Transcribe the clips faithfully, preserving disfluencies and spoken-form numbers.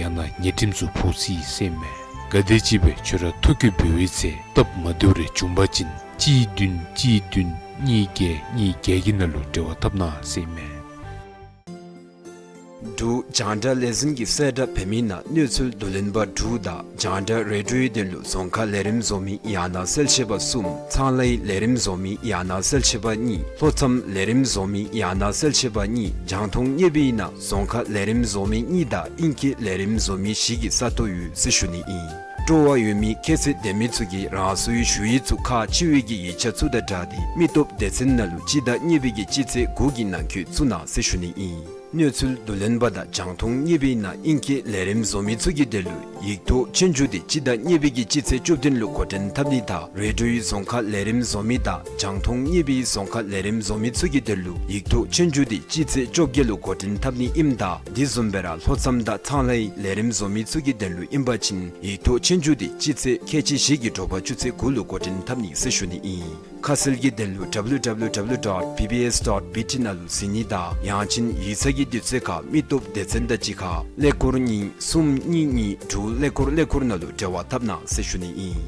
ནང་ན་ཉེས་ཁྲིམས་ཚུ་ཕོག་སྲིད་ཟེར་མས། ག་དེམ་ཅིག་སྦེ་ཁྱོད་ར་ཐོ་བཀོད་འབད་བའི་ཚེ་སྟབས་མ་བདེཝ་རེ་བྱུང་པ་ཅིན་གཅིག་བདུན་གཅིག་བདུན་གཉིས་བརྒྱད་གཉིས་བརྒྱད་ཀྱི་ནང་ལུ་འབྲེལ་བ་འཐབ་གནང་ཟེར་མས། འབྲུག་རྒྱང་བསྒྲགས་ལས་འཛིན་གྱིས་གསལ་བསྒྲགས་འབད་མི་ནང་གནས་ཚུལ་བསྡུ་ལེན་པ་དྲུག་དང་རྒྱང་བསྒྲགས་རེ་ཌིའོའི་དོན་ལུ་རྫོང་ཁ་ལས་རིམ་བཟོ་མི་ཡང་ན་གསལ་བཤད་པ་གསུམ། ཚང་ལྷའི་ལས་རིམ་བཟོ་མི་ཡང་ན་གསལ་བཤད་པ་གཉིས། ལྷོ་མཚམས་ལས་རིམ་བཟོ་མི་ཡང་ན་གསལ་བཤད་པ་གཉིས། རྒྱང་མཐོང་བརྙེས་པའི་ནང་རྫོང་ཁ་ལས་རིམ་བཟོ་མི་གཉིས་དང་དབྱིན་སྐད་ལས་རིམ་བཟོ་མི་བཞི་གི་ས་སྟོང་ཡོད་ཟེར་ཞུ་ནི་ཨིན། སྤྲོ་བ་ཡོད་མི་ཁྱད་ཚད་ལྡན་མི་ཚུ་གིས་རང་སོའི་ཞུ་ཡིག་ཚུ་ཁག་ཆེ་བའི་གི་ཡིག་ཆ་ཚུ་དང་སྦྲགས་ཏེ་མི་སྟོབས་སྡེ་ཚན་ནང་ལུ་སྤྱི་ཟླ་གཉིས་པའི་གི་སྤྱི་ཚེས་དགུ་གི་ནང་འཁོད་བཙུགས་གནང་ཟེར་ཞུ་ནི་ཨིན། གནས་ཚུལ་བསྡུ་ལེན་པ་དང་རྒྱང་མཐོང་བརྙེས་པའི་ནང་དབྱིན་སྐད་ལས་རིམ་བཟོ་མི་ཚུ་གི་དོན་ལུ་ཡིག་ཐོག་ཆོས་རྒྱུགས་དེ་སྤྱི་ཟླ་གཉིས་པའི་གི་སྤྱི་ཚེས་བཅུ་བདུན་ལུ་འགོ་འདྲེན་འཐབ་ནི་དང་། རེ་ཌིའོའི་རྫོང་ཁ་ལས་རིམ་བཟོ་མི་དང་རྒྱང་མཐོང་བརྙེས་པའི་རྫོང་ཁ་ལས་རིམ་བཟོ་མི་ཚུ་གི་དོན་ལུ་ཡིག་ཐོག་ཆོས་རྒྱུགས་དེ་སྤྱི་ཚེས་བཅོ་བརྒྱད་ལུ་འགོ་འདྲེན་འཐབ་ནི་ཨིནམ་ད། དེ་བཟུམ་སྦེ་ར་ལྷོ་མཚམས་དང་ཚང་ལྷའི་ལས་རིམ་བཟོ་མི་ཚུ་གི་དོན་ལུ་ཨིན་པ་ཅིན་ཡིག་ཐོག་ཆོས་རྒྱུགས་དེ་སྤྱི་ཚེས་ཁལ་གཅིག་བཞི་གི་དྲོ་པ་ཆུ་ཚོད་དགུ་ལུ་འགོ་འདྲེན་འཐབ་ནི་ཟེར་ཞུ་ནི་ཨིན། ཁ་གསལ་གྱི་དོན་ལུ་ཌབ་ལུ་ཌབ་ལུ་ཌབ་ལུ་ཌོཊ་བི་བི་ཨེསི་ཌོཊ་བི་ཊི་ནང་ལུ་གཟིགས་ནི་དང་ཡང་ཅིན་ཡིག་ཚང་གི་དུས་ཚོད་ཁར་མི་སྟོབས་སྡེ་ཚན་དང་གཅིག་ཁར་ཀླད་ཀོར་གཉིས་གསུམ་གཉིས་གཉིས་དྲུག་ཀླད་ཀོར་ཀླད་ཀོར་ནང་ལུ་འབྲེལ་བ་འཐབ་གནང་ཟེར་ཞུ་ནི་ཨིན།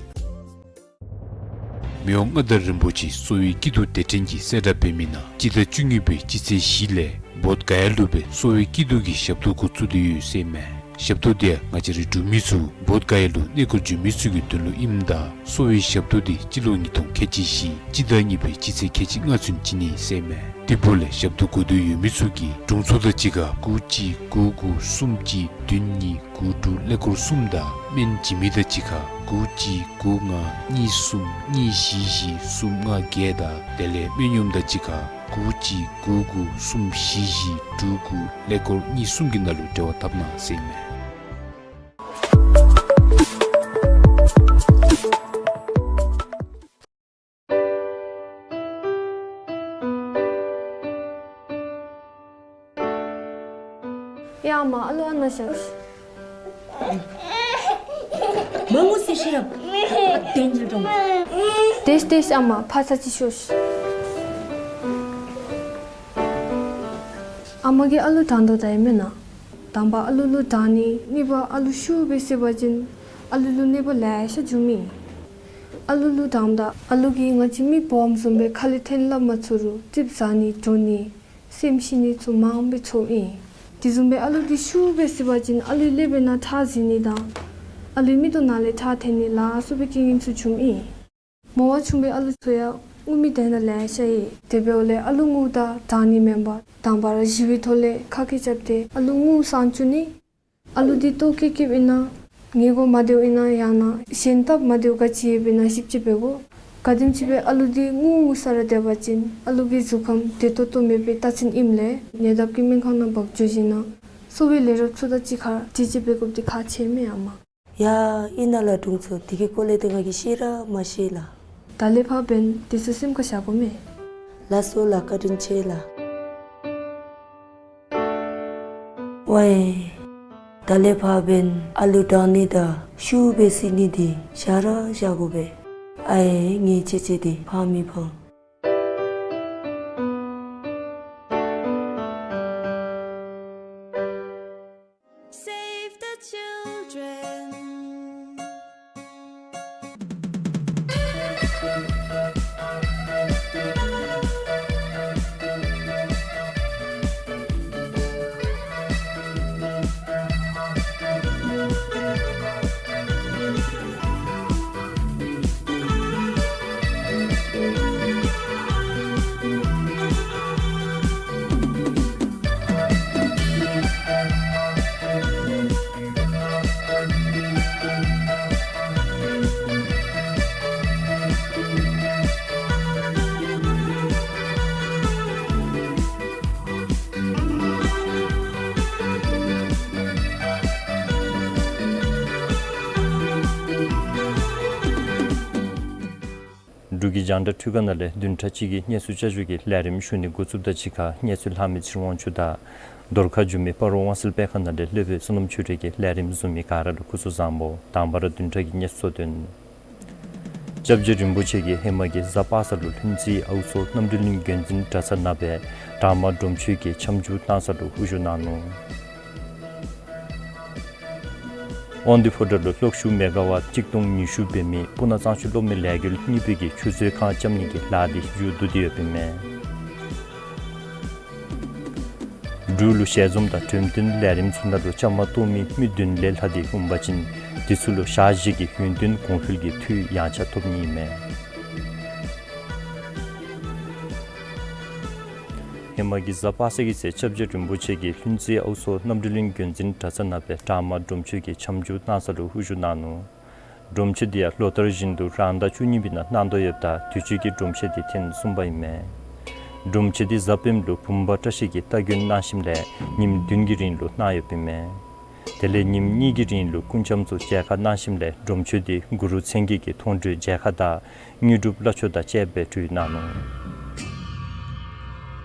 མི་དབང་མངའ་བདག་རིན་པོ་ཆེ་གསོ་བའི་སྐྱིད་སྡུག་སྡེ་ཕྲན་གྱིས་གསལ་བསྒྲགས་འབད་མི་ནང་སྤྱི་ཟླ་བཅུ་གཉིས་པའི་སྤྱི་ཚེས་བཞི་ལས་བོདྷ་ག་ཡ་ལུ་སྦེ་གསོ་བའི་སྐྱིད་སྡུག་གི་ཞབས་ཏོག་འགོ་བཙུགས་ཏེ་ཡོད་ཟེར་མས། ཞབས་ཏོག་དེ་ཡང་ང་བཅས་རའི་འབྲུག་མི་ཚུ་བོདྷ་ག་ཡ་ལུ་གནས་སྐོར་འགྱོ་མི་ཚུ་གི་དོན་ལུ་ཨིནམ་ད་གསོ་བའི་ཞབས་ཏོག་དེ་སྤྱི་ལོ་ཉིས་སྟོང་ཁལ་གཅིག་བཞི་སྤྱི་ཟླ་གཉིས་པའི་སྤྱི་ཚེས་ཁལ་གཅིག་ལྔ་ཚུན་བྱིན་ནི་ཟེར་མས། དེ་འབདཝ་ལས་ཞབས་ཏོག་དགོ་འདོད་ཡོད་མི་ཚུ་གིས་དྲུང་འཚོ་དང་གཅིག་ཁར་དགུ་གཅིག་དགུ་དགུ་གསུམ་གཅིག་བདུན་གཉིས་དགུ་དྲུག་ཀླད་ཀོར་གསུམ་དང་སྨན་བྱིན་མི་དང་གཅིག་ཁར་དགུ་གཅིག་དགུ་ལྔ་གཉིས་གསུམ་གཉིས་བཞི་བཞི་གསུམ་ལྔ་བརྒྱད་དང་དེ་ལས་སྨན་གཡོགམ་དང་གཅིག་ཁར་དགུ་གཅིག་དགུ་དགུ་གསུམ་བཞི་བཞི་དྲུག་དགུ་ཀླད་ཀོར་གཉིས་གསུམ་གྱི་ནང་ལུ་འབྲེལ་བ་འཐབ་གནང་ཟེར་ཨིན་མས། ཡ་ཨ་མ་ཨ་ལུ་ཨ་ནཱ་བཞག། མ་ངུ་ཟེར་ཤེས་རབ། ཨ་བདེན་ལ་འགྲོ། ཏེས་ཏེས་ཨ་མ་ཕར་ཚར་ཅིག་ཤོག། ཨ་མ་གིས་ཨ་ལུ་དྲང་དོ་ད་ཨིན་མེན་ན། དང་པ་ཨ་ལུ་གླུ་དྲང་ནི། གཉིས་པ་ཨ་ལུ་ཤུགས་སྦེ་བསད་པ་ཅིན་ཨ་ལུ་ལུ་གནོད་པ་ལེ་ཤ་འབྱུངམ་ཨིན། ཨ་ལུ་གླུ་དྲངམ་ད་ཨ་ལུ་གིས་ང་བཅས་མི་སྦོམ་བཟུམ་སྦེ་ཁ་ལས་འཐེན་སླབ་མ་ཚུགས་རུང་རྩིགཔ་ཟ་ནི་འགྲོ་ནི་སེམས་ཤི་ནི་ཚུ་མང་སྦེ་ཚོརཝ་ཨིན། དེ་བཟུམ་སྦེ་ཨ་ལུ་འདི་ཤུགས་སྦེ་བསད་པ་ཅིན་ཨ་ལུའི་ཀླད་པའི་ནང་ཁྲག་འཛིང་ནི་དང་ཨ་ལུའི་མིག་ཏོ་ནང་ལས་ཁྲག་འཐོན་ནི་ལ་སོགས་པའི་རྐྱེན་ངན་ཚུ་འབྱུངམ་ཨིན། མོ་བ་ཆུང་བའི་ཨ་ལུ་ཚུ་ཡང་ངུ་མི་དེ་ནང་ལེ་ཤ་ཡོད། དེ་འབདཝ་ལས་ཨ་ལུ་ངུཝ་ད་དྲང་ནི་མེན་པར་དང་པ་ར་ཞི་བའི་ཐོག་ལས་ཁ་སྐད་རྐྱབ་སྟེ་ཨ་ལུ་ངུ་སང་བཅུག་ནི། ཨ་ལུ་འདི་ལྟོཝ་བཀྱེས་བཀྱེསཔ་ཨིན་ན་ཉལ་གོ་མ་བདེཝ་ཨིན་ན་ཡང་ན་གཞན་སྟབས་མ་བདེཝ་ག་ཅི་ཡོདཔ་ཨིན་ན་ཞིབ་དཔྱད་འབད་དགོ། ག་དེམ་ཅིག་སྦེ་ཨ་ལུ་འདི་ངུ་ངུ་ས་ར་སྡོད་པ་ཅིན་ཨ་ལུ་གི་གཟུགས་ཁམས་བདེ་ཏོག་ཏོ་མེད་པའི་རྟགས་མཚན་ཨིནམ་ལས་ཉེ་འདབས་ཀྱི་སྨན་ཁང་ནང་འབག་འགྱོ་ཞིནམ་ན་གསོ་བའི་ལས་རོགསཔ་ཚུ་དང་གཅིག་ཁར་དྲི་དཔྱད་འབད་དགོཔ་འདི་ཁག་ཆེ་མས་ཨ་མ། ཡ་ཨིན་ན་ལགས་དྲུང་འཚོ། དེ་གི་སྐོར་ལས་ཏེ་ང་གིས་ཤེས་ར་མ་ཤེས་ལགས། ད་ལས་ཕར་འབདན་དེ་ཚུ་སེམས་ཁར་བཞག་དགོ་མས། ལགས་སོ་ལགས། བཀའ་དྲིན་ཆེ་ལགས། ཝའེ། ད་ལས་ཕར་འབདན་ཨ་ལུ་དྲང་ནི་དང་ཤུགས་སྦེ་བསད་ནི་འདི་བཞག་ར་བཞག་དགོ་པས། ཨའེ་ངེའི་ཆེ་ཆེ་འདི་ཕངས་མི་ཕངས། Save the children. འབྲུག་གི་རྒྱང་བསྒྲགས་འཕྲུལ་ཁང་ནང་ལས་བདུན་ཕྲག་གཅིག་གི་གནས་ཚུལ་བསྐྱར་ཞུ་གི་ལས་རིམ་ཞུ་ནི་འགོ་བཙུགསཔ་དང་གཅིག་ཁར་གནས་ཚུལ་ལྷག་མི་ཚེ་རིང་དབང་ཕྱུག་དང་། རྡོར་ཁ་འགྱོ་མི་སྤ་རོ་དབང་གསལ་དཔེ་ཁང་ནང་ལས་སློབ་དཔོན་བསོད་ནམས་ཆོས་སྒྲོན་གྱིས་ལས་རིམ་བཟུང་མི་ག་ར་ལུ་སྐུ་གཟུགས་བཟང་པོ། དང་པ་ར་བདུན་ཕྲག་གི་གནས་ཚུལ་གཙོ་དོན། སྐྱབས་རྗེ་རིན་པོ་ཆེ་གིས་ཧེ་མ་གི་གཟའ་པ་སངས་ལུ་ལྷུན་རྩེའི་ཨའུ་མཚོ་རྣམ་གྲོལ་གླིང་དགོན་འཛིན་གྲྭ་ཚང་ནང་སྦེ་དྲག་དམར་སྒྲོམ་ཆེན་གྱི་འཆམ་འཇུག་གནང་ས་ལུ་དབུ་བཞུགས་གནང་ནུག། དབང་འདུས་ཕོ་བྲང་ལུ་གློག་ཤུགས་མེ་ག་ཝཊ་གཅིག་སྟོང་ཉི་ཤུ་འབད་མི་སྤུ་ན་གཙང་ཆུ་གློག་མེ་ལས་འགུལ་གཉིས་པའི་གི་ཆུ་མཛོད་ཁང་རྐྱབ་ནི་གི་ལཱ་འདི་མཇུག་བསྡུ་སྟེ་ཡོདཔ་ཨིན་མས། འབྲུག་ལུ་ཞལ་འཛོམས་དང་འགྲེམས་སྟོན་ལས་རིམ་ཚུ་ནང་ལུ་བཅའ་མར་གཏོགས་མི་མི་བདུན་ལས་ལྷག་སྟེ་འོང་པ་ཅིན་དེ་ཚུ་ལུ་ཞག་བཞི་གི་ཡུན་བདུན་གོང་འཕེལ་གྱི་འཐུས་ཡང་ཆ་ཐོབ་ནི་ཨིན་མས། ཧེ་མ་གི་གཟའ་པ་སངས་ཀྱི་ཚེ་ཆབ་འབྱོར་རིན་པོ་ཆེ་གིས་ལྷུན་རྩེ་ཨའུ་མཚོ་རྣམ་གྲོལ་གླིང་བརྒྱུད་འཛིན་གྲྭ་ཚང་ནང་སྦེ་དྲག་དམར་སྒྲོམ་ཆེན་གྱི་འཆམ་འཇུག་གནང་ས་ལུ་དབུ་བཞུགས་གནང་ནུག། སྒྲོམ་ཆེན་འདི་ཡང་ལོ་ལྟར་བཞིན་དུ་རང་ཟླ་བཅུ་གཉིས་པའི་ནང་གནང་དོ་ཡོདཔ་ད་དུས་ཅི་གི་སྒྲོམ་ཆེན་འདི་ཐེངས་གསུམ་པ་ཨིན་མས། སྒྲོམ་ཆེན་འདི་གཟའ་སྤེནམ་ལུ་བུམ་པ་བཀྲ་ཤིས་ཀྱིས་སྟ་གོན་གནང་ཞིནམ་ལས་ཉིནམ་བདུན་གྱི་རིང་ལུ་གནང་ཡོདཔ་ཨིན་མས། དེ་ལས་ཉིནམ་གཉིས་ཀྱི་རིང་ལུ་སྐུ་འཆམ་ཚུ་མཇལ་ཁ་གནང་ཞིནམ་ལས་སྒྲོམ་ཆེན་འདི་གུ་རུ་མཚན་བརྒྱད་ཀྱི་མཐོང་གྲོལ་མཇལ་ཁ་དང་དངོས་གྲུབ་བླ་མཆོད་དང་བཅས་པའི་གྲོལ་གནང་ནུག།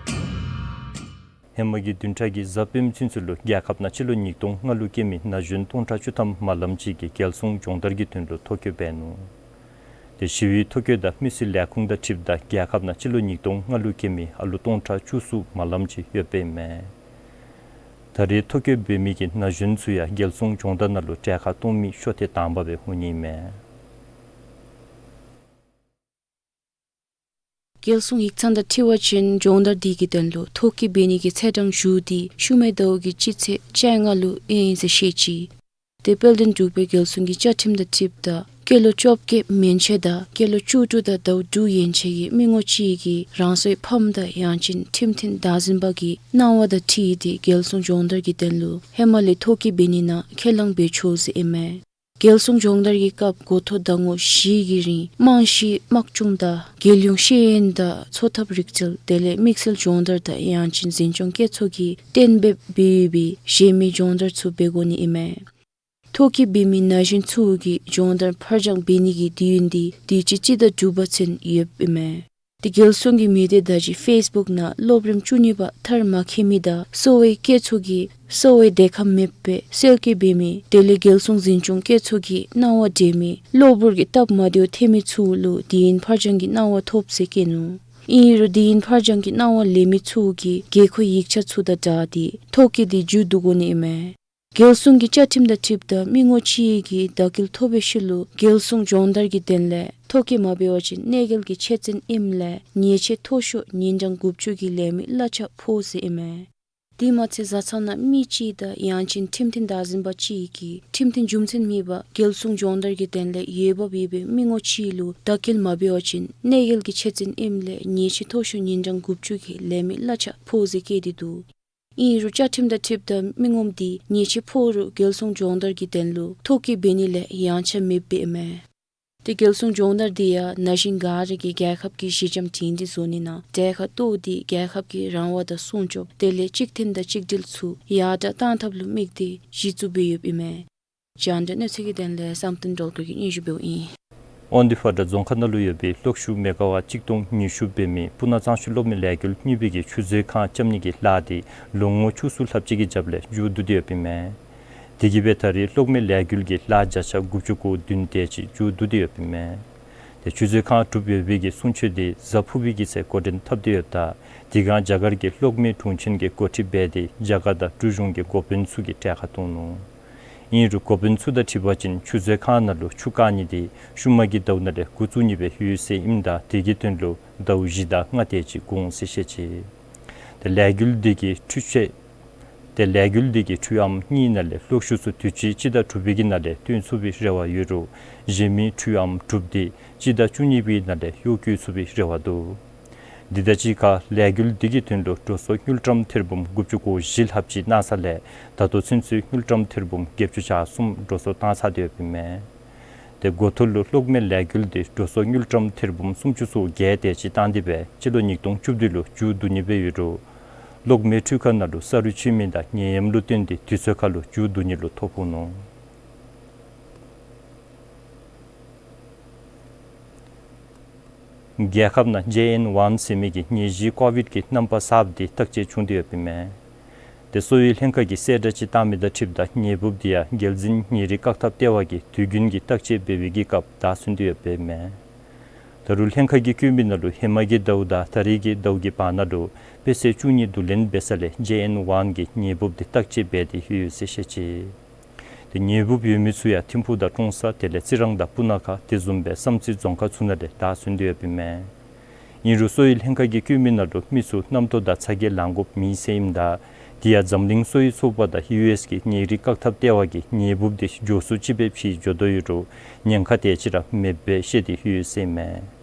ཧེ་མ་གི་བདུན་ཕྲག་གི་གཟའ་སྤེནམ་ཚུན་ཚོད་ལུ་རྒྱལ་ཁབ་ནང་སྤྱི་ལོ་ཉིས་སྟོང་ལྔ་ལུ་སྐྱེས་མི་ན་གཞོན་སྟོང་ཕྲག་བཅུ་ཐམ་མ་ལམ་ཅིག་གིས་རྒྱལ་སྲུང་སྦྱོང་བརྡར་གྱི་དོན་ལུ་ཐོ་བཀོད་འབད་ནུག། དེ་ཞི་བའི་ཐོ་བཀོད་དང་མི་སེར་ལས་ཁུངས་དང་འཁྲིལཝ་ད་རྒྱལ་ཁབ་ནང་སྤྱི་ལོ་ཉིས་སྟོང་ལྔ་ལུ་སྐྱེས་མི་ཨ་ལུ་སྟོང་ཕྲག་བཅུ་གསུམ་མ་ལམ་ཅིག་ཡོདཔ་ཨིན་མས། ད་རེས་ཐོ་བཀོད་འབད་མི་གི་ན་གཞོན་ཚུ་ཡང་རྒྱལ་སྲུང་སྦྱོང་བརྡར་ནང་ལུ་གྲལ་ཁར་གཏོགས་མི་ཤོ་ཐེངས་དང་པ་སྦེ་འོང་ནི་ཨིན་མས། རྒྱལ་སྲུང་ཡིག་ཚང་དང་འཁྲིལ་བ་ཅིན་སྦྱོང་བརྡར་འདི་གི་དོན་ལུ་ཐོ་བཀོད་འབད་ནི་གི་ཚེས་གྲངས་ཞུ་སྟེ་ཤུལ་མའི་ཟླཝ་གི་སྤྱི་ཚེས་བཅོ་ལྔ་ལུ་ཨིན་ཟེར་བཤད་ཅི། དེ་དཔལ་ལྡན་འབྲུག་པའི་རྒྱལ་སྲུང་གི་བཅའ་ཁྲིམས་དང་འཁྲིལཝ་ད་སྐྱེས་ལོ་བཅོ་བརྒྱད་མན་ཆད་དང་སྐྱེས་ལོ་བཅུ་དྲུག་དང་ཟླཝ་དྲུག་ཡན་ཆད་ཀྱི་མི་ངོམ་གཅིག་གིས་རང་སོའི་ཕམ་དང་ཡང་ཅིན་ཁྲིམས་མཐུན་བདག་འཛིན་པ་གི་གནང་བ་དང་འཁྲིལ་ཏེ་རྒྱལ་སྲུང་སྦྱོང་བརྡར་གྱི་དོན་ལུ་ཧེ་མ་ལས་ཐོ་བཀོད་འབད་ནི་ནང་ཁས་བླངས་འབད་ཆོག་ཟེར་ཨིན་མས། རྒྱལ་སྲུང་སྦྱོང་བརྡར་གྱི་སྐབས་འགོ་ཐོག་ཟླ་ངོ་བཞི་གི་རིང་རྨང་གཞི་དམག་སྦྱོང་དང་རྒྱལ་ཡོངས་ཤེས་ཡོན་དང་འཚོ་ཐབས་རིག་རྩལ་དེ་ལས་དམིགས་བསལ་སྦྱོང་བརྡར་དང་ཡང་ཅིན་འཛིན་སྐྱོང་སྐྱེད་ཚོགས་ཀྱིས་གཏན་འབེབས་འབད་ཡོད་པའི་གཞན་མི་སྦྱོང་བརྡར་ཚུ་འབད་དགོ་ནི་ཨིན་མས། ཐོ་བཀོད་འབད་མི་ན་གཞོན་ཚུ་གིས་སྦྱོང་བརྡར་ཕར་འགྱངས་འབད་ནི་གི་དུས་ཡུན་འདི་དུས་ཅི་སྤྱི་ཟླ་དྲུག་པ་ཚུན་ཡོདཔ་ཨིན་མས། དེ་རྒྱལ་སྲུང་གི་མི་སྡེ་བརྡ་བརྒྱུད་ཕེསི་བུཀ་ནང་སློབ་རིམ་བཅུ་གཉིས་པ་མཐར་མ་འཁྱོལ་མི་དང་གསོ་བའི་སྐྱེད་ཚོགས་ཀྱིས་གསོ་བའི་དེ་ཁམས་མེདཔ་སྦེ་སེལ་སྐྱེལ་འབད་མི་དེ་ལས་རྒྱལ་སྲུང་འཛིན་སྐྱོང་སྐྱེད་ཚོགས་ཀྱིས་གནང་བ་འདྲེན་མི་གློ་བུར་གྱི་སྟབས་མ་བདེཝ་ཐོན་མི་ཚུ་ལུ་དུས་ཡུན་ཕར་འགྱངས་ཀྱི་གནང་བ་ཐོབ་ཟེར་བཀོད་ནུག། ཨིན་རུང་དུས་ཡུན་ཕར་འགྱངས་ཀྱི་གནང་བ་ལེན་མི་ཚུ་གིས་དགོས་མཁོའི་ཡིག་ཆ་ཚུ་དང་སྦྲགས་ཏེ་ཐོ་བཀོད་འདི་མཇུག་བསྡུ་དགོ་ནི་ཨིན་མས། རྒྱལ་སྲུང་གི་བཅའ་ཁྲིམས་དང་འཁྲིལཝ་ད་མི་ངོམ་གཅིག་གིས་དག་སྐྱེལ་ཐོབ་པའི་ཤུལ་ལུ་རྒྱལ་སྲུང་སྦྱོང་བརྡར་གྱི་དོན་ལས་ཐོ་བཀོད་མ་འབད་བ་ཅིན་གནོད་འགེལ་གྱི་ཆེ་ཚད་ཨིནམ་ལས་ཉེས་ཆད་མཐོ་ཤོས་ཉིན་གྲངས་དགུ་བཅུ་གི་ལས་མི་གླ་ཆ་ཕོག་ཟེར་ཨིན་མས། དེ་མ་ཚད་བཟའ་ཚང་ནང་མི་གཅིག་དང་ཡང་ཅིན་ཁྲིམས་མཐུན་བདག་འཛིན་པ་གཅིག་གིས་ཁྲིམས་མཐུན་རྒྱུ་མཚན་མེད་པར་རྒྱལ་སྲུང་སྦྱོང་བརྡར་གྱི་དོན་ལས་འོས་འབབ་ཡོད་པའི་མི་ངོམ་གཅིག་ལུ་དག་སྐྱེལ་མ་འབད་བ་ཅིན་གནོད་འགེལ་གྱི་ཆེ་ཚད་ཨིནམ་ལས་ཉེས་ཆད་མཐོ་ཤོས་ཉིན་གྲངས་དགུ་བཅུ་གི་ལས་མི་གླ་ཆ་ཕོག་ཟེར་བཀོད་དེ་འདུག། ཨིན་རུང་བཅའ་ཁྲིམས་དང་འཁྲིལཝ་ད་མི་ངོམ་འདི་ཉེས་ཆད་ཕོག་རུང་རྒྱལ་སྲུང་སྦྱོང་བརྡར་གྱི་དོན་ལུ་ཐོ་བཀོད་འབད་ནི་ལས་ཡང་ཆ་མེདཔ་ཨིན་མས། དེ་རྒྱལ་སྲུང་སྦྱོང་བརྡར་འདི་ཡང་ན་གཞོན་ག་ར་གིས་རྒྱལ་ཁབ་ཀྱི་གཞི་འགྱམ་སྒྲིང་སྒྲི་བཟོ་ནི་ནང་གྲལ་ཁར་གཏོགས་ཏེ་རྒྱལ་ཁབ་ཀྱི་རང་དབང་དང་སྲུང་སྐྱོབ་དེ་ལས་གཅིག་མཐུན་དང་གཅིག་སྒྲིལ་ཚུ་ཡར་དྲག་གཏང་ཐབས་ལུ་དམིགས་ཏེ་གཞི་བཙུགས་འབད་ཡོདཔ་ཨིན་མས། རྒྱང་བསྒྲགས་གནས་ཚུལ་གྱི་དོན་ལས་བསམ་གཏན་སྒྲོལ་དཀར་གྱིས་སྙན་ཞུ་འབདཝ་ཨིན། དབང་འདུས་ཕོ་བྲང་རྫོང་ཁག་ནང་ལུ་ཡོད་པའི་གློག་ཤུགས་མེ་ག་ཝཊ་གཅིག་སྟོང་ཉི་ཤུ་འབད་མི་སྤུ་ན་གཙང་ཆུ་གློག་མེ་ལས་འགུལ་གཉིས་པའི་གི་ཆུ་མཛོད་ཁང་རྐྱབ་ནི་གི་ལཱ་འདི་ལོ་ངོ་བཅུ་གསུམ་ལྷགཔ་ཅིག་གི་རྒྱབ་ལས་མཇུག་བསྡུ་སྟེ་ཡོདཔ་ཨིན་མས། དེ་གིས་འབད་ད་རེས་གློག་མེ་ལས་འགུལ་གྱི་ལཱ་བརྒྱ་ཆ་དགུ་བཅུ་གོ་བདུན་དེ་ཅིག་མཇུག་བསྡུ་སྟེ་ཡོདཔ་ཨིན་མས། དེ་ཆུ་མཛོད་ཁང་གྲུབ་ཡོད་པའི་གི་གསུང་ཆོག་འདི་གཟའ་ཕུར་བུའི་གི་ཚེ་འགོ་འདྲེན་འཐབ་སྟེ་ཡོདཔ་ད་དེ་སྒང་རྒྱ་གར་གྱི་གློག་མེ་དྲུང་ཆེན་གྱིས་འགོ་ཁྲིད་འབད་དེ་རྒྱ་གར་དང་འབྲུག་གཞུང་གི་འགོ་དཔོན་ཚུ་གིས་གྲལ་ཁར་གཏོགས་ནུག། ཨིན་རུང་འགོ་དཔོན་ཚུ་དང་འཁྲིལ་བ་ཅིན་ཆུ་མཛོད་ཁང་ནང་ལུ་ཆུ་བཀག་ནི་འདི་ཤུལ་མ་གི་ཟླཝ་ནང་ལས་འགོ་བཙུགས་ནི་སྦེ་ཡོད་ཟེར་ཨིནམ་ད་དེ་གི་དོན་ལུ་ཟླཝ་བཞི་དང་ལྔ་དེ་ཅིག་འགོར་འོང་ཟེར་བཤད་ཅི། དེ་ལས་འགུལ་འདི་གི་འཕྲུལ་ཆས་དེ་ལས་འགུལ་འདི་གི་འཕྲུལ་ཨམ་གཉིས་ནང་ལས་གློག་ཤུགས་ཚུ་དུས་ཅི་སྤྱི་ཟླ་དྲུག་པའི་གི་ནང་ལས་བཏོན་ཚུགས་པའི་རེ་བ་ཡོད་རུང་གཞན་མི་འཕྲུལ་ཨམ་དྲུག་འདི་སྤྱི་ཟླ་བཅུ་གཉིས་པའི་ནང་ལས་གཡོག་བཀོལ་ཚུགས་པའི་རེ་བ་འདུག། འདི་དང་གཅིག་ཁར་ལས་འགུལ་འདི་གི་དོན་ལུ་འགྲོ་སོང་དངུལ་ཀྲམ་ཐེར་འབུམ་དགུ་བཅུ་གོ་བཞི་ལྷགཔ་ཅིག་གནང་ས་ལས་ད་ལྟོ་ཚུན་ཚོད་དངུལ་ཀྲམ་ཐེར་འབུམ་བརྒྱད་ཅུ་གྱ་གསུམ་འགྲོ་སོང་བཏང་ཚར་ཏེ་ཡོདཔ་ཨིན་མས། དེ་འགོ་ཐོག་ལུ་གློག་མེ་ལས་འགུལ་འདི་འགྲོ་སོང་དངུལ་ཀྲམ་ཐེར་འབུམ་སུམ་ཅུ་སོ་བརྒྱད་དེ་ཅིག་བཏང་སྟེ་སྦེ་སྤྱི་ལོ་ཉིས་སྟོང་བཅུ་བདུན་ལུ་མཇུག་བསྡུ་ནི་སྦེ་ཡོད་རུང་གློག་མེ་འཕྲུལ་ཁང་ནང་ལུ་ས་རུད་ཆད་མི་དང་ནད་ཡམས་ལུ་བརྟེན་ཏེ་དུས་ཚོད་ཁར་ལུ་མཇུག་བསྡུ་ནི་ལུ་ཐོ་ཕོག་ནུག། རྒྱལ་ཁབ་ནང་ཇེ་ཨེན་ཝན་ཟེར་མི་གི་ནད་གཞི་ཀོ་བིཌ་གི་རྣམ་པ་གསརཔ་འདི་བརྟག་དཔྱད་བྱུང་སྟེ་ཡོདཔ་ཨིན་མས། དེ་གསོ་བའི་ལྷན་ཁག་གིས་གསལ་བསྒྲགས་ཅིག་བཏང་མི་དང་འཁྲིལཝ་ད་ནད་འབུཔ་འདི་ཡང་རྒྱལ་འཛིན་ནད་རིགས་བཀག་ཐབས་ལྟེ་བ་གིས་དུས་རྒྱུན་གྱི་བརྟག་དཔྱད་འབད་བའི་གི་སྐབས་ད་སོན་ཏེ་ཡོདཔ་ཨིན་མས། ད་རུང་ལྷན་ཁག་གིས་བཀོད་མི་ནང་ལུ་ཧེ་མ་གི་ཟླཝ་དང་ད་རེས་ཀྱི་ཟླཝ་གི་བར་ན་ལུ་དཔེ་ཚད་བཅུ་གཉིས་བསྡུ་ལེན་འབད་ས་ལས་ཇེ་ཨེན་ཝན་གི་ནད་འབུཔ་འདི་བརྟག་དཔྱད་འབད་དེ་ཡོད་ཟེར་བཤད་ཅི། ཏེ་ཉེས་འབུབ་ཡོད་མི་ཚུ་ཡང་ཐིམ་ཕུག་དང་ཀྲོང་གསར་དེ་ལས་རྩི་རང་དང་སྤུ་ན་ཁ་དེ་བཟུམ་སྦེ་བསམ་རྩེ་རྫོང་ཁག་ཚུ་ནང་ལས་བདའ་སོན་ཏེ་ཡོདཔ་ཨིན་མས། ཨིན་རུང་གསོ་བའི་ལྷན་ཁག་གིས་བཀོད་མི་ནང་ལུ་མི་ཚུ་རྣམ་རྟོག་དང་ཚ་གྱང་ལང་དགོཔ་མེད་ཟེར་ཨིནམ་ད་དེ་ཡང་འཛམ་གླིང་གསོ་བའི་ཚོགས་པ་དང་ཡུ་ཨེསི་གི་ནད་རིགས་བཀག་ཐབས་ལྟེ་བ་གིས་ཉེས་འབུབ་དེ་མགྱོགས་སུ་ཅིག་སྦེ་ཕྱེ་འགྱོ་དོ་ཡོད་རུང་ཉེན་ཁ་དེ་ཅིག་ར་མེདཔ་སྦེ་བཤད་དེ་ཡོད་ཟེར་ཨིན་མས།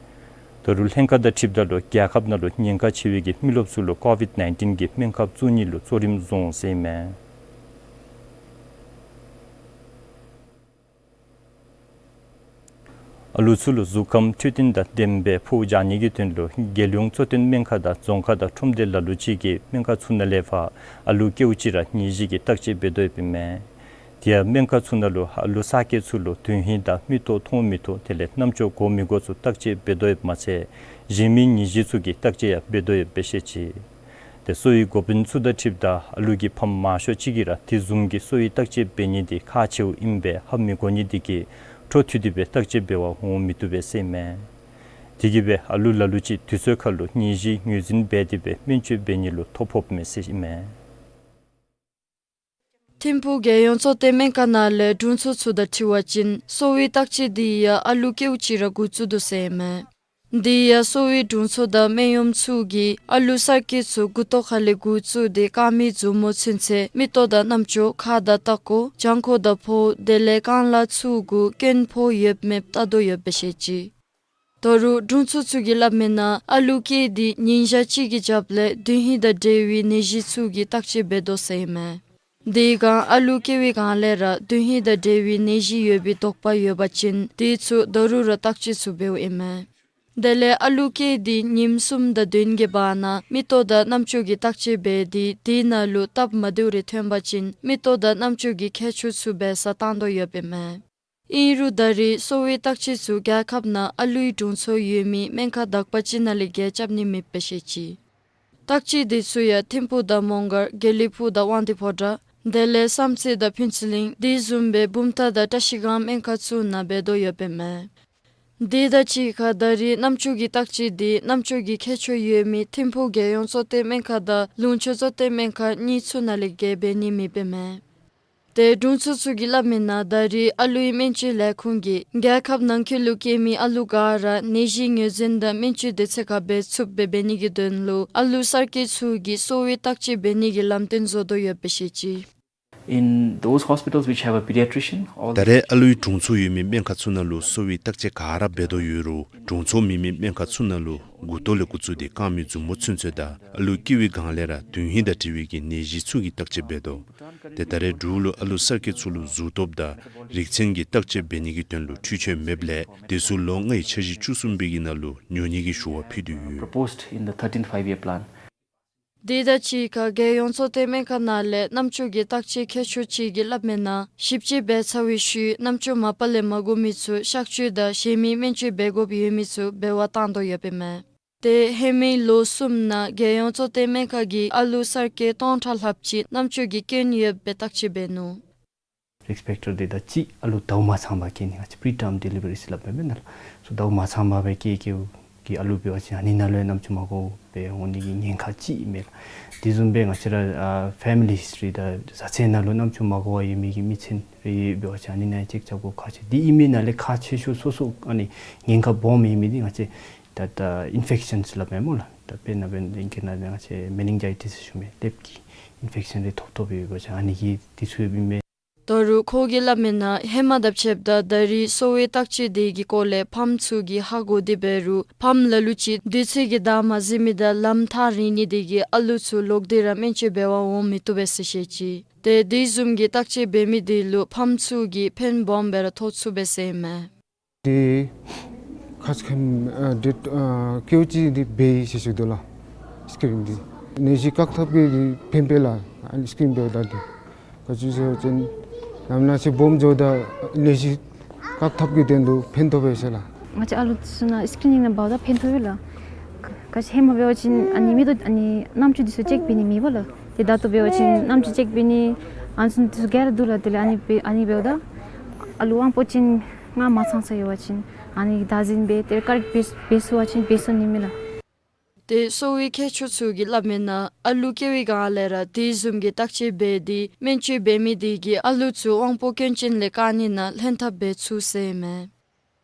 ད་རུང་ལྷན་ཁག་དང་འཁྲིལཝ་ད་ལུ་རྒྱལ་ཁབ་ནང་ལུ་ཉེན་ཁ་ཆེ་བའི་གི་མི་རློབས་ཚུ་ལུ་ཀོ་ཝིཌ་ནའིན་ཊིན་གྱི་སྨན་ཁབ་བཙུགས་ནི་ལུ་གཙོ་རིམ་བཟུང་ཟེར་ཨིན་མས། ཨ་ལུ་ཚུ་ལུ་གཟུགས་ཁམས་འཕྲོད་བསྟེན་དང་ལྡནམ་སྦེ་ཕོག་བཞག་ནི་གི་དོན་ལུ་རྒྱལ་ཡོངས་གཙོ་བསྟེན་སྨན་ཁང་དང་རྫོང་ཁག་དང་ཁྲོམ་སྡེ་ལ་ལུ་ཅིག་གིས་སྨན་ཁང་ཚུ་ནང་ལས་ཕར་ཨ་ལུ་སྐྱེཝ་ཅིག་ར་ནད་གཞི་གི་བརྟག་དཔྱད་འབད་དོ་ཡོདཔ་ཨིན་མས། དེ་ཡང་སྨན་ཁང་ཚུ་ནང་ལུ་ཨ་ལུ་གསར་སྐྱེས་ཚུ་ལུ་དོན་ཧིང་དང་མིག་ཏོ་མཐོང་མི་མཐོང་དེ་ལས་རྣམ་ཅོག་གོ་མི་གོ་ཚུ་བརྟག་དཔྱད་འབད་དོ་ཡོདཔ་མ་ཚད་གཞན་མི་ནད་གཞི་ཚུ་གི་བརྟག་དཔྱད་ཡང་འབད་དོ་ཡོདཔ་སྦེ་བཤད་ཅི། ཏེ་གསོ་བའི་འགོ་དཔོན་ཚུ་དང་འཁྲིལཝ་ད་ཨ་ལུ་གི་ཕམ་མང་ཤོས་ཅིག་གིས་ར་དེ་བཟུམ་གྱི་གསོ་བའི་བརྟག་དཔྱད་འབད་ནི་དེ་ཁག་ཆེཝ་ཨིན་པས་ཧ་མི་གོ་ནི་དེ་གིས་འཕྲོ་མཐུད་དེ་སྦེ་བརྟག་དཔྱད་འབད་བར་འོང་མི་བཏུབ་པས་ཟེར་ཨིན་མས། དེ་གིས་སྦེ་ཨ་ལུ་ལ་ལུ་ཅིག་དུས་ཚོད་ཁར་ལུ་ནད་གཞི་ངོས་འཛིན་འབད་དེ་སྦེ་སྨན་བཅོས་འབད་ནི་ལུ་ཐོ་ཕོགཔ་མས་ཟེར་ཨིན་མས། ཐིམ་ཕུག་རྒྱལ་ཡོངས་གཙོ་བསྟེན་སྨན་ཁང་ནང་ལས་དྲུང་འཚོ་ཚུ་དང་འཁྲིལ་བ་ཅིན་གསོ་བའི་བརྟག་དཔྱད་དེ་ཡང་ཨ་ལུ་སྐྱེཝ་ཅིག་ར་འགོ་བཙུགས་དོ་ཟེར་ཨིན་མས། དེ་ཡང་གསོ་བའི་དྲུང་འཚོ་དང་སྨན་གཡོགཔ་ཚུ་གིས་ཨ་ལུ་གསར་སྐྱེས་ཚུ་མགུ་ཏོ་ཁ་ལས་འགོ་བཙུགས་ཏེ་རྐངམའི་མཛུབ་མོ་ཚུན་ཚོད་མིག་ཏོ་དང་རྣམ་ཅོ་ཁ་དང་ལྟག་ཀོ་བྱང་ཁོག་དང་ཕོཝ་དེ་ལས་རྐང་ལག་ཚུ་གུ་སྐྱོན་ཕོག་ཡོདཔ་མེདཔ་བལྟ་དོ་ཡོདཔ་སྦེ་བཤད་ཅི། ད་རུང་དྲུང་འཚོ་ཚུ་གིས་སླབ་མི་ནང་ཨ་ལུ་སྐྱེས་དེ་ཉིན་ཞག་གཅིག་གི་རྒྱབ་ལས་དོན་ཧིང་དང་འབྲེལ་བའི་ནད་གཞི་ཚུ་གི་བརྟག་དཔྱད་འབད་དོ་ཟེར་ཨིན་མས། དེ་སྒང་ཨ་ལུ་སྐྱེ་བའི་སྒང་ལས་ར་དོན་ཧིང་དང་འབྲེལ་བའི་ནད་གཞི་ཡོད་པའི་དོགས་པ་ཡོད་པ་ཅིན་དེ་ཚུ་ད་རུང་ར་བརྟག་དཔྱད་ཚུ་འབདཝ་ཨིན་མས། དེ་ལས་ཨ་ལུ་སྐྱེས་དེ་ཉིནམ་གསུམ་དང་བདུན་གྱི་བར་ན་མིག་ཏོ་དང་རྣམ་ཅོ་གི་བརྟག་དཔྱད་འབད་དེ་དེ་ནང་ལུ་སྟབས་མ་བདེཝ་རེ་ཐོན་པ་ཅིན་མིག་ཏོ་དང་རྣམ་ཅོ་གི་ཁྱད་ཆོས་ཚུ་འབད་སར་བཏང་དོ་ཡོདཔ་ཨིན་མས། ཨིན་རུང་ད་རེས་གསོ་བའི་བརྟག་དཔྱད་ཚུ་རྒྱལ་ཁབ་ནང་ཨ་ལུའི་དྲུང་འཚོ་ཡོད་མི་སྨན་ཁང་དག་པ་ཅིག་ནང་ལས་བརྒལ་རྐྱབ་ནི་མེདཔ་སྦེ་བཤད་ཅི། བརྟག་དཔྱད་དེ་ཚུ་ཡང་ཐིམ་ཕུག་དང་མོང་སྒར་དགེ་ལེགས་ཕུག་དང་དབང་འདུས་ཕོ་བྲང་དེ་ལས་བསམ་རྩེ་དང་ཕུན་ཚོགས་གླིང་དེ་བཟུམ་སྦེ་བུམ་ཐང་དང་བཀྲ་ཤིས་སྒང་སྨན་ཁང་ཚུ་ནང་འབད་དོ་ཡོདཔ་ཨིན་མས། དེ་དང་གཅིག་ཁར་ད་རེས་རྣམ་ཅོ་གི་བརྟག་དཔྱད་དེ་རྣམ་ཅོ་གི་ཁྱད་ཆོས་ཡོད་མི་ཐིམ་ཕུག་རྒྱལ་ཡོངས་གཙོ་བསྟེན་སྨན་ཁང་དང་ལུང་ཕྱོགས་གཙོ་བསྟེན་སྨན་ཁང་གཉིས་ཚུ་ནང་ལས་བརྒལ་འབད་ནི་མེདཔ་ཨིན་མས། ཏེ་དྲུང་འཚོ་ཚུ་གིས་སླབ་མི་ནང་ད་རེས་ཨ་ལུའི་སྨན་བཅོས་ལས་ཁུངས་ཀྱིས་རྒྱལ་ཁབ་ནང་འཁོད་ལུ་སྐྱེས་མི་ཨ་ལུ་ག་ར་ནད་གཞི་ངོས་འཛིན་དང་སྨན་བཅོས་དུས་ཚོད་ཁར་འབད་ཚུགསཔ་སྦེ་འབད་ནི་གི་དོན་ལུ་ཨ་ལུ་གསར་སྐྱེས་ཚུ་གི་གསོ་བའི་བརྟག་དཔྱད་འབད་ནི་གི་ལམ་སྟོན་བཟོ་དོ་ཡོདཔ་སྦེ་བཤད་ཅི། In those hospitals which have a pediatrician, all ད་རེས་ཨ་ལུའི་དྲུང་འཚོ་ཡོད་མི་སྨན་ཁང་ཚུ་ནང་ལུ་གསོ་བའི་བརྟག་དཔྱད་ག་ར་འབད་དོ་ཡོད་རུང་དྲུང་འཚོ་མེད་མི་སྨན་ཁང་ཚུ་ནང་ལུ་མགུ་ཏོ་ལས་འགོ་བཙུགས་ཏེ་རྐངམའི་མཛུབ་མོ་ཚུན་ཚོད་དང་ཨ་ལུ་སྐྱེ་བའི་སྒང་ལས་ར་དོན་ཧིང་དང་འབྲེལ་བའི་གི་ནད་གཞི་ཚུ་གི་བརྟག་དཔྱད་འབད་དོ། ཏེ་ད་རེས་འབྲུག་ལུ་ཨ་ལུ་གསར་སྐྱེས་ཚུ་ལུ་གཟུགས་སྟོབས་དང་རིག་ཚན་གྱི་བརྟག་དཔྱད་འབད་ནི་གི་དོན་ལུ་འཕྲུལ་ཆས་མེདཔ་ལས་དེ་ཚུ་ལོ་ལྔའི་འཆར་གཞི་བཅུ་གསུམ་པའི་གི་ནང་ལུ་ཉོ་ནི་གི་ཞུ་བ་ཕུལ་དོ་ཡོད། Proposed in the thirteenth five-year plan. དེ་དང་གཅིག་ཁར་རྒྱལ་ཡོངས་གཙོ་བསྟེན་སྨན་ཁང་ནང་ལས་རྣམ་ཅོ་གི་བརྟག་དཔྱད་མཁས་མཆོག་ཅིག་གིས་སླབ་མི་ནང་ཞིབ་དཔྱད་འབད་ཚར་བའི་ཤུལ་རྣམ་ཅོ་མ་པ་ལས་མ་གོ་མི་ཚུ་གཤག་བཅོས་དང་གཞན་མི་སྨན་བཅོས་འབད་དགོཔ་ཡོད་མི་ཚུ་འབད་བར་བཏང་དོ་ཡོདཔ་ཨིན་མས། ཏེ་ཧེ་མའི་ལོ་གསུམ་ནང་རྒྱལ་ཡོངས་གཙོ་བསྟེན་སྨན་ཁང་གིས་ཨ་ལུ་གསར་སྐྱེས་སྟོང་ཕྲག་ལྷགཔ་ཅིག་རྣམ་ཅོ་གི་སྐྱོན་ཡོདཔ་སྦེ་བརྟག་དཔྱད་འབད་ནུག། རིསི་ཕེག་ཊར་དེ་དང་གཅིག་ཨ་ལུ་ཟླཝ་མ་ཚང་པར་སྐྱེ་ནི་ང་བཅས་preterm delivery ཟེར་སླབ་མས་ནཱ་ལགས། སོ་ཟླཝ་མ་ཚང་པར་སྦེ་སྐྱེ་སྐྱེཝ་གི་ཨ་ལུ་འབད་བ་ཅིན་ཨ་ནི་ནང་ལུ་ཡང་རྣམ་ཅོ་མ་གོཝ་སྦེ་འོང་ནི་གི་ཉེན་ཁ་ཅིག་མས་ལགས། དེ་བཟུམ་སྦེ་ང་བཅས་ར་ཨ་family history དང་བཟའ་ཚང་ནང་ལུ་རྣམ་ཅོ་མ་གོ་བར་ཡོད་མི་གི་མི་ཚན་རེ་འབད་བ་ཅིན་ཨ་ནི་ནང་ཡང་ཅེཀ་རྐྱབ་དགོཔ་ཁག་ཆེ། དེ་ཨིན་མི་ནང་ལས་ཁག་ཆེ་ཤོས་སོ་སོ་ཨ་ནི་ཉེན་ཁ་སྦོམ་ཨིན་མི་འདི་ང་བཅས་ད་ད་ཨིན་ཕེག་ཤཱན་ཟེར་སླབ་མས་སྨོ་ལགས། ད་དཔེར་ན་འབད་ན་ཨིང་སྐད་ནང་ལས་ང་བཅས་མེ་ནིང་ཇའི་ཊིས་ཟེར་ཞུ་མི་ཀླདཔ་གི་ཨིན་ཕེག་ཤཱན་རེ་ཐོབ་ཐོབ་ཡོད་པ་ཅིན་ཨ་ནི་གིས་དེ་ཚུ་ཡོདཔ་ཨིན་མས། ད་རུང་ཁོ་གིས་སླབ་མི་ནང་ཧེ་མ་དང་ཕྱདཔ་ད་ད་རེས་གསོ་བའི་བརྟག་དཔྱད་དེ་གི་སྐོར་ལས་ཕམ་ཚུ་གིས་ཧ་གོ་སྟེ་འབད་རུང་ཕམ་ལ་ལུ་ཅིག་དུས་ཚོད་ཀྱི་བདའ་མ་ཟུན་མི་དང་ལམ་ཐག་རིང་ནི་དེ་གིས་ཨ་ལུ་ཚུ་ལོག་སྟེ་ར་སྨན་བཅོས་འབད་བར་འོང་མི་བཏུབ་པས་ཟེར་བཤད་ཅི། ཏེ་དེ་བཟུམ་གྱི་བརྟག་དཔྱད་འབད་མི་དེ་ལུ་ཕམ་ཚུ་གིས་ཕན་སྦོམ་སྦེ་ར་ཐོགས་ཚུགས་པས་ཟེར་ཨིན་མས། དེ་ཁ་ཙ་ཁ་ཉིནམ་ཨ་ཌེཊ་ཨ་སྐྱེཝ་ཅིག་འདི་འབད་ཡི་ཟེར་ཞུ་དོ་ལགས། སི་ཀིརིན་འདི་ནད་གཞི་བཀག་ཐབས་ཀྱི་འདི་ཕན་པས་ལགས། ཨ་ནི་སི་ཀིརིན་འབདཝ་ད་འདི་ག་ཅི་ཟེར་བ་ཅིན་ནམ་ནང་ཅིག་སྦོམ་འགྱོཝ་ད་ནད་གཞི་བཀག་ཐབས་ཀྱི་དོན་ལུ་ཕན་ཐོགས་པས་ཟེར་ལགས། ང་བཅས་ཨ་ལུ་ཚུ་ནང་སི་ཀིརིན་ནང་འབདཝ་ད་ཕན་ཐོགས་ཡོད་ལགས། ག་ཅི་ཧེ་མ་འབད་བ་ཅིན་ཨ་ནི་མིག་ཏོ་ཨ་ནི་རྣམ་ཅོ་འདི་ཚུ་ཅེཀ་འབད་ནི་མེད་པ་ལགས། ཏེ་ད་ལྟོ་འབད་བ་ཅིན་རྣམ་ཅོ་ཅེཀ་འབད་ནི་ཨ་ནི་ཚུ་འདི་ཚུ་ག་ར་འདུག་ལགས། དེ་ལས་ཨ་ནི་འབད་ཨ་ནི་འབདཝ་ད་ཨ་ལུ་དབང་པོ་ཅན་ལྔ་མ་ཚང་ས་ཡོད་པ་ཅིན་ཨ་ནི་བདའ་ཟུན་འབད་དེ་ཀ་ར་འབད་འབད་ཚུགས་པ་ཅིན་འབད་ཚུགས་ནི་མས་ལགས། ཏེ་གསོ་བའི་མཁས་མཆོག་ཚུ་གིས་སླབ་མི་ནང་ཨ་ལུ་སྐྱེ་བའི་སྒང་ལས་ར་དེ་བཟུམ་གྱི་བརྟག་དཔྱད་འབད་དེ་སྨན་བཅོས་འབད་མི་དེ་གིས་ཨ་ལུ་ཚུ་དབང་པོ་སྐྱོན་ཅན་ལས་བཀག་ནི་ནང་ལྷན་ཐབས་འབད་ཚུགས་ཟེར་ཨིན་མས།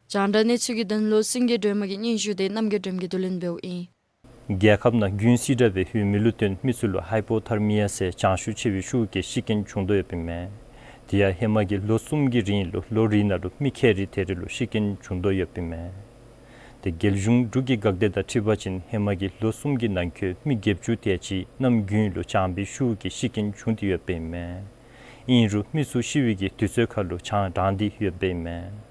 རྒྱང་བསྒྲགས་གནས་ཚུལ་གྱི་དོན་ལུ་སེང་གེ་སྒྲོལ་མ་གི་སྙན་ཞུ་དེ་རྣམ་རྒྱལ་སྒྲོལ་མ་གིས་བསྡུ་ལེན་འབདཝ་ཨིན། རྒྱལ་ཁབ་ནང་དགུན་སིལ་དྲགས་སྦེ་ཡོད་མི་ལུ་བརྟེན་མི་ཚུ་ལུ་ཧའི་པོ་ཐར་མི་ཡ་ཟེར་གྱང་ཤུགས་ཆེ་བའི་ཤུགས་ཀྱིས་ཤི་རྐྱེན་བྱུང་དོ་ཡོདཔ་ཨིན་མས། དེ་ཡང་ཧེ་མ་གི་ལོ་གསུམ་གྱི་རིང་ལུ་ལོ་རེ་ནང་ལུ་མི་ཁལ་རེ་དེ་རེ་ལུ་ཤི་རྐྱེན་བྱུང་དོ་ཡོདཔ་ཨིན་མས། ཏེ་རྒྱལ་གཞུང་འབྲུག་གི་འགག་སྡེ་དང་འཁྲིལ་བ་ཅིན་ཧེ་མ་གི་ལོ་གསུམ་གྱི་ནང་འཁོད་མི་བརྒྱད་ཅུ་དེ་ཅིག་གནམ་དགུན་ལུ་གྱང་པའི་ཤུགས་ཀྱིས་ཤི་རྐྱེན་བྱུང་སྟེ་ཡོདཔ་ཨིན་མས། ཨིན་རུང་མི་ཚུ་ཤི་བའི་གི་དུས་ཚོད་ཁར་ལུ་གྱང་དྲངས་ཏེ་ཡོདཔ་ཨིན་མས།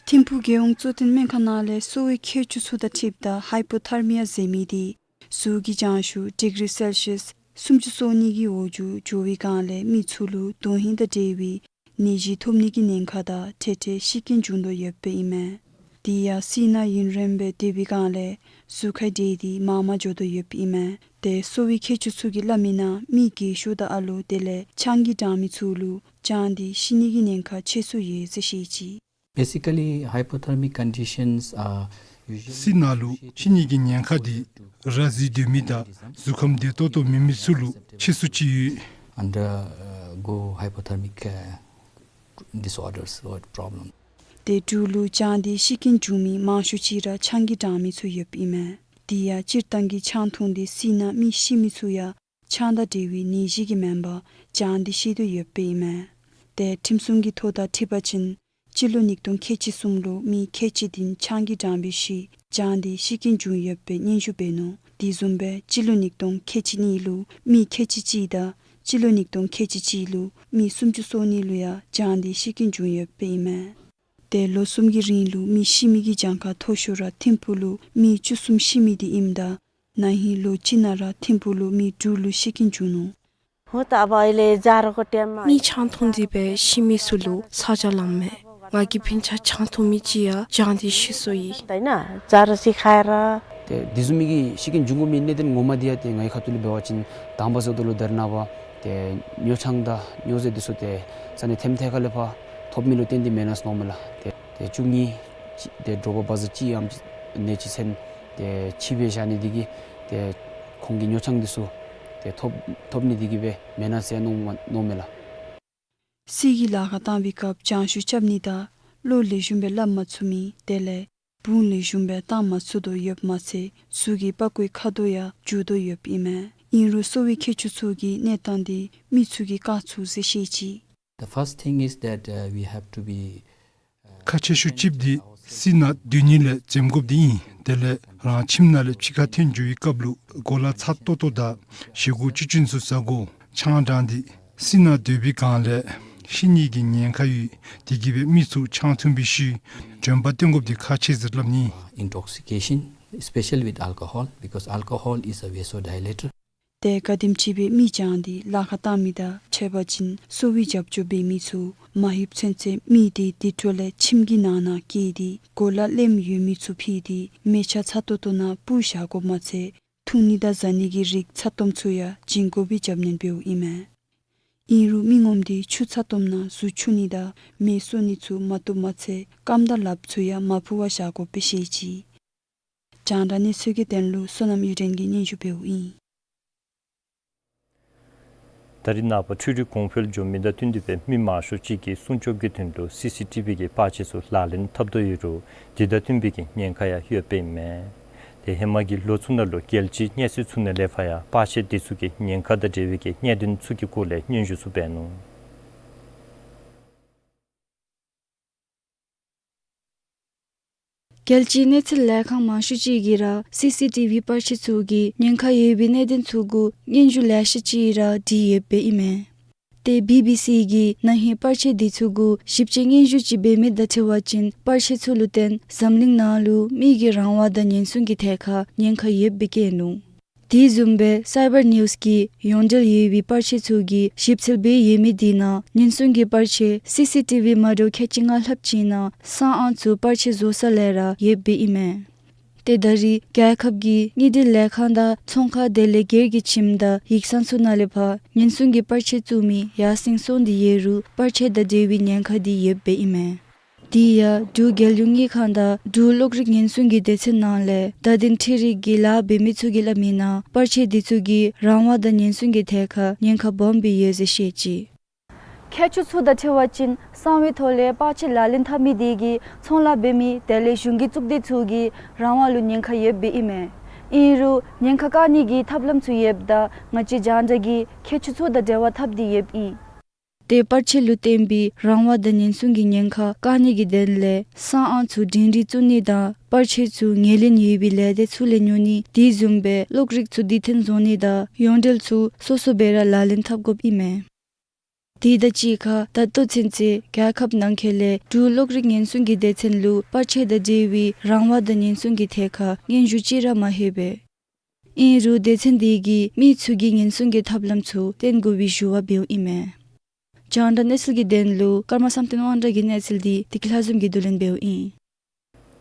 ཐིམ་ཕུག་རྒྱལ་ཡོངས་གཙོ་བསྟེན་སྨན་ཁང་ནང་ལས་གསོ་བའི་མཁས་མཆོག་ཚུ་དང་འཁྲིལཝ་ད་ཧའི་པོ་ཐར་མི་ཡ་ཟེར་མི་དེ་གཟུགས་ཀྱི་གྱང་ཤུགས་ཌིག་རི་སེལ་ཤི་ཡས་སུམ་ཅུ་སོ་གཉིས་ཀྱི་འོག་ཇུ་འགྱོ་བའི་སྒང་ལས་མི་ཚུ་ལུ་དོན་ཧིང་དང་འབྲེལ་བའི་ནད་གཞི་ཐོབ་ནི་གི་ཉེན་ཁ་དང་འཕྲལ་འཕྲལ་ཤི་རྐྱེན་བྱུང་དོ་ཡོདཔ་ཨིན་མས། དེ་ཡང་སྲིད་ནང་ཡུན་རིངམོ་སྦེ་སྡོད་པའི་སྒང་ལས་གཟུགས་ཁར་འདྲེས་ཏེ་མར་མར་འགྱོ་དོ་ཡོདཔ་ཨིན་མས། ཏེ་གསོ་བའི་མཁས་མཆོག་ཚུ་གིས་སླབ་མི་ནང་མི་རྒས་ཤོས་དང་ཨ་ལོ་དེ་ལས་ཆང་གིས་དྲངས་མི་ཚུ་ལུ་གྱང་འདི་ཤི་ནི་གི་ཉེན་ཁ་ཆེ་སུ་ཡོད་ཟེར་བཤད་ཅི། Basically, hypothermic conditions are usually སྲིད་ནང་ལུ་ཤི་ནི་གི་ཉེན་ཁ་འདི་ར་བཟི་སྡོད་མི་དང་གཟུགས་ཁམས་བདེ་ཏོག་ཏོ་མེད་མི་ཚུ་ལུ་ཆེ་སུ་ཅིག་ཡོད། Undergo hypothermic, uh, disorders or problems. ཏེ་འབྲུག་ལུ་གྱང་འདི་ཤི་རྐྱེན་བྱུང་མི་མང་ཤོས་ཅིག་ར་ཆང་གིས་དྲངས་མི་ཚུ་ཡོདཔ་ཨིན་མས། དེ་ཡང་སྤྱིར་བཏང་གི་ཆང་འཐུང་སྟེ་སྲིད་ནང་མི་ཤི་མི་ཚུ་ཡང་ཆང་དང་འབྲེལ་བའི་ནད་གཞི་གིས་མེན་པར་གྱང་འདི་ཤི་དོ་ཡོདཔ་ཨིན་མས། ཏེ་ཁྲིམས་སྲུང་གི་ཐོ་དང་འཁྲིལ་བ་ཅིན་སྤྱི་ལོ་ཉིས་སྟོང་ཁལ་གཅིག་གསུམ་ལུ་མི་ཁལ་གཅིག་དེ་ཆང་གིས་དྲངས་སྦེ་ཤི་གྱང་འདི་ཤི་རྐྱེན་བྱུང་ཡོད་པའི་སྙན་ཞུ་འབད་ནུག། དེ་བཟུམ་སྦེ་སྤྱི་ལོ་ཉིས་སྟོང་ཁལ་གཅིག་གཉིས་ལུ་མི་ཁལ་གཅིག་གཅིག་དང་སྤྱི་ལོ་ཉིས་སྟོང་ཁལ་གཅིག་གཅིག་ལུ་མི་སུམ་ཅུ་སོ་གཉིས་ལུ་ཡང་གྱང་འདི་ཤི་རྐྱེན་བྱུང་ཡོདཔ་ཨིན་མས། ཏེ་ལོ་གསུམ་གྱི་རིང་ལུ་མི་ཤི་མི་གི་གྱངས་ཁ་མཐོ་ཤོས་ར་ཐིམ་ཕུག་ལུ་མི་བཅུ་གསུམ་ཤི་མི་འདི་ཨིནམ་ད་ན་ཧིང་ལོ་གཅིག་ནང་ར་ཐིམ་ཕུག་ལུ་མི་དྲུག་ལུ་ཤི་རྐྱེན་བྱུང་ནུག། མི་ཆང་འཐུང་སྟེ་སྦེ་ཤི་མི་ཚུ་ལུ་ས་ཆ་ལང་མས། ང་གི་སྤུན་ཆ་ཆང་འཐུང་མི་ཅིག་ཡང་གྱང་འདི་ཤི་སོ་ཡི། ཏེ་དེ་བཟུམ་མའི་གི་ཤི་རྐྱེན་བྱུང་དགོ་མི་གནད་དོན་ངོ་མ་འདི་ཡང་ཏེ་ངེའི་ཁ་ཐུག་ལས་འབད་བ་ཅིན་དང་པ་ཟེརཝ་ད་ལུ་ད་རེས་ནངས་པ་ཏེ་ཉོ་ཆང་དང་ཉོ་ཟས་འདི་ཚུ་ཏེ་ས་གནས་ཐེམ་ཐེ་ཁ་ལས་ཕར་ཐོབ་མི་ལུ་བརྟེན་ཏེ་མེན་ན་ཟེར་མནོཝ་མས་ལགས། ཏེ་ཏེ་བཅུ་གཉིས་ཅིག་ཏེ་དྲོ་པ་བ་ཛ་ཅིག་ཡང་ནེ་ཅིག་ཚུན་ཏེ་ཕྱི་སྦེ་བཞག་ནི་འདི་གིས་ཏེ་ཁོང་གི་ཉོ་ཆང་འདི་ཚུ་ཏེ་ཐོབ་ཐོབ་ནི་འདི་གིས་སྦེ་མེན་ན་ཟེར་མནོ་མནོཝ་མས་ལགས། སྲིད་ཀྱིས་ལཱ་ཁག་བཏང་བའི་སྐབས་གྱང་ཤུགས་རྐྱབ་ནི་དང་བློ་ལེགས་ཤོམ་སྦེ་སླབ་མ་ཚུགས་མི་དེ་ལས་དཔུང་ལེགས་ཤོམ་སྦེ་བཏང་མ་ཚུགས་དོ་ཡོདཔ་མ་ཚད་གཟུགས་ཀྱི་པགས་ཀོའི་ཁ་དོག་ཡང་འགྱུར་དོ་ཡོདཔ་ཨིན་མས། ཨིན་རུང་གསོ་བའི་མཁས་མཆོག་ཚུ་གིས་གནས་སྟངས་འདི་མི་ཚུ་གིས་བཀག་ཚུགས་ཟེར་བཤད་ཅི། The first thing is that, uh, we have to be, uh, ཁག་ཆེ་ཤོས་ཅིག་འདི་སྲིད་ནང་སྡོད་ནི་ལས་འཛེམ་དགོཔ་འདི་ཨིན། དེ་ལས་རང་ཁྱིམ་ནང་ལས་ཕྱི་ཁར་ཐོན་འགྱོ་བའི་སྐབས་ལུ་གོ་ལ་ཚ་ཏོག་ཏོ་དང་བཞེས་སྒོ་བཅུད་ཅན་ཚུ་བཟའ་དགོ། ཆང་དྲངས་ཏེ་སྲིད་ནང་སྡོད་པའི་སྒང་ལས་ཤི་ནི་གི་ཉེན་ཁ་ཡོད། དེ་གིས་སྦེ་མི་ཚུ་ཆང་འཐུང་སྦེ་ཤི་འདྲོངས་པ་སྟོན་དགོཔ་འདི་ཁག་ཆེ་ཟེར་སླབ་ནི། Intoxication, especially with alcohol, because alcohol is a vasodilator. ཏེ་ག་དེམ་ཅིག་སྦེ་མི་གྱང་འདི་ལཱ་ཁག་བཏང་མི་དང་ཕྱད་པ་ཅིན་གསོ་བའི་རྒྱབ་སྐྱོར་འབད་མི་ཚུ་མ་ལྷོད་ཚུན་ཚོད་མི་དེ་དེ་འཕྲོ་ལས་ཁྱིམ་གྱི་ནང་ན་བསྐྱལ་ཏེ་གོ་ལ་ལེམ་ཡོད་མི་ཚུ་ཕུད་དེ་མལ་ཆ་ཚ་ཏོག་ཏོ་ནང་སྤུར་བཞག་དགོཔ་མ་ཚད་འཐུང་ནི་དང་བཟའ་ནི་གི་རིགས་ཚ་ཏོམ་ཚུ་ཡང་བྱིན་དགོ་པའི་རྒྱབ་སྣོན་འབདཝ་ཨིན་མས། ཨིན་རུང་མི་ངོམ་དེ་ཆུ་ཚ་ཏོམ་ནང་བཞུ་བཅུག་ནི་དང་མེ་གསོད་ནི་ཚུ་མ་བཏུབ་མ་ཚད་རྐངམ་དང་ལགཔ་ཚུ་ཡང་མ་ཕུ་བར་བཞག་དགོ་པའི་བཤད་ཅི། རྒྱང་བསྒྲགས་གནས་ཚུལ་གྱི་དོན་ལུ་བསོད་ནམས་གཡུ་སྒྲོན་གྱིས་སྙན་ཞུ་འབདཝ་ཨིན། ད་རེས་ནངས་པ་འཕྲུལ་རིག་གོང་འཕེལ་འགྱོ་མི་དང་བསྟུན་ཏེ་སྦེ་མི་མང་ཤོས་ཅིག་གིས་སྲུང་སྐྱོབ་ཀྱི་དོན་ལུ་སི་སི་ཊི་བི་གི་པར་ཆས་ཚུ་ལག་ལེན་འཐབ་དོ་ཡོད་རུང་དེ་དང་བསྟུན་པའི་གི་ཉེན་ཁ་ཡང་ཡོདཔ་ཨིན་མས། ཏེ་ཧེ་མ་གི་ལོ་ཚུ་ནང་ལུ་རྒྱལ་སྤྱིའི་གནས་ཚུལ་ཚུ་ནང་ལས་ཕར་ཡང་པར་ཆས་དེ་ཚུ་གི་ཉེན་ཁ་དང་འབྲེལ་བའི་གི་གནད་དོན་ཚུ་གི་སྐོར་ལས་སྙན་ཞུ་ཚུ་འབད་ནུག། རྒྱལ་སྤྱིའི་གནས་ཚུལ་ལས་ཁང་མང་ཤོས་ཅིག་གིས་ར་སི་སི་ཊི་བི་པར་ཆས་ཚུ་གིས་ཉེན་ཁ་ཡོད་པའི་གནད་དོན་ཚུ་གུ་སྙན་ཞུ་ལེ་ཤ་ཅིག་ར་བྲིས་ཡོདཔ་ཨིན་མས། ཏེ་བི་བི་སི་གིས་ན་ཧིང་པར་ཆས་དེ་ཚུ་གུ་ཞིབ་དཔྱད་སྙན་ཞུ་ཅིག་འབད་མི་དང་འཁྲིལ་བ་ཅིན་པར་ཆས་ཚུ་ལུ་བརྟེན་འཛམ་གླིང་ནང་ལུ་མི་གི་རང་དབང་དང་ཉེན་སྲུང་གི་ཐད་ཁར་ཉེན་ཁ་ཡོདཔ་སྦེ་བཀོད་ནུག། དེ་བཟུམ་སྦེ་སའི་བར་ནིའུས་ཀྱིས་ཡོངས་འབྲེལ་ཡོད་པའི་པར་ཆས་ཚུ་གིས་ཞིབ་འཚོལ་འབད་ཡོད་མི་དེ་ནང་ཉེན་སྲུང་གི་པར་ཆས་སི་སི་ཊི་བི་མ་འདྲཝ་ཁལ་གཅིག་ལྔ་ལྷགཔ་ཅིག་ནང་གསང་ཨང་ཚུ་པར་ཆས་བཟོ་ས་ལས་ར་ཡོདཔ་ཨིན་མས། ཏེ་ད་རེས་རྒྱལ་ཁབ་ཀྱི་དངུལ་འབྲེལ་ལས་ཁང་དང་ཚོང་ཁང་དེ་ལས་སྒེར་གྱི་ཁྱིམ་དང་ཡིག་ཚང་ཚུ་ནང་ལས་ཕར་ཉེན་སྲུང་གི་པར་ཆས་བཙུགས་མི་ཡར་སེང་སོང་སྟེ་ཡོད་རུང་པར་ཆས་དང་འབྲེལ་བའི་ཉེན་ཁ་དེ་ཡོདཔ་ཨིན་མས། དེ་ཡང་འབྲུག་རྒྱལ་ཡོངས་དངུལ་ཁང་དང་འབྲུག་གློག་རིག་ཉེན་སྲུང་གི་སྡེ་ཚན་ནང་ལས་བརྡ་དོན་འཕྲུལ་རིག་གི་ལཱ་འབད་མི་ཚུ་གིས་སླབ་མི་ནང་པར་ཆས་དེ་ཚུ་གིས་རང་དབང་དང་ཉེན་སྲུང་གི་ཐད་ཁར་ཉེན་ཁ་སྦོམ་སྦེ་ཡོད་ཟེར་བཤད་ཅི། ཁྱད་ཆོས་ཚུ་དང་འཁྲིལ་བ་ཅིན་གསང་བའི་ཐོག་ལས་པར་ཆས་ལག་ལེན་འཐབ་མི་དེ་གིས་ཚོང་ལཱ་འབད་མི་དེ་ལས་གཞུང་གི་གཙུག་སྡེ་ཚུ་གི་རང་དབང་ལུ་ཉེན་ཁ་ཡོདཔ་སྦེ་ཨིན་མས། ཨིན་རུང་ཉེན་ཁ་བཀག་ནི་གི་ཐབས་ལམ་ཚུ་ཡོདཔ་ད་ང་བཅས་རྒྱང་བསྒྲགས་ཀྱིས་ཁྱད་ཆོས་ཚུ་དང་འབྲེལ་བ་འཐབ་སྟེ་ཡོདཔ་ཨིན། ཏེ་པར་ཆས་ལུ་བརྟེན་པའི་རང་དབང་དང་ཉེན་སྲུང་གི་ཉེན་ཁ་བཀག་ནི་གི་དོན་ལས་གསང་ཨང་ཚུ་སྒྲིང་སྒྲི་བཙུགས་ནི་དང་པར་ཆས་ཚུ་ངོས་ལེན་ཡོད་པའི་ལས་སྡེ་ཚུ་ལས་ཉོ་ནི་དེ་བཟུམ་སྦེ་གློག་རིག་ཚུ་དུས་མཐུན་བཟོ་ནི་དང་ཡོངས་འབྲེལ་ཚུ་སོ་སོ་སྦེ་ར་ལག་ལེན་འཐབ་དགོཔ་ཨིན་མས། དེ་དང་གཅིག་ཁར་ད་ལྟོ་ཚུན་ཚོད་རྒྱལ་ཁབ་ནང་འཁོད་ལས་འབྲུག་གློག་རིག་ཉེན་སྲུང་གི་སྡེ་ཚན་ལུ་པར་ཆས་དང་འབྲེལ་བའི་རང་དབང་དང་ཉེན་སྲུང་གི་ཐད་ཁར་སྙན་ཞུ་ཅིག་ར་མ་ལྷོད་པས། ཨིན་རུང་སྡེ་ཚན་དེ་གིས་མི་ཚུ་གིས་ཉེན་སྲུང་གི་ཐབས་ལམ་ཚུ་བསྟེན་དགོ་པའི་ཞུ་བ་འབདཝ་ཨིན་མས། རྒྱང་བསྒྲགས་གནས་ཚུལ་གྱི་དོན་ལུ་ཀརྨ་བསམ་གཏན་དབང་གྲགས་ཀྱི་གནས་ཚུལ་འདི་བདེ་སྐྱིད་ལྷ་འཛོམས་ཀྱིས་བསྡུ་ལེན་འབདཝ་ཨིན།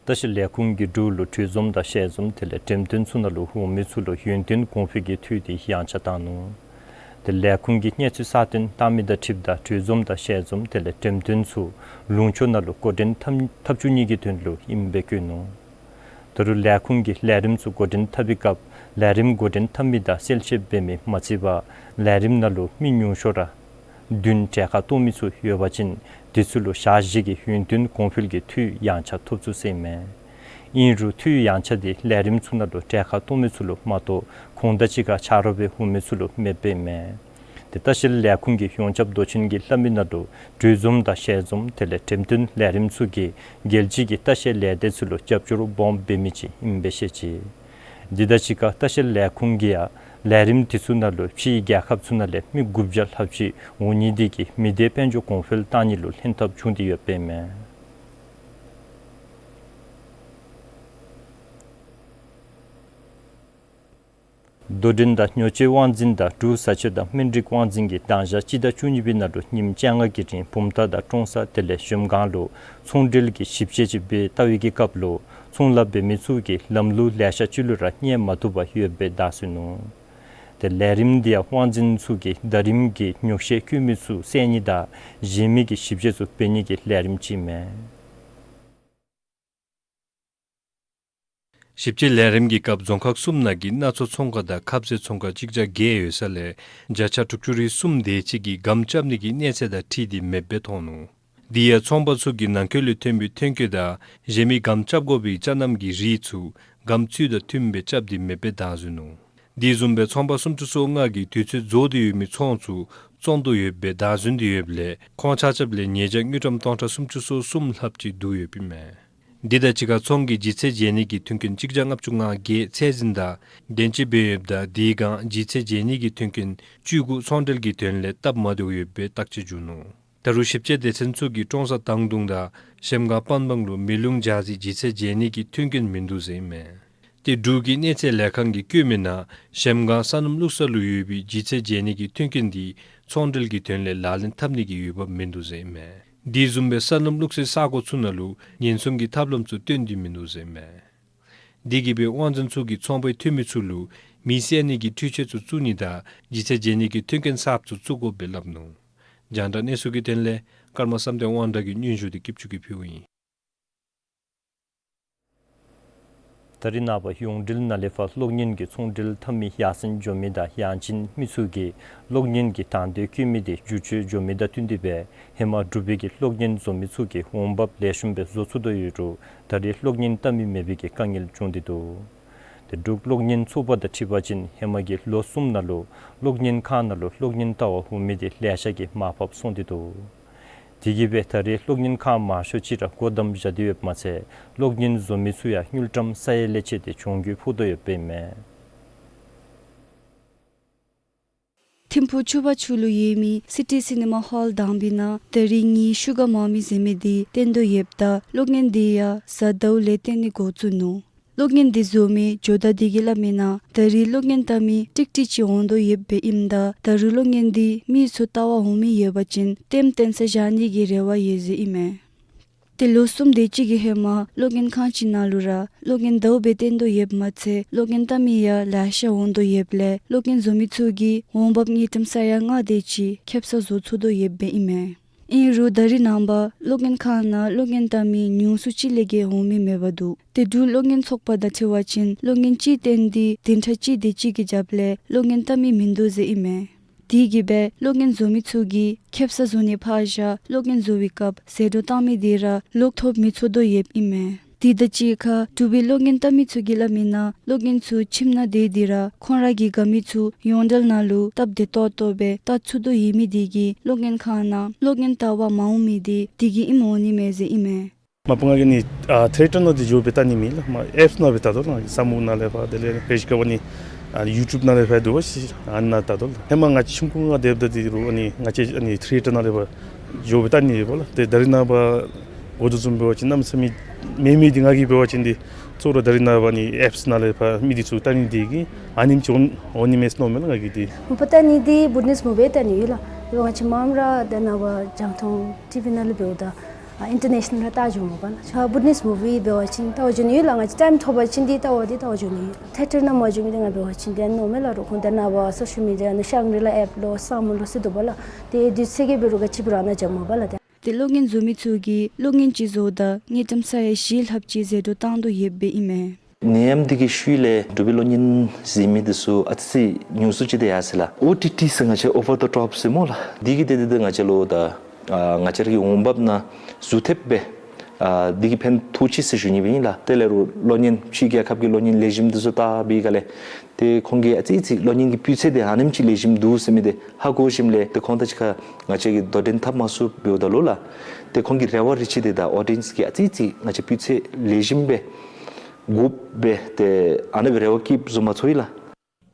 ལྟ་བཤལ་ལས་ཁུངས་ཀྱིས་འབྲུག་ལུ་གྲོས་འཛོམས་དང་ཞལ་འཛོམས་དེ་ལས་འགྲེམས་སྟོན་ཚུ་ནང་ལུ་འོང་མི་ཚུ་ལུ་ཡུན་བརྟན་གོང་འཕེལ་གྱི་འཐུས་དེ་ཡངས་ཆག་བཏང་ནུག། དེ་ལས་ཁུངས་ཀྱིས་གནས་ཚུལ་གསར་བཏོན་བཏང་མི་དང་འཁྲིལཝ་ད་གྲོས་འཛོམས་དང་ཞལ་འཛོམས་དེ་ལས་འགྲེམས་སྟོན་ཚུ་ལུང་ཕྱོགས་ནང་ལུ་འགོ་འདྲེན་འཐབ་འཐབ་བཅུག་ནི་གི་དོན་ལུ་ཨིནམ་སྦེ་བཀོད་ནུག། ད་རུང་ལས་ཁུངས་ཀྱིས་ལས་རིམ་ཚུ་འགོ་འདྲེན་འཐབ་པའི་སྐབས་ལས་རིམ་འགོ་འདྲེན་འཐབ་མི་དང་གསལ་བཤད་འབད་མི་མ་བརྩིས་པར་ལས་རིམ་ནང་ལུ་མི་ཉུང་ཤོས་ར་བདུན་གྲལ་ཁར་གཏོགས་མི་ཚུ་ཡོད་པ་ཅིན་དེ་ཚུ་ལུ་ཞག་བཞི་གི་ཡུན་བརྟན་གོང་འཕེལ་གྱི་འཐུས་ཡངས་ཆག་ཐོབ་ཚུགས་ཟེར་ཨིན་མས། ཨིན་རུང་འཐུས་ཡངས་ཆག་དེ་ལས་རིམ་ཚུ་ནང་ལུ་གྲལ་ཁར་གཏོགས་མི་ཚུ་ལུ་མ་གཏོགས་གོང་དང་གཅིག་ཁར་ཆ་རོགས་སྦེ་འོང་མི་ཚུ་ལུ་མེདཔ་ཨིན་མས། དེ་ལྟ་བཤལ་ལས་ཁུངས་ཀྱི་ཡོངས་ཁྱབ་མདོ་ཆེན་གྱིས་སླབ་མི་ནང་ལུ་གྲོས་འཛོམས་དང་ཞལ་འཛོམས་དེ་ལས་འགྲེམས་སྟོན་ལས་རིམ་ཚུ་གིས་རྒྱལ་སྤྱི་གི་ལྟ་བཤལ་ལས་སྡེ་ཚུ་ལུ་རྒྱབ་སྐྱོར་སྦོམ་འབད་མི་ཅིག་ཨིནམ་སྦེ་བཤད་ཅི། དེ་དང་གཅིག་ཁར་ལྟ་བཤལ་ལས་ཁུངས་ཀྱིས་ཡང་ལས་རིམ་དེ་ཚུ་ནང་ལུ་ཕྱིའི་རྒྱལ་ཁབ་ཚུ་ནང་ལས་མི་དགུ་བརྒྱ་ལྷགཔ་ཅིག་འོང་ནི་དེ་གིས་མི་སྡེ་དཔལ་འབྱོར་གོང་འཕེལ་བཏང་ནི་ལུ་ལྷན་ཐབས་བྱུང་སྟེ་ཡོདཔ་ཨིན་མས། རྡོ་འགྲེམས་དང་ཉོ་སྤྱོད་དབང་འཛིན་དང་འབྲུག་བཟའ་སྤྱོད་དང་སྨན་རིགས་དབང་འཛིན་གྱིས་དང་ཞག་སྤྱི་ཟླ་བཅུ་གཉིས་པའི་ནང་ལུ་ཉིནམ་བཅོ་ལྔ་གི་རིང་བུམ་ཐང་དང་ཀྲོང་གསར་དེ་ལས་གཞལམ་སྒང་ལུ་ཚོང་འབྲེལ་གྱི་ཞིབ་དཔྱད་ཅིག་འབད་བལྟ་བའི་གི་སྐབས་ལུ་ཚོང་ལཱ་འབད་མི་ཚུ་གིས་ལམ་ལུགས་ལེ་ཤ་ཅིག་ལུ་ར་ཉན་མ་བཏུབ་པར་ཡོདཔ་སྦེ་བརྡ་སོན་ནུག། དེ་ལས་རིམ་འདི་ཡང་དབང་འཛིན་ཚུ་གིས་ཟླ་རིམ་གྱི་ཉོག་བཤད་བཀོད་མི་ཚུ་བསལ་ནི་དང་གཞན་མི་གི་ཞིབ་དཔྱད་ཚུ་འབད་ནི་གི་ལས་རིམ་ཅིག་ཨིན་མས། ཞིབ་དཔྱད་ལས་རིམ་གྱི་སྐབས་རྫོང་ཁག་གསུམ་ནང་གི་སྣ་ཚོགས་ཚོང་ཁང་དང་ཁབ་ཟས་ཚོང་ཁང་གཅིག་བརྒྱ་བརྒྱད་ཡོད་ས་ལས་བརྒྱ་ཆ་དྲུག་ཅུ་རེ་གསུམ་དེ་ཅིག་གིས་སྒམ་རྐྱབ་ནི་གི་གནས་ཚད་དང་འཁྲིལ་ཏེ་མེདཔ་སྦེ་མཐོང་ནུག། དེ་ཡང་ཚོང་པ་ཚུ་གིས་ནང་འཁོད་ལས་ཐོན་པའི་ཐོན་སྐྱེད་དང་གཞན་མི་སྒམ་རྐྱབ་དགོ་པའི་ཅ་རྣམ་གྱི་རིགས་ཚུ་སྒམ་ཚུལ་དང་མཐུནམ་སྦེ་རྐྱབ་སྟེ་མེདཔ་སྦེ་བདའ་ཟུན་ནུག། དེ་བཟུམ་སྦེ་ཚོང་པ་སུམ་ཅུ་སོ་ལྔ་གིས་དུས་ཚོད་རྫོགས་ཏེ་ཡོད་མི་ཚོང་ཚུ་བཙོང་དོ་ཡོདཔ་སྦེ་བདའ་ཟུན་ཏེ་ཡོདཔ་ལས་ཁོང་ཆ་ཁྱབ་ལས་ཉེས་བྱ་དངུལ་ཀྲམ་སྟོང་ཕྲག་སུམ་ཅུ་སོ་གསུམ་ལྷགཔ་ཅིག་བསྡུ་ཡོདཔ་ཨིན་མས། འདི་དང་གཅིག་ཁར་ཚོང་གི་ལྗིད་ཚད་འཇལ་ནི་གི་མཐུན་རྐྱེན་གཅིག་བརྒྱ་ལྔ་བཅུ་ང་བརྒྱད་ཚད་འཛིན་དང་འདོན་ཅི་འབད་ཡོདཔ་ད་དེའི་སྒང་ལྗིད་ཚད་འཇལ་ནི་གི་མཐུན་རྐྱེན་བཅུ་དགུ་ཚོང་འབྲེལ་གྱི་དོན་ལས་སྟབས་མ་བདེཝ་ཡོདཔ་སྦེ་བརྟག་དཔྱད་བྱུང་ནུག། ད་རུང་ཞིབ་དཔྱད་སྡེ་ཚན་ཚུ་གིས་ཀྲོང་གསར་དང་དུང་དང་གཞལམ་སྒང་པན་སྦང་ལུ་མེ་རླུང་འཇགས་སའི་ལྗིད་ཚད་འཇལ་ནི་གི་མཐུན་རྐྱེན་མིན་འདུག་ཟེར་ཨིན་མས། ཏེ་འབྲུག་གི་གནས་ཚད་ལས་ཁང་གིས་བཀོད་མི་ནང་གཞལམ་སྒང་སོ་ནམ་བླུག་ས་ལུ་ཡོད་པའི་ལྗིད་ཚད་འཇལ་ནི་གི་མཐུན་རྐྱེན་འདི་ཚོང་འབྲེལ་གྱི་དོན་ལས་ལག་ལེན་འཐབ་ནི་གི་འོས་འབབ་མིན་འདུག་ཟེར་ཨིན་མས། དེ་བཟུམ་སྦེ་སོ་ནམ་བླུག་སའི་ས་གོ་ཚུ་ནང་ལུ་ཉེན་སྲུང་གི་ཐབས་ལམ་ཚུ་སྟོན་ཏེ་མིན་འདུག་ཟེར་ཨིན་མས། དེ་གིས་སྦེ་དབང་འཛིན་ཚུ་གིས་ཚོང་པའི་འཐུས་མི་ཚུ་ལུ་མེ་བསད་ནི་གི་འཕྲུལ་ཆས་ཚུ་བཙུགས་ནི་དང་ལྗིད་ཚད་འཇལ་ནི་གི་མཐུན་རྐྱེན་གསརཔ་ཚུ་བཙུགས་དགོཔ་སྦེ་སླབ་ནུག། རྒྱང་བསྒྲགས་གནས་ཚུལ་གྱི་དོན་ལས་ཀརྨ་བསམ་གཏན་དབང་གྲགས་ཀྱི་སྙན་ཞུ་འདི་སྐྱིད་ཆུ་གིས་ཕུལཝ་ཨིན། ད་རེས་ནངས་པ་ཡོངས་འབྲེལ་ནང་ལས་ཕར་གློག་བརྙན་གྱི་ཚོང་འབྲེལ་འཐབ་མི་ཡར་སེང་འགྱོ་མི་དང་ཡང་ཅིན་མི་ཚུ་གིས་གློག་བརྙན་གྱི་དང་འདོད་བསྐྱེད་མི་དེ་འགྱུར་བཅོས་འགྱོ་མི་དང་བསྟུན་ཏེ་སྦེ་ཧེ་མ་འབྲུག་པའི་གི་གློག་བརྙན་བཟོ་མི་ཚུ་གི་འོང་འབབ་ལེགས་ཤོམ་སྦེ་བཟོ་ཚུགས་དོ་ཡོད་རུང་ད་རེས་གློག་བརྙན་བལྟ་མི་མེད་པའི་གི་དཀའ་ངལ་བྱུང་སྟེ་འདུག། ཏེ་འབྲུག་གློག་བརྙན་ཚོགས་པ་དང་འཁྲིལ་བ་ཅིན་ཧེ་མ་གི་ལོ་གསུམ་ནང་ལུ་གློག་བརྙན་ཁང་ནང་ལུ་གློག་བརྙན་བལྟ་བར་འོང་མི་དེ་ལེ་ཤ་གིས་མར་ཕབ་སོང་སྟེ་འདུག། དེ་གིས་སྦེ་ད་རེས་གློག་བརྙན་ཁང་མང་ཤོས་ཅིག་ར་སྒོ་བསྡམས་བཞག་སྟེ་ཡོདཔ་མ་ཚད་གློག་བརྙན་བཟོ་མི་ཚུ་ཡང་དངུལ་ཀྲམ་ས་ཡ་ལས་བཅད་དེ་གྱོང་གུད་ཕོག་དོ་ཡོདཔ་ཨིན་མས། ཐིམ་ཕུག་ཆུ་བར་ཆུ་ལུ་ཡོད་མི་སི་ཊི་སི་ནི་མ་ཧོལ་དང་པའི་ནང་ད་རིས་ངེའི་ཤུ་ག་མང་མི་ཟེར་མི་དེ་བཏོན་དོ་ཡོདཔ་ད་གློག་བརྙན་དེ་ཡང་གཟའ་ཟླཝ་ལས་བཏོན་ནི་འགོ་བཙུགས་ནུག། གློག་བརྙན་དེ་བཟོ་མི་ཇོ་བདག་དེ་གིས་སླབ་མི་ནང་ད་རེས་གློག་བརྙན་བལྟ་མི་ཀྲིག་ཀྲི་ཅིག་འོང་དོ་ཡོདཔ་སྦེ་ཨིནམ་ད་ད་རུང་གློག་བརྙན་དེ་མི་ཚུ་བལྟ་བར་འོང་མི་ཡོད་པ་ཅིན་ལྟདམོ་སྟོན་ས་བཞག་ནི་གི་རེ་བ་ཡོད་ཟེར་ཨིན་མས། ཏེ་ལོ་གསུམ་དེ་ཅིག་གི་ཧེ་མ་གློག་བརྙན་ཁང་ཅིག་ནང་ལུ་ར་གློག་བརྙན་ཟླཝ་སྦེ་བཏོན་དོ་ཡོདཔ་མ་ཚད་གློག་བརྙན་བལྟ་མི་ཡང་ལེ་ཤ་འོང་དོ་ཡོདཔ་ལས་གློག་བརྙན་བཟོ་མི་ཚུ་གིས་འོང་འབབ་དངུལ་ཀྲམ་ས་ཡ་ལྔ་དེ་ཅིག་ཁེབ་ས་བཟོ་ཚུགས་དོ་ཡོདཔ་སྦེ་ཨིན་མས། ཨིན་རུང་ད་རིས་ནངས་པ་གློག་བརྙན་ཁང་ནང་གློག་བརྙན་བལྟ་མི་ཉུང་སུ་ཅིག་ལས་བརྒལ་འོང་མི་མེདཔ་འདུག། ཏེ་འབྲུག་གློག་བརྙན་ཚོགས་པ་དང་འཁྲིལ་བ་ཅིན་གློག་བརྙན་གཅིག་བཏོན་ཏེ་བདུན་ཕྲག་གཅིག་དེ་ཅིག་གི་རྒྱབ་ལས་གློག་བརྙན་བལྟ་མི་མིན་འདུག་ཟེར་ཨིན་མས། དེ་གིས་སྦེ་གློག་བརྙན་བཟོ་མི་ཚུ་གིས་ཁེབ་ས་བཟོ་ནི་ཕར་བཞག་གློག་བརྙན་བཟོ་བའི་སྐབས་ཟད་འགྲོ་བཏང་མི་དེ་ར་ལོག་ཐོབ་མི་ཚུགས་དོ་ཡོདཔ་ཨིན་མས། དེ་དང་གཅིག་ཁར་འབྲུག་པའི་གློག་བརྙན་བལྟ་མི་ཚུ་གིས་སླབ་མིའི་ནང་གློག་བརྙན་ཚུ་ཁྱིམ་ནང་སྡོད་དེ་ར་ཁོང་ར་གིས་དགའ་མི་ཚུ་ཡོངས་འབྲེལ་ནང་ལུ་སྟབས་བདེ་ཏོག་ཏོ་སྦེ་བལྟ་ཚུགས་དོ་ཡོད་མི་དེ་གིས་གློག་བརྙན་ཁང་ནང་གློག་བརྙན་བལྟ་བར་མ་འོང་མི་དེ་དེ་གིས་ཨིནམ་འོང་ནི་མས་ཟེར་ཨིན་མས། མ་པ་ང་གིས་ནི་ཨ་ཐི་ཡེ་ཊར་ནང་འདི་འགྱོ་སྦེ་བལྟ་ནི་མེད་ལགས། མ་ཨེཔསི་ནང་སྦེ་བལྟ་དོ་ལགས། ས་སྨུག་ནང་ལས་ཕར་དེ་ལས་ཕྱེད་ཀ་བ་ནི་ཨ་ཡུ་ཊུབ་ནང་ལས་ཕར་འདུག་པ་ཅིན་ཨ་ནཱ་བལྟ་དོ་ལགས། ཧེ་མ་ང་བཅས་ཆུང་ཀུ་ང་སྡོདཔ་ད་འདི་རུང་ཨ་ནི་ང་བཅས་ཨ་ནི་ཐི་ཡེ་ཊར་ནང་ལས་ཕར་འགྱོ་སྦེ་བལྟ་ནི་ཡོདཔ་ལགས། ཏེ་ད་རིས་ནངས་པ་འགོ་འདྲེན་བཟུམ་འབད་བ་ཅིན་གནམ་མེད་ས་མེད་མེད་མི་འདི་ང་གིས་འབད་བ་ཅིན་འདི་གཙོ་བོ་ར་ད་རིས་ནངས་པ་ཨ་ནི་ཨེཔསི་ནང་ལས་ཕར་མི་འདི་ཚུ་བལྟ་ནི་དེ་གིས་ཨ་ནེམ་ཅིག་འོང་འོང་ནི་མས་ཟེར་མནོཝ་མས་ལགས་ང་གིས་འདི། མ་པ་བལྟ་ནི་འདི་བུ་ཊི་ནེསི་མུ་བི་བལྟ་ནི་ཡོད་ལགས། ང་བཅས་མངམ་ར་ད་ནཱ་བ་རྒྱང་མཐོང་ཊི་བི་ནང་ལུ་འབདཝ་ད་ཨ་ཨིན་ཊར་ནེ་ཤ་ནཱལ་ར་བལྟ་འགྱོཝ་མས་པ་ལགས། ཆ་བུ་ཊི་ནེསི་མུ་བི་འབད་བ་ཅིན་བལྟ་བར་འགྱོ་ནི་ཡོད་ལགས། ང་བཅས་ཊའིམ་ཐོབ་པ་ཅིན་འདི་བལྟ་བར་འདི་བལྟ་བར་འགྱོ་ནི་ཡོད། ཐི་ཡེ་ཊར་ནང་མ་འགྱོ་མི་འདི་ང་འབད་བ་ཅིན་འདི་ཨ་ནི་མནོཝ་མས་ལགས། རོགས་ཁོང་ད་ནཱ་བ་སོ་ཤལ་མི་ཌི་ཡ་ནང་ཤང་གྲི་ལ་ཨེཔ་ལོ་སམ་མུ་ལོ་ཟེར་འདུག་པ་ལགས། ཏེ་དུས་ཚོད་ཀྱིས་འབད་རུང་ག་ཅི་འབད་རུང་ཨ་ནཱ་འགྱོཝ་མས་པ་ལགས། ཏེ་གློག་བརྙན་བཟོ་མི་ཚུ་གིས་གློག་བརྙན་ཅིག་བཟོཝ་ད་དངུལ་ཀྲམ་ས་ཡ་བཞི་ལྷགཔ་ཅིག་ཟད་འགྲོ་བཏང་དོ་ཡོདཔ་ཨིན་མས། ནད་ཡམས་འདི་གི་ཤུལ་ལས་འབྲུག་པའི་གློག་བརྙན་གཟིགས་མི་འདི་ཚུ་ཨ་ཙི་ཉུང་སུ་ཅིག་ཏེ་ཡར་སོ་ཡི་ལགས། ཨོ་ཊི་ཊི་ཟེར་ང་བཅས་ཨོ་བར་ཌི་ཊོཔ་ཟེར་སྨོ་ལགས། འདི་གིས་ཏེ་ཏེ་ཏེ་ང་བཅས་ལུ་ད་ཨ་ང་བཅས་ར་གི་འོང་འབབ་ནང་ཟུར་ཐེབས་སྦེ་ཨ་འདི་གིས་ཕན་ཐོགས་ཅི་ཟེར་ཞུ་ནི་སྦེ་ཨིན་ལགས། དེ་ལས་རོགས་གློག་བརྙན་ཕྱི་རྒྱལ་ཁབ་ཀྱི་གློག་བརྙན་ལེགས་ཤོམ་འདི་ཚུ་བལྟ་བའི་སྒང་ལས་ཏེ་ཁོང་གིས་ཨ་ཙི་ཙི་གློག་བརྙན་གྱི་སྤུས་ཚད་འདི་ཨ་ནེམ་ཅིག་ལེགས་ཤོམ་འདུག་ཟེར་མི་འདི་ཧ་གོ་ཞིནམ་ལས་ཏེ་ཁོང་དང་གཅིག་ཁར་ང་བཅས་ཀྱིས་དོ་འགྲན་འཐབ་མ་ཚུགསཔ་འབདཝ་ད་ལུ་ལགས། ཏེ་ཁོང་གི་རེ་བ་རེ་ཆེ་འདི་ད་ཨོ་ཌི་ཡེནསི་གིས་ཨ་ཙི་ཙི་ང་བཅས་སྤུས་ཚད་ལེགས་ཤོམ་སྦེ་དགོཔ་སྦེ་ཏེ་ཨ་ནི་སྦེ་རེ་བ་བསྐྱེདཔ་བཟུམ་མ་ཚོར་ཡི་ལགས།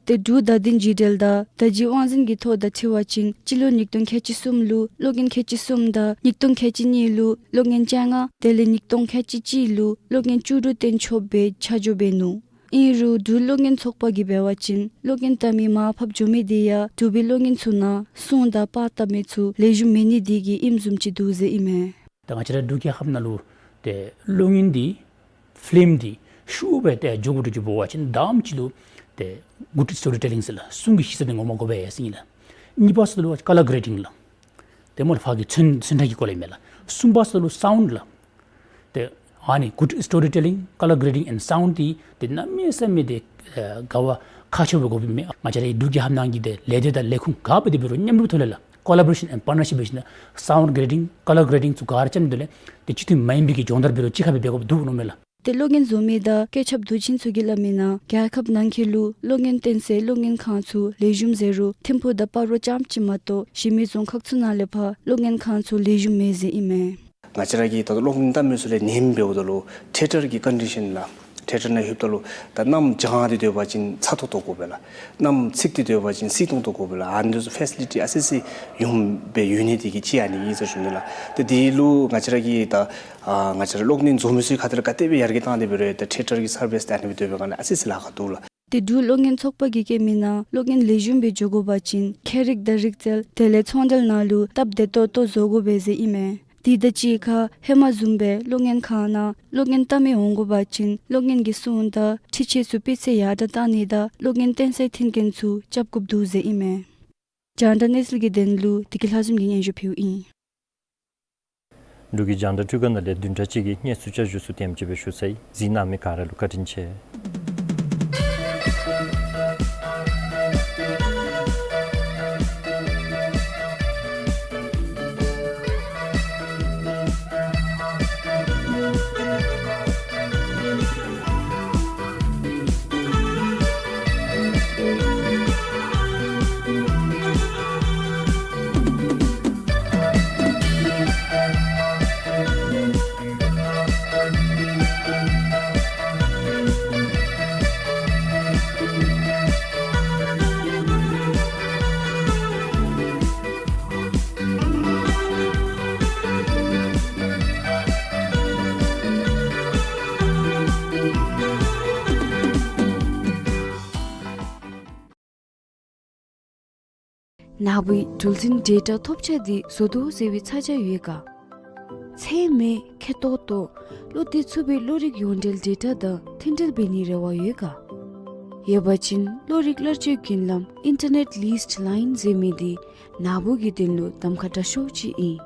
ཏེ་འབྲུག་བརྡ་དོན་བརྒྱུད་འབྲེལ་དང་བརྡ་བརྒྱུད་དབང་འཛིན་གྱི་ཐོ་དང་འཁྲིལ་བ་ཅིན་སྤྱི་ལོ་ཉིས་སྟོང་ཁལ་གཅིག་གསུམ་ལུ་གློག་བརྙན་ཁལ་གཅིག་གསུམ་དང་ཉིས་སྟོང་ཁལ་གཅིག་གཉིས་ལུ་གློག་བརྙན་བཅོ་ལྔ་དེ་ལས་ཉིས་སྟོང་ཁལ་གཅིག་གཅིག་ལུ་གློག་བརྙན་བཅུ་དྲུག་སྟོན་ཆོགཔ་སྦེ་ཆ་འཇོག་འབད་ནུག། ཨིན་རུང་འབྲུག་གློག་བརྙན་ཚོགས་པ་གིས་འབད་བ་ཅིན་གློག་བརྙན་བལྟ་མི་མར་ཕབ་འགྱོ་མི་དེ་ཡང་འབྲུག་པའི་གློག་བརྙན་ཚུ་ནང་སྲུང་དང་པར་བཏབ་མི་ཚུ་ལེགས་ཤོམ་མེད་ནི་དེ་གིས་ཨིནམ་བཟུམ་ཅིག་འདུག་ཟེར་ཨིན་མས། ད་ང་བཅས་ར་འབྲུག་རྒྱལ་ཁབ་ནང་ལུ་ཏེ་གློག་བརྙན་འདི་ཕིལམ་འདི་ཤུགས་སྦེ་ཏེ་འགྱོ་དགོ་འགྱོ་དགོ་པ་ཅིན་དང་པ་ཅིག་ལུ་ཏེ་གུཌ་སི་ཊོ་རི་ཊེ་ལིང་ཟེར་ལགས། སྲུང་གི་ཤེས་ཚད་འདི་ངོ་མ་དགོ་པས་ཟེར་ཨིན་ལགས། གཉིས་པ་ཟེར་ལུ་ཀ་ལར་གེ་རེ་ཌིང་ལགས། ཏེ་སྨོ་ལགས་ཕར་གྱི་ཚོན་ཚོན་ཁྲ་གི་སྐོར་ལས་མས་ལགས། གསུམ་པ་ཟེར་ལུ་སའུནཌ་ལགས། ཏེ་ཨ་ནི་གུཌ་སི་ཊོ་རི་ཊེ་ལིང་ཀ་ལར་གེ་རེ་ཌིང་ཨེནཌ་སའུནཌ་འདི་ཏེ་གནམ་མེད་ས་མེད་ཏེ་ཨ་ག་བ་ཁག་ཆེཝ་དགོཔ་མས། ང་བཅས་རའི་འབྲུག་རྒྱལ་ཁབ་ནང་གི་ཏེ་ལས་སྡེ་དང་ལས་ཁུངས་ག་སྦེ་ཏེ་འབད་རུང་མཉམ་རུབ་ཐོག་ལས་ལགས། ཀོ་ལ་བོ་རེ་ཤཱན་ཨེནཌ་པར་ཊ་ནར་ཤིཔ་འབད་ཞིནམ་ལས་སའུནཌ་གེ་རེ་ཌིང་ཀ་ལར་གེ་རེ་ཌིང་ཚུ་ག་ར་རྐྱབ་ནི་དོན་ལས་ཏེ་སྤྱི་འཐུས་མ་ཡིན་པའི་གི་སྦྱོང་བརྡར་འབད་རུང་གཅིག་ཁར་སྦེ་འབད་དགོཔ་འདུག་མནོཝ་མས་ལགས། ཏེ་གློག་བརྙན་བཟོ་མི་དང་བཀོད་ཁྱབ་དུས་ཆེན་ཚུ་གིས་སླབ་མིའི་ནང་རྒྱལ་ཁབ་ནང་འཁོད་ལུ་གློག་བརྙན་སྟོན་སའི་གློག་བརྙན་ཁང་ཚུ་ལེགས་ཤོམ་ཟེར་རུང་ཐིམ་ཕུག་དང་སྤ་རོ་རྐྱངམ་ཅིག་མ་གཏོགས་གཞན་མི་རྫོང་ཁག་ཚུ་ནང་ལས་ཕར་གློག་བརྙན་ཁང་ཚུ་ལེགས་ཤོམ་མེད་ཟེར་ཨིན་མས། ང་བཅས་ར་གི་ད་ལྟོ་གློག་བརྙན་བལྟ་མི་ཚུ་ལས་ནེམ་འབདཝ་ད་ལུ་ཐི་ཡེ་ཊར་གྱི་ཀོན་ཌི་ཤཱན་ལགས། ཐི་ཡེ་ཊར་ནང་ལྷོདཔ་ད་ལུ་ད་གནམ་བྱང་སྟེ་སྡོད་པ་ཅིན་ཚ་ཏོག་ཏོ་དགོ་པས་ལགས། གནམ་ཚིག་སྟེ་སྡོད་པ་ཅིན་བསིལ་ཏོང་ཏོ་དགོ་པས་ལགས། ཨ་ནི་ཚུ་ཕེ་སི་ལི་ཊི་ཨ་ཙི་ཙི་ཡོདཔ་སྦེ་ཡོད་ནི་དེ་གིས་གཅིག་ཨ་ནི་ཨིན་ཟེར་ཞུ་ནི་ལགས། ཏེ་དེ་ལུ་ང་བཅས་ར་གིས་ད་ཨ་ང་བཅས་ར་གློག་བརྙན་བཟོ་མི་ཚུ་གི་ཁ་ཐུག་ལས་ག་དེ་སྦེ་ཡར་རྒྱས་བཏང་སྟེ་འབད་རུང་ད་ཐི་ཡེ་ཊར་གྱི་སར་བིསི་ད་ཨ་ནི་སྦེ་སྡོད་པའི་སྒང་ལས་ཨ་ཙི་ཙི་ལཱ་ཁག་འདུག་ལགས། ཏེ་འབྲུག་གློག་བརྙན་ཚོགས་པ་གིས་བཀོད་མིའི་ནང་གློག་བརྙན་ལེགས་ཤོམ་སྦེ་འགྱོ་དགོ་པ་ཅིན་ཁྱད་རིག་དང་རིག་རྩལ་དེ་ལས་ཚོང་འབྲེལ་ནང་ལུ་སྟབས་བདེ་ཏོག་ཏོ་བཟོ་དགོ་པས་ཟེར་ཨིན་མས། དེ་དང་གཅིག་ཁར་ཧེ་མ་བཟུམ་སྦེ་གློག་བརྙན་ཁང་ནང་གློག་བརྙན་བལྟ་མི་འོང་དགོ་པ་ཅིན་གློག་བརྙན་གྱི་སྲུང་དང་འཕྲུལ་ཆས་ཚུ་སྤུས་ཚད་ཡར་དྲགས་བཏང་ནི་དང་གློག་བརྙན་སྟོན་སའི་མཐུན་རྐྱེན་ཚུ་རྐྱབ་དགོཔ་འདུག་ཟེར་ཨིན་མས། རྒྱང་བསྒྲགས་གནས་ཚུལ་གྱི་དོན་ལུ་བདེ་སྐྱིད་ལྷ་འཛོམས་ཀྱིས་སྙན་ཞུ་ཕུལཝ་ཨིན། འབྲུག་གི་རྒྱང་བསྒྲགས་འཕྲུལ་ཁང་ནང་ལས་བདུན་ཕྲག་གཅིག་གི་གནས་ཚུལ་བསྐྱར་ཞུ་ཚུ་དེམ་ཅིག་སྦེ་ཞུ་ཚར་ཡི། གཟིགས་གནང་མི་ག་ར་ལུ་བཀའ་དྲིན་ཆེ། ནཱ་བུའི་འགྲུལ་འཕྲིན་ཌེ་ཊ་ཐོབ་ཆ་འདི་བཟོ་དོ་ཟེར་བའི་ཚ་གྱང་ཡོད་ག། ཚད་མེད་ཁེ་ཏོག་ཏོ་བློ་གཏད་ཚུགས་པའི་གློག་རིག་ཡོངས་འབྲེལ་ཌེ་ཊ་དང་མཐུན་འབྲེལ་འབད་ནིའི་རེ་བ་ཡོད་ག། ཡོད་པ་ཅིན་གློག་རིག་གླར་སྤྱོད་བརྒྱུད་ལམ་ཨིན་ཊར་ནེཊ་ལིསི་ཊི་ལའིན་ཟེར་མི་འདི་ནཱ་བུ་གི་དོན་ལུ་གདམ་ཁ་དྲག་ཤོས་ཅིག་ཨིན།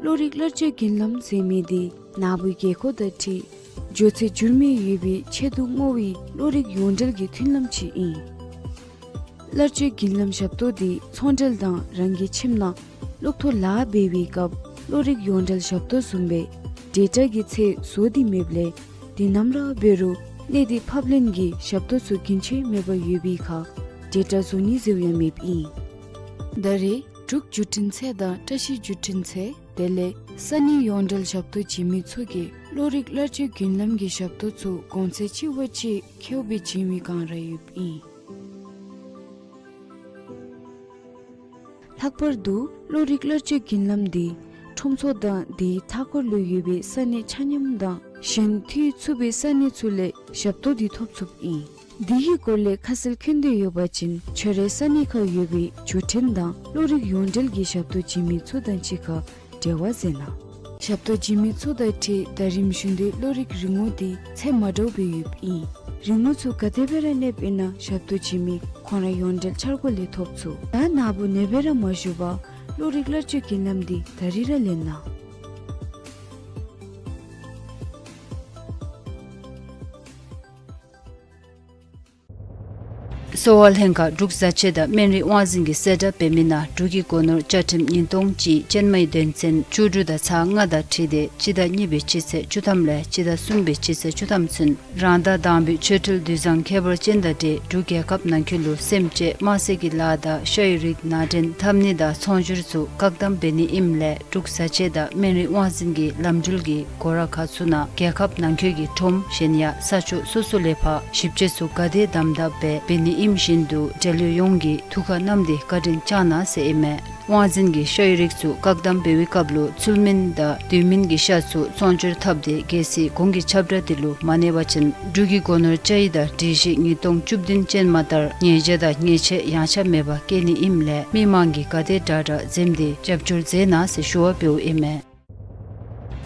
གློག་རིག་གླར་སྤྱོད་མགྲོན་ལམ་ཟེར་མི་འདི་ནཱ་བུ་རྒྱལ་ཁབ་དང་འཁྲིལ་འགྱོ་ཚད་འགྱུར་མེད་ཡོད་པའི་ཆེད་དུ་བསྔོ་བའི་གློག་རིག་ཡོངས་འབྲེལ་གྱི་མཐུན་ལམ་ཅིག་ཨིན། གླར་སྤྱོད་མགྲོན་ལམ་ཞབས་ཏོག་འདི་ཚོང་འབྲེལ་དང་རང་གི་ཁྱིམ་ནང་གློག་ཐོག་ལཱ་འབད་བའི་སྐབས་གློག་རིག་ཡོངས་འབྲེལ་ཞབས་ཏོག་བཟུམ་སྦེ་ཌེ་ཊ་གི་ཚད་བཟོ་སྟེ་མེདཔ་ལས་དེ་ནམ་ར་འབད་རུང་གནས་འདི་ཕབ་ལེན་གྱི་ཞབས་ཏོག་ཚུ་རྒྱུན་ཆད་མེད་པར་ཡོད་པའི་ཁར་ཌེ་ཊ་བཟོ་ནི་ཟེརཝ་ཡང་མེདཔ་ཨིན། ད་རེས་འབྲུག་བརྒྱུད་འཕྲིན་ཚད་དང་བཀྲ་ཤིས་བརྒྱུད་འཕྲིན་ཚད་དེ་ལས་ས་གནས་ཡོངས་འབྲེལ་ཞབས་ཏོག་བྱིན་མི་ཚུ་གིས་གློག་རིག་གླར་སྤྱོད་མགྲོན་ལམ་གྱི་ཞབས་ཏོག་ཚུ་གོང་ཚད་ཅིག་བ་ཅིག་ཁེཝ་སྦེ་བྱིན་མི་གང་ར་ཡོདཔ་ཨིན། ལྷག་པར་དུ་གློག་རིག་གླར་སྤྱོད་མགྲོན་ལམ་འདི་ཁྲོམ་ཚོགས་དང་དེའི་མཐའ་འཁོར་ལུ་ཡོད་པའི་ས་གནས་ཆ་མཉམ་དང་གཞན་འཐུས་ཚུད་པའི་ས་གནས་ཚུ་ལས་ཞབས་ཏོག་འདི་ཐོབ་ཚུགསཔ་ཨིན། འདི་གི་སྐོར་ལས་ཁ་གསལ་མཁྱེན་འདོད་ཡོད་པ་ཅིན་ཁྱོད་རའི་ས་གནས་ཁར་ཡོད་པའི་བརྒྱུད་འཕྲིན་དང་གློག་རིག་ཡོངས་འབྲེལ་གྱི་ཞབས་ཏོག་བྱིན་མི་ཚུ་དང་གཅིག་ཁར་འབྲེལ་བ་མཛད་གནང་། ཞབས་ཏོག་བྱིན་མི་ཚུ་དང་འཁྲིལ་ད་རིམ་བཞིན་དུ་གློག་རིག་རིན་གོང་འདི་ཚད་མ་འདྲཝ་སྦེ་ཡོདཔ་ཨིན། རིན་གོང་ཚུ་ག་དེ་སྦེ་ར་གནསཔ་ཨིན་ན་ཞབས་ཏོག་བྱིན་མི་ཁོང་ར་ཡོངས་འབྲེལ་འཆར་སྒོ་ལས་ཐོབ་ཚུགས། ད་ནཱ་བུ་ནེ་སྦེ་ར་མ་བཞུགས་པར་གློག་རིག་གླར་སྤྱོད་མགྲོན་ལམ་འདི་ད་རིས་ར་ལེན་གནང་། གསོ་བ་ལྷན་ཁག་འབྲུག་བཟའ་ཆས་དང་སྨན་རིགས་དབང་འཛིན་གྱིས་གསལ་བསྒྲགས་འབད་མི་ནང་འབྲུག་གི་སྒོ་ནོར་བཅའ་ཁྲིམས་ཉིས་སྟོང་གཅིག་ཅན་མའི་དོན་ཚན་བཅུ་དྲུག་དང་ཚག་ལྔ་དང་འཁྲིལ་ཏེ་སྤྱི་ཟླ་གཉིས་པའི་སྤྱི་ཚེས་བཅུ་ཐམ་ལས་སྤྱི་ཟླ་གསུམ་པའི་སྤྱི་ཚེས་བཅུ་ཐམ་ཚུན་རང་ཟླ་དང་པའི་ཆོས་འབྲེལ་དུས་བཟང་ཁྱད་པར་ཅན་དང་འབྲེལ་འབྲུག་རྒྱལ་ཁབ་ནང་འཁོད་ལུ་སེམས་ཅན་དམར་ཟས་ཀྱི་ལཱ་དང་ཤ་ཡི་རིགས་ནང་འདྲེན་འཐབ་ནི་དང་ཚོང་སྒྱུར་ཚུ་བཀག་དམ་འབད་ནི་ཨིནམ་ལས་འབྲུག་བཟའ་ཆས་དང་སྨན་རིགས་དབང་འཛིན་གྱི་ལམ་འགྲུལ་གྱི་སྒོ་ར་ཁག་ཚུ་ནང་རྒྱལ་ཁབ་ནང་འཁོད་ཀྱི་ཁྲོམ་གཞན་ཡང་ས་ཕྱོགས་སོ་སོ་ལས་ཕར་ཞིབ་དཔྱད་ཚུ་ག་དེ་དམ་དམ་སྦེ་འབད་ནི་ཨིནམ་བཞིན་དུ་འབྲེལ་ཡོད་ཡོངས་ཀྱིས་ཐུགས་ཁར་བསྣམས་ཏེ་བཀའ་དྲིན་བསྐྱང་གནང་ཟེར་ཨིན་མས། དབང་འཛིན་གྱིས་ཤ་ཡི་རིགས་ཚུ་བཀག་དམ་འབད་བའི་སྐབས་ལུ་ཚུལ་མིན་དང་དུས་མིན་གྱི་ཤ་ཚུ་ཚོང་སྒྱུར་འཐབ་སྟེ་གལ་སྲིད་གོང་གི་ཁྱབ་བསྒྲགས་དེ་ལུ་མ་གནས་པ་ཅིན་འབྲུག་གི་སྒོ་ནོར་བཅའ་ཡིག་དང་སྒྲིག་གཞི་ཉིས་སྟོང་བཅུ་བདུན་ཅན་མ་ལྟར་ཉེས་བྱ་དང་ཉེས་ཆད་ཡངས་ཆག་མེད་པར་བཀལ་ནི་ཨིནམ་ལས་མི་མང་གིས་ག་དེ་དྲག་དྲག་འཛེམས་ཏེ་རྒྱབ་སྐྱོར་མཛད་གནང་ཟེར་ཞུ་བ་འབདཝ་ཨིན་མས།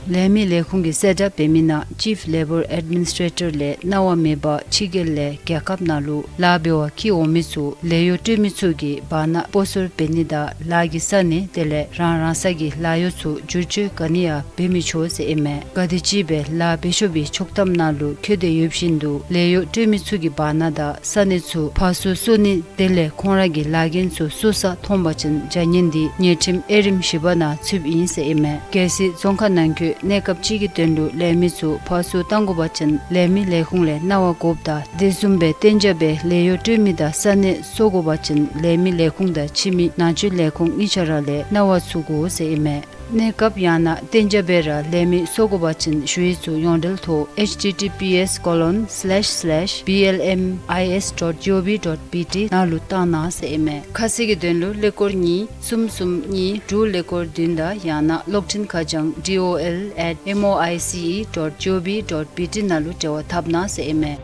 ལས་མི་ལས་ཁུངས་ཀྱིས་གསལ་བསྒྲགས་འབད་མི་ནང་Chief Labour Administrator ལས་གནང་བ་མེད་པར་ཕྱི་རྒྱལ་ལས་རྒྱལ་ཁབ་ནང་ལུ་ལཱ་འབད་བར་འཁྱིད་འོང་མི་ཚུ་ལས་གཡོག་སྤྲོད་མི་ཚུ་གིས་བར་ན་སྤོ་སོར་འབད་ནི་དང་ལཱ་གི་ས་གནས་དེ་ལས་རང་རང་ས་གི་ལཱ་གཡོག་ཚུ་བསྒྱུར་བཅོས་ག་ནི་ཡང་འབད་མི་ཆོག་ཟེར་ཨིན་མས། ག་དེམ་ཅིག་སྦེ་ལཱ་འབད་ཆོག་པའི་ཆོག་ཐམ་ནང་ལུ་འཁོད་དེ་ཡོདཔ་བཞིན་དུ་ལས་གཡོག་སྤྲོད་མི་ཚུ་གིས་བར་ན་དང་ས་གནས་ཚུ་ཕར་ཚུར་སོར་ནི་དེ་ལས་ཁོང་ར་གི་ལཱ་འགན་ཚུ་སོར་ས་མཐོང་པ་ཅིན་བྱ་ངན་འདི་ཉེས་ཁྲིམས་དབྱེ་རིམ་བཞི་པ་ནང་ཚུདཔ་ཨིན་ཟེར་ཨིན་མས། གལ་སྲིད་རྫོང་ཁག་ནང་འཁོད་གནས་སྐབས་ཅིག་གི་དོན་ལུ་ལས་མི་ཚུ་ཕར་ཚུར་བཏང་དགོ་པ་ཅིན་ལས་མི་ལས་ཁུངས་ལས་གནང་བ་དགོཔ་དང་དེ་བཟུམ་སྦེ་གཏན་འཇགས་སྦེ་ལས་གཡོག་སྤྲོད་མི་དང་ས་གནས་སོར་དགོ་པ་ཅིན་ལས་མི་ལས་ཁུངས་དང་ཕྱི་མི་ནང་ཆོས་ལས་ཁུངས་གཉིས་ཆ་ར་ལས་གནང་བ་ཚུ་དགོ་ཟེར་ཨིན་མས། གནས་སྐབས་ཡང་ན་གཏན་འཇགས་སྦེ་ར་ལས་མི་སོར་དགོ་པ་ཅིན་ཞུ་ཡིག་ཚུ་ཡོངས་འབྲེལ་ཐོག་H T T P S colon slash slash B L M I S dot G O V dot B T ནང་ལུ་བཏང་གནང་ཟེར་ཨིན་མས། ཁ་གསལ་གྱི་དོན་ལུ་ཀླད་ཀོར་གཉིས་གསུམ་གསུམ་གཉིས་དྲུག་ཀླད་ཀོར་བདུན་དང་ཡང་ན་གློག་འཕྲིན་ཁ་བྱང་D O L at M O I C E dot G O V dot B T ནང་ལུ་འབྲེལ་བ་འཐབ་གནང་ཟེར་ཨིན་མས།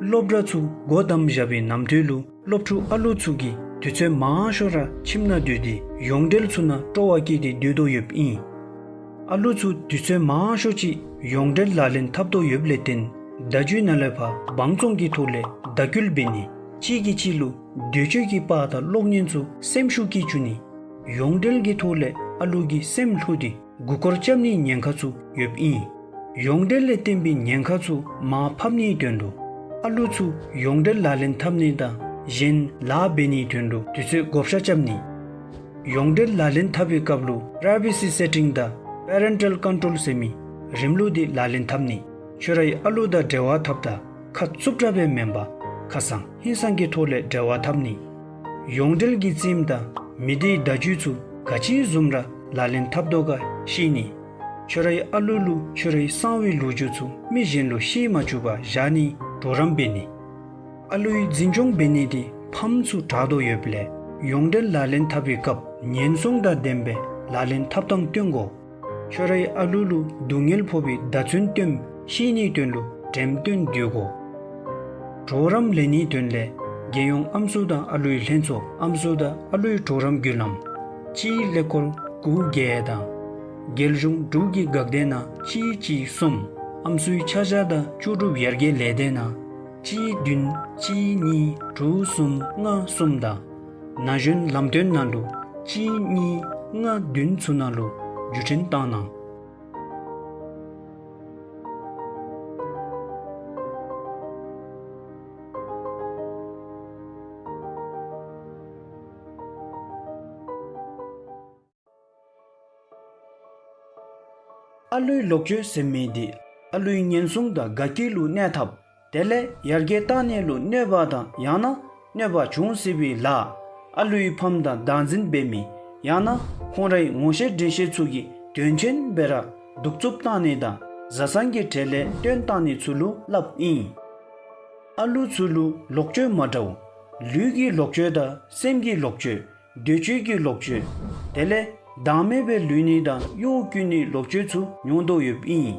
སློབ་གྲྭ་ཚུ་སྒོ་བསྡམས་བཞག་པའི་ནམ་དུས་ལུ་སློབ་ཕྲུག་ཨ་ལུ་ཚུ་གིས་དུས་ཚོད་མང་ཤོས་ར་ཁྱིམ་ནང་སྡོད་དེ་ཡོངས་འབྲེལ་ཚུ་ནང་སྤྲོ་བ་བསྐྱེད་དེ་སྡོད་དོ་ཡོདཔ་ཨིན། ཨ་ལུ་ཚུ་དུས་ཚོད་མང་ཤོས་ཅིག་ཡོངས་འབྲེལ་ལག་ལེན་འཐབ་དོ་ཡོདཔ་ལས་བརྟེན་ཟླ་མཇུག་ནང་ལས་ཕར་སྦང་བཙོང་གི་ཐོག་ལས་དགའ་སྐྱིད་འབད་ནི་གཅིག་གིས་གཅིག་ལུ་འདོད་སྤྱོད་ཀྱི་དཔའ་དང་གློག་བརྙན་ཚུ་སེམས་ཤུགས་བསྐྱེད་བཅུག་ནི་ཡོངས་འབྲེལ་གྱི་ཐོག་ལས་ཨ་ལུ་གི་སེམས་བསླུ་སྟེ་མགུ་སྐོར་རྐྱབ་ནིའི་ཉེན་ཁ་ཚུ་ཡོདཔ་ཨིན། ཡོངས་འབྲེལ་ལས་བརྟེན་པའི་ཉེན་ཁ་ཚུ་མར་ཕབ་ནིའི་དོན་ལུ་ཨ་ལུ་ཚུ་ཡོངས་འབྲེལ་ལག་ལེན་འཐབ་ནི་དང་གཞན་ལཱ་འབད་ནིའི་དོན་ལུ་དུས་ཚོད་བགོ་བཤའ་རྐྱབ་ནི། ཡོངས་འབྲེལ་ལག་ལེན་འཐབ་པའི་སྐབས་ལུ་Privacy Setting དང་Parental Control ཟེར་མི་རིམ་ལུགས་འདི་ལག་ལེན་འཐབ་ནི། ཁྱོད་རའི་ཨ་ལུ་དང་འབྲེལ་བ་འཐབ་ད་ཁ་བཙུམ་དྲགས་སྦེ་མེན་པར་ཁ་སང་ཧིང་སང་གི་ཐོག་ལས་འབྲེལ་བ་འཐབ་ནི། ཡོངས་འབྲེལ་གྱི་རྩིསམ་དང་མི་སྡེའི་བརྡ་བརྒྱུད་ཚུ་ག་ཅི་བཟུམ་ར་ལག་ལེན་འཐབ་དོ་ག་ཤེས་ནི། ཁྱོད་རའི་ཨ་ལུ་ལུ་ཁྱོད་རའི་གསང་བའི་ལོ་རྒྱུས་ཚུ་མི་གཞན་ལུ་ཤེས་མ་བཅུག་པར་བཞག་ནིའི་གྲོགས་རམ་འབད་ནི། ཨ་ལུའི་འཛིན་སྐྱོང་འབད་ནི་འདི་ཕམ་ཚུ་དྲག་དོ་ཡོདཔ་ལས་ཡོངས་འབྲེལ་ལག་ལེན་འཐབ་པའི་སྐབས་ཉེན་སྲུང་དང་ལྡན་པའི་ལག་ལེན་འཐབ་ཐངས་སྟོན་དགོ། ཁྱོད་རའི་ཨ་ལུ་ལུ་སྡུག་བསྔལ་ཕོག་པའི་བརྡ་མཚོན་སྟོནམ་ཤེས་ནིའི་དོན་ལུ་འགྲེམས་སྟོན་བསྡུ་དགོ། གྲོགས་རམ་ལེན་ནིའི་དོན་ལས་རྒྱལ་ཡོངས་ཨམ་སྲུ་དང་ཨ་ལུའི་ལྷན་ཚོགས་ཨམ་སྲུ་དང་ཨ་ལུའི་གྲོགས་རམ་བརྒྱུད་ལམ་གཅིག་ཀླད་ཀོར་དགུ་བརྒྱད་དང་རྒྱལ་གཞུང་འབྲུག་གི་འགག་སྡེ་ནང་གཅིག་གཅིག་གསུམ། ཨམ་སྲུའི་ཆ་བཞག་དང་ལྕོགས་གྲུབ་ཡར་རྒྱས་ལས་སྡེ་ནང་གཅིག་བདུན་གཅིག་གཉིས་དྲུག་གསུམ་ལྔ་གསུམ་དང་ན་གཞོན་ལམ་སྟོན་ནང་ལུ་ གཅིག་གཉིས་ལྔ་བདུན་ཚུ་ནང་ལུ་བརྒྱུད་འཕྲིན་བཏང་གནང་། ཨ་ལུའི་ལོག་སྤྱོད་ཟེར་མི་འདི་ཨ་ལུའི་ཉེན་སྲུང་དང་དགའ་སྐྱིད་ལུ་གནོད་ཐབས་དེ་ལས་ཡར་རྒྱས་བཏང་ནི་ལུ་གནོད་པ་དང་ཡང་ན་གནོད་པ་འབྱུང་སྲིད་པའི་ལཱ་ཨ་ལུའི་ཕམ་དང་བདག་འཛིན་འབད་མི་ཡང་ན་ཁོང་རའི་ངོ་ཤེས་འདྲིས་ཤེས་ཚུ་གིས་དོན་ཆེན་སྦེ་ར་གདུག་རྩུབ་བཏང་ནི་དང་བཟའ་ཚང་གི་གྲལ་ལས་བཏོན་བཏང་ནི་ཚུ་ལུ་སླབ་ཨིན། ཨ་ལུ་ཚུ་ལུ་ལོག་སྤྱོད་མ་འདྲཝ་ལུས་ཀྱི་ལོག་སྤྱོད་དང་སེམས་ཀྱི་ལོག་སྤྱོད་འདོད་སྤྱོད་ཀྱི་ལོག་སྤྱོད་དེ་ལས་བདག་མེད་པའི་ལུས་ནི་དང་གཡོ་བཀོལ་ནི་ལོག་སྤྱོད་ཚུ་མྱོང་དོ་ཡོདཔ་ཨིན།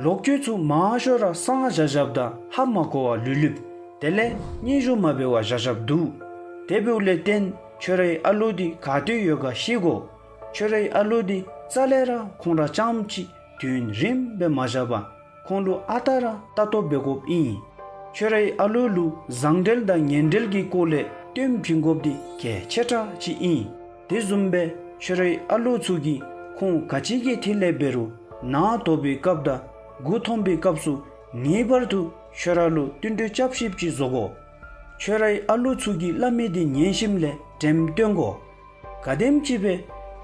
ལོག་སྤྱོད་ཚུ་མང་ཤོས་ར་གསང་བཞག་བཞགཔ་དང་ཧ་མ་གོ་བར་ལུས་ལུསཔ་དེ་ལས་སྙན་ཞུ་མ་འབད་བར་བཞག་བཞགཔ་འདུག། དེ་འབདཝ་ལས་བརྟེན་ཁྱོད་རའི་ཨ་ལུ་འདི་ག་ཏེ་ཡོད་ག་ཤེས་དགོ། ཁྱོད་རའི་ཨ་ལུ་འདི་རྩ་ལས་ར་ཁོང་ར་རྐྱངམ་གཅིག་དུས་ཡུན་རིངམོ་སྦེ་མ་བཞག་པར་ཁོང་ལུ་ཨ་རྟག་ར་ལྟ་རྟོག་འབད་དགོཔ་ཨིན། ཁྱོད་རའི་ཨ་ལུ་ལུ་བཟང་འབྲེལ་དང་ངན་འབྲེལ་གྱི་སྐོར་ལས་སྟོན་བྱིན་དགོཔ་འདི་གལ་ཆེ་དྲགས་ཅིག་ཨིན། དེ་བཟུམ་སྦེ་ཁྱོད་རའི་ཨ་ལུ་ཚུ་གིས་ཁོང་ག་ཅི་གི་ཐད་ལས་འབད་རུང་ནང་དོག་པའི་སྐབས་དང་མགུ་འཐོམ་པའི་སྐབས་སུ་ངེས་པར་དུ་ཁྱོད་ར་ལུ་བསྟུན་གྲོས་རྐྱབ་ཤེསཔ་ཅིག་བཟོ་དགོ། ཁྱོད་རའི་ཨ་ལུ་ཚུ་གིས་སླབ་མི་འདི་ཉན་ཞིནམ་ལས་དྲནམ་སྟོན་དགོ། ག་དེམ་ཅིག་སྦེ་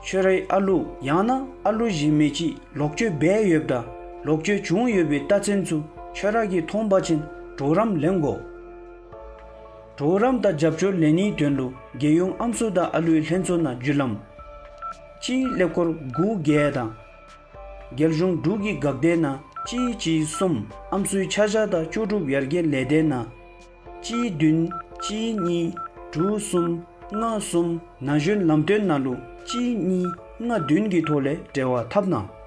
ཁྱོད་རའི་ཨ་ལུ་ཡང་ན་ཨ་ལུ་གཞན་མི་ཅིག་ལོག་སྤྱོད་འབད་ཡོདཔ་དང་ལོག་སྤྱོད་བྱུང་ཡོད་པའི་རྟགས་མཚན་ཚུ་ཁྱོད་ར་གིས་མཐོང་པ་ཅིན་གྲོགས་རམ་ལེན་དགོ། གྲོགས་རམ་དང་རྒྱབ་སྐྱོར་ལེན་ནིའི་དོན་ལུ་རྒྱལ་ཡོངས་ཨམ་སྲུ་དང་ཨ་ལུའི་ལྷན་ཚོགས་ནང་བརྒྱུད་ལམ་གཅིག་ཀླད་ཀོར་དགུ་བརྒྱད་དང་རྒྱལ་གཞུང་འབྲུག་གི་འགག་སྡེ་ནང་གཅིག་གཅིག་གསུམ་ཨམ་སྲུའི་ཆ་བཞག་དང་ལྕོགས་གྲུབ་ཡར་རྒྱས་ལས་སྡེ་ནང་གཅིག་བདུན་གཅིག་གཉིས་དྲུག་གསུམ་ལྔ་གསུམ་ན་གཞོན་ལམ་སྟོན་ནང་ལུ་གཅིག་གཉིས་ལྔ་བདུན་གྱི་ཐོག་ལས་འབྲེལ་བ་འཐབ་གནང་།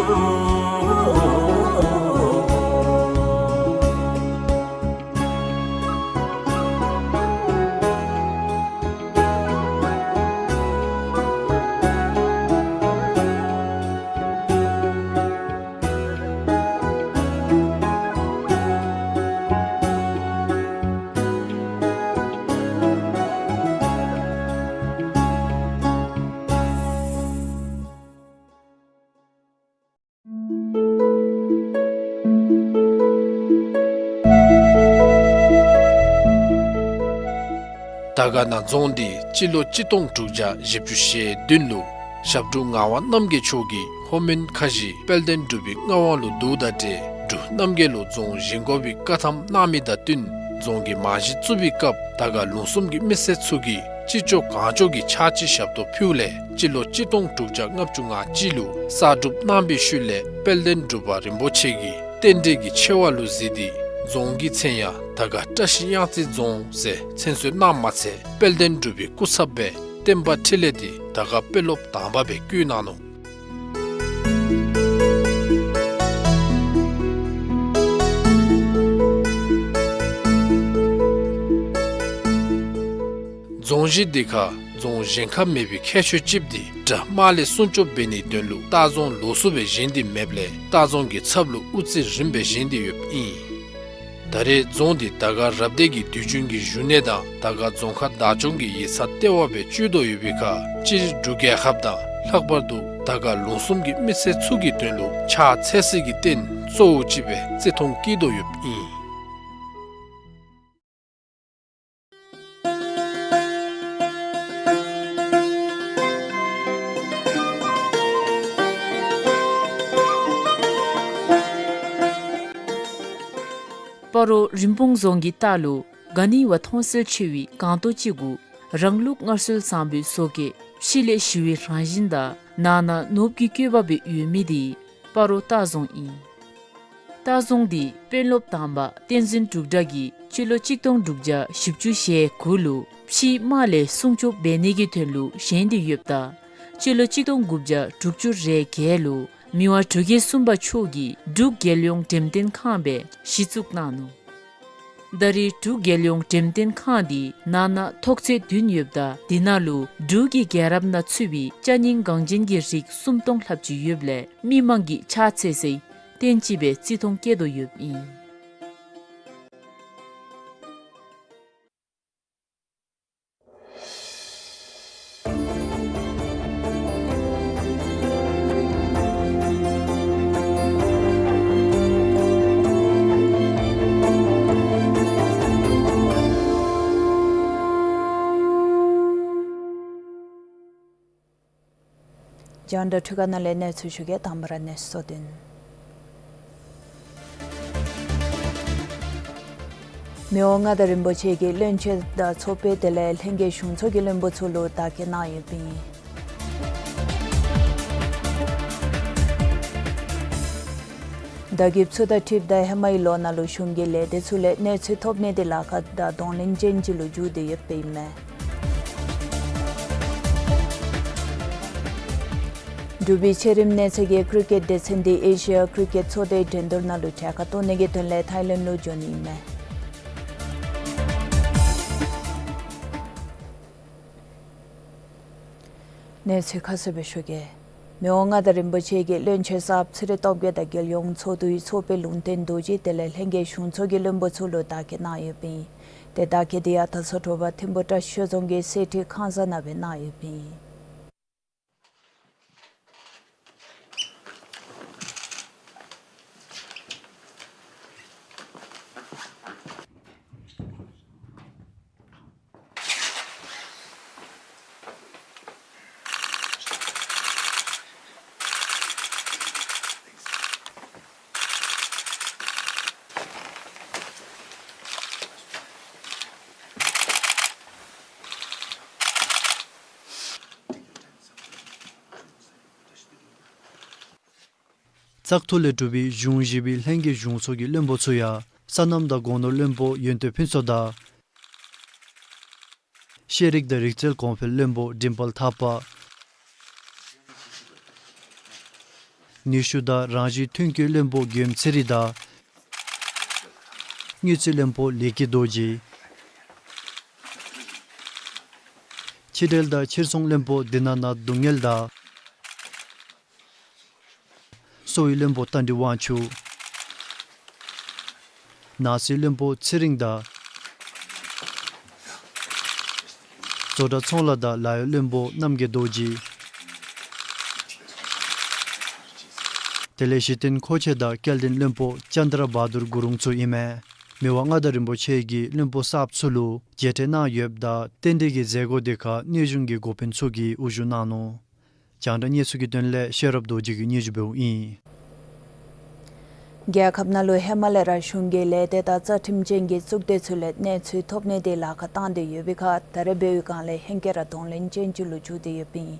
དར་དཀར་ན་རྫོང་འདི་སྤྱི་ལོ་གཅིག་སྟོང་དྲུག་བརྒྱ་བཞི་བཅུ་ཞེ་བདུན་ལུ་ཞབས་དྲུང་ངག་དབང་རྣམ་རྒྱལ་མཆོག་གིས་ལྷོ་མོན་ཁ་བཞི་དཔལ་ལྡན་འབྲུག་པའི་མངའ་དབང་ལུ་བསྡུཝ་ད་ཏེ་འབྲུག་རྣམ་རྒྱལ་ལུ་རྫོང་བཞེངས་དགོ་པའི་བཀའ་ཐམ་གནང་མི་དང་བསྟུན་རྫོང་གི་རྨང་གཞི་བཙུགས་པའི་སྐབས་དར་དཀར་ལུང་གསུམ་གྱི་མི་སེར་ཚུ་གིས་ཅི་ལྕོགས་གང་ལྕོགས་ཀྱི་ཕྱག་ཕྱི་ཞབས་ཏོག་ཕུལཝ་ལས་སྤྱི་ལོ་གཅིག་སྟོང་དྲུག་བརྒྱ་ལྔ་བཅུ་ང་གཅིག་ལུ་གསར་སྒྲུབ་གནང་བའི་ཤུལ་ལས་དཔལ་ལྡན་འབྲུག་པ་རིན་པོ་ཆེ་གིས་རྟེན་འབྲེལ་གྱི་ཆེ་བ་ལུ་གཟིགས་ཏེ་རྫོང་གི་མཚན་ཡང་དར་དཀར་བཀྲ་ཤིས་གཡང་རྩེ་རྫོང་ཟེར་མཚན་གསོལ་གནངམ་མ་ཚད་དཔལ་ལྡན་འབྲུག་པའི་སྐུ་ཚབ་སྦེ་བསྟན་པ་འཕྲིན་ལས་འདི་དར་དཀར་དཔོན་སློབ་དང་པ་སྦེ་བསྐོ་གནང་ནུག། རྫོང་གཞི་འདི་ཁར་རྫོང་གཞན་ཁར་མེད་པའི་ཁྱད་ཆོས་ཅིག་འདི་དགྲ་དམག་ལས་སྲུང་སྐྱོབ་འབད་ནིའི་དོན་ལུ་ལྟ་རྫོང་ལོགས་སུ་སྦེ་བཞེངས་ཏེ་མེདཔ་ལས་ལྟ་རྫོང་གི་ཚབ་ལུ་དབུ་རྩེ་རིམ་སྦེ་བཞེངས་ཏེ་ཡོདཔ་ཨིན། ད་རེས་རྫོང་འདི་དར་དཀར་རབ་སྡེ་གི་དུས་རྒྱུན་གྱི་བཞུགས་གནས་དང་དར་དཀར་རྫོང་ཁག་བདག་སྐྱོང་གི་ཡིག་ཚང་ལྟེ་བ་སྦེ་སྤྱོད་དོ་ཡོད་པའི་ཁར་སྤྱིར་འབྲུག་རྒྱལ་ཁབ་དང་ལྷག་པར་དུ་དར་དཀར་ལུང་གསུམ་གྱི་མི་སེར་ཚུ་གི་དོན་ལུ་ཕྱག་འཚལ་སའི་རྟེན་གཙོ་བོ་ཅིག་སྦེ་བརྩི་མཐོང་བསྐྱེད་དོ་ཡོདཔ་ཨིན། སྤ་རོ་རིན་སྤུངས་རྫོང་གི་ལྟག་ལུ་ག་ནི་བ་མཐོང་གསལ་ཆེ་བའི་སྒང་ཏོ་ཅིག་གུ་རང་ལུགས་སྔར་སྲོལ་བཟང་པོའི་བཟོ་བཀོད་ཕྱི་ལས་ཞི་བའི་རང་བཞིན་དང་ནང་ན་ནོར་བུ་གི་བཀོད་པ་སྦེ་ཡོད་མི་འདི་སྤ་རོ་ལྟ་རྫོང་ཨིན། ལྟ་རྫོང་འདི་དཔོན་སློབ་དང་པ་བསྟན་འཛིན་འབྲུག་གྲགས་ཀྱིས་སྤྱི་ལོ་གཅིག་སྟོང་དྲུག་བརྒྱ་བཞི་བཅུ་ཞེ་དགུ་ལུ་ཕྱིའི་དམག་ལས་སྲུང་སྐྱོབ་འབད་ནི་གི་དོན་ལུ་བཞེངས་ཏེ་ཡོདཔ་ད་སྤྱི་ལོ་གཅིག་སྟོང་དགུ་བརྒྱ་དྲུག་ཅུ་རེ་བརྒྱད་ལུ་མི་དབང་འབྲུག་རྒྱལ་གསུམ་པ་མཆོག་གིས་འབྲུག་རྒྱལ་ཡོངས་འགྲེམས་སྟོན་ཁང་སྦེ་གཞི་བཙུགས་གནང་ནུག། ད་རེས་འབྲུག་རྒྱལ་ཡོངས་འགྲེམས་སྟོན་ཁང་འདི་ནང་ན་ཐོག་ཚད་བདུན་ཡོདཔ་ད་འདི་ནང་ལུ་འབྲུག་གི་རྒྱལ་རབས་ནང་ཚུད་པའི་ཅ་རྙིང་འགངས་ཅན་གྱི་རིགས་སུམ་སྟོང་ལྷགཔ་ཅིག་ཡོདཔ་ལས་མི་མང་གིས་ཕྱག་འཚལ་སའི་རྟེན་ཅིག་སྦེ་བརྩི་མཐོང་བསྐྱེད་དོ་ཡོདཔ་ཨིན། རྒྱང་བསྒྲགས་འཕྲུལ་ཁང་ནང་ལས་གནས་ཚུལ་ཞུ་གེ། དང་པ་ར་གནས་ཚུལ་གཙོ་དོན། མི་དབང་མངའ་བདག་རིན་པོ་ཆེ་གིས་བློན་ཆེན་དང་ཚོགས་པའི་དེ་ལས་ལྷན་རྒྱས་གཞུང་ཚོགས་ཀྱི་བློན་པོ་ཚུ་ལུ་བདག་རྐྱེན་གནང་ཡོདཔ་ཨིན། བརྡ་བརྒྱུདཔ་ཚུ་དང་འཁྲིལཝ་ད་ཧེ་མའི་ལོ་ནང་ལུ་གཞུང་གི་ལས་སྡེ་ཚུ་ལས་གནས་ཚུལ་ཐོབ་ནི་འདི་ལཱ་ཁག་དང་གདོང་ལེན་ཅན་ཅིག་ལུ་འགྱུར་ཏེ་ཡོདཔ་ཨིན་མས། འབྲུག་པའི་ཆེ་རིམ་གནས་ཚད་ཀྱི་ཀྲི་ཀེཊ་སྡེ་ཚན་འདི་ཨེ་ཤི་ཡ་ཀྲི་ཀེཊ་ཚོགས་སྡེའི་འགྲན་བསྡུར་ནང་ལུ་གྲལ་ཁར་གཏོགས་ནི་གི་དོན་ལས་ཐའི་ལེནཌ་ལུ་འགྱོ་ནི་ཨིན་མས། གནས་ཚུལ་ཁ་གསལ་སྦེ་ཞུ་གེ། མི་དབང་མངའ་བདག་རིན་པོ་ཆེ་གིས་བློན་ཆེན་གསརཔ་ཚེ་རིང་སྟོབས་རྒྱས་དང་རྒྱལ་ཡོངས་ཚོགས་འདུའི་ཚོགས་དཔོན་ལུང་བསྟན་རྡོ་རྗེ་དེ་ལས་ལྷན་རྒྱས་གཞུང་ཚོགས་ཀྱི་བློན་པོ་ཚུ་ལུ་བདག་རྐྱེན་གནང་ཡོདཔ་ཨིན། ཏེ་བདག་རྐྱེན་འདི་ཡང་དར་ས་དྲོ་པ་ཐིམ་ཕུ་བཀྲ་ཤིས་ཆོས་རྫོང་གི་གསེར་ཁྲི་ཁང་གསར་ནང་སྦེ་གནང་ཡོདཔ་ཨིན། བཙག་འཐུ་ལས་གྲུབ་པའི་གཞུང་བཞི་པའི་ལྷན་རྒྱས་གཞུང་ཚོགས་ཀྱི་བློན་པོ་ཚུ་ཡང་སོ་ནམ་དང་སྒོ་ནོར་བློན་པོ་ཡོན་ཏན་ཕུན་ཚོགས་དང་། ཤེས་རིག་དང་རིག་རྩལ་གོང་འཕེལ་བློན་པོ་འགྲིམ་དཔལ་ཐར་པ། ནུས་ཤུགས་དང་རང་བཞིན་མཐུན་རྐྱེན་བློན་པོ་མགྱོནམ་ཚེ་རིང་དང་། དངུལ་རྩིས་བློན་པོ་ལེགས་སྐྱིད་རྡོ་རྗེ། ཕྱི་འབྲེལ་དང་ཕྱིར་ཚོང་བློན་པོ་བདེ་ན་ན་སྡུག་བསྔལ་དང་། གསོ་བའི་བློན་པོ་རྟ་མགྲིན་དབང་ཕྱུག། ནང་སྲིད་བློན་པོ་ཚེ་རིང་དང་། བཟོ་གྲྭ་ཚོང་ལཱ་དང་ལཱ་གཡོག་བློན་པོ་རྣམ་རྒྱལ་རྡོ་རྗེ། དེ་ལས་གཞི་རྟེན་མཁོ་ཆས་དང་སྐྱེལ་འདྲེན་བློན་པོ་ཙནྡྲ་བྷ་དུར་གུ་རུང་ཚུ་ཨིན་མས། མི་དབང་མངའ་བདག་རིན་པོ་ཆེ་གིས་བློན་པོ་གསརཔ་ཚུ་ལུ་མཇལ་འཕྲད་གནང་ཡོདཔ་ད་རྟེན་འབྲེལ་གྱི་མཛད་སྒོ་དེ་ཁར་གནས་གཞུང་གི་འགོ་དཔོན་ཚུ་གིས་དབུ་བཞུགས་གནང་ནུག། རྒྱང་བསྒྲགས་གནས་ཚུལ་གྱི་དོན་ལས་ཤེས་རབ་རྡོ་རྗེ་གིས་སྙན་ཞུ་འབདཝ་ཨིན། རྒྱལ་ཁབ་ནང་ལུ་ཧེ་མ་ལས་ར་གཞུང་གི་ལས་སྡེ་དང་རྩ་ཁྲིམས་ཅན་གྱི་གཙུག་སྡེ་ཚུ་ལས་གནས་ཚུལ་ཐོབ་ནི་དེ་ལཱ་ཁག་བཏང་སྟེ་ཡོད་པའི་ཁར་ད་རེས་འབད་བའི་སྒང་ལས་ཧེང་སྐལ་ར་གདོང་ལེན་ཅན་ཅིག་ལུ་འགྱུར་ཏེ་ཡོདཔ་ཨིན།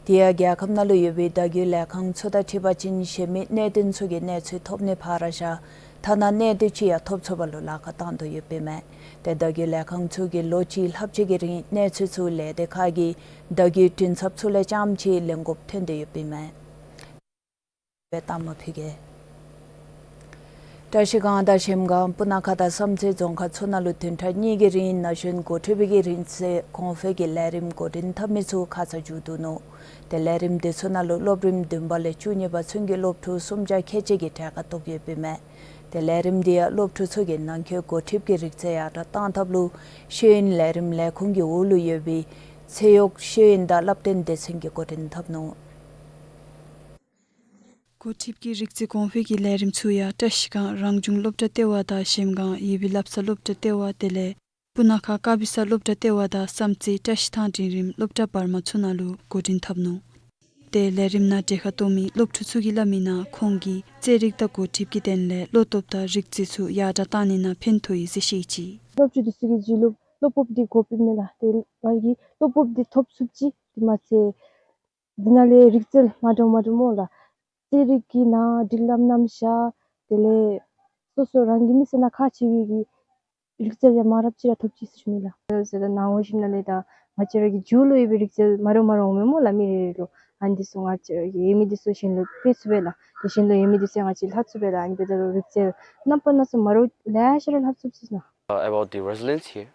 དེ་ཡང་རྒྱལ་ཁབ་ནང་ལུ་ཡོད་པའི་བརྡ་བརྒྱུད་ལས་ཁང་ཚུ་དང་འཁྲིལ་བ་ཅིན་གཞན་མི་གནད་དོན་ཚུ་གི་གནས་ཚུལ་ཐོབ་ནི་ཕར་བཞག་ཐ་ན་གནད་དོན་ཅིག་ཡང་ཐོབ་ཚུགས་པ་ལུ་ལཱ་ཁག་བཏང་དོ་ཡོདཔ་ཨིན་མས། ཏེ་བརྡ་བརྒྱུད་ལས་ཁང་ཚུ་གིས་ལོ་གཅིག་ལྷགཔ་ཅིག་གི་རིང་གནས་ཚུལ་ཚུ་ལས་སྡེ་ཁག་གི་བརྡ་བརྒྱུད་འཕྲིན་ཚབ་ཚུ་ལས་རྐྱངམ་ཅིག་ལེན་དགོཔ་ཐོན་ཏེ་ཡོདཔ་ཨིན་མས། སྦེ་གཏམ་ཕུལ་གེ། བཀྲ་ཤིས་སྒང་དང་གཞལམ་སྒང་སྤུ་ན་ཁ་དང་བསམ་རྩེ་རྫོང་ཁག་ཚུ་ནང་ལུ་བདུན་ཕྲག་གཉིས་ཀྱི་རིང་ན་གཞོན་འགོ་ཁྲིདཔ་གི་རིག་རྩལ་གོང་འཕེལ་གྱི་ལས་རིམ་འགོ་འདྲེན་འཐབ་མི་ཚུ་ཁ་ཙ་མཇུག་བསྡུ་ནུག། ཏེ་ལས་རིམ་དེ་ཚུ་ནང་ལུ་སློབ་རིམ་བདུན་པ་ལས་བཅུ་གཉིས་པ་ཚུན་གྱི་སློབ་ཕྲུག་སུམ་བརྒྱ་ཁལ་གཅིག་གིས་གྲལ་ཁར་གཏོགས་ཡོདཔ་ཨིན་མས། ཏེ་ལས་རིམ་དེ་ཡང་སློབ་ཕྲུག་ཚུ་གིས་ནང་འཁོད་འགོ་ཁྲིདཔ་གི་རིག་རྩལ་ཡར་དྲག་གཏང་ཐབས་ལུ་ཤེས་ཡོན་ལས་རིམ་ལས་ཁུངས་ཀྱི་འོག་ལུ་ཡོད་པའི་ཚེ་གཡོག་ཤེས་ཡོན་དང་བསླབ་སྟོན་སྡེ་ཚན་གྱིས་འགོ་འདྲེན་འཐབ་ནུག། འགོ་ཁྲིདཔ་གི་རིག་རྩལ་གོང་འཕེལ་གྱི་ལས་རིམ་ཚུ་ཡང་བཀྲ་ཤིས་སྒང་རང་བྱུང་སློབ་གྲྭ་ལྟེ་བ་དང་གཞལམ་སྒང་ཡུ་བི་བསླབ་ས་སློབ་གྲྭ་ལྟེ་བ་དེ་ལས་སྤུ་ན་ཁ་ཀ་བི་ས་སློབ་གྲྭ་ལྟེ་བ་དང་བསམ་རྩེ་བཀྲ་ཤིས་ཐང་འབྲིང་རིམ་སློབ་གྲྭ་བར་མ་ཚུ་ནང་ལུ་འགོ་འདྲེན་འཐབ་ནུག། ཏེ་ལས་རིམ་ནང་གྲལ་ཁར་གཏོགས་མི་སློབ་ཕྲུག་ཚུ་གིས་སླབ་མི་ནང་ཁོང་གིས་རྩེད་རིགས་དང་འགོ་ཁྲིདཔ་གི་དོན་ལས་བློ་སྟོབས་དང་རིག་རྩལ་ཚུ་ཡར་དྲག་གཏང་ནི་ནང་ཕན་ཐོགས་ཡི་ཟེར་བཤད་ཅི། སློབ་ཕྲུག་འདི་ཚུ་གི་རྒྱུད་ལུ་བློ་སྤོབས་འདི་དགོཔ་ཨིན་མས་ལགས། ཏེ་ང་གིས་བློ་སྤོབས་འདི་ཐོབ་ཚུགསཔ་ཅིག་དེ་མ་ཚད་འདི་ནང་ལས་རིག་རྩལ་མ་འདྲཝ་མ་འདྲཝ་སྨོ་ལགས། རྩེད་རིགས་ཀྱི་ནང་སྒྲིག་ལམ་རྣམ་གཞག་དེ་ལས་སོ་སོ་རང་གི་མི་ཚེ་ནང་ཁག་ཆེ་བའི་གི་རིག་རྩལ་ཡང་མང་རབས་ཅིག་ར་ཐོབ་ཅི་ཟེར་ཞུ་ནི་ལགས། ཟེར་ད་ནང་ཞིནམ་ལས་ད་ང་བཅས་ར་གི་རྒྱུད་ལུ་ཡོད་པའི་རིག་རྩལ་མ་འདྲཝ་མ་འདྲཝ་འོང་མས་སྨོ་ལགས། མི་རེ་རེ་ལུ་ཨ་ནི་འདི་ཚུ་ང་བཅས་ར་གི་ཡོད་མི་འདི་ཚུ་གཞན་ལུ་སྤེལ་ཚུགས་པས་ལགས། དེ་བཞིན་དུ་ཡོད་མི་འདི་ཚུ་ཡང་ང་བཅས་ལྷབ་ཚུགས་པས་ལགས། ཨ་ནི་འབདཝ་ད་ལུ་རིག་རྩལ་རྣམ་པ་སྣ་ཚོགས་མ་འདྲཝ་ལེ་ཤ་ར་ལྷབ་ཚུགས་ཅི་ཟེར་ན། Uh, about the resilience here.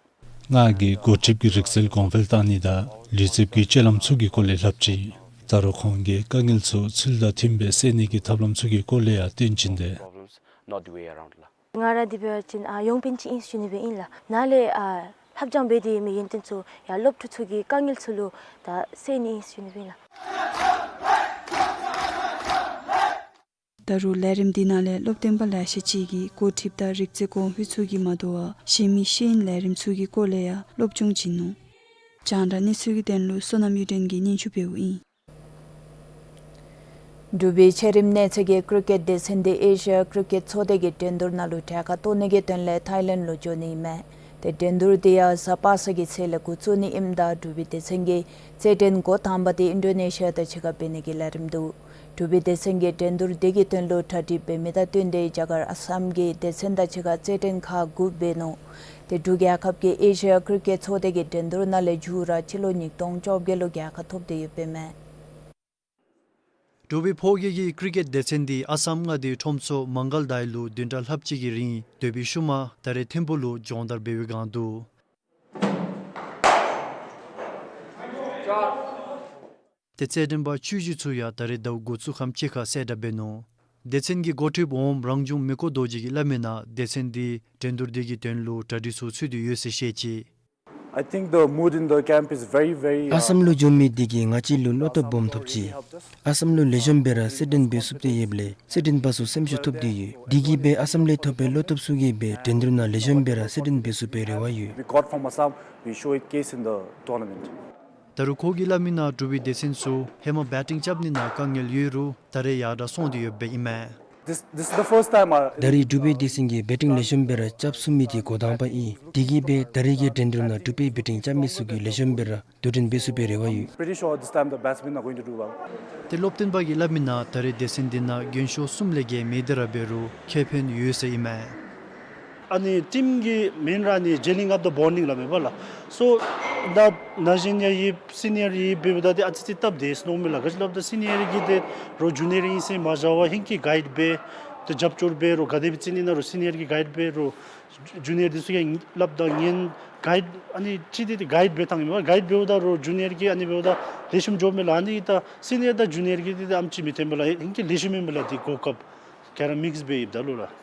ང་གིས་འགོ་ཁྲིདཔ་གི་རིག་རྩལ་གོང་འཕེལ་གཏང་ནི་དང་ལུས་རྩལཔ་གི་སྤྱོད་ལམ་ཚུ་གི་སྐོར་ལས་ལྷབ་ཅི། ད་རུང་ཁོང་གིས་དཀའ་ངལ་ཚུ་ཚུལ་དང་མཐུནམ་སྦེ་སེལ་ནི་གི་ཐབས་ལམ་ཚུ་གི་སྐོར་ལས་ཡང་སྟོན་བྱིན་ཏེ། Problems, not the way around ལགས། ང་ར་འདི་འབད་བ་ཅིན་ཨ་ཡོངས་དཔོན་ཅིག་ཨིན་ཟེར་ཞུ་ནི་སྦེ་ཨིན་ལགས། ནཱ་ལས་ཨ་ལྷབ་སྦྱང་འབད་དེ་ཡོད་མི་ཡོན་ཏན་ཚུ་ཡང་སློབ་ཕྲུག་ཚུ་གི་དཀའ་ངལ་ཚུ་ལུ་ད་སེལ་ནི་ཨིན་ཟེར་ཞུ་ནི་སྦེ་ཨིན་ལགས། ད་རུང་ལས་རིམ་འདི་ནང་ལས་སློབ་སྟོན་པ་ལེ་ཤ་ཅིག་གིས་འགོ་ཁྲིདཔ་དང་རིག་རྩལ་གོང་འཕེལ་ཚུ་གིས་མ་དོ་བར་གཞན་མི་ཤེས་ཡོན་ལས་རིམ་ཚུ་གི་སྐོར་ལས་ཡང་སློབ་སྦྱོང་བྱིན་ནུག། རྒྱང་བསྒྲགས་གནས་ཚུལ་གྱི་དོན་ལུ་བསོད་ནམས་གཡུ་སྒྲོན་གྱིས་སྙན་ཞུ་འབདཝ་ཨིན། འབྲུག་པའི་ཆེ་རིམ་གནས་ཚད་ཀྱི་ཀྲི་ཀེཊ་སྡེ་ཚན་འདི་ཨེ་ཤི་ཡ་ཀྲི་ཀེཊ་ཚོགས་སྡེ་གི་འགྲན་བསྡུར་ནང་ལུ་གྲལ་ཁར་གཏོགས་ནི་གི་དོན་ལས་ཐའི་ལེནཌ་ལུ་འགྱོ་ནི་ཨིན་མས། ཏེ་འགྲན་བསྡུར་འདི་ཡང་གཟའ་པ་སངས་ཀྱི་ཚེས་ལས་འགོ་བཙུགས་ནི་ཨིནམ་ད་འབྲུག་པའི་སྡེ་ཚན་གྱིས་རྩེད་འགྲན་འགོ་དང་པ་འདི་ཨིན་ཌོ་ནེ་ཤི་ཡ་དང་གཅིག་ཁར་འབད་ནི་གི་ལས་རིམ་འདུག། འབྲུག་པའི་སྡེ་ཚན་གྱིས་འགྲན་བསྡུར་འདི་གི་དོན་ལུ་གྲ་སྒྲིག་འབད་མི་དང་བསྟུན་ཏེ་རྒྱ་གར་ཨ་སམ་གྱི་སྡེ་ཚན་དང་གཅིག་ཁར་རྩེད་འགྲན་ཁག་དགུ་འབད་ནུག། ཏེ་འབྲུག་རྒྱལ་ཁབ་ཀྱིས་ཨེ་ཤི་ཡ་ཀྲི་ཀེཊ་ཚོགས་སྡེ་གི་འགྲན་བསྡུར་ནང་ལས་མཇུག་ར་སྤྱི་ལོ་ཉིས་སྟོང་བཅོ་བརྒྱད་ལུ་རྒྱལ་ཁ་ཐོབ་སྟེ་ཡོདཔ་ཨིན་མས། འབྲུག་པའི་ཕོ་སྐྱེས་ཀྱི་ཀྲི་ཀེཊ་སྡེ་ཚན་འདི་ཨ་སམ་མངའ་སྡེའི་ཁྲོམ་ཚོགས་མང་གལ་དཱའི་ལུ་བདུན་ཕྲག་ལྷགཔ་ཅིག་གི་རིང་སྡོད་པའི་ཤུལ་མ་ད་རེས་ཐིམ་ཕུག་ལུ་སྦྱོང་བརྡར་འབད་བའི་བསྒང་འདུག། ཏེ་རྩེད་འགྲན་པ་བཅུ་བཞི་ཚུ་ཡང་ད་རེས་ཟླཝ་འགོ་བཙུགས་ཁམས་ཅིག་ཁར་གསལ་བསྒྲགས་འབད་ནུག། སྡེ་ཚན་གྱི་འགོ་ཁྲིདཔ་འོགམ་རང་བྱུང་མི་བསྐོ་རྡོ་རྗེ་གིས་སླབ་མི་ནང་སྡེ་ཚན་འདི་འགྲན་བསྡུར་འདི་གི་དོན་ལུ་གྲ་སྒྲིག་ཚུ་ཚུད་དེ་ཡོད་ཟེར་བཤད་ཅི། I think the mood in the camp is very, very, uh, ཨ་སམ་ལུ་འགྱོ་མི་འདི་གིས་ང་བཅས་ལུ་བློ་སྟོབས་སྦོམ་ཐོབ་ཅི། ཨ་སམ་ལུ་ལེགས་ཤོམ་སྦེ་ར་རྩེད་འགྲན་འབད་ཚུགསཔ་དེ་ཡོདཔ་ལས་རྩེད་འགྲན་པ་ཚུ་སེམས་ཤུགས་ཐོབ་སྟེ་ཡོད། འདི་གིས་སྦེ་ཨ་སམ་ལས་ཐོབ་པའི་བློ་སྟོབས་ཚུ་གིས་སྦེ་འགྲན་བསྡུར་ནང་ལེགས་ཤོམ་སྦེ་ར་རྩེད་འགྲན་འབད་ཚུགས་པའི་རེ་བ་ཡོད། We got from Assam, we show it case in the tournament. ད་རུང་ཁོ་གིས་སླབ་མི་ནང་འབྲུག་པའི་སྡེ་ཚན་ཚུ་ཧེ་མ་བེ་ཊིང་རྐྱབ་ནི་ནང་དཀའ་ངལ་ཡོད་རུང་ད་རེས་ཡར་དྲག་སོང་སྟེ་ཡོདཔ་ཨིན་མས། This, this is the first time I ད་རེས་འབྲུག་པའི་སྡེ་ཚན་གྱིས་བེ་ཊིང་ལེགས་ཤོམ་སྦེ་ར་རྐྱབ་ཚུགས་མི་འདི་འགོ་དང་པ་ཨིན། དེ་གིས་སྦེ་ད་རེས་ཀྱི་འགྲན་བསྡུར་ནང་འབྲུག་པའི་བེ་ཊིང་རྐྱབ་མི་ཚུ་གིས་ལེགས་ཤོམ་སྦེ་ར་དོ་འགྲན་འབད་ཚུགས་པའི་རེ་བ་ཡོད། Pretty sure this time the batsmen are going to do well. ཏེ་སློབ་སྟོན་པ་གིས་སླབ་མི་ནང་ད་རེས་སྡེ་ཚན་འདི་ནང་རྒན་ཤོས་གསུམ་ལས་བརྒལ་མེད་དེ་ར་འབད་རུང་ཁེ་ཕན་ཡོད་ཟེར་ཨིན་མས། ཨ་ནི་ཊིམ་གྱི་མེན་ར་ནི་ཇེ་ལིང་ཨཔ་དང་བོན་ཌིང་ལགས་མེན་པ་ལགས། སོ་ ད་ན་གཞོན་ཡང་ཡོད་སི་ནི་ཡར་ཡོད་འབདཝ་ད་ཏེ་ཨ་ཙི་ཙི་སྟབས་བདེ་ཟེར་མནོཝ་མས་ལགས། ག་ཅི་སླབ་ད་སི་ནི་ཡར་གྱིས་ཏེ་རོགས་ཇུ་ནི་ཡར་ཨིན་ཟེར་མ་བཞག་པར་ཧིང་གིས་གའིཌ་འབད་ཏེ་རྒྱབ་སྐྱོར་འབད་རོགས། ག་དེ་སྦེ་ཅིག་ཨིན་ན་རོགས་སི་ནི་ཡར་གྱིས་གའིཌ་འབད་རོགས། ཇུ་ནི་ཡར་འདི་ཚུ་ཡང་སླབ་ད་ངན་གའིཌ་ཨ་ནི་ཅིག་འདི་ཏེ་གའིཌ་འབད་ཐངས་ཨིན་པས། གའིཌ་འབདཝ་ད་རོགས་ཇུ་ནི་ཡར་གྱིས་ཨ་ནི་འབདཝ་ད་ལེགས་ཤོམ་འགྱོཝ་མས་ལགས། ཨ་ནི་ད་སི་ནི་ཡར་དང་ཇུ་ནི་ཡར་གྱི་འདི་ཏེ་ཨེམ་ཅིག་མི་འཐོན་པས་ལགས། ཧིང་གིས་ལེགས་ཤོམ་ཨིན་པས་ལགས། འདི་གོ་སྐབས་ག་ར་མིགསི་སྦེ་ཡོདཔ་ད་ལུ་ལགས།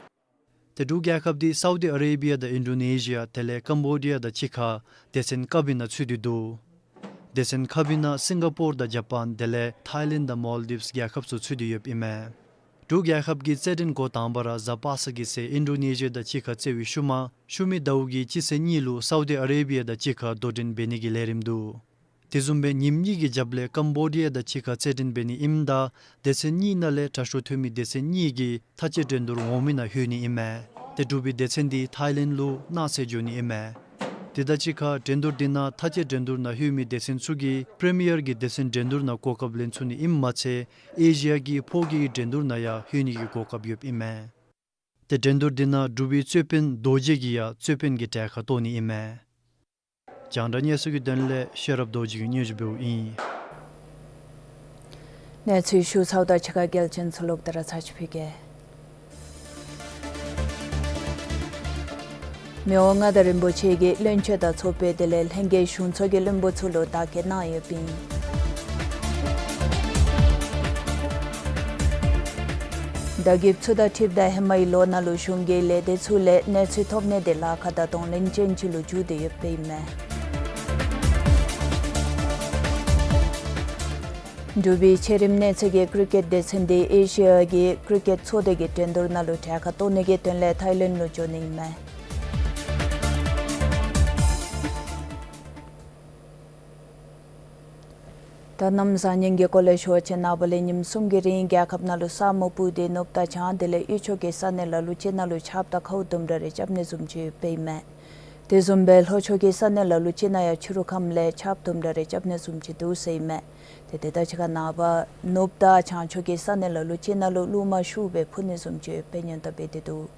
ཏེ་འབྲུག་རྒྱལ་ཁབ་འདི་སའུ་དི་ཨ་རེ་བི་ཡ་དང་ཨིན་ཌོ་ནེ་ཤི་ཡ་དེ་ལས་ཀམ་བོ་ཌི་ཡ་དང་གཅིག་ཁར་སྡེ་ཚན་ཀ་བི་ནང་ཚུད་དེ་འདུག། སྡེ་ཚན་ཁ་བི་ནང་སིང་ག་པོར་དང་ཇ་པཱན་དེ་ལས་ཐའི་ལེནཌ་དང་མཱལ་ཌིབསི་རྒྱལ་ཁབ་ཚུ་ཚུད་དེ་ཡོདཔ་ཨིན་མས། འབྲུག་རྒྱལ་ཁབ་ཀྱི་རྩེད་འགྲན་འགོ་དང་པ་ར་གཟའ་པ་སངས་ཀྱི་ཚེ་ཨིན་ཌོ་ནེ་ཤི་ཡ་དང་གཅིག་ཁར་རྩེ་བའི་ཤུལ་མ་ཤུལ་མའི་ཟླཝ་གི་སྤྱི་ཚེས་གཉིས་ལུ་སའུ་དི་ཨ་རེ་བི་ཡ་དང་གཅིག་ཁར་དོ་འགྲན་འབད་ནི་གི་ལས་རིམ་འདུག། དེ་བཟུམ་སྦེ་ཉིནམ་གཉིས་ཀྱི་རྒྱབ་ལས་ཀམ་བོ་ཌི་ཡ་དང་གཅིག་ཁར་རྩེད་འགྲན་འབད་ནི་ཨིནམ་ད་སྡེ་ཚན་གཉིས་ནང་ལས་དྲག་ཤོས་ཐོན་མི་སྡེ་ཚན་གཉིས་ཀྱིས་མཐའ་དཔྱད་འགྲན་བསྡུར་འོག་མའི་ནང་ལྷོད་ནི་ཨིན་མས། ཏེ་འབྲུག་པའི་སྡེ་ཚན་འདི་ཐའི་ལེནཌ་ལུ་གནངས་ཚེ་འགྱོ་ནི་ཨིན་མས། དེ་དང་གཅིག་ཁར་འགྲན་བསྡུར་འདི་ནང་མཐའ་དཔྱད་འགྲན་བསྡུར་ནང་ལྷོད་མི་སྡེ་ཚན་ཚུ་གིས་པི་རི་མི་ཡར་གྱི་སྡེ་ཚན་འགྲན་བསྡུར་ནང་གོ་སྐབས་ལེན་ཚུགས་ནི་ཨིནམ་མ་ཚད་ཨེ་ཤི་ཡ་གི་ཕོ་སྐྱེས་ཀྱི་འགྲན་བསྡུར་ནང་ཡང་ལྷོད་ནི་གི་གོ་སྐབས་ཡོདཔ་ཨིན་མས། ཏེ་འགྲན་བསྡུར་འདི་ནང་འབྲུག་པའི་རྩོད་དཔོན་རྡོ་རྗེ་གིས་ཡང་རྩོད་དཔོན་གྱི་གྲལ་ཁར་གཏོགས་ནི་ཨིན་མས། རྒྱང་བསྒྲགས་གནས་ཚུལ་གྱི་དོན་ལས་ཤེས་རབ་རྡོ་རྗེ་གིས་སྙན་ཞུ་འབདཝ་ཨིན། གནས་ཚུལ་ཞུ་ཚརཝ་ད་ཕྱི་ཁ་གལ་ཆེན་ཚུ་ལོག་སྟེ་ར་ཚར་ཅིག་ཕུལ་གེ། མི་དབང་མངའ་བདག་རིན་པོ་ཆེ་གིས་བློན་ཆེན་དང་ཚོགས་པ་དེ་ལས་ལྷན་རྒྱས་གཞུང་ཚོགས་ཀྱི་བློན་པོ་ཚུ་ལུ་བརྡ་སྐད་གནང་ཡོདཔ་ཨིན། བརྡ་འགོདཔ་ཚུ་དང་འཁྲིལཝ་ད་ཧེ་མའི་ལོ་ནང་ལུ་གཞུང་གི་ལས་སྡེ་ཚུ་ལས་གནས་ཚུལ་ཐོབ་ནི་དེ་ལཱ་ཁག་དང་གདོང་ལེན་ཅན་ཅིག་ལུ་འགྱུར་ཏེ་ཡོདཔ་ཨིན་མས། འབྲུག་པའི་ཆེ་རིམ་གནས་ཚད་ཀྱི་ཀྲི་ཀེཊ་སྡེ་ཚན་འདི་ཨེ་ཤི་ཡ་གི་ཀྲི་ཀེཊ་ཚོགས་སྡེ་གི་འགྲན་བསྡུར་ནང་ལུ་གྲལ་ཁར་གཏོགས་ནི་གི་དོན་ལས་ཐའི་ལེནཌ་ལུ་འགྱོ་ནི་ཨིན་མས། ད་གནམ་བཟང་ངན་གྱི་སྐོར་ལས་ཞུ་བ་ཅིན་ནངས་པ་ལས་ཉིནམ་གསུམ་གྱི་རིང་རྒྱལ་ཁབ་ནང་ལུ་ས་སྨུག་སྤུབས་ཏེ་ནུབ་དང་བྱང་དེ་ལས་དབུས་ཕྱོགས་ཀྱི་ས་གནས་ལ་ལུ་ཅིག་ནང་ལུ་ཆརཔ་དང་ཁཝ་དུམ་གྲ་རེ་རྐྱབ་ནི་བཟུམ་ཅིག་ཡོདཔ་ཨིན་མས། དེ་བཟུམ་སྦེ་ལྷོ་ཕྱོགས་ཀྱི་ས་གནས་ལ་ལུ་ཅིག་ནང་ཡང་ཕྱི་རུ་ཁམས་ལས་ཆརཔ་དུམ་གྲ་རེ་རྐྱབ་ནི་བཟུམ་ཅིག་འདུག་ཟེར་ཨིན་མས། ཏེ་དེ་དང་གཅིག་ཁར་ནངས་པ་ནུབ་དང་བྱང་ཕྱོགས་ཀྱི་ས་གནས་ལ་ལུ་ཅིག་ནང་ལུ་རླུང་མ་ཤུགས་སྦེ་འཕུ་ནི་བཟུམ་ཅིག་ཡོདཔ་སྙན་ཐོ་འབད་དེ་འདུག།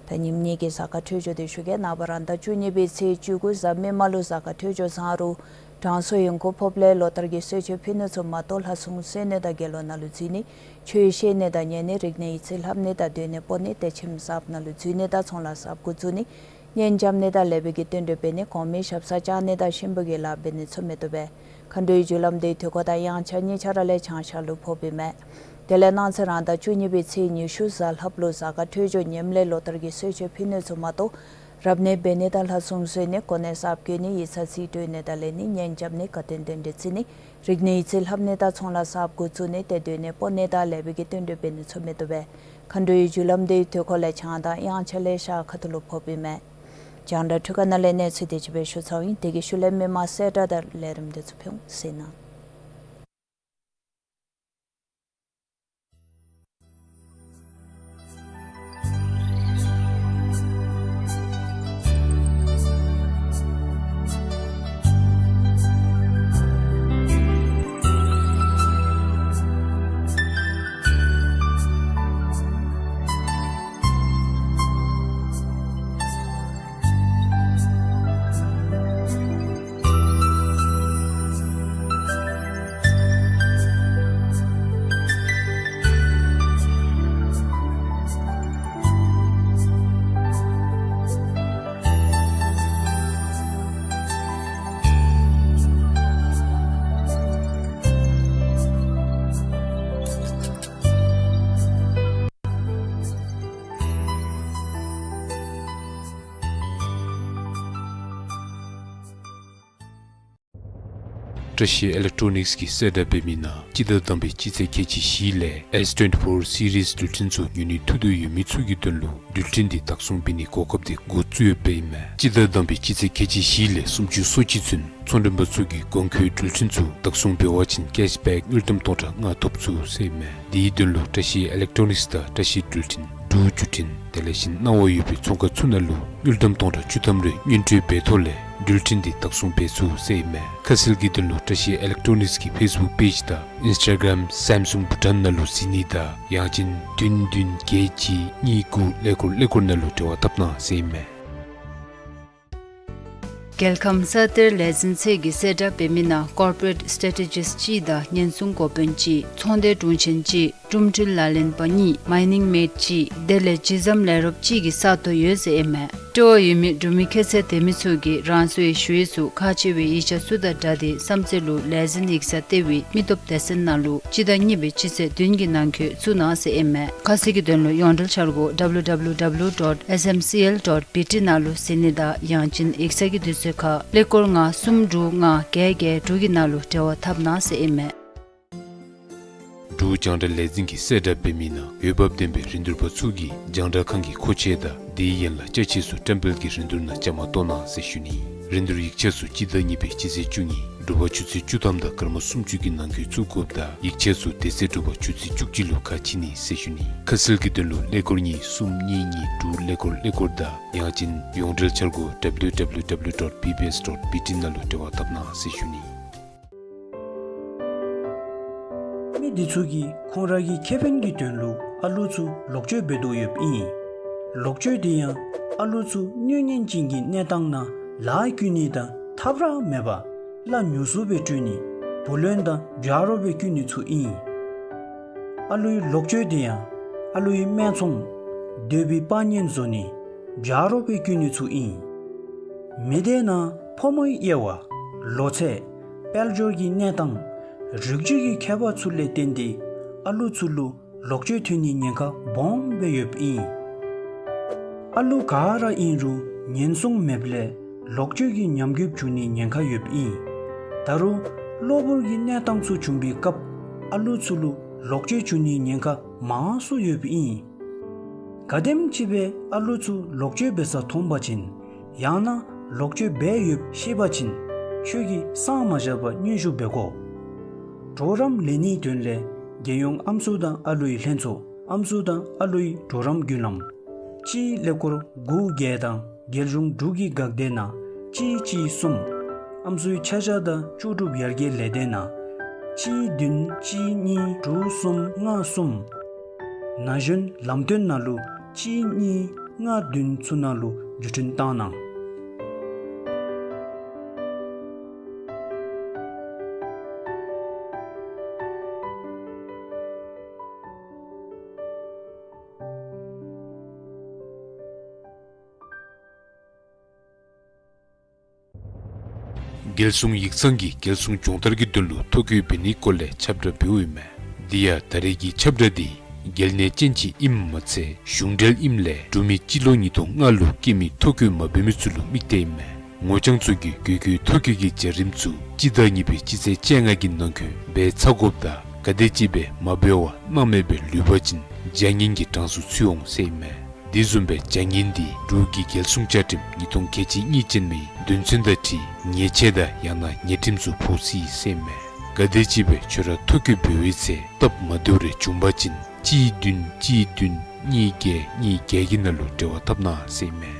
ད་ཉིནམ་གཉིས་ཀྱི་གཟའ་སྐར་འཕྲོད་སྦྱོར་དེ་ཞུ་གེ། ནངས་པ་རང་ཟླ་བཅུ་གཉིས་པའི་ཚེས་བཅུ་དགུ་གཟའ་མིག་དམར་ལུ་གཟའ་སྐར་འཕྲོད་སྦྱོར་བཟང་རུང་གྲང་སོ་ཡོང་ཁུངས་ཕོགཔ་ལས་ལོ་ལྟར་གྱི་གསོལ་མཆོད་ཕུལ་ནི་ཚུ་མ་གཏོགས་ལྷ་སྲུང་གསོལ་ནི་དང་དགེ་སློང་ནང་ལུ་འཛུལ་ནི་ཆོས་བཤད་ནི་དང་ཉན་ནི་རིག་གནས་ཡིག་རྩིས་ལྷབ་ནི་དང་སྡོད་གནས་སྤོ་ནི་ཏེ་ཁྱིམ་གསརཔ་ནང་ལུ་འཛུལ་ནི་དང་ཚོང་ལཱ་གསརཔ་འགོ་བཙུགས་ནི་གཉེན་རྐྱབ་ནི་དང་ལེགས་པའི་གི་བསྟུན་གྲོས་འབད་ནི་གོང་མའི་ཞབས་སར་བཅར་ནི་དང་གཤིན་པོ་གི་ལཱ་འབད་ནི་ཚུ་མི་བཏུབ་པས། མཁའ་འགྲོའི་རྒྱུ་ལམ་དེ་དུས་འཁོར་དང་དབྱངས་འཆར་གཉིས་ཆ་ར་ལས་བྱང་ཤར་ལུ་ཕོགཔ་ཨིན་མས། དེ་ལས་གནངས་ཚེ་རང་ཟླ་བཅུ་གཉིས་པའི་ཚེས་ཉི་ཤུ་གཟའ་ལྷགཔ་ལུ་གཟའ་སྐར་འཕྲོད་སྦྱོར་ངནམ་ལས་ལོ་ལྟར་གྱི་གསོལ་མཆོད་ཕུལ་ནི་ཚུ་མ་གཏོགས་རབ་གནས་འབད་ནི་དང་ལྷ་སྲུང་གསོལ་ནི་གོ་གནས་གསརཔ་བསྐོ་ནི་ཡིག་ཚང་རྩིས་སྤྲོད་ནི་དང་ལེན་ནི་གཉེན་རྐྱབ་ནི་དགའ་སྟོན་རྟེན་འབྲེལ་བརྩི་ནི་རིག་གནས་ཡིག་རྩིས་ལྷབ་ནི་དང་ཚོང་ལཱ་གསརཔ་འགོ་བཙུགས་ནི་ཏེ་སྡོད་གནས་སྤོ་ནི་དང་ལེགས་པའི་གི་བསྟུན་གྲོས་འབད་ནི་ཚུ་མི་བཏུབ་པས། མཁའ་འགྲོའི་རྒྱུ་ལམ་དེ་དུས་འཁོར་ལས་བྱང་དང་དབྱངས་འཆར་ལས་ཤར་ཁ་ཐུག་ལུ་ཕོགཔ་ཨིན་མས། རྒྱང་བསྒྲགས་འཕྲུལ་ཁང་ནང་ལས་གནས་ཚུལ་དེ་ཅིག་སྦེ་ཞུ་ཚརཝ་ཨིན། དེ་གི་ཤུལ་ལས་མི་མང་གསལ་བསྒྲགས་དང་ལས་རིམ་དེ་ཚུ་ཕུལ་འོང་ཟེར་ན། བཀྲ་ཤིས་ཨི་ལེག་ཊོ་ནིགསི་གིས་གསལ་བསྒྲགས་འབད་མི་ནང་སྤྱི་ཟླ་དང་པའི་སྤྱི་ཚེས་ཁལ་གཅིག་བཞི་ལས་ཨེསི་ཊུ་ཝེནཊི་ཕོར་སི་རིསི་འགྲུལ་འཕྲིན་ཚུ་ཉོ་ནི་ཐུགས་འདོད་ཡོད་མི་ཚུ་གི་དོན་ལུ་འགྲུལ་འཕྲིན་འདི་བདག་བཟུང་འབད་ནིའི་གོ་སྐབས་དེ་འགོ་བཙུགས་ཡོདཔ་ཨིན་མས། སྤྱི་ཟླ་དང་པའི་སྤྱི་ཚེས་ཁལ་གཅིག་བཞི་ལས་སུམ་ཅུ་སོ་གཅིག་ཚུན་ཚོང་མགྲོན་པ་ཚུ་གིས་གོང་འཁོད་འགྲུལ་འཕྲིན་ཚུ་བདག་བཟུང་འབད་བ་ཅིན་ཀེཤ་བེཀ་དངུལ་ཀྲམ་སྟོང་ཕྲག་ལྔ་ཐོབ་ཚུགས་ཟེར་ཨིན་མས། དེའི་དོན་ལུ་བཀྲ་ཤིས་ཨི་ལེག་ཊོ་ནིགསི་དང་བཀྲ་ཤིས་འགྲུལ་འཕྲིན་འབྲུག་བརྒྱུད་འཕྲིན་དེ་ལས་གཞན་གནང་བ་ཡོད་པའི་ཚོང་ཁང་ཚུ་ནང་ལུ་དངུལ་ཀྲམ་སྟོང་ཕྲག་བཅུ་ཐམ་རེ་དངུལ་སྤྲོད་འབད་ཐོག་ལས་འགྲུལ་འཕྲིན་འདི་བདག་བཟུང་འབད་ཚུགས་ཟེར་ཨིན་མས། ཁ་གསལ་གྱི་དོན་ལུ་བཀྲ་ཤིས་ཨི་ལེག་ཊོ་ནིགསི་གི་ཕེསི་བུཀ་པེཇ་དང་ཨིནསི་ཊ་གརམ་སེམ་སུང་བྷུ་ཊཱན་ནང་ལུ་གཟིགས་ནི་དང་ཡང་ཅིན་བདུན་བདུན་བརྒྱད་གཅིག་གཉིས་དགུ་ཀླད་ཀོར་ཀླད་ཀོར་ནང་ལུ་འབྲེལ་བ་འཐབ་གནང་ཟེར་ཨིན་མས། རྒྱལ་ཁམས་ས་གཏེར་ལས་འཛིན་ཚད་ཀྱིས་གསལ་བསྒྲགས་འབད་མི་ནང་ཀོར་པོ་རེཊ་སི་ཊེ་ཊི་ཇིསཊ་གཅིག་དང་ཉེན་སྲུང་འགོ་དཔོན་གཅིག་ཚོང་སྡེ་དྲུང་ཆེན་གཅིག་འབྲུམ་འཕྲུལ་ལག་ལེན་པ་གཉིས་མའི་ནིང་མེཌ་གཅིག་དེ་ལས་ཇི་ཟམ་ལས་རོགསཔ་གཅིག་གི་ས་སྟོང་ཡོད་ཟེར་ཨིན་མས། སྤྲོ་བ་ཡོད་མི་འབྲུག་མི་ཁྱད་ཚད་ལྡན་མི་ཚུ་གིས་རང་སོའི་ཞུ་ཡིག་ཚུ་ཁག་ཆེ་བའི་ཡིག་ཆ་ཚུ་དང་སྦྲགས་ཏེ་བསམ་རྩེ་ལུ་ལས་འཛིན་ཡིག་ཚང་ལྟེ་བའི་མི་སྟོབས་སྡེ་ཚན་ནང་ལུ་སྤྱི་ཟླ་གཉིས་པའི་སྤྱི་ཚེས་བདུན་གྱི་ནང་འཁོད་བཙུགས་གནང་ཟེར་ཨིན་མས། ཁ་གསལ་གྱི་དོན་ལུ་ཡོངས་འབྲེལ་འཆར་སྒོ་W W W dot S M C L dot B T ནང་ལུ་གཟིགས་ནི་དང་ཡང་ཅིན་ཡིག་ཚང་གི་དུས་ཚོད་ཁར་ཀླད་ཀོར་ལྔ་གསུམ་དྲུག་ལྔ་བརྒྱད་བརྒྱད་དྲུག་གི་ནང་ལུ་འབྲེལ་བ་འཐབ་གནང་ཟེར་ཨིན་མས། འབྲུག་རྒྱང་བསྒྲགས་ལས་འཛིན་གྱིས་གསལ་བསྒྲགས་འབད་མི་ནང་འོས་འབབ་ལྡན་པའི་རིན་བསྡུར་པ་ཚུ་གིས་རྒྱང་བསྒྲགས་ཁང་གི་མཁོ་ཆས་དང་དེའི་ཡན་ལག་ཅ་ཆས་ཚུ་བཀྲམ་སྤེལ་གྱི་རིན་བསྡུར་ནང་བཅའ་མར་གཏོགས་གནང་ཟེར་ཞུ་ནི། རིན་བསྡུར་ཡིག་ཆ་ཚུ་སྤྱི་ཟླ་གཉིས་པའི་སྤྱི་ཚེས་བཅུ་གཉིས་དྲོ་པ་ཆུ་ཚོད་བཅུ་ཐམ་དང་སྐར་མ་སུམ་ཅུ་གི་ནང་འཁོད་བཙུགས་དགོཔ་དང་ཡིག་ཆ་ཚུ་དེ་ཚེ་དྲོ་པ་ཆུ་ཚོད་བཅུ་གཅིག་ལུ་ཁ་ཕྱེ་ནི་ཟེར་ཞུ་ནི། ཁ་གསལ་གྱི་དོན་ལུ་ཀླད་ཀོར་གཉིས་གསུམ་གཉིས་གཉིས་དྲུག་ཀླད་ཀོར་ཀླད་ཀོར་དང་ཡང་ཅིན་ཡོངས་འབྲེལ་འཆར་སྒོ་W W W dot B B S dot B T ནང་ལུ་འབྲེལ་བ་འཐབ་གནང་ཟེར་ཞུ་ནི། མི་འདི་ཚུ་གིས་ཁོང་ར་གི་ཁེ་ཕན་གྱི་དོན་ལུ་ཨ་ལུ་ཚུ་ལོག་སྤྱོད་འབད་དོ་ཡོདཔ་ཨིན། ལོག་སྤྱོད་འདི་ཡང་ཨ་ལུ་ཚུ་གནོད་ཉེན་ཅན་གྱི་གནས་སྟངས་ནང་ལཱ་བཀོལ་ནི་དང་ཐབས་ར་མེད་པར་གླ་ཉུང་སུ་སྦེ་སྤྲོད་ནི་བུ་ལོན་དང་རྒྱ་རོགས་སྦེ་བཀོལ་ནི་ཚུ་ཨིན། ཨ་ལུའི་ལོག་སྤྱོད་འདི་ཡང་ཨ་ལུའི་སྨད་འཚོང་འདོད་པའི་དཔའ་ཉེན་བཟོ་ནི་རྒྱ་རོགས་སྦེ་བཀོལ་ནི་ཚུ་ཨིན། མི་སྡེ་ནང་ཕོ་མོའི་དབྱེ་བ་ལོ་ཚད་དཔལ་འབྱོར་གྱི་གནས་སྟངས་རིགས་རྒྱུད་ཀྱི་ཁྱད་པར་ཚུ་ལས་བརྟེན་ཏེ་ཨ་ལུ་ཚུ་ལུ་ལོག་སྤྱོད་ཐོན་ནིའི་ཉེན་ཁ་སྦོམ་སྦེ་ཡོདཔ་ཨིན། ཨ་ལུ་ག་ར་ཨིན་རུང་ཉེན་སྲུང་མེདཔ་ལས་ལོག་སྤྱོད་ཀྱི་ཉམས་རྒུདཔ་འབྱུང་ནིའི་ཉེན་ཁ་ཡོདཔ་ཨིན། ད་རུང་གློ་བུར་གྱི་གནས་སྟངས་ཚུ་བྱུང་པའི་སྐབས་ཨ་ལུ་ཚུ་ལུ་ལོག་སྤྱོད་འབྱུང་ནིའི་ཉེན་ཁ་མང་སུ་ཡོདཔ་ཨིན། གལ་སྲིད་ཅིག་སྦེ་ཨ་ལུ་ཚུ་ལོག་སྤྱོད་འབད་ས་མཐོང་པ་ཅིན་ཡང་ན་ལོག་སྤྱོད་འབད་ཡོདཔ་ཤེས་པ་ཅིན་ཁྱོད་ཀྱིས་སངས་མ་རྒྱས་པར་སྙན་ཞུ་འབད་དགོ། གྲོགས་རམ་ལེན་ནིའི་དོན་ལས་རྒྱལ་ཡོངས་ཨམ་སྲུ་དང་ཨ་ལུའི་ལྷན་ཚོགས་ཨམ་སྲུ་དང་ཨ་ལུའི་གྲོགས་རམ་བརྒྱུད་ལམ་གཅིག་ཀླད་ཀོར་དགུ་བརྒྱད་དང་རྒྱལ་གཞུང་འབྲུག་གི་འགག་སྡེ་ནང་གཅིག་གཅིག་གསུམ། ཨམ་སྲུའི་ཆ་བཞག་དང་ལྕོགས་གྲུབ་ཡར་རྒྱས་ལས་སྡེ་ནང་གཅིག་བདུན་གཅིག་གཉིས་དྲུག་གསུམ་ལྔ་གསུམ། ན་གཞོན་ལམ་སྟོན་ནང་ལུ་གཅིག་གཉིས་ལྔ་བདུན་ཚུ་ནང་ལུ་བརྒྱུད་འཕྲིན་བཏང་གནང་། རྒྱལ་སྲུང་ཡིག་ཚང་གིས་རྒྱལ་སྲུང་སྦྱོང་བརྡར་གྱི་དོན་ལུ་ཐོ་བཀོད་འབད་ནིའི་སྐོར་ལས་ཁྱབ་བསྒྲགས་འབདཝ་ཨིན་མས། དེ་ཡང་ད་རེས་ཀྱི་ཁྱབ་བསྒྲགས་འདི་རྒྱལ་གནས་ཅན་ཅིག་ཨིནམ་མ་ཚད་གཞུང་འབྲེལ་ཨིནམ་ལས་འབྲུག་མི་སྤྱི་ལོ་ཉིས་སྟོང་ལྔ་ལུ་སྐྱེས་མི་ཐོ་བཀོད་མ་འབད་མི་ཚུ་ལུ་དམིགས་ཏེ་ཨིན་མས། ངོ་རྐྱང་ཚུ་གིས་གུས་གུས་ཐོ་བཀོད་ཀྱི་བྱ་རིམ་ཚུ་སྤྱི་ཟླ་གཉིས་པའི་སྤྱི་ཚེས་བཅོ་ལྔ་གི་ནང་འཁོད་འབད་ཚར་དགོཔ་དང་ག་དེམ་ཅིག་སྦེ་མ་འབད་བར་སྣང་མེད་སྦེ་ལུས་པ་ཅིན་བྱ་ངན་གྱི་གྲངས་སུ་ཚུད་འོང་ཟེར་ཨིན་མས། དེ་བཟུམ་སྦེ་བྱ་ངན་འདི་འབྲུག་གི་རྒྱལ་སྲུང་བཅའ་ཁྲིམས་ཉིས་སྟོང་ཁལ་གཅིག་གཉིས་ཅན་མའི་དོན་ཚན་དང་འཁྲིལ་ཉེས་ཆད་དང་ཡང་ན་ཉེས་ཁྲིམས་ཚུ་ཕོག་སྲིད་ཟེར་ཨིན་མས། ག་དེམ་ཅིག་སྦེ་ཁྱོད་ར་ཐོ་བཀོད་འབད་བའི་ཚེ་སྟབས་མ་བདེཝ་རེ་བྱུང་པ་ཅིན་གཅིག་བདུན་གཅིག་བདུན་གཉིས་བརྒྱད་གཉིས་བརྒྱད་ཀྱི་ནང་ལུ་འབྲེལ་བ་འཐབ་གནང་ཟེར་ཨིན་མས།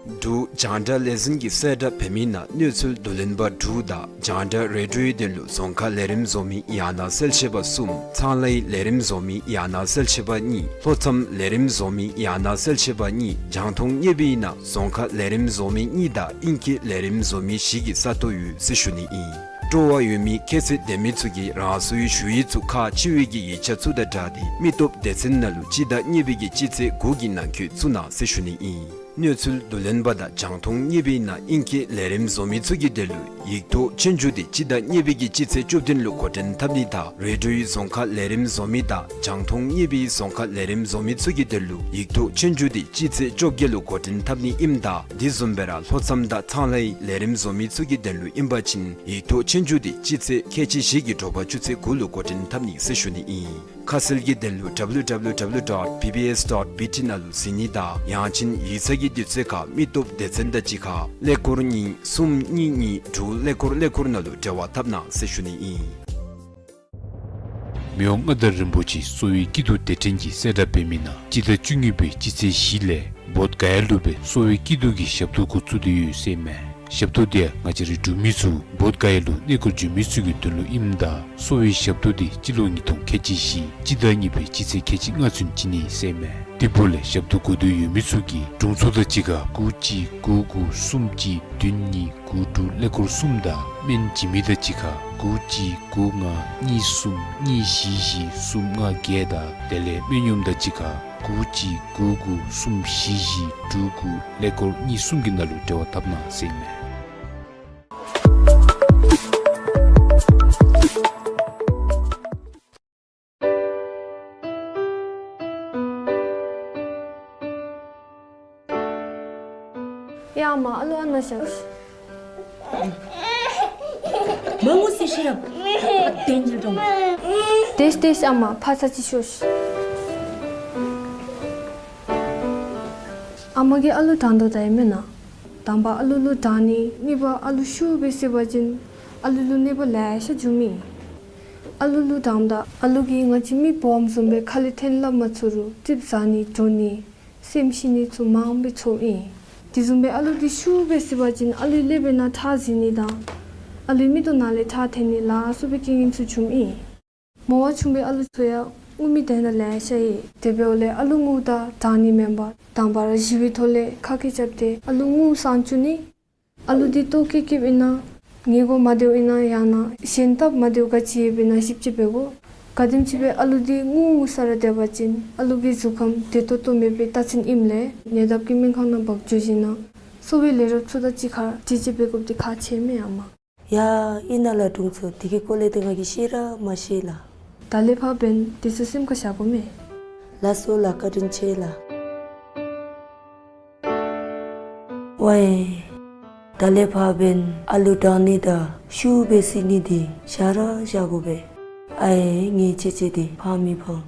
འབྲུག་རྒྱང་བསྒྲགས་ལས་འཛིན་གྱིས་གསལ་བསྒྲགས་འབད་མི་ནང་གནས་ཚུལ་བསྡུ་ལེན་པ་དྲུག་དང་རྒྱང་བསྒྲགས་རེ་ཌིའོའི་དོན་ལུ་རྫོང་ཁ་ལས་རིམ་བཟོ་མི་ཡང་ན་གསལ་བཤད་པ་གསུམ། ཚང་ལཱའི་ལས་རིམ་བཟོ་མི་ཡང་ན་གསལ་བཤད་པ་གཉིས། ལྷོ་མཚམས་ལས་རིམ་བཟོ་མི་ཡང་ན་གསལ་བཤད་པ་གཉིས། རྒྱང་མཐོང་བརྙན་པའི་ནང་རྫོང་ཁ་ལས་རིམ་བཟོ་མི་གཉིས་དང་ཨིང་སྐད་ལས་རིམ་བཟོ་མི་བཞི་གི་ས་སྟོང་ཡོད་ཟེར་ཞུ་ནི་ཨིན། སྤྲོ་བ་ཡོད་མི་ཁྱད་ཚད་ལྡན་མི་ཚུ་གིས་རང་སོའི་ཞུ་ཡིག་ཚུ་ཁག་ཆེ་བའི་གི་ཡིག་ཆ་ཚུ་དང་སྦྲགས་ཏེ་མི་སྟོབས་སྡེ་ཚན་ནང་ལུ་སྤྱི་ཟླ་གཉིས་པའི་གི་སྤྱི་ཚེས་དགུ་གི་ནང་འཁོད་བཙུགས་གནང་ཟེར་ཞུ་ནི་ཨིན། གནས་ཚུལ་བསྡུ་ལེན་པ་དང་རྒྱང་མཐོང་བརྙན་པའི་ནང་ཨིང་སྐད་ལས་རིམ་བཟོ་མི་ཚུ་གི་དོན་ལུ་ཡིག་ཐོག་ཆོས་རྒྱུགས་འདི་སྤྱི་ཟླ་གཉིས་པའི་གི་སྤྱི་ཚེས་བཅུ་བདུན་ལུ་འགོ་འདྲེན་འཐབ་ནི་དང་རེ་ཌིའོའི་རྫོང་ཁ་ལས་རིམ་བཟོ་མི་དང་རྒྱང་མཐོང་བརྙན་པའི་རྫོང་ཁ་ལས་རིམ་བཟོ་མི་ཚུ་གི་དོན་ལུ་ཡིག་ཐོག་ཆོས་རྒྱུགས་འདི་སྤྱི་ཚེས་བཅོ་བརྒྱད་ལུ་འགོ་འདྲེན་འཐབ་ནི་ཨིནམ་ད་དེ་བཟུམ་སྦེ་ར་ལྷོ་མཚམས་དང་ཚང་ལཱའི་ལས་རིམ་བཟོ་མི་ཚུ་གི་དོན་ལུ་ཨིན་པ་ཅིན་ཡིག་ཐོག་ཆོས་རྒྱུགས་འདི་སྤྱི་ཚེས་ཁལ་གཅིག་བཞི་གི་དྲོ་པ་ཆུ་ཚོད་དགུ་ལུ་འགོ་འདྲེན་འཐབ་ནི་ཟེར་ཞུ་ནི་ཨིན། ཁ་གསལ་གྱི་དོན་ལུ་W W W dot B B S dot B T ནང་ལུ་གཟིགས་ནི་དང་ཡང་ཅིན་ཡིག་ཚང་གི་དུས་ཚོད་ཁར་མི་སྟོབས་སྡེ་ཚན་དང་གཅིག་ཁར་ཀླད་ཀོར་གཉིས་གསུམ་གཉིས་གཉིས་དྲུག་ཀླད་ཀོར་ཀླད་ཀོར་ནང་ལུ་འབྲེལ་བ་འཐབ་གནང་ཟེར་ཞུ་ནི་ཨིན། མི་དབང་མངའ་བདག་རིན་པོ་ཆེའི་གསོ་བའི་སྐྱིད་སྡུག་སྡེ་ཕྲན་གྱིས་གསལ་བསྒྲགས་འབད་མི་ནང་སྤྱི་ཟླ་བཅུ་གཉིས་པའི་སྤྱི་ཚེས་བཞི་ལས་བོདྷ་ག་ཡ་ལུ་སྦེ་གསོ་བའི་སྐྱིད་སྡུག་གི་ཞབས་ཏོག་འགོ་བཙུགས་ཏེ་ཡོད་ཟེར་ཨིན་མས། ཞབས་ཏོག་འདི་ང་བཅས་རའི་འབྲུག་མི་ཚུ་བོདྷ་ག་ཡ་ལུ་གནས་སྐོར་འགྱོ་མི་ཚུ་གི་དོན་ལུ་ཨིནམ་ད་གསོ་བའི་ཞབས་ཏོག་འདི་སྤྱི་ལོ་ཉིས་སྟོང་ཁལ་གཅིག་བཞི་སྤྱི་ཟླ་གཉིས་པའི་སྤྱི་ཚེས་ཁལ་གཅིག་ལྔ་ཚུན་བྱིན་ནི་ཟེར་མས། དེ་འབདཝ་ལས་ཞབས་ཏོག་དགོ་འདོད་ཡོད་མི་ཚུ་གིས་དྲུང་འཚོ་དང་གཅིག་ཁར་དགུ་གཅིག་དགུ་དགུ་གསུམ་གཅིག་བདུན་གཉིས་དགུ་དྲུག་ཀླད་ཀོར་གསུམ་དང་སྨན་བྱིན་མི་དང་གཅིག་ཁར་དགུ་གཅིག་དགུ་ལྔ་གཉིས་གསུམ་གཉིས་བཞི་བཞི་གསུམ་ལྔ་བརྒྱད་དང་དེ་ལས་སྨན་གཡོགམ་དང་གཅིག་ཁར་དགུ་གཅིག་དགུ་དགུ་གསུམ་བཞི་བཞི་དྲུག་དགུ་ཀླད་ཀོར་གཉིས་གསུམ་གྱི་ནང་ལུ་འབྲེལ་བ་འཐབ་གནང་ཟེར་ཨིན་མས། ཡ་ཨ་མ་ཨ་ལུ་ཨ་ནཱ་བཞག། མ་ངུ་ཟེར་ཤེས་རབ། དེ་ཉིལ་འགྲོ། དེས་དེས་ཨ་མ་ཕར་ཚུར་ཅིག་ཤོག། ཨ་མ་གིས་ཨ་ལུ་དྲང་དོ་ད་ཨིན་མེན་ན། དང་པ་ཨ་ལུ་ལུ་དྲང་ནི་གཉིས་པ་ཨ་ལུ་ཤུགས་སྦེ་བསད་པ་ཅིན་ཨ་ལུ་ལུ་གནོད་པ་ལེ་ཤ་འབྱུངམ་ཨིན། ཨ་ལུ་ལུ་དྲངམ་ད་ཨ་ལུ་གིས་ང་བཅས་མི་སྦོམ་བཟུམ་སྦེ་ཁ་ལས་ཐོན་སླབ་མ་ཚུགས་རུང་ཙིགཔ་ཟ་ནི་འགྲོ་ནི་སེམས་ཤི་ནི་ཚུ་མངམ་སྦེ་ཚོརཝ་ཨིན། དེ་བཟུམ་སྦེ་ཨ་ལུ་འདི་ཤུགས་སྦེ་བསད་པ་ཅིན་ཨ་ལུའི་ཀླད་པའི་ནང་ཁྲག་འཛིང་ནི་དང་ཨ་ལུའི་མིག་ཏོ་ནང་ལས་ཁྲག་འཐོན་ནི་ལ་སོགས་པའི་རྐྱེན་ངན་ཚུ་འབྱུངམ་ཨིན། མོ་བ་ཆུང་བའི་ཨ་ལུ་ཚུ་ཡང་ངུ་མི་དེ་ནང་ལེ་ཤ་ཡོད། དེ་འབདཝ་ལས་ཨ་ལུ་ངུཝ་ད་དྲང་ནི་མེན་པར་དང་པ་ར་ཞི་བའི་ཐོག་ལས་ཁ་སྐད་རྐྱབ་སྟེ་ཨ་ལུ་ངུ་སངས་བཅུག་ནི། ཨ་ལུ་འདི་ལྟོཝ་བཀྱེས་བཀྱེསཔ་ཨིན་ན་ཉལ་གོ་མ་བདེཝ་ཨིན་ན་ཡང་ན་གཞན་སྟབས་མ་བདེཝ་ག་ཅི་ཡོདཔ་ཨིན་ན་ཞིབ་དཔྱད་འབད་དགོ། ག་དེམ་ཅིག་སྦེ་ཨ་ལུ་འདི་ངུ་ངུ་ས་ར་སྡོད་པ་ཅིན་ཨ་ལུ་གི་གཟུགས་ཁམས་བདེ་ཏོག་ཏོ་མེད་པའི་རྟགས་མཚན་ཨིནམ་ལས་ཉེ་འདབས་ཀྱི་སྨན་ཁང་ནང་འབག་འགྱོ་ཞིནམ་ན་གསོ་བའི་ལས་རོགསཔ་ཚུ་དང་གཅིག་ཁར་དྲི་དཔྱད་འབད་དགོཔ་འདི་ཁག་ཆེ་མས་ཨ་མ། ཡ་ཨིན་ན་ལགས་དྲུང་འཚོ། དེ་གི་སྐོར་ལས་ཏེ་ང་གིས་ཤེས་ར་མ་ཤེས་ལགས། ད་ལས་ཕར་འབདན་དེ་ཚུ་སེམས་ཁར་བཞག་དགོ་མས། ལགས་སོ་ལགས། བཀའ་དྲིན་ཆེ་ལགས། ཝའེ། ད་ལས་ཕར་འབདན་ཨ་ལུ་དྲང་ནི་དང་ཤུགས་སྦེ་བསད་ནི་འདི་བཞག་ར་བཞག་དགོ་པས། ཨའེ་ངེའི་ཆེ་ཆེ་འདི་ཕངས་མི་ཕངས།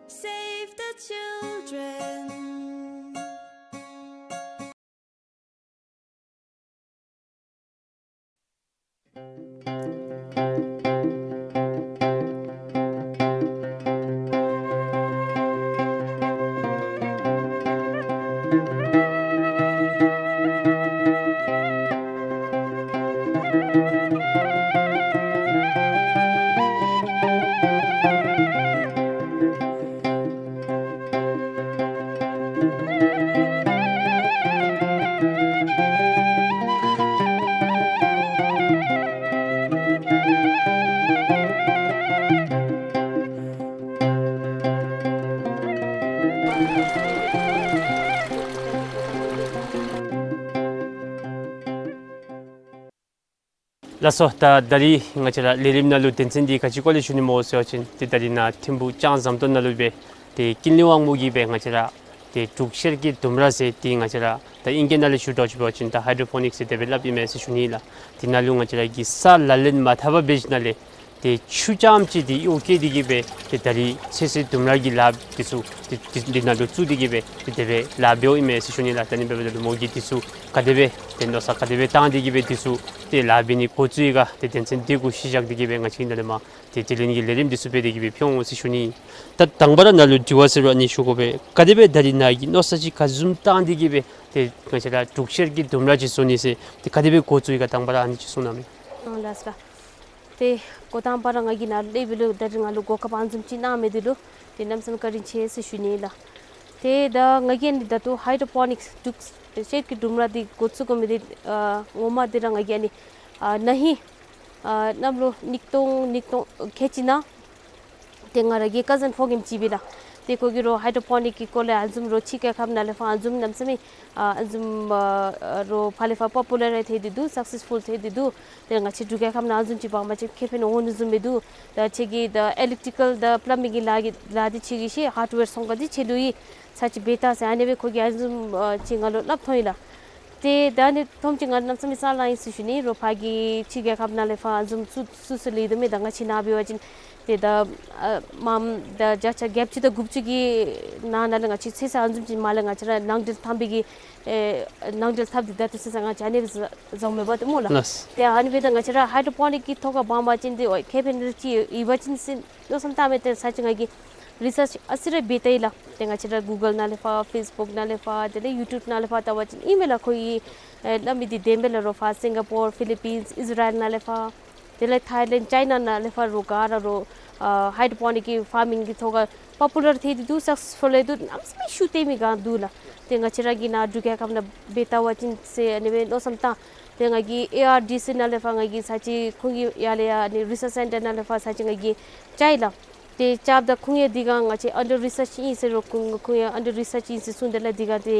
Save the children. ལགས་སོ། ད་ད་རིས་ང་བཅས་ར་ལས་རིམ་ནང་ལུ་དོན་ཚན་འདི་ག་ཅི་སྐོར་ལས་ཞུ་ནི་སྨོ་ཟེར་བ་ཅིན་ཏེ་ད་རིས་ནཱ་ཐིམ་ཕུག་ལྕང་ཟམ་ཏོག་ནང་ལུ་སྦེ་ཏེ་ཀུན་ལེགས་དབང་མོ་གིས་སྦེ་ང་བཅས་ར་ཏེ་འབྲུག་ཤར་གྱི་ལྡུམ་ར་ཟེར་ཏེ་ང་བཅས་ར་ད་ཨིང་སྐད་ནང་ལས་ཞུ་དོ་ཅིག་འབད་བ་ཅིན་ད་ཧའི་ཌྲོ་པོ་ནིཀསི་ཟེར་དེ་སྦེ་སླབ་ཨིན་མས་ཟེར་ཞུ་ནི་ལགས། དེ་ནང་ལུ་ང་བཅས་ར་གི་ས་ལག་ལེན་མ་འཐབ་པར་འབད་ཞིནམ་ལས་ཏེ་ཆུ་རྐྱངམ་ཅིག་འདི་གཡོག་བཀོལ་ཏེ་གིས་སྦེ་ཏེ་ད་རིས་ཚོད་བསྲེ་ལྡུམ་ར་གི་ལཱ་འདི་ཚུ་ཏེ་ཏེ་འདི་ནང་ལུ་བཙུགས་ཏེ་གིས་སྦེ་ཏེ་དེ་སྦེ་ལཱ་འབདཝ་ཨིན་མས་ཟེར་ཞུ་ནི་ལགས། ད་ཨ་ནི་འབདཝ་ད་ལུ་མོ་གིས་འདི་ཚུ་ག་དེ་སྦེ་ཏེ་མནོ་བསམ་ག་དེ་སྦེ་བཏང་སྟེ་གིས་སྦེ་འདི་ཚུ་ཏེ་ལཱ་འབད་ནི་འགོ་བཙུགས་ཡི་ག་ཏེ་དོན་ཚན་འདི་གུ་གཞི་བཞག་སྟེ་གིས་སྦེ་ང་བཅས་ཀྱིས་ད་ལས་མར་ཏེ་དྲི་ལན་གྱི་ལས་རིམ་འདི་ཚུ་འབད་དེ་གིས་སྦེ་ཕུལ་འོང་ཟེར་ཞུ་ནི། ད་དང་པ་ར་ནཱ་ལུ་དྲི་བ་ཟེར་རུང་ཨ་ནི་ཞུ་དགོ་པས། ག་དེ་སྦེ་ད་རིས་ནཱ་གི་མནོ་བསམ་ཅིག་ག་བཟུམ་བཏང་སྟེ་གིས་སྦེ་ཏེ་ང་བཅས་ར་འབྲུག་ཤར་གྱི་ལྡུམ་ར་ཅིག་བཟོ་ནི་ཟེར་ཏེ་ག་དེ་སྦེ་འགོ་བཙུགས་ཡི་ག་དང་པ་ར་ཨ་ནི་ཅིག་གསུང་གནང་མས། ཨ་ལགས་སོ་ལགས། ཏེ་འགོ་དང་པ་ར་ང་གིས་ནཱ་ལས་འབད་ལུ་ད་རིས་ང་ལུ་གོ་སྐབས་ཨ་ནི་བཟུམ་ཅིག་གནང་མི་འདི་ལུ་ཏེ་གནམ་མེད་ས་མེད་བཀའ་དྲིན་ཆེ་ཟེར་ཞུ་ནི་ལགས། ཏེ་ད་ང་གིས་ཨ་ནི་ད་ལྟོ་ཧའི་ཌྲོ་པོ་ནིཀསི་འབྲུག་ཤར་གྱི་ལྡུམ་ར་འདི་འགོ་བཙུགས་དགོ་མི་འདི་ཨ་ངོ་མ་འདི་ར་ང་གིས་ཨ་ནི་ཨ་ན་ཧིང་ཨ་གནམ་ལོ་ཉིས་སྟོང་ཉིས་སྟོང་ཁལ་གཅིག་ནང་ཏེ་ང་ར་གི་ཀ་ཛིན་ཕོ་རྒནམ་ཅིག་སྦེ་ལགས། ཏེ་ཁོ་གིས་རོགས་ཧའི་ཌྲོ་པོ་ནིཀ་གི་སྐོར་ལས་ཨ་ནི་བཟུམ་རོགས་ཕྱི་རྒྱལ་ཁབ་ནང་ལས་ཕར་ཨ་ནི་བཟུམ་གནམ་མེད་ས་མེད་ཨ་ཨ་ནི་བཟུམ་ཨ་རོགས་ཕར་ལས་ཕར་པོ་པུ་ལར་ཐལ་ཏེ་འདུག། སག་སེསི་ཕུལ་ཐལ་ཏེ་འདུག། ཏེ་ང་བཅས་འབྲུག་རྒྱལ་ཁབ་ནང་ཨ་ནི་བཟུམ་ཅིག་འབད་བ་ཅིན་ཁེ་ཕན་འོང་ནི་བཟུམ་སྦེ་འདུག། ད་ཁྱོད་ཀྱིས་ད་ཨི་ལེཀ་ཊི་ཀལ་དང་པ་ལམ་མིང་གི་ལཱ་གི་ལཱ་འདི་ཁྱོད་ཀྱིས་ཤེས། ཧརཌ་ཝེར་ཚོང་ཁང་འདི་ཁྱོད་ལུ་ཡོད། ཚར་ཅིག་འབད་ད་ཟེར་ཨ་ནི་སྦེ་ཁོ་གིས་ཨ་ནི་བཟུམ་ཨ་ཅིག་ང་ལུ་སླབ་ཐོན་ཡི་ལགས། ཏེ་ད་ཨ་ནི་ཐོནམ་ཅིག་ང་གནམ་མེད་ས་མེད་སེམས་ལང་ཡི་ཟེར་ཞུ་ནི། རོགས་ཕར་གྱི་ཕྱི་རྒྱལ་ཁབ་ནང་ལས་ཕར་ཨ་ནི་བཟུམ་སུ་སུ་སུ་ལུ་ཡོད་དོ་མས། ད་ང་བཅས་ནཱ་འབད་བ་ཅིན་ཏེ་ད་ཨ་མངམ་ད་བརྒྱ་ཆ་བརྒྱད་ཅུ་དང་དགུ་བཅུ་གི་ནང་ན་ལས་ང་བཅས་ཚེ་ས་ཨ་ནི་བཟུམ་ཅིག་མ་ལས་ང་བཅས་ར་ནང་འགྲུལ་ཐམ་པའི་གི་ཨེ་ནང་འགྲུལ་ཐབས་འདི་ད་ལྟོ་ཚེ་ས་ང་བཅས་ཨ་ནི་སྦེ་བཟོ་མི་འབད་དོ་སྨོ་ལགས། ལགས། ཏེ་ཨ་ནི་སྦེ་ད་ང་བཅས་ར་ཧའི་ཌྲོ་པོ་ནིཀ་གི་ཐོག་ཁར་འབད་བ་ཅིན་ཏེ་ཨོ་ཁེ་ཕན་འདི་ཅིག་ཡོད་པ་ཅིན་ཟེར་མནོ་བསམ་བཏང་མི་འདི་ཚར་ཅིག་ང་གིས་ རི་སརཆ་ཨ་ཙི་རེ་འབད་བལྟ་ཡི་ལགས། ཏེ་ང་བཅས་ར་གུ་གཱལ་ནང་ལས་ཕར་ཕེསི་བུཀ་ནང་ལས་ཕར་དེ་ལས་ཡུ་ཊུབ་ནང་ལས་ཕར་བལྟ་བ་ཅིན་ཨིན་མས་ལགས། ཁོ་གིས་ཨེ་སླབ་མི་འདི་བདེན་པས་ལགས། རོགས་ཕར་སིང་ག་པོར་ཕི་ལི་པིནསི་ཨིས་ར་ཨེལ་ནང་ལས་ཕར་དེ་ལས་ཐའི་ལེནཌ་ཅའི་ན་ནང་ལས་ཕར་རོགས་ག་ར་རོགས་ཨ་ཧའི་ཌོ་པོ་ནིཀ་གི་ཕར་མིང་གི་ཐོག་ཁར་པོ་པུ་ལར་ཐལ་ཏེ་འདུག། སག་སེསི་ཕུལ་ལས་འདུག། གནམ་མེད་ས་མེད་ཤུགས་བཏོན་མི་ག་འདུག་ལགས། ཏེ་ང་བཅས་ར་གི་ནཱ་འབྲུག་རྒྱལ་ཁབ་ནང་འབད་བལྟ་བ་ཅིན་ཟེར་ཨ་ནི་སྦེ་མནོ་བསམ་བཏང་། ཏེ་ང་གིས་ཨེ་ཨར་ཌི་སི་ནང་ལས་ཕར་ང་གིས་ཚར་གཅིག་ཁོང་གི་ཡར་ལས་ཡར་ཨ་ནི་རི་སརཆ་སེན་ཊར་ནང་ལས་ཕར་ཚར་གཅིག་ང་གིས་བཅར་ཡི་ལགས། ཏེ་བཅརཝ་ད་ཁོང་ཡང་འདི་ག་ང་བཅས་ཨན་ཌར་རི་སརཆ་ཨིན་ཟེར་རོགས། ཁོང་ཁོང་ཡང་ཨན་ཌར་རི་སརཆ་ཨིན་ཟེར་གསུངས། དེ་ལས་འདི་ག་ཏེ་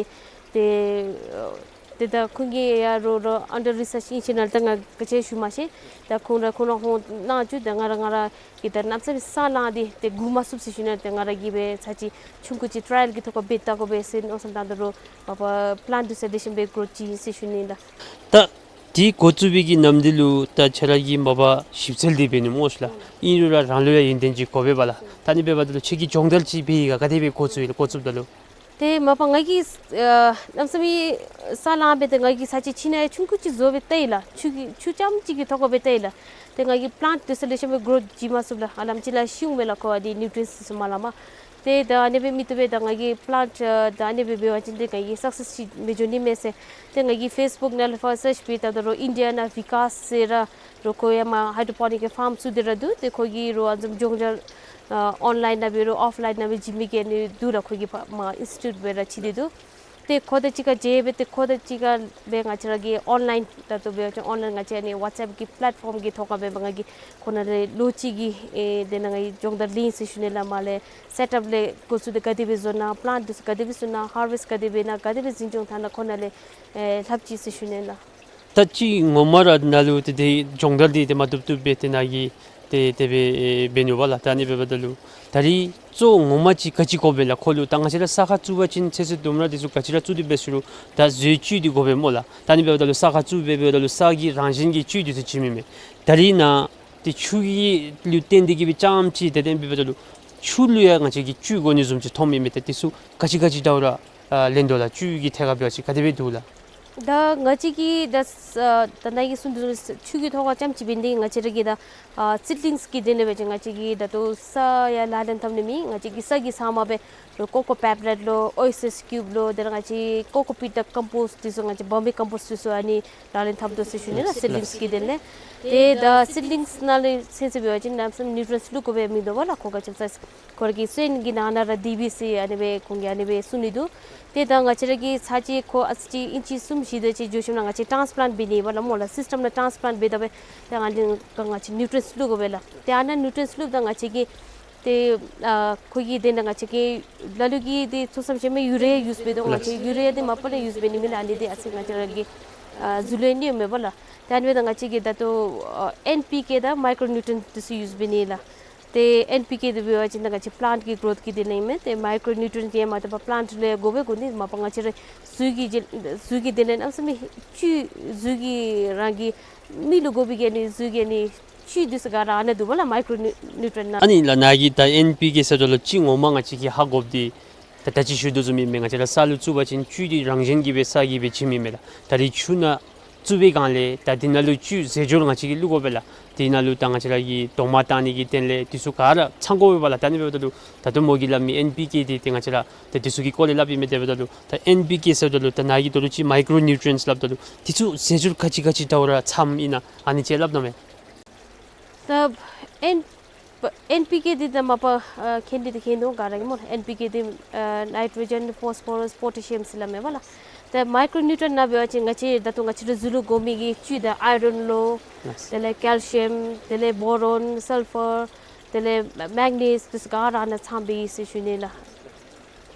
ཏེ་ཨ་ཏེ་ད་ཁོང་གིས་ཡང་རོགས་རོགས་ཨན་ཌར་རི་སརཆ་ཨིན་ཟེར་ནཱ་ལས་ད་ང་ག་ཅི་ཞུ་མ་ཤེས། ད་ཁོང་ར་ཁོང་ར་ཧོང་གནང་བཅུག། ད་ང་ར་ང་ར་གིས་ད་གནམ་མེད་ས་མེད་ས་ལངས་ཏེ་ཏེ་སྒུག་མ་ཚུགས་ཟེར་ཞུ་ནི། ཏེ་ང་ར་གིས་སྦེ་ཚར་གཅིག་ཆུང་ཀུ་ཅིག་ཊ་རའི་ཡལ་གྱི་ཐོག་ཁར་འབད་བལྟ་དགོ་པས་ཟེར་མནོ་བསམ་བཏང་ད་རོགས་མ་པ་པི་ལེནཊ་འདི་ཚུ་ལེགས་ཤོམ་སྦེ་གོ་རུ་བཅུག་ཡི་ཟེར་ཞུ་ནི་ལགས། ད་འདི་འགོ་བཙུགས་པའི་གི་ནམ་དུས་ལུ་ད་ཁྱོད་ར་གིས་མ་པ་ཞིབ་འཚོལ་འདི་འབད་ནི་སྨོ་ཤེས་ལགས། ཨིན་རུང་ར་རང་ལུ་ཡང་ཡོན་ཏན་ཅིག་དགོ་པས་པ་ལགས། ད་ཨ་ནི་འབདཝ་ད་ལུ་ཁྱོད་ཀྱིས་སྦྱོང་བརྡར་ཅིག་འབད་ཡི་ག། ག་དེ་སྦེ་འགོ་བཙུགས་ཡི་ལགས། འགོ་བཙུགསཔ་ད་ལུ། ཏེ་མ་པ་ང་གིས་ཨ་གནམ་མེད་ས་མེད་ས་ལངས་སྦེ་ཏེ་ང་གིས་ཚར་གཅིག་ཕྱི་ནང་ཡང་ཆུང་ཀུ་ཅིག་བཟོ་སྦེ་བལྟ་ཡི་ལགས། ཆུ་གི་ཆུ་རྐྱངམ་ཅིག་གི་ཐོག་ཁར་སྦེ་བལྟ་ཡི་ལགས། ཏེ་ང་གིས་པི་ལེནཊ་འདི་ཚུ་ལེགས་ཤོམ་སྦེ་གོ་རུ་བཅུག་མ་ཚུགས་ལགས། ཨ་ལམ་ཅིག་ལགས་ཤི་འོང་མས་ལགས། ཁོ་ཨ་ནི་ནིའུ་ཊི་རི་ཡེནཊསི་འདི་ཚུ་མ་ལང་པར། ཏེ་ད་ཨ་ནི་སྦེ་མི་བཏུབ་པས། ད་ང་གིས་པི་ལེནཊ་ཨ་ད་ཨ་ནི་སྦེ་འབད་བ་ཅིན་ཏེ་ང་གིས་སག་སེསི་ཅིག་འབད་འགྱོ་ནི་མས་ཟེར། ཏེ་ང་གིས་ཕེསི་བུཀ་ནང་ལས་ཕར་སརཆ་འབད་བལྟཝ་ད་རོགས་ཨིན་ཌི་ཡ་ནང་བི་ཀཱས་ཟེར་ར་རོགས་ཁོ་ཡང་མར་ཧའི་ཌོ་པོ་ནིཀ་གི་ཕཱརམ་བཙུགས་ཏེ་ར་འདུག། ཏེ་ཁོ་གིས་རོགས་ཨ་ནི་བཟུམ་སྦྱོང་བརྡར་ཨ་ཨོན་ལའིན་ནང་འབད་རུང་ཨོཕ་ལའིན་ནང་འབད་བཟུམ་མའི་གི་ཨ་ནི་འདུག་ལགས། ཁོ་གིས་ཕར་མར་ཨིན་སི་ཊི་ཊིའུཊ་སྦེ་ར་ཕྱེ་སྟེ་འདུག། ཏེ་ཁོ་དང་གཅིག་ཁར་མཇལ་སྦེ་ཏེ་ཁོ་དང་གཅིག་ཁར་སྦེ་ང་བཅས་ར་གིས་ཨོན་ལའིན་ད་ལྟོ་འབད་བ་ཅིན་ཨོན་ལའིན་ང་བཅས་ཨ་ནི་ཝཊསི་ཨེཔ་གི་པི་ལེཊ་ཕོརམ་གི་ཐོག་ཁར་སྦེ་ང་གིས་ཁོ་ནང་ལས་ལོ་གཅིག་གི་ཨེ་དེ་ནང་ང་གིས་སྦྱོང་བརྡར་ལེན་ཟེར་ཞུ་ནི་ལགས། མར་ལས་སེཊ་ཨེཔ་ལས་འགོ་བཙུགས་ཏེ་ག་དེ་སྦེ་བཟོ་ནི་ཨིན་ན། པི་ལེནཊ་འདི་ཚུ་ག་དེ་སྦེ་བཙུགས་ནི་ཨིན་ན། ཧར་ཝེསཊ་ག་དེ་སྦེ་ཨིན་ན། ག་དེ་སྦེ་འཛིན་སྐྱོང་འཐབ་ནི་ཨིན་ན་ཁོ་ནང་ལས་ཨེ་ལྷབ་ཅི་ཟེར་ཞུ་ནི་ལགས། ད་ཅི་ངོ་མ་ར་ནཱ་ལུ་ཏེ་དེ་སྦྱོང་བརྡར་འདི་ཏེ་མ་བཏུབ་བཏུབ་སྦེ་ཏེ་ནཱ་གིས་ཏེ་དེ་སྦེ་ཨེ་འབད་ནུག་པ་ལགས། ད་ཨ་ནི་འབདཝ་ད་ལུ་ད་རིས་གཙོ་བོ་ངོ་མ་ཅིག་ག་ཅི་དགོ་པས་ལགས། ཁོ་ལུ་ད་ང་བཅས་ར་ས་ཁར་བཙུགས་པ་ཅིན་ཚོད་བསྲེ་ལྡུམ་ར་འདི་ཚུ་ག་ཅི་ར་བཙུགས་ཏེ་འབད་ཟེར་རུང་ད་བཟོའི་བཅུད་འདི་དགོ་པས་སྨོ་ལགས། ད་ཨ་ནི་འབདཝ་ད་ལུ་ས་ཁར་བཙུགས་སྦེ་འབདཝ་ད་ལུ་ས་གི་རང་བཞིན་གྱི་བཅུད་འདི་ཚུ་བྱིན་མི་མས། ད་རིས་ནཱ་ཏེ་ཆུ་གི་ལུ་བརྟེན་ཏེ་གིས་སྦེ་རྐྱངམ་ཅིག་ཏེ་དེ་འབདཝ་ད་ལུ་ཆུ་ལུ་ཡང་ང་བཅས་ཀྱིས་བཅུད་དགོ་ནི་བཟུམ་ཅིག་མཐོངམ་ཨིན་མས། ཏེ་འདི་ཚུ་ག་ཅི་ག་ཅི་འདྲཝ་ར་ཨ་ལེན་དོ་ལགས། བཅུད་ཀྱི་ཐད་ཁར་འབད་བ་ཅིན་ག་དེ་སྦེ་འདུག་ལགས། ད་ང་བཅས་ཀྱིས་ད་ཨ་ད་ནཱ་གིས་གསུངས་དོ་བཟུམ་ཆུ་གི་ཐོག་ཁར་རྐྱངམ་ཅིག་འབད་ནི་འདི་ང་བཅས་ར་གིས་ད་ཨ་སིཌ་ལིངསི་གི་དོན་ལས་འབད་བ་ཅིན་ང་བཅས་ཀྱིས་ད་ལྟོ་ས་ཡང་ལག་ལེན་འཐབ་ནི་མེད། ང་བཅས་ཀྱིས་ས་གི་ས་མ་སྦེ་རོགས་ཀོ་ཀོ་པེབ་ལེཊ་ལོ་ཨོ་ཨེསི་ཨེསི་ཀིའུབ་ལོ་དེ་ལས་ང་བཅས་ཀོ་ཀོ་པིཊ་དང་ཀམ་པོསཊ་འདི་ཚུ་ང་བཅས་བར་མི་ཀམ་པོསཊ་འདི་ཚུ་ཨ་ནི་ལག་ལེན་འཐབ་དོ་ཟེར་ཞུ་ནི་ལགས། སིཌ་ལིངསི་གི་དོན་ལས། ཏེ་ད་སིཌ་ལིངསི་ནང་ལས་ཚུན་ཚོད་འབད་བ་ཅིན་གནམ་མེད་ས་མེད་ནིའུ་ཊི་རི་ཡེནཊསི་བླུག་དགོ་པའི་མིན་འདུག་པ་ལགས། ཁོ་ག་ཅི་ཟེར་ཁོ་ར་གི་སོན་གྱི་ནང་ན་ར་སྡོད་པས་ཟེར་ཨ་ནི་སྦེ་ཁོང་གིས་ཨ་ནི་སྦེ་གསུང་ནི་འདུག། ཏེ་ད་ང་བཅས་ར་གིས་ཚར་གཅིག་ཁོ་ཨ་ཙི་ཅིག་ཨིན་ཅི་གསུམ་བཞི་དེ་ཅིག་འགྱོ་ཞིནམ་ལས་ང་བཅས་ཊཱན་སི་པི་ལེནཊ་འབད་ནི་པ་ལགས་སྨོ་ལགས། སིསི་ཊམ་ནང་ཊཱན་སི་པི་ལེནཊ་འབད་ད་སྦེ་ཏེ་ཨ་ནི་ང་བཅས་ནིའུ་ཊི་རི་ཡེནཊསི་བླུག་དགོ་པས་ལགས། ཏེ་ཨ་ནཱ་ནིའུ་ཊི་རི་ཡེནཊསི་བླུགཔ་ད་ང་བཅས་ཀྱིས་ཏེ་ཨ་ཁོ་གི་དོན་ལས་ང་བཅས་ཀྱིས་ལ་ལུ་གིས་ཏེ་ཐུགས་བསམ་བཞེས་མི་ཡུ་རི་ཡ་ཡུསི་འབད་དོ། ང་བཅས་ཡུ་རི་ཡ་འདི་མ་པ་ལས་ཡུསི་འབད་ནི་མེད་ལགས། ཨ་ནི་འདི་ཨ་ཙི་ང་བཅས་ར་གི་ཨ་རྫུ་འཕྲུལ་ནི་མེད་པ་ལགས། ཏེ་ཨ་ནི་འབདཝ་ད་ང་བཅས་ཀྱིས་ད་ལྟོ་ཨ་ཨེན་པི་ཀེ་དང་མའི་ཀྲོ་ནིའུ་ཊི་རི་ཡེནཊསི་འདི་ཚུ་ཡུསི་འབད་ནི་ལགས། ཏེ་ཨེན་པི་ཀེ་འདི་འབད་བ་ཅིན་ད་ང་བཅས་པི་ལེནཊ་ཀྱི་གོ་རོཐ་ཀྱི་དོན་ལས་ཨིན་མས། ཏེ་མའི་ཀྲོ་ནིའུ་ཊི་རི་ཡེནཊསི་འདི་ཡང་མ་དག་པར་པི་ལེནཊ་ལུ་ཡང་དགོ་པས། དགོ་ནི་མ་པ་ང་བཅས་ར་རྫུས་ཀྱི་རྫུས་ཀྱི་དོན་ལས་གནམ་མེད་ས་མེད་བཅུད་རྫུས་ཀྱི་རང་གི་མི་ལུ་དགོ་པའི་གི་ཨ་ནི་རྫུས་ཀྱི་ཨ་ནི་བཅུད་འདི་ཚུ་ག་ར་ཨ་ནཱ་འདུག་པ་ལགས། མའི་ཀྲོ་ནིའུ་ཊི་རི་ཡེནཊསི་ནང་། ཨ་ནི་ལགས་ནཱ་གིས་ད་ཨེན་པི་ཀེ་ཟེརཝ་ད་ལུ་ཅིག་ངོ་མ་ང་བཅས་ཀྱིས་ཧ་གོ་བ་འདི་ད་ད་ཅི་ཞུ་དོ་བཟུམ་ཨིན་མས། ང་བཅས་ར་ས་ལུ་བཙུགས་པ་ཅིན་བཅུད་འདི་རང་བཞིན་གྱིས་སྦེ་ས་གིས་སྦེ་བྱིན་མི་མས་ལགས། ད་རིས་ཆུ་ནང་བཙུགས་པའི་སྒང་ལས་ད་འདི་ནང་ལུ་བཅུད་ཟས་སྦྱོར་ང་བཅས་ཀྱིས་བླུག་དགོ་པས་ལགས། འདི་ནང་ལུ་ད་ང་བཅས་ར་གི་རྡོག་མ་བཏང་ནི་གི་དོན་ལས་འདི་ཚུ་ག་ར་ཚང་དགོ་པས་ལགས། ད་ཨ་ནི་འབདཝ་ད་ལུ་ད་ལྟོ་མོ་གིས་སླབ་མི་ཨེན་པི་ཀེ་འདི་ཏེ་ང་བཅས་ར་ད་འདི་ཚུ་གི་སྐོར་ལས་སླབ་ཨིན་མས། དེ་འབདཝ་ད་ལུ་ད་ཨེན་པི་ཀེ་ཟེརཝ་ད་ལུ་ད་ནཱ་གིས་ད་ལྟོ་ཅིག་མའི་ཀྲོ་ནིའུ་ཊི་རི་ཡེནཊསི་སླབ་ད་ལུ་འདི་ཚུ་ཟས་སྦྱོར་ག་ཅི་ག་ཅི་འདྲཝ་ར་ཚངམ་ཨིན་ན་ཨ་ནི་ཅིག་སླབ་གནང་མས། ད་ཨེན་པ་ཨེན་པི་ཀེ་འདི་ད་མ་པ་ཨ་མཁྱེན་འདི་ད་མཁྱེན་འོང་ག་ར་གིས་སྨོ། ཨེན་པི་ཀེ་འདི་ཨ་ནའི་ཊྲོ་ཇེན་ཕོསི་ཕོ་རསི་པོ་ཊེ་ཤི་ཡམ་ཟེར་སླབ་མས་པ་ལགས། ད་མའི་ཀྲོ་ནིའུ་ཊི་རི་ཡེནཊསི་ནང་འབད་བ་ཅིན་ང་བཅས་ད་ལྟོ་ང་བཅས་ར་རྫུ་ལུ་དགོ་མི་གི་བཅུད་ད་ཨའི་རཱན་ལོ་དེ་ལས་ཀེལ་ཤི་ཡམ་དེ་ལས་བོ་རོན་སཱལ་ཕར་དེ་ལས་མེག་ནིསི་འདི་ཚུ་ག་ར་ཨ་ནཱ་ཚངམ་སྦེ་ཨིན་ཟེར་ཞུ་ནི་ལགས།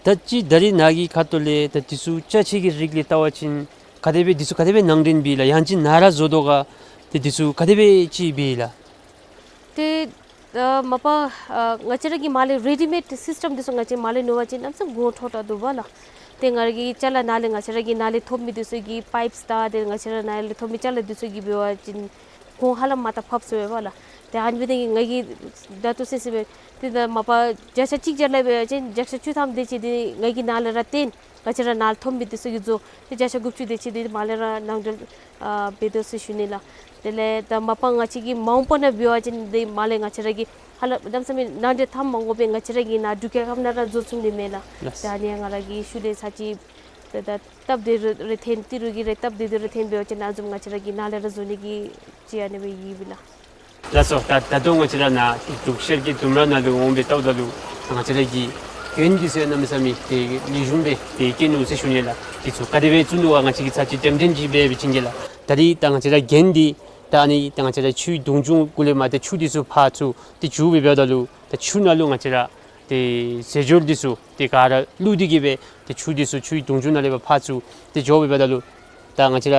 ད་ཅི་ད་རིས་ནཱ་གི་ཁ་ཐུག་ལས་ད་འདི་ཚུ་ཅ་ཆས་ཀྱི་རིགས་ལས་བལྟ་བ་ཅིན་ག་དེ་སྦེ་འདི་ཚུ་ག་དེ་སྦེ་ནང་འདྲེན་འབད་ཡི་ལགས། ཡང་ཅིན་ནཱ་ར་བཟོ་དོ་ག་ཏེ་འདི་ཚུ་ག་དེ་སྦེ་ཅིག་འབད་ཡི་ལགས། ཏེ་ཨ་མ་པ་ཨ་ང་བཅས་ར་གིས་མར་ལས་རེ་ཌི་མེཌ་སིསི་ཊམ་འདི་ཚུ་ང་བཅས་མར་ལས་ཉོ་བ་ཅིན་གནམ་མེད་ས་མེད་གོང་མཐོ་དྲགས་འདུག་པ་ལགས། ཏེ་ང་ར་གི་ཅ་ལ་ནཱ་ལས་ང་བཅས་ར་གི་ནཱ་ལས་ཐོབ་མི་འདི་ཚུ་གི་པའིཔསི་དང་ཏེ་ང་བཅས་ར་ནཱ་ལས་ཐོབ་མི་ཅ་ལ་འདི་ཚུ་གི་འབད་བ་ཅིན་གོང་ཧ་ལམ་མ་ཏ་ཕབ་སོང་པས་ལགས། ཏེ་ཨ་ནི་འབད་ནི་དེ་གིས་ང་གིས་ད་ལྟོ་ཚུན་ཚོད་འབད་ཏེ་ད་མ་པ་བརྒྱ་ཆ་གཅིག་བརྒྱ་ལས་འབད་བ་ཅིན་བརྒྱ་ཆ་བཅུ་ཐམ་དེ་ཅིག་འདི་ང་གིས་ནཱ་ལས་ར་བཏོན། ང་བཅས་ར་ནཱ་ལས་ཐོན་མི་འདི་ཚུ་གིས་བཟོ། ཏེ་བརྒྱ་ཆ་དགུ་བཅུ་དེ་ཅིག་འདི་མར་ལས་ར་ནང་འདྲེན་ཨ་འབད་དོ་ཟེར་ཞུ་ནི་ལགས། དེ་ལས་ད་མ་པ་ང་བཅས་ཀྱིས་མ་འོངས་པ་ནང་འབད་བ་ཅིན་འདི་མར་ལས་ང་བཅས་ར་གིས་ཧ་ལམ་གནམ་མེད་ས་མེད་ནང་འདྲེན་འཐབ་མ་དགོ་པར་ང་བཅས་ར་གིས་ནཱ་འབྲུག་རྒྱལ་ཁབ་ནང་ར་བཟོ་ཚུགས་ནི་མས་ལགས། ལགས། ད་ཨ་ནི་ང་ར་གིས་ཤུལ་ལས་ཚར་ཅིག་ཏེ་ད་སྟབས་བདེ་རུང་རེ་ཐོན་ཏི་རུ་གི་རེ་སྟབས་བདེ་རུང་རེ་ཐོན་འབད་བ་ཅིན་ཨ་ནི་བཟུམ་ང་བཅས་ར་གིས་ནཱ་ལས་ར་བཟོ་ནི་གི་ཅིག་ཨ་ནི་སྦེ་ཡོདཔ་ཨིན་ལགས། ལགས་སོ། ད་ད་ལྟོ་ང་བཅས་ར་ནཱ་འབྲུག་ཤར་གྱི་ལྡུམ་ར་ནང་ལུ་འོང་སྦེ་བལྟཝ་ད་ལུ་ང་བཅས་ར་གི་གྱོན་འདི་ཚུ་གནམ་མེད་ས་མེད་ཏེ་ལེགས་ཤོམ་སྦེ་ཏེ་བཀོད་ནུག་ཟེར་ཞུ་ནི་ལགས། འདི་ཚུ་ག་དེ་སྦེ་བཙུགས་ནུག་ག་ང་བཅས་ཀྱིས་ཚར་ཅིག་འགྲེམས་སྟོན་ཅིག་འབད་བའི་བྱིན་གྱིས་ལགས། ད་རིས་ད་ང་བཅས་ར་གྱོན་འདི་ད་ཨ་ནི་ད་ང་བཅས་ར་ཆུའི་དུང་ཆུང་གུ་ལས་མར་ཏེ་ཆུ་འདི་ཚུ་ཕར་ཚུར་ཏེ་རྒྱུག་སྦེ་འབདཝ་ད་ལུ་ད་ཆུ་ནང་ལུ་ང་བཅས་ར་ཏེ་རྫས་སྦྱོར་འདི་ཚུ་ཏེ་ག་ར་བླུགས་ཏེ་གི་སྦེ་ཏེ་ཆུ་འདི་ཚུ་ཆུའི་དུང་ཆུང་ནང་ལས་ཕར་ཕར་ཚུར་ཏེ་འགྱོ་སྦེ་འབདཝ་ད་ལུ་ད་ང་བཅས་ར་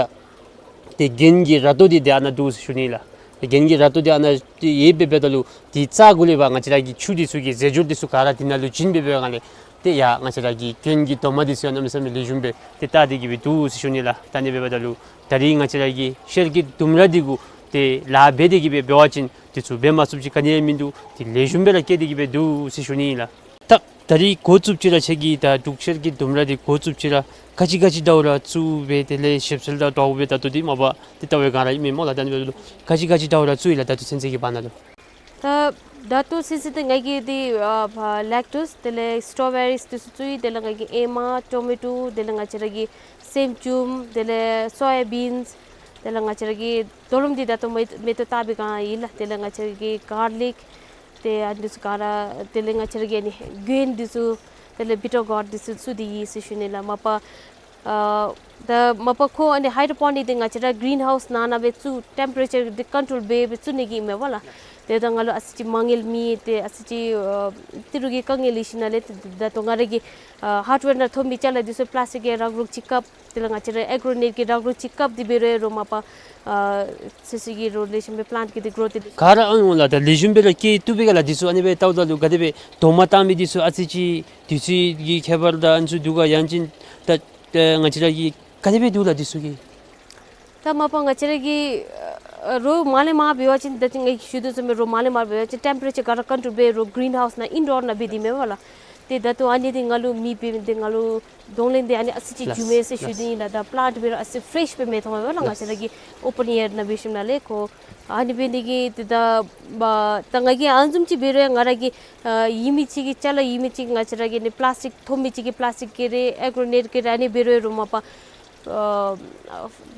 ཏེ་གྱོན་གྱི་ར་ཏོ་འདི་ཏེ་ཨ་ནཱ་འདུག་ཟེར་ཞུ་ནི་ལགས། གྱོན་གྱི་ར་ཏོ་འདི་ཨ་ནཱ་ཏེ་ཡོད་སྦེ་འབདཝ་ད་ལུ་ཏེ་རྩ་གུ་ལས་ཕར་ང་བཅས་ར་གི་ཆུ་འདི་ཚུ་གི་རྫས་སྦྱོར་འདི་ཚུ་ག་ར་འདི་ནང་ལུ་བྱིན་སྦེ་འབདཝ་ལས་ཏེ་ཡ་ང་བཅས་ར་གི་གྱོན་གྱི་དོ་མ་འདི་ཚུ་ཡང་གནམ་མེད་ས་མེད་ལེགས་ཤོམ་སྦེ་ཏེ་བཏགས་ཏེ་གི་སྦེ་འདུག་ཟེར་ཞུ་ནི་ལགས། ད་ཨ་ནི་སྦེ་འབདཝ་ད་ལུ་ད་རིས་ང་བཅས་ར་གི་ཤར་གྱི་ལྡུམ་ར་འདི་གུ་ཏེ་ལཱ་འབད་དེ་གི་སྦེ་འབད་བ་ཅིན་འདི་ཚུ་འབད་མ་ཚུགསཔ་ཅིག་ག་ནི་ཡང་མིན་འདུག། ཏེ་ལེགས་ཤོམ་སྦེ་ར་བཀོད་དེ་གི་སྦེ་འདུག་ཟེར་ཞུ་ནི་ཨིན་ལགས། ད་ད་རིས་འགོ་བཙུགསཔ་ཅིག་ར་ཁྱེད་ཀྱིས་ད་འབྲུག་ཤར་གྱི་ལྡུམ་ར་འདི་འགོ་བཙུགསཔ་ཅིག་ར་ག་ཅི་ག་ཅི་འདྲཝ་ར་བཙུགས་སྦེ་དེ་ལས་ཞིབ་འཚོལ་དང་འདྲཝ་སྦེ་ད་ལྟོ་འདི་མ་པ་ཏེ་ལྟ་བའི་སྒང་ར་ཨིན་མས་སྨོ་ལགས། ད་ཨ་ནི་འབདཝ་ད་ལུ་ག་ཅི་ག་ཅི་འདྲཝ་ར་བཙུགས་ཡི་ལགས། ད་ལྟོ་ཚུན་ཚོད་ཀྱི་བར་ན་ལུ། ད་ད་ལྟོ་ཚུན་ཚོད་འདི་ང་གིས་འདི་ཨ་ལེག་ཊུས་དེ་ལས་སི་ཊོ་བེ་རིས་འདི་ཚུ་བཙུགས་ཡི། དེ་ལས་ང་གིས་ཨེ་མ་ཊོ་མེ་ཊོ་དེ་ལས་ང་བཅས་ར་གི་སེམ་ཅུམ་དེ་ལས་སོ་ཡ་བིནསི་དེ་ལས་ང་བཅས་ར་གི་ད་རུང་འདི་ད་ལྟོ་མེ་མེ་ཏོག་བཏགས་པའི་སྒང་ཨིན་ལགས། དེ་ལས་ང་བཅས་ར་གི་གར་ལིཀ་ཏེ་ཨ་འདི་ཚུ་ག་ར་དེ་ལས་ང་བཅས་ར་གི་ཨ་ནི་གྱོན་འདི་ཚུ་དེ་ལས་བི་ཊ་གོཌ་འདི་ཚུ་བཙུགས་ཏེ་ཡི་ཟེར་ཞུ་ནི་ལགས། མ་པ་ཨ་ད་མ་པ་ཁོ་ཨ་ནི་ཧའི་ཌོ་པོ་ནིག་འདི་ང་བཅས་ར་གི་རིན་ཧའུསི་ནང་ན་སྦེ་བཙུགས་ཊེམ་པ་རེ་ཅར་འདི་ཀོན་ཊོལ་འབད་སྦེ་བཙུགས་ནི་གི་ཨིན་མས་པ་ལགས། ཏེ་ད་ང་ལུ་ཨ་ཙི་ཅིག་མ་དངུལ་མེད། ཏེ་ཨ་ཙི་ཅིག་ཨ་ཏི་རུ་གི་དཀའ་ངལ་ཡོད་ཞིནམ་ལས་ཏེ་ད་ལྟོ་ང་ར་གི་ཨ་ཧརཌ་ཝེར་ནང་ཐོན་མི་ཅ་ལ་འདི་ཚུ་པི་ལཱསི་ཊིཀ་གི་རག་རོག་ཅིག་བཀབ། དེ་ལས་ང་བཅས་ར་ཨེག་རོ་ནེཊ་གི་རག་རོག་ཅིག་བཀབ་སྟེ་འབད་རུང་རོགས་མ་པ་ཨ་ཚོད་བསྲེ་གི་རོགས་ལེགས་ཤོམ་སྦེ་པི་ལེནཊ་གི་འདི་གོ་རོ་འདི་ག་ར་ཨ་ནི་འོང་ལགས། ད་ལེགས་ཤོམ་སྦེ་ར་བཀོད་བཏུབ་པས་ག་ལགས། འདི་ཚུ་ཨ་ནི་སྦེ་བལྟཝ་ད་ལུ་ག་དེ་སྦེ་རྡོག་མ་བཏགས་མི་འདི་ཚུ་ཨ་ཙི་ཅིག་འདི་ཚུ་གི་ཁྱད་པར་དང་ཨ་ནི་ཚུ་འདུག་ག། ཡང་ཅིན་ད་ད་ང་བཅས་ར་གི་ག་དེ་སྦེ་འདུག་ལགས་འདི་ཚུ་གི། ད་མ་པ་ང་བཅས་ར་གི་ཨ་རོགས་མར་ལས་མར་འབད་བ་ཅིན་ད་ཅི་ང་གིས་ཞུ་དོ་བཟུམ་སྦེ་རོགས་མར་ལས་མར་འབད་བ་ཅིན་ཊེམ་པ་རེ་ཅར་ག་ར་ཀོན་ཊོལ་འབད་རོགས་གིརིན་ཧའུསི་ནང་ཨིན་ཌོར་ནང་འབད་དེ་མས་པ་ལགས། ཏེ་ད་ལྟོ་ཨ་ནི་འདི་ང་ལུ་མེ་འབད་མི་འདི་ང་ལུ་གདོང་ལེན་འདི་ཨ་ནི་ཨ་ཙི་ཅིག་ལགས། རྒྱུ་མས་ཟེར་ཞུ་ནི་ཨིན་ལགས། ད་པི་ལེནཊ་འབད་རུང་ཨ་ཙི་ཕི་རེཤ་སྦེ་མི་ཐོན་པས་ལགས། ང་བཅས་ར་གི་ཨོ་པེན་ཨེར་ནང་འབད་ཞིནམ་ལས་ཁོ་ཨ་ནི་འབད་ནི་དེ་གིས་ཏེ་ད་མ་ད་ང་གིས་ཨ་ནི་བཟུམ་ཅིག་འབད་རུང་ང་ར་གི་ཨ་ཡོད་མི་ཅིག་གི་ཅ་ལ་ཡོད་མི་ཅིག་ང་བཅས་ར་གི་ཨ་ནི་པི་ལཱསི་ཊིཀ་ཐོན་མི་ཅིག་གི་པི་ལཱསི་ཊིཀ་གི་རེ་ཨེག་རོ་ནེཊ་གི་རེ་ཨ་ནི་འབད་རུང་རོགས་མ་པ་ཨ་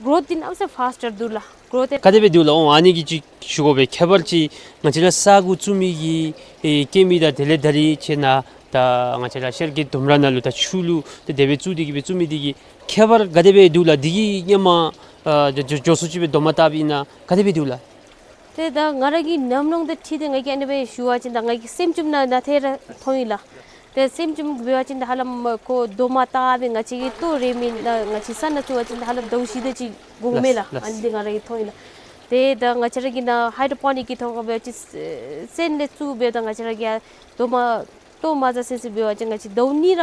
གོ་རོཐ་འདི་གནམ་མེད་ས་མེད་ཕཱསི་ཊར་འདུག་ལགས། གོ་རོཐ་ག་དེ་སྦེ་འདུག་ལགས། འོ་ཨ་ནི་གི་ཅིག་ཞུ་དགོ་པས། ཁྱད་པར་ཅིག་ང་བཅས་ར་ས་གུ་བཙུགས་མི་གི་ཨེ་བཀོད་མི་དང་དེ་ལས་ད་རིས་ཁྱེད་ནཱ་ད་ང་བཅས་ར་ཤར་གྱི་ལྡུམ་ར་ནང་ལུ་ད་ཆུ་ལུ་ད་དེ་སྦེ་བཙུགས་ཏེ་གི་སྦེ་བཙུགས་མི་འདི་གི་ཁྱད་པར་ག་དེ་སྦེ་འདུག་ལགས། འདི་གིས་སྔོན་མ་ཨ་འགྱོ་འགྱོ་འགྱོ་སོང་ཅིག་སྦེ་རྡོག་མ་བཏགས་པའི་ནང་ག་དེ་སྦེ་འདུག་ལགས། ཏེ་ད་ང་ར་གི་ཉམས་མྱོང་དང་འཁྲིལ་ཏེ་ང་གིས་ཨ་ནི་སྦེ་ཞུ་བ་ཅིན་ད་ང་གི་སེམ་ཅུམ་ནང་ན་ཏེ་ར་ཐོན་ཡི་ལགས། ཏེ་སེམ་ཅུམ་འབད་བ་ཅིན་ད་ཧ་ལམ་ཁོ་རྡོག་མ་བཏགས་པའི་ང་བཅས་ཀྱི་ལྟོ་རེ་མི་ནང་ང་བཅས་ས་ནང་བཙུགས་པ་ཅིན་ད་ཧ་ལམ་ཟླཝ་བཞི་དེ་ཅིག་འགོརཝ་མས་ལགས། ལགས། ཨ་ནི་འདི་ང་ར་གིས་ཐོན་ཡི་ལགས། ཏེ་ད་ང་བཅས་ར་གི་ནཱ་ཧའི་ཌོ་པོ་ནིག་གི་ཐོག་ཁར་འབད་བ་ཅིན་སོན་ལས་བཙུགས་སྦེ་ད་ང་བཅས་ར་གི་རྡོག་མ་ལྟོ་མ་བཟའ་སི་སི་འབད་བ་ཅིན་ང་བཅས་ཟླཝ་གཉིས་ར་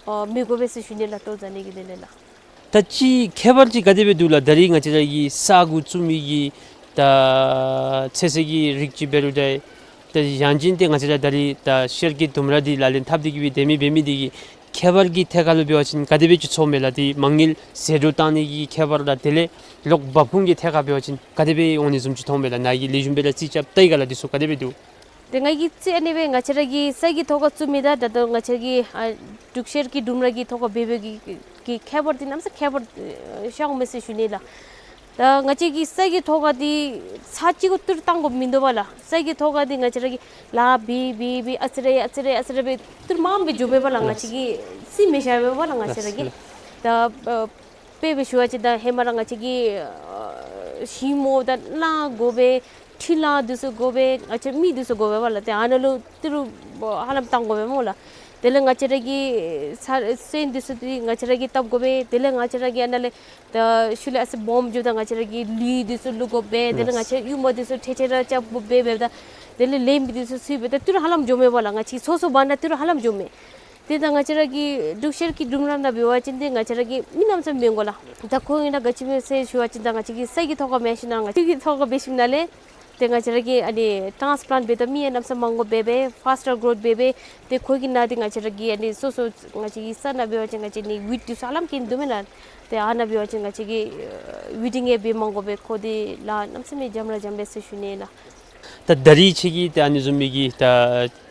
ཨ་མི་འགོར་བས་ཟེར་ཞུ་ནི་ལགས། ལྟོ་བཟའ་ནི་གི་དེ་ལས་ལགས། ད་ཅི་ཁྱད་པར་ཅིག་ག་དེ་སྦེ་འདུག་ལགས། ད་རིས་ང་བཅས་ར་གི་ས་གུ་བཙུགས་མི་གི་ད་ཚོད་བསྲེ་གི་རིགས་ཅིག་འབད་རུང་ད་ད་ཡང་ཅིན་ཏེ་ང་བཅས་ར་ད་རིས་ད་ཤར་གྱི་ལྡུམ་ར་འདི་ལག་ལེན་འཐབ་སྟེ་གི་སྦེ་སྡོད་མི་འབད་མི་འདི་གི་ཁྱད་པར་གྱི་ཐད་ཁར་ལུ་འབད་བ་ཅིན་ག་དེ་སྦེ་ཅིག་ཚོརཝ་མས་ལགས། ཏེ་མ་དངུལ་ཟད་འགྲོ་བཏང་ནི་གི་ཁྱད་པར་དང་དེ་ལས་ལོག་འབབ་ཁུངས་ཀྱི་ཐད་ཁར་འབད་བ་ཅིན་ག་དེ་སྦེ་འོང་ནི་བཟུམ་ཅིག་མཐོངམ་མས་ལགས། ནཱ་གིས་ལེགས་ཤོམ་སྦེ་ར་རྩིས་རྐྱབ་བལྟ་ཡི་ག་ལགས། འདི་ཚུ་ག་དེ་སྦེ་འདུག། ཏེ་ང་གིས་རྩིས་ཨ་ནི་སྦེ་ང་བཅས་ར་གི་ས་གི་ཐོག་ཁར་བཙུགས་མི་དང་ད་ལྟོ་ང་བཅས་ར་གི་ཨ་འབྲུག་ཤར་གྱི་ལྡུམ་ར་གི་ཐོག་ཁར་འབད་བའི་གི་གི་ཁྱད་པར་འདི་གནམ་མེད་ས་མེད་ཁྱད་པར་ཨ་ཤོང་མས་ཟེར་ཞུ་ནི་ལགས། ད་ང་བཅས་ཀྱི་ས་གི་ཐོག་ཁར་འདི་ཚར་གཅིག་གུ་ཏི་རུ་བཏང་དགོཔ་མིན་འདུག་པ་ལགས། ས་གི་ཐོག་ཁར་འདི་ང་བཅས་ར་གིས་ལཱ་འབད་འབད་འབད་ཨ་ཙི་རེ་ཨ་ཙི་རེ་ཨ་ཙི་རེ་སྦེ་ཏི་རུ་མངམ་སྦེ་འགྱོཝ་མས་པ་ལགས། ང་བཅས་ཀྱིས་རྩིས་མི་ཤེས་པས་པ་ལགས། ང་བཅས་ར་གིས་ད་ཨ་དཔེ་སྦེ་ཞུ་བ་ཅིན་ད་ཧེ་མ་ར་ང་བཅས་ཀྱིས་ཨ་ཞིང་རྨོཝ་ད་གླང་དགོ་པས། འཕྲུལ་གླང་འདི་ཚུ་དགོ་པས། ང་བཅས་མི་འདི་ཚུ་དགོ་པས་པ་ལགས། ཏེ་ཨ་ནཱ་ལུ་ཏི་རུ་ཧ་ལམ་བཏང་དགོ་པས་སྨོ་ལགས། དེ་ལས་ང་བཅས་ར་གི་ཚར་སོན་འདི་ཚུ་འདི་ང་བཅས་ར་གིས་བཏབ་དགོ་པས། དེ་ལས་ང་བཅས་ར་གིས་ཨ་ནཱ་ལས་ད་ཤུལ་ལས་ཨ་ཙི་སྦོམ་འགྱོཝ་ད་ང་བཅས་ར་གིས་ལུད་འདི་ཚུ་བླུག་དགོ་པས། དེ་ལས་ང་བཅས་ཡུ་མོ་འདི་ཚུ་ཁྲེ་ཁྲེ་ར་རྐྱབ་དགོ་པས་འབདཝ་ད། དེ་ལས་ལེགསཔ་འདི་ཚུ་ཚུ་འབདཝ་ད་ཏི་རུ་ཧ་ལམ་འགྱོཝ་མས་པ་ལགས། ང་བཅས་སོ་སོ་བར་ན་ཏི་རུ་ཧ་ལམ་འགྱོཝ་མས། ཏེ་ད་ང་བཅས་ར་གི་འབྲུག་ཤར་གྱི་ལྡུམ་ར་ནང་འབད་བ་ཅིན་ཏེ་ང་བཅས་ར་གི་མི་གནམ་མེད་ས་མེད་མི་དགོ་ལགས། ད་ཁོང་ཨིན་ན་ག་ཅི་སྨོ་ཟེར་ཞུ་བ་ཅིན་ད་ང་བཅས་ཀྱི་ས་གི་ཐོག་ཁར་མེད་ཞིན་ན་ང་བཅས་ཀྱི་ཐོག་ཁར་འབད་ཞིནམ་ལས་ ཏེ་ང་བཅས་ར་གིས་ཨ་ནི་ཊཱན་སི་པི་ལཱནཊ་འབདཝ་ད་མི་ཡང་གནམ་མེད་ས་མེད་མང་དགོཔ་འབད་སྦེ་ཕཱསི་ཊར་གོ་རོཐ་འབད་སྦེ། ཏེ་ཁོ་གི་ནང་འདི་ང་བཅས་ར་གིས་ཨ་ནི་སོ་སོ་ང་བཅས་ཀྱི་ས་ནང་འབད་བ་ཅིན་ང་བཅས་ནི་ཝིཌ་འདི་ཚུ་ཨ་ལམ་སྐྱེ་ནི་འདུག་མེན་ན། ཏེ་ཨ་ནཱ་འབད་བ་ཅིན་ང་བཅས་ཀྱིས་ཨ་ཝིཌ་ཌིང་ཡང་འབད་མ་དགོ་པར་ཁོ་འདི་ལཱ་གནམ་མེད་ས་མེད་འཇམ་ར་འཇམ་པས་ཟེར་ཞུ་ནི་ལགས། ད་ད་རིས་ཁྱོད་ཀྱིས་ད་ཨ་ནི་བཟུམ་མའི་གི་ད་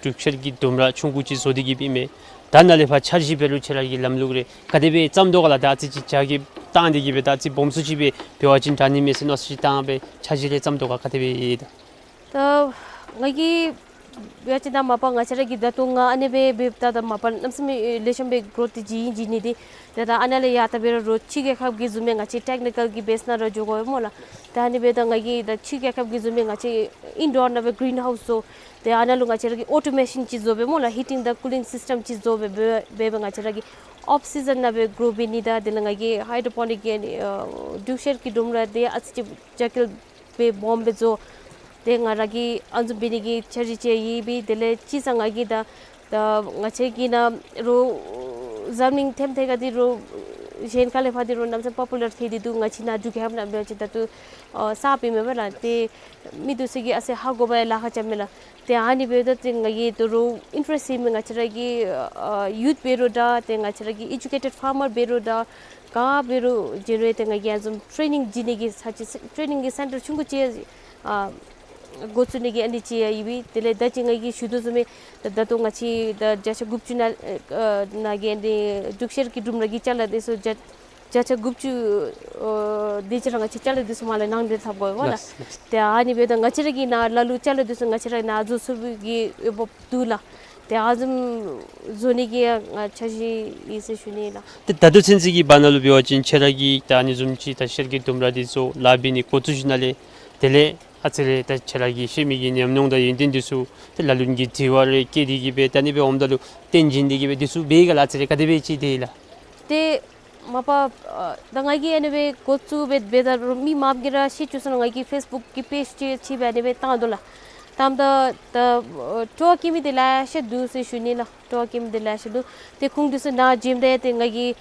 འབྲུག་ཤར་གྱི་ལྡུམ་ར་ཆུང་ཀུ་ཅིག་བཟོ་སྟེ་གི་སྦེ་ཨིན་མས། ད་ནཱ་ལས་ཕར་འཆར་གཞི་འབད་རུང་ཁྱོད་ར་གི་ལམ་ལུགས་རེ་ག་དེ་སྦེ་བརྩམ་དོ་ག་ལགས། ད་ཨ་ཙི་ཅིག་རྒྱ་སྐྱེད་བཏང་སྟེ་གི་སྦེ་ད་ཨ་ཙི་སྦོམ་སུ་ཅིག་སྦེ་འབད་བ་ཅིན་དྲག་ནི་མས་ཟེར་མནོ་ས་ཅིག་བཏང་སྦེ་འཆར་གཞི་རེ་བརྩམ་དོ་ག་ག་དེ་སྦེ་ཨིན་ད། ད་ང་གིས་འབད་བ་ཅིན་ད་མ་པ་ང་བཅས་ར་གིས་ད་ལྟོ་ང་ཨ་ནི་སྦེ་འབདཝ་ད་ད་མ་པ་གནམ་མེད་ས་མེད་ལེགས་ཤོམ་སྦེ་གོ་རོཐ་འདི་བྱིན་བྱིན་ནི་འདི། ཏེ་ད་ཨ་ནཱ་ལས་ཡར་ད་འབད་རུང་རོགས་ཕྱི་རྒྱལ་ཁབ་ཀྱི་བཟུམ་སྦེ་ང་བཅས་ཊེག་ནི་ཀཱལ་གྱི་བེསི་ནང་ར་འགྱོ་དགོ་པས་སྨོ་ལགས། ད་ཨ་ནི་འབདཝ་ད་ང་གིས་ད་ཕྱི་རྒྱལ་ཁབ་ཀྱི་བཟུམ་སྦེ་ང་བཅས་ཨིན་ཌོར་ནང་སྦེ་གི་རིན་ཧའུསི་བཟོ། ཏེ་ཨ་ནཱ་ལུ་ང་བཅས་ར་གིས་ཨོ་ཊོ་མེ་ཤཱན་ཅིག་བཟོ་སྦེ་སྨོ་ལགས། ཧི་ཊིང་དང་ཀུ་ལིང་སིསི་ཊེམ་ཅིག་བཟོ་སྦེ་འབད་འབད་སྦེ་ང་བཅས་ར་གིས་ཨོཕ་སི་ཛན་ནང་སྦེ་གོ་རོ་འབད་ནི་དང་དེ་ལས་ང་གིས་ཧའི་ཌོ་པོ་ནིཀ་གི་ཨ་འབྲུག་ཤར་གྱི་ལྡུམ་ར་འདི་ཨ་ཙི་ཅིག་རྒྱ་སྐྱེད་སྦེ་སྦོམ་སྦེ་བཟོ། ཏེ་ང་ར་གིས་ཨ་ནི་བཟུམ་འབད་ནི་གི་འཆར་གཞི་ཅིག་ཡོད་པས། དེ་ལས་གཅིག་ཟེར་ང་གིས་ད་ད་ང་བཅས་ཀྱི་ནཱ་རོགས་འཛམ་གླིང་ཐེམ་ཐེ་ག་འདི་རོགས་གཞན་ཁ་ལས་ཕར་འདི་རོགས་གནམ་མེད་ས་མེད་པོ་པུ་ལར་ཐལ་ཏེ་འདུག། ང་བཅས་ནཱ་འབྲུག་རྒྱལ་ཁབ་ནང་འབད་བ་ཅིན་ད་ལྟོ་ཨ་གསརཔ་ཨིན་མས་པ་ལགས། ཏེ་མི་འདི་ཚུ་གིས་ཨ་ཙི་ཧ་གོ་བར་ལཱ་ཁག་རྐྱབ་མས་ལགས། ཏེ་ཨ་ནི་འབདཝ་ད་ཏེ་ང་གིས་ད་རོགས་ཨིན་ཊ་རེསཊ་ཡོད་མི་ང་བཅས་ར་གི་ཨ་ཡུཐ་འབད་རུང་འདྲ། ཏེ་ང་བཅས་ར་གི་ཨེ་ཌུ་ཀེ་ཊེཌ་ཕཱར་མར་འབད་རུང་འདྲ། ག་འབད་རུང་བྱིན་རུང་ཏེ་ང་གིས་ཨ་ནི་བཟུམ་ཊེ་ནིང་བྱིན་ནི་གི་ས་ཅིག་ཊེ་ནིང་གི་སེན་ཊར་ཆུང་ཀུ་ཅིག་ཨ་འགོ་བཙུགས་ནི་གི་ཨ་ནི་ཅིག་ཡང་ཡོད་པས། དེ་ལས་ད་ཅི་ང་གིས་ཞུ་དོ་བཟུམ་སྦེ་ད་ད་ལྟོ་ང་བཅས་ད་བརྒྱ་ཆ་དགུ་བཅུ་ནང་ཨ་ནང་གི་ཨ་ནི་འབྲུག་ཤར་གྱི་ལྡུམ་ར་གི་ཅ་ལ་འདི་ཚུ་བརྒྱ་བརྒྱ་ཆ་དགུ་བཅུ་ཨ་དེ་ཅིག་ར་ང་བཅས་ཅ་ལ་འདི་ཚུ་མར་ལས་ནང་འདྲེན་འཐབ་དགོ་པས་ལགས། ལགས་ལགས། ཏེ་ཨ་ནི་འབདཝ་ད་ང་བཅས་ར་གི་ནཱ་ལ་ལུ་ཅ་ལ་འདི་ཚུ་ང་བཅས་ར་ནཱ་བཟོ་ཚུགས་པའི་གི་འོས་འབབ་འདུག་ལགས། ཏེ་ཨ་ནི་བཟུམ་བཟོ་ནི་གི་ཡང་ང་འཆར་གཞི་ཡོད་ཟེར་ཞུ་ནི་ལགས། ཏེ་ད་ལྟོ་ཚུན་ཚོད་ཀྱི་བར་ན་ལུ་འབད་བ་ཅིན་ཁྱོད་ར་གིས་ད་ཨ་ནི་བཟུམ་ཅིག་ད་ཤར་གྱི་ལྡུམ་ར་འདི་ཚུ་ལཱ་འབད་ནི་འགོ་བཙུགས་ཞིནམ་ལས་དེ་ལས་ཨ་ཙི་རེ་ད་ཁྱོད་ར་གིས་བཤད་མི་གི་ཉམས་མྱོང་དང་ཡོན་ཏན་འདི་ཚུ་ཏེ་ལ་ལུ་གིས་དྲི་བ་རེ་བཀོད་དེ་གི་སྦེ་ད་ཨ་ནི་སྦེ་འོངམ་ད་ལུ་རྟེན་བྱིན་ཏེ་གི་སྦེ་འདི་ཚུ་འབད་ག་ལགས། ཨ་ཙི་རེ་ག་དེ་སྦེ་ཅིག་དེ་ལགས། ཏེ་མ་པ་ཨ་ད་ང་གིས་ཨ་ནི་སྦེ་འགོ་བཙུགས་སྦེ་འབདཝ་ད་རོགས་མི་མངམ་གིས་ར་ཤེས་བཅུག་སོང་ན་ང་གིས་ཕེསི་བུཀ་གི་པེཇ་ཅིག་ཕྱེ་སྦེ་ཨ་ནི་སྦེ་བཏང་དོ་ལགས། བཏངམ་ད་ད་ཨ་སྤྲོ་བ་བསྐྱེད་མི་འདི་ལེ་ཤ་འདུག་ཟེར་ཞུ་ནི་ལགས། སྤྲོ་བ་བསྐྱེད་མི་འདི་ལེ་ཤ་འདུག། ཏེ་ཁོང་འདི་ཚུ་ནཱ་བྱོནམ་ད་ཏེ་ང་གིས་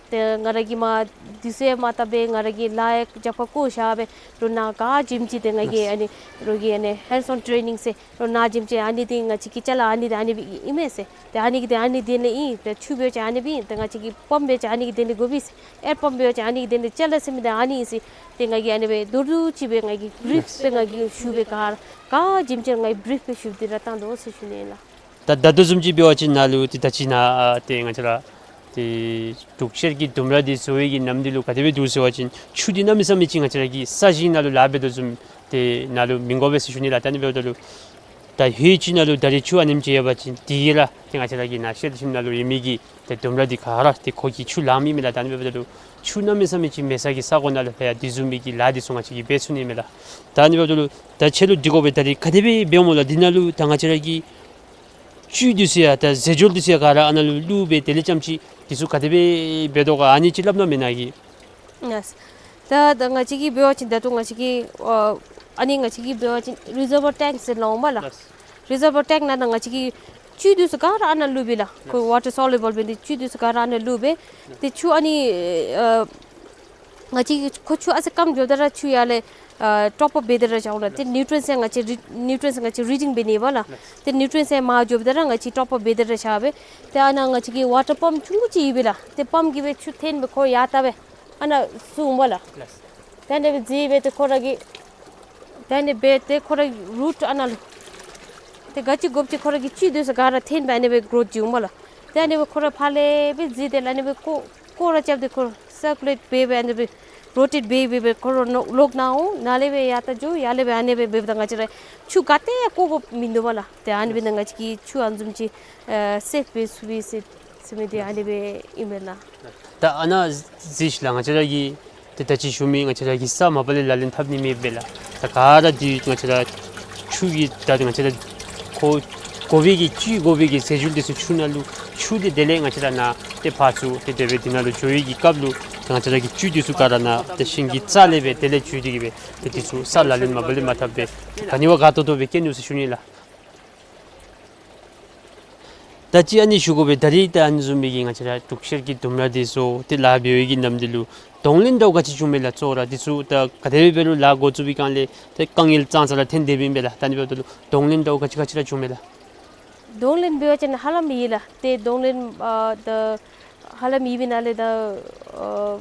ཏེ་ང་ར་གིས་མར་འདི་ཚུ་ཡང་མར་བཏབ་སྦེ་ང་ར་གིས་ལཱ་ཡང་རྒྱབ་ཁར་བཀོ་བཞག་སྦེ་རོགས་ནཱ་ག་བྱོནམ་ཅིག་ཏེ་ང་གིས་ཨ་ནི་རོགས་ཀྱི་ཨ་ནི་ཧེནཌསི་ཨོན་ཊེ་ནིང་ཟེར་རོགས་ནཱ་བྱོནམ་ཅིག་ཨ་ནི་འདི་ང་བཅས་ཀྱི་ཅ་ལ་ཨ་ནི་འདི་ཨ་ནི་སྦེ་ཨིན་མས་ཟེར། ཏེ་ཨ་ནི་གི་འདི་ཨ་ནི་འདི་ནི་ཨིན། ཏེ་ཆུ་འབད་བ་ཅིན་ཨ་ནི་སྦེ་ཨིན། ཏེ་ང་བཅས་ཀྱི་པམཔ་འབད་བ་ཅིན་ཨ་ནི་གི་འདི་ནི་དགོ་པས་ཟེར། ཨེར་པམཔ་འབད་བ་ཅིན་ཨ་ནི་གི་འདི་ནི་ཅ་ལ་ཟེར་མི་འདི་ཨ་ནི་ཨིན་ཟེར། ཏེ་ང་གིས་ཨ་ནི་སྦེ་མདོར་བསྡུས་ཅིག་སྦེ་ང་གིས་བི་རིཕ་སྦེ་ང་གིས་ཞུ་སྦེ་ག་ར་ག་བྱོནམ་ཅིག་ང་གིས་བི་རིཕ་སྦེ་ཞུ་སྟེ་ར་བཏང་དོ་ཟེར་ཞུ་ནི་ལགས། ད་ད་ལྟོ་བཟུམ་ཅིག་འབད་བ་ཅིན་ནཱ་ལུ་ཏེ་ད་ཅི་ནཱ་ཨ་ཏེ་ང་བཅས་ར་ཏེ་འབྲུག་ཤར་གྱི་ལྡུམ་ར་འདི་བཟོ་བའི་གི་ནམ་དུས་ལུ་ག་དེ་སྦེ་འདུག་ཟེར་བ་ཅིན་ཆུ་འདི་གནམ་མེད་ས་མེད་ཅིག་ང་བཅས་ར་གི་ས་ཞིང་ནང་ལུ་ལཱ་འབད་དོ་བཟུམ་ཏེ་ནཱ་ལུ་མི་དགོ་པས་ཟེར་ཞུ་ནི་ལགས། ད་ཨ་ནི་འབདཝ་ད་ལུ་ད་ཧེ་ཅིག་ནང་ལུ་ད་རེས་ཆུ་ཨ་ནེམ་ཅིག་ཡོད་པ་ཅིན་དེ་གིས་ར་ཏེ་ང་བཅས་ར་གི་ནཱ་ཤེལ་ཤིམ་ནང་ལུ་ཡོད་མི་གི་ཏེ་ལྡུམ་ར་འདི་ག་ར་ཏེ་ཁོ་གིས་ཆུ་ལང་མི་མས་ལགས། ད་ཨ་ནི་འབདཝ་ད་ལུ་ཆུ་གནམ་མེད་ས་མེད་ཅིག་མེད་ས་གི་ས་གོ་ནང་ལུ་ཕར་ཡང་དེ་བཟུམ་མའི་གི་ལཱ་འདི་ཚུ་ང་བཅས་ཀྱིས་འབད་ཚུགས་ནི་མས་ལགས། ད་ཨ་ནི་འབདཝ་ད་ལུ་ད་ཁྱོད་ལུ་འདྲི་དགོ་པས། ད་རེས་ག་དེ་སྦེ་འབད་འོང་སྨོ་ལགས། འདི་ནང་ལུ་ད་ང་བཅས་ར་གི་བཅུད་འདི་ཚུ་ཡང་ད་ཟས་སྦྱོར་འདི་ཚུ་ཡང་ག་ར་ཨ་ནཱ་ལུ་བླུགས་སྦེ་དེ་ལས་རྐྱངམ་ཅིག་འདི་ཚུ་ག་དེ་སྦེ་འབད་དོ་ག་ཨ་ནི་ཅིག་སླབ་གནང་མེན་ན་གི། ལགས། ད་ད་ང་བཅས་ཀྱིས་འབད་བ་ཅིན་ད་ལྟོ་ང་བཅས་ཀྱིས་ཨ་ཨ་ནི་ང་བཅས་ཀྱིས་འབད་བ་ཅིན་རི་ཛར་བ་ཊེང་ཟེར་སླབ་འོང་སྨོ་ལགས། ལགས། རི་ཛར་བ་ཊེང་ནང་ན་ང་བཅས་ཀྱིས་བཅུད་འདི་ཚུ་ག་ར་ཨ་ནཱ་བླུགས་པས་ལགས། ཁོ་ཝ་ཊར་སོ་ལུ་བཱལ་འབད་ནི་བཅུད་འདི་ཚུ་ག་ར་ཨ་ནཱ་བླུགས་སྦེ། ཏེ་ཆུ་ཨ་ནི་ཨ་ང་བཅས་ཀྱིས་ཁོ་ཆུ་ཨ་ཙི་སྐམ་འགྱོཝ་ད་ར་ཆུ་ཡར་ལས་ཨ་ཊོཔ་ཨཔ་འབད་དེ་ར་བཞག་འོང་ལགས། ཏེ་ནིའུ་ཊི་རིའེནཊ་ཡང་ང་བཅས་རི་ནིའུ་ཊི་རིའེནཊ་ང་བཅས་རི་ཌིང་འབད་ནི་པ་ལགས། ཏེ་ནིའུ་ཊི་རིའེནཊ་ཡང་མར་འགྱོཝ་ད་ར་ང་བཅས་ཊོཔ་ཨཔ་འབད་དེ་ར་བཞག་སྦེ། ཏེ་ཨ་ནཱ་ང་བཅས་ཀྱི་ཝ་ཊར་པམཔ་ཆུང་ཀུ་ཅིག་ཡོད་པས་ལགས། ཏེ་པམཔ་གིས་སྦེ་ཆུ་འཐེན་སྦེ་ཁོ་ཡར་བཏབ་སྦེ་ཨ་ནཱ་བཙུགས་འོང་སྨོ་ལགས། ལགས། ད་ཨ་ནི་སྦེ་བཙུགས་སྦེ་ཏེ་ཁོ་ར་གིས་ད་ཨ་ནི་སྦེ་ཏེ་ཁོ་ར་རུཊ་ཨ་ནཱ་ལུ་ཏེ་ག་ཅི་དགོཔ་ཅིག་ཁོ་ར་གི་བཅུད་འདི་ཚུ་ག་ར་འཐེན་སྦེ་ཨ་ནི་སྦེ་གོ་རོཐ་འབྱུང་འོང་སྨོ་ལགས། ཏེ་ཨ་ནི་སྦེ་ཁོ་ར་ཕར་ལས་སྦེ་བཙུགས་ཏེ་ལགས། ཨ་ནི་སྦེ་ཀོ་ཀོ་ར་རྐྱབ་སྟེ་ཁོ་སར་ཀུ་ལེཊ་འབད་སྦེ་ཨ་ནི་སྦེ་རོ་ཊེཊ་འབད་འབད་སྦེ་ཁོ་ར་ནོ་ལོག་ནཱ་འོང་། ནཱ་ལས་སྦེ་ཡར་ད་འགྱོ། ཡར་ལས་སྦེ་ཨ་ནི་སྦེ་འབདཝ་ད་ང་བཅས་ར་ཆུ་ག་ཏེ་ཡང་བཀོ་དགོཔ་མིན་འདུག་སྨོ་ལགས། ཏེ་ཨ་ནི་འབད་ནི་ང་བཅས་ཀྱིས་ཆུ་ཨ་ནི་བཟུམ་ཅིག་ཨ་སེབ་འབད་ཚུགས་པས་ཟེར་ཟེར་མི་འདི་ཨ་ནི་སྦེ་ཨིན་པས་ལགས། ད་ཨ་ནཱ་གཟིགས་ཤིག་ལགས། ང་བཅས་ར་གི་ཏེ་ད་ཅི་ཞུ་མི་ང་བཅས་ར་གི་ས་མ་པ་ལས་ལག་ལེན་འཐབ་ནི་མེད་པས་ལགས། ད་ག་ར་འདི་ང་བཅས་ར་ཆུ་གི་ད་ང་བཅས་ར་ཁོ་དགོ་པའི་གི་བཅུད་དགོ་པའི་གི་ཟས་བཅུད་འདི་ཚུ་ཆུ་ནང་ལུ་ཆུ་སྟེ་དེ་ལས་ང་བཅས་ར་ནཱ་ཏེ་ཕར་ཚུར་ཏེ་དེ་སྦེ་འདི་ནང་ལུ་འགྱོ་བའི་གི་སྐབས་ལུ་ཏེ་ང་བཅས་ར་གི་བཅུད་འདི་ཚུ་ག་ར་ནཱ་ཏེ་ཤིང་གི་རྩ་ལས་སྦེ་དེ་ལས་བཅུད་འདི་གིས་སྦེ་ཏེ་འདི་ཚུ་ས་ལག་ལེན་མ་པ་ལས་མ་འཐབ་པར་ག་ནི་བ་དགའ་ཏོག་ཏོ་སྦེ་སྐྱེ་ནུག་ཟེར་ཞུ་ནི་ལགས། ད་ཅི་ཨ་ནི་ཞུ་དགོ་པས། ད་རིས་ད་ཨ་ནི་བཟུམ་མའི་གི་ང་བཅས་ར་འབྲུག་ཤར་གྱི་ལྡུམ་ར་འདི་ཚུ་ཏེ་ལཱ་འབད་བའི་གི་ནམ་དུས་ལུ་གདོང་ལེན་འདྲཝ་ག་ཅི་བྱུངམ་མས་ལགས། གཙོ་བོ་ར་འདི་ཚུ་ད་ག་དེ་སྦེ་འབད་རུང་ལཱ་འགོ་བཙུགས་པའི་སྒང་ལས་ཏེ་དཀའ་ངལ་ཙང་ཙང་ར་འཐོན་སྡོདཔ་ཨིན་པས་ལགས། ད་ཨ་ནི་འབདཝ་ད་ལུ་གདོང་ལེན་འདྲཝ་ག་ཅི་ག་ཅི་ར་བྱུངམ་མས་ལགས། གདོང་ལེན་འབད་བ་ཅིན་ཧ་ལམ་ཡོད་ལགས། ཏེ་གདོང་ལེན་ཨ་ད་ཧ་ལམ་ཡོད་པའི་ནང་ལས་ད་ཨ་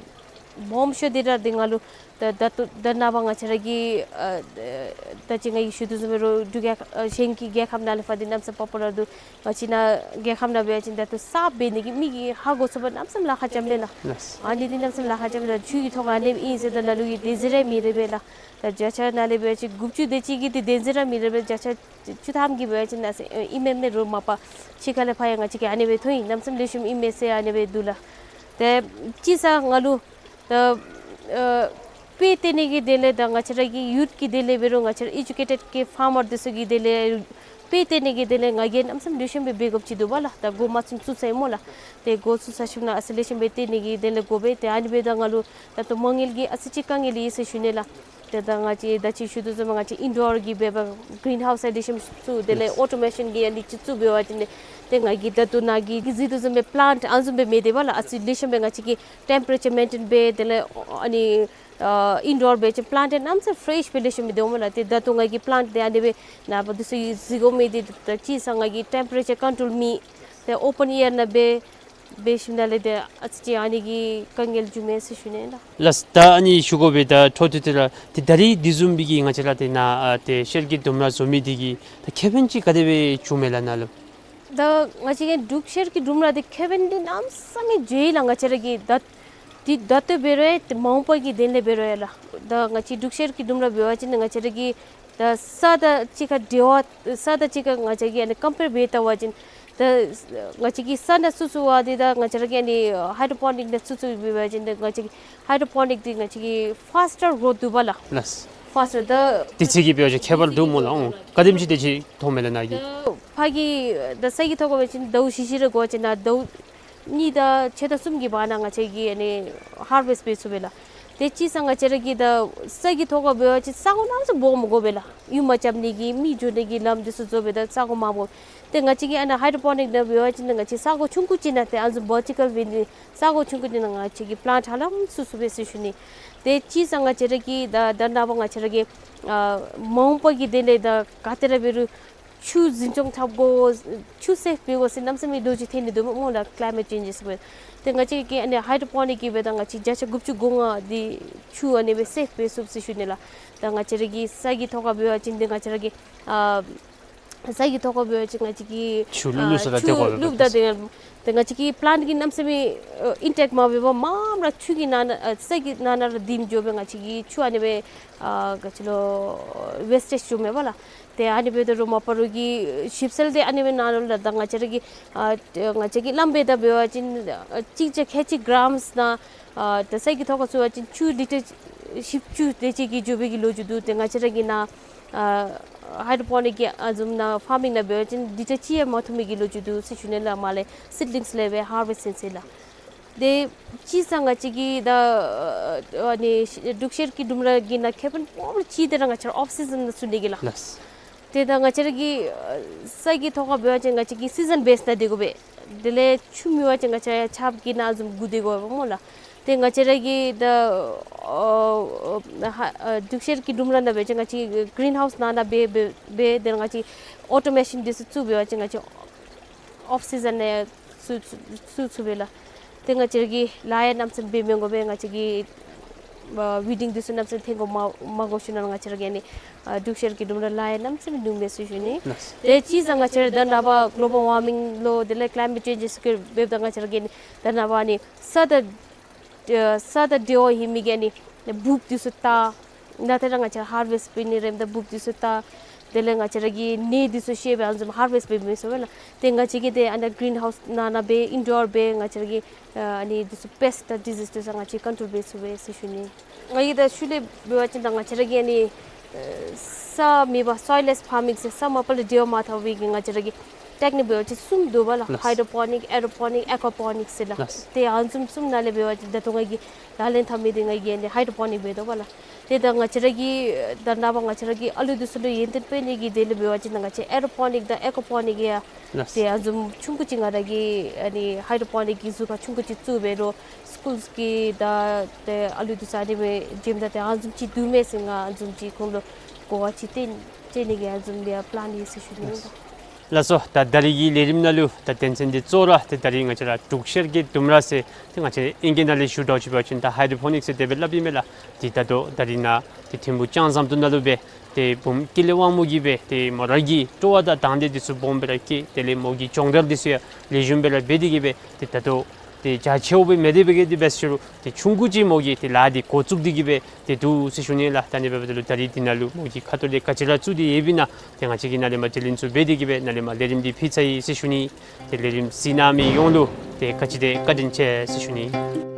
སྦོམ་ཤོས་འདི་ར་འདི་ང་ལུ་ད་ད་ལྟོ་ད་ནངས་པ་ང་བཅས་ར་གི་ཨ་ད་ཅི་ང་གིས་ཞུ་དོ་བཟུམ་སྦེ་ར་འབྲུག་རྒྱལ་ཨ་གཞན་གྱི་རྒྱལ་ཁབ་ནང་ལས་ཕར་འདི་གནམ་ས་བབས་པ་ར་འདུག། ང་བཅས་ནཱ་རྒྱལ་ཁབ་ནང་འབད་བ་ཅིན་ད་ལྟོ་གསརཔ་འབད་ནི་གི་མི་གིས་ཧ་གོ་ཚུགས་པར་གནམ་མེད་ས་མེད་ལཱ་ཁག་རྐྱབ་མས་ལགས། ལགས། ཨ་ནི་འདི་གནམ་མེད་ས་མེད་ལཱ་ཁག་རྐྱབ་མས་ལགས། ཆུ་གི་ཐོག་ཁར་ཨ་ནེམ་ཨིན་ཟེར་ད་ལ་ལུ་གིས་དེ་ཟེར་ར་མི་རེ་བས་ལགས། ད་བརྒྱ་ཆ་ནང་ལས་འབད་བ་ཅིན་དགུ་བཅུ་དེ་ཅིག་གིས་དེ་དེ་ཟེར་ར་མི་རེ་བས། བརྒྱ་ཆ་བཅུ་ཐམ་གྱིས་འབད་བ་ཅིན་ཨ་ཙི་ཨིན་མས་མེན་རུང་མ་པ་ཕྱི་ཁ་ལས་ཕར་ཡང་ང་བཅས་ཀྱིས་ཨ་ནི་སྦེ་མཐོང་ཡི། གནམ་མེད་ས་མེད་ལེགས་ཤོམ་ཨིན་མས་ཟེར་ཨ་ནི་སྦེ་འདུག་ལགས། ཏེ་གཅིག་ས་ང་ལུ་ད་ཨ་དཔེ་སྟོན་ནི་གི་དོན་ལས་ད་ང་བཅས་ར་གི་ཡུཐ་ཀྱི་དོན་ལས་འབད་རུང་ང་བཅས་ར་ཨེ་ཌུ་ཀེ་ཊེཌ་ཀྱི་ཕཱར་མར་འདི་ཚུ་གི་དོན་ལས་དཔེ་སྟོན་ནི་གི་དོན་ལས་ང་གིས་གནམ་མེད་ས་མེད་ལེགས་ཤོམ་སྦེ་འབད་དགོཔ་ཅིག་འདུག་པ་ལགས། ད་འགོ་མ་བཙུགས་ཚུན་ཚོད་སྨོ་ལགས། ཏེ་འགོ་བཙུགས་ཚར་ཞིནམ་ལས་ཨ་ཙི་ལེགས་ཤོམ་སྦེ་སྟོན་ནི་གི་དོན་ལས་དགོ་པས། ཏེ་ཨ་ནི་འབདཝ་ད་ང་ལུ་ད་ལྟོ་མ་དངུལ་གྱི་ཨ་ཙི་ཅིག་དཀའ་ངལ་ཡོད་ཟེར་ཞུ་ནི་ལགས། ཏེ་ད་ང་བཅས་ད་ཅི་ཞུ་དོ་བཟུམ་ང་བཅས་ཨིན་ཌོར་གྱི་འབད་བ་གི་རིན་ཧའུསི་ལེགས་ཤོམ་བཙུགས། དེ་ལས་ཨོ་ཊོ་མེ་ཤཱན་གྱི་ཨ་ནི་ཅིག་བཙུགས་འབད་བ་ཅིན་ཏེ་ང་གིས་ད་ལྟོ་ནཱ་གིས་གཟིགས་དོ་བཟུམ་སྦེ་པ་ལེནཊ་ཨ་ནི་བཟུམ་སྦེ་མེད་དེ་པ་ལགས། ཨ་ཙི་ལེགས་ཤོམ་སྦེ་ང་བཅས་ཀྱིས་ཊེམ་པེ་རེ་ཅར་མེན་ཊེན་འབད། དེ་ལས་ཨ་ནི་ཨ་ཨིན་ཌོར་འབད་བ་ཅིན་པ་ལེནཊ་ཨ་ནི་ཨ་ནི་ཚུ་ཕེ་རེཤ་སྦེ་ལེགས་ཤོམ་སྦེ་སྡོདཔ་སྨོ་ལགས། ཏེ་ད་ལྟོ་ང་གིས་པ་ལེནཊ་འདི་ཨ་ནི་སྦེ་ནངས་པ་འདི་ཚུ་གཟིགས་དགོ་མི་འདི་ད་གཅིག་ས་ང་གིས་ཊེམ་པེ་རེ་ཅར་ཀོན་ཊོལ་མེད། ཏེ་ཨོ་པཱན་ཨེར་ནང་འབད་འབད་ཞིནམ་ལས་ཏེ་ཨ་ཙི་ཅིག་ཨ་ནི་གི་དཀའ་ངལ་བྱུངམ་མས་ཟེར་ཞུ་ནི་ལགས། ལགས། ད་ཨ་ནི་ཞུ་དགོ་པས། ད་འཕྲོ་མཐུད་དེ་ར་ཏེ་ད་རིས་འདི་བཟུམ་སྦེ་གི་ང་བཅས་ར་ཏེ་ནཱ་ཨ་ཏེ་ཤར་གྱི་ལྡུམ་ར་བཟོ་མི་འདི་གིས་ད་ཁེ་ཕན་ཅིག་ག་དེ་སྦེ་བྱུངམ་མས་ལགས་ནཱ་ལུ། ད་ང་བཅས་ཀྱི་འབྲུག་ཤར་གྱི་ལྡུམ་ར་འདི་ཁེ་ཕན་འདི་གནམ་མེད་ས་མེད་ཡོད་ལགས། ང་བཅས་ར་གིས་ད་འདི་ད་ལྟོ་འབད་རུང་ཡང་ཏེ་མ་འོངས་པ་གི་དོན་ལས་འབད་རུང་ཡང་ལགས། ད་ང་བཅས་འབྲུག་ཤར་གྱི་ལྡུམ་ར་འབད་བ་ཅིན་ང་བཅས་ར་གི་ད་ས་དང་གཅིག་ཁར་འབྲེལ་བ་ས་དང་གཅིག་ཁར་ང་བཅས་ཀྱིས་ཨ་ནི་ཀམ་པེར་འབད་བལྟ་བ་ཅིན་ད་ང་བཅས་ཀྱིས་ས་ནང་བཙུགས་བཙུགས་པ་འདི་དང་ང་བཅས་ར་གིས་ཨ་ནི་ཧའི་ཌོ་པོ་ནིཀ་ནང་བཙུགས་བཙུགས་འབད་བ་ཅིན་ད་ང་བཅས་ཀྱི་ཧའི་ཌོ་པོ་ནིཀ་འདི་ང་བཅས་ཀྱི་ཕཱསི་ཊར་གྲོཐ་འདུག་པ་ལགས། ལགས། ཕཱསི་ཊར་ད་དུས་ཚོད་ཀྱིས་འབད་བ་ཅིན་ཁྱད་པར་འདུག་སྨོ་ལགས། ཨོ་ག་དེམ་ཅིག་དུས་ཚོད་ཐོབ་མས་ལགས་ནཱ་གིས། ད་ཕར་གྱི་ད་ས་གི་ཐོག་ཁར་འབད་བ་ཅིན་ཟླཝ་བཞི་བཞི་རེ་འགོར་བ་ཅིན་ད་ཟླཝ་གཉིས་དང་ཕྱེད་དང་གསུམ་གྱི་བར་ན་ང་བཅས་ཀྱིས་ཨ་ནི་ཧར་ཝེསཊ་འབད་ཚུགས་པས་ལགས། ཏེ་གཅིག་ས་ང་བཅས་ར་གིས་ད་ས་གི་ཐོག་ཁར་འབད་བ་ཅིན་ས་གོ་གནམ་མེད་ས་མེད་སྦོམ་དགོ་པས་ལགས། ཡུར་མ་རྐྱབ་ནི་གི་མི་འགྱོ་ནི་གི་ལམ་འདི་ཚུ་བཟོ་སྦེ་ད་ས་གོ་མངམ་དགོ། ཏེ་ང་བཅས་ཀྱིས་ཨ་ནཱ་ཧའི་ཌོ་པོ་ནིཀ་ནང་འབད་བ་ཅིན་ང་བཅས་ས་གོ་ཆུང་ཀུ་ཅིག་ནང་ཏེ་ཨ་ནི་བར་ཊི་ཀལ་འབད་ནི་ས་གོ་ཆུང་ཀུ་ཅིག་ནང་ང་བཅས་ཀྱིས་པ་ལེནཊ་ཧ་ལམ་བཙུགས་ཚུགས་པས་ཟེར་ཞུ་ནི། ཏེ་གཅིག་ས་ང་བཅས་ར་གིས་ད་ད་ནངས་པ་ང་བཅས་ར་གིས་ཨ་མ་འོངས་པ་གི་དོན་ལས་ད་ག་ཏེ་ར་འབད་རུང་ཆུ་འཛིན་སྐྱོང་འཐབ་དགོ། ཆུ་སེབ་འབད་དགོ་ཟེར་གནམ་མེད་ས་མེད་ལོ་རྒྱུས་ཐོན་ནི་འདུག་སྨོ་ལགས། ཀི་ལའི་མེཊ་ཅེནཇེསི་སྦེ། ཏེ་ང་བཅས་ཀྱིས་ཨ་ནི་ཧའི་ཌོ་པོ་ནིཀ་གི་འབདཝ་ད་ང་བཅས་བརྒྱ་ཆ་དགུ་བཅུ་གོ་ལྔ་འདི་ཆུ་ཨ་ནི་སྦེ་སེབ་འབད་ཚུགས་ཟེར་ཞུ་ནི་ལགས། ད་ང་བཅས་ར་གི་ས་གི་ཐོག་ཁར་འབད་བ་ཅིན་ཏེ་ང་བཅས་ར་གི་ཨ་ས་གི་ཐོག་ཁར་འབད་བ་ཅིན་ང་བཅས་ཀྱིས་ཆུ་བླུགས་ཨ་ས་ད་ཆུ་ཏེ་གོ་བླུགསཔ་ད་ཏེ་ཏེ་ང་བཅས་ཀྱི་པ་ལེནཊ་གིས་གནམ་མེད་ས་མེད་ཨ་ཨིན་ཊེཀ་མ་འབད་བར་མངམ་ར་ཆུ་གི་ནང་ན་ཨ་ས་གི་ནང་ན་ར་ལྡེམ་འགྱོ་སྦེ་ང་བཅས་ཀྱིས་ཆུ་ཨ་ནི་སྦེ་ཨ་ག་ཅི་ལོ་ཝེསི་ཊེཇ་འགྱོཝ་མས་པ་ལགས། ཏེ་ཨ་ནི་འབདཝ་ད་རུང་མ་པ་རོགས་ཀྱི་ཞིབ་འཚོལ་འདི་ཨ་ནི་སྦེ་གནང་ནུག་ལགས། ད་ང་བཅས་ར་གི་ཨ་ང་བཅས་ཀྱིས་བླམ་འབདཝ་ད་འབད་བ་ཅིན་ཨ་གཅིག་བརྒྱ་ཁལ་གཅིག་གྲམསི་ནང་ཨ་ད་ས་གི་ཐོག་ཁར་བཙུགས་པ་ཅིན་ཆུ་ལི་ཊར་བཞི་བཅུ་དེ་ཅིག་གིས་འགྱོ་བའི་གི་ལོ་རྒྱུས་འདུག། ཏེ་ང་བཅས་ར་གི་ནཱ་ཨ་ཧའི་ཌོ་པོ་ནིཀ་གི་ཨ་བཟུམ་ནང་ཕར་མིང་ནང་འབད་བ་ཅིན་ལི་ཊར་གཅིག་ཡང་མ་ཐོབ་མི་གི་ལོ་རྒྱུས་འདུག་ཟེར་ཞུ་ནི་ལགས། མར་ལས་སིཌ་ལིངསི་ལས་སྦེ་ཧར་ཝེསཊ་ཨིན་ཟེར་ལགས། ཏེ་གཅིག་ས་ང་བཅས་ཀྱི་ད་ཨ་ནི་འབྲུག་ཤར་གྱི་ལྡུམ་ར་གི་ནང་ཁེ་ཕན་སྦོམ་ར་ཅིག་འདི་ར་ང་བཅས་ར་ཨོཕ་སི་ཛན་ནང་བཙུགས་ནི་གི་ལགས། ལགས། ཏེ་ད་ང་བཅས་ར་གི་ཨ་ས་གི་ཐོག་ཁར་འབད་བ་ཅིན་ང་བཅས་ཀྱིས་སི་ཛན་བེསི་ནང་སྡོད་དགོ་པས། དེ་ལས་ཆུ་མེད་པ་ཅིན་ང་བཅས་ཆརཔ་གི་ནང་བཟུམ་སྒུག་སྡོད་དགོ་པས་སྨོ་ལགས། ཏེ་ང་བཅས་ར་གི་ད་ཨ་ཨ་འབྲུག་ཤར་གྱི་ལྡུམ་ར་ནང་འབད་བ་ཅིན་ང་བཅས་གིས་གིརིན་ཧའུསི་ནང་ན་འབད་འབད་འབད་དེ་ང་བཅས་ཨོ་ཊོ་མེ་ཤཱན་འདི་ཚུ་བཙུགས་འབད་བ་ཅིན་ང་བཅས་ཨོཕ་སི་ཛན་ནང་ཚུད་ཚུད་ཚུད་ཚུད་པས་ལགས། ཏེ་ང་བཅས་ར་གིས་ལཱ་ཡང་གནམ་མེད་ས་མེད་འབད་མི་དགོ་པས། ང་བཅས་ཀྱི་ཨ་ཝི་ཌིང་འདི་ཚུ་གནམ་མེད་ས་མེད་འཐོན་དགོ་མ་མ་དགོ་ཞུ་ནི་ལགས། ང་བཅས་ར་གི་ཨ་ནི་ཨ་འབྲུག་ཤར་གྱི་ལྡུམ་ར་ལཱ་ཡང་གནམ་མེད་ས་མེད་ནུས་མས་ཟེར་ཞུ་ནི། ལགས། ཏེ་གཅིག་ས་ང་བཅས་ར་ད་ནངས་པ་གི་ལོ་བཱལ་ཝར་མིང་ལོ་དེ་ལས་ཀི་ལའི་མེཊ་ཅེནཇེསི་གི་འབདཝ་ད་ང་བཅས་ར་གི་ཨ་ནི་ད་ནངས་པ་ཨ་ནི་ས་དང་ཨ་ས་དང་འབྲེལ་བ་ཡོད་མི་གི་ཨ་ནི་འབུཔ་འདི་ཚུ་ད་ནཱ་ཏེ་ར་ང་བཅས་ཧར་ཝེསཊ་འབད་ནི་རནམ་ད་འབུཔ་འདི་ཚུ་ད་དེ་ལས་ང་བཅས་ར་གི་ནས་འདི་ཚུ་བཤལ་སྦེ་ཨ་ནི་བཟུམ་ཧར་ཝེསཊ་འབད་མི་ཚུགས་པས་ལགས། ཏེ་ང་བཅས་ཀྱིས་ཏེ་ཨ་ནཱ་གིརིན་ཧའུསི་ནང་ན་འབད་ཨིན་ཌོར་འབད་ང་བཅས་ར་གི་ཨ་ཨ་ནི་འདི་ཚུ་པེསཊ་དང་ཌི་ཛིསི་འདི་ཚུ་ང་བཅས་ཀོན་ཊོལ་འབད་ཚུགས་པས་ཟེར་ཞུ་ནི། ང་གིས་ད་ཤུལ་ལས་འབད་བ་ཅིན་ད་ང་བཅས་ར་གི་ཨ་ནི་ཨ་ས་མེད་པར་སོའིལ་ལེསི་ཕར་མིང་ཟེར་ས་མ་པ་ལས་འབྲེལ་བ་མ་འཐབ་པའི་གི་ང་བཅས་ར་གི་ ཊེཀ་ནིཀ་འབད་བ་ཅིན་གསུམ་འདུག་པ་ལགས། ལགས། ཧའི་ཌོ་པོ་ནིཀ་ཨེ་རོ་པོ་ནིཀ་ཨེ་ཀོ་པོ་ནིཀ་ཟེར་ལགས། ལགས། ཏེ་ཨ་ནི་བཟུམ་གསུམ་ནང་ལས་འབད་བ་ཅིན་ད་ལྟོ་ང་གིས་ལག་ལེན་འཐབ་མི་འདི་ང་གིས་ཨ་ནི་ཧའི་ཌོ་པོ་ནིཀ་འབད་དོ་པ་ལགས། ཏེ་ད་ང་བཅས་ར་གིས་ད་ནངས་པ་ང་བཅས་ར་གིས་ཨ་ལུ་འདི་ཚུ་ལུ་ཡོན་ཏན་སྤེལ་ནི་གི་དོན་ལུ་འབད་བ་ཅིན་ང་བཅས་ཨེ་རོ་པོ་ནིཀ་དང་ཨེ་ཀོ་པོ་ནིཀ་ཡང་ལགས། ཏེ་ཨ་ནི་བཟུམ་ཆུང་ཀུ་ཅིག་ང་ར་གིས་ཨ་ནི་ཧའི་ཌོ་པོ་ནིཀ་གི་གཟུགས་ཁར་ཆུང་ཀུ་ཅིག་བཙུགས་འབད་རུང་སི་ཀུལ་གྱི་ད་ཏེ་ཨ་ལུ་འདི་ཚུ་ཨ་ནི་སྦེ་འགྱོཝ་ད་ཏེ་ཨ་ནི་བཟུམ་ཅིག་འདུག་མས་ཟེར་ང་ཨ་ནི་བཟུམ་ཅིག་ཁོང་ལུ་གོ་བ་ཅིག་སྟོན་སྟོན་ནི་གི་ཨ་ནི་བཟུམ་ཡང་པི་ལེན་ཡོད་ཟེར་ཞུ་ནི་ཨིན། ལགས་སོ། ད་ད་རིས་ཀྱི་ལས་རིམ་ནང་ལུ་ད་དོན་ཚན་འདི་གཙོ་བོ་ར་ཏེ་ད་རིས་ང་བཅས་ར་འབྲུག་ཤར་གྱི་ལྡུམ་ར་ཟེར་ཏེ་ང་བཅས་ཨིང་སྐད་ནང་ལས་ཞུ་དོ་ཅིག་འབད་བ་ཅིན་ད་ཧའི་ཌོ་པོ་ནིཀ་ཟེར་དེ་སྦེ་སླབ་ཨིན་མས་ལགས། འདི་ད་ལྟོ་ད་རིས་ནཱ་ཏེ་ཐིམ་ཕུག་ལྕང་ཟམ་ཏོག་ནང་ལུ་སྦེ་ཏེ་བུམོ་ཀུན་ལེགས་དབང་མོ་གིས་སྦེ་ཏེ་མོ་ར་གི་སྤྲོ་བ་དང་དང་འདོད་འདི་ཚུ་སྦོམ་སྦེ་ར་བསྐྱེད། དེ་ལས་མོ་གི་སྦྱོང་བརྡར་འདི་ཚུ་ཡང་ལེགས་ཤོམ་སྦེ་ར་འབད་དེ་གིས་སྦེ་ཏེ་ད་ལྟོ་ཏེ་རྒྱ་ཆེཝ་སྦེ་མེད་དེ་འབད་གེ་དེ་འབད་ཟེར་རུང་ཏེ་ཆུང་ཀུ་ཅིག་མོ་གིས་ཏེ་ལཱ་འདི་འགོ་བཙུགས་ཏེ་གིས་སྦེ་ཏེ་འདུག་ཟེར་ཞུ་ནི་ལགས། ད་ཨ་ནི་འབདཝ་ད་ལུ་ད་རིས་འདི་ནང་ལུ་མོ་གི་ཁ་ཐུག་ལས་ག་ཅི་ར་བཙུགས་ཏེ་ཡོདཔ་ཨིན་ན་ཏེ་ང་བཅས་ཀྱིས་ནཱ་ལས་མར་དྲི་ལན་ཚུ་འབད་དེ་གིས་སྦེ་ནཱ་ལས་མར་ལས་རིམ་འདི་ཕུལ་ཚར་ཡི་ཟེར་ཞུ་ནི། ཏེ་ལས་རིམ་གཟིགས་གནང་མི་ཡོངས་ལུ་ཏེ་བཀའ་དྲིན་ཏེ་བཀའ་དྲིན་ཆེ་ཟེར་ཞུ་ནི།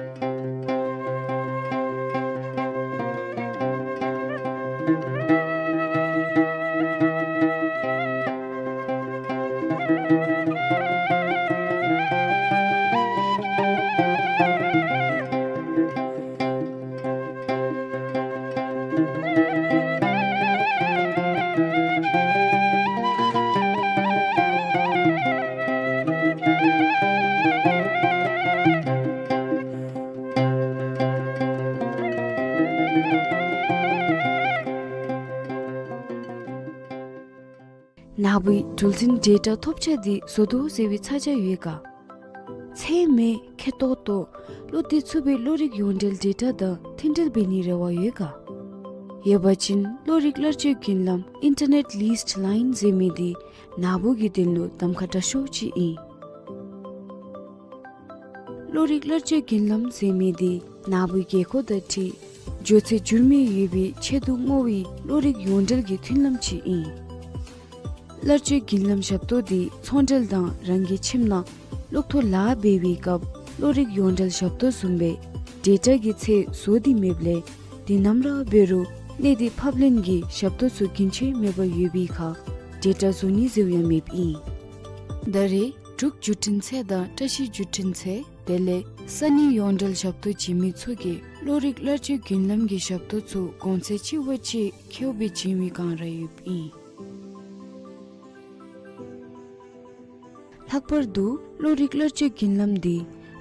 ནཱ་བུའི་འགྲུལ་འཕྲིན་ཌེ་ཊ་ཐོབ་ཆ་འདི་བཟོ་དོ་ཟེར་བའི་ཚ་གྱང་ཡོད་ག། ཚད་མེད་ཁེ་ཏོག་ཏོ་བློ་གཏད་ཚུགས་པའི་གློག་རིག་ཡོངས་འབྲེལ་ཌེ་ཊ་དང་མཐུན་འབྲེལ་འབད་ནིའི་རེ་བ་ཡོད་ག། ཡོད་པ་ཅིན་གློག་རིག་གླར་སྤྱོད་རྒྱུན་ལམ་ཨིན་ཊར་ནེཊ་ལིསི་ཊི་ལའིན་ཟེར་མི་འདི་ནཱ་བུ་གི་དོན་ལུ་གདམ་ཁ་དྲག་ཤོས་ཅིག་ཨིན། གློག་རིག་གླར་སྤྱོད་རྒྱུན་ལམ་ཟེར་མི་འདི་ནཱ་བུའི་རྒྱལ་ཁབ་དང་འཁྲིལ་འགྱོ་ཚད་འགྱུར་མེད་ཡོད་པའི་ཆེད་དུ་བསྔོ་བའི་གློག་རིག་ཡོངས་འབྲེལ་གྱི་མཐུན་ལམ་ཅིག་ཨིན། གླར་སྤྱོད་རྒྱུན་ལམ་ཞབས་ཏོག་འདི་ཚོང་འབྲེལ་དང་རང་གི་ཁྱིམ་ནང་གློག་ཐོག་ལཱ་འབད་བའི་སྐབས་གློག་རིག་ཡོངས་འབྲེལ་ཞབས་ཏོག་བཟུམ་སྦེ་ཌེ་ཊ་གི་ཚད་བཟོ་སྟེ་མེདཔ་ལས་དུས་ནམ་ར་འབད་རུང་གནས་སྡུད་ཕབ་ལེན་གྱི་ཞབས་ཏོག་ཚུ་རྒྱུན་ཆད་མེད་པར་ཡོད་པའི་ཁར་ཌེ་ཊ་བཟོ་ནི་ཟེརཝ་ཡང་མེདཔ་ཨིན། ད་རེས་འབྲུག་བརྒྱུད་འཕྲིན་ཚད་དང་བཀྲ་ཤིས་བརྒྱུད་འཕྲིན་ཚད་དེ་ལས་ས་གནས་ཡོངས་འབྲེལ་ཞབས་ཏོག་བྱིན་མི་ཚུ་གིས་གློག་རིག་གླར་སྤྱོད་རྒྱུན་ལམ་གྱི་ཞབས་ཏོག་ཚུ་གོང་ཚད་ཅིག་བ་ཅིག་ཁེཝ་སྦེ་བྱིན་བའི་བསྒང་ར་ཡོདཔ་ཨིན། ལྷག་པར་དུ་གློག་རིག་གླར་སྤྱོད་རྒྱུན་ལམ་འདི་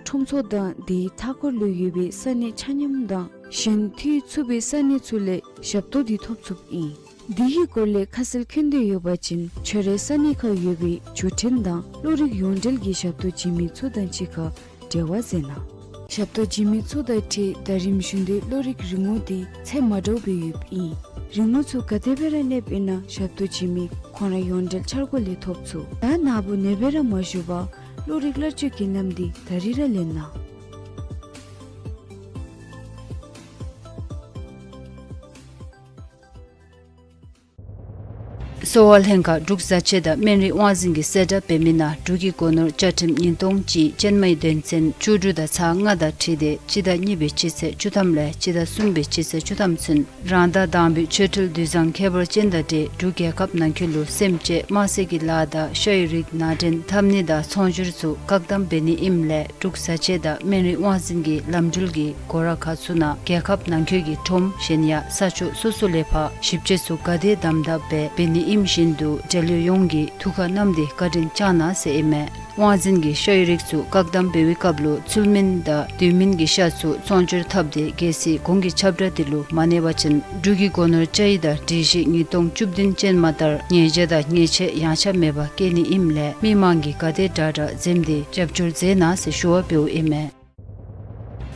ཁྲོམ་ཚོགས་དང་དེའི་མཐའ་འཁོར་ལུ་ཡོད་པའི་ས་གནས་ཆ་མཉམ་དང་གཞན་འཐུས་ཚུགས་པའི་ས་གནས་ཚུ་ལས་ཞབས་ཏོག་འདི་ཐོབ་ཚུགསཔ་ཨིན། འདི་གི་སྐོར་ལས་ཁ་གསལ་མཁྱེན་འདོད་ཡོད་པ་ཅིན་ཁྱོད་རའི་ས་གནས་ཁར་ཡོད་པའི་བརྒྱུད་འཕྲིན་དང་གློག་རིག་ཡོངས་འབྲེལ་གྱི་ཞབས་ཏོག་བྱིན་མི་ཚུ་དང་གཅིག་ཁར་འབྲེལ་བ་མཛད་གནང་། ཞབས་ཏོག་བྱིན་མི་ཚུ་དང་འཁྲིལ་ཟླ་རིམ་བཞིན་དུ་གློག་རིག་རིན་གོང་འདི་ཚད་མ་འདྲཝ་སྦེ་ཡོདཔ་ཨིན། རིན་གོང་ཚུ་ག་དེ་སྦེ་ར་གནསཔ་ཨིན་ན་ཞབས་ཏོག་བྱིན་མི་ཁོང་ར་ཡོངས་འབྲེལ་འཆར་སྒོ་ལས་ཐོབ་ཚུགས། ད་ནཱ་བུ་ནེ་སྦེ་ར་མ་བཞུགས་པར་གློག་རིག་གླར་སྤྱོད་རྒྱུན་ལམ་འདི་ད་རིས་ར་ལེན་གནང་། གསོ་བ་ལྷན་ཁག་འབྲུག་བཟའ་ཆས་དང་སྨན་རིགས་དབང་འཛིན་གྱིས་གསལ་བསྒྲགས་འབད་མི་ནང་འབྲུག་གི་སྒོ་ནོར་བཅའ་ཁྲིམས་ཉིས་སྟོང་གཅིག་ཅན་མའི་དོན་ཚན་བཅུ་དྲུག་དང་ཚག་ལྔ་དང་འཁྲིལ་ཏེ་སྤྱི་ཟླ་གཉིས་པའི་སྤྱི་ཚེས་བཅུ་ཐམ་ལས་སྤྱི་ཟླ་གསུམ་པའི་སྤྱི་ཚེས་བཅུ་ཐམ་ཚུན་རང་ཟླ་དང་པའི་ཆོ་འཕྲུལ་དུས་བཟང་ཁྱད་པར་ཅན་དང་འབྲེལ་འབྲུག་རྒྱལ་ཁབ་ནང་འཁོད་ལུ་སེམས་ཅན་དམར་ཟས་ཀྱི་ལཱ་དང་ཤ་ཡི་རིགས་ནང་འདྲེན་འཐབ་ནི་དང་ཚོང་སྒྱུར་ཚུ་བཀག་དམ་འབད་ནི་ཨིནམ་ལས་འབྲུག་བཟའ་ཆས་དང་སྨན་རིགས་དབང་འཛིན་གྱི་ལམ་འགྲུལ་གྱི་སྒོ་ར་ཁག་ཚུ་ནང་རྒྱལ་ཁབ་ནང་འཁོད་ཀྱི་ཁྲོམ་གཞན་ཡང་ས་ཕྱོགས་སོ་སོ་ལས་ཕར་ཞིབ་དཔྱད་ཚུ་ག་དེ་དམ་དམ་སྦེ་འབད་ནི་ཨིནམ་བཞིན་དུ་འབྲེལ་ཡོད་ཡོངས་ཀྱིས་ཐུགས་ཁར་བསྣམས་ཏེ་བཀའ་དྲིན་བསྐྱང་གནང་ཟེར་ཨིན་མས། དབང་འཛིན་གྱི་ཤ་ཡི་རིགས་ཚུ་བཀག་དམ་འབད་བའི་སྐབས་ལུ་ཚུལ་མིན་དང་དུས་མིན་གྱི་ཤ་ཚུ་ཚོང་སྒྱུར་འཐབ་སྟེ་གལ་སྲིད་གོང་གི་ཁྱབ་བསྒྲགས་དེ་ལུ་མ་གནས་པ་ཅིན་འབྲུག་གི་སྒོ་ནོར་བཅའ་ཡིག་དང་སྒྲིག་གཞི་ཉིས་སྟོང་བཅུ་བདུན་ཅན་མ་ལྟར་ཉེས་བྱ་དང་ཉེས་ཆད་ཡངས་ཆག་མེད་པར་བཀལ་ནི་ཨིནམ་ལས་མི་མང་གིས་ག་དེ་དྲག་དྲག་འཛེམས་ཏེ་རྒྱབ་སྐྱོར་མཛད་གནང་ཟེར་ཞུ་བ་འབདཝ་ཨིན་མས།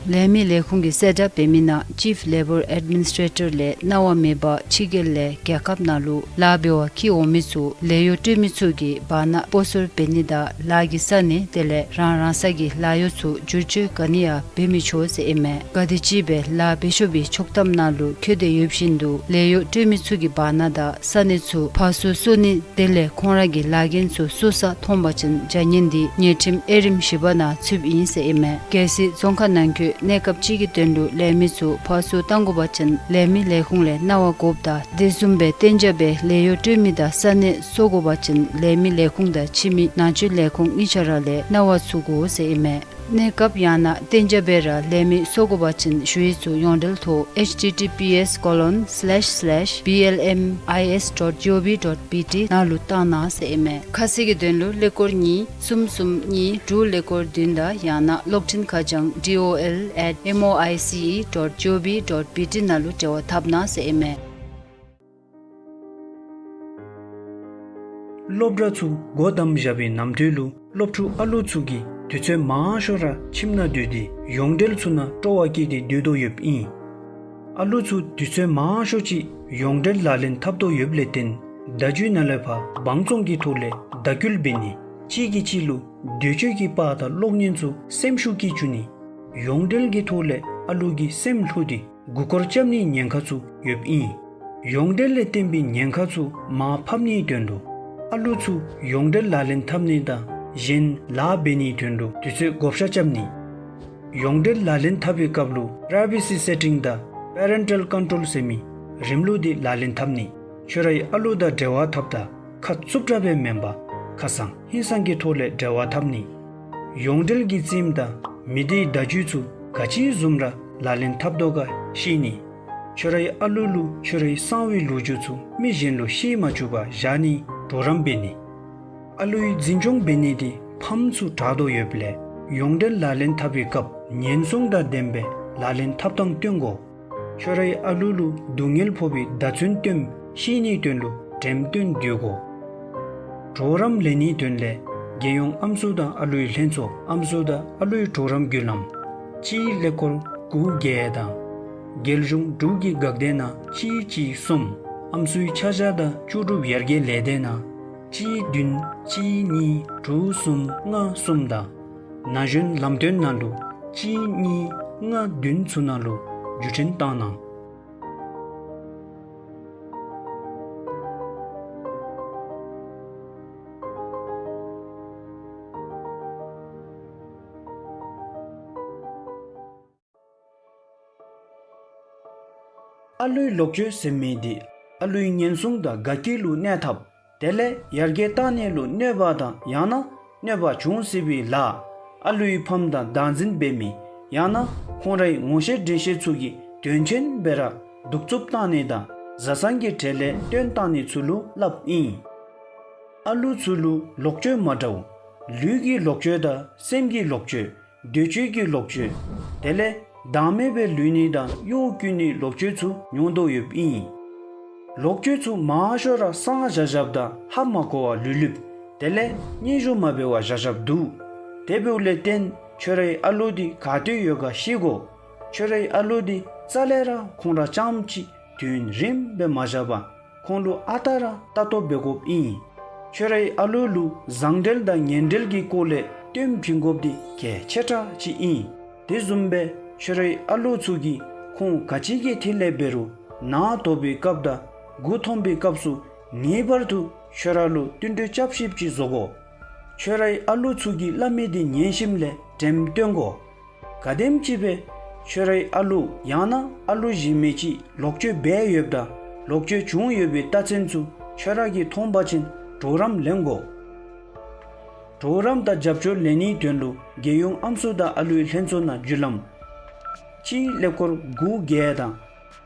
ལས་མི་ལས་ཁུངས་ཀྱིས་གསལ་བསྒྲགས་འབད་མི་ནང་ཅིཕ་ལེ་བོར་ཨེཌ་མི་ནིས་ཊེ་ཊར་ལས་གནང་བ་མེད་པར་ཕྱི་རྒྱལ་ལས་རྒྱལ་ཁབ་ནང་ལུ་ལཱ་འབད་བར་འཁྱིད་འོང་མི་ཚུ་ལས་གཡོག་སྤྲོད་མི་ཚུ་གིས་བར་ན་སྤོ་སོར་འབད་ནི་དང་ལཱ་གི་ས་གནས་དེ་ལས་རང་རང་ས་གི་ལཱ་གཡོག་ཚུ་བསྒྱུར་བཅོས་ག་ནི་ཡང་འབད་མི་ཆོག་ཟེར་ཨིན་མས། ག་དེ་ཅིག་སྦེ་ལཱ་འབད་ཆོག་པའི་ཆོག་ཐམ་ནང་ལུ་འཁོད་དེ་ཡོད་བཞིན་དུ་ལས་གཡོག་སྤྲོད་མི་ཚུ་གིས་བར་ན་དང་ས་གནས་ཚུ་ཕར་ཚུར་སོར་ནི་དེ་ལས་ཁོང་ར་གི་ལཱ་འགན་ཚུ་སོར་ས་མཐོང་པ་ཅིན་བྱ་ངན་འདི་ཉེས་ཁྲིམས་དབྱེ་རིམ་བཞི་པ་ནང་ཚུདཔ་ཨིན་ཟེར་ཨིན་མས། གལ་སྲིད་རྫོང་ཁག་ནང་འཁོད་ གནས་སྐབས་ཅིག་གི་དོན་ལུ་ལས་མི་ཚུ་ཕར་ཚུར་གཏང་དགོ་པ་ཅིན་ལས་མི་ལས་ཁུངས་ལས་གནང་བ་དགོཔ་དང་དེ་བཟུམ་སྦེ་གཏན་འཇགས་སྦེ་ལས་གཡོག་སྤྲོད་མི་དང་ས་གནས་སོར་དགོ་པ་ཅིན་ལས་མི་ལས་ཁུངས་དང་ཕྱི་མི་ནང་འཛུལ་ལས་ཁུངས་གཉིས་ཆ་ར་ལས་གནང་བ་ཚུགས་དགོ་ཟེར་ཨིན་མས། གནས་སྐབས་ཡང་ན་གཏན་འཇགས་སྦེ་ར་ལས་མི་སོར་དགོ་པ་ཅིན་ཞུ་ཡིག་ཚུ་ཡོངས་འབྲེལ་ཐོག་H T T P S colon slash slash B L M I S dot G O V dot B T ནང་ལུ་བཏང་གནང་ཟེར་ཨིན་མས། ཁ་གསལ་གྱི་དོན་ལུ་ཀླད་ཀོར་གཉིས་གསུམ་གསུམ་གཉིས་དྲུག་ཀླད་ཀོར་བདུན་དང་ཡང་ན་གློག་འཕྲིན་ཁ་བྱང་D O L at M O I C E dot G O V dot B T ནང་ལུ་འབྲེལ་བ་འཐབ་གནང་ཟེར་ཨིན་མས། སློབ་གྲྭ་ཚུ་སྒོ་བསྡམས་བཞག་པའི་ནམ་དུས་ལུ་སློབ་ཕྲུག་ཨ་ལུ་ཚུ་གིས་དུས་ཚོད་མང་ཤོས་ར་ཁྱིམ་ནང་སྡོད་དེ་ཡོངས་འབྲེལ་ཚུ་ནང་སྤྲོ་བ་བསྐྱེད་དེ་སྡོད་དོ་ཡོདཔ་ཨིན། ཨ་ལུ་ཚུ་དུས་ཚོད་མང་ཤོས་ཅིག་ཡོངས་འབྲེལ་ལག་ལེན་འཐབ་དོ་ཡོདཔ་ལས་བརྟེན་བརྡ་བརྒྱུད་ནང་ལས་ཕར་དབང་བཙོང་གི་ཐོག་ལས་བརྡ་སྐུལ་འབད་ནི་གཅིག་གིས་གཅིག་ལུ་འདོད་སྤྱོད་ཀྱི་དཔའ་དང་གློག་བརྙན་ཚུ་སེམས་ཤུགས་ཀྱིས་བཅུག་ནི་ཡོངས་འབྲེལ་གྱི་ཐོག་ལས་ཨ་ལུ་གི་སེམས་བསླུ་སྟེ་མགུ་སྐོར་རྐྱབ་ནིའི་ཉེན་ཁ་ཚུ་ཡོདཔ་ཨིན། ཡོངས་འབྲེལ་ལས་བརྟེན་པའི་ཉེན་ཁ་ཚུ་མར་ཕབ་ནིའི་དོན་ལུ་ཨ་ལུ་ཚུ་ཡོངས་འབྲེལ་ལག་ལེན་འཐབ་ནི་དང་གཞན་ལཱ་འབད་ནིའི་དོན་ལུ་དུས་ཚོད་བགོ་བཤའ་རྐྱབ་ནི། ཡོངས་འབྲེལ་ལག་ལེན་འཐབ་པའི་སྐབས་ལུ་Privacy Setting དང་Parental Control ཟེར་མི་རིམ་ལུགས་འདི་ལག་ལེན་འཐབ་ནི། ཁྱོད་རའི་ཨ་ལུ་དང་འབྲེལ་བ་འཐབ་ད་ཁ་རྩུབ་དྲགས་སྦེ་མེན་པར་ཁ་སང་ཧིང་སང་གི་ཐོག་ལས་འབྲེལ་བ་འཐབ་ནི། ཡོངས་འབྲེལ་གྱི་རྩེདམོ་དང་མི་སྡེའི་བརྡ་བརྒྱུད་ཚུ་ག་ཅི་བཟུམ་ར་ལག་ལེན་འཐབ་དོ་ག་ཤེས་ནི། ཁྱོད་རའི་ཨ་ལུ་ལུ་ཁྱོད་རའི་གསང་བའི་ལོ་རྒྱུས་ཚུ་མི་གཞན་ལུ་ཤེས་མ་བཅུག་པར་བཞག་ནིའི་གྲོགས་རམ་འབད་ནི། ཨ་ལུའི་འཛིན་སྐྱོང་འབད་ནི་འདི་ཕམ་ཚུ་དྲག་དོ་ཡོདཔ་ལས་ཡོངས་འབྲེལ་ལག་ལེན་འཐབ་པའི་སྐབས་ཉེན་སྲུང་དང་ལྡནམ་སྦེ་ལག་ལེན་འཐབ་ཐངས་སྟོན་དགོ། ཁྱོད་རའི་ཨ་ལུ་ལུ་སྡུག་བསྔལ་ཕོག་པའི་བརྡ་མཚོན་སྟོནམ་ཤེས་ནིའི་དོན་ལུ་འགྲེམས་སྟོན་བསྡུ་དགོ། གྲོགས་རམ་ལེན་ནིའི་དོན་ལས་རྒྱལ་ཡོངས་ཨམ་སྲུ་དང་ཨ་ལུའི་ལྷན་ཚོགས་ཨམ་སྲུ་དང་ཨ་ལུའི་གྲོགས་རམ་བརྒྱུད་ལམ་གཅིག་ཀླད་ཀོར་དགུ་བརྒྱད་དང་རྒྱལ་གཞུང་འབྲུག་གི་འགག་སྡེ་ནང་གཅིག་གཅིག་གསུམ། ཨམ་སྲུའི་ཆ་བཞག་དང་ལྕོགས་གྲུབ་ཡར་རྒྱས་ལས་སྡེ་ནང་གཅིག་བདུན་གཅིག་གཉིས་དྲུག་གསུམ་ལྔ་གསུམ་དང་ན་གཞོན་ལམ་སྟོན་ནང་ལུ་གཅིག་གཉིས་ལྔ་བདུན་ཚུ་ནང་ལུ་བརྒྱུད་འཕྲིན་བཏང་གནང་། ཨ་ལུའི་ལོག་སྤྱོད་ཟེར་མི་འདི་ཨ་ལུའི་ཉེན་སྲུང་དང་དགའ་སྐྱིད་ལུ་གནོད་འཐབ། དེ་ལས་ཡར་རྒྱས་གཏང་ནི་ལུ་གནོད་པ་དང་ཡང་ན་གནོད་པ་འབྱུང་སྲིད་པའི་ལཱ། ཨ་ལུའི་ཕམ་དང་བདག་འཛིན་འབད་མི་ཡང་ན་ཁོང་རའི་ངོ་ཤེས་འདྲིས་ཤེས་ཚུ་གིས་དོན་ཆེན་སྦེ་ར་གདུག་རྩུབ་བཏང་ནི་དང་བཟའ་ཚང་གི་གྲལ་ལས་བཏོན་བཏང་ནི་ཚུ་ལུ་སླབ་ཨིན། ཨ་ལུ་ཚུ་ལུ་ལོག་སྤྱོད་མ་འདྲཝ་ལུས་ཀྱི་ལོག་སྤྱོད་དང་སེམས་ཀྱི་ལོག་སྤྱོད། འདོད་སྤྱོད་ཀྱི་ལོག་སྤྱོད། དེ་ལས་བདག་མེད་པའི་ལུས་ནི་དང་གཡོ་བཀོལ་ནི་ལོག་སྤྱོད་ཚུ་མྱོང་དོ་ཡོདཔ་ཨིན། ལོག་སྤྱོད་ཚུ་མང་ཤོས་ར་གསང་བཞག་བཞགཔ་དང་ཧ་མ་གོ་བར་ལུས་ལུསཔ། དེ་ལས་སྙན་ཞུ་མ་འབད་བར་བཞག་བཞགཔ་འདུག། དེ་འབདཝ་ལས་བརྟེན་ཁྱོད་རའི་ཨ་ལུ་འདི་ག་ཏེ་ཡོད་ག་ཤེས་དགོ། ཁྱོད་རའི་ཨ་ལུ་འདི་རྩ་ལས་ར་ཁོང་ར་རྐྱངམ་གཅིག་དུས་ཡུན་རིངམོ་སྦེ་མ་བཞག་པར་ཁོང་ལུ་ཨ་རྟག་ར་ལྟ་རྟོག་འབད་དགོཔ་ཨིན། ཁྱོད་རའི་ཨ་ལུ་ལུ་བཟང་འབྲེལ་དང་ངན་འབྲེལ་གྱི་སྐོར་ལས་སྟོན་བྱིན་དགོཔ་འདི་གལ་ཆེ་དྲགས་ཅིག་ཨིན། དེ་བཟུམ་སྦེ་ཁྱོད་རའི་ཨ་ལུ་ཚུ་གིས་ཁོང་ག་ཅི་གི་ཐད་ལས་འབད་རུང་ནང་དོག་པའི་སྐབས་དང་མགུ་འཐོམ་པའི་སྐབས་སུ་ངེས་པར་དུ་ཁྱོད་ར་ལུ་བསྟུན་གྲོས་རྐྱབ་ཤེསཔ་ཅིག་བཟོ་དགོ། ཁྱོད་རའི་ཨ་ལུ་ཚུ་གིས་སླབ་མི་འདི་ཉན་ཞིནམ་ལས་འགྲེམས་སྟོན་དགོ། ག་དེམ་ཅིག་སྦེ་ཁྱོད་རའི་ཨ་ལུ་ཡང་ན་ཨ་ལུ་གཞན་མི་ཅིག་ལོག་སྤྱོད་འབད་ཡོདཔ་དང་ལོག་སྤྱོད་བྱུང་ཡོད་པའི་རྟགས་མཚན་ཚུ་ཁྱོད་ར་གིས་མཐོང་པ་ཅིན་གྲོགས་རམ་ལེན་དགོ། གྲོགས་རམ་དང་རྒྱབ་སྐྱོར་ལེན་ནིའི་དོན་ལུ་རྒྱལ་ཡོངས་ཨམ་སྲུ་དང་ཨ་ལུའི་ལྷན་ཚོགས་ནང་བརྒྱུད་ལམ་གཅིག་ཀླད་ཀོར་དགུ་བརྒྱད་དང་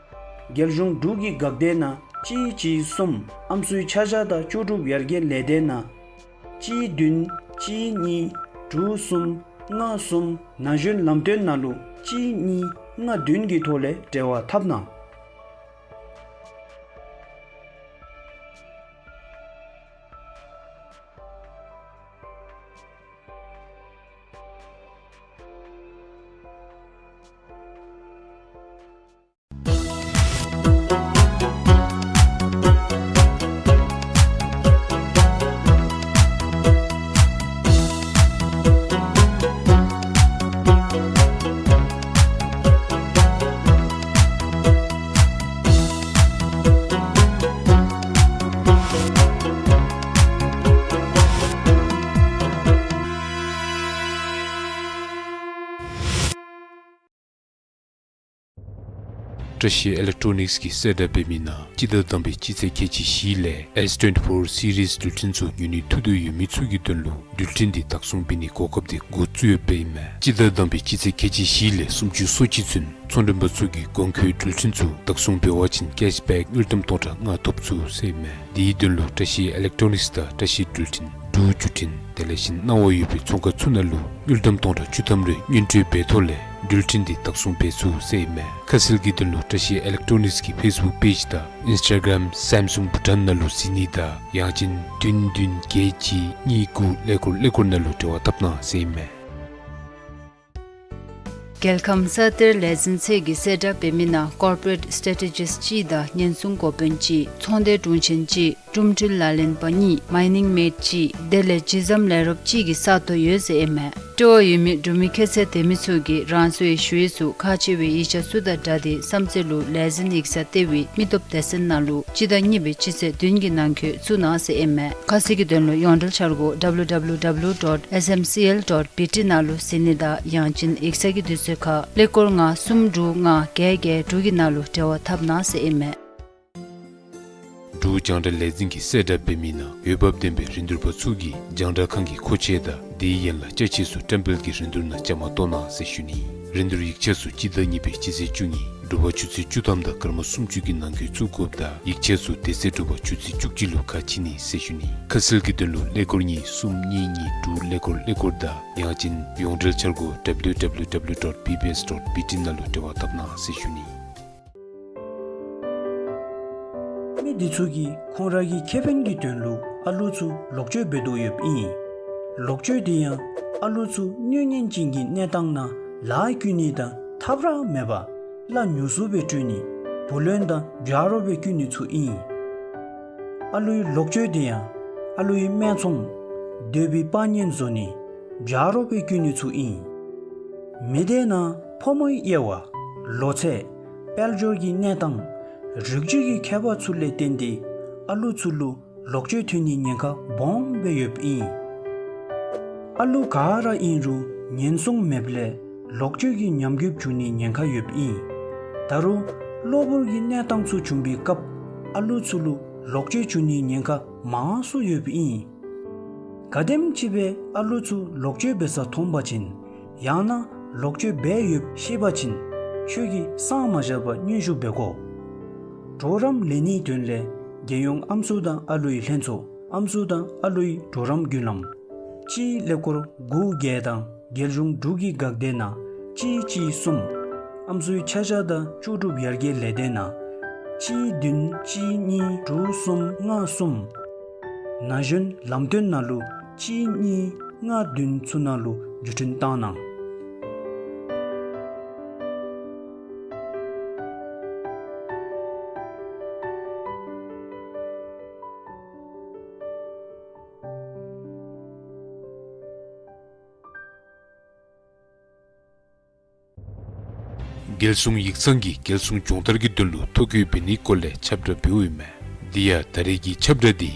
རྒྱལ་གཞུང་འབྲུག་གི་འགག་སྡེ་ནང་གཅིག་གཅིག་གསུམ། ཨམ་སྲུའི་ཆ་བཞག་དང་ལྕོགས་གྲུབ་ཡར་རྒྱས་ལས་སྡེ་ནང་གཅིག་བདུན་གཅིག་གཉིས་དྲུག་གསུམ་ལྔ་གསུམ། ན་གཞོན་ལམ་སྟོན་ནང་ལུ་གཅིག་གཉིས་ལྔ་བདུན་གྱི་ཐོག་ལས་འབྲེལ་བ་འཐབ་གནང་། བཀྲ་ཤིས་ཨི་ལེག་ཊོ་ནིགསི་གིས་གསལ་བསྒྲགས་འབད་མི་ནང་སྤྱི་ཟླ་དང་པའི་སྤྱི་ཚེས་ཁལ་གཅིག་བཞི་ལས་ཨེསི་ཊུ་ཝེན་ཊི་ཕོར་སི་རིསི་འགྲུལ་འཕྲིན་ཚུ་ཉོ་ནི་ཐུགས་འདོད་ཡོད་མི་ཚུ་གི་དོན་ལུ་འགྲུལ་འཕྲིན་འདི་བདག་བཟུང་འབད་ནིའི་གོ་སྐབས་འདི་འགོ་བཙུགས་ཡོདཔ་ཨིན་མས། སྤྱི་ཟླ་དང་པའི་སྤྱི་ཚེས་ཁལ་གཅིག་བཞི་ལས་སུམ་ཅུ་སོ་གཅིག་ཚུན་ཚོང་མགྲོན་པ་ཚུ་གིས་གོང་འཁོད་འགྲུལ་འཕྲིན་ཚུ་བདག་བཟུང་འབད་བ་ཅིན་ཀེཤ་བེཀ་དངུལ་ཀྲམ་སྟོང་ཕྲག་ལྔ་ཐོབ་ཚུགས་ཟེར་ཨིན་མས། དེའི་དོན་ལུ་བཀྲ་ཤིས་ཨི་ལེག་ཊོ་ནིགསི་དང་བཀྲ་ཤིས་འགྲུལ་འཕྲིན་འབྲུག་བརྒྱུད་འཕྲིན་དེ་ལས་ཤིང་སྣང་བ་ཡོད་པའི་ཚོང་ཁང་ཚུ་ནང་ལུ་དངུལ་ཀྲམ་སྟོང་ཕྲག་བཅུ་ཐམ་རེ་སྔོན་སྤྲོད་འབད་ཐོག་ལས་འགྲུལ་འཕྲིན་འདི་བདག་བཟུང་འབད་ཚུགས་ཟེར་ཨིན་མས། ཁ་གསལ་གྱི་དོན་ལུ་བཀྲ་ཤིས་ཨི་ལེག་ཊོ་ནིགསི་གི་ཕེསི་བུཀ་པེཇ་དང་ཨིནསི་ཊ་གརམ་སེམ་སུང་བྷུ་ཊཱན་ནང་ལུ་གཟིགས་ནི་དང་ཡང་ཅིན་བདུན་བདུན་བརྒྱད་གཅིག་གཉིས་དགུ་ཀླད་ཀོར་ཀླད་ཀོར་ནང་ལུ་འབྲེལ་བ་འཐབ་གནང་ཟེར་ཨིན་མས། རྒྱལ་ཁམས་ས་གཏེར་ལས་འཛིན་ཚད་ཀྱིས་གསལ་བསྒྲགས་འབད་མི་ནང་ཀོར་པོ་རེཊ་སི་ཊེ་ཊི་ཇིསི་ཊི་གཅིག་དང་ཉེན་སྲུང་འགོ་དཔོན་གཅིག་ཚོང་སྡེ་དྲུང་ཆེན་གཅིག་འགྲུལ་འཕྲིན་ལག་ལེན་པ་གཉིས་མའི་ནིང་མེཌ་གཅིག་དེ་ལས་ཇི་ཟམ་ལས་རོགསཔ་གཅིག་གི་ས་སྟོང་ཡོད་ཟེར་ཨིན་མས། སྤྲོ་བ་ཡོད་མི་འབྲུག་མི་ཁྱད་ཚད་ལྡན་མི་ཚུ་གིས་རང་སོའི་ཞུ་ཡིག་ཚུ་ཁག་ཆེ་བའི་ཡིག་ཆ་ཚུ་དང་སྦྲགས་ཏེ་བསམ་རྩེ་ལུ་ལས་འཛིན་ཡིག་ཚང་ལྟེ་བའི་མི་སྟོབས་སྡེ་ཚན་ནང་ལུ་སྤྱི་ཟླ་གཉིས་པའི་སྤྱི་ཚེས་བདུན་གྱི་ནང་འཁོད་བཙུགས་གནང་ཟེར་ཨིན་མས། ཁ་གསལ་གྱི་དོན་ལུ་ཡོངས་འབྲེལ་འཆར་སྒོ་ཌབ་ལུ་ཌབ་ལུ་ཌབ་ལུ་ཌོཊ་ཨེསི་ཨེམ་སི་ཨེལ་ཌོཊ་བི་ཊི་ནང་ལུ་གཟིགས་ནི་དང་ཡང་ཅིན་ཡིག་ཚང་གི་དུས་ཚོད་ཁར་ཀླད་ཀོར་ལྔ་གསུམ་དྲུག་ལྔ་བརྒྱད་བརྒྱད་དྲུག་གི་ནང་ལུ་འབྲེལ་བ་འཐབ་གནང་ཟེར་ཨིན་མས། འབྲུག་རྒྱང་བསྒྲགས་ལས་འཛིན་གྱིས་གསལ་བསྒྲགས་འབད་མི་ནང་འོས་འབབ་ལྡན་པའི་རིན་བསྡུར་པ་ཚུ་གིས་རྒྱང་བསྒྲགས་ཁང་གི་མཁོ་ཆས་དང་དེའི་ཡན་ལག་ཅ་ཆས་ཚུ་བཀྲམ་སྤེལ་གྱི་རིན་བསྡུར་ནང་བཅའ་མར་གཏོགས་གནང་ཟེར་ཞུ་ནི། རིན་བསྡུར་ཡིག་ཆ་ཚུ་སྤྱི་ཟླ་གཉིས་པའི་སྤྱི་ཚེས་བཅུ་གཉིས་དྲོ་པ་ཆུ་ཚོད་བཅུ་ཐམ་དང་སྐར་མ་སུམ་ཅུ་གི་ནང་འཁོད་བཙུགས་དགོཔ་དང་ཡིག་ཆ་ཚུ་དེ་ཚེ་དྲོ་པ་ཆུ་ཚོད་བཅུ་གཅིག་ལུ་ཁ་ཕྱེ་ནི་ཟེར་ཞུ་ནི། ཁ་གསལ་གྱི་དོན་ལུ་ཀླད་ཀོར་གཉིས་གསུམ་གཉིས་གཉིས་དྲུག་ཀླད་ཀོར་ཀླད་ཀོར་དང་ཡང་ཅིན་ཡོངས་འབྲེལ་འཆར་སྒོ་ཌབ་ལུ་ཌབ་ལུ་ཌབ་ལུ་ཌོཊ་བི་བི་ཨེསི་ཌོཊ་བི་ཊི་ནང་ལུ་འབྲེལ་བ་འཐབ་གནང་ཟེར་ཞུ་ནི། མི་འདི་ཚུ་གིས་ཁོང་ར་གི་ཁེ་ཕན་གྱི་དོན་ལུ་ཨ་ལུ་ཚུ་ལོག་སྤྱོད་འབད་དོ་ཡོདཔ་ཨིན། ལོག་སྤྱོད་དེ་ཡང་ཨ་ལུ་ཚུ་གནོད་ཉེན་ཅན་གྱི་གནས་སྟངས་ནང་ལཱ་བཀོལ་ནི་དང་ཐབས་ར་མེད་པར་གླ་ཉུང་སུ་སྦེ་སྤྲོད་ནི་བུ་ལོན་དང་བྱ་རོགས་སྦེ་བཀོལ་ནི་ཚུ་ཨིན། ཨ་ལུའི་ལོག་སྤྱོད་དེ་ཡང་ཨ་ལུའི་སྨད་འཚོང་སྡོད་པའི་པ་ཉན་བཟོ་ནི་བྱ་རོགས་སྦེ་བཀོལ་ནི་ཚུ་ཨིན། མི་སྡེ་ནང་ཕོ་མོའི་དབྱེ་བ་ལོ་ཚད་དཔལ་འབྱོར་གྱི་གནས་སྟངས་རིགས་རྒྱུད་ཀྱི་ཁྱད་པར་ཚུ་ལས་བརྟེན་ཏེ་ཨ་ལུ་ཚུ་ལུ་ལོག་སྤྱོད་ཐོན་ནིའི་ཉེན་ཁ་སྦོམ་སྦེ་ཡོདཔ་ཨིན། ཨ་ལུ་ག་ར་ཨིན་རུང་ཉེན་སྲུང་མེདཔ་ལས་ལོག་སྤྱོད་ཀྱི་ཉམས་རྒུདཔ་འབྱུང་ནིའི་ཉེན་ཁ་ཡོདཔ་ཨིན། ད་རུང་གློ་བུར་གྱི་གནས་སྟངས་ཚུ་བྱུང་པའི་སྐབས་ཨ་ལུ་ཚུ་ལུ་ལོག་སྤྱོད་འབྱུང་ནིའི་ཉེན་ཁ་མང་སུ་ཡོདཔ་ཨིན། ག་དེམ་ཅིག་སྦེ་ཨ་ལུ་ཚུ་ལོག་སྤྱོད་འབད་ས་མཐོང་པ་ཅིན་ཡང་ན་ལོག་སྤྱོད་འབད་ཡོདཔ་ཤེས་པ་ཅིན་ཁྱོད་ཀྱིས་གསང་མ་བཞག་པར་སྙན་ཞུ་འབད་དགོ། གྲོགས་རམ་ལེན་ནིའི་དོན་ལས་རྒྱལ་ཡོངས་ཨམ་སྲུ་དང་ཨ་ལུའི་ལྷན་ཚོགས་ཨམ་སྲུ་དང་ཨ་ལུའི་གྲོགས་རམ་བརྒྱུད་ལམ་གཅིག་ཀླད་ཀོར་དགུ་བརྒྱད་དང་རྒྱལ་གཞུང་འབྲུག་གི་འགག་སྡེ་ནང་གཅིག་གཅིག་གསུམ། ཨམ་སྲུའི་ཆ་བཞག་དང་ལྕོགས་གྲུབ་ཡར་རྒྱས་ལས་སྡེ་ནང་གཅིག་བདུན་གཅིག་གཉིས་དྲུག་གསུམ་ལྔ་གསུམ། ན་གཞོན་ལམ་སྟོན་ནང་ལུ་གཅིག་གཉིས་ལྔ་བདུན་ཚུ་ནང་ལུ་བརྒྱུད་འཕྲིན་བཏང་གནང་། རྒྱལ་སྲུང་ཡིག་ཚང་གིས་རྒྱལ་སྲུང་སྦྱོང་བརྡར་གྱི་དོན་ལུ་ཐོ་བཀོད་འབད་ནིའི་སྐོར་ལས་ཁྱབ་བསྒྲགས་འབདཝ་ཨིན་མས། དེ་ཡང་ད་རེས་ཀྱི་ཁྱབ་བསྒྲགས་འདི་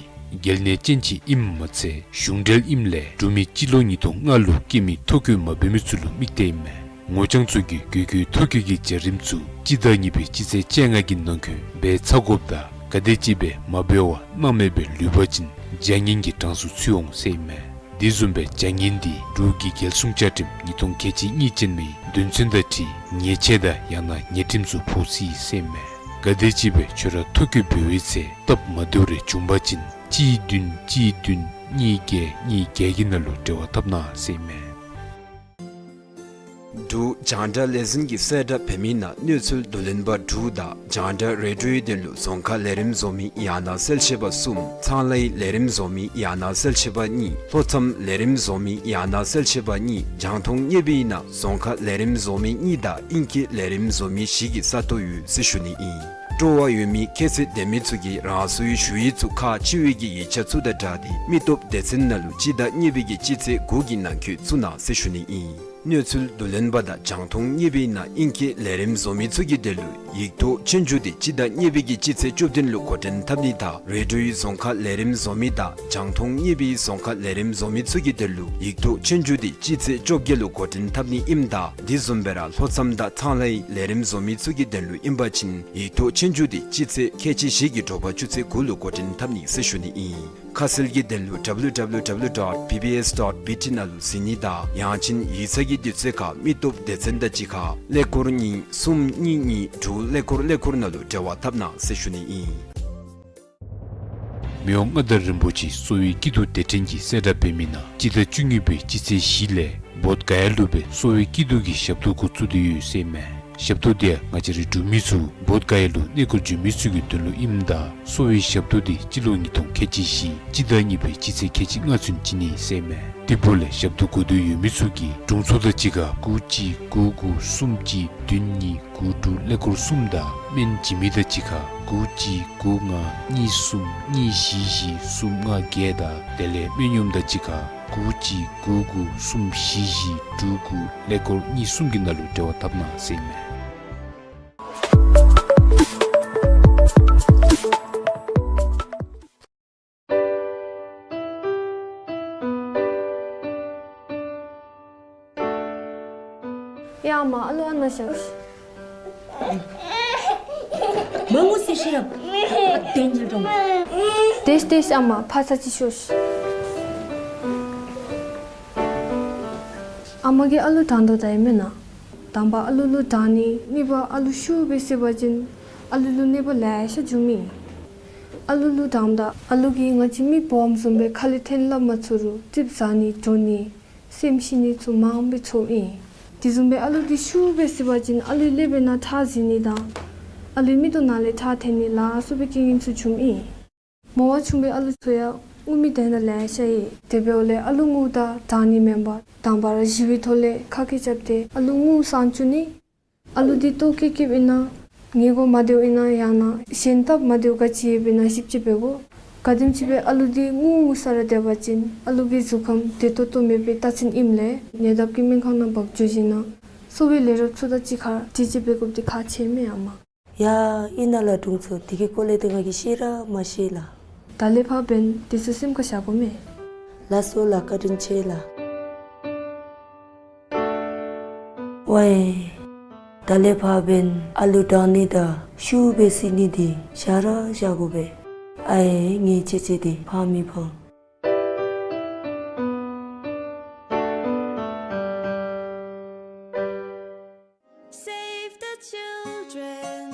གལ་གནད་ཅན་ཅིག་ཨིནམ་མ་ཚད་གཞུང་འབྲེལ་ཨིནམ་ལས་འབྲུག་མི་སྤྱི་ལོ་ཉིས་སྟོང་ལྔ་ལུ་སྐྱེས་མི་ཐོ་བཀོད་མ་འབད་མི་ཚུ་ལུ་དམིགས་ཏེ་ཨིན་མས། ངོ་རྐྱང་ཚུ་གིས་གོ་སྐོན་ཐོ་བཀོད་ཀྱི་བྱ་རིམ་ཚུ་སྤྱི་ཟླ་གཉིས་པའི་སྤྱི་ཚེས་བཅོ་ལྔ་གི་ནང་འཁོད་འབད་ཚར་དགོཔ་དང་ག་དེམ་ཅིག་སྦེ་མ་འབད་བར་སྣང་མེད་སྦེ་ལུས་པ་ཅིན་བྱ་ངན་གྱི་གྲངས་སུ་ཚུད་འོང་ཟེར་ཨིན་མས། དེ་བཟུམ་སྦེ་བྱ་ངན་འདི་འབྲུག་གི་རྒྱལ་སྲུང་བཅའ་ཁྲིམས་ཉིས་སྟོང་ཁལ་གཅིག་གཉིས་ཅན་མའི་དོན་ཚན་དང་འཁྲིལ་ཉེས་ཆད་དང་ཡང་ན་ཉེས་ཁྲིམས་ཚུ་ཕོག་སྲིད་ཟེར་ཨིན་མས། ག་དེམ་ཅིག་སྦེ་ཁྱོད་ར་ཐོ་བཀོད་འབད་བའི་ཚེ་སྟབས་མ་བདེཝ་རེ་བྱུང་པ་ཅིན་གཅིག་བདུན་གཅིག་བདུན་གཉིས་བརྒྱད་གཉིས་བརྒྱད་ཀྱི་ནང་ལུ་འབྲེལ་བ་འཐབ་གནང་ཟེར་ཨིན་མས། འབྲུག་རྒྱང་བསྒྲགས་ལས་འཛིན་གྱིས་གསལ་བསྒྲགས་འབད་མི་ནང་གནས་ཚུལ་བསྡུ་ལེན་པ་དྲུག་དང་རྒྱང་བསྒྲགས་རེ་ཌིའོའི་དོན་ལུ་རྫོང་ཁ་ལས་རིམ་བཟོ་མི་ཡང་ན་གསལ་བཤད་པ་གསུམ། ཚང་ལྷའི་ལས་རིམ་བཟོ་མི་ཡང་ན་གསལ་བཤད་པ་གཉིས། ལྷོ་མཚམས་ལས་རིམ་བཟོ་མི་ཡང་ན་གསལ་བཤད་པ་གཉིས། རྒྱང་མཐོང་བརྙན་པའི་ནང་རྫོང་ཁ་ལས་རིམ་བཟོ་མི་གཉིས་དང་དབྱིན་སྐད་ལས་རིམ་བཟོ་མི་བཞི་གི་ས་སྟོང་ཡོད་ཟེར་ཞུ་ནི་ཨིན། སྤྲོ་བ་ཡོད་མི་ཁྱད་ཚད་ལྡན་མི་ཚུ་གིས་རང་སོའི་ཞུ་ཡིག་ཚུ་ཁག་ཆེ་བའི་གི་ཡིག་ཆ་ཚུ་དང་སྦྲགས་ཏེ་མི་སྟོབས་སྡེ་ཚན་ནང་ལུ་སྤྱི་ཟླ་གཉིས་པའི་གི་སྤྱི་ཚེས་དགུ་གི་ནང་འཁོད་བཙུགས་གནང་ཟེར་ཞུ་ནི་ཨིན། གནས་ཚུལ་བསྡུ་ལེན་པ་དང་རྒྱང་མཐོང་གཉིས་པའི་ནང་ཨིང་སྐད་ལས་རིམ་བཟོ་མི་ཚུ་གི་དོན་ལུ་ཡིག་ཐོག་ཆོས་རྒྱུགས་དེ་སྤྱི་ཟླ་གཉིས་པའི་གི་སྤྱི་ཚེས་བཅུ་བདུན་ལུ་འགོ་འདྲེན་འཐབ་ནི་དང་རེ་ཌིའོ་རྫོང་ཁ་ལས་རིམ་བཟོ་མི་དང་རྒྱང་མཐོང་གཉིས་པའི་རྫོང་ཁ་ལས་རིམ་བཟོ་མི་ཚུ་གི་དོན་ལུ་ཡིག་ཐོག་ཆོས་རྒྱུགས་དེ་སྤྱི་ཚེས་བཅོ་བརྒྱད་ལུ་འགོ་འདྲེན་འཐབ་ནི་ཨིནམ་ད་དེ་བཟུམ་སྦེ་ར་ལྷོ་མཚམས་དང་ཚངས་ལའི་ལས་རིམ་བཟོ་མི་ཚུ་གི་དོན་ལུ་ཨིན་པ་ཅིན་ཡིག་ཐོག་ཆོས་རྒྱུགས་དེ་སྤྱི་ཚེས་ཁལ་གཅིག་བཞི་གི་དྲོ་པ་ཆུ་ཚོད་དགུ་ལུ་འགོ་འདྲེན་འཐབ་ནི་ཟེར་ཞུ་ནི་ཨིན། ཁ་གསལ་གྱི་དོན་ལུ་W W W dot B B S dot B T ནང་ལུ་གཟིགས་ནི་དང་ཡང་ཅིན་ཡིག་ཚང་གི་དུས་ཚོད་ཁར་མི་སྟོབས་སྡེ་ཚན་དང་གཅིག་ཁར་ཀླད་ཀོར་གཉིས་གསུམ་གཉིས་གཉིས་དྲུག་ཀླད་ཀོར་ཀླད་ཀོར་ནང་ལུ་འབྲེལ་བ་འཐབ་གནང་ཟེར་ཞུ་ནི་ཨིན། མི་དབང་མངའ་བདག་རིན་པོ་ཆེ་གསོ་བའི་སྐྱིད་སྡུག་སྡེ་ཕྲན་གྱིས་གསལ་བསྒྲགས་འབད་མི་ནང་སྤྱི་ཟླ་བཅུ་གཉིས་པའི་སྤྱི་ཚེས་བཞི་ལས་བོདྷ་ག་ཡ་ལུ་སྦེ་གསོ་བའི་སྐྱིད་སྡུག་གི་ཞབས་ཏོག་འགོ་བཙུགས་ཏེ་ཡོད་ཟེར་མས། ཞབས་ཏོག་དེ་ཡང་ང་བཅས་རའི་འབྲུག་མི་ཚུ་བོདྷ་ག་ཡ་ལུ་གནས་སྐོར་འགྱོ་མི་ཚུ་གི་དོན་ལུ་ཨིནམ་ད་གསོ་བའི་ཞབས་ཏོག་དེ་སྤྱི་ལོ་ཉིས་སྟོང་ཁལ་གཅིག་བཞི་སྤྱི་ཟླ་གཉིས་པའི་སྤྱི་ཚེས་ཁལ་གཅིག་ལྔ་ཚུན་བྱིན་ནི་ཟེར་མས། དེ་འབདཝ་ལས་ཞབས་ཏོག་དགོས་འདོད་ཡོད་མི་ཚུ་གིས་དྲུང་འཚོ་དང་གཅིག་ཁར་དགུ་གཅིག་དགུ་དགུ་གསུམ་གཅིག་བདུན་གཉིས་དགུ་དྲུག་ཀླད་ཀོར་གསུམ་དང་སྨན་བྱིན་མི་དང་གཅིག་ཁར་དགུ་གཅིག་དགུ་ལྔ་གཉིས་གསུམ་གཉིས་བཞི་བཞི་གསུམ་ལྔ་བརྒྱད་དང་དེ་ལས་སྨན་གཡོགམ་དང་གཅིག་ཁར་དགུ་གཅིག་དགུ་དགུ་གསུམ་བཞི་བཞི་དྲུག་དགུ་ཀླད་ཀོར་གཉིས་གསུམ་གྱི་ནང་ལུ་འབྲེལ་བ་འཐབ་གནང་ཟེར་ཨིན་མས། ཡ་ཨ་མ་ཨ་ལུ་ཨ་ནཱ་བཞག། མ་ངུ་ཟེར་ཤེས་རབ། ཨ་དེ་ཉིལ་འགྲོ། དེས་དེས་ཨ་མ་ཕར་ཚར་ཅིག་ཤོག། ཨ་མ་གིས་ཨ་ལུ་དྲང་དོ་ད་ཨིན་མེན་ན། དང་པ་ཨ་ལུ་ལུ་དྲང་ནི། གཉིས་པ་ཨ་ལུ་ཤུགས་སྦེ་བསད་པ་ཅིན་ཨ་ལུ་ལུ་གནོད་པ་ལེ་ཤ་འབྱུངམ་ཨིན། ཨ་ལུ་ལུ་དྲངམ་ད་ཨ་ལུ་གིས་ང་བཅས་མི་སྦོམ་བཟུམ་སྦེ་ཁ་ལས་འཐེན་སླབ་མ་ཚུགས་རུང་རྩིགཔ་ཟ་ནི་འགྲོ་ནི་སེམས་ཤི་ནི་ཚུ་མངམ་སྦེ་ཚོརཝ་ཨིན། དེ་བཟུམ་སྦེ་ཨ་ལུ་འདི་ཤུགས་སྦེ་བསད་པ་ཅིན་ཨ་ལུའི་ཀླད་པའི་ནང་ཁྲག་འཛིང་ནི་དང་ཨ་ལུའི་མིག་ཏོ་ནང་ལས་ཁྲག་འཐོན་ནི་ལ་སོགས་པའི་རྐྱེན་ངན་ཚུ་འབྱུངམ་ཨིན། མོ་བ་ཆུང་བའི་ཨ་ལུ་ཚུ་ཡང་ངུ་མི་དེ་ནང་ལེ་ཤ་ཡོད། དེ་འབདཝ་ལས་ཨ་ལུ་ངུཝ་ད་དྲང་ནི་མེན་པར་དང་པ་ར་ཞི་བའི་ཐོག་ལས་ཁ་སྐད་རྐྱབ་སྟེ་ཨ་ལུ་ངུ་སངས་བཅུག་ནི། ཨ་ལུ་འདི་ལྟོ་བཀྱེས་བཀྱེསཔ་ཨིན་ན་ཉལ་གོ་མ་བདེཝ་ཨིན་ན་ཡང་ན་གཞན་སྟབས་མ་བདེཝ་ག་ཅི་ཡོདཔ་ཨིན་ན་ཞིབ་དཔྱད་འབད་དགོ། ག་དེམ་ཅིག་སྦེ་ཨ་ལུ་འདི་ངུ་ངུ་ས་ར་སྡོད་པ་ཅིན་ཨ་ལུ་གི་གཟུགས་ཁམས་བདེ་ཏོག་ཏོ་མེད་པའི་རྟགས་མཚན་ཨིནམ་ལས་ཉེ་འདབས་ཀྱི་སྨན་ཁང་ནང་འབག་འགྱོ་ཞིནམ་ལས་གསོ་བའི་ལས་རོགསཔ་ཚུ་དང་གཅིག་ཁར་དྲི་དཔྱད་འབད་དགོཔ་འདི་ཁག་ཆེ་མས་ཨ་མ། ཡ་ཨིན་ན་ལགས་དྲུང་འཚོ། དེ་གི་སྐོར་ལས་ཏེ་ང་གིས་ཤེས་ར་མ་ཤེས་ལགས། ད་ལས་ཕར་འབདན་དེ་ཚུ་སེམས་ཁར་བཞག་དགོ་མས། ལགས་སོ་ལགས། བཀའ་དྲིན་ཆེ་ལགས། ཝའི། ད་ལས་ཕར་འབདན་ཨ་ལུ་དྲང་ནི་དང་ཤུགས་སྦེ་བསད་ནི་འདི་བཞག་ར་བཞག་དགོ་པས། ཨའེ་ངེའི་ཆེ་ཆེ་འདི་ཕངས་མི་ཕངས། Save the children.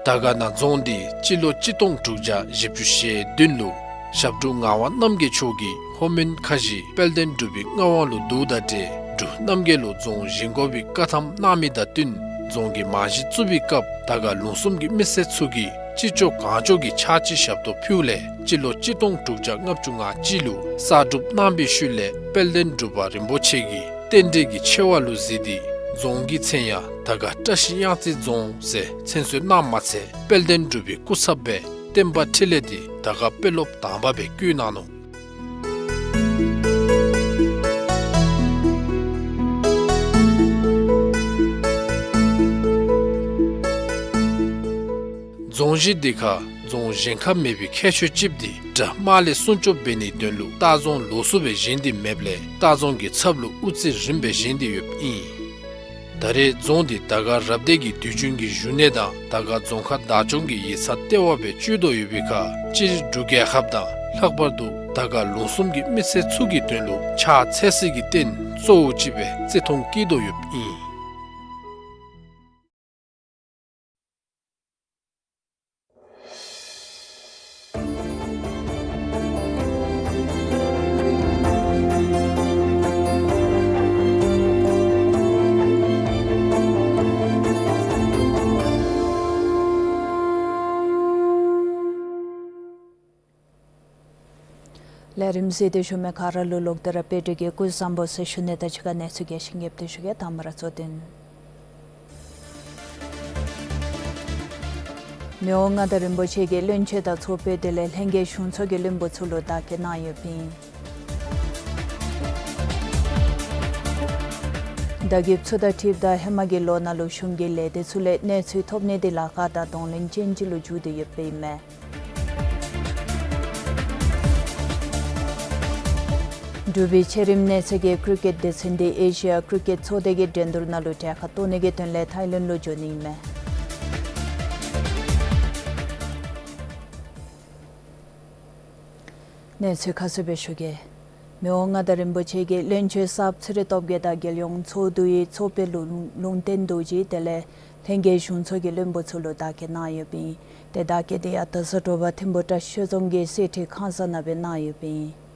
དར་དཀར་ན་རྫོང་འདི་སྤྱི་ལོ་གཅིག་སྟོང་དྲུག་བརྒྱ་བཞི་བཅུ་ཞེ་བདུན་ལུ་ཞབས་དྲུང་ངག་དབང་རྣམ་རྒྱལ་མཆོག་གིས་ལྷོ་མོན་ཁ་བཞི་དཔལ་ལྡན་འབྲུག་པའི་མངའ་དབང་ལུ་བསྡུཝ་དང་འབྲེལ་འབྲུག་རྣམ་རྒྱལ་ལུ་རྫོང་བཞེངས་དགོ་པའི་བཀའ་ཐམ་གནང་མི་དང་བསྟུན་རྫོང་གི་རྨང་གཞི་བཙུགས་པའི་སྐབས་དར་དཀར་ལུང་གསུམ་གྱི་མི་སེར་ཚུ་གིས་ཅི་ལྕོགས་གང་ལྕོགས་ཀྱི་ཕྱག་ཕྱི་ཞབས་ཏོག་ཕུལཝ་ལས་སྤྱི་ལོ་གཅིག་སྟོང་དྲུག་བརྒྱ་ལྔ་བཅུ་ང་གཅིག་ལུ་གསར་སྒྲུབ་གནང་པའི་ཤུལ་ལས་དཔལ་ལྡན་འབྲུག་པ་རིན་པོ་ཆེ་གིས་རྟེན་འབྲེལ་གྱི་ཆེ་བ་ལུ་གཟིགས་ཏེ་རྫོང་གི་མཚན་ཡང་དར་དཀར་བཀྲ་ཤིས་གཡང་རྩེ་རྫོང་ཟེར་མཚན་གསོལ་གནངམ་མ་ཚད་དཔལ་ལྡན་འབྲུག་པའི་སྐུ་ཚབ་སྦེ་བསྟན་པ་འཕྲིན་ལས་འདི་དར་དཀར་དཔོན་སློབ་དང་པ་སྦེ་བསྐོས་གནང་ནུག། རྫོང་གཞི་འདི་ཁར་རྫོང་གཞན་ཁར་མེད་པའི་ཁྱད་ཆོས་ཅིག་འདི་དགྲ་དམག་ལས་སྲུང་སྐྱོབ་འབད་ནིའི་དོན་ལུ་ལྟ་རྫོང་ལོགས་སུ་སྦེ་བཞེངས་ཏེ་མེདཔ་ལས་ལྟ་རྫོང་གི་ཚབ་ལུ་དབུ་རྩེ་རིངམ་སྦེ་བཞེངས་ཏེ་ཡོདཔ་ཨིན། ད་རེས་རྫོང་འདི་དར་དཀར་རབ་སྡེ་གི་དུས་རྒྱུན་གྱི་བཞུགས་གནས་དང་དར་དཀར་རྫོང་ཁག་བདག་སྐྱོང་གི་ཡིག་ཚང་ལྟེ་བ་སྦེ་བཅུག་དོ་ཡོད་པའི་ཁར་སྤྱིར་འབྲུག་རྒྱལ་ཁབ་དང་ལྷག་པར་དུ་དར་དཀར་ལུང་གསུམ་གྱི་མི་སེར་ཚུ་གི་དོན་ལུ་ཕྱག་འཚལ་སའི་རྟེན་གཙོ་བོ་ཅིག་སྦེ་བརྩི་མཐོང་བསྐྱེད་དོ་ཡོདཔ་ཨིན། ལས་རིམ་གཟིགས་ཏེ་བཞུགས་མི་ག་ར་ལུ་ལོག་སྟེ་ར་དཔལ་སྒྲོན་གྱིས་སྐུ་གཟུགས་བཟང་པོ་ཟེར་ཞུ་ནི་དང་གཅིག་ཁར་གནས་ཚུལ་རྒྱས་ཤིང་རྒྱསཔ་སྦེ་ཞུ་གེ། དང་པ་ར་གཙོ་དོན། མི་དབང་མངའ་བདག་རིན་པོ་ཆེ་གིས་བློན་ཆེན་དང་ཚོགས་པའི་དེ་ལས་ལྷན་རྒྱས་གཞུང་ཚོགས་ཀྱི་བློན་པོ་ཚུ་ལུ་བརྡ་སྐད་གནང་ཡོདཔ་ཨིན། བརྡ་བརྒྱུདཔ་ཚུ་དང་འཁྲིལཝ་ད་ཧེ་མ་གི་ལོ་ནང་ལུ་གཞུང་གི་ལས་སྡེ་ཚུ་ལས་གནས་ཚུལ་ཐོབ་ནི་དེ་ལཱ་ཁག་དང་གདོང་ལེན་ཅན་ཅིག་ལུ་འགྱུར་ཏེ་ཡོདཔ་ཨིན་མས། འབྲུག་པའི་ཆེ་རིམ་གནས་ཚད་ཀྱི་ཀྲི་ཀེཊ་སྡེ་ཚན་དེ་ཨེ་ཤི་ཡ་ཀྲི་ཀེཊ་ཚོགས་སྡེ་གི་འགྲན་བསྡུར་ནང་ལུ་གྲལ་ཁར་གཏོགས་ནི་གི་དོན་ལས་ཐའི་ལེནཌ་ལུ་འགྱོ་ནི་ཨིན་མས། གནས་ཚུལ་ཁ་གསལ་སྦེ་ཞུ་གེ། མི་དབང་མངའ་བདག་རིན་པོ་ཆེ་གིས་བློན་ཆེན་གསརཔ་ཚེ་རིང་སྟོབས་རྒྱས་དང་རྒྱལ་ཡོངས་ཚོགས་འདུའི་ཚོགས་དཔོན་ལུང་ལུང་བསྟན་རྡོ་རྗེ་དེ་ལས་ལྷན་རྒྱས་གཞུང་ཚོགས་ཀྱི་བློན་པོ་ཚུ་ལུ་བརྡ་སྐད་གནང་ཡོདཔ་ཨིན། ཏེ་བརྡ་སྐད་དེ་ཡང་ད་ས་དྲོ་པ་ཐིམ་ཕུ་བཀྲ་ཤིས་ཆོས་རྫོང་གི་གསེར་ཁྲི་ཁང་གསར་ནང་སྦེ་གནང་ཡོདཔ་ཨིན།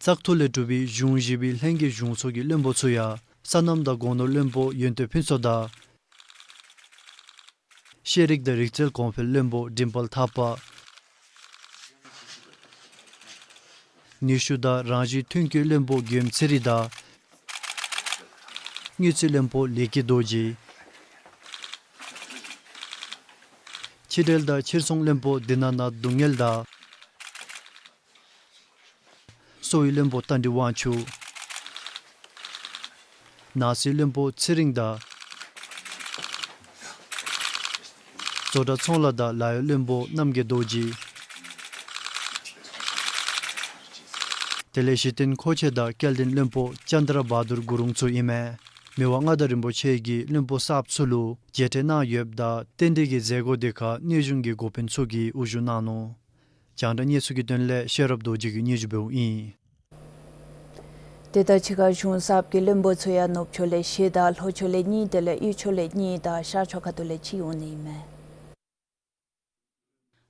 བཙག་འཐུ་ལས་གྲུབ་པའི་གཞུང་བཞི་པའི་ལྷན་རྒྱས་གཞུང་ཚོགས་ཀྱི་བློན་པོ་ཚུ་ཡང་སོ་ནམ་དང་སྒོ་ནོར་བློན་པོ་ཡོན་ཏན་ཕུན་ཚོགས་དང་། ཤེས་རིག་དང་རིག་རྩལ་གོང་འཕེལ་བློན་པོ་འགྲིམ་དཔལ་ཐར་པ། ནུས་ཤུགས་དང་རང་བཞིན་ཐོན་སྐྱེད་བློན་པོ་མགྱོནམ་ཚེ་རིང་དང་། དངུལ་རྩིས་བློན་པོ་ལེགས་སྐྱིད་རྡོ་རྗེ། ཕྱི་འབྲེལ་དང་ཕྱིར་ཚོང་བློན་པོ་བདེ་ན་ན་སྡུག་བསྔལ་དང་། གསོ་བའི་བློན་པོ་རྟ་མགྲིན་དབང་ཕྱུག། ནགས་སྲུང་བློན་པོ་ཚེ་རིང་དང་། བཟོ་གྲྭ་ཚོང་ལཱ་དང་ལཱ་གཡོག་བློན་པོ་རྣམ་རྒྱལ་རྡོ་རྗེ། དེ་ལས་གཞི་རྟེན་མཁོ་ཆས་དང་སྐྱེལ་འདྲེན་བློན་པོ་ཅན་དྲ་བ་དུར་གུ་རུང་ཚུ་ཨིན་མས། མི་དབང་མངའ་བདག་རིན་པོ་ཆེ་གིས་བློན་པོ་གསརཔ་ཚུ་ལུ་མཇལ་འཕྲད་གནང་ཡོདཔ་ད་རྟེན་འབྲེལ་གྱི་མཛད་སྒོ་དེ་ཁར་གནས་གཞུང་གི་འགོ་དཔོན་ཚུ་གིས་དབུ་བཞུགས་གནང་ནུག། རྒྱང་བསྒྲགས་གནས་ཚུལ་གྱི་དོན་ལས་ཤེས་རབ་རྡོ་རྗེ་གིས་སྙན་ཞུ་འབདཝ་ཨིན། དེ་དང་གཅིག་ཁར་གཞུང་གསརཔ་གི་བློན་པོ་ཚུ་ཡང་ནུབ་ཕྱོགས་ལས་བཞི་དང་ལྷོ་ཕྱོགས་ལས་གཉིས་དེ་ལས་དབུས་ཕྱོགས་ལས་གཉིས་དང་ཤར་ཕྱོགས་ཁ་ཐུག་ལས་གཅིག་འོང་ནི་ཨིན་མས།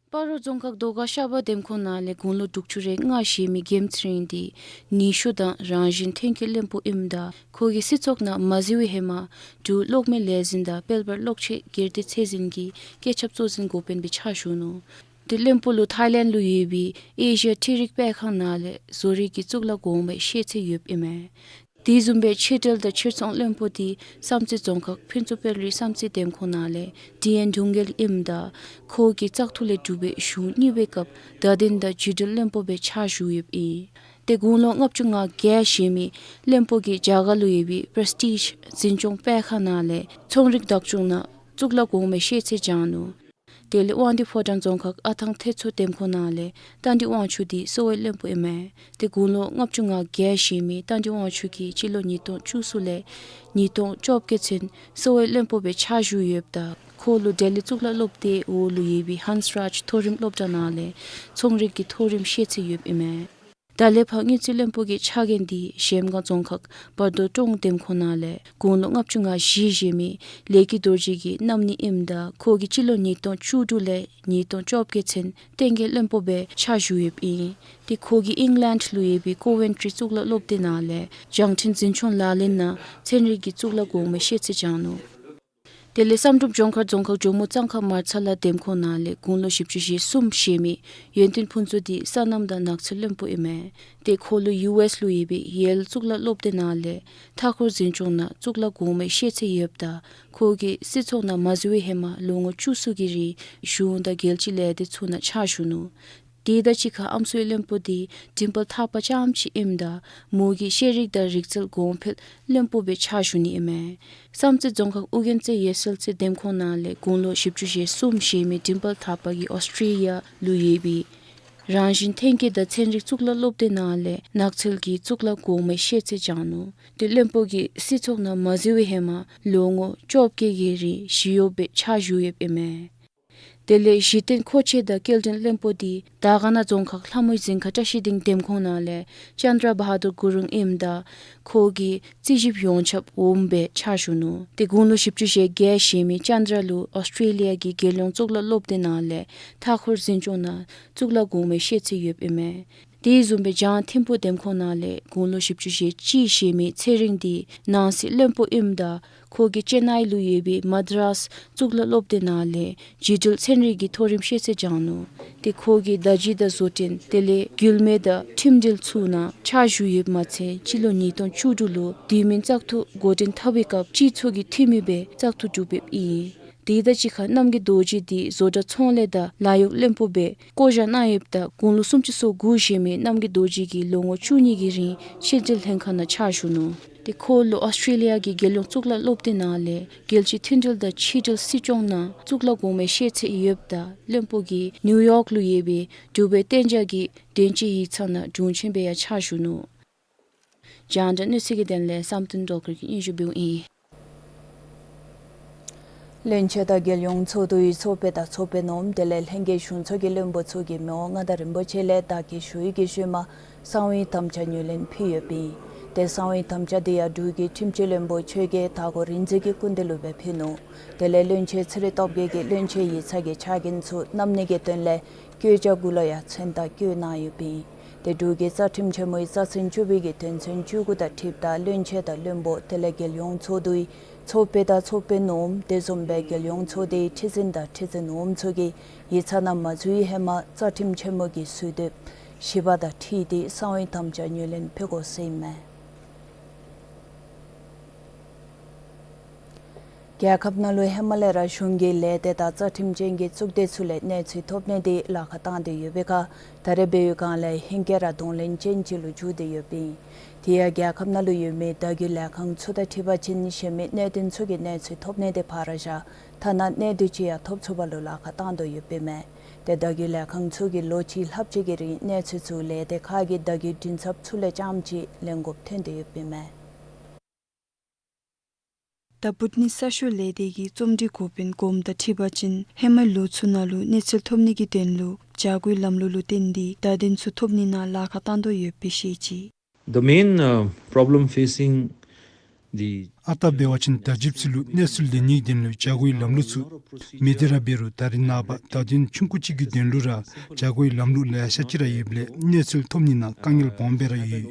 སྤ་རོ་རྫོང་ཁག་རྡོ་དཀར་ཤ་པ་འདེམས་ཁོངས་ནང་ལས་དགུང་ལོ་དྲུག་ཅུ་རེ་ལྔ་བཞེས་མི་མགྱོནམ་ཚེ་རིང་དེ་ནུས་ཤུགས་དང་རང་བཞིན་ཐོན་སྐྱེད་བློན་པོ་ཨིནམ་ད་ཁོ་གིས་སྲིད་ཚོགས་ནང་མ་འཛུལ་བའི་ཧེ་མ་འབྲུག་གློག་མེ་ལས་འཛིན་དང་དཔལ་འབར་གློག་ཆས་སྒེར་སྡེ་ཚད་འཛིན་གྱི་སྐྱེད་ཆབ་གཙོ་འཛིན་འགོ་དཔོན་སྦེ་ཕྱག་ཞུ་ནུག། དེ་བློན་པོ་ལུ་ཐའི་ལེནཌ་ལུ་ཡོད་པའི་ཨེ་ཤི་ཡ་འཕྲུལ་རིག་སྤེལ་ཁང་ནང་ལས་བཟོ་རིག་གི་གཙུག་ལག་གོང་མའི་ཤེས་ཚད་ཡོདཔ་ཨིན་མས། དེ་བཟུམ་སྦེ་ཕྱི་འབྲེལ་དང་ཕྱིར་ཚོང་བློན་པོ་དེ་བསམ་རྩེ་རྫོང་ཁག་ཕུན་ཚོགས་དཔལ་རི་བསམ་རྩེ་འདེམས་ཁོངས་ནང་ལས་ཌི་ཨེན་དུང་རྒྱལ་ཨིནམ་ད་ཁོ་གིས་བཙག་འཐུ་ལས་གྲུབ་པའི་གཞུང་གཉིས་པའི་སྐབས་བརྡ་དོན་དང་བརྒྱུད་འབྲེལ་བློན་པོ་སྦེ་ཕྱག་ཞུ་ཡོདཔ་ཨིན། དེ་དགུང་ལོ་ལྔ་བཅུ་ང་བརྒྱད་བཞེས་མི་བློན་པོ་གིས་རྒྱ་གར་ལུ་ཡོད་པའི་པྲེ་སི་ཊིཇ་འཛིན་སྐྱོང་སྤེལ་ཁང་ནང་ལས་ཚོང་རིག་བདག་སྐྱོང་ནང་གཙུག་ལག་གོང་མའི་ཤེས་ཚད་སྦྱངས་ནུག། དེ་ལས་དབང་འདུས་ཕོ་བྲང་རྫོང་ཁག་ཨ་ཐང་ཐེད་མཚོ་འདེམས་ཁོངས་ནང་ལས་རྟ་མགྲིན་དབང་ཕྱུག་དེ་གསོ་བའི་བློན་པོ་ཨིན་མས། དེ་དགུང་ལོ་ལྔ་བཅུ་ང་བརྒྱད་བཞེས་མི་རྟ་མགྲིན་དབང་ཕྱུག་གིས་སྤྱི་ལོ་ཉིས་སྟོང་བཅུ་གསུམ་ལས་ཉིས་སྟོང་བཅོ་བརྒྱད་ཚུན་གསོ་བའི་བློན་པོ་སྦེ་ཕྱག་ཞུ་ཡོདཔ་ད་ཁོ་ལུ་ལྡི་ལི་གཙུག་ལག་སློབ་སྡེའི་འོག་ལུ་ཡོད་པའི་ཧཱནས་རཱཇ་མཐོ་རིམ་སློབ་གྲྭ་ནང་ལས་ཚོང་རིག་གི་མཐོ་རིམ་ཤེས་ཚད་ཡོདཔ་ཨིན་མས། ད་ལས་ཕར་དངུལ་རྩིས་བློན་པོ་གི་ཕྱག་འགན་དེ་གཞལམ་སྒང་རྫོང་ཁག་བར་དོ་ཀྲོང་འདེམས་ཁོངས་ནང་ལས་དགུང་ལོ་ལྔ་བཅུ་ང་བཞི་བཞེས་མི་ལེགས་སྐྱིད་རྡོ་རྗེ་གིས་བསྣམས་ནི་ཨིནམ་ད་ཁོ་གིས་སྤྱི་ལོ་ཉིས་སྟོང་བཅུ་དྲུག་ལས་ཉིས་སྟོང་བཅོ་བརྒྱད་ཚུན་གཏན་འཁེལ་བློན་པོ་སྦེ་ཕྱག་ཞུ་ཡོདཔ་ཨིན། དེ་ཁོ་གིས་ཨིང་ལེནཌ་ལུ་ཡོད་པའི་ཀོ་ཝེན་ཊི་རི་གཙུག་ལག་སློབ་སྡེ་ནང་ལས་རྒྱང་འཕྲིན་འཛིན་སྐྱོང་ལག་ལེན་ནང་ཚན་རིག་གི་གཙུག་ལག་གོང་མའི་ཤེས་ཚད་སྦྱངས་ནུག། དེ་ལས་བསམ་གྲུབ་ལྗོངས་མཁར་རྫོང་ཁག་ཇོ་མོ་གཙང་ཁ་མར་ཚ་ལ་འདེམས་ཁོངས་ནང་ལས་དགུང་ལོ་བཞི་བཅུ་ཞེ་གསུམ་བཞེས་མི་ཡོན་ཏན་ཕུན་ཚོགས་དེ་སོ་ནམ་དང་ནགས་ཚལ་བློན་པོ་ཨིན་མས། དེ་ཁོ་ལུ་ཡུ་ཨེསི་ལུ་ཡོད་པའི་ཡེལ་གཙུག་ལག་སློབ་སྡེ་ནང་ལས་མཐའ་འཁོར་འཛིན་སྐྱོང་ནང་གཙུག་ལག་གོང་མའི་ཤེས་ཚད་ཡོདཔ་ད་ཁོ་གིས་སྲིད་ཚོགས་ནང་མ་འཛུལ་བའི་ཧེ་མ་ལོ་ངོ་བཅུ་གསུམ་གྱི་རིང་གཞུང་དང་རྒྱལ་སྤྱིའི་ལས་སྡེ་ཚུ་ནང་ཕྱག་ཞུ་ནུག། དེ་དང་གཅིག་ཁར་ཨམ་སྲུའི་བློན་པོ་དེ་འགྲིམ་དཔལ་ཐར་པ་རྐྱངམ་ཅིག་ཨིནམ་ད་མོ་གིས་ཤེས་རིག་དང་རིག་རྩལ་གོང་འཕེལ་བློན་པོ་སྦེ་ཕྱག་ཞུ་ནི་ཨིན་མས། བསམ་རྩེ་རྫོང་ཁག་ཨོ་རྒྱན་རྩེ་ཡེ་སེལ་རྩེ་འདེམས་ཁོངས་ནང་ལས་དགུང་ལོ་བཞི་བཅུ་ཞེ་གསུམ་བཞེས་མི་འགྲིམ་དཔལ་ཐར་པ་གིས་ཨོསི་ཊྲེ་ལི་ཡ་ལུ་ཡོད་པའི་རང་བཞིན་ཐོན་སྐྱེད་དང་ཚན་རིག་གཙུག་ལག་སློབ་སྡེ་ནང་ལས་ནགས་ཚལ་གྱི་གཙུག་ལག་གོང་མའི་ཤེས་ཚད་སྦྱངས་ནུག། དེ་བློན་པོ་གིས་སྲིད་ཚོགས་ནང་མ་འཛུལ་བའི་ཧེ་མ་ལོ་ངོ་བཅོ་བརྒྱད་ཀྱི་རིང་ཞི་གཡོགཔ་སྦེ་ཕྱག་ཞུ་ཡོདཔ་ཨིན་མས། དེ་ལས་གཞི་རྟེན་མཁོ་ཆས་དང་སྐྱེལ་འདྲེན་བློན་པོ་དེ་དར་དཀར་ན་རྫོང་ཁག་ལྷ་མོའི་རྫིང་ཁ་བཀྲ་ཤིས་སྡིངས་འདེམས་ཁོངས་ནང་ལས་ཅན་དྲ་བ་ཧ་དུར་གུ་རུང་ཨིནམ་ད་ ཁོ་གིས་རྩིས་ཞིབ་ཡོངས་ཁྱབ་འོགམ་སྦེ་ཕྱག་ཞུ་ནུག། ཏེ་དགུང་ལོ་བཞི་བཅུ་ཞེ་བརྒྱད་བཞེས་མི་ཅན་དྲ་ལུ་ཨོསི་ཊྲེ་ལི་ཡ་གི་རྒྱལ་ཡོངས་གཙུག་ལག་སློབ་སྡེ་ནང་ལས་མཐའ་འཁོར་འཛིན་སྐྱོང་ནང་གཙུག་ལག་གོང་མའི་ཤེས་ཚད་ཡོདཔ་ཨིན་མས། དེ་བཟུམ་སྦེ་འཇང་ཐིམ་ཕུ་འདེམས་ཁོངས་ནང་ལས་དགུང་ལོ་བཞི་བཅུ་ཞེ་གཅིག་བཞེས་མི་ཚེ་རིང་འདི་ནང་སྲིད་བློན་པོ་ཨིནམ་ད་ཁོ་གིས་ཅེན་ནའི་ལུ་ཡོད་པའི་མ་དྲཱས་གཙུག་ལག་སློབ་སྡེ་ནང་ལས་རྒྱུད་འགྲུལ་ཚན་རིག་གི་མཐོ་རིམ་ཤེས་ཚད་སྦྱངས་ནུག། ཏེ་ཁོ་གིས་བརྡ་བརྒྱུད་དང་བཟོ་སྐྲུན་དེ་ལས་རྒྱུད་སྨད་དང་ཁྲིམས་འབྲེལ་ཚུ་ནང་ཕྱག་ཞུ་ཡོདཔ་མ་ཚད་སྤྱི་ལོ་ཉིས་སྟོང་བཅུ་དྲུག་ལུ་དུས་མིན་བཙག་འཐུ་འགོ་འདྲེན་འཐབ་པའི་སྐབས་སྤྱི་ཚོགས་ཀྱི་འཐུས་མི་སྦེ་བཙག་འཐུ་གྲུབ་པའི་ཨིན། དེ་དང་གཅིག་ཁར་རྣམ་རྒྱལ་རྡོ་རྗེ་འདི་བཟོ་གྲྭ་ཚོང་ལས་དང་ལཱ་གཡོག་བློན་པོ་སྦེ་བསྐོ་བཞག་གནང་ཡོདཔ་ད་དགུང་ལོ་སུམ་ཅུ་སོ་དགུ་བཞེས་མི་རྣམ་རྒྱལ་རྡོ་རྗེ་གིས་ལོ་ངོ་བཅུ་གཉིས་ཀྱི་རིང་ཕྱི་འབྲེལ་ལྷན་ཁག་ནང་ཕྱག་ཞུ་ནུག། ཏེ་ཁོ་ལུ་ཨོསི་ཊྲེ་ལི་ཡ་གི་རྒྱལ་ཡོངས་གཙུག་ལག་སློབ་སྡེ་ནང་ལས་རྒྱལ་སྤྱིའི་མཐུན་སྒྲིལ་དང་ཕྱི་འབྲེལ་སྲིད་སྐྱོང་ནང་གཙུག་ལག་གོང་མའི་ཤེས་ཚད་ཡོདཔ་ད་བློན་པོ་གིས་ནིའུ་ཡོག་ལུ་ཡོད་པའི་འབྲུག་པའི་གཏན་འཇགས་ཀྱི་དོན་གཅོད་ཡིག་ཚང་ནང་དྲུང་ཆེན་སྦེ་ཡང་ཕྱག་ཞུ་ནུག། རྒྱང་བསྒྲགས་གནས་ཚུལ་གྱི་དོན་ལས་བསམ་གཏན་སྒྲོལ་དཀར་གྱིས་སྙན་ཞུ་འབདཝ་ཨིན། བློན་ཆེན་དང་རྒྱལ་ཡོངས་ཚོགས་འདུའི་ཚོགས་དཔོན་དང་ཚོགས་དཔོན་ནོམ་དེ་ལས་ལྷན་རྒྱས་གཞུང་ཚོགས་ཀྱི་བློན་པོ་ཚུ་གིས་མི་དབང་མངའ་བདག་རིན་པོ་ཆེ་ལས་བདག་གི་ཞུ་ཡིག་གི་ཤུལ་མ་གསང་བའི་དམ་བཅའ་ངོས་ལེན་ཕུལ་ཡོདཔ་ཨིན། ཏེ་གསང་བའི་དམ་བཅའ་དེ་ཡང་འབྲུག་གི་ཁྲིམས་སྤྱི་བློན་པོ་ཆོས་རྒྱལ་དྭགས་པོ་རིག་འཛིན་གྱི་སྐུ་མདུན་ལུ་སྦེ་ཕུལ་ནུག། དེ་ལས་བློན་ཆེན་ཚེ་རིང་སྟོབས་རྒྱས་ཀྱིས་བློན་ཆེན་ཡིག་ཚང་གི་ཕྱག་འགན་ཚུ་བསྣམས་ནི་གི་དོན་ལས་བཀོད་རྒྱ་གུ་ལུ་ཡང་མཚན་རྟགས་བཀོད་གནང་ཡོདཔ་ཨིན། ཏེ་འབྲུག་གི་རྩ་ཁྲིམས་ཆེན་མོའི་རྩ་ཚན་བཅུ་པའི་གི་དོན་ཚན་བཅུ་དགུ་དང་འཁྲིལཝ་ད་བློན་ཆེན་དང་བློན་པོ་དེ་ལས་རྒྱལ་ཡོངས་ཚོགས་འདུའི་ཚོགས་དཔོན་དང་ཚོགས་དཔོན་ནོམ་དེ་བཟུམ་སྦེ་རྒྱལ་ཡོངས་ཚོགས་སྡེའི་ཁྲི་འཛིན་དང་ཁྲི་འཛིན་ནོམ་ཚུ་གིས་ཡིག་ཚང་ནང་མ་འཛུལ་བའི་ཧེ་མ་རྩ་ཁྲིམས་ཆེན་མོ་གི་ཟུར་དེབ་བཞི་པ་དང་འཁྲིལ་ཏེ་གསང་བའི་དམ་བཅའ་ངོས་ལེན་ཕུལ་དགོ་ཟེར་ཨིན་མས། རྒྱལ་ཁབ་ནང་ལུ་ཧེ་མ་ལས་ར་གཞུང་གི་ལས་སྡེ་དང་རྩ་ཁྲིམས་ཅན་གྱི་གཙུག་སྡེ་ཚུ་ལས་གནས་ཚུལ་ཐོབ་ནི་དེ་ལཱ་ཁག་བཏང་སྟེ་ཡོད་པའི་ཁར་ད་རེས་འབད་བའི་སྒང་ལས་ཧེང་སྐལ་ར་གདོང་ལེན་ཅན་ཅིག་ལུ་འགྱུར་ཏེ་ཡོདཔ་ཨིན། དེ་ཡང་རྒྱལ་ཁབ་ནང་ལུ་ཡོད་མི་བརྡ་བརྒྱུད་ལས་ཁང་ཚུ་དང་འཁྲིལ་བ་ཅིན་གཞན་མི་གནད་དོན་ཚུ་གི་གནས་ཚུལ་ཐོབ་ནི་དེ་ཕར་བཞག་ཐ་ན་གནས་དུས་ཅིག་ཡང་ཐོབ་ཚུགས་པ་ལུ་ལཱ་ཁག་བཏང་དོ་ཡོདཔ་ཨིན་མས། ཏེ་བརྡ་བརྒྱུད་ལས་ཁང་ཚུ་གིས་ལོ་གཅིག་ལྷགཔ་ཅིག་གི་རིང་གནས་ཚུལ་ཚུ་ལས་སྡེ་ཁག་གི་བརྡ་བརྒྱུད་མགྲིན་ཚབ་ཚུ་ལས་རྐྱངམ་ཅིག་ལེན་དགོཔ་ཐོན་ཏེ་ཡོདཔ་ཨིན་མས། ད་བུ་ཊི་ནི་གསར་ཤོག་ལས་སྡེ་གི་རྩོམ་སྒྲིག་འགོ་དཔོན་གོངམ་དང་འཁྲིལ་བ་ཅིན་ཧེ་མའི་ལོ་ཚུ་ནང་ལུ་གནས་ཚུལ་ཐོབ་ནི་གི་དོན་ལུ་བྱ་སྒོའི་ལམ་ལུགས་ལུ་བརྟེན་ཏེ་བརྡ་དོན་ཚུ་ཐོབ་ནི་ནང་ལཱ་ཁག་བཏང་དོ་ཡོདཔ་སྦེ་བཤད་ཅི། The main, uh, problem facing the ཨ་རྟག་འབད་བ་ཅིན་བརྡ་བརྒྱུདཔ་ཚུ་ལུ་གནས་ཚུལ་ལེན་ནིའི་དོན་ལུ་བྱ་སྒོའི་ལམ་ལུགས་ཚུ་མེད་དེ་ར་འབད་རུང་ད་རེས་ནངས་པ་བརྡ་དོན་ཆུང་ཀུ་ཅིག་གི་དོན་ལུ་ར་བྱ་སྒོའི་ལམ་ལུགས་ལེ་ཤ་ཅིག་ར་ཡོདཔ་ལས་གནས་ཚུལ་ཐོབ་ནི་ནང་དཀའ་ངལ་སྦོམ་སྦེ་ར་ཡོད།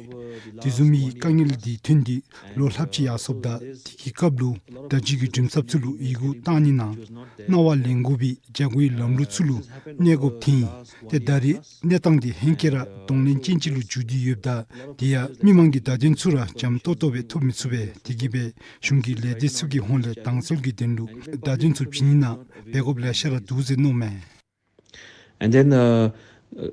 དེ་བཟུམ་མའི་དཀའ་ངལ་འདི་ཐོན་ཏེ་ལོ་ལྷགཔ་ཅིག་ཡར་སོངམ་ད་དེ་གི་སྐབས་ལུ་བརྡ་བརྒྱུད་ཀྱི་མགྲིན་ཚབ་ཚུ་ལུ་ཡི་གུ་བཏང་ནི་ནང་གནང་བ་ལེན་དགོ་པའི་བྱ་སྒོའི་ལམ་ལུགས་ཚུ་ལུ་གནས་དགོཔ་ཐོན། ཏེ་ད་རེས་གནས་སྟངས་འདི་ཧེང་སྐལ་ར་གདོང་ལེན་ཅན་ཅིག་ལུ་འགྱུར་ཏེ་ཡོདཔ་ད་དེ་ཡང་མི་མང་གི་བརྡ་དོན་ཚུ་ར་འཇམ་ཏོག་ཏོ་སྦེ་ཐོབ་མི་ཚུགས་པས། དེ་གིས་སྦེ་གཞུང་གི་ལས་སྡེ་ཚུ་གི་ཧོངས་ལས་དྭངས་གསལ་གྱི་དོན་ལུ་བརྡ་དོན་ཚུ་བྱིན་ནི་ནང་འབད་དགོཔ་ལེ་ཤ་ར་འདུག་ཟེར་མནོཝ་མས། And then, uh,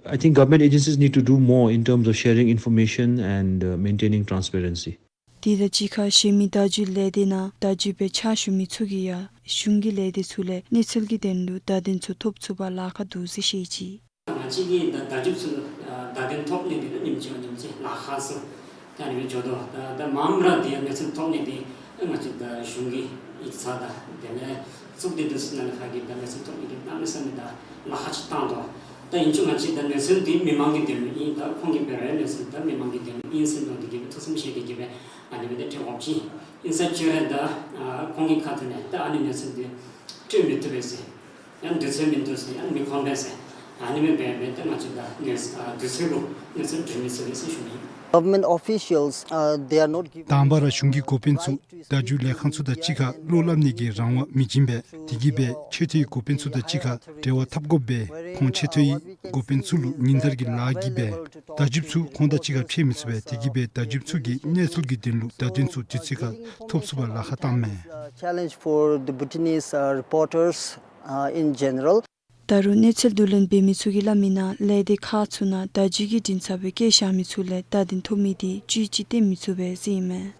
I think government agencies need to do more in terms of sharing information and, uh, maintaining transparency. དེ་དང་གཅིག་ཁར་གཞན་མི་བརྡ་བརྒྱུད་ལས་སྡེ་ནང་བརྡ་བརྒྱུད་སྦེ་ཕྱག་ཞུ་མི་ཚུ་གིས་ཡང་གཞུང་གི་ལས་སྡེ་ཚུ་ལས་གནས་ཚུལ་གྱི་དོན་ལུ་བརྡ་དོན་ཚུ་ཐོབ་ཚུགས་པར་ལཱ་ཁག་འདུག་ཟེར་བཤད་ཅི། ང་བཅས་ཀྱིས་ད་བརྡ་བརྒྱུདཔ་ཚུ་ལུ་ཨ་བརྡ་དོན་ཐོབ་ནི་འདི་ལུ་ཉིནམ་གཅིག་ཉིནམ་གཅིག་ལཱ་ཁག་ཚུ་ད་ཨ་ནི་སྦེ་འགྱོ་དོ། ད་ད་མངམ་ར་འདི་ཡང་གནས་ཚུལ་ཐོབ་ནི་འདི་ང་བཅས་ད་གཞུང་གི་ཡིག་ཚང་དང་དེ་ལས་གཙུག་སྡེ་འདི་ཚུ་ནང་ལས་ཕར་གྱི་ད་གནས་ཚུལ་ཐོབ་ནི་གི་གནམ་མེད་ས་མེད་ད་ལཱ་ཁག་ཅིག་བཏང་དོ། ད་ཨིན་རུང་ང་བཅས་ད་གནས་ཚུལ་འདི་མི་མང་གི་དོན་ལུ་ཨིན། ད་ཁོང་གིས་འབད་རུང་གནས་ཚུལ་ད་མི་མང་གི་དོན་ལུ་ཨིན་ཟེར་མནོ་སྟེ་གིས་སྦེ་ཐུགས་བསམ་བཞེས་ཏེ་གིས་སྦེ་ཨ་ནི་སྦེ་ཏེ་སྤྲོད་དགོཔ་ཅིག་ཨིན། ས་བཅད་རེ་ད་ཨ་ཁོང་གི་ཁ་ཐུག་ལས་ད་ཨ་ནི་གནས་ཚུལ་འདི་སྤྲོད་མི་བཏུབ་པས་ཟེར། ཡང་དུས་ཚོད་མིན་འདུག་ཟེར། ཡང་མི་ཁོམ་པས་ཟེར། ཨ་ནི་སྦེ་འབད་འབད་དེ་ང་བཅས་ད་གནས་ཨ་དུས་ཚོད་གུ་གནས་ཚུལ་སྤྲོད་མི་ཚུགས་པས་ཟེར་ཞུ་ནི། Government officials, uh, they are not given དང་པ་ར་གཞུང་གི་འགོ་དཔོན་ཚུ་བརྡ་བརྒྱུད་ལས་ཁང་ཚུ་དང་གཅིག་ཁར་བློ་སླབ་ནི་གི་རང་དབང་མི་བྱིན་པས། དེ་གིས་སྦེ་ཆེ་མཐོའི་འགོ་དཔོན་ཚུ་དང་གཅིག་ཁར་འབྲེལ་བ་འཐབ་དགོ་པས། ཁོང་ཆེ་མཐོའི་འགོ་དཔོན་ཚུ་ལུ་ཉིན་ལྟར་གྱི་ལཱ་གིས་སྦེ་བརྡ་བརྒྱུདཔ་ཚུ་ཁོང་དང་གཅིག་ཁར་ཕྱད་མི་ཚུགས་པས། དེ་གིས་སྦེ་བརྡ་བརྒྱུདཔ་ཚུ་གིས་གནས་ཚུལ་གྱི་དོན་ལུ་བརྡ་དོན་ཚུ་དུས་ཚོད་ཁར་ཐོབ་ཚུགས་པར་ལཱ་ཁག་བཏངམ་མས། Uh, challenge for the Bhutanese, uh, reporters, uh, in general. ད་རུང་གནས་ཚུལ་བསྡུ་ལེན་འབད་མི་ཚུ་གིས་སླབ་མིའི་ནང་ལས་སྡེ་ཁག་ཚུ་ནང་བརྡ་བརྒྱུད་ཀྱི་མགྲིན་ཚབ་སྦེ་བཀོད་བཞག་མི་ཚུ་ལས་བརྡ་དོན་ཐོབ་མི་འདི་བཅུད་ཅིག་བཏོན་མི་ཚུགས་པས་ཟེར་ཨིན་མས།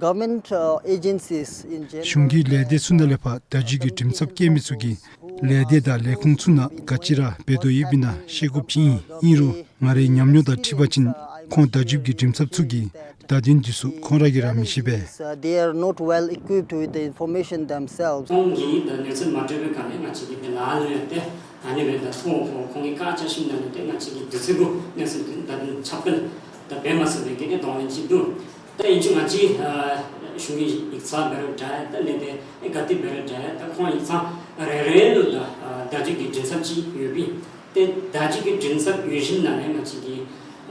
Government, uh, agencies in general གཞུང་གི་ལས་སྡེ་ཚུ་ནང་ལས་ཕར་བརྡ་བརྒྱུད་ཀྱི་མགྲིན་ཚབ་བཀོད་མི་ཚུ་གིས་ལས་སྡེ་དང་ལས་ཁུངས་ཚུ་ནང་ག་ཅི་ར་འབད་དོ་ཡོདཔ་ཨིན་ན་ཤེས་དགོཔ་ཅིག་ཨིན། ཨིན་རུང་ང་རའི་ཉམས་མྱོང་དང་འཁྲིལ་བ་ཅིན་ཁོང་བརྡ་བརྒྱུད་ཀྱི་མགྲིན་ཚབ་ཚུ་གིས་བརྡ་དོན་འདི་ཚུ་ཁོང་ར་གིས་ར་མི་ཤེས་པས། Uh, they are not well equipped with the information themselves. ཁོང་གིས་ད་གནས་ཚུལ་མ་སྤྲོད་པའི་སྒང་ལས་ང་བཅས་ཀྱིས་དེ་ལཱ་ལུ་ཡང་ཏེ་ཨ་ནི་སྦེ་ད་ཐོ་ཕོག་ཁོང་གིས་བཀག་ཆ་ཞིནམ་ལས་ཏེ་ང་བཅས་ཀྱིས་དུས་ཚོད་གུ་གནས་ཚུལ་འདི་ད་ཁྱབ་སྤེལ་ད་འབད་མ་ཚུགས་པའི་གི་ཏེ་གདོང་ལེན་ཅིག་འདུག། ད་ ད་ཨིན་ཅི་མིན་ཅི་ཨ་གཞུང་གི་ཡིག་ཚང་འབད་རུང་འདྲ་ད་ལས་སྡེ་ག་ཏེ་འབད་རུང་འདྲ་ད་ཁོང་ཡིག་ཚང་རེ་རེ་ལུ་ད་ཨ་བརྡ་བརྒྱུད་ཀྱི་མགྲིན་ཚབ་ཅིག་ཡོདཔ་ཨིན། ཏེ་བརྡ་བརྒྱུད་ཀྱི་མགྲིན་ཚབ་ཡོད་བཞིན་ན་ལས་ང་བཅས་ཀྱི་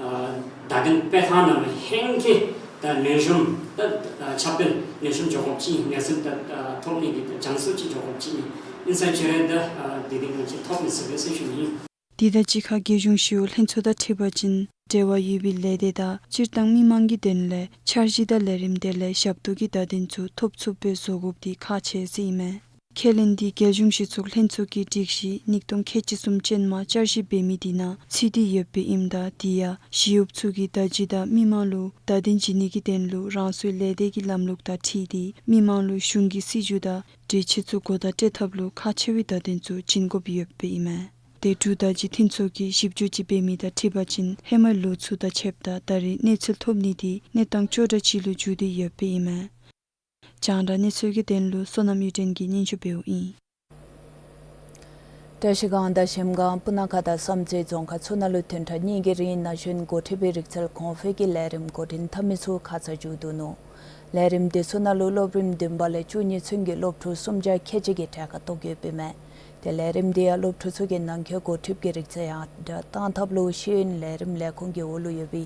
ཨ་བརྡ་དོན་སྤེལ་ཐངས་ནང་ལུ་ཧེང་སྐལ་ད་ལེགས་ཤོམ་ད་ཨ་ཁྱབ་སྤེལ་ལེགས་ཤོམ་འགྱོ་དགོཔ་ཅིག་གནས་ཚུལ་ད་ཨ་ཐོབ་ནི་གི་ད་བྱང་ཚད་ཅིག་འགྱོ་དགོཔ་ཅིག་ཨིན་ས་ཅི་རེ་ད་ཨ་དེ་དེ་ང་བཅས་ཐོབ་མི་ཚུགས་པས་ཟེར་ཞུ་ནི་ཨིན། དེ་དང་གཅིག་ཁར་རྒྱལ་གཞུང་ཞི་གཡོག་ལྷན་ཚོགས་དང་འཁྲིལ་བ་ཅིན་འབྲེལ་བ་ཡོད་པའི་ལས་སྡེ་དང་སྤྱིར་བཏང་མི་མང་གི་དོན་ལས་འཆར་གཞི་དང་ལས་རིམ་དེ་ལས་ཞབས་ཏོག་གི་བརྡ་དོན་ཚུ་ཐོབ་ཚུགསཔ་སྦེ་བཟོ་དགོཔ་འདི་ཁག་ཆེ་ཟེར་ཨིན་མས། ཁས་ལེན་འདི་རྒྱལ་གཞུང་སྤྱི་ཚོགས་ལྷན་ཚོགས་ཀྱི་སྒྲིག་གཞི་ཉིས་སྟོང་ཁལ་གཅིག་གསུམ་ཅན་མ་བསྐྱར་ཞིབ་འབད་མི་འདི་ནང་ཚུད་དེ་ཡོདཔ་ཨིནམ་ད་དེ་ཡང་ཞི་གཡོགཔ་ཚུ་གིས་བརྡ་བརྒྱུད་དང་མི་མང་ལུ་བརྡ་དོན་བརྒྱུད་ནི་གི་དོན་ལུ་རང་སོའི་ལས་སྡེ་གི་ལམ་ལུགས་དང་འཁྲིལ་ཏེ་མི་མང་ལུ་གཞུང་གི་སྲིད་བྱུས་དང་གྲོས་ཆོད་ཚུ་གོ་བརྡ་སྤྲོད་ཐབས་ལུ་ཁག་ཆེ་བའི་བརྡ་དོན་ཚུ་བྱིན་དགོཔ་ཡོདཔ་ཨིན་མས། དེ་འབྲུག་བརྡ་བརྒྱུད་མཐུན་ཚོགས་ཀྱིས་ཞིབ་འཇུག་ཅིག་འབད་མི་དང་འཁྲིལ་བ་ཅིན་ཧེ་མའི་ལོ་ཚུ་དང་ཕྱདཔ་ད་ད་རེས་གནས་ཚུལ་ཐོབ་ནི་འདི་གནས་སྟངས་སྐྱོ་དྲགས་ཅིག་ལུ་འགྱུར་ཏེ་ཡོདཔ་ཨིན་མས། རྒྱང་བསྒྲགས་གནས་ཚུལ་གྱི་དོན་ལུ་བསོད་ནམས་གཡུ་སྒྲོན་གྱིས་སྙན་ཞུ་འབདཝ་ཨིན། བཀྲ་ཤིས་སྒང་དང་གཞལམ་སྒང་སྤུ་ན་ཁ་དང་བསམ་རྩེ་རྫོང་ཁག་ཚུ་ནང་ལུ་བདུན་ཕྲག་གཉིས་ཀྱི་རིང་ན་གཞོན་འགོ་ཁྲིད་པའི་རིག་རྩལ་གོང་འཕེལ་གྱི་ལས་རིམ་འགོ་འདྲེན་འཐབ་མི་ཚུ་ཁ་ཙ་མཇུག་བསྡུ་ནུག། ལས་རིམ་དེ་ཚུ་ནང་ལུ་སློབ་རིམ་བདུན་པ་ལས་བཅུ་གཉིས་ཚུན་གྱི་སློབ་ཕྲུག་སུམ་བརྒྱ་ཁལ་གཅིག་གིས་གྲལ་ཁར་གཏོགས་ཡོདཔ་ཨིན་མས། དེ་ལས་རིམ་དེ་ཡང་སློབ་ཕྲུག་ཚུ་གི་ནང་འཁོད་འགོ་ཁྲིད་ཀྱི་རིག་རྩལ་ཡར་དྲག་གཏང་ཐབས་ལུ་ཤེས་ཡོན་ལས་རིམ་ལས་ཁུངས་ཀྱི་འོག་ལུ་ཡོད་པའི་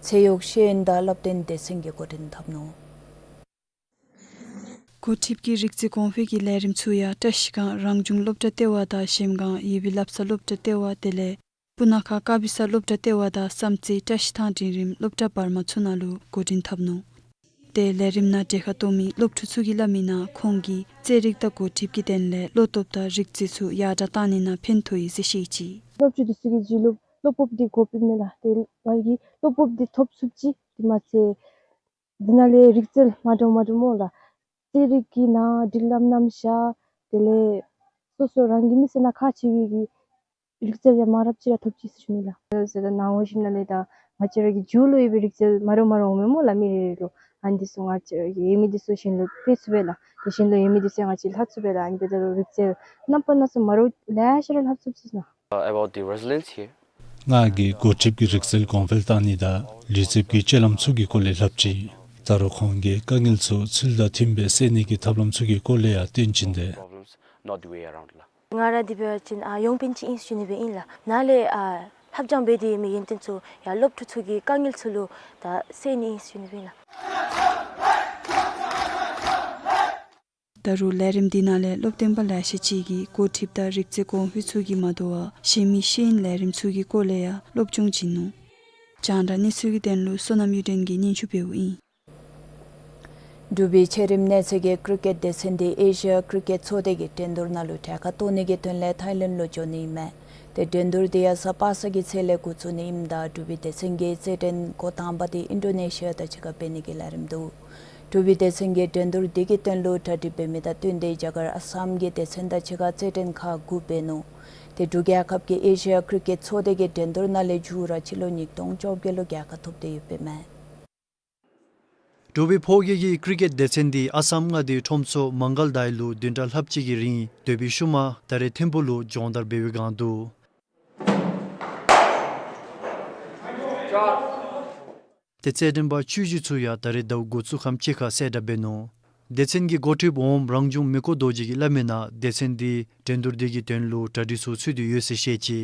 ཚད་གཡོག་ཤེས་ཡོན་དང་བསླབ་སྟོན་སྡེ་ཚན་གྱིས་འགོ་འདྲེན་འཐབ་ནུག། འགོ་ཁྲིད་ཀྱི་རིག་རྩལ་གོང་འཕེལ་གྱི་ལས་རིམ་ཚུ་ཡང་བཀྲ་ཤིས་སྒང་རང་བྱུང་སློབ་གྲྭ་ལྟེ་བ་དང་གཞལམ་སྒང་ཡུལ་སྦིས་སླབ་གསང་སློབ་གྲྭ་ལྟེ་བ་དེ་ལས་སྤུ་ན་ཁ་དཀར་སྦིས་ས་སློབ་གྲྭ་ལྟེ་བ་དང་བསམ་རྩེ་བཀྲ་ཤིས་ཐང་འབྲིང་རིམ་སློབ་གྲྭ་བར་མ་ཚུ་ནང་ལུ་འགོ་འདྲེན་འཐབ་ནུག། དེ་ལས་རིམ་ནང་གྲལ་ཁར་གཏོགས་མི་སློབ་ཕྲུག་ཚུ་གིས་སླབ་མི་ནང་ཁོང་གིས་རྩེད་རིགས་དང་འགོ་ཁྲིདཔ་གི་དོན་ལས་བློ་སྟོབས་དང་རིག་རྩལ་ཚུ་ཡར་དྲག་གཏང་ནི་ནང་ཕན་ཐོགས་ཡི་ཟེར་བཤད་ཅི། སློབ་ཕྲུག་འདི་ཚུ་གིས་བརྒྱུད་སློབ་བློ་སྤོབས་འདི་དགོཔ་ཨིན་མས་ལགས། དེ་ང་གིས་བློ་སྤོབས་འདི་ཐོབ་ཚུགས་ཅི། དེ་མ་ཚད་འདི་ནང་ལས་རིག་རྩལ་མ་འདྲཝ་མ་འདྲཝ་སྨོ་ལགས། རྩེད་རིགས་ཀྱི་ནང་སྒྲིག་ལམ་རྣམ་གཞག་དེ་ལས་སོ་སོ་རང་གི་མི་ཚེ་ནང་ཁག་ཆེ་བའི་གི་རིག་རྩལ་ཡང་མང་རབས་ཅིག་ར་ཐོབ་ཅི་ཟེར་ཞུ་ནི་ལགས། ཟེར་ད་ནང་འོང་ཞིནམ་ལས་ད་ང་བཅས་ར་གི་མཇུག་ལུ་ཡོད་པའི་རིག་རྩལ་མ་འདྲཝ་མ་འདྲཝ་འོང་མས་སྨོ་ལགས། མི་རེ་རེ་ལུ་ཨ་ནི་འདི་ཚུ་ང་བཅས་ར་གི་ཡོད་མི་འདི་ཚུ་གཞན་ལུ་སྤེལ་ཚུགས་པས་ལགས། དེ་གཞན་ལུ་ཡོད་མི་འདི་ཚུ་ཡང་ང་བཅས་ལྷག་ཚུགས་པས་ལགས། ཨ་ནི་འབདཝ་ད་རིག་རྩལ་རྣམ་པ་སྣ་ཚོགས་མ་འདྲཝ་ལེ་ཤ་ར་ལྷག་ཚུགས་ཅི་ཟེར་ན། About the resilience here. ང་གིས་འགོ་ཁྲིད་ཀྱི་རིག་རྩལ་གོང་འཕེལ་གཏང་ནི་དང་ལུས་རྩལ་གྱི་སྤྱོད་ལམ་ཚུ་གི་སྐོར་ལས་སླབ་ཅི། ད་རུང་ཁོང་གིས་དཀའ་ངལ་ཚུ་ཚུལ་དང་མཐུནམ་སྦེ་སེལ་ནི་གི་ཐབས་ལམ་ཚུ་གི་སྐོར་ལས་ཡང་སྟོན་བྱིན་ཏེ། Problems, not the way around ལགས། ང་ར་འདི་འབད་བ་ཅིན་ཨ་གཡོགཔ་ཅིག་ཨིན་ཟེར་ཞུ་ནི་སྦེ་ཨིན་ལགས། ནཱ་ལས་ཨ་ལྷབ་སྦྱང་འབད་དེ་མི་ཡོན་ཏན་ཚུ་ཡང་སློབ་ཕྲུག་ཚུ་གི་དཀའ་ངལ་ཚུ་ལུ་ད་སེལ་ནི་ཨིན་ཟེར་ཞུ་ནི་སྦེ་ཨིན་ལགས། ད་རུང་ལས་རིམ་འདི་ནང་ལས་སློབ་སྟོན་པ་ལེ་ཤ་ཅིག་གིས་འགོ་ཁྲིདཔ་དང་རིག་རྩལ་གོང་འཕེལ་ཚུ་གིས་མ་དོ་བར་གཞན་མི་ཤེས་ཡོན་ལས་རིམ་ཚུ་གི་སྐོར་ལས་ཡང་སློབ་སྦྱོང་བྱིན་ནུག། རྒྱང་བསྒྲགས་གནས་ཚུལ་གྱི་དོན་ལུ་བསོད་ནམས་གཡུ་སྒྲོན་གྱིས་སྙན་ཞུ་འབདཝ་ཨིན། འབྲུག་པའི་ཆེ་རིམ་གནས་ཚད་ཀྱི་ཀྲི་ཀེཊ་སྡེ་ཚན་འདི་ཨེ་ཤི་ཡ་ཀྲི་ཀེཊ་ཚོགས་སྡེ་གི་འགྲན་བསྡུར་ནང་ལུ་གྲལ་ཁར་གཏོགས་ནི་གི་དོན་ལས་ཐའི་ལེནཌ་ལུ་འགྱོ་ནི་ཨིན་མས། ཏེ་འགྲན་བསྡུར་འདི་ཡང་གཟའ་པ་སངས་ཀྱི་ཚེས་ལས་འགོ་བཙུགས་ནི་ཨིནམ་ད་འབྲུག་པའི་སྡེ་ཚན་གྱི་རྩེད་འགྲན་འགོ་དང་པ་འདི་ཨིན་ཌོ་ནེ་ཤི་ཡ་དང་གཅིག་ཁར་འབད་ནི་གི་ལས་རིམ་འདུག། འབྲུག་པའི་སྡེ་ཚན་གྱི་འགྲན་བསྡུར་འདི་གི་དོན་ལུ་གྲ་སྒྲིག་འབད་མི་དང་བསྟུན་ཏེ་རྒྱ་གར་ཨ་སམ་གྱི་སྡེ་ཚན་དང་གཅིག་ཁར་རྩེད་འགྲན་ཁག་དགུ་འབད་ནུག། ཏེ་འབྲུག་རྒྱལ་ཁབ་ཀྱི་ཨེ་ཤི་ཡ་ཀྲི་ཀེཊ་ཚོགས་སྡེ་གི་འགྲན་བསྡུར་ནང་ལས་མཇུག་ར་སྤྱི་ལོ་ཉིས་སྟོང་བཅོ་བརྒྱད་ལུ་རྒྱལ་ཁ་ཐོབ་སྟེ་ཡོདཔ་ཨིན་མས། འབྲུག་པའི་ཕོ་སྐྱེས་ཀྱི་ཀྲི་ཀེཊ་སྡེ་ཚན་འདི་ཨ་སམ་མངའ་སྡེའི་ཁྲོམ་ཚོགས་མང་གལ་དཱའི་ལུ་བདུན་ཕྲག་ལྷགཔ་ཅིག་གི་རིང་འདོད་པའི་ཤུལ་མ་ད་རེས་ཐིམ་ཕུག་ལུ་སྦྱོང་བརྡར་འབད་བའི་བསྒང་འདུག། ཏེ་རྩེད་འགྲན་པ་བཅུ་བཞི་ཚུ་ཡང་ད་རེས་ཟླཝ་འགོ་བཙུགས་ཁམས་ཅིག་ཁར་གསལ་བསྒྲགས་འབད་ནུག། སྡེ་ཚན་གྱི་འགོ་ཁྲིདཔ་འོགམ་རང་བྱུང་མི་བསྐོ་རྡོ་རྗེ་གིས་སླབ་མི་ནང་སྡེ་ཚན་འདི་འགྲན་བསྡུར་འདི་གི་དོན་ལུ་གྲ་སྒྲིག་ཚུ་ཚུད་དེ་ཡོད་ཟེར་བཤད་ཅི།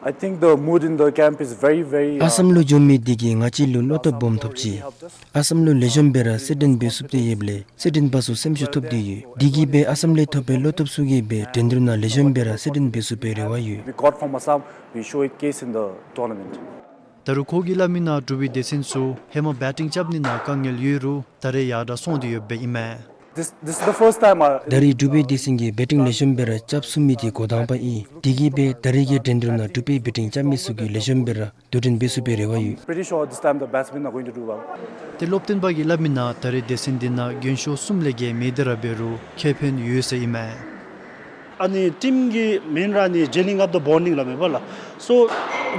I think the mood in the camp is very, very, uh, ཨ་སམ་ལུ་འགྱོ་མི་འདི་གིས་ང་བཅས་ལུ་བློ་སྟོབས་སྦོམ་ཐོབ་ཅི། ཨ་སམ་ལུ་ལེགས་ཤོམ་སྦེ་ར་རྩེད་འགྲན་འབད་ཚུགསཔ་སྟེ་ཡོདཔ་ལས་རྩེད་འགྲན་པ་ཚུ་སེམས་ཤུགས་ཐོབ་སྟེ་ཡོད། འདི་གིས་སྦེ་ཨ་སམ་ལས་ཐོབ་པའི་བློ་སྟོབས་ཚུ་གིས་སྦེ་འགྲན་བསྡུར་ནང་ལེགས་ཤོམ་སྦེ་ར་རྩེད་འགྲན་འབད་ཚུགས་པའི་རེ་བ་ཡོད། We got from Assam, we show it case in the tournament. ད་རུང་ཁོ་གིས་སླབ་མི་ནང་འབྲུག་པའི་སྡེ་ཚན་ཚུ་ཧེ་མ་བེ་ཊིང་རྐྱབ་ནི་ནང་དཀའ་ངལ་ཡོད་རུང་ད་རེས་ཡར་དྲག་སོང་སྟེ་ཡོདཔ་ཨིན་མས། This, this is the first time I ད་རེས་འབྲུག་པའི་སྡེ་ཚན་གྱིས་བེ་ཊིང་ལེགས་ཤོམ་སྦེ་ར་རྐྱབ་ཚུགས་མི་འདི་འགོ་དང་པ་ཨིན། འདི་གིས་སྦེ་ད་རེས་ཀྱི་འགྲན་བསྡུར་ནང་འབྲུག་པའི་བེ་ཊིང་རྐྱབ་མི་ཚུ་གིས་ལེགས་ཤོམ་སྦེ་ར་དོ་འགྲན་འབད་ཚུགས་པའི་རེ་བ་ཡོད། Pretty sure this time the batsmen are going to do well. ཏེ་སློབ་སྟོན་པ་གིས་སླབ་མི་ནང་ད་རེས་སྡེ་ཚན་འདི་ནང་རྒན་ཤོས་གསུམ་ལས་བརྒལ་མེད་དེ་ར་འབད་རུང་ཁེ་ཕན་ཡོད་ཟེར་ཨིན་མས། ཨ་ནི་ཊིམ་གྱི་མེན་ར་ནི་ཇེ་ལིང་ཨཔ་ཌི་བོན་ཌིང་སླབ་མས་པ་ལགས། སོ་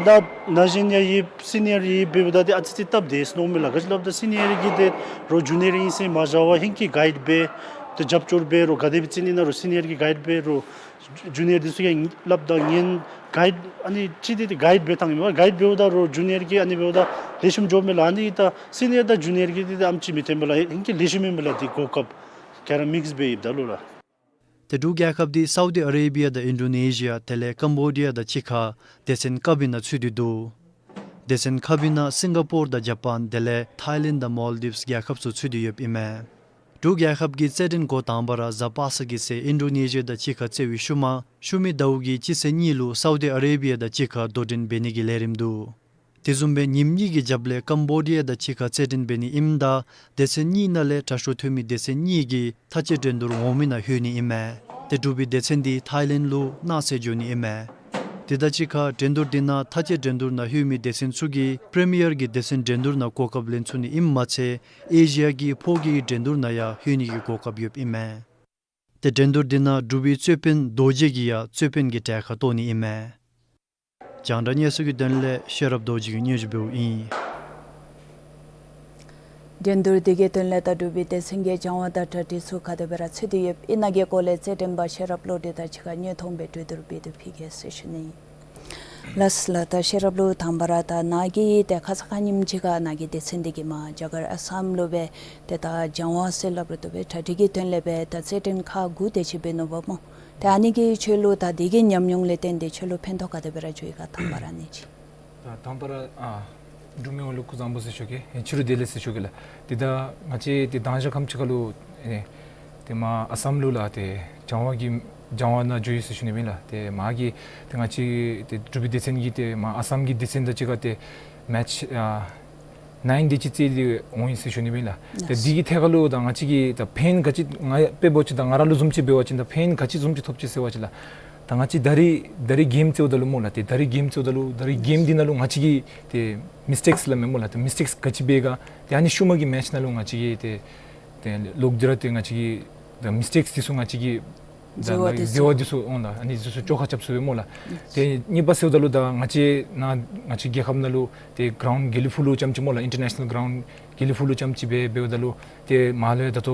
ད་ན་གཞོན་ཡང་ཡོད་སི་ནི་ཡར་ཡོད་འབདཝ་ད་ཏེ་ཨ་ཙི་ཙི་སྟབས་བདེ་ཟེར་མནོཝ་མས་ལགས། ག་ཅི་སླབ་ད་སི་ནི་ཡར་གྱིས་ཏེ་རོགས་ཇུ་ནི་ཡར་ཨིན་ཟེར་མ་བཞག་པར་ཧེང་སྐལ་གའིཌ་འབད་ཏེ་རྒྱབ་སྐྱོར་འབད་རོགས་ག་དེ་སྦེ་རྩེ་ནི་ན་རོགས་སི་ནི་ཡར་གྱིས་གའིཌ་འབད་རོགས་ ཇུ་ནི་ཡར་འདི་ཚུ་གིས་སླབ་ད་ཉན་གའིཌ་ཨ་ནི་ཅིག་འདི་གའིཌ་འབད་ཐངས་ཨིན་མས། གའིཌ་འབདཝ་ད་རོགས་ཇུ་ནི་ཡར་གྱིས་ཨ་ནི་འབདཝ་ད་ལེགས་ཤོམ་འགྱོཝ་མས་ལགས། ཨ་ནི་ད་སི་ནི་ཡར་དང་ཇུ་ནི་ཡར་གྱི་འདི་ད་ཨེམ་ཅིག་མི་འཐོན་པས་ལགས། ཧིང་གི་ལེགས་ཤོམ་ཨིན་པས་ལགས། འདི་གོ་སྐབས་ག་ར་མིགསི་སྦེ་ཡོདཔ་ད་ལུ་ལགས། ཏེ་འབྲུག་རྒྱལ་ཁབ་འདི་སའུ་དི་ཨ་རེ་བི་ཡ་དང་ཨིན་ཌོ་ནེ་ཤི་ཡ་དེ་ལས་ཀམ་བོ་ཌི་ཡ་དང་གཅིག་ཁར་སྡེ་ཚན་ཀ་བི་ནང་ཚུད་དེ་འདུག། སྡེ་ཚན་ཁ་བི་ནང་སིང་ག་པོར་དང་ཇ་པཱན་དེ་ལས་ཐའི་ལེནཌ་དང་མཱལ་ཌིབསི་རྒྱལ་ཁབ་ཚུ་ཚུད་དེ་ཡོདཔ་ཨིན་མས། འབྲུག་རྒྱལ་ཁབ་ཀྱི་རྩེད་འགྲན་འགོ་དང་པ་ར་གཟའ་པ་སངས་ཀྱི་ཚེ་ཨིན་ཌོ་ནེ་ཤི་ཡ་དང་གཅིག་ཁར་རྩེད་པའི་ཤུལ་མ་ཤུལ་མའི་ཟླཝ་གི་སྤྱི་ཚེས་གཉིས་ལུ་སའུ་དི་ཨ་རེ་བི་ཡ་དང་གཅིག་ཁར་དོ་འགྲན་འབད་ནི་གི་ལས་རིམ་འདུག། དེ་བཟུམ་སྦེ་ཉིནམ་གཉིས་ཀྱི་རྒྱབ་ལས་ཀམ་བོ་ཌི་ཡ་དང་གཅིག་ཁར་རྩེད་འགྲན་འབད་ནི་ཨིནམ་ད་སྡེ་ཚན་གཉིས་ནང་ལས་དྲག་ཤོས་ཐོན་མི་སྡེ་ཚན་གཉིས་ཀྱིས་མཐའ་དཔྱད་འགྲན་བསྡུར་འོག་མའི་ནང་ལྷོད་ནི་ཨིན་མས། ཏེ་འབྲུག་པའི་སྡེ་ཚན་འདི་ཐའི་ལེནཌ་ལུ་གནངས་ཚེ་འགྱོ་ནི་ཨིན་མས། དེ་དང་གཅིག་ཁར་འགྲན་བསྡུར་འདི་ནང་མཐའ་དཔྱད་འགྲན་བསྡུར་ནང་ལྷོད་མི་སྡེ་ཚན་ཚུ་གིས་པི་རི་མི་ཡར་གྱི་སྡེ་ཚན་འགྲན་བསྡུར་ནང་གོ་སྐབས་ལེན་ཚུགས་ནི་ཨིནམ་མ་ཚད་ཨེ་ཤི་ཡ་གི་ཕོ་སྐྱེས་འགྲན་བསྡུར་ནང་ཡང་ལྷོད་ནི་གི་གོ་སྐབས་ཡོདཔ་ཨིན་མས། ཏེ་འགྲན་བསྡུར་འདི་ནང་འབྲུག་པའི་རྩོད་དཔོན་རྡོ་རྗེ་གིས་ཡང་རྩོད་དཔོན་གྱི་གྲལ་ཁར་གཏོགས་ནི་ཨིན་མས། རྒྱང་བསྒྲགས་གནས་ཚུལ་གྱི་དོན་ལས་ཤེས་རབ་རྡོ་རྗེ་གིས་སྙན་ཞུ་འབདཝ་ཨིན། འགྲན་བསྡུར་འདི་གི་དོན་ལས་ད་འབྲུག་པའི་སྡེ་ཚན་གྱི་སྦྱང་བ་དང་གྲ་སྒྲིག་ཚུ་ག་དེ་སྦེ་ར་ཚུད་དེ་ཡོདཔ་ཨིན་ན་གི་སྐོར་ལས་རྩེད་འགྲན་པ་ཤེས་རབ་བློ་གྲོས་དང་གཅིག་ཁར་བརྙན་ཐུང་སྦེ་གྲོས་བསྡུར་འབད་དེ་ཕུལ་གེ་ཟེར་ཞུ་ནི། ལགས་ལགས། ད་ཤེས་རབ་ལུ་དང་པ་ར་ད་ནཱ་གིས་ཏེ་ཁ་ཙ་ཁ་ཉིནམ་ཅིག་ཁར་ནཱ་གི་སྡེ་ཚན་འདི་གིས་མར་རྒྱ་གར་ཨ་སམ་ལུ་སྦེ་ཏེ་ད་སྦྱང་བ་ཟེར་སླབ་རུང་བཏུབ་པས། གྲ་སྒྲིག་གི་དོན་ལས་སྦེ་ད་རྩེད་འགྲན་ཁག་དགུ་དེ་ཅིག་འབད་ནུག་པ་སྨོ། ཏེ་ཨ་ནི་གིས་ཁྱོད་ལུ་ད་འདི་གི་ཉམས་མྱོང་ལས་བརྟེན་ཏེ་ཁྱོད་ལུ་ཕན་ཐོགས་ག་དེ་སྦེ་ར་བྱུང་ཡི་ག་དང་པ་ར་ཨ་ནི་ཅིག། ད་དང་པ་ར་ཨ་འབྲུག་མི་ཡོངས་ལུ་སྐུ་གཟུགས་བཟང་པོ་ཟེར་ཞུ་གེ། ཨེ་ཕྱི་རུ་བདེ་ལེགས་ཟེར་ཞུ་གེ་ལགས། ཏེ་ད་ང་བཅས་ཏེ་མདང་ཞག་ཁམས་ཅིག་ཁར་ལུ་ཨེ་ཏེ་མར་ཨ་སམ་ལུ་ལགས་ཏེ་སྦྱང་བ་གི་སྦྱང་བ་ནང་འགྱོ་ཡི་ཟེར་ཞུ་ནི་ཨིན་ལགས། ཏེ་མར་གྱི་ཏེ་ང་བཅས་ཏེ་འབྲུག་པའི་སྡེ་ཚན་གྱིས་ཏེ་མར་ཨ་སམ་གྱི་སྡེ་ཚན་དང་གཅིག་ཁར་ཏེ་མེ་ཆི་ཨ་ནཱའིན་དེ་ཅིག་རྩེད་དེ་འོང་ཡི་ཟེར་ཞུ་ནི་ཨིན་ལགས། ཏེ་ལགས། འདི་གི་ཐད་ཁར་ལུ་ད་ང་བཅས་ཀྱིས་ད་ཕན་ག་ཅི་ང་དཔེ་འབད་བ་ཅིན་ད་ང་ར་ལུ་བཟུམ་ཅིག་འབད་བ་ཅིན་ད་ཕན་ག་ཅི་བཟུམ་ཅིག་ཐོབ་ཅི་ཟེར་བ་ཅིན་ལགས། ད་ང་བཅས་ད་རིས་ད་རིས་གེམ་རྩེཝ་ད་ལུ་སྨོ་ལགས། ཏེ་ད་རིས་གེམ་རྩེཝ་ད་ལུ་ད་རིས་གེམ་འདི་ནང་ལུ་ང་བཅས་ཀྱིས་ཏེ་མིས་ཊེཀསི་སླབ་མས་སྨོ་ལགས། ཏེ་མིས་ཊེཀསི་ག་ཅི་འབད་ག། ཏེ་ཨ་ནི་ཤུལ་མ་གི་མེ་ཆི་ནང་ལུ་ང་བཅས་ཀྱིས་ཏེ་ཏེ་ལོག་སྟེ་ར་ཏེ་ང་བཅས་ཀྱིས་ད་མིས་ཊེཀསི་འདི་ཚུ་ང་བཅས་ཀྱིས་ད་འཛོལ་བ་འདི་ཚུ་འཛོལ་བ་འདི་ཚུ་འོང་ལགས། ཨ་ནི་འདི་ཚུ་བཅོ་ཁ་རྐྱབ་ཚུགས་པས་སྨོ་ལགས། ཏེ་གཉིས་པ་ཟེརཝ་ད་ལུ་ད་ང་བཅས་ནཱ་ང་བཅས་རྒྱལ་ཁབ་ནང་ལུ་ཏེ་གརའུནཌ་དགེ་ལེགས་ཕུག་ལུ་རྐྱངམ་ཅིག་སྨོ་ལགས། ཨིན་ཊར་ནེ་ཤ་ནཱལ་གརའུནཌ་དགེ་ལེགས་ཕུག་ལུ་རྐྱངམ་ཅིག་སྦེ་འབདཝ་ད་ལུ་ཏེ་མར་ལུ་ཡང་ད་ལྟོ་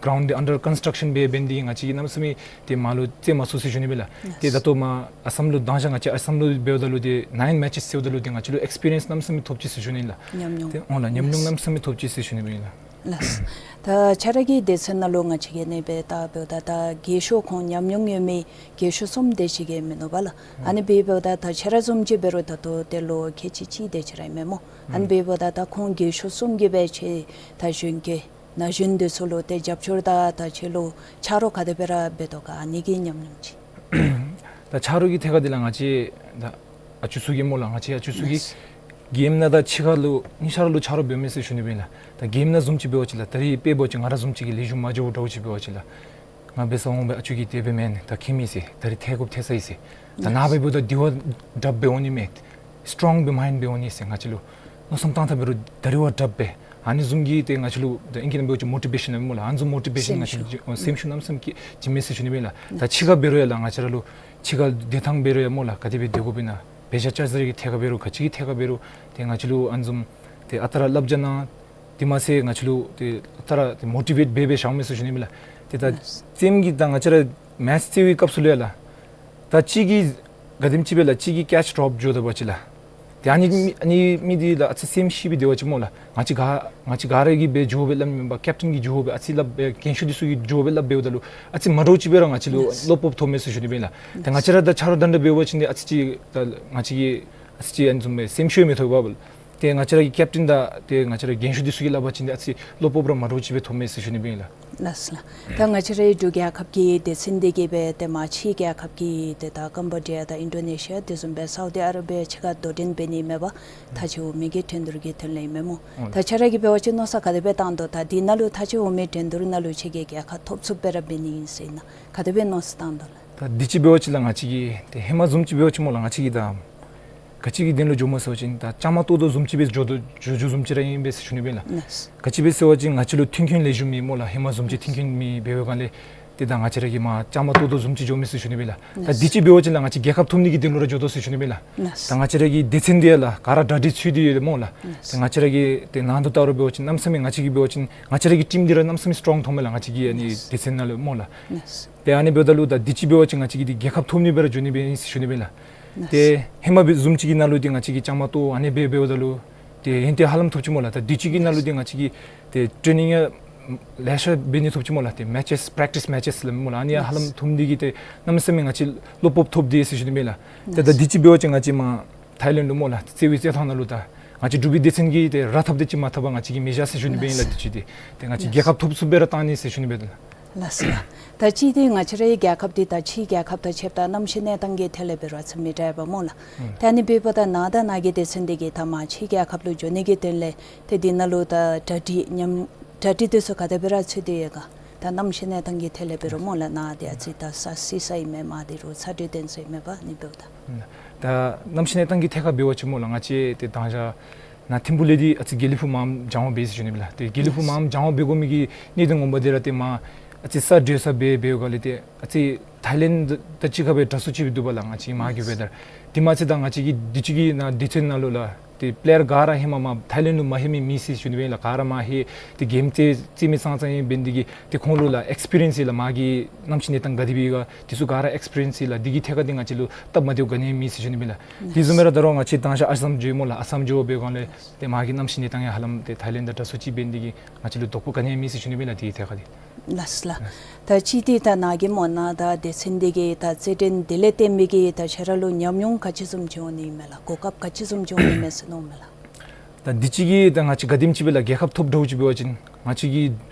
གརའུནཌ་འདི་ཨན་ཌར་ཀོན་སི་ཊརཀ་ཤཱན་འབད་འབད་ནི་འདི་ང་བཅས་ཀྱིས་གནམ་མེད་ས་མེད་ཏེ་མར་ལུ་རྩེད་མ་ཚུགས་ཟེར་ཞུ་ནི་ཨིན་ལགས། ཏེ་ད་ལྟོ་མར་ཨ་སམ་ལུ་མདང་ཞག་ང་བཅས་ཨ་སམ་ལུ་འབདཝ་ད་ལུ་ཏེ་ནཱའིན་མེ་ཆི་རྩེཝ་ད་ལུ་ཏེ་ང་བཅས་ལུ་ཨེགསི་པི་རི་ཡནསི་གནམ་མེད་ས་མེད་ཐོབ་ཅི་ཟེར་ཞུ་ནི་ཨིན་ལགས། ཉམས་མྱོང་། ཏེ་འོང་ལགས། ཉམས་མྱོང་གནམ་མེད་ས་མེད་ཐོབ་ཅི་ཟེར་ཞུ་ནི་ཨིན་ལགས། ལགས། ད་ཁྱོད་ར་གི་སྡེ་ཚན་ནང་ལུ་ང་བཅས་ཀྱིས་ཨ་ནི་སྦེ་ད་འབདཝ་ད་ད་རྒས་ཤོས་ཁོང་ཉམས་མྱོང་ཡོད་མི་རྒས་ཤོས་གསུམ་དེ་ཅིག་གིས་མིན་ནུག་པ་ལགས། ཨ་ནི་འབདཝ་ད་ད་ཁྱོད་ར་བཟུམ་ཅིག་འབད་རུང་ད་ལྟོ་ཏེ་ལོ་ཁལ་གཅིག་གཅིག་དེ་ཅིག་ར་ཨིན་མས་སྨོ། ཨ་ནི་འབདཝ་ད་ད་ཁོང་རྒས་ཤོས་གསུམ་གྱིས་སྦེ་ཁྱོད་ད་གཞོན་སྐྱེས་ན་གཞོན་འདི་ཚུ་ལུ་ཏེ་རྒྱབ་སྐྱོར་དང་ད་ཁྱོད་ལུ་ཆ་རོགས་ག་དེ་སྦེ་ར་འབད་དོ་ག། ཨ་ནི་གི་ཉམས་མྱོང་ཅིག། ད་ཆ་རོགས་ཀྱི་ཐད་ཁར་འདི་ལགས་ང་བཅས་ད་ཨ་ཅུ་ཚུ་གིས་སྨོ་ལགས། ང་བཅས་ཨ་ཅུ་ཚུ་གིས་ལགས། གེམ་ནང་དང་ཕྱི་ཁར་ལུ་གཉིས་ཆ་ར་ལུ་ཆ་རོགས་འབདཝ་མས་ཟེར་ཞུ་ནི་ཨིན་ལགས། ད་གེམ་ནང་བཟུམ་ཅིག་འབད་བ་ཅིན་ལགས་ད་རིས་དཔེ་འབད་བ་ཅིན་ང་ར་བཟུམ་ཅིག་གིས་ལེགས་ཤོམ་མ་འགྱོཝ་འདྲཝ་ཅིག་འབད་བ་ཅིན་ལགས། ང་འབད་སར་འོང་སྦེ་ཨ་ཅུ་གིས་དེ་སྦེ་མེན་ད་ཁྱད་མེད་ཟེར། ད་རིས་ཐལ་དགོཔ་ཐལ་ས་ཡི་ཟེར། ད་ནཱ་སྦེ་འབདཝ་ད་དེ་བ་དྲགཔ་སྦེ་འོང་ནི་མས། སི་ཊོང་སྦེ་མའིནཌ་སྦེ་འོང་ནི་ཟེར། ང་བཅས་ལུ་མནོ་བསམ་བཏང་ཐངས་འབད་རུང་ད་རིས་བ་དྲགཔ་སྦེ། ཨ་ནི་བཟུམ་གྱི་ཏེ་ང་བཅས་ལུ་ད་ཨིང་སྐད་ནང་འབད་བ་ཅིན་མོ་ཊི་བེ་ཤཱན་སྨོ་ལགས། ཨ་ནི་བཟུམ་མོ་ཊི་བེ་ཤཱན་ང་བཅས་སེམས་ཤུགས་སེམས་ཤུགས་གནམ་མེད་ས་མེད་ཅིག་བྱིན་མས་ཟེར་ཞུ་ནི་ཨིན་ལགས། ད་ཕྱི་ཁར་འབད་རུང་ཡང་ལགས་ང་བཅས་ར་ལུ་ཕྱི་ཁར་སྡོད་ཐངས་འབད་རུང་ཡང་སྨོ་ལགས་ག་དེ་སྦེ་སྡོད་དགོཔ་ཨིན་ན། འབད་བཞག་བཅའ་ཟེར་གྱི་ཐད་ཁར་འབད་རུང་ག་ཅི་གི་ཐད་ཁར་འབད་རུང་ཏེ་ང་བཅས་ལུ་ཨ་ནི་བཟུམ་ཏེ་ཨ་རྟག་ར་བསླབ་བྱ་གནང་། དེ་མ་ཚད་ང་བཅས་ལུ་ཏེ་ཨ་རྟག་ར་ཏེ་མོ་ཊི་བེཊ་འབད་འབད་བཞགཔ་མས་ཟེར་ཞུ་ནི་ཨིན་ལགས། ཏེ་ད་རྩེདམོ་གི་ད་ང་བཅས་ར་མེཆ་རྩེ་བའི་སྐབས་སུ་ལུ་ཡང་ལགས། ད་གཅིག་གིས་ག་དེམ་ཅིག་སྦེ་ལགས་གཅིག་གིས་ཀེཆ་ཌོརོཔ་འགྱོ་ད་པ་ཅིན་ལགས། ཏེ་ཨ་ནི་མི་ཨ་ནི་མི་འདི་ལགས་ཨ་ཙི་སེམས་ཤི་སྦེ་སྡོད་པ་ཅིན་སྨོ་ལགས། ང་བཅས་ག་ང་བཅས་ག་ར་གིས་སྦེ་འགྱོ་སྦེ་སླབ་མེན་པར་ཀེཔ་ཊན་གྱིས་འགྱོ་སྦེ་ཨ་ཙི་སླབ་སྦེ་རྒན་ཤོས་འདི་ཚུ་གིས་འགྱོ་སྦེ་སླབ་འབདཝ་ད་ལུ་ཨ་ཙི་མ་འདྲཝ་ཅིག་སྦེ་ར་ང་བཅས་ལུ་བློ་སྤོབས་ཐོབ་མས་ཟེར་ཞུ་ནི་ཨིན་ལགས། ཏེ་ང་བཅས་ར་ད་ཆ་རོགས་དང་འདྲ་འབད་བ་ཅིན་ཏེ་ཨ་ཙི་ཅིག་ད་ང་བཅས་ཀྱིས་ཨ་ཙི་ཅིག་ཨ་ནི་བཟུམ་སྦེ་སེམས་ཤོར་མི་ཐོབ་པས། ཏེ་ང་བཅས་ར་གི་ཀེཔ་ཊན་དང་ཏེ་ང་བཅས་ར་རྒན་ཤོས་འདི་ཚུ་གིས་སླབ་པ་ཅིན་ཏེ་ཨ་ཙི་བློ་སྤོབས་ར་མ་འདྲཝ་ཅིག་སྦེ་ཐོབ་མས་ཟེར་ཞུ་ནི་ཨིན་ལགས། ལགས་ལགས། ད་ང་བཅས་རའི་འབྲུག་རྒྱལ་ཁབ་ཀྱི་སྡེ་ཚན་འདི་གིས་སྦེ་ཏེ་མར་ཕྱི་རྒྱལ་ཁབ་ཀྱི་ཏེ་ད་ཀམ་བོ་ཌི་ཡ་དང་ཨིན་ཌོ་ནེ་ཤི་ཡ་དེ་བཟུམ་སྦེ་སའུ་དི་ཨ་རེ་བི་ཡ་ཕྱི་ཁར་དོ་འགྲན་འབད་ནི་མེད་པར་ཐག་བཅད་འོང་མི་གི་འགྲན་བསྡུར་གྱི་དོན་ལས་ཨིན་མས་སྨོ། ཨོ་ད་ཁྱོད་ར་གིས་འབད་བ་ཅིན་མནོ་བསམ་ག་དེ་སྦེ་བཏང་དོ། ད་འདི་ནང་ལུ་ཐག་བཅད་འོང་མི་འགྲན་བསྡུར་ནང་ལུ་ཁྱོད་ཀྱིས་རྒྱལ་ཁ་ཐོབ་ཚུགསཔ་སྦེ་ར་འབད་ནི་ཨིན་ཟེར་ན་ག་དེ་སྦེ་མནོ་བསམ་བཏང་དོ་ལགས། ད་འདི་ཅིག་འབད་བ་ཅིན་ལགས་ང་བཅས་ཀྱིས་ཏེ་ཧེ་མ་བཟུམ་ཅིག་འབད་བ་ཅིན་སྨོ་ལགས་ང་བཅས་ཀྱིས་ད་ག་ཅི་གི་དོན་ལུ་འགྱོཝ་སྨོ་ཟེར་བ་ཅིན་ད་བཅའ་མར་གཏོགས་དོ་བཟུམ་ཅིག་སྦེ་འགྱོ་དོ་འགྱོ་འགྱོ་བཟུམ་ཅིག་ར་ཨིན་པས་ཟེར་ཞུ་ནི་ཨིན་ལགས། ལགས། ག་ཅི་སྦེ་ཟེར་བ་ཅིན་ང་བཅས་ལུ་མཐུན་རྐྱེན་ལེགས་ཤོམ་མེད་སྨོ་ལགས། ཧེ་མ་བཟུམ་ཅིག་མཐུན་རྐྱེན་མེད་འབད་བའི་སྒང་ལས་ ཏེ་ད་ང་བཅས་ར་གིས་མར་བཅའ་མར་གཏོགས་དོ་བཟུམ་ཅིག་འགྱོ་མི་ཟེར་ཞུ་ནི་སྦེ་ལགས། ད་ལགས། འདི་ཅིག་འབད་བ་ཅིན་ལགས་ང་བཅས་རྒྱལ་ཁ་ཐོབ་ནི་གི་དོན་ལུ་ར་འགྱོ་དོ་ཟེར་ཞུ་ནི་སྦེ་ལགས། ལགས། ད་ང་བཅས་ར་གི་སྡེ་ཚན་འདི་ཡང་ལགས་ག་ར་གྲ་སྒྲིག་ཚུད་དེ་ཡོད་སྨོ་ལགས། ལགས། ད་ང་བཅས་ར་གི་ཏེ་ནང་དུ་ད་རུང་འབད་བ་ཅིན་གནམ་མེད་ས་མེད་ང་བཅས་ཀྱིས་འབད་བ་ཅིན་ང་བཅས་ར་གི་ཊིམ་འདི་ར་གནམ་མེད་ས་མེད་སི་ཊོང་མཐོངམ་མས་ལགས། ང་བཅས་ཀྱི་ཨ་ནི་ལགས། སྡེ་ཚན་ནང་ལུ་སྨོ་ལགས། ལགས། ཏེ་ཨ་ནི་འབདཝ་ད་ལུ་ད་འདི་ཅིག་འབད་བ་ཅིན་ང་བཅས་ཀྱིས་འདི་རྒྱལ་ཁ་ཐོབ་ནི་སྦེ་ར་འགྱོ་ནི་སྦེ་ཨིན་ཟེར་ཞུ་ནི་སྦེ་ལགས། ལགས། ཏེ་ཧེ་མ་སྦེ་བཟུམ་ཅིག་གི་ནང་ལུ་འདི་ང་བཅས་ཀྱིས་བཅའ་མར་གཏོགས་ཨ་ནི་སྦེ་འབདཝ་ད་ལུ་ཏེ་ཧིང་ཏེ་ཧ་ལམ་ཐོབ་ཅི་སྨོ་ལགས། ད་འདི་ཅིག་གི་ནང་ལུ་འདི་ང་བཅས་ཀྱིས་ཏེ་ཊེ་ནིང་ཡང་ལེ་ཤ་འབད་ནི་ཐོབ་ཅི་སྨོ་ལགས། ཏེ་མེ་ཅེསི་པེརེཀ་ཊིསི་མེ་ཅེསི་ལགས་སྨོ་ལགས། ཨ་ནི་ཡང་ཧ་ལམ་ཐོབ་ནི་འདི་གིས་ཏེ་གནམ་མེད་ས་མེད་ང་བཅས་བློ་སྤོབས་ཐོབ་སྟེ་ཟེར་ཞུ་ནི་སྦེ་ལགས། ཏེ་ད་འདི་ཅིག་འབད་བ་ཅིན་ང་བཅས་མར་ཐའི་ལེནཌ་ལུ་སྨོ་ལགས་རྩེད་བའི་རྩེད་ཐང་ནང་ལུ་ད་ང་བཅས་འབྲུག་པའི་སྡེ་ཚན་གྱིས་ཏེ་ར་འཐབ་སྟེ་ཅིག་མ་འཐབ་པར་ང་བཅས་ཀྱིས་མེདཔ་བཞག་ཟེར་ཞུ་ནི་སྦེ་ཨིན་ལགས། ལགས། འདི་ཅིག་འདི་ཏེ་ང་བཅས་རྒྱལ་ཁ་ཐོབ་ཚུགསཔ་སྦེ་ར་བཏང་ནི་ཟེར་ཞུ་ནི་སྦེ་ལགས། ལགས་སོ་ལགས། ད་ཅི་འདི་ང་བཅས་རའི་རྒྱལ་ཁབ་འདི་དང་ཕྱིའི་རྒྱལ་ཁབ་དང་ཕྱདཔ་ད་གནམ་གཤིས་གནས་སྟངས་ཀྱི་ཐད་ལས་འབད་རུང་ཨ་ཙི་མི་འདྲ་བས་སྨོ་ལགས། ཨུམ། ད་ཨ་ནི་འབདཝ་ད་ནཱ་དང་ནཱ་གི་སྡེ་ཚན་འདི་གིས་ད་མར་ཕྱིའི་རྒྱལ་ཁབ་ལུ་འགྱོ་ནི་གི་དོན་ལས་ཏེ་འདི་ནང་ལུ་ད་གྲ་སྒྲིག་ཉམས་གྲ་སྒྲིག་འདི་ཚུ་ག་དེ་སྦེ་ར་ཚུད་དེ་ཡོད་ག། ད་གནམ་གཤིས་གནས་སྟངས་ཀྱི་ཐད་ལས་འབད་རུང་སྨོ་ལགས། ནཱ་འདི་ཨ་ཙི་ད་ས་བསིལ་ས་ཨིན་མས། མར་འདི་རུ་ཚ་དྲོད་ལྡན་ས་ཨིན་མས་པ། ཨ་ནི་འབདཝ་ད། ད་གནམ་གཤིས་གནས་སྟངས་ཀྱི་ཐད་ཁར་འབད་བ་ཅིན་སྨོ་ལགས་ང་བཅས་ཏེ་ད་ཅི་ནཱ་ཐིམ་ཕུག་ལས་འདི་ཨ་ཙི་དགེ་ལེགས་ཕུག་མངམ་སྦྱང་བ་འབད་ཟེར་ཞུ་ནི་སྦེ་ལགས། ཏེ་དགེ་ལེགས་ཕུག་ལགས། མངམ་སྦྱང་བ་འབད་དགོ་མི་གི་གནད་དོན་ངོ་མ་འདི་ར་ཏེ་མར་ཨ་ཙི་ས་དྲོད་ས་སྦེ་འབདཝ་ལས་ཏེ་ཨ་ཙི་ཐའི་ལེནཌ་དང་གཅིག་ཁར་སྦེ་དྲག་སུ་ཅིག་སྦེ་འདུག་པ་ལགས། ང་བཅས་མར་གྱི་ཝེ་དར་འདི་མ་ཚད་ད་ང་བཅས་ཀྱི་འདི་ཅིག་གི་ནཱ་སྡེ་ཚན་ནང་ལུ་ལགས་ཏེ་པེ་ལེ་ཡར་ག་ར་ཧེ་མ་མར་ཐའི་ལེནཌ་ལུ་མ་ལྷོད་མི་མེད་ཟེར་ཞུ་ནི་སྦེ་ལགས། ག་ར་མར་ལྷོད་ཏེ་གེམ་རྩེད་རྩེད་མི་ཙང་ཙང་ཨིན། འབད་ནི་འདི་གིས་ཏེ་ཁོང་ལུ་ལགས་ཨེགསི་པི་རི་ཡེནསི་ལགས་མར་གྱི་གནམ་གཤིས་གནས་སྟངས་ག་དེ་སྦེ་ཡོད་ག་འདི་ཚུ་ག་ར་ཨེགསི་པི་རི་ཡེནསི་ལགས། འདི་གི་ཐད་ཁར་འདི་ང་བཅས་ལུ་སྟབས་མ་བདེཝ་ག་ནི་ཡང་མེད་ཟེར་ཞུ་ནི་སྦེ་ལགས། དེ་བཟུམ་སྦེ་ར་ད་རུང་ང་བཅས་ད་ཅི་ཨ་སམ་འགྱོཝ་སྨོ་ལགས། ཨ་སམ་འགྱོ་བའི་སྒང་ལས་ཏེ་མར་གྱི་གནམ་གཤིས་གནས་སྟངས་ཡང་ཧ་ལམ་ཏེ་ཐའི་ལེནཌ་དང་དྲག་སུ་ཅིག་འབད་ནི་འདི་གིས་ང་བཅས་ལུ་དོགས་པ་ག་ནི་ཡང་མེད་ཟེར་ཞུ་ནི་སྦེ་ལགས། དེའི་ཐད་ཁར་འདི། ལགས་ལགས། ད་ཅི་འདི་ད་ནཱ་གི་སྨོ་ནཱ་ད་སྡེ་ཚན་འདི་གིས་ད་རྩེད་འགྲན་འདི་ལས་བརྟེན་པའི་གི་ད་ཁྱེད་ར་ལུ་ཉམས་མྱོང་ག་ཅི་བཟུམ་ཅིག་འོང་ནི་ཨིན་མས་ལགས། གོ་སྐབས་ག་ཅི་བཟུམ་ཅིག་འོང་ནི་མས་ཟེར་མནོཝ་མས་ལགས། ད་འདི་ཅིག་གིས་ད་ང་བཅས་ག་དེམ་ཅིག་སྦེ་ལགས་རྒྱལ་ཁབ་ཐོབ་འདྲཝ་ཅིག་འབད་བ་ཅིན་ང་བཅས་ཀྱི་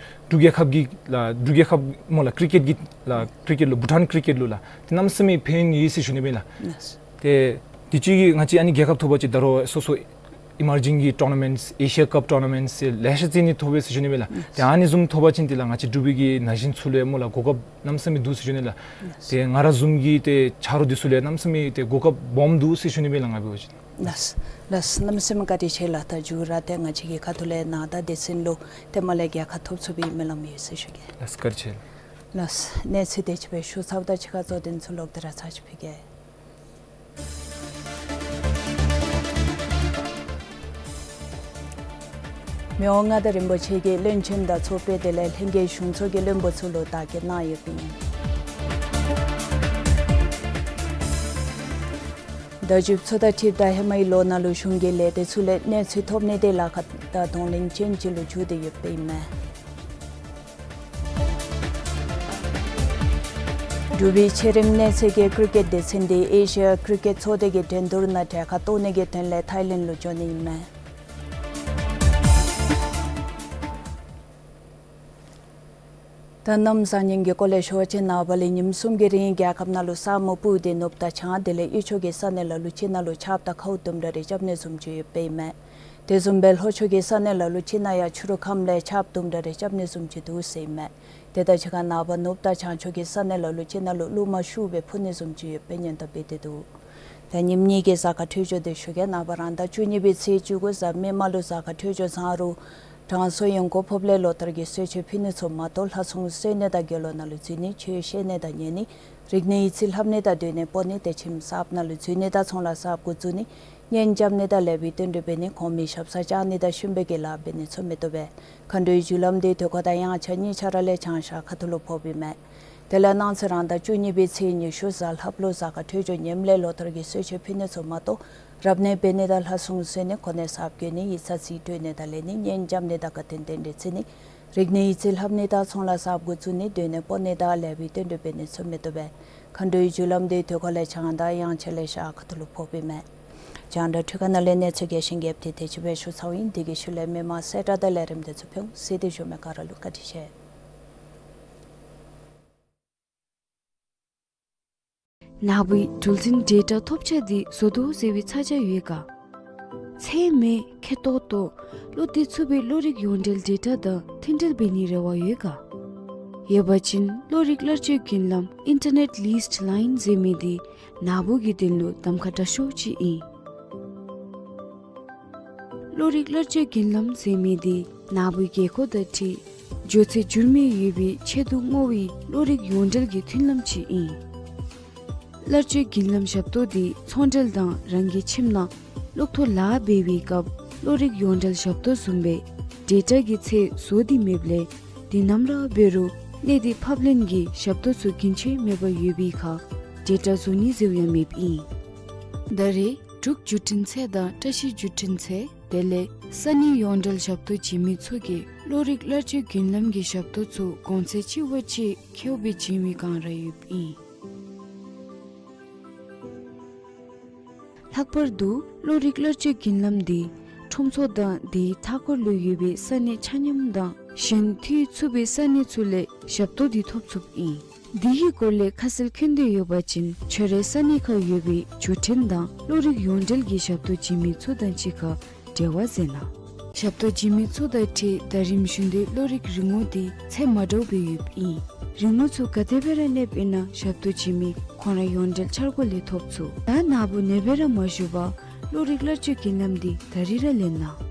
འབྲུག་རྒྱལ་ཁབ་ཀྱི་ལགས་འབྲུག་རྒྱལ་ཁབ་སྨོ་ལགས་ཀི་རི་ཀེཊ་ཀྱི་ལགས་ཀི་རི་ཀེཊ་ལུ་བྷུ་ཊཱན་ཀི་རི་ཀེཊ་ལུ་ལགས་ཏེ་གནམ་མེད་ས་མེད་ཕན་ཡོད་ཟེར་ཞུ་ནི་སྦེ་ལགས། ལགས། ཏེ་འདི་ཅིག་གིས་ང་བཅས་ཨ་ནི་རྒྱལ་ཁབ་ཐོབ་པ་ཅིན་ད་རུང་སོ་སོ་ཨི་མར་ཇིང་གི་ཊོར་ན་མེནཊསི་ཨེ་ཤི་ཡ་ཀབ་ཊོར་ན་མེནཊསི་ལེ་ཤ་རྩེད་ནི་ཐོབ་པས་ཟེར་ཞུ་ནི་སྦེ་ལགས། ཏེ་ཨ་ནི་བཟུམ་ཐོབ་པ་ཅིན་ཏེ་ལགས་ང་བཅས་འབྲུག་པའི་གི་ན་གཞོན་ཚུ་ལུ་ཡང་སྨོ་ལགས་གོ་སྐབས་གནམ་མེད་ས་མེད་འདུག་ཟེར་ཞུ་ནི་ལགས། ཏེ་ང་ར་བཟུམ་གྱི་ཏེ་ཆ་རོགས་འདི་ཚུ་ལུ་ཡང་གནམ་མེད་ས་མེད་ཏེ་གོ་སྐབས་སྦོམ་འདུག་ཟེར་ཞུ་ནི་སྦེ་ལགས་ང་འབད་བ་ཅིན། ལགས་ལགས། གནམ་མེད་ས་མེད་བཀའ་དྲིན་ཆེ་ལགས། ད་མཇུག་ར་ཏེ་ང་བཅས་ཀྱི་ཁ་ཐུག་ལས་ནཱ་ད་སྡེ་ཚན་ལུ་ཏེ་མར་ལས་རྒྱལ་ཁ་ཐོབ་ཚུགས་པའི་སྨོན་ལམ་ཡོད་ཟེར་ཞུ་གེ། ལགས་བཀའ་དྲིན་ཆེ། ལགས་གནས་ཚུལ་དེ་ཅིག་སྦེ་ཞུ་ཚརཝ་ད་ཕྱི་ཁར་གཙོ་དོན་ཚུ་ལོག་སྟེ་ར་ཚར་ཅིག་ཕུལ་གེ། མི་དབང་མངའ་བདག་རིན་པོ་ཆེ་གིས་བློན་ཆེན་དང་ཚོགས་པའི་དེ་ལས་ལྷན་རྒྱས་གཞུང་ཚོགས་ཀྱི་བློན་པོ་ཚུ་ལུ་བདག་སྐྱོང་གནང་ཡོདཔ་ཨིན། བརྡ་བརྒྱུད་ཚོགས་བརྡ་ཁྲིད་དང་ཧེ་མའི་ལོ་ནང་ལུ་གཞུང་གི་ལས་སྡེ་ཚུ་ལས་གནས་ཚུལ་ཐོབ་ནི་དེ་ལཱ་ཁག་དང་གདོང་ལེན་ཅན་ཅིག་ལུ་གྱུར་ཏེ་ཡོདཔ་ཨིན་མས། འབྲུག་པའི་ཆེ་རིམ་གནས་ཚད་ཀྱི་ཀི་རི་ཀེཊ་སྡེ་ཚན་འདི་ཨེ་ཤི་ཡ་ཀི་རི་ཀེཊ་ཚོགས་སྡེ་གི་འགྲན་བསྡུར་ནང་གྲལ་ཁར་གཏོགས་ནི་གི་དོན་ལས་ཐའི་ལེནཌ་ལུ་འགྱོ་ནི་ཨིན་མས། ད་གནམ་བཟང་ངན་གྱི་སྐོར་ལས་ཞུ་བ་ཅིན་ནངས་པ་ལས་ཉིནམ་གསུམ་གྱི་རིང་རྒྱལ་ཁབ་ནང་ལུ་ས་སྨུག་སྤུབས་ཏེ་ནུབ་དང་བྱང་དེ་ལས་དབུས་ཕྱོགས་ཀྱི་ས་གནས་ལ་ལུ་ཅིག་ནང་ལུ་ཆརཔ་དང་ཁཝ་དུམ་གྲ་རེ་རྐྱབ་ནི་བཟུམ་ཅིག་ཡོདཔ་ཨིན་མས། དེ་བཟུམ་སྦེ་ལྷོ་ཕྱོགས་ཀྱི་ས་གནས་ལ་ལུ་ཅིག་ནང་ཡང་ཕྱི་རུ་ཁམས་ལས་ཆརཔ་དུམ་གྲ་རེ་རྐྱབ་ནི་བཟུམ་ཅིག་འདུག་ཟེར་ཨིན་མས། དེ་དང་གཅིག་ཁར་ནངས་པ་ནུབ་དང་བྱང་ཕྱོགས་ཀྱི་ས་གནས་ལ་ལུ་ཅིག་ནང་ལུ་རླུང་མ་ཤུགས་སྦེ་འཕུ་ནི་བཟུམ་ཅིག་ཡོདཔ་སྦེ་སྙན་ཐོ་སྤེལ་ཏེ་འདུག། ད་ཉིནམ་གཉིས་ཀྱི་གཟའ་སྐར་འཕྲོད་སྦྱོར་དེ་ཞུ་གེ། ནངས་པ་རང་ཟླ་བཅུ་གཉིས་པའི་ཚེས་བཅུ་དགུ་གཟའ་མིག་དམར་ལུ་གཟའ་སྐར་འཕྲོད་སྦྱོར་བཟང་རུང་དྲང་སྲོང་ཡོན་གོ་ཕོགཔ་ལས་ལོ་ལྟར་གྱི་གསོལ་མཆོད་ཕུལ་ནི་ཚུ་མ་གཏོགས་ལྷ་སྲུང་གསོལ་ནི་དང་དགེ་སློང་ནང་ལུ་འཛུལ་ནི་ཆོས་བཤད་ནི་དང་ཉན་ནི་རིག་གནས་ཡིག་རྩིས་ལྷབ་ནི་དང་སྡོད་གནས་སྤོ་ནི་དེ་ཁྱིམ་གསརཔ་ནང་ལུ་འཛུལ་ནི་དང་ཚོང་ལཱ་གསརཔ་འགོ་བཙུགས་ནི་གཉེན་རྐྱབ་ནི་དང་ལེགས་པའི་བསྟུན་གྲོས་འབད་ནི་གོང་མའི་ཞབས་སར་བཅར་ནི་དང་ཤུན་པའི་གི་ལཱ་འབད་ནི་ཚུ་མི་བཏུབ་པས། མཁའ་འགྲོའི་རྒྱུ་ལམ་འདི་དུས་འཁོར་དང་དབྱངས་འཆར་གཉིས་ཆ་ར་ལས་བྱང་ཤར་ཁ་ཐུག་ལུ་ཕོགཔ་ཨིན་མས། དེ་ལས་གནངས་ཚེ་རང་ཟླ་བཅུ་གཉིས་པའི་ཚེས་ཉི་ཤུ་གཟའ་ལྷགཔ་ལུ་གཟའ་སྐར་འཕྲོད་སྦྱོར་ངནམ་ལས་ལོ་ལྟར་གྱི་གསོལ་མཆོད་ཕུལ་ནི་ཚུ་མ་གཏོགས་རབ་གནས་འབད་ནི་དང་ལྷ་སྲུང་གསོལ་ནི་གོ་གནས་གསརཔ་བསྐོ་ནི་ཡིག་ཚང་རྩིས་སྤྲོད་ནི་དང་ལེན་ནི་གཉེན་རྐྱབ་ནི་དང་དགའ་སྟོན་རྟེན་འབྲེལ་བརྩི་ནི་རིག་གནས་ཡིག་རྩིས་ལྷབ་ནི་དང་ཚོང་ལཱ་གསརཔ་འགོ་བཙུགས་ནི་སྡོད་གནས་སྤོ་ནི་དང་ལེགས་པའི་བསྟུན་གྲོས་འབད་ནི་ཚུ་མི་བཏུབ་པས། མཁའ་འགྲོའི་རྒྱུ་ལམ་འདི་དུས་འཁོར་ལས་བྱང་དང་དབྱངས་འཆར་ལས་ཤར་ཁ་ཐུག་ལུ་ཕོགཔ་ཨིན་མས། རྒྱང་བསྒྲགས་འཕྲུལ་ཁང་ནང་ལས་གནས་ཚུལ་རྒྱས་ཤིང་རྒྱས་པ་དེ་དེ་ཅིག་སྦེ་ཞུ་ཚརཝ་ཨིན། དེ་གི་ཤུལ་ལས་མི་མང་གསལ་བསྒྲགས་དང་ལས་རིམ་དེ་ཚུ་ཕུལ་འོང་། གཟིགས་ཏེ་བཞུགས་མི་ག་ར་ལུ་བཀའ་དྲིན་ཆེ། ནཱ་བུའི་འགྲུལ་འཛིན་ཌེ་ཊ་ཐོབ་ཆ་འདི་བཟོ་དོ་ཟེར་བའི་ཚ་གྱང་ཡོད་ག། ཚད་མེད་ཁེ་ཏོག་ཏོ་བློ་གཏད་ཚུགས་པའི་བློ་རིག་ཡོངས་འབྲེལ་ཌེ་ཊ་དང་མཐུན་འབྲེལ་འབད་ནིའི་རེ་བ་ཡོད་ག། ཡོད་པ་ཅིན་བློ་རིག་གླར་སྤྱོད་མགྱོན་ལམ་ཨིན་ཊར་ནེཊ་ལིསི་ཊི་ལའིན་ཟེར་མི་འདི་ནཱ་བུ་གི་དོན་ལུ་གདམ་ཁ་དྲག་ཤོས་ཅིག་ཨིན། བློ་རིག་གླར་སྤྱོད་མགྱོན་ལམ་ཟེར་མི་འདི་ནཱ་བུའི་དགོས་མཁོ་དང་འཁྲིལ་ འགྱོ་ཚད་འགྱུར་མེད་ཡོད་པའི་ཆེད་དུ་བསྔོ་བའི་བློ་རིག་ཡོངས་འབྲེལ་གྱི་མཐུན་ལམ་ཅིག་ཨིན། གླར་སྤྱོད་རྒྱུན་ལམ་ཞབས་ཏོག་འདི་ཚོང་འབྲེལ་དང་རང་གི་ཁྱིམ་ནང་གློག་ཐོག་ལཱ་འབད་བའི་སྐབས་བློ་རིག་ཡོངས་འབྲེལ་ཞབས་ཏོག་བཟུམ་སྦེ་ཌེ་ཊ་གི་ཚད་བཟོ་སྟེ་མེདཔ་ལས་དེ་ནམ་ར་འབད་རུང་གནས་སྡུད་ཕབ་ལེན་གྱི་ཞབས་ཏོག་ཚུ་རྒྱུན་ཆད་མེད་པར་ཡོད་པའི་ཁར་ཌེ་ཊ་བཟོ་ནི་ཟེརཝ་ཡང་མེདཔ་ཨིན། ད་རེས་འབྲུག་བརྒྱུད་འཕྲིན་ཚད་དང་བཀྲ་ཤིས་བརྒྱུད་འཕྲིན་ཚད་དེ་ལས་ས་གནས་ཡོངས་འབྲེལ་ཞབས་ཏོག་བྱིན་མི་ཚུ་གིས་བློ་རིག་གླར་སྤྱོད་རྒྱུན་ལམ་གྱི་ཞབས་ཏོག་ཚུ་གོང་ཚད་གཅིག་བ་གཅིག་ཁེཝ་སྦེ་བྱིན་མི་གང་ར་ཡོདཔ་ཨིན། ལྷག་པར་དུ་བློ་རིག་གླར་སྤྱོད་རྒྱུན་ལམ་འདི་ཁྲོམ་ཚོགས་དང་དེའི་མཐའ་འཁོར་ལུ་ཡོད་པའི་ས་གནས་ཆ་མཉམ་དང་གཞན་འཐུས་ཚུགས་པའི་ས་གནས་ཚུ་ལས་ཞབས་ཏོག་འདི་ཐོབ་ཚུགསཔ་ཨིན། འདི་གི་སྐོར་ལས་ཁ་གསལ་མཁྱེན་འདོད་ཡོད་པ་ཅིན་ཁྱོད་རའི་ས་གནས་ཁར་ཡོད་པའི་བརྒྱུད་འཕྲིན་དང་བློ་རིག་ཡོངས་འབྲེལ་གྱི་ཞབས་ཏོག་བྱིན་མི་ཚུ་དང་གཅིག་ཁར་འབྲེལ་བ་མཛད་གནང་། ཞབས་ཏོག་བྱིན་མི་ཚུ་དང་འཁྲིལ་ཟླ་རིམ་བཞིན་དུ་བློ་རིག་རིན་གོང་འདི་ཚད་མ་འདྲཝ་སྦེ་ཡོདཔ་ཨིན། རིན་གོང་ཚུ་ག་དེ་སྦེ་ར་སླེབས་ཨིན་ན་ཞབས་ཏོག་བྱིན་མི་ཁོང་ར་ཡོངས་འབྲེལ་འཆར་སྒོ་ལས་ཐོབ་ཚུགས། ད་ན་བུ་ནེ་སྦེ་ར་མ་བཞུགས་པར་བློ་རིག་གླར་སྤྱོད་རྒྱུན་ལམ་འདི་ད་རིས་ར་ལེན་གནང་།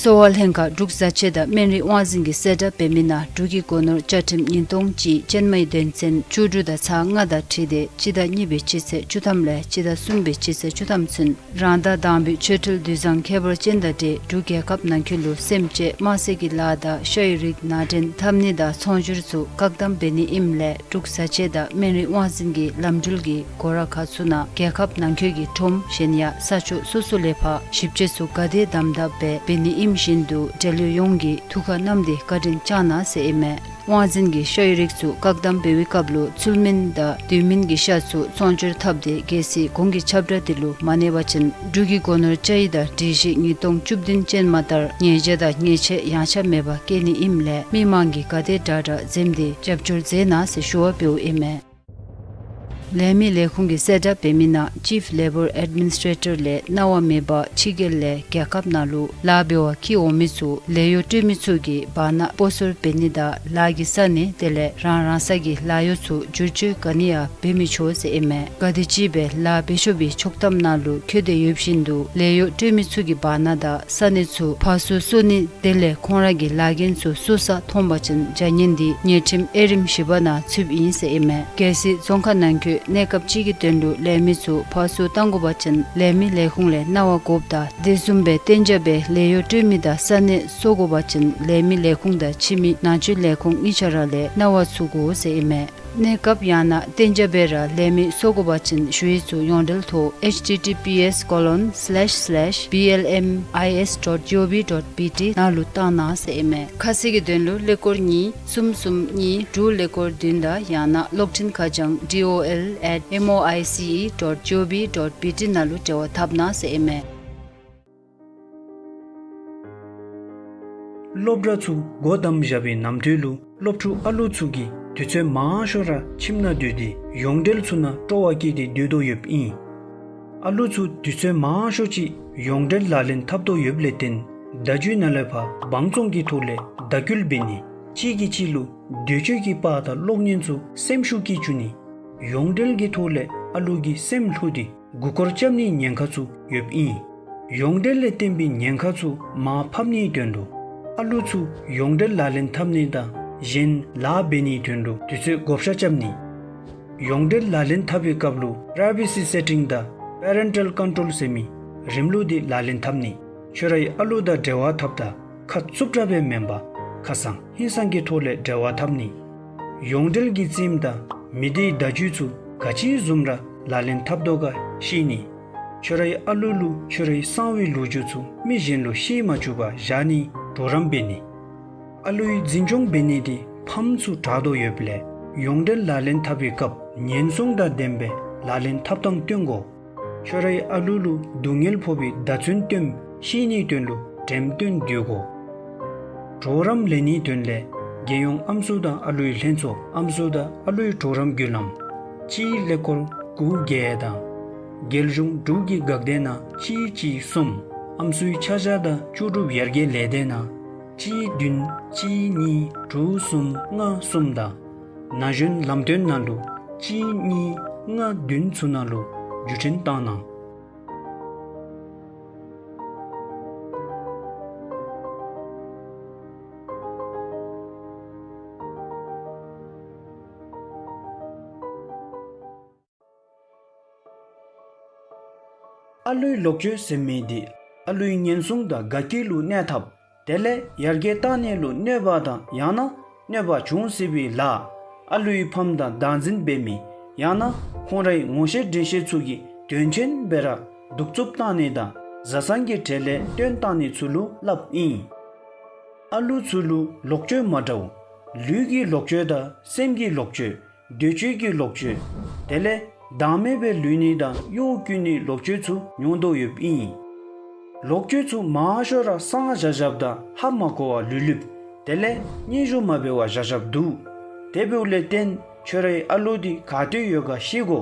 གསོ་བ་ལྷན་ཁག་འབྲུག་བཟའ་ཆས་དང་སྨན་རིགས་དབང་འཛིན་གྱིས་གསལ་བསྒྲགས་འབད་མི་ནང་འབྲུག་གི་སྒོ་ནོར་བཅའ་ཁྲིམས་ཉིས་སྟོང་གཅིག་ཅན་མའི་དོན་ཚན་བཅུ་དྲུག་དང་ཚག་ལྔ་དང་འཁྲིལ་ཏེ་སྤྱི་ཟླ་གཉིས་པའི་སྤྱི་ཚེས་བཅུ་ཐམ་ལས་སྤྱི་ཟླ་གསུམ་པའི་སྤྱི་ཚེས་བཅུ་ཐམ་ཚུན་རང་དང་དང་པའི་ཆོས་འབྲེལ་དུད་བཟང་ཁྱད་པར་ཅན་དང་འབྲེལ་འབྲུག་རྒྱལ་ཁབ་ནང་འཁོད་ལུ་སེམས་ཅན་དམར་སེར་གྱི་ལཱ་དང་ཤ་ཡི་རིགས་ནང་འདྲེན་འཐབ་ནི་དང་ཚོང་སྒྱུར་ཚུ་བཀག་དམ་འབད་ནི་ཨིནམ་ལས་འབྲུག་བཟའ་ཆས་དང་སྨན་རིགས་དབང་འཛིན་གྱི་ལམ་འགྲུལ་གྱི་སྒོ་ར་ཁག་ཚུ་ནང་རྒྱལ་ཁབ་ནང་འཁོད་ཀྱི་ཁྲོམ་གཞན་ཡང་ས་ཕྱོགས་སོ་སོ་ལས་ཕར་ཞིབ་དཔྱད་ཚུ་ག་དེ་དམ་དམ་སྦེ་འབད་ནི་ཨིནམ་བཞིན་དུ་འབྲེལ་ཡོད་ཡོངས་ཀྱིས་ཐུགས་ཁར་བསྣམས་ཏེ་བཀའ་དྲིན་བསྐྱང་གནང་ཟེར་ཨིན་མས། དབང་འཛིན་གྱི་ཤ་ཡི་རིགས་ཚུ་བཀག་དམ་འབད་བའི་སྐབས་ལུ་ཚུལ་མིན་དང་དུས་མིན་གྱི་ཤ་ཚུ་ཚོང་སྒྱུར་འཐབ་སྟེ་གལ་སྲིད་གོང་གི་ཁྱབ་བསྒྲགས་དེ་ལུ་མ་གནས་པ་ཅིན་འབྲུག་གི་སྒོ་ནོར་བཅའ་ཡིག་དང་སྒྲིག་གཞི་ཉིས་སྟོང་བཅུ་བདུན་ཅན་མ་ལྟར་ཉེས་བྱ་དང་ཉེས་ཆད་ཡངས་ཆག་མེད་པར་བཀལ་ནི་ཨིནམ་ལས་མི་མང་གིས་ག་དེ་དྲག་དྲག་འཛེམས་ཏེ་རྒྱབ་སྐྱོར་མཛད་གནང་ཟེར་ཞུ་བ་འབདཝ་ཨིན་མས། ལས་མི་ལས་ཁུངས་ཀྱིས་གསལ་བསྒྲགས་འབད་མི་ནང་ཅིཕ་ལེ་བོར་ཨེཌ་མི་ནིས་ཊེ་རེ་ཊར་ལས་གནང་བ་མེད་པར་ཕྱི་རྒྱལ་ལས་རྒྱལ་ཁབ་ནང་ལུ་ལཱ་འབད་བར་འཁྱིད་འོང་མི་ཚུ་ལས་གཡོག་སྤྲོད་མི་ཚུ་གིས་བར་ན་སྤོ་སོར་འབད་ནི་དང་ལཱ་གི་ས་གནས་དེ་ལས་རང་རང་ས་གི་ལཱ་གཡོག་ཚུ་བསྒྱུར་བཅོས་ག་ནི་ཡང་འབད་མི་ཆོག་ཟེར་ཨིན་མས། ག་དེམ་ཅིག་སྦེ་ལཱ་འབད་ཆོག་པའི་ཆོག་ཐམ་ནང་ལུ་འཁོད་དེ་ཡོད་བཞིན་དུ་ལས་གཡོག་སྤྲོད་མི་ཚུ་གིས་བར་ན་དང་ས་གནས་ཚུ་ཕར་ཚུར་སོར་ནི་དེ་ལས་ཁོང་ར་གི་ལཱ་འགན་ཚུ་སོར་ས་མཐོང་པ་ཅིན་བྱ་ངན་འདི་ཉེས་ཁྲིམས་དབྱེ་རིམ་བཞི་པ་ནང་ཚུདཔ་ཨིན་ཟེར་ཨིན་མས། གལ་སྲིད་རྫོང་ཁག་ནང་འཁོད་གནས་སྐབས་ཅིག་གི་དོན་ལུ་ལས་མི་ཚུ་ཕར་ཚུར་གཏང་དགོ་པ་ཅིན་ལས་མི་ལས་ཁུངས་ལས་གནང་བ་དགོཔ་དང་དེ་བཟུམ་སྦེ་གཏན་འཇགས་སྦེ་ལས་གཡོག་སྤྲོད་མི་དང་ས་གནས་སོར་དགོ་པ་ཅིན་ལས་མི་ལས་ཁུངས་དང་ཕྱི་མི་ནང་ཆོས་ལས་ཁུངས་གཉིས་ཆ་ར་ལས་གནང་བ་ཚུ་དགོ་ཟེར་ཨིན་མས། གནས་སྐབས་ཡང་ན་གཏན་འཇགས་སྦེ་ར་ལས་མི་སོར་དགོ་པ་ཅིན་ཞུ་ཡིག་ཚུ་ཡོངས་འབྲེལ་ཐོག་ཨེཆ་ཊི་ཊི་པི་ཨེསི་ཀོ་ལོན་སི་ལེཤ་སི་ལེཤ་བི་ཨེལ་ཨེམ་ཨའི་ཨེསི་ཌོཊ་ཇི་ཨོ་ཝི་ཌོཊ་པི་ཊི་ནང་ལུ་བཏང་གནང་ཟེར་ཨིན་མས། ཁ་གསལ་གྱི་དོན་ལུ་ཀླད་ཀོར་གཉིས་གསུམ་གསུམ་གཉིས་དྲུག་ཀླད་ཀོར་བདུན་དང་ཡང་ན་གློག་འཕྲིན་ཁ་བྱང་ཌི་ཨོ་ཨེལ་ཨེཊ་ཨེམ་ཨོ་ཨའི་སི་ཨི་ཌོཊ་ཇི་ཨོ་ཝི་ཌོཊ་པི་ཊི་ནང་ལུ་འབྲེལ་བ་འཐབ་གནང་ཟེར་ཨིན་མས། སློབ་གྲྭ་ཚུ་སྒོ་བསྡམས་བཞག་པའི་ནམ་དུས་ལུ་སློབ་ཕྲུག་ཨ་ལུ་ཚུ་གིས་དུས་ཚོད་མང་ཤོས་ར་ཁྱིམ་ནང་སྡོད་དེ་ཡོངས་འབྲེལ་ཚུ་ནང་སྤྲོ་བ་བསྐྱེད་དེ་སྡོད་དོ་ཡོདཔ་ཨིན། ཨ་ལུ་ཚུ་དུས་ཚོད་མང་ཤོས་ཅིག་ཡོངས་འབྲེལ་ལག་ལེན་འཐབ་དོ་ཡོདཔ་ལས་བརྟེན་བརྡ་བརྒྱུད་ནང་ལས་ཕར་དབང་བཙོང་གི་ཐོག་ལས་བརྡ་སྐུལ་འབད་ནི་གཅིག་གིས་གཅིག་ལུ་འདོད་སྤྱོད་ཀྱི་དཔའ་དང་གློག་བརྙན་ཚུ་སེམས་ཤུགས་ཀྱིས་འཇུ་ནི་ཡོངས་འབྲེལ་གྱི་ཐོག་ལས་ཨ་ལུ་གི་སེམས་བསླུ་སྟེ་མགུ་སྐོར་རྐྱབ་ནིའི་ཉེན་ཁ་ཚུ་ཡོདཔ་ཨིན། ཡོངས་འབྲེལ་ལས་བརྟེན་པའི་ཉེན་ཁ་ཚུ་མར་ཕབ་ནིའི་དོན་ལུ་ཨ་ལུ་ཚུ་ཡོངས་འབྲེལ་ལག་ལེན་འཐབ་ནི་དང་གཞན་ལཱ་འབད་ནིའི་དོན་ལུ་དུས་ཚོད་བགོ་བཤའ་རྐྱབ་ནི། ཡོངས་འབྲེལ་ལག་ལེན་འཐབ་པའི་སྐབས་ལུ་པྲའི་བེ་སི་སེ་ཊིང་དང་པེ་རེན་ཊལ་ཀོན་ཊོལ་ཟེར་མི་རིམ་ལུགས་འདི་ལག་ལེན་འཐབ་ནི། ཁྱོད་རའི་ཨ་ལུ་དང་འབྲེལ་བ་འཐབ་ད་ཁ་རྩུབ་དྲགས་སྦེ་མེན་པར་ཁ་སང་ཧིང་སང་གི་ཐོག་ལས་འབྲེལ་བ་འཐབ་ནི། ཡོངས་འབྲེལ་གྱི་རྩིསམ་དང་མི་སྡེའི་བརྡ་བརྒྱུད་ཚུ་ག་ཅི་བཟུམ་ར་ལག་ལེན་འཐབ་དོ་ག་ཤེས་ནི། ཁྱོད་རའི་ཨ་ལུ་ལུ་ཁྱོད་རའི་གསང་བའི་ལོ་རྒྱུས་ཚུ་མི་གཞན་ལུ་ཤེས་མ་བཅུག་པར་བཞག་ནིའི་གྲོགས་རམ་འབད་ནི། ཨ་ལུའི་འཛིན་སྐྱོང་འབད་ནི་འདི་ཕམ་ཚུ་དྲག་དོ་ཡོདཔ་ལས་ཡོངས་འབྲེལ་ལག་ལེན་འཐབ་པའི་སྐབས་ཉེན་སྲུང་དང་ལྡནམ་སྦེ་ལག་ལེན་འཐབ་ཐངས་སྟོན་དགོ། ཁྱོད་རའི་ཨ་ལུ་ལུ་སྡུག་བསྔལ་ཕོག་པའི་བརྡ་མཚོན་སྟོནམ་ཤེས་ནིའི་དོན་ལུ་འགྲེམས་སྟོན་བསྡུ་དགོ། གྲོགས་རམ་ལེན་ནིའི་དོན་ལས་རྒྱལ་ཡོངས་ཨམ་སྲུ་དང་ཨ་ལུའི་ལྷན་ཚོགས་ཨམ་སྲུ་དང་ཨ་ལུའི་གྲོགས་རམ་བརྒྱུད་ལམ་གཅིག་ཀླད་ཀོར་དགུ་བརྒྱད་དང་རྒྱལ་གཞུང་འབྲུག་གི་འགག་སྡེ་ནང་གཅིག་གཅིག་གསུམ་ཨམ་སྲུའི་ཆ་བཞག་དང་ལྕོགས་གྲུབ་ཡར་རྒྱས་ལས་སྡེ་ནང་གཅིག་བདུན་གཅིག་གཉིས་དྲུག་གསུམ་ལྔ་གསུམ་དང་ན་གཞོན་ལམ་སྟོན་ནང་ལུ་གཅིག་གཉིས་ལྔ་བདུན་ཚུ་ནང་ལུ་བརྒྱུད་འཕྲིན་བཏང་གནང་། ཨ་ལུའི་ལོག་སྤྱོད་ཟེར་མི་འདི་ཨ་ལུའི་ཉེན་སྲུང་དང་དགའ་སྐྱིད་ལུ་གནས་ཐབས། དེ་ལས་ཡར་རྒྱས་བཏང་ནི་ལུ་གནོད་པ་དང་ཡང་ན་གནོད་པ་འབྱུང་སྲིད་པའི་ལཱ། ཨ་ལུའི་ཕམ་དང་བདག་འཛིན་འབད་མི་ཡང་ན་ཁོང་རའི་ངོ་ཤེས་འདྲེན་ཤེས་ཚུ་གིས་དོན་ཆེན་སྦེ་ར་གདུག་རྩུབ་བཏང་ནི་དང་བཟའ་ཚང་གི་གྲལ་ལས་བཏོན་བཏང་ནི་ཚུ་ལུ་སླབ་ཨིན། ཨ་ལུ་ཚུ་ལུ་ལོག་སྤྱོད་མ་འདྲཝ་ལུས་ཀྱི་ལོག་སྤྱོད་དང་སེམས་ཀྱི་ལོག་སྤྱོད། འདོད་སྤྱོད་ཀྱི་ལོག་སྤྱོད། དེ་ལས་བདག་མེད་སྦེ་ལུས་ནི་དང་གཡོ་བཀོལ་ནི་ལོག་སྤྱོད་ཚུ་མྱོང་དོ་ཡོདཔ་ཨིན། ལོག་སྤྱོད་ཚུ་མང་ཤོས་ར་སངས་བཞག་བཞགཔ་དང་ཧ་མ་གོ་བར་ལུས་ལུསཔ། དེ་ལས་སྙན་ཞུ་མ་འབད་བར་བཞག་བཞགཔ་འདུག། དེ་འབདཝ་ལས་བརྟེན་ཁྱོད་རའི་ཨ་ལུ་འདི་ག་ཏེ་ཡོད་ག་ཤེས་དགོ།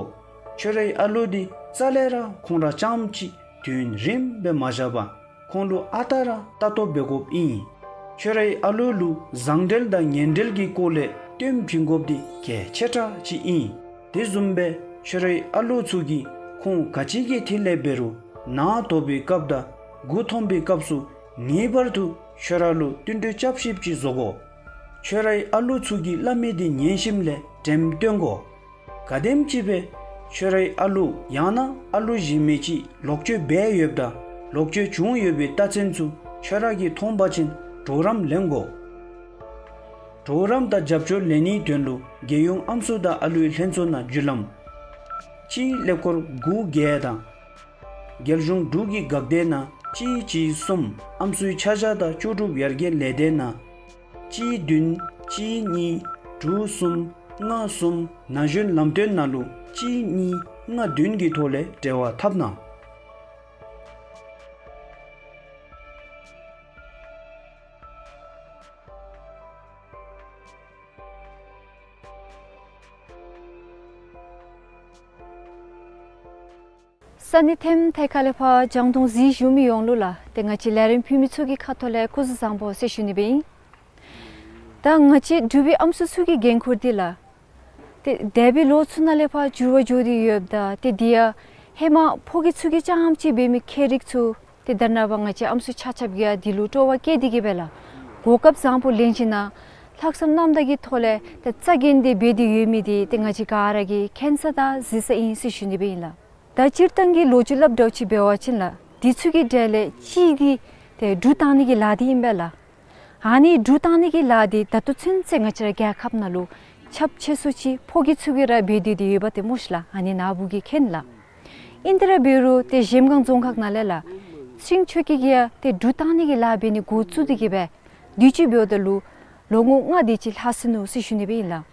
ཁྱོད་རའི་ཨ་ལུ་འདི་རྩ་ལས་ར་ཁོང་ར་རྐྱངམ་གཅིག་དུས་ཡུན་རིངམོ་སྦེ་མ་བཞག་པར་ཁོང་ལུ་ཨ་རྟག་ར་ལྟ་རྟོག་འབད་དགོཔ་ཨིན། ཁྱོད་རའི་ཨ་ལུ་ལུ་བཟང་འབྲེལ་དང་ངན་འབྲེལ་གྱི་སྐོར་ལས་སྟོན་བྱིན་དགོཔ་འདི་གལ་ཆེ་དྲགས་ཅིག་ཨིན། དེ་བཟུམ་སྦེ་ཁྱོད་རའི་ཨ་ལུ་ཚུ་གིས་ཁོང་ག་ཅི་གི་ཐད་ལས་འབད་རུང་ནང་དོག་པའི་སྐབས་དང་མགུ་འཐོམ་པའི་སྐབས་སུ་ངེས་པར་དུ་ཁྱོད་ར་ལུ་བསྟུན་གྲོས་རྐྱབ་ཤེསཔ་ཅིག་བཟོ་དགོ། ཁྱོད་རའི་ཨ་ལུ་ཚུ་གིས་སླབ་མི་འདི་ཉན་ཞིནམ་ལས་དྲནམ་བཏོན་དགོ། ག་དེམ་ཅིག་སྦེ་ཁྱོད་རའི་ཨ་ལུ་ཡང་ན་ཨ་ལུ་གཞན་མི་ཅིག་ལོག་སྤྱོད་འབད་ཡོདཔ་དང་ལོག་སྤྱོད་བྱུང་ཡོད་པའི་རྟགས་མཚན་ཚུ་ཁྱོད་ར་གིས་མཐོང་པ་ཅིན་གྲོགས་རམ་ལེན་དགོ། གྲོགས་རམ་དང་རྒྱབ་སྐྱོར་ལེན་ནིའི་དོན་ལུ་རྒྱལ་ཡོངས་ཨམ་སྲུ་དང་ཨ་ལུའི་ལྷན་ཚོགས་ནང་བརྒྱུད་ལམ་གཅིག་ཀླད་ཀོར་དགུ་བརྒྱད་དང་རྒྱལ་གཞུང་འབྲུག་གི་འགག་སྡེ་ནང་གཅིག་གཅིག་གསུམ་ཨམ་སྲུའི་ཆ་བཞག་དང་ལྕོགས་གྲུབ་ཡར་རྒྱས་ལས་སྡེ་ནང་གཅིག་བདུན་གཅིག་གཉིས་དྲུག་གསུམ་ལྔ་གསུམ་ན་གཞོན་ལམ་སྟོན་ནང་ལུ་གཅིག་གཉིས་ལྔ་བདུན་གྱི་ཐོག་ལས་འབྲེལ་བ་འཐབ་གནང་། ས་གནས་ཐེམ་ཐེ་ཁ་ལས་ཕར་རྒྱང་མཐོང་གཟིགས་བཞུགས་མི་ཡོངས་ལུ་ལགས་ཏེ་ང་བཅས་ལས་རིམ་ཕུལ་མི་ཚུ་གི་ཁ་ཐུག་ལས་སྐུ་གཟུགས་བཟང་པོ་ཟེར་ཞུ་ནི་སྦེ་ཨིན། ད་ང་བཅས་འབྲུག་པའི་ཨམ་སྲུ་ཚུ་གི་འགན་ཁུར་འདི་ལགས་ཏེ་འདས་པའི་ལོ་ཚུ་ནང་ལས་ཕར་འགྱུར་བ་འགྱོ་སྟེ་ཡོདཔ་ད་ཏེ་འདི་ཡང་ཧེ་མ་ཕོ་སྐྱེས་ཚུ་གིས་རྐྱངམ་གཅིག་འབད་མི་ཁྱད་རིག་ཚུ་ཏེ་ད་རེས་ནངས་པ་ང་བཅས་ཨམ་སྲུ་ཆ་ཁྱབ་ཀྱིས་ཡང་འདི་ལུ་སྤྲོ་བ་བསྐྱེད་དེ་གིས་སྦེ་ལགས་གོ་སྐབས་བཟང་པོ་ལེན་ཞིན་ན་ལྷག་བསམ་རྣམ་དག་གི་ཐོག་ལས་ཏེ་རྩ་འགེངས་ཏེ་འབད་དེ་ཡོད་མི་འདི་ཏེ་ང་བཅས་ག་ར་གིས་མཁྱེན་ས་དང་གཟིགས་ས་ཨིན་ཟེར་ཞུ་ནི་སྦེ་ཨིན་ལགས། ད་སྤྱིར་བཏང་གི་ལོ་རྒྱུས་སླབ་འདྲཝ་ཅིག་འབད་བ་ཅིན་ལགས་འདི་ཚུ་གི་གྲས་ལས་གཅིག་འདི་ཏེ་འབྲུ་བཏང་ནི་གི་ལཱ་འདི་ཨིན་པས་ལགས། ཨ་ནི་འབྲུ་བཏང་ནི་གི་ལཱ་འདི་ད་ལྟོ་ཚུན་ཚོད་ང་བཅས་ར་རྒྱལ་ཁབ་ནང་ལུ་ཁྱབ་ཆེ་སུ་ཅིག་ཕོ་སྐྱེས་ཚུ་གིས་ར་འབད་དེ་ཡོདཔ་འདི་སྨོ་ཤིག་ལགས། ཨ་ནི་ནཱ་བུ་གིས་མཁྱེན་ལགས། ཨིན་ཏེ་ར་འབད་རུང་ཏེ་གཞལམ་སྒང་རྫོང་ཁག་ནང་ལས་ལགས་ཚེ་རིང་ཆོས་སྐྱིད་ཀྱིས་ཡང་ཏེ་འབྲུ་བཏང་ནི་གི་ལཱ་འབད་ནི་འགོ་བཙུགས་ཏེ་གིས་སྦེ་དུས་ཅི་འབདཝ་ད་ལུ་ལོ་ངོ་ལྔ་དེ་ཅིག་ལྷག་སོ་ནུག་ཟེར་ཞུ་ནི་སྦེ་ཨིན་ལགས།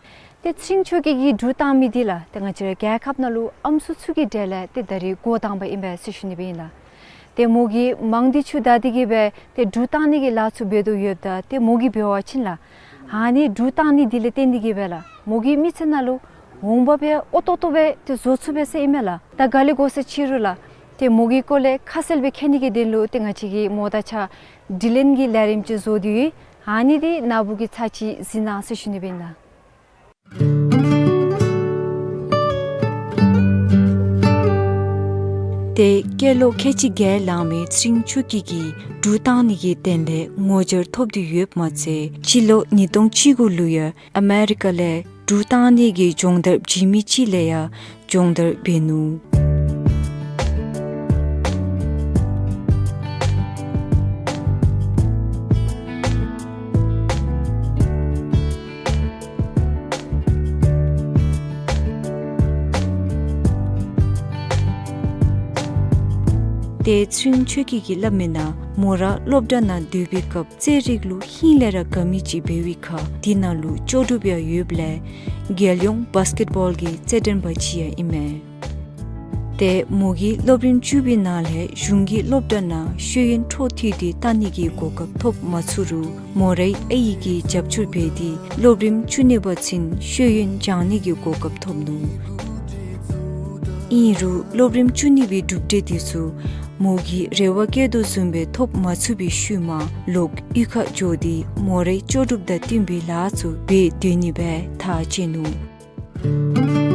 ཏེ་ཚེ་རིང་ཆོས་སྐྱིད་ཀྱིས་འབྲུ་བཏང་མི་འདི་ལགས་ཏེ་ང་བཅས་ར་རྒྱལ་ཁབ་ནང་ལུ་ཨམ་སྲུ་ཚུ་གི་གྲས་ལས་ཏེ་ད་རེས་འགོ་དང་པ་ཨིན་པས་ཟེར་ཞུ་ནི་སྦེ་ཨིན་ལགས། ཏེ་མོ་གིས་མང་སྟེ་ཚུ་བདའ་སྟེ་གིས་སྦེ་ཏེ་འབྲུ་བཏང་ནི་གི་ལཱ་ཚུ་འབད་དོ་ཡོདཔ་ད་ཏེ་མོ་གིས་འབད་བ་ཅིན་ལགས་ཨ་ནི་འབྲུ་བཏང་ནི་འདི་ལས་བརྟེན་ཏེ་གིས་སྦེ་ལགས་མོ་གི་མི་ཚེ་ནང་ལུ་འོང་འབབ་ཡང་ཨོ་ཏོག་ཏོ་སྦེ་ཏེ་བཟོ་ཚུགས་པས་ཟེར་ཨིན་མས་ལགས། ད་ག་ལས་གོ་ས་ཅི་རུང་ལགས་ཏེ་མོ་གི་སྐོར་ལས་ཁ་གསལ་སྦེ་མཁྱེན་ནི་གི་དོན་ལུ་ཏེ་ང་བཅས་ཀྱིས་མོ་དང་གཅིག་ཁར་དྲི་ལན་གྱི་ལས་རིམ་ཅིག་བཟོ་སྟེ་ཡོད། ཨ་ནི་འདི་ནཱ་བུ་གིས་ཚར་གཅིག་གཟིགས་གནང་ཟེར་ཞུ་ནི་སྦེ་ཨིན་ལགས། ཏེ་སྐྱེས་ལོ་ཁལ་གཅིག་བརྒྱད་ལང་མི་ཚེ་རིང་ཆོས་སྐྱིད་ཀྱིས་འབྲུ་བཏང་ནི་གི་དོན་ལས་ངོ་འཕྲོད་ཐོབ་སྟེ་ཡོདཔ་མ་ཚད་སྤྱི་ལོ་ཉིས་སྟོང་བཅུ་དགུ་ལུ་ཡང་ཨ་མེ་རི་ཀ་ལས་འབྲུ་བཏང་ནི་གི་སྦྱོང་བརྡར་བྱིན་མི་ཅིག་ལས་ཡང་སྦྱོང་བརྡར་འབད་ནུག། ཏེ་ཚེ་རིང་ཆོས་སྐྱིད་ཀྱིས་སླབ་མིའི་ནང་མོ་ར་སློབ་གྲྭ་ནང་སྡོད་པའི་སྐབས་རྩེད་རིགས་ལུ་ཧིང་ལས་ར་དགའ་མི་ཅིག་འབད་བའི་ཁར་དེ་ནང་ལུ་ལྕོགས་གྲུབ་ཡང་ཡོདཔ་ལས་རྒྱལ་ཡོངས་བཱསི་ཀེཊ་བཱོལ་གྱི་རྩེད་འགྲན་པ་ཅིག་ཡང་ཨིན་མས། ཏེ་མོ་གིས་སློབ་རིམ་བཅུ་པའི་ནང་ལས་གཞུང་གི་སློབ་གྲྭ་ནང་ཤེས་ཡོན་འཕྲོ་མཐུད་དེ་བལྟ་ནི་གི་གོ་སྐབས་ཐོབ་མ་ཚུགས་རུང་མོ་རའི་ཨའི་གིས་རྒྱབ་སྐྱོར་འབད་དེ་སློབ་རིམ་བཅུ་གཉིས་པ་ཚུན་ཤེས་ཡོན་སྦྱང་ནི་གི་གོ་སྐབས་ཐོབ་ནུག། ཨིན་རུང་སློབ་རིམ་བཅུ་གཉིས་པའི་གྲུབ་འབྲས་དེ་ཚུ་མོ་གིས་རེ་བ་བསྐྱེད་དོ་བཟུམ་སྦེ་ཐོབ་མ་ཚུགས་པའི་ཤུལ་མ་ལོག་གཡུས་ཁར་འགྱོ་སྟེ་མོ་རའི་ལྕོགས་གྲུབ་དང་བསྟུན་པའི་ལཱ་ཚུ་འབད་སྡོད་ནི་སྦེ་ཐག་བཅད་ནུག།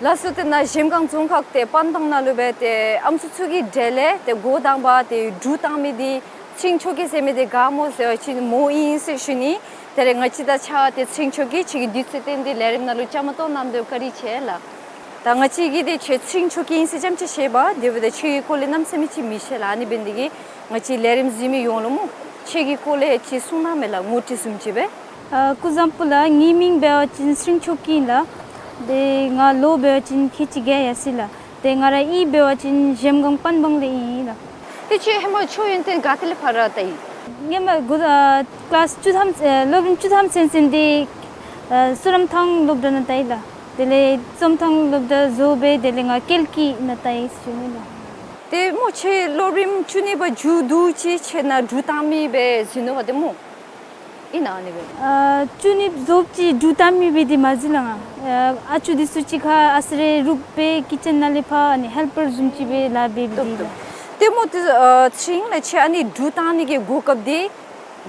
ད་སོ་ཏེ་ནཱ་གཞལམ་སྒང་རྫོང་ཁག་ཏེ་པན་ཐང་ནང་ལུ་སྦེ་ཏེ་ཨམ་སྲུ་ཚུ་གི་གྲལ་ལས་ཏེ་འགོ་དང་པ་ཏེ་གྲུ་བཏང་མི་འདི་ཚེ་རིང་ཆོས་རྒྱན་ཟེར་མི་འདི་ག་སྨོ་ཟེར་བ་ཅིན་མོ་ཨིན་ཟེར་ཞུ་ནི། ད་རེས་ང་བཅས་དང་གཅིག་ཁར་ཏེ་ཚེ་རིང་ཆོས་རྒྱན་ཁྱོད་ཀྱིས་དུས་ཚོད་བཏོན་ཏེ་ལས་རིམ་ནང་ལུ་བཅའ་མར་གཏོགས་གནང་དོ་བཀའ་དྲིན་ཆེ་ལགས། ད་ང་བཅས་ཀྱིས་ཏེ་ཁྱོད་ཚེ་རིང་ཆོས་རྒྱན་ཨིན་ཟེར་རྐྱངམ་ཅིག་ཤེས་པས། དེ་འབདཝ་ད་ཁྱོད་ཀྱི་སྐོར་ལས་གནམ་མེད་ས་མེད་ཅིག་མི་ཤེས་ལགས། ཨ་ནི་འབད་ནི་འདི་གིས་ང་བཅས་ལས་རིམ་གཟིགས་མི་ཡོངས་ལུ་སྨོ་ཁྱོད་ཀྱི་སྐོར་ལས་ཅིག་གསུང་གནང་མས་ལགས། ངོ་སྤྲོད་བཟུམ་ཅིག་སྦེ། ཨ་སྐུ་གཟུགས་བཟང་པོ་ལགས། ངེའི་མིང་འབད་བ་ཅིན་ཚེ་རིང་ཆོས་རྒྱན་ལགས། ཏེ་ང་ལོ་འབད་བ་ཅིན་ཁལ་གཅིག་བརྒྱད་ཡར་སོ་ཡི་ལགས། ཏེ་ང་རའི་གཡུས་འབད་བ་ཅིན་གཞལམ་སྒང་པན་བང་ལས་ཨིན་ལགས། ཏེ་ཁྱོད་ཧེ་མ་ཁྱོད་ཡོན་ཏན་ག་ཏེ་ལས་ཕར་ར་བཏང་ཡི། ཧེ་མ་འགོ་ཨ་ཀི་ལཱསི་བཅུ་ཐམ་ཨ་སློབ་རིམ་བཅུ་ཐམ་ཚུན་ཚོད་འདི་ཨ་སུ་རམ་ཐང་སློབ་གྲྭ་ནང་བཏང་ཡི་ལགས། དེ་ལས་བཅུ་ཐམ་སློབ་གྲྭ་རྫོགས་སྦེ་དེ་ལས་ང་ཀལ་ཀི་ནང་བཏང་ཡི་ཟེར་ཞུ་ནི་ལགས། ཏེ་སྨོ་ཁྱོད་སློབ་རིམ་བཅུ་གཉིས་པ་མཇུག་བསྡུ་ཅི་ཁྱོད་ནཱ་འབྲུག་བཏང་མི་སྦེ་གཟིགས་ནུག་པ་ཏེ་སྨོ། ཨིན་ན་ཨ་ནི་སྦེ། ཨ་བཅུ་གཉིས་རྫོགས་ཅི་འབྲུག་བཏང་མི་སྦེ་འདི་མ་གཟིགས་ལགས་ང་། ཨ་ཨ་ཅུ་འདི་ཚུ་གཅིག་ཁར་ཨ་ཙི་རེ་རུབ་སྦེ་ཀི་ཅན་ནང་ལས་ཕར་ཨ་ནི་ཧེལ་པར་བཟུམ་ཅིག་སྦེ་ལཱ་འབད་འབད་འདི་ལགས། ཏེ་སྨོ་ཏེ་ཨ་ཚེ་རིང་ལགས་ཁྱོད་ཨ་ནི་འབྲུག་བཏང་ནི་གི་གོ་སྐབས་འདི་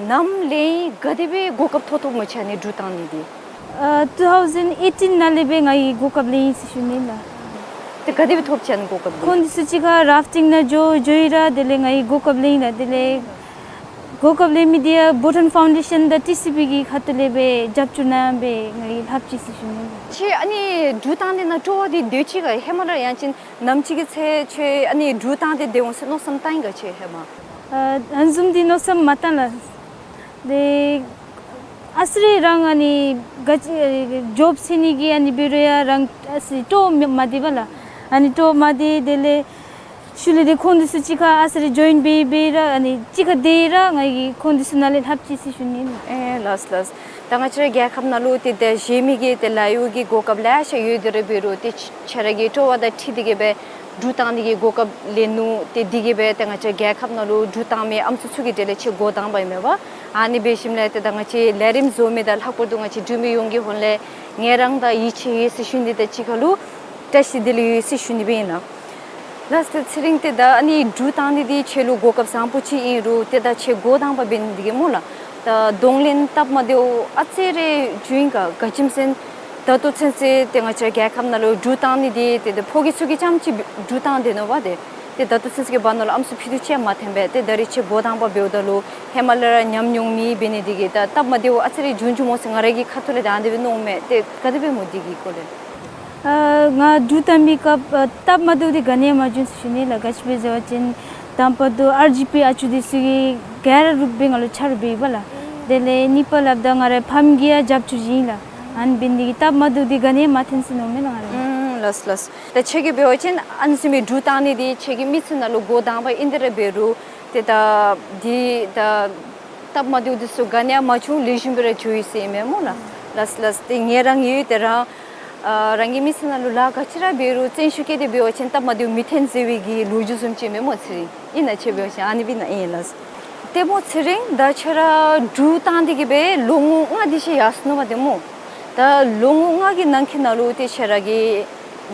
ནམ་ལེན་ཡི་ག་དེ་སྦེ་གོ་སྐབས་ཐོབ་ཐོབ་སྨོ་ཁྱོད་ཨ་ནི་འབྲུག་བཏང་ནི་འདི། ཨ་ཊུ་ཐའུ་ཟེན་ཨེ་ཊིན་ནང་ལས་སྦེ་ང་གིས་གོ་སྐབས་ལེན་ཡི་ཟེར་ཞུ་ནི་ལགས། ཏེ་ག་དེ་སྦེ་ཐོབ་ཅི་ཨ་ནི་གོ་སྐབས་འདི། ཁོང་འདི་ཚུ་གཅིག་ཁར་རཱཕ་ཊིང་ནང་འགྱོ་འགྱོ་ཡི་ར་དེ་ལས་ང་གིས་གོ་སྐབས་ལེན་ཡི་ལགས། དེ་ལས་གོ་སྐབས་ལེན་མི་འདི་ཡང་བྷོ་ཊཱན་ཕའུན་ཌེ་ཤཱན་དང་ཊི་སི་བི་གི་ཁ་ཐུག་ལས་སྦེ་རྒྱབ་སྐྱོར་གནང་སྦེ་ང་གིས་ལྷབ་ཅི་ཟེར་ཞུ་ནི་ལགས། ཁྱོད་ཨ་ནི་འབྲུག་བཏང་ནི་ནང་སྤྲོ་བ་འདི་སྡོད་ཅི་ག། ཧེ་མ་ར་ཡང་ཅིན་ནམ་ཅིག་གི་ཚེ་ཁྱོད་ཨ་ནི་འབྲུག་བཏང་སྟེ་སྡོད་འོང་ཟེར་མནོ་བསམ་བཏང་ཡི་ག་ཁྱོད་ཧེ་མ། ཨ་ཨ་ནི་བཟུམ་འདི་མནོ་བསམ་མ་བཏང་ལགས། ཏེ་ཨ་ཙི་རེ་རང་ཨ་ནི་ག་ཅི་ཨ་ཇོབ་ཟེར་ནི་གི་ཨ་ནི་འབད་རུང་ཡང་རང་ཨ་ཙི་སྤྲོ་མ་བདེ་བས་ལགས། ཨ་ནི་སྤྲོ་མ་བདེ་དེ་ལས་ཤུལ་ལས་ཏེ་ཁོང་འདི་ཚུ་གཅིག་ཁར་ཨ་ཙི་རེ་ཇོའིན་འབད་འབད་ར་ཨ་ནི་གཅིག་ཁར་སྡོད་ར་ང་གིས་ཁོང་འདི་ཚུ་ནང་ལས་ལྷབ་ཅི་ཟེར་ཞུ་ནི་ལགས། ཨེ་ལགས་ལགས། ད་ང་བཅས་རའི་རྒྱལ་ཁབ་ནང་ལུ་ཏེ་ད་གཞལ་མི་གི་ཏེ་ལཱ་གཡོག་གི་གོ་སྐབས་ལེ་ཤ་ཡོད་དེ་ར་འབད་རུང་ཏེ་ཁྱོད་ར་གི་སྤྲོ་བ་དང་འཁྲིལ་ཏེ་གིས་སྦེ་འབྲུག་བཏང་ནི་གི་གོ་སྐབས་ལེན་ནུག། ཏེ་འདི་གིས་སྦེ་ཏེ་ང་བཅས་རྒྱལ་ཁབ་ནང་ལུ་འབྲུག་བཏང་མི་ཨམ་སྲུ་ཚུ་གི་གྲས་ལས་ཁྱོད་འགོ་དང་པ་ཨིན་མས་པ། ཨ་ནི་འབད་ཞིནམ་ལས་ཏེ་ད་ང་བཅས་ལས་རིམ་བཟོ་མི་དང་ལྷག་པར་དུ་ང་བཅས་འབྲུག་མི་ཡོངས་ཀྱི་ཧོངས་ལས་ངལ་རངས་དང་ཡིད་ཆེས་ཡོད་ཟེར་ཞུ་ནི་དང་གཅིག་ཁར་ལུ་བཀྲ་ཤིས་བདེ་ལེགས་ཡོད་ཟེར་ཞུ་ནི་སྦེ་ཨིན་ལགས། ལགས་སོ། ཚེ་རིང་ཏེ་ད་ཨ་ནི་འབྲུག་བཏང་ནི་འདི་ཁྱོད་ལུ་གོ་སྐབས་བཟང་པོ་ཅིག་ཨིན་རུང་ཏེ་ད་ཁྱོད་འགོ་དང་པ་འབད་ནི་འདི་གིས་སྨོ་ལགས། ད་གདོང་ལེན་སྟབས་མ་བདེཝ་ཨ་ཙི་རེ་བྱུང་ཡི་ག། ག་ཅི་སྨོ་ཟེར་ན་ད་ལྟོ་ཚུན་ཚོད་ཏེ་ང་བཅས་རྒྱལ་ཁབ་ནང་ལུ་འབྲུག་བཏང་ནི་འདི་ཏེ་ཏེ་ཕོ་སྐྱེས་ཚུ་གིས་རྐྱངམ་ཅིག་འབྲུག་བཏང་སྡོད་ནུག་པ། ཏེ་ཏེ་ད་ལྟོ་ཚུན་ཚོད་ཀྱི་བར་ན་ལུ་ཨམ་སྲུ་ཕུད་རྡོག་ཅིག་ཡང་མ་ཐོན་པས། ཏེ་ད་རིས་ཁྱོད་འགོ་དང་པ་འབདཝ་ད་ལུ་ཧེ་མ་ལས་ར་ཉམས་མྱོང་མེད། འབད་ནི་འདི་གིས་ད་སྟབས་མ་བདེཝ་ཨ་ཙི་རེ་བྱུང་བྱུངམ་སྨོ་ཟེར་ང་ར་གི་ཁ་ཐུག་ལས་ད་ཨ་ནི་སྦེ་མནོཝ་མས། ཏེ་ག་དེ་སྦེ་སྨོ་འདི་གི་སྐོར་ལས། ཨ་ང་འབྲུག་བཏང་པའི་སྐབས་ཨ་སྟབས་མ་བདེཝ་འདི་ག་ནི་ཡང་མ་བྱུང་ཟེར་ཞུ་ནི་ལགས། ག་ཅི་སྦེ་ཟེར་བ་ཅིན་དང་པ་དུ་ཨར་ཇི་པི་ཨ་ཅུ་འདི་ཚུ་གིས་ག་ར་རུབ་སྦེ་ང་ལུ་ཆ་རོགས་འབད་ཡི་པ་ལགས། དེ་ལས་གཉིས་པ་སླབ་ད་ང་རའི་ཕམ་གིས་ཡང་རྒྱབ་སྐྱོར་བྱིན་ཡི་ལགས། ཨ་ནི་འབད་ནི་འདི་གིས་སྟབས་མ་བདེཝ་འདི་ག་ནི་ཡང་མ་ཐོན་ཟེར་མནོཝ་མས་ལགས་ང་ར། ཨུམ་ལགས་ལགས། ད་ཁྱོད་ཀྱིས་འབད་བ་ཅིན་ཨ་ནི་བཟུམ་མའི་འབྲུག་བཏང་ནི་འདི་ཁྱོད་ཀྱི་མི་ཚེ་ནང་ལུ་འགོ་དང་པ་ཨིན་ཏེ་ར་འབད་རུང་ཏེ་ད་འདི་ད་སྟབས་མ་བདེཝ་འདི་ཚུ་ག་ནི་ཡང་མ་བྱུང་ལེགས་ཤོམ་སྦེ་ར་འགྱོ་ཡི་ཟེར་ཨིན་མས་སྨོ་ལགས། ལགས་ལགས། ཏེ་ངལ་རངས་ཡོད། ཏེ་རང་ཨ་རང་གི་མི་ཚེ་ནང་ལུ་ལཱ་ག་ཅི་ར་འབད་རུང་བརྩོན་ཤུགས་བསྐྱེད་དེ་འབད་བ་ཅིན་སྟབས་མ་བདེཝ་མི་ཐོན་ཟེར་བའི་གི་ལོ་རྒྱུས་བཟུམ་ཅིག་ཨིན་མས་སྨོ་ཚེ་རིང་། ཨིན་ན་ཁྱོད་འབད་བ་ཅིན། ཨ་ནི་སྦེ་ཨིན་ན་ཨིན་ལགས། ཏེ་སྨོ་ཚེ་རིང་ད་ཁྱོད་ར་འབྲུག་བཏང་སྟེ་གིས་སྦེ་ལོ་ངོ་ལྔ་དེ་ཅིག་ཡར་སོ་ནུག་པ་ཏེ་སྨོ། ད་ལོ་ངོ་ལྔ་གི་ནང་འཁོད་ནང་ལུ་ཏེ་ཁྱོད་ར་གི་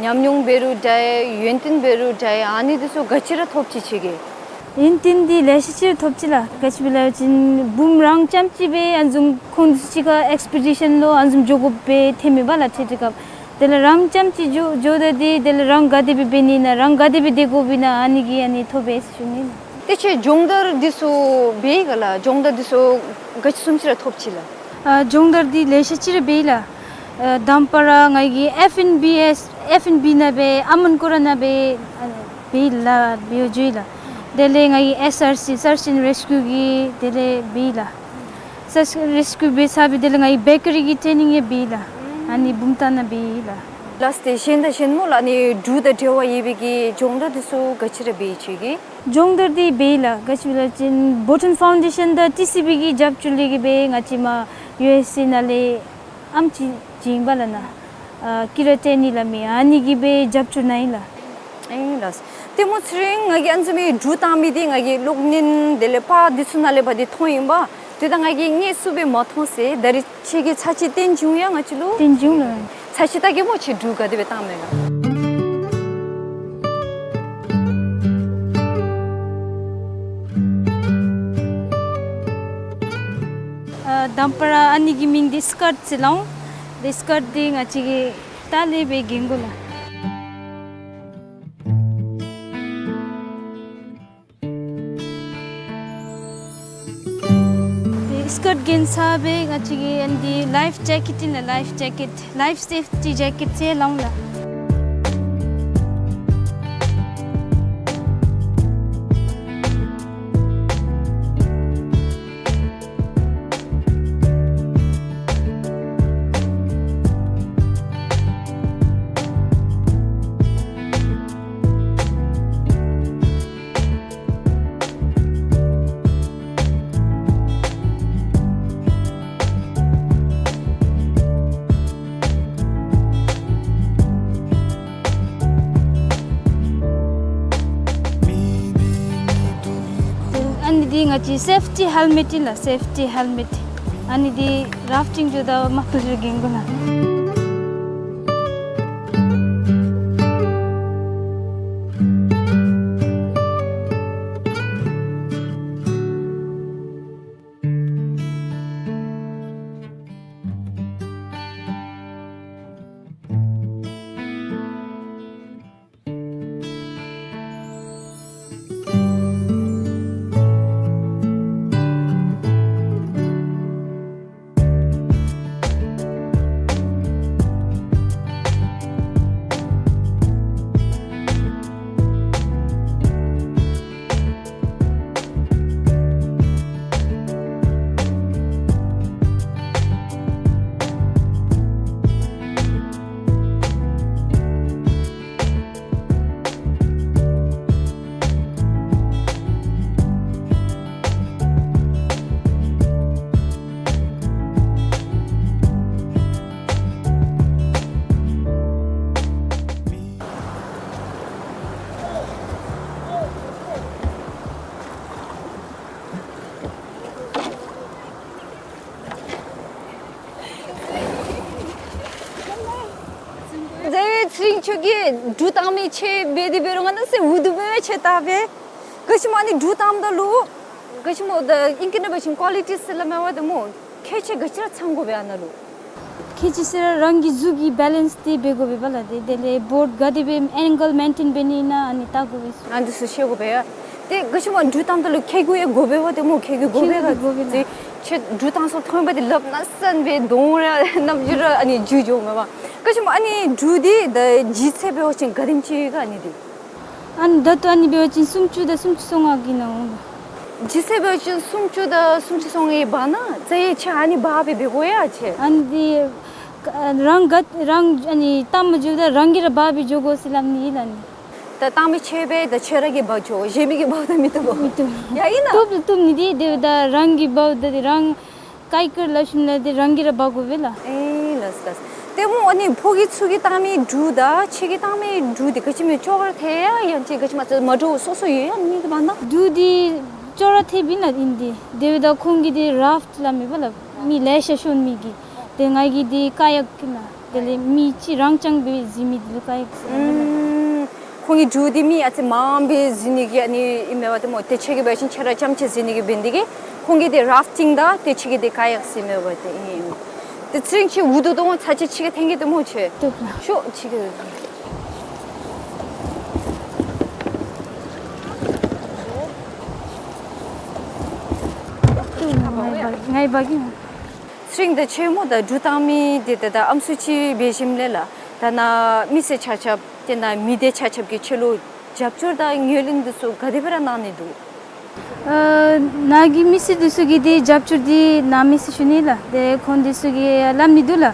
ཉམས་མྱོང་འབད་རུང་འདྲ་ཡོན་ཏན་འབད་རུང་འདྲ་ཨ་ནི་འདི་ཚུ་ག་ཅི་ར་ཐོབ་ཅི་ཁྱོད་ཀྱིས། ཡོན་ཏན་འདི་ལེ་ཤ་ཅིག་ཐོབ་ཅི་ལགས། ག་ཅི་སྦེ་སླབ་ཅིན་བུམོ་རང་རྐྱངམ་ཅིག་སྦེ་ཨ་ནི་བཟུམ་ཁོང་འདི་ཚུ་གཅིག་ཁར་ཨེགསི་པི་ཌི་ཤཱན་ལུ་ཨ་ནི་བཟུམ་འགྱོ་དགོཔ་སྦེ་ཐོན་མས་པ་ལགས་ཏེ་དེ་སྐབས། དེ་ལས་རང་རྐྱངམ་ཅིག་འགྱོ་འགྱོཝ་ད་འདི་དེ་ལས་རང་ག་དེ་སྦེ་འབད་ནི་ཨིན་ན་རང་ག་དེ་སྦེ་སྡོད་དགོཔ་ཨིན་ན་ཨ་ནི་གིས་ཨ་ནི་ཐོབ་པས་ཟེར་ཞུ་ནི་ལགས། ཏེ་ཁྱོད་སྦྱོང་བརྡར་འདི་ཚུ་འབད་ཡི་ག་ལགས། སྦྱོང་བརྡར་འདི་ཚུ་ག་ཅི་བཟུམ་ཅིག་ར་ཐོབ་ཅི་ལགས། ཨ་སྦྱོང་བརྡར་འདི་ལེ་ཤ་ཅིག་ར་འབད་ཡི་ལགས། ཨ་དང་པ་ར་ང་གིས་ཨེཕ་ཨེན་བི་ཨེས་ཨེཕ་ཨེན་བི་ནང་སྦེ་ཨ་མོན་སྐོར་ར་ནང་སྦེ་ཨ་འབད་ཡི་ལགས། འབད་འགྱོ་ཡི་ལགས། དེ་ལས་ང་གིས་ཨེསི་ཨར་སི་Search and Rescue གི་དེ་ལས་འབད་ཡི་ལགས། Search and Rescue འབད་ཚར་སྦེ་དེ་ལས་ང་གིས་བེ་ཀ་རི་གི་ཊེ་ནིང་ཡང་འབད་ཡི་ལགས། ཨ་ནི་བུམ་ཐང་ནང་འབད་ཡི་ལགས། ལགས་ཏེ་གཞན་དང་གཞན་སྨོ་ལགས་ཨ་ནི་འབྲུག་དང་འབྲེལ་བ་ཡོད་པའི་གི་སྦྱོང་བརྡར་འདི་ཚུ་ག་ཅི་ར་འབད་ཡི་ཁྱོད་ཀྱིས། སྦྱོང་བརྡར་འདི་འབད་ཡི་ལགས། ག་ཅི་སྦེ་སླབ་ཅིན་བྷོ་ཊཱན་ཕའུན་ཌེ་ཤཱན་དང་ཊི་སི་བི་གི་རྒྱབ་སྐྱོར་ལས་གིས་སྦེ་ང་བཅས་མར་ཡུ་ཨེསི་ཨེ་ནང་ལས་ཨམ་ཅིག་བྱིན་པ་ལགས་ནཱ། ཨ་ཀི་ར་ཊེ་ནིང་སླབ་མི་ཨ་ནི་གིས་སྦེ་རྒྱབ་སྐྱོར་གནང་ཡི་ལགས། ཨེ་ལགས། ཏེ་སྨོ་ཚེ་རིང་ང་གིས་ཨ་ནི་བཟུམ་མའི་འབྲུག་བཏང་མི་འདི་ང་གིས་གློག་བརྙན་དེ་ལས་པར་འདི་ཚུ་ནང་ལས་འབད་དེ་མཐོང་ཡི་པ། ཏེ་ད་ང་གིས་དངོས་སུ་སྦེ་མ་མཐོང་ཟེར། ད་རིས་ཁྱོད་ཀྱིས་ཚར་གཅིག་སྟོན་བྱིན་ཡ་ང་བཅས་ལུ། སྟོན་བྱིན་ལགས། ཚར་གཅིག་བལྟ་གེ་སྨོ་ཁྱོད་འབྲུག་ག་དེ་སྦེ་བཏང་མས་ག། ཨ་དང་པ་ར་ཨ་ནི་གི་མིང་འདི་སི་ཀརཊ་ཟེར་སླབ་འོང་། ཏེ་སི་ཀརཊ་འདི་ང་བཅས་ཀྱིས་ལྟག་ལས་སྦེ་གྱོན་དགོ་ལགས། ས་སྦེ་ང་བཅས་ཀྱིས་ཨ་ནི་འདི་ལའིཕ་ཇེ་ཀེཊ་ཨིན་ལགས། ལའིཕ་ཇེ་ཀེཊ། ལའིཕ་སེཕ་ཊི་ཇེ་ཀེཊ་ཟེར་སླབ་ལགས། ཨ་ནི་འདི་ང་བཅས་སེཕ་ཊི་ཧེལ་མེཊ་ཨིན་ལགས། སེཕ་ཊི་ཧེལ་མེཊ། ཨ་ནི་འདི་རཱཕ་ཊིང་འགྱོཝ་ད་མར་ཕུད་རྒྱུ་གི་གུ་ལགས། ཛའི་ཚེ་རིང་ཁྱོད་ཀྱིས་འབྲུ་བཏང་མི་ཆེ་སྦེ་དེ་འབད་རུང་ང་ནཱ་ཟེར་འུ་སྡུག་སྦེ་ཆེ་ད་སྦེ། ག་ཅི་སྨོ་ཨ་ནི་འབྲུ་བཏངམ་ད་ལུ་ག་ཅི་སྨོ་ད་ཨིང་སྐད་ནང་འབད་བ་ཅིན་ཀོ་ལི་ཊི་ཟེར་སླབ་མས་པ་ཏེ་སྨོ། ཁྱད་ཆོས་ག་ཅི་ར་ཚང་དགོ་པས་ཨ་ནཱ་ལུ། ཁྱད་ཆོས་ཟེར་ར་རང་གི་གཟུགས་ཀྱི་བེ་ལེནསི་དེ་འབད་དགོ་པས་པ་ལགས། དེ་དེ་ལས་བོརཌ་ག་དེ་སྦེ་ཨེང་གལ་མེན་ཊེན་འབད་ནི་ཨིན་ན་ཨ་ནི་བལྟ་དགོ་པས། ཨ་འདི་ཚུ་ཤེས་དགོ་པས་ཡ། ཏེ་ག་ཅི་སྨོ་འབྲུ་བཏངམ་ད་ལུ་ཁྱེག་གུ་ཡང་དགོ་པས་པ་ཏེ་སྨོ། ཁྱེག་གུ་དགོ་པས་ལགས། ཁྱེག་གུ་དགོ་པས་ལགས། ཏེ་ཁྱོད་འབྲུ་བཏང་སོང་ཐོན་པ་དེ་ལགཔ་ནང་སོན་སྦེ་གདོང་ར་རྣམ་འགྱུར་ར་ཨ་ནི་འགྱུར་འགྱོཝ་མས་པ། ག་ཅི་སྨོ་ཨ་ནི་འབྲུ་འདི་ད་ལྗིད་ཚད་འབད་བ་ཅིན་ག་དེམ་ཅིག་ག་ཨ་ནི་འདི། ཨ་ནི་ད་ལྟོ་ཨ་ནི་འབད་བ་ཅིན་སུམ་ཅུ་དང་སུམ་ཅུ་སོ་ལྔ་གི་ནང་འོང་། ལྗིད་ཚད་འབད་བ་ཅིན་སུམ་ཅུ་དང་སུམ་ཅུ་སོ་ལྔའི་བར་ན་ཛའི་ཁྱོད་ཨ་ནི་འབག་སྦེ་འབད་དགོ་ཡ་ཁྱོད། ཨ་ནི་འདི་རང་ག་རང་ཨ་ནི་བཏང་མ་འགྱོཝ་ད་རང་གིས་ར་འབག་སྦེ་འགྱོ་དགོ་ཟེར་སླབ་ནི་ཨིན་ལགས་ནི། ད་བཏང་མི་ཆེ་སྦེ་ད་ཁྱོད་ར་གིས་འབག་འགྱོ། གཞན་མི་གིས་འབག་ད་མི་བཏུབ་བོ། མི་བཏུབ། ཡ་ཨིན་ན། བཏུབ་བཏུབ་ནི་འདི་དེ་ད་རང་གིས་འབག་ད་འདི་རང་ཀའི་ཀར་ལ་ཤུམ་ལ་དེ་རང་གིས་ར་འབག་དགོ་པས་ལགས། ཨེ་ལགས་ལགས། ཏེ་སྨོ་ཨ་ནི་ཕོ་སྐྱེས་ཚུ་གིས་བཏང་མི་འབྲུ་དང་ཁྱེད་ཀྱིས་བཏང་མི་འབྲུ་དེ་ག་ཅི་སྨོ་ཅོག་ར་འཐད་ཡ་ཡང་ཅིན་ག་ཅི་སྨོ་མ་འདྲཝ་སོ་སོ་ཡོད་ཡ་མི་འདི་མ་ན། འབྲུ་འདི་ཅོག་ར་འཐདཔ་ཨིན་ལགས་ཨིན་འདི། དེ་འབདཝ་ད་ཁོང་གི་འདི་རཱཕ་ཊི་སླབ་མས་པ་ལགས། མི་ལེ་ཤ་ཤོང་མི་གི། ཏེ་ང་གི་འདི་ཀ་ཡཀ་ཨིན་ལགས། དེ་ལས་མི་གཅིག་རང་རྐྱང་སྦེ་འཛིང་མི་འདི་ལུ་ཀ་ཡཀ་ཟེར་སླབ་མས་ལགས། ཨུམ། ཁོང་གི་འབྲུ་འདི་མི་ཨ་ཙི་མངམ་སྦེ་འཛིང་ནི་གི་ཨ་ནི་ཨིན་མས་པ་ཏེ་སྨོ། ཏེ་ཁྱེད་ཀྱིས་འབད་བ་ཅིན་ཁྱོད་ར་རྐྱངམ་ཅིག་འཛིང་ནི་གི་འབད་ནི་དེ་གིས་ཁོང་གི་འདི་རཱཕ་ཊིང་དང་ཏེ་ཁྱེད་ཀྱི་འདི་ཀ་ཡཀ་ཟེར་མས་པ་ཏེ་ཨིན། ཏེ་ཚེ་རིང་ཁྱོད་འུ་སྡུག་འདུག་སྨོ། ཚར་གཅིག་ཕྱི་ཁར་འཐོན་གེ་ཏེ་སྨོ་ཁྱོད། བཏུབ་ལགས། ཤོག་ཕྱི་ཁར། བཏུབ་ལགས། ང་འབག་ང་འབག་གེ། ཚེ་རིང་ད་ཁྱོད་སྨོ་ད་འབྲུ་བཏང་མི་དེ་ད་ད་ཨམ་སྲུ་ཅིག་འབད་ཞིནམ་ལས་ལགས། ད་ནཱ་མི་སེར་ཆ་ཁྱབ་ཏེ་ནཱ་མི་སྡེ་ཆ་ཁྱབ་ཀྱིས་ཁྱོད་ལུ་རྒྱབ་སྐྱོར་དང་ངོས་ལེན་འདི་ཚུ་ག་དེ་སྦེ་ར་གནང་ནི་འདུག། ཨ་ནཱ་གི་མི་སེར་འདི་ཚུ་གིས་འདི་རྒྱབ་སྐྱོར་འདི་གནམ་མེད་ས་མེད་ཞུ་ནི་ལགས། ཏེ་ཁོང་འདི་ཚུ་གིས་སླབ་ནི་འདུག་ལགས།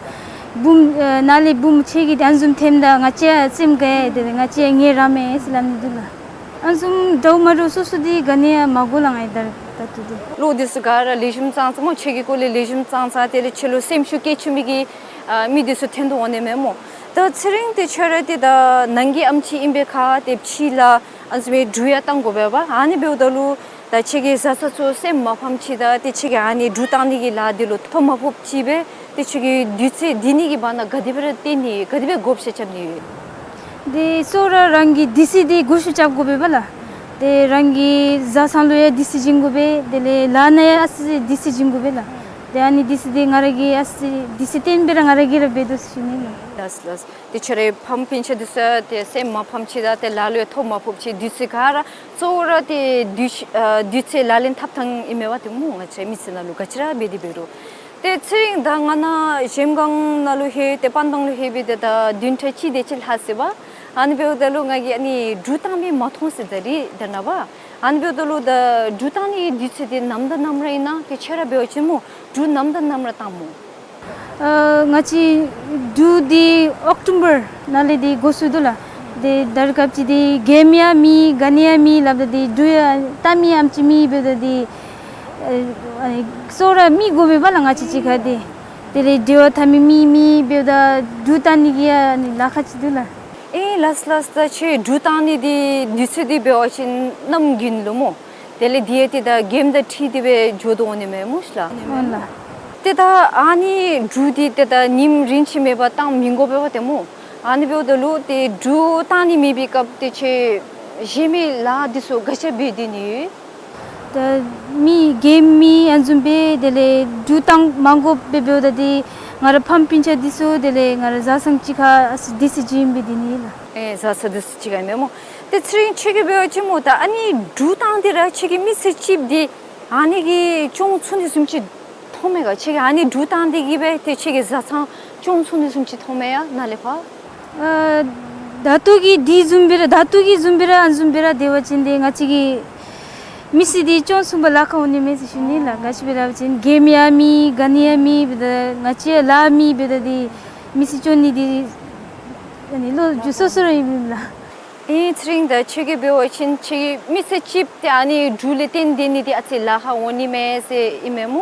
བུམོ་ཨ་ནཱ་ལས་བུམོ་ཁྱེད་ཀྱིས་ཏེ་ཨ་ནི་བཟུམ་འཐོནམ་ད་ང་བཅས་ཡང་སེམས་དགའ་ཡི། ཏེ་ང་བཅས་ཡང་ངལ་རངས་མས་ཟེར་སླབ་ནི་འདུག་ལགས། ཨ་ནི་བཟུམ་འདྲཝ་མ་འདྲཝ་སོ་སོ་འདི་ག་ནི་ཡང་མ་གོ་ལགས་ང་ད་ད་ལྟོ་འདི། ལོ་འདི་ཚུ་ག་ར་ལེགས་ཤོམ་ཙང་ཙང་སྨོ། ཁྱོད་ཀྱི་སྐོར་ལས་ལེགས་ཤོམ་ཙང་ཙང་དེ་ལས་ཁྱོད་ལུ་སེམས་ཤུགས་བསྐྱེད་བཅུག་མི་གི་ཨ་མི་འདི་ཚུ་འཐོན་དོ་འོང་ནི་མས་སྨོ། ད་ཚེ་རིང་ཏེ་ཁྱོད་ར་ཏེ་ད་ནང་གི་ཨམ་ཆི་ཨིན་པའི་ཁར་ཏེ་ཕྱི་ལུ་ཨ་ནི་བཟུམ་མའི་འབྲུ་ཡང་བཏང་དགོ་པས་པ། ཨ་ནི་འབདཝ་ད་ལུ་ད་ཁྱོད་ཀྱི་བཟའ་ཚང་ཚུ་སེམས་མ་ཕམ་ཅིག་དང་ཏེ་ཁྱོད་ཀྱིས་ཨ་ནི་འབྲུ་བཏང་ནི་གི་ལཱ་འདི་ལུ་ཐོ་མ་ཕོགཔ་ཅིག་སྦེ་ཏེ་ཁྱོད་ཀྱིས་དུས་ཚོད་འདི་ནི་གི་བར་ན་ག་དེ་སྦེ་ར་བརྟེན་ནི་ཡོད། ག་དེ་སྦེ་བགོ་བཤའ་རྐྱབ་ནི་ཡོད། ཏེ་གཙོ་བོ་ར་རང་གི་སྡེ་སྲིད་འདི་བགོ་བཤའ་རྐྱབ་དགོ་པས་པ་ལགས། ཏེ་རང་གི་བཟའ་ཚང་ལུ་ཡང་སྡེ་སྲིད་བྱིན་དགོ་པས། དེ་ལས་ལཱ་ནང་ཡང་ཨ་ཙི་སྡེ་སྲིད་བྱིན་དགོ་པས་ལགས། ཏེ་ཨ་ནི་དུས་ཚོད་འདི་ང་ར་གིས་ཨ་ཙི་དུས་ཚོད་བཏོན་སྦེ་ར་ང་ར་གིས་ར་འབད་དོ་ཟེར་ཞུ་ནི་ལགས། ལགས་ལགས། ཏེ་ཁྱོད་རའི་ཕམ་སྤུན་ཆ་འདི་ཚུ་ཏེ་སེམས་མ་ཕམ་ཅིག་དང་ཏེ་ལ་ལུ་ཡང་ཐོ་མ་ཕོགཔ་ཅིག་དུས་ཚོད་ག་ར་གཙོ་བོ་ར་ཏེ་དུས་ཨ་དུས་ཚོད་ལག་ལེན་འཐབ་ཐངས་ཨིན་མས་པ་ཏེ་སྨོ། ང་བཅས་མི་ཚེ་ནང་ལུ་ག་ཅི་ར་འབད་དེ་འབད་རུང་། ཏེ་ཚེ་རིང་ད་ང་ནཱ་གཞལམ་སྒང་ནང་ལུ་ལྷོད་ཏེ་པན་ཐང་ལུ་ལྷོད་སྦེ་ཏེ་ད་བདུན་ཕྲག་གཅིག་དེ་ཅིག་ལྷག་ཟེར་བ། ཨ་ནི་འབདཝ་ད་ལུ་ང་གིས་ཨ་ནི་འབྲུག་བཏང་མི་མ་མཐོང་ཟེར་ད་རིས་ད་ནངས་པ། ཨ་ནི་འབདཝ་ད་ལུ་ད་འབྲུག་བཏང་ནི་དུས་ཚོད་འདི་ནམ་དང་ནམ་ར་ཨིན་ན། ཏེ་ཁྱོད་ར་འབད་བ་ཅིན་སྨོ་འབྲུག་ནམ་དང་ནམ་ར་བཏང་སྨོ། ཨ་ང་བཅས་འབྲུག་འདི་ཨོག་ཊོ་བར་ནང་ལས་འདི་འགོ་བཙུགས་དོ་ལགས། ཏེ་ད་རེས་སྐབས་ཅིག་འདི་གྱེམ་ཡང་མེད་ག་ནི་ཡང་མེད་སླབ་ད་འདི་འབྲུག་ཡང་བཏང་མི་ཡང་ཨ་ནེམ་ཅིག་མེད་འབདཝ་ད་འདི་ཨ་ཨ་ནི་གཙོ་བོ་ར་མི་དགོ་པས་པ་ལགས། ང་བཅས་གཅིག་ཁར་འདི་དེ་ལས་འབྲེལ་བ་འཐབ་མི་མི་མེད་འབདཝ་ད་འབྲུག་བཏང་ནི་གི་ཡང་ཨ་ནི་ལཱ་ཁག་ཅིག་འདུག་ལགས། ཨེ་ལགས་ལགས། ད་ཁྱོད་འབྲུག་བཏང་ནི་འདི་དུས་ཚོད་འདི་འབད་བ་ཅིན་གནམ་དགུན་ལུ་སྨོ། དེ་ལས་འདི་ཡང་ཏེ་ད་གྱེམ་དང་འཁྲིལ་ཏེ་སྦེ་འགྱོ་དོ་འོང་ནི་མས་སྨོ་ཤ་ལགས། འོང་ལགས། ཏེ་ད་ཨ་ནི་འབྲུག་འདི་ཏེ་ད་ཉིནམ་རིམ་ཅིག་མེད་པར་བཏང་མི་དགོ་པས་པ་ཏེ་སྨོ། ཨ་ནི་འབདཝ་ད་ལུ་ཏེ་འབྲུག་བཏང་ནི་མེད་པའི་སྐབས་ཏེ་ཁྱོད་གཞན་མི་ལཱ་འདི་ཚུ་ག་ཅི་འབད་སྡོད་ནི་ཡོད། ད་མི་གྱེམ་མེད་ཨ་ནི་བཟུམ་སྦེ་དེ་ལས་འབྲུག་བཏང་མ་དགོཔ་སྦེ་འབདཝ་ད་འདི་ང་ར་ཕམ་སྤུན་ཆ་འདི་ཚུ་དེ་ལས་ང་ར་བཟའ་ཚང་གཅིག་ཁར་ཨ་ཙི་དུས་ཚོད་ཅིག་ཨིན་པས་འདི་ནི་ལགས། ཨེ་བཟའ་ཚང་འདི་ཚུ་གཅིག་ཁར་ཨིན་མས་སྨོ། ཏེ་ཚེ་རིང་ཁྱོད་ཀྱིས་འབད་བ་ཅིན་སྨོ་ད་ཨ་ནི་འབྲུག་བཏང་སྟེ་ར་ཁྱོད་ཀྱི་མི་ཚེ་གཅིག་འདི་ཨ་ནི་གིས་སྐྱོང་ཚུགས་ནི་བཟུམ་ཅིག་མཐོང་མས་ག། ཁྱོད་ཀྱིས་ཨ་ནི་འབྲུག་བཏང་སྟེ་གིས་སྦེ་ཏེ་ཁྱོད་ཀྱི་བཟའ་ཚང་སྐྱོང་ཚུགས་ནི་བཟུམ་ཅིག་མཐོང་མས་ཡ་ནཱ་ལས་ཕར། ཨ་ད་ལྟོ་གི་འདི་བཟུམ་སྦེ་ར་ད་ལྟོ་གི་བཟུམ་སྦེ་ར་ཨ་ནི་བཟུམ་སྦེ་ར་སྡོད་པ་ཅིན་ཏེ་ང་བཅས་ཀྱི་མི་ཚེ་འདི་སྐྱོང་ཚུགས་པར་ལཱ་ཁག་འོང་ནི་མས་ཟེར་ཞུ་ནི་ལགས། ག་ཅི་སྦེ་སླབ་པ་ཅིན་གྱེམ་ཡང་མེད་ག་ནི་ཡང་མེད་འབདཝ་ད་ང་བཅས་ལཱ་མེད་འབདཝ་ད་འདི་མི་ཚེ་སྐྱོང་ནི་འདི་ཨ་ནི་ལོ་རྒྱུས་སོ་སོ་ར་ཨིན་མས་ལགས། ཨིན་ཚེ་རིང་ད་ཁྱོད་ཀྱིས་འབད་བ་ཅིན་ཁྱོད་ཀྱི་མི་ཚེ་གཅིག་ཏེ་ཨ་ནི་འབྲུག་ལས་བརྟེན་སྡོད་ནི་འདི་ཨ་ཙི་ལཱ་ཁག་འོང་ནི་མས་ཟེར་ཨིན་མས་སྨོ།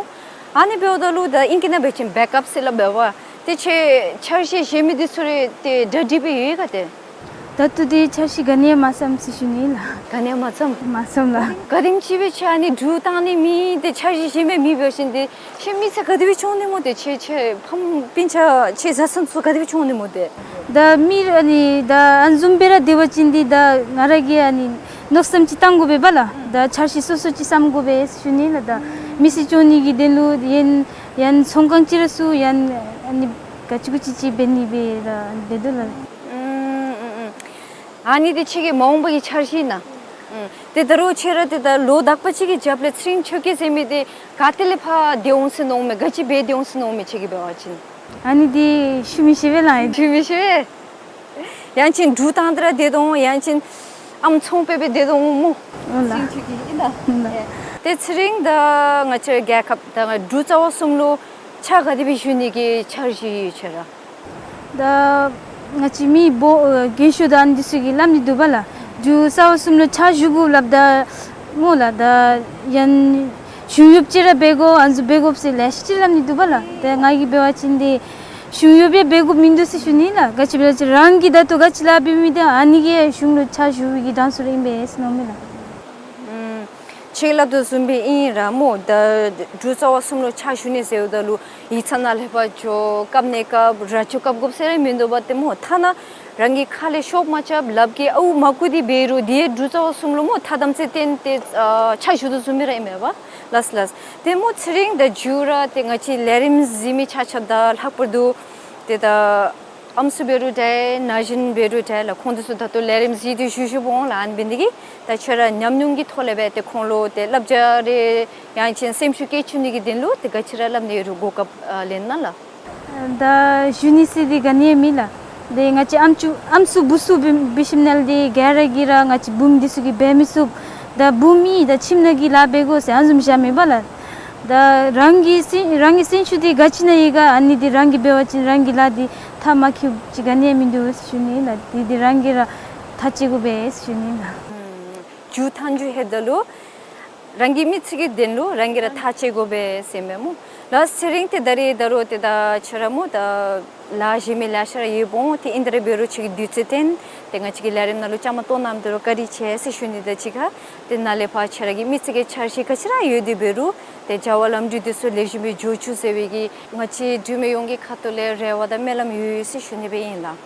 ཨ་ནི་འབདཝ་ད་ལུ་ད་ཨིང་སྐད་ནང་འབད་བ་ཅིན་བེཀ་ཨཔ་ཟེར་སླབ་འབད་བ། ཏེ་ཁྱོད་འཆར་གཞི་བཞེས་མི་འདི་ཚུ་ར་ཏེ་གྲ་སྒྲིག་སྦེ་ཡོད་ག་ཏེ། ད་ལྟོ་འདི་འཆར་གཞི་ག་ནི་ཡང་མ་བརྩམས་ཟེར་ཞུ་ནི་ལགས། ག་ནི་ཡང་མ་བརྩམས། མ་བརྩམས་ལགས། ག་དེམ་ཅིག་སྦེ་ཁྱོད་ཨ་ནི་འབྲུག་བཏང་ནི་མེད་ཏེ་འཆར་གཞི་བཞེས་མི་མེད་འབད་བ་ཅིན་ཏེ་ཁྱོད་མི་ཚེ་ག་དེ་སྦེ་སྐྱོང་ནི་སྨོ་ཏེ། ཁྱོད་ཁྱོད་ཕམ་སྤུན་ཆ་ཁྱོད་བཟའ་ཚང་ཚུ་ག་དེ་སྦེ་སྐྱོང་ནི་སྨོ་ཏེ། ད་མི་ཨ་ནི་ད་ཨ་ནི་བཟུམ་སྦེ་ར་སྡོད་པ་ཅིན་འདི་ད་ང་ར་གིས་ཨ་ནི་མནོ་བསམ་ཅིག་བཏང་དགོ་པས་པ་ལགས། ད་འཆར་གཞི་སོ་སོ་ཅིག་བརྩམ་དགོ་པས་ཟེར་ཞུ་ནི་ལགས། ད་མི་ཚེ་སྐྱོང་ནི་གི་དོན་ལུ་ཡང་ཡང་ཚོང་ཁང་ཅིག་ར་བཙུགས་ཡང་ཨ་ནི་ག་ཅི་གུ་ཅི་ཅིག་འབད་ནི་སྦེ་ར་འབད་དོ་ལགས། ཨུམ་ཨུམ་ཨུམ། ཨ་ནི་འདི་ཁྱོད་ཀྱི་མ་འོངས་པ་གི་འཆར་གཞི་ཨིན་ན། ཨུམ། ཏེ་ད་རུང་ཁྱོད་ར་ཏེ་ད་ལོ་དག་པ་ཅིག་གི་རྒྱབ་ལས་ཚེ་རིང་ཆོས་སྐྱིད་ཟེར་མི་འདི་ག་ཏེ་ལས་ཕར་སྡོད་འོང་ཟེར་མནོཝ་མས། ག་ཅི་འབད་སྡོད་འོང་ཟེར་མནོཝ་མས་ཁྱོད་ཀྱིས་འབད་བ་ཅིན། ཨ་ནི་འདི་ཞུ་མི་ཤེས་པས་ལགས། ཞུ་མི་ཤེས་པས། ཡང་ཅིན་འབྲུག་བཏང་སྟེ་ར་སྡོད་དོ་འོང་། ཡང་ཅིན་ཨམ་ཚོང་དཔེ་སྦེ་སྡོད་དོ་འོང་སྨོ། འོང་ལགས། ཚེ་རིང་ཆོས་སྐྱིད་ཨིན་ན། འོང་ལགས། ཏེ་ཚེ་རིང་ད་ང་བཅས་རྒྱལ་ཁབ་ད་ང་འབྲུག་རྩ་བ་གསུམ་ལུ་ཕྱག་ག་དེ་སྦེ་ཞུ་ནི་གི་འཆར་གཞི་ཡོད་ཁྱོད་ར། ད་ང་བཅས་མི་སྦོམ་ཨེ་རྒན་ཤོས་དང་ཨ་ནི་འདི་ཚུ་གིས་སླབ་ནི་འདུག་པ་ལགས། འབྲུག་རྩ་བ་གསུམ་ལུ་ཕྱག་ཞུ་དགོ་སླབ་ད་སྨོ་ལགས། ད་ཡང་གཞུང་གཡོགཔ་ཅིག་ར་འབད་དགོ་ཨ་ནི་ཚུ་འབད་དགོཔ་ཟེར་ལེ་ཤ་ཅིག་སླབ་ནི་འདུག་པ་ལགས། ཏེ་ང་གིས་འབད་བ་ཅིན་འདི་གཞུང་གཡོགཔ་ཡང་འབད་དགོཔ་མིན་འདུག་ཟེར་ཞུ་ནི་ལགས། ག་ཅི་འབད་བ་ཅིན་རང་གིས་ད་ལྟོ་ག་ཅི་ལཱ་འབད་མི་འདི་ཨ་ནི་གིས་གཞུང་ལུ་ཕྱག་ཞུ་བའི་གི་གདངས་ཚུ་ར་ཨིན་པས་ཟེར་མནོཝ་མས་ལགས། ཨུམ། ཁྱོད་ཀྱིས་སླབ་དོ་བཟུམ་སྦེ་ཨིན་ར་སྨོ། ད་འབྲུག་རྩ་བ་གསུམ་ལུ་ཕྱག་ཞུ་ནི་ཟེརཝ་ད་ལུ་ཡིག་ཚང་ནང་ལྷོད་པར་འགྱོ། བཀབ་ནི་བཀབ། ར་ཅོ་བཀབ་དགོཔ་ཟེར་ར་མིན་འདུག་པ་ཏེ་སྨོ། ཐ་ན་རང་གི་ཁ་ལས་ཤོབ་མ་རྐྱབ་ལགཔ་གིས་ཨརཝ་མ་བརྐུ་སྟེ་འབད་རུང་འདི་ཡང་འབྲུག་རྩ་བ་གསུམ་ལུ་སྨོ་ཐ་དམ་ཚིག་བསྟེན་ཏེ་ཨ་ཕྱག་ཞུ་དོ་བཟུམ་སྦེ་ར་ཨིན་མས་པ། ལགས་ལགས། ཏེ་སྨོ་ཚེ་རིང་ད་མཇུག་ར་ཏེ་ང་བཅས་ལས་རིམ་གཟིགས་མི་ཆ་ཁྱབ་དང་ལྷག་པར་དུ་ཏེ་ད་ཨམ་སྲུ་འབད་རུང་འདྲ་ན་གཞོན་འབད་རུང་འདྲ་ལགས། ཁོང་འདི་ཚུ་ད་ལྟོ་ལས་རིམ་གཟིགས་ཏེ་བཞུགས་བཞུགསཔ་འོང་ལགས། ཨ་ནི་འབད་ནི་འདི་གིས་ད་ཁྱོད་ར་ཉམས་མྱོང་གི་ཐོག་ལས་སྦེ་ཏེ་ཁོང་ལུ་ཏེ་བསླབ་བྱ་རེ་ཡང་ཅིན་སེམས་ཤུགས་སྐྱེད་བཅུག་ནི་གི་དོན་ལུ་ཏེ་ག་ཅི་ར་སླབ་ནི་ཡོད་རུང་གོ་སྐབས་ཨ་ལེན་གནང་ལགས། ད་ཞུ་ནི་ཟེར་འདི་ག་ནི་ཡང་མེད་ལགས། ཏེ་ང་བཅས་ཨམ་ཅུ་ཨམ་སྲུ་བུ་སྲུ་འབད་འབད་ཞིནམ་ལས་ཏེ་ག་ར་གིས་ར་ང་བཅས་བུམོ་འདི་ཚུ་གིས་འབད་མི་ཚུགས། ད་བུམོ་ཨིན་ད་ཁྱིམ་ནང་གི་ལཱ་འབད་དགོ་ཟེར་ཨ་ནི་བཟུམ་བཞག་མེད་པ་ལགས། ད་རང་གི་སེམས་རང་གི་སེམས་ཤུགས་འདི་ག་ཅི་ནང་ཡོད་ག་ཨ་ནི་འདི་རང་གིས་འབད་བ་ཅིན་རང་གི་ལཱ་འདི་མཐའ་མ་འཁྱོལཝ་ཅིག་ག་ནི་ཡང་མིན་འདུག་ཟེར་ཞུ་ནི་ལགས། འདི་འདི་རང་གིས་ར་ཐག་བཅད་དགོ་པས་ཟེར་ཞུ་ནི་ལགས། མཇུག་མཐའ་མཇུག་ལྷོདཔ་ད་ལུ་རང་གི་མི་ཚེ་གི་དོན་ལུ་རང་གིས་ར་ཐག་བཅད་དགོ་པས་ཟེར་མས་སྨོ། ལགས་ཚེ་རིང་ཏེ་ད་རིས་ད་རུང་ཏེ་ད་ཁྱོད་ར་སྨོ་ད་ལཱ་གཞན་མི་ལེ་ཤ་ར་ཡོདཔ་འོང་། ཏེ་ཨིན་ཏེ་ར་འབད་རུང་ཁྱོད་ཀྱིས་དུས་ཚོད་བཏོན་ཏེ་ང་བཅས་ཀྱི་ལས་རིམ་ནང་ལུ་བཅའ་མར་གཏོགས་གནངམ་ད་ལུ་བཀའ་དྲིན་ཆེ་ཟེར་ཞུ་ནི་དང་གཅིག་ཁར་ཏེ་ནཱ་ལས་ཕར་ཁྱོད་ར་གི་མི་ཚེ་གི་འཆར་གཞི་ག་ཅི་ར་ཡོད་དེ་འབད་རུང་ཏེ་བྱ་བ་ལམ་འགྲུལ་འདི་ཚུ་ལེགས་ཤོམ་སྦེ་འགྱོ་བཅུག་ཟེར་བའི་གི་ང་བཅས་འབྲུག་མི་ཡོངས་ཀྱི་ཁ་ཐུག་ལས་རེ་བ་དང་སྨོན་ལམ་ཡོད་ཡོད་ཟེར་ཞུ་ནི་སྦེ་ཨིན་ལགས།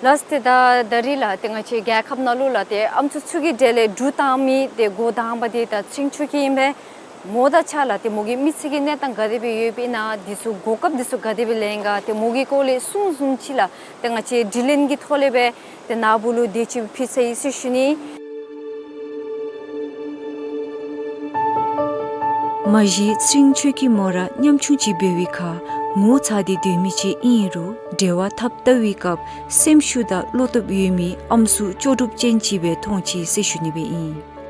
ལགས་ཏེ་ད་ད་རིས་ལགས་ཏེ་ང་བཅས་རྒྱལ་ཁབ་ནང་ལུ་ལགས་ཏེ་ཨམ་སྲུ་ཚུ་གི་གྲས་ལས་འབྲུག་བཏང་མི་ཏེ་འགོ་དང་པ་འདི་ད་ཚེ་རིང་ཆོས་སྐྱིད་ཨིན་པས། མོ་དང་ཆ་ལ་ཏེ་མོ་གི་མི་ཚེ་གི་གནས་སྟངས་ག་དེ་སྦེ་ཡོདཔ་ཨིན་ན་འདི་ཚུ་གོ་སྐབས་འདི་ཚུ་ག་དེ་སྦེ་ལེན་ག་ཏེ་མོ་གི་སྐོར་ལས་གསུང་བཟུམ་ཅིག་ལགས། ཏེ་ང་བཅས་དྲི་ལན་གྱི་ཐོག་ལས་སྦེ་ཏེ་ན་བུ་ལུ་དེ་ཅིག་ཕུལ་ཚར་ཡི་ཟེར་ཞུ་ནི། མ་གཞི་ཚེ་རིང་ཁྱོད་ཀྱིས་མོ་ར་ཉམ་ཆུང་ཅིག་འབད་བའི་ཁར་ངོ་ཚ་སྟེ་སྡོད་མི་ཅིག་ཨིན་རུང་འབྲེལ་བ་འཐབ་བལྟ་བའི་སྐབས་སེམས་ཤུགས་དང་བློ་སྟོབས་ཡོད་མི་ཨམ་སྲུ་ལྕོགས་གྲུབ་ཅན་ཅིག་སྦེ་མཐོང་ཅི་ཟེར་ཞུ་ནི་སྦེ་ཨིན།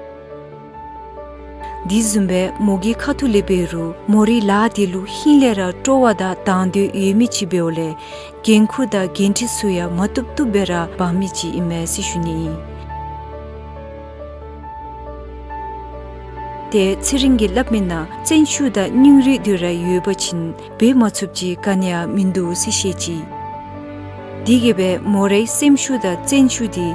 དེ་བཟུམ་སྦེ་མོ་གི་ཁ་ཐུག་ལས་འབད་རུང་མོ་རའི་ལཱ་དེ་ལུ་ཧིང་ལས་ར་སྤྲོ་བ་དང་དང་འདོད་ཡོད་མི་ཅིག་འབདཝ་ལས་འགན་ཁུར་དང་འགན་འཁྲི་ཚུ་ཡང་མ་བཏུབ་བཏུབ་སྦེ་ར་འབག་མི་ཅིག་ཨིན་མས་ཟེར་ཞུ་ནི་ཨིན། ཏེ་ཚེ་རིང་གིས་སླབ་མི་ནང་བཙན་ཤུགས་དང་སྙིང་རུས་དེ་ར་ཡོད་པ་ཅིན་འབད་མ་ཚུགསཔ་ཅིག་ག་ནི་ཡང་མིན་འདུག་ཟེར་བཤད་ཅི། དེ་གིས་སྦེ་མོ་རའི་སེམས་ཤུགས་དང་བཙན་ཤུགས་འདི་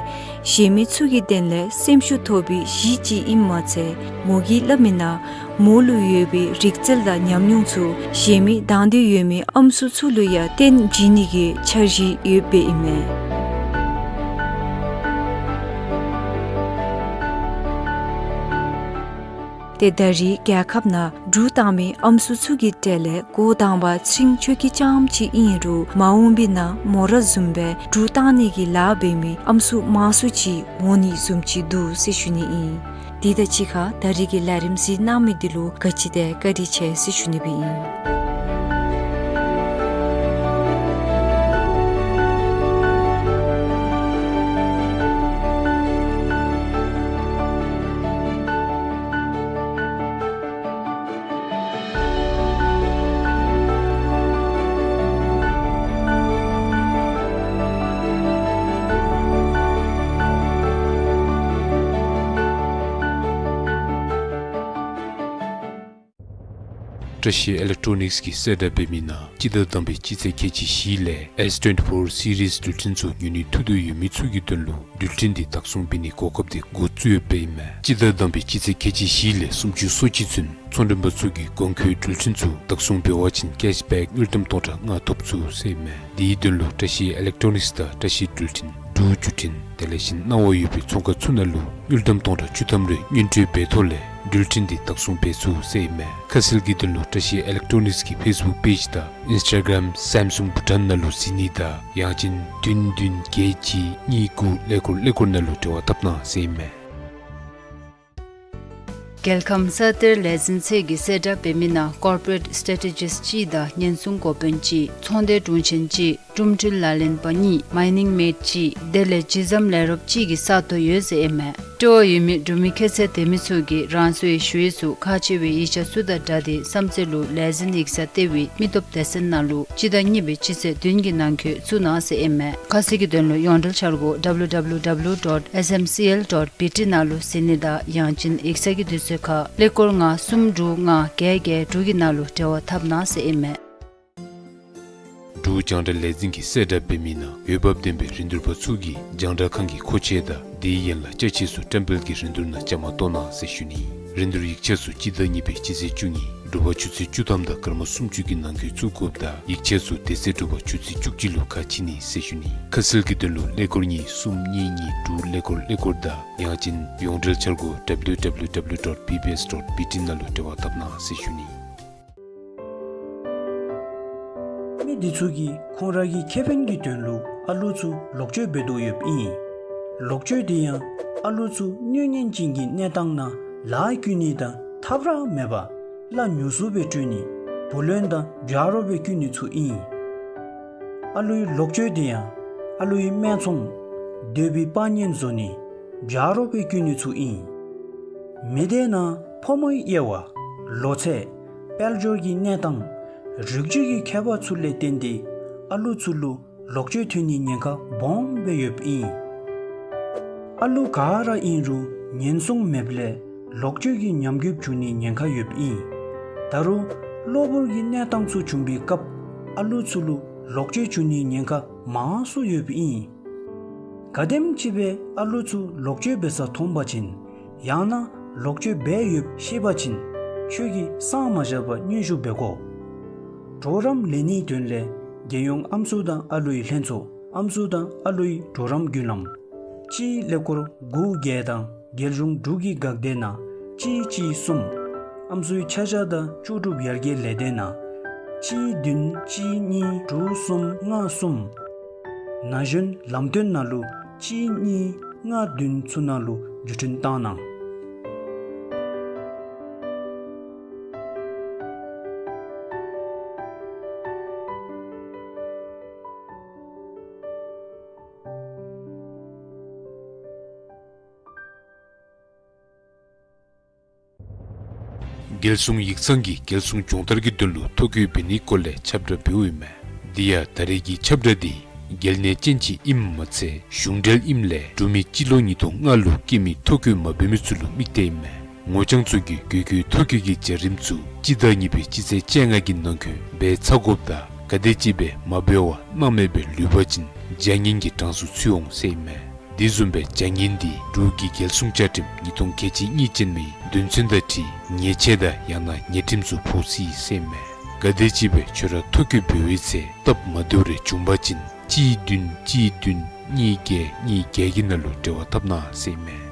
གཞན་མི་ཚུ་གི་དོན་ལས་སེམས་ཤུགས་ཐོབ་པའི་གཞི་ཅིག་ཨིནམ་མ་ཚད་མོ་གིས་སླབ་མི་ནང་མོ་ལུ་ཡོད་པའི་རིག་རྩལ་དང་ཉམས་མྱོང་ཚུ་གཞན་མི་དང་འདོད་ཡོད་མི་ཨམ་སྲུ་ཚུ་ལུ་ཡང་སྟོན་བྱིན་ནི་གི་འཆར་གཞི་ཡོདཔ་ཨིན་མས། ཏེ་ད་རེས་རྒྱལ་ཁབ་ནང་འབྲུག་བཏང་མི་ཨམ་སྲུ་ཚུ་གི་གྲས་ལས་འགོ་དང་པ་ཚེ་རིང་ཁྱོད་ཀྱིས་རྐྱངམ་ཅིག་ཨིན་རུང་མ་འོངས་པའི་ནང་མོ་ར་བཟུམ་སྦེ་འབྲུག་བཏང་ནི་གི་ལཱ་འབད་མི་ཨམ་སྲུ་མང་སུ་ཅིག་འོང་ནི་བཟུམ་ཅིག་འདུག་ཟེར་ཞུ་ནི་ཨིན། དེ་དང་གཅིག་ཁར་ད་རེས་ཀྱི་ལས་རིམ་གཟིགས་གནང་མི་འདི་ལུ་ག་ཅི་དེ་བཀའ་དྲིན་ཆེ་ཟེར་ཞུ་ནི་སྦེ་ཨིན། བཀྲ་ཤིས་ཨི་ལེག་ཊོ་ནིགསི་གིས་གསལ་བསྒྲགས་འབད་མི་ནང་སྤྱི་ཟླ་དང་པའི་སྤྱི་ཚེས་ཁལ་གཅིག་བཞི་ལས་ཨེས་ཊུ་ཝེན་ཊི་ཕོར་སི་རིསི་འགྲུལ་འཕྲིན་ཚུ་ཉོ་ནི་ཐུགས་འདོད་ཡོད་མི་ཚུ་གི་དོན་ལུ་འགྲུལ་འཕྲིན་འདི་བདག་བཟུང་འབད་ནིའི་གོ་སྐབས་འདི་འགོ་བཙུགས་ཡོདཔ་ཨིན་མས། སྤྱི་ཟླ་དང་པའི་སྤྱི་ཚེས་ཁལ་གཅིག་བཞི་ལས་སུམ་ཅུ་སོ་གཅིག་ཚུན་ཚོང་མགྲོན་པ་ཚུ་གིས་གོང་འཁོད་འགྲུལ་འཕྲིན་ཚུ་བདག་བཟུང་འབད་བ་ཅིན་ཀེཤ་བེཀ་དངུལ་ཀྲམ་སྟོང་ཕྲག་ལྔ་ཐོབ་ཚུགས་ཟེར་ཨིན་མས། དེའི་དོན་ལུ་བཀྲ་ཤིས་ཨི་ལེག་ཊོ་ནིགསི་དང་བཀྲ་ཤིས་འགྲུལ་འཕྲིན་འབྲུག་བརྒྱུད་འཕྲིན་དེ་ལས་གཞན་གནང་བ་ཡོད་པའི་ཚོང་ཁང་ཚུ་ནང་ལུ་དངུལ་ཀྲམ་སྟོང་ཕྲག་བཅུ་ཐམ་རེ་སྔོན་སྤྲོད་འབད་ཐོག་ལས་འགྲུལ་འཕྲིན་འདི་བདག་བཟུང་འབད་ཚུགས་ཟེར་ཨིན་མས། ཁ་གསལ་གྱི་དོན་ལུ་བཀྲ་ཤིས་ཨི་ལེག་ཊོ་ནིགསི་གི་ཕེསི་བུཀ་པེཇ་དང་ཨིནསི་ཊ་གརམ་སེམ་སུང་བྷུ་ཊཱན་ནང་ལུ་གཟིགས་ནི་དང་ཡང་ཅིན་བདུན་བདུན་བརྒྱད་གཅིག་གཉིས་དགུ་ཀླད་ཀོར་ཀླད་ཀོར་ནང་ལུ་འབྲེལ་བ་འཐབ་གནང་ཟེར་ཨིན་མས། རྒྱལ་ཁམས་ས་གཏེར་ལས་འཛིན་ཚད་ཀྱིས་གསལ་བསྒྲགས་འབད་མི་ནང་ཀོར་པོ་རེཊ་སི་ཊེ་ཊི་ཇིསིཊ་གཅིག་དང་ཉེན་སྲུང་འགོ་དཔོན་གཅིག་ཚོང་སྡེ་དྲུང་ཆེན་གཅིག་གྲུབ་འབྲས་ལག་ལེན་པ་གཉིས་མའི་ནིང་མེཌ་གཅིག་དེ་ལས་ཇི་ཟམ་ལས་རོགསཔ་གཅིག་གི་ས་སྟོང་ཡོད་ཟེར་ཨིན་མས། སྤྲོ་བ་ཡོད་མི་འབྲུག་མི་ཁྱད་ཚད་ལྡན་མི་ཚུ་གིས་རང་སོའི་ཞུ་ཡིག་ཚུ་ཁག་ཆེ་བའི་ཡིག་ཆ་ཚུ་དང་སྦྲགས་ཏེ་བསམ་རྩེ་ལུ་ལས་འཛིན་ཡིག་ཚང་ལྟེ་བའི་མི་སྟོབས་སྡེ་ཚན་ནང་ལུ་སྤྱི་ཟླ་གཉིས་པའི་སྤྱི་ཚེས་བདུན་གྱི་ནང་འཁོད་བཙུགས་གནང་ཟེར་ཨིན་མས། ཁ་གསལ་གྱི་དོན་ལུ་ཡོངས་འབྲེལ་འཆར་སྒོ་ཌབ་ལུ་ཌབ་ལུ་ཌབ་ལུ་ཌོཊ་ཨེསི་ཨེམ་སི་ཨེལ་ཌོཊ་བི་ཊི་ནང་ལུ་གཟིགས་ནི་དང་ཡང་ཅིན་ཡིག་ཚང་གི་དུས་ཚོད་ཁར་ཀླད་ཀོར་ལྔ་གསུམ་དྲུག་ལྔ་བརྒྱད་བརྒྱད་དྲུག་གི་ནང་ལུ་འབྲེལ་བ་འཐབ་གནང་ཟེར་ཨིན་མས། འབྲུག་རྒྱང་བསྒྲགས་ལས་འཛིན་གྱིས་གསལ་བསྒྲགས་འབད་མི་ནང་འོས་འབབ་ལྡན་པའི་རིན་བསྡུར་པ་ཚུ་གིས་རྒྱང་བསྒྲགས་ཁང་གི་མཁོ་ཆས་དང་དེའི་ཡན་ལག་ཅ་ཆས་ཚུ་བཀྲམ་སྤེལ་གྱི་རིན་བསྡུར་ནང་བཅའ་མར་གཏོགས་གནང་ཟེར་ཞུ་ནི། རིན་བསྡུར་ཡིག་ཆ་ཚུ་སྤྱི་ཟླ་གཉིས་པའི་སྤྱི་ཚེས་བཅུ་གཉིས་དྲོ་པ་ཆུ་ཚོད་བཅུ་ཐམ་དང་སྐར་མ་སུམ་ཅུ་གི་ནང་འཁོད་བཙུགས་དགོཔ་དང་ཡིག་ཆ་ཚུ་དེ་ཚེ་དྲོ་པ་ཆུ་ཚོད་བཅུ་གཅིག་ལུ་ཁ་ཕྱེ་ནི་ཟེར་ཞུ་ནི། ཁ་གསལ་གྱི་དོན་ལུ་ཀླད་ཀོར་གཉིས་གསུམ་གཉིས་གཉིས་དྲུག་ཀླད་ཀོར་ཀླད་ཀོར་དང་ཡང་ཅིན་ཡོངས་འབྲེལ་འཆར་སྒོ་ཌབ་ལུ་ཌབ་ལུ་ཌབ་ལུ་ཌོཊ་བི་བི་ཨེསི་ཌོཊ་བི་ཊི་ནང་ལུ་འབྲེལ་བ་འཐབ་གནང་ཟེར་ཞུ་ནི། མི་འདི་ཚུ་གིས་ཁོང་ར་གི་ཁེ་ཕན་གྱི་དོན་ལུ་ཨ་ལུ་ཚུ་ལོག་སྤྱོད་འབད་དོ་ཡོདཔ་ཨིན། ལོག་སྤྱོད་དེ་ཡང་ཨ་ལུ་ཚུ་གནོད་ཉེན་ཅན་གྱི་གནས་སྟངས་ནང་ལཱ་བཀོལ་ནི་དང་ཐབས་ར་མེད་པར་གླ་ཉུང་སུ་སྦེ་སྤྲོད་ནི་བུ་ལོན་དང་བྱ་རོགས་སྦེ་བཀོལ་ནི་ཚུ་ཨིན། ཨ་ལུའི་ལོག་སྤྱོད་དེ་ཡང་ཨ་ལུའི་སྨད་འཚོང་འདོད་པའི་དཔའ་ངན་བཟོ་ནི་བྱ་རོགས་སྦེ་བཀོལ་ནི་ཚུ་ཨིན། མི་སྡེ་ནང་ཕོ་མོའི་དབྱེ་བ་ལོ་ཚད་དཔལ་འབྱོར་གྱི་གནས་སྟངས་རིགས་རྒྱུད་ཀྱི་ཁྱད་པར་ཚུ་ལས་བརྟེན་ཏེ་ཨ་ལུ་ཚུ་ལུ་ལོག་སྤྱོད་ཐོན་ནིའི་ཉེན་ཁ་སྦོམ་སྦེ་ཡོདཔ་ཨིན། ཨ་ལུ་ག་ར་ཨིན་རུང་ཉེན་སྲུང་མེདཔ་ལས་ལོག་སྤྱོད་ཀྱི་ཉམས་རྒུདཔ་འབྱུང་ནིའི་ཉེན་ཁ་ཡོདཔ་ཨིན། ད་རུང་གློ་བུར་གྱི་གནས་སྟངས་ཚུ་བྱུང་བའི་སྐབས་ཨ་ལུ་ཚུ་ལུ་ལོག་སྤྱོད་འབྱུང་ནིའི་ཉེན་ཁ་མང་སུ་ཡོདཔ་ཨིན། ག་དེམ་ཅིག་སྦེ་ཨ་ལུ་ཚུ་ལོག་སྤྱོད་འབད་ས་མཐོང་པ་ཅིན་ཡང་ན་ལོག་སྤྱོད་འབད་ཡོདཔ་ཤེས་པ་ཅིན་ཁྱོད་ཀྱིས་སངས་མ་རྒྱས་པར་སྙན་ཞུ་འབད་དགོ། གྲོགས་རམ་ལེན་ནིའི་དོན་ལས་རྒྱལ་ཡོངས་ཨམ་སྲུ་དང་ཨ་ལུའི་ལྷན་ཚོགས་ཨམ་སྲུ་དང་ཨ་ལུའི་གྲོགས་རམ་བརྒྱུད་ལམ་གཅིག་ཀླད་ཀོར་དགུ་བརྒྱད་དང་རྒྱལ་གཞུང་འབྲུག་གི་འགག་སྡེ་ནང་གཅིག་གཅིག་གསུམ་ ཨམ་སྲུའི་ཆ་བཞག་དང་ལྕོགས་གྲུབ་ཡར་རྒྱས་ལས་སྡེ་ནང་གཅིག་བདུན་གཅིག་གཉིས་དྲུག་གསུམ་ལྔ་གསུམ། ན་གཞོན་ལམ་སྟོན་ནང་ལུ་གཅིག་གཉིས་ལྔ་བདུན་ཚུ་ནང་ལུ་བརྒྱུད་འཕྲིན་བཏང་གནང་། རྒྱལ་སྲུང་ཡིག་ཚང་གིས་རྒྱལ་སྲུང་སྦྱོང་བརྡར་གྱི་དོན་ལུ་ཐོ་བཀོད་འབད་ནིའི་སྐོར་ལས་ཁྱབ་བསྒྲགས་འབདཝ་ཨིན་མས། དེ་ཡང་ད་རེས་ཀྱི་ཁྱབ་བསྒྲགས་འདི་རྒྱལ་ནད་ཅན་ཅིག་ཨིནམ་མ་ཚད་གཞུང་འབྲེལ་ཨིནམ་ལས་འབྲུག་མི་སྤྱི་ལོ་ཉིས་སྟོང་ལྔ་ལུ་སྐྱེས་མི་ཐོ་བཀོད་མ་འབད་མི་ཚུ་ལུ་དམིགས་ཏེ་ཨིན་མས། ངོ་རྐྱང་ཚུ་གིས་དགོས་མཁོའི་ཐོ་བཀོད་ཀྱི་བྱ་རིམ་ཚུ་སྤྱི་ཟླ་གཉིས་པའི་སྤྱི་ཚེས་བཅོ་ལྔ་གི་ནང་འཁོད་འབད་ཚར་དགོཔ་དང་ག་དེ་ཅིག་སྦེ་མ་འབད་བར་སྣང་མེད་སྦེ་ལུས་པ་ཅིན་བྱ་ངན་གྱི་གྲངས་སུ་ཚུད་འོང་ཟེར་ཨིན་མས། དེ་བཟུམ་སྦེ་བྱ་ངན་འདི་འབྲུག་གི་རྒྱལ་སྲུང་བཅའ་ཁྲིམས་ཉིས་སྟོང་ཁལ་གཅིག་གཉིས་ཅན་མའི་དོན་ཚན་དང་འཁྲིལ་ཉེས་ཆད་དང་ཡང་ན་ཉེས་ཁྲིམས་ཚུ་ཕོག་སྲིད་ཟེར་ཨིན་མས། ག་དེ་ཅིག་སྦེ་ཁྱོད་ར་ཐོ་བཀོད་འབད་བའི་ཚེ་སྟབས་མ་བདེཝ་རེ་བྱུང་པ་ཅིན་གཅིག་བདུན་གཅིག་བདུན་གཉིས་བརྒྱད་གཉིས་བརྒྱད་ཀྱི་ནང་ལུ་འབྲེལ་བ་འཐབ་གནང་ཟེར་ཨིན་མས།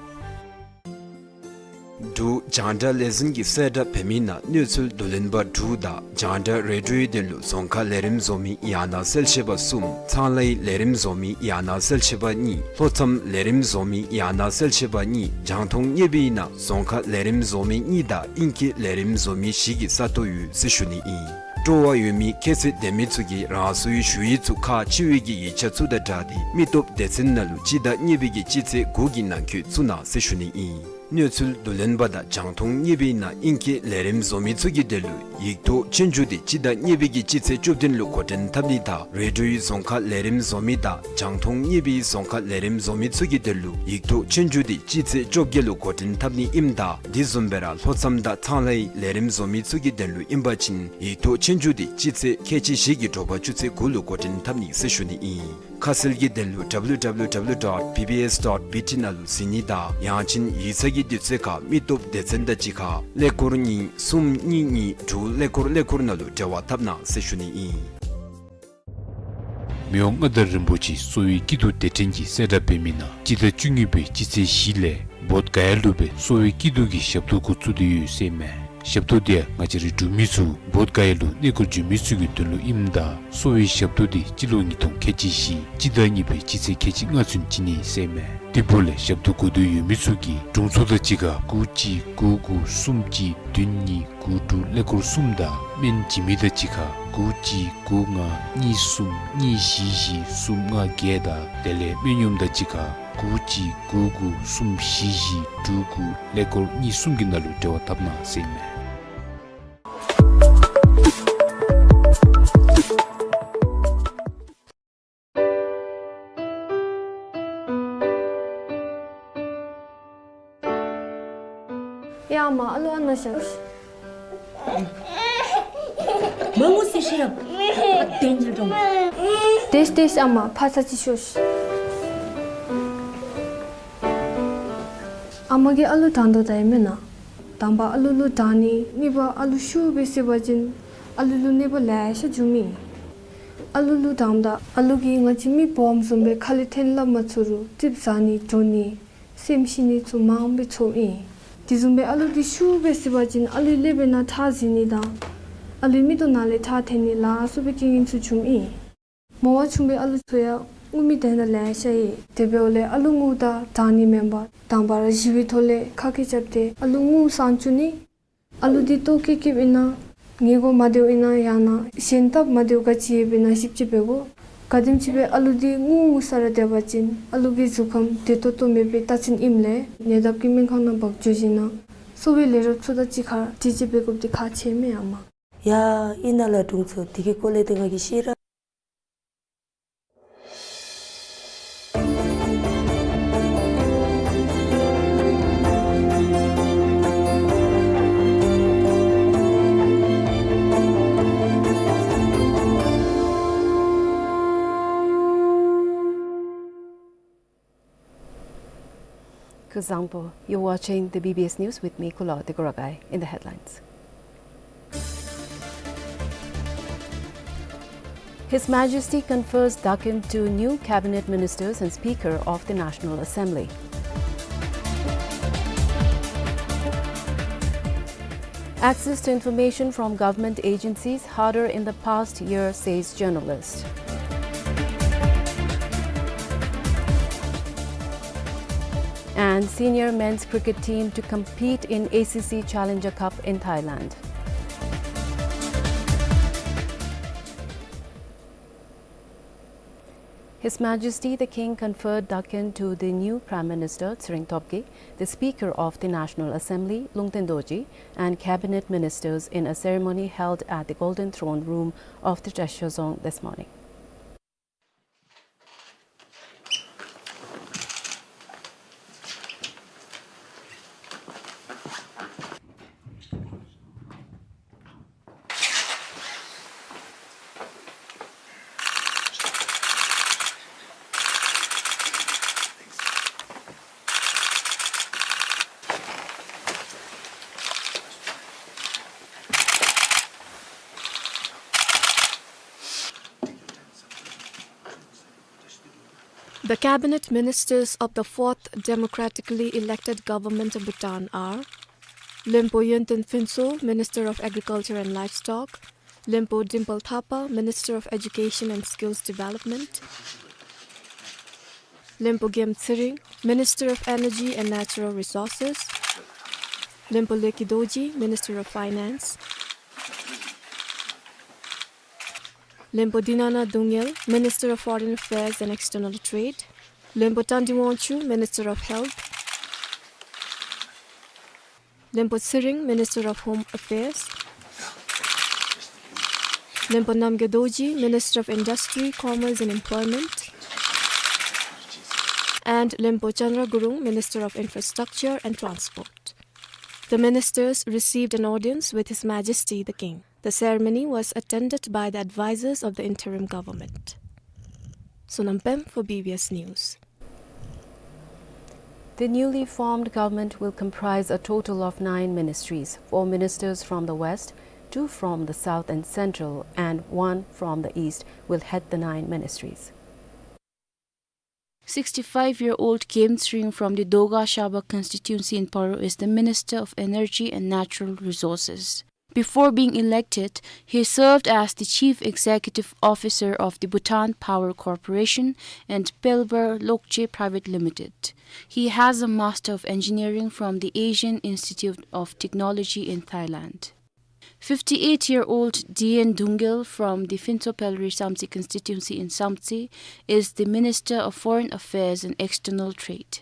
འབྲུག་རྒྱང་བསྒྲགས་ལས་འཛིན་གྱིས་གསལ་བསྒྲགས་འབད་མི་ནང་གནས་ཚུལ་བསྡུ་ལེན་པ་དྲུག་དང་རྒྱང་བསྒྲགས་རེ་ཌིའོའི་དོན་ལུ་རྫོང་ཁ་ལས་རིམ་བཟོ་མི་ཡང་ན་གསལ་བཤད་པ་གསུམ། ཚང་ལྷའི་ལས་རིམ་བཟོ་མི་ཡང་ན་གསལ་བཤད་པ་གཉིས། ལྷོ་མཚམས་ལས་རིམ་བཟོ་མི་ཡང་ན་གསལ་བཤད་པ་གཉིས། རྒྱང་མཐོང་བརྙེས་པའི་ནང་རྫོང་ཁ་ལས་རིམ་བཟོ་མི་གཉིས་དང་དབྱིན་སྐད་ལས་རིམ་བཟོ་མི་བཞི་གི་ས་སྟོང་ཡོད་ཟེར་ཞུ་ནི་ཨིན། སྤྲོ་བ་ཡོད་མི་ཁྱད་ཚད་ལྡན་མི་ཚུ་གིས་རང་སོའི་ཞུ་ཡིག་ཚུ་ཁག་ཆེ་བའི་གི་ཡིག་ཆ་ཚུ་དང་སྦྲགས་ཏེ་མི་སྟོབས་སྡེ་ཚན་ནང་ལུ་སྤྱི་ཟླ་གཉིས་པའི་གི་སྤྱི་ཚེས་དགུ་གི་ནང་འཁོད་བཙུགས་གནང་ཟེར་ཞུ་ནི་ཨིན། གནས་ཚུལ་བསྡུ་ལེན་པ་དང་རྒྱང་མཐོང་བརྙེས་པའི་ནང་དབྱིན་སྐད་ལས་རིམ་བཟོ་མི་ཚུ་གི་དོན་ལུ་ཡིག་ཐོག་ཆོས་རྒྱུགས་འདི་སྤྱི་ཟླ་གཉིས་པའི་གི་སྤྱི་ཚེས་བཅུ་བདུན་ལུ་འགོ་འདྲེན་འཐབ་ནི་དང་རེ་ཌིའོའི་རྫོང་ཁ་ལས་རིམ་བཟོ་མི་དང་རྒྱང་མཐོང་བརྙེས་པའི་རྫོང་ཁ་ལས་རིམ་བཟོ་མི་ཚུ་གི་དོན་ལུ་ཡིག་ཐོག་ཆོས་རྒྱུགས་འདི་སྤྱི་ཚེས་བཅོ་བརྒྱད་ལུ་འགོ་འདྲེན་འཐབ་ནི་ཨིནམ་ད་དེ་བཟུམ་སྦེ་ར་ལྷོ་མཚམས་དང་ཚང་ལྷའི་ལས་རིམ་བཟོ་མི་ཚུ་གི་དོན་ལུ་ཨིན་པ་ཅིན་ཡིག་ཐོག་ཆོས་རྒྱུགས་འདི་སྤྱི་ཚེས་ཁལ་གཅིག་བཞི་གི་དྲོ་པ་ཆུ་ཚོད་དགུ་ལུ་འགོ་འདྲེན་འཐབ་ནི་ཟེར་ཞུ་ནི་ཨིན། ཁ་གསལ་གྱི་དོན་ལུ་W W W dot B B S dot B T ནང་ལུ་གཟིགས་ནི་དང་ཡང་ཅིན་ཡིག་ཚང་གི་དུས་ཚོད་ཁར་མི་སྟོབས་སྡེ་ཚན་དང་གཅིག་ཁར་ཀླད་ཀོར་གཉིས་གསུམ་གཉིས་གཉིས་དྲུག་ཀླད་ཀོར་ཀླད་ཀོར་ནང་ལུ་འབྲེལ་བ་འཐབ་གནང་ཟེར་ཞུ་ནི་ཨིན། མི་དབང་མངའ་བདག་རིན་པོ་ཆེ་གསོ་བའི་སྐྱིད་སྡུག་དེ་འཕྲིན་གྱིས་གསལ་བསྒྲགས་འབད་མི་ནང་སྤྱི་ཟླ་བཅུ་གཉིས་པའི་སྤྱི་ཚེས་བཞི་ལས་བོདྷ་ག་ཡ་ལུ་སྦེ་གསོ་བའི་སྐྱིད་སྡུག་གི་ཞབས་ཏོག་འགོ་བཙུགས་ཏེ་ཡོད་ཟེར་ཨིན་མས། ཞབས་ཏོག་འདི་ཡང་ང་བཅས་རའི་འབྲུག་མི་ཚུ་བོདྷ་ག་ཡ་ལུ་གནས་སྐོར་འགྱོ་མི་ཚུ་གི་དོན་ལུ་ཨིནམ་ད་གསོ་བའི་ཞབས་ཏོག་འདི་སྤྱི་ལོ་ཉིས་སྟོང་ཁལ་གཅིག་བཞི་སྤྱི་ཟླ་གཉིས་པའི་སྤྱི་ཚེས་ཁལ་གཅིག་ལྔ་ཚུན་བྱིན་ནི་ཟེར་ཨིན་མས། དེ་འབདཝ་ལས་ཞབས་ཏོག་དགོ་འདོད་ཡོད་མི་ཚུ་གིས་དྲུང་འཚོ་དང་གཅིག་ཁར་དགུ་གཅིག་དགུ་དགུ་གསུམ་གཅིག་བདུན་གཉིས་དགུ་དྲུག་ཀླད་ཀོར་གསུམ་དང་སྨན་བྱིན་མི་དང་གཅིག་ཁར་དགུ་གཅིག་དགུ་ལྔ་གཉིས་གསུམ་གཉིས་བཞི་བཞི་གསུམ་ལྔ་བརྒྱད་དང་དེ་ལས་སྨན་གཡོགམ་དང་གཅིག་ཁར་དགུ་གཅིག་དགུ་དགུ་གསུམ་བཞི་བཞི་དྲུག་དགུ་ཀླད་ཀོར་གཉིས་གསུམ་གྱི་ནང་ལུ་འབྲེལ་བ་འཐབ་གནང་ཟེར་ཨིན་མས། ཡ་ཨ་མ་ཨ་ལུ་ཨ་ནཱ་བཞག། མ་ངུ་ཟེར་ཞུ་ཡ། ཨ་དེ་ཉིལ་འགྲོ། དེས་དེས་ཨ་མ་ཕར་ཚུར་ཅིག་ཤོག། ཨ་མ་གིས་ཨ་ལུ་དྲང་དོ་ད་ཨིན་མེན་ན། དང་པ་ཨ་ལུ་ལུ་དྲང་ནི་གཉིས་པ་ཨ་ལུ་ཤུགས་སྦེ་གཟིར་བ་ཅིན་ཨ་ལུ་ལུ་གནོད་པ་ལེ་ཤ་འབྱུངམ་ཨིན། ཨ་ལུ་ལུ་དྲངམ་ད་ཨ་ལུ་གིས་ང་བཅས་མི་སྦོམ་བཟུམ་སྦེ་ཁ་ལས་འཐེན་སླབ་མ་ཚུགས་རུང་ཙིགཔ་ཟ་ནི་འགྲོ་ནི་སེམས་ཤི་ནི་ཚུ་མང་སྦེ་ཚོརཝ་ཨིན། དེ་བཟུམ་སྦེ་ཨ་ལུ་འདི་ཤུགས་སྦེ་གཟིར་བ་ཅིན་ཨ་ལུའི་ཀླད་པའི་ནང་ཁྲག་འཛིང་ནི་དང་ཨ་ལུའི་མིག་ཏོ་ནང་ལས་ཁྲག་འཐོན་ནི་ལ་སོགས་པའི་རྐྱེན་ངན་ཚུ་འབྱུངམ་ཨིན། མོ་བ་ཆུང་བའི་ཨ་ལུ་ཚུ་ཡང་ངུ་མི་དེ་འདྲ་ལེ་ཤ་ཡོད། དེ་འབདཝ་ལས་ཨ་ལུ་ངུཝ་ད་དྲང་ནི་མེན་པར་དང་པ་ར་ཞི་བའི་ཐོག་ལས་ཁ་སྐད་རྐྱབ་སྟེ་ཨ་ལུ་ངུ་སང་བཅུག་ནི། ཨ་ལུ་འདི་ལྟོཝ་བཀྱེས་བཀྱེསཔ་ཨིན་ན་ཉལ་དགོཔ་མ་བདེཝ་ཨིན་ན་ཡང་ན་གཞན་སྟབས་མ་བདེཝ་ག་ཅི་ཡོདཔ་ཨིན་ན་ཞིབ་དཔྱད་འབད་དགོ། ག་དེམ་ཅིག་སྦེ་ཨ་ལུ་འདི་ངུ་ངུ་ས་ར་སྡོད་པ་ཅིན་ཨ་ལུ་གི་གཟུགས་ཁམས་བདེ་ཏོག་ཏོ་མེད་པའི་རྟགས་མཚན་ཨིནམ་ལས་ཉེ་འདབས་ཀྱི་སྨན་ཁང་ནང་འབག་འགྱོ་ཞིན་ན་གསོ་བའི་ལས་རོགསཔ་ཚུ་དང་གཅིག་ཁར་འདྲིས་ཅིག་འབད་དགོཔ་འདི་ཁག་ཆེ་མས་ཨ་མ། ཡ་ཨིན་ན་ལགས་དྲུང་འཚོ། དེ་གི་སྐོར་ལས་ཏེ་ང་གིས་ཤེས་ར། Kuzuzangpo, you're watching the B B S News with me, Kulaw Degoragai. In the headlines. His Majesty confers Daken to new cabinet ministers and Speaker of the National Assembly. Access to information from government agencies harder in the past year, says journalist. And senior men's cricket team to compete in A C C Challenger Cup in Thailand. His Majesty the King conferred dhaqan to the new Prime Minister, Tshering Tobgay, the Speaker of the National Assembly, Lungten Dorji, and cabinet ministers in a ceremony held at the Golden Throne Room of the Treasurer Dzong this morning. The cabinet ministers of the fourth democratically elected government of Bhutan are Lenpo Yonten Phuntsho, Minister of Agriculture and Livestock, Lenpo Dimple Thapa, Minister of Education and Skills Development, Lenpo Gem Tshering, Minister of Energy and Natural Resources, Lenpo Leki Dorji, Minister of Finance, Lenpo Dinana Dungel, Minister of Foreign Affairs and External Trade, Lenpo Tandi Wangchuk, Minister of Health, Lenpo Tshering, Minister of Home Affairs, Lenpo Namgay Dorji, Minister of Industry, Commerce and Employment, and Lenpo Chandra Gurung, Minister of Infrastructure and Transport. The ministers received an audience with His Majesty the King. The ceremony was attended by the advisors of the interim government. Sonam Pem for B B S News. The newly formed government will comprise a total of nine ministries. Four ministers from the West, two from the South and Central, and one from the East will head the nine ministries. Sixty-five-year-old Gem Tshering from the Doga Shaba constituency in Paro is the Minister of Energy and Natural Resources. Before being elected, he served as the Chief Executive Officer of the Bhutan Power Corporation and Pelbar Lokche Private Limited. He has a Master of Engineering from the Asian Institute of Technology in Thailand. Fifty-eight-year-old Dien Dungel from the Phuntsho Pelri Samtse constituency in Samtse is the Minister of Foreign Affairs and External Trade.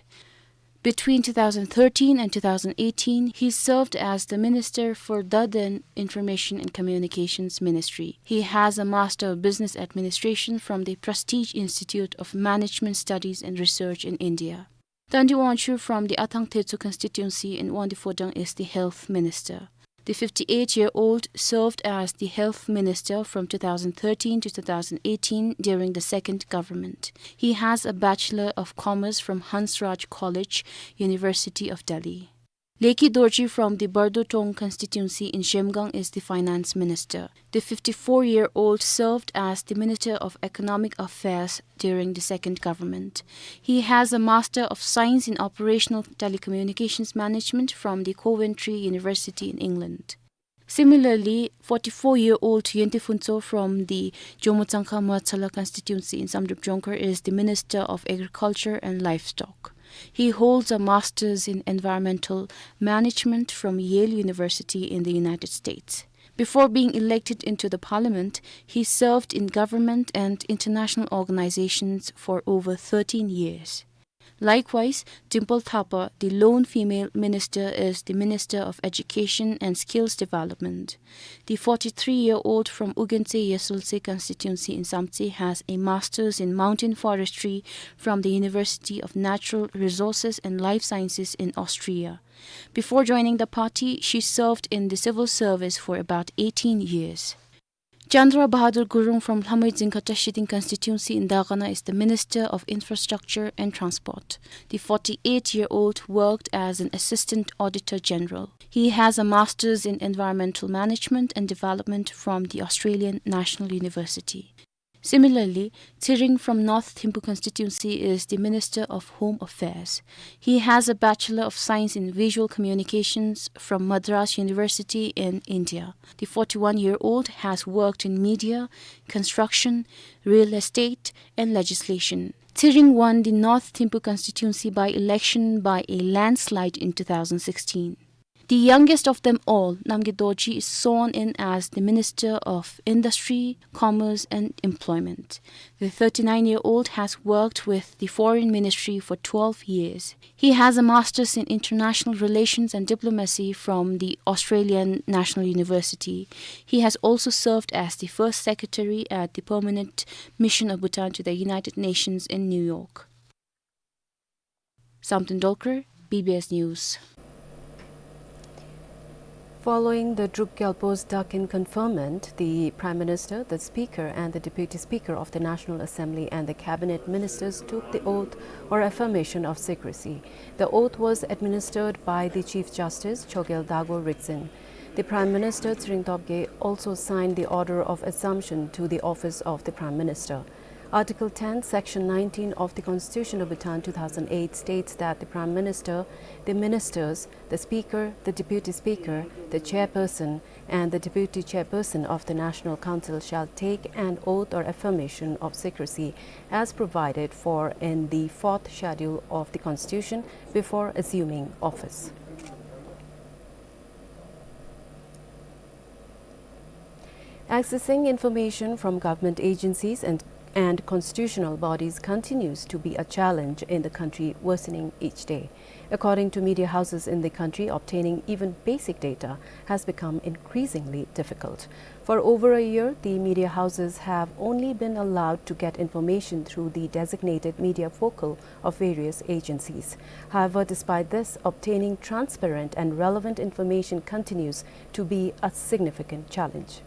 Between two thousand thirteen and two thousand eighteen, he served as the Minister for Daden Information and Communications Ministry. He has a Master of Business Administration from the Prestige Institute of Management Studies and Research in India. Tandi Wangchuk from the Athang Thetso constituency in Wangdue Phodrang is the Health Minister. The fifty-eight-year-old served as the Health Minister from two thousand thirteen to two thousand eighteen during the second government. He has a Bachelor of Commerce from Hansraj College, University of Delhi. Leki Dorji from the Bardotong constituency in Zhemgang is the Finance Minister. The fifty-four-year-old served as the Minister of Economic Affairs during the second government. He has a Master of Science in Operational Telecommunications Management from the Coventry University in England. Similarly, forty-four-year-old Yonten Phuntsho from the Jomo Tsangkha Moetshala constituency in Samdrup Jongkhar is the Minister of Agriculture and Livestock. He holds a Master's in Environmental Management from Yale University in the United States. Before being elected into the parliament, he served in government and international organizations for over thirteen years. Likewise, Dimple Thapa, the lone female minister, is the Minister of Education and Skills Development. The forty-three-year-old from Ugentse Yeswalse constituency in Samtse has a Master's in Mountain Forestry from the University of Natural Resources and Life Sciences in Austria. Before joining the party, she served in the civil service for about eighteen years. Chandra Bahadur Gurung from Lhamei Dzingkha Trashiding constituency in Dagana is the Minister of Infrastructure and Transport. The forty-eight-year-old worked as an Assistant Auditor General. He has a Master's in Environmental Management and Development from the Australian National University. Similarly, Tshering from North Thimphu constituency is the Minister of Home Affairs. He has a Bachelor of Science in Visual Communications from Madras University in India. The forty-one-year-old has worked in media, construction, real estate, and legislation. Tshering won the North Thimphu constituency by-election by a landslide in two thousand sixteen. The youngest of them all, Namgay Dorji, is sworn in as the Minister of Industry, Commerce and Employment. The thirty-nine-year-old has worked with the Foreign Ministry for twelve years. He has a master's in international relations and diplomacy from the Australian National University. He has also served as the first secretary at the Permanent Mission of Bhutan to the United Nations in New York. Samten Dolkar, B B S News. Following the Druk Gyalpo's Dakin conferment, the Prime Minister, the Speaker, and the Deputy Speaker of the National Assembly and the Cabinet Ministers took the oath or affirmation of secrecy. The oath was administered by the Chief Justice, Chogyal Dago Rikzin. The Prime Minister, Tshering Tobgay, also signed the order of assumption to the office of the Prime Minister. Article ten, Section nineteen of the Constitution of Bhutan two thousand eight states that the Prime Minister, the ministers, the Speaker, the Deputy Speaker, the Chairperson, and the Deputy Chairperson of the National Council shall take an oath or affirmation of secrecy as provided for in the fourth schedule of the Constitution before assuming office. Accessing information from government agencies and, and constitutional bodies continues to be a challenge in the country, worsening each day. According to media houses in the country, obtaining even basic data has become increasingly difficult. For over a year, the media houses have only been allowed to get information through the designated media focal of various agencies. However, despite this, obtaining transparent and relevant information continues to be a significant challenge.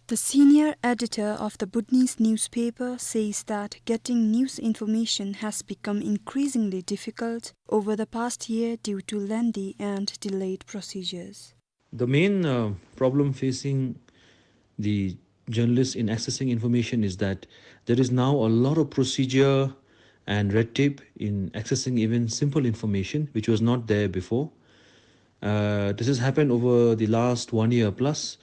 The senior editor of the Bhutanese newspaper says that getting news information has become increasingly difficult over the past year due to lengthy and delayed procedures. The main, uh, problem facing the journalists in accessing information is that there is now a lot of procedure and red tape in accessing even simple information, which was not there before. Uh, this has happened over the last one year plus,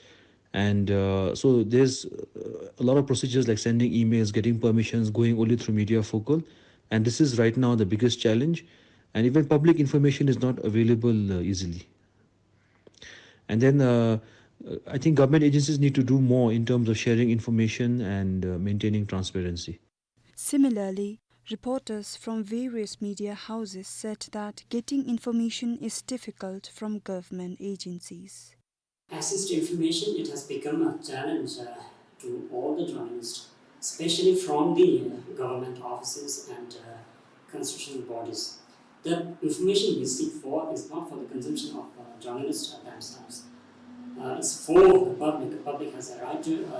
and, uh, so there's, uh, a lot of procedures like sending emails, getting permissions, going only through media focal, and this is right now the biggest challenge. And even public information is not available, uh, easily. And then, uh, I think government agencies need to do more in terms of sharing information and, uh, maintaining transparency. Similarly, reporters from various media houses said that getting information is difficult from government agencies. Access to information, it has become a challenge, uh, to all the journalists, especially from the, uh, government offices and, uh, constitutional bodies. The information we seek for is not for the consumption of, uh, journalists themselves. Uh, it's for the public. The public has a right to, uh,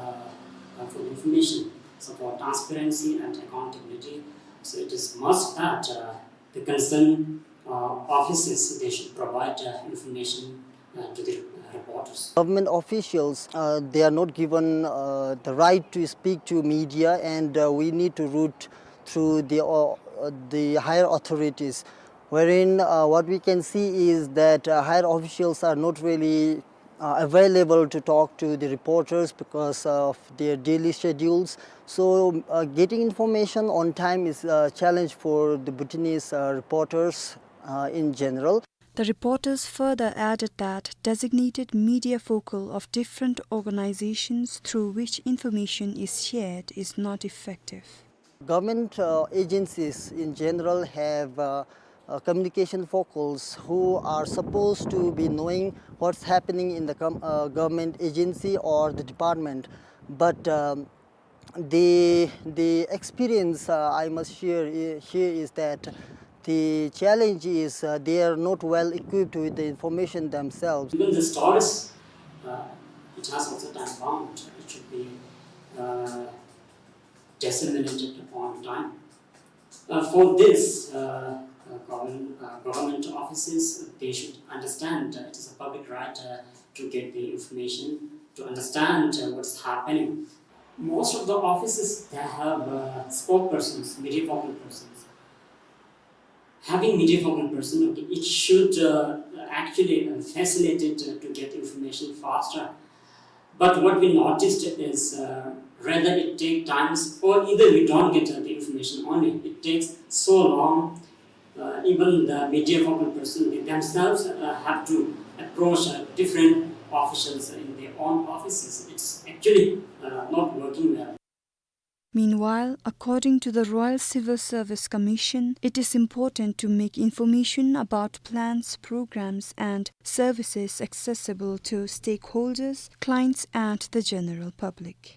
uh, for information, so for transparency and accountability. So it is must that, uh, the concerned, uh, offices, they should provide, uh, information, uh, to the, uh, reporters. Government officials, uh, they are not given, uh, the right to speak to media, and, uh, we need to route through the, uh, uh, the higher authorities, wherein, uh, what we can see is that, uh, higher officials are not really, uh, available to talk to the reporters because of their daily schedules. So, uh, getting information on time is a challenge for the Bhutanese, uh, reporters, uh, in general. The reporters further added that designated media focal of different organizations through which information is shared is not effective. Government, uh, agencies in general have, uh, uh, communication focals who are supposed to be knowing what's happening in the com-, uh, government agency or the department. But, um, the, the experience, uh, I must share i-, here is that the challenge is, uh, they are not well equipped with the information themselves. Even the stories, uh, it has also time bound. It should be, uh, disseminated on time. Uh, for this, uh, uh, government, uh, government offices, they should understand, uh, it is a public right, uh, to get the information, to understand, uh, what's happening. Most of the offices, they have, uh, spokespersons, media focal persons. Having media focal person, okay, it should, uh, actually, uh, facilitate, uh, to get information faster. But what we noticed is, uh, rather it take times, or either we don't get, uh, the information only. It takes so long. Uh, even the media focal person, they themselves, uh, have to approach, uh, different officials in their own offices. It's actually, uh, not working well. Meanwhile, according to the Royal Civil Service Commission, it is important to make information about plans, programs, and services accessible to stakeholders, clients, and the general public.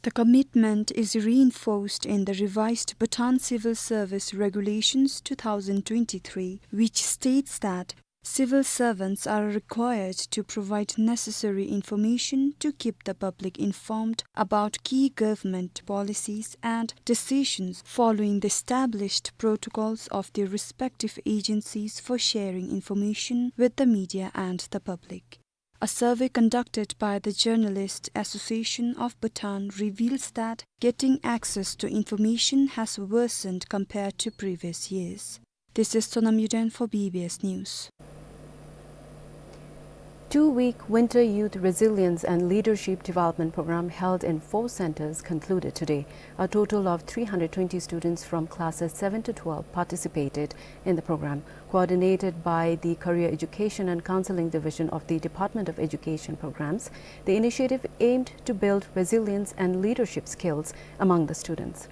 The commitment is reinforced in the revised Bhutan Civil Service Regulations two thousand twenty-three, which states that civil servants are required to provide necessary information to keep the public informed about key government policies and decisions, following the established protocols of their respective agencies for sharing information with the media and the public. A survey conducted by the Journalist Association of Bhutan reveals that getting access to information has worsened compared to previous years. This is Sonam Yuden for B B S News. Two-week Winter Youth Resilience and Leadership Development Program held in four centers concluded today. A total of three hundred twenty students from classes seven to twelve participated in the program. Coordinated by the Career Education and Counseling Division of the Department of Education Programs, the initiative aimed to build resilience and leadership skills among the students.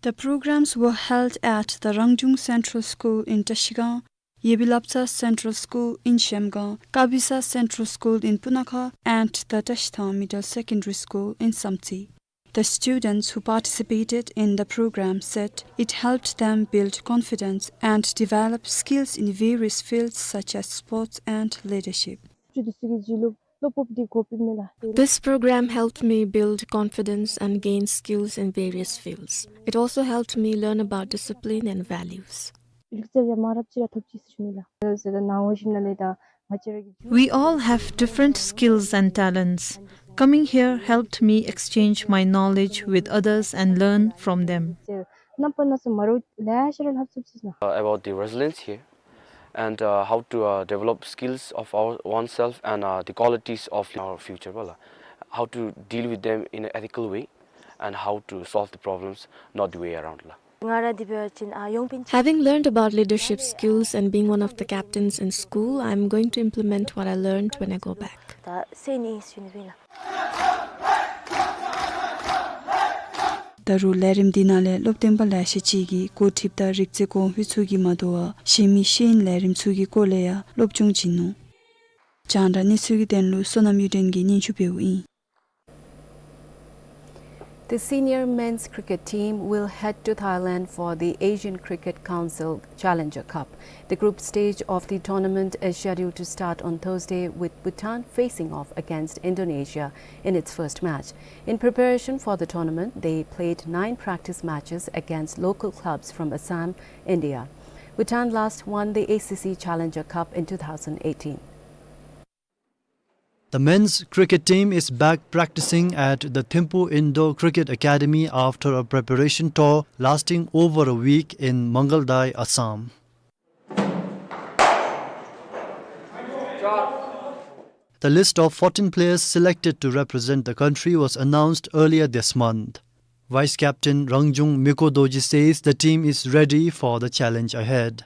The programs were held at the Rangjung Central School in Trashigang, Yebilaptsa Central School in Zhemgang, Kabisa Central School in Punakha, and the Trashithang Middle Secondary School in Samtse. The students who participated in the program said it helped them build confidence and develop skills in various fields such as sports and leadership. This program helped me build confidence and gain skills in various fields. It also helped me learn about discipline and values. We all have different skills and talents. Coming here helped me exchange my knowledge with others and learn from them. Uh, about the resilience here and, uh, how to, uh, develop skills of our oneself and, uh, the qualities of our future, wala. How to deal with them in an ethical way and how to solve the problems, not the way around, la. Having learned about leadership skills and being one of the captains in school, I'm going to implement what I learned when I go back. ད་རུང་ལས་རིམ་འདི་ནང་ལས་སློབ་སྟོན་པ་ལེ་ཤ་ཅིག་གིས་འགོ་ཁྲིདཔ་དང་རིག་རྩལ་གོང་འཕེལ་ཚུ་གིས་མ་དོ་བར་གཞན་མི་ཤེས་ཡོན་ལས་རིམ་ཚུ་གི་སྐོར་ལས་ཡང་སློབ་སྦྱོང་བྱིན་ནུག། རྒྱང་བསྒྲགས་གནས་ཚུལ་གྱི་དོན་ལུ་བསོད་ནམས་གཡུ་སྒྲོན་གྱིས་སྙན་ཞུ་འབདཝ་ཨིན། The senior men's cricket team will head to Thailand for the Asian Cricket Council Challenger Cup. The group stage of the tournament is scheduled to start on Thursday, with Bhutan facing off against Indonesia in its first match. In preparation for the tournament, they played nine practice matches against local clubs from Assam, India. Bhutan last won the A C C Challenger Cup in two thousand eighteen. The men's cricket team is back practicing at the Thimphu Indoor Cricket Academy after a preparation tour lasting over a week in Mangaldai, Assam. The list of fourteen players selected to represent the country was announced earlier this month. Vice captain Rangjung Miko Dorji says the team is ready for the challenge ahead.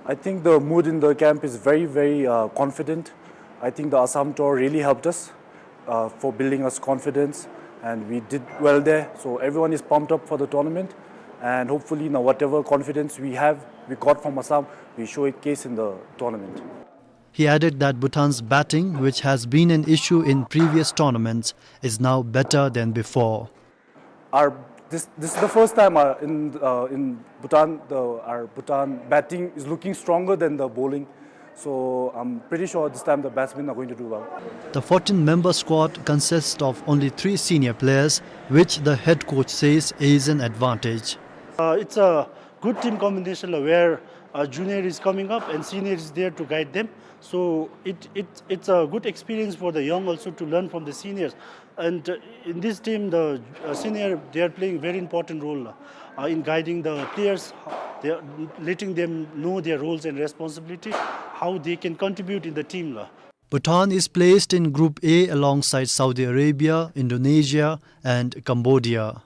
I think the mood in the camp is very, very, uh, confident. I think the Assam tour really helped us, uh, for building us confidence, and we did well there. So everyone is pumped up for the tournament, and hopefully now whatever confidence we have, we got from Assam, we show it case in the tournament. He added that Bhutan's batting, which has been an issue in previous tournaments, is now better than before. Our, this, this is the first time, uh, in, uh, in Bhutan, the, our Bhutan batting is looking stronger than the bowling. So I'm pretty sure this time the batsmen are going to do well. The fourteen-member squad consists of only three senior players, which the head coach says is an advantage. Uh, it's a good team combination, uh, where, uh, junior is coming up and senior is there to guide them. So it, it, it's a good experience for the young also to learn from the seniors. And uh, in this team, the uh, senior, they are playing very important role uh, in guiding the players. They are letting them know their roles and responsibility, how they can contribute in the team la. Bhutan is placed in Group A alongside Saudi Arabia, Indonesia, and Cambodia.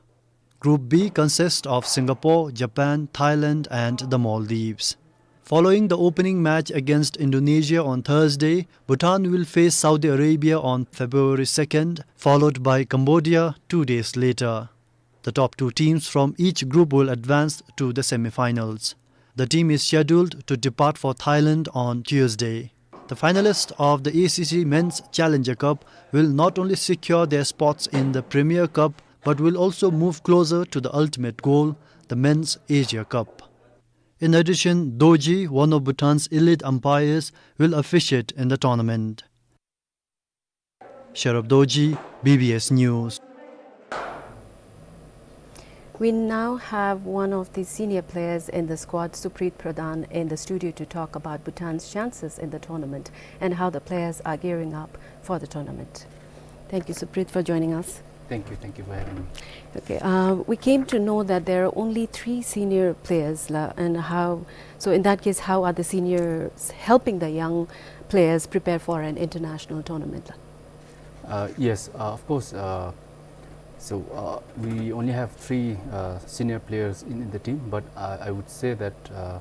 Group B consists of Singapore, Japan, Thailand, and the Maldives. Following the opening match against Indonesia on Thursday, Bhutan will face Saudi Arabia on February second, followed by Cambodia two days later. The top two teams from each group will advance to the semifinals. The team is scheduled to depart for Thailand on Tuesday. The finalists of the A C C Men's Challenger Cup will not only secure their spots in the Premier Cup, but will also move closer to the ultimate goal, the Men's Asia Cup. In addition, Dorji, one of Bhutan's elite umpires, will officiate in the tournament. Sherab Dorji, B B S News. We now have one of the senior players in the squad, Supreet Pradhan, in the studio to talk about Bhutan's chances in the tournament and how the players are gearing up for the tournament. Thank you, Supreet, for joining us. Thank you. Thank you for having me. Okay, uh, we came to know that there are only three senior players, la, and how, so in that case, how are the seniors helping the young players prepare for an international tournament, la? Uh, yes, uh, of course. Uh, so uh, we only have three uh, senior players in, in the team, but I, I would say that uh,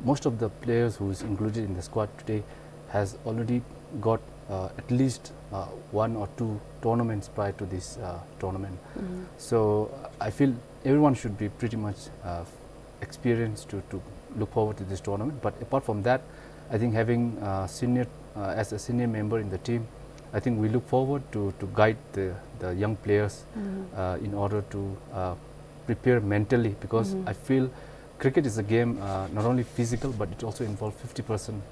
most of the players who is included in the squad today has already got uh, at least uh, one or two tournaments prior to this uh, tournament. So I feel everyone should be pretty much uh, experienced to, to look forward to this tournament. But apart from that, I think having uh, senior uh, as a senior member in the team, I think we look forward to, to guide the, the young players uh, in order to uh, prepare mentally, because I feel cricket is a game uh, not only physical, but it also involves fifty percent,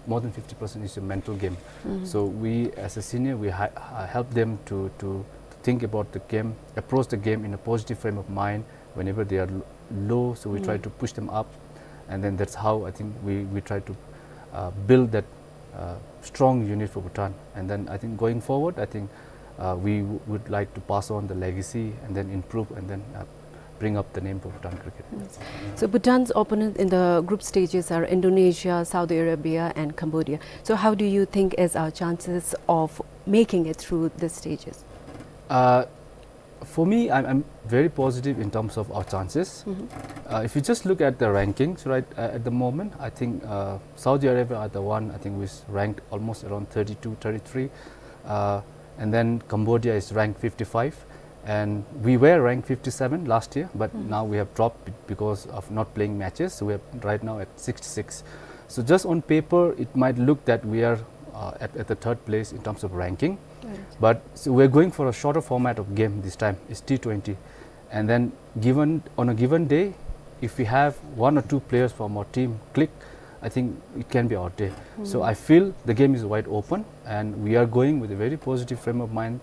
more than fifty percent is a mental game. So we, as a senior, we ha- uh, help them to, to think about the game, approach the game in a positive frame of mind whenever they are l- low. So we try to push them up, and then that's how I think we, we try to uh, build that uh, strong unit for Bhutan. And then I think going forward, I think uh, we w- would like to pass on the legacy and then improve and then uh, bring up the name for Bhutan cricket. So Bhutan's opponents in the group stages are Indonesia, Saudi Arabia, and Cambodia. So how do you think is our chances of making it through the stages? Uh, for me, I'm, I'm very positive in terms of our chances. Uh, if you just look at the rankings, right, uh, at the moment, I think uh, Saudi Arabia are the one, I think, who is ranked almost around thirty-two, thirty-three. Uh, and then Cambodia is ranked fifty-five. And we were ranked fifty-seven last year, but now we have dropped be- because of not playing matches. So we are right now at sixty-six. So just on paper, it might look that we are uh, at, at the third place in terms of ranking. But so we're going for a shorter format of game this time. It's T twenty. And then given, on a given day, if we have one or two players from our team click, I think it can be our day. So I feel the game is wide open, and we are going with a very positive frame of mind.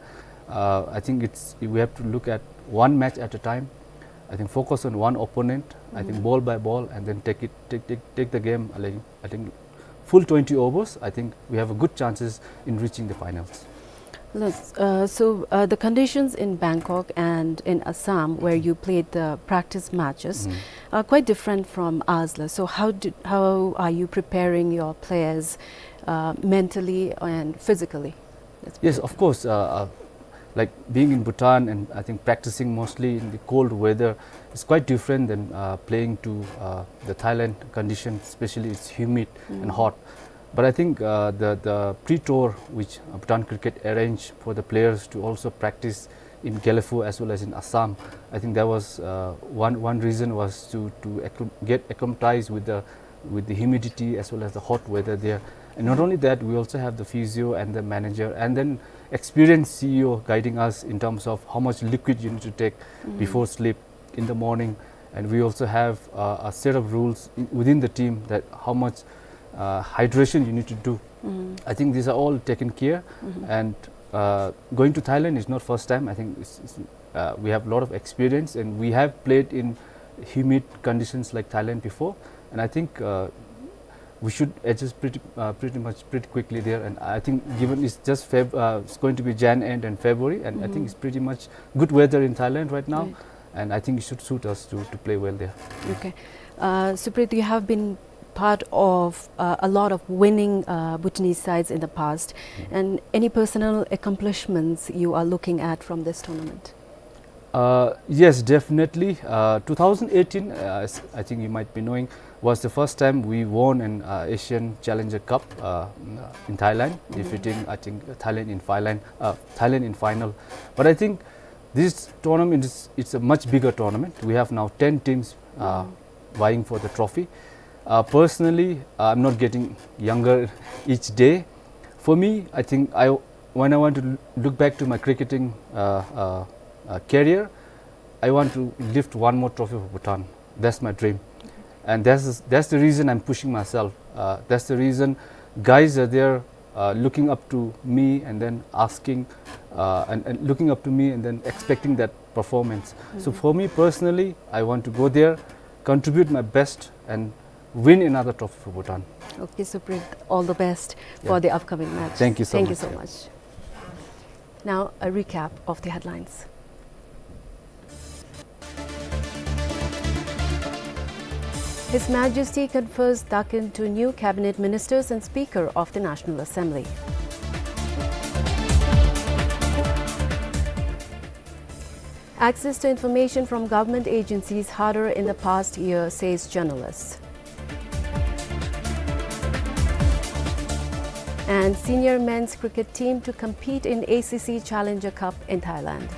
Uh, I think it's, we have to look at one match at a time. I think focus on one opponent. I think ball by ball, and then take it, take, take, take the game. I think, I think full twenty overs, I think we have a good chances in reaching the finals. Yes, uh, so uh, the conditions in Bangkok and in Assam, where you played the practice matches, are quite different from ours, la. So how do, how are you preparing your players uh, mentally and physically? Yes, of course. Uh, uh, like being in Bhutan and I think practicing mostly in the cold weather is quite different than uh, playing to uh, the Thailand condition, especially it's humid and hot. But I think uh, the, the pre-tour which Bhutan Cricket arranged for the players to also practice in Gelephu as well as in Assam, I think that was uh, one, one reason was to, to acclim- get acclimatized with the, with the humidity as well as the hot weather there. And not only that, we also have the physio and the manager and then experienced C E O guiding us in terms of how much liquid you need to take before sleep, in the morning. And we also have uh, a set of rules in, within the team that how much uh, hydration you need to do. I think these are all taken care. And uh, going to Thailand is not first time. I think it's, it's, uh, we have a lot of experience, and we have played in humid conditions like Thailand before. And I think uh, we should adjust pretty, uh, pretty much pretty quickly there. And I think given it's just Feb-, uh, it's going to be Jan end and February, and I think it's pretty much good weather in Thailand right now, and I think it should suit us to, to play well there. Okay. Uh, Suprit, you have been part of, uh, a lot of winning, uh, Bhutanese sides in the past, and any personal accomplishments you are looking at from this tournament? Uh, yes, definitely. Uh, two thousand eighteen, uh, as I think you might be knowing, was the first time we won an, uh, Asian Challenger Cup, uh, in Thailand, defeating, I think, Thailand in final. Uh, Thailand in final. But I think this tournament is, it's a much bigger tournament. We have now ten teams, uh, vying for the trophy. Uh, personally, I'm not getting younger each day. For me, I think I, when I want to l-, look back to my cricketing, uh, uh, uh, career, I want to lift one more trophy for Bhutan. That's my dream. And that's, that's the reason I'm pushing myself. Uh, that's the reason guys are there, uh, looking up to me and then asking, uh, and, and looking up to me and then expecting that performance. So for me personally, I want to go there, contribute my best, and win another trophy for Bhutan. Okay, Suprit, all the best for the upcoming match. Thank you so much. Thank you so much. Now, a recap of the headlines. His Majesty confers Dakin to new cabinet ministers and Speaker of the National Assembly. Access to information from government agencies harder in the past year, says journalists. And senior men's cricket team to compete in A C C Challenger Cup in Thailand.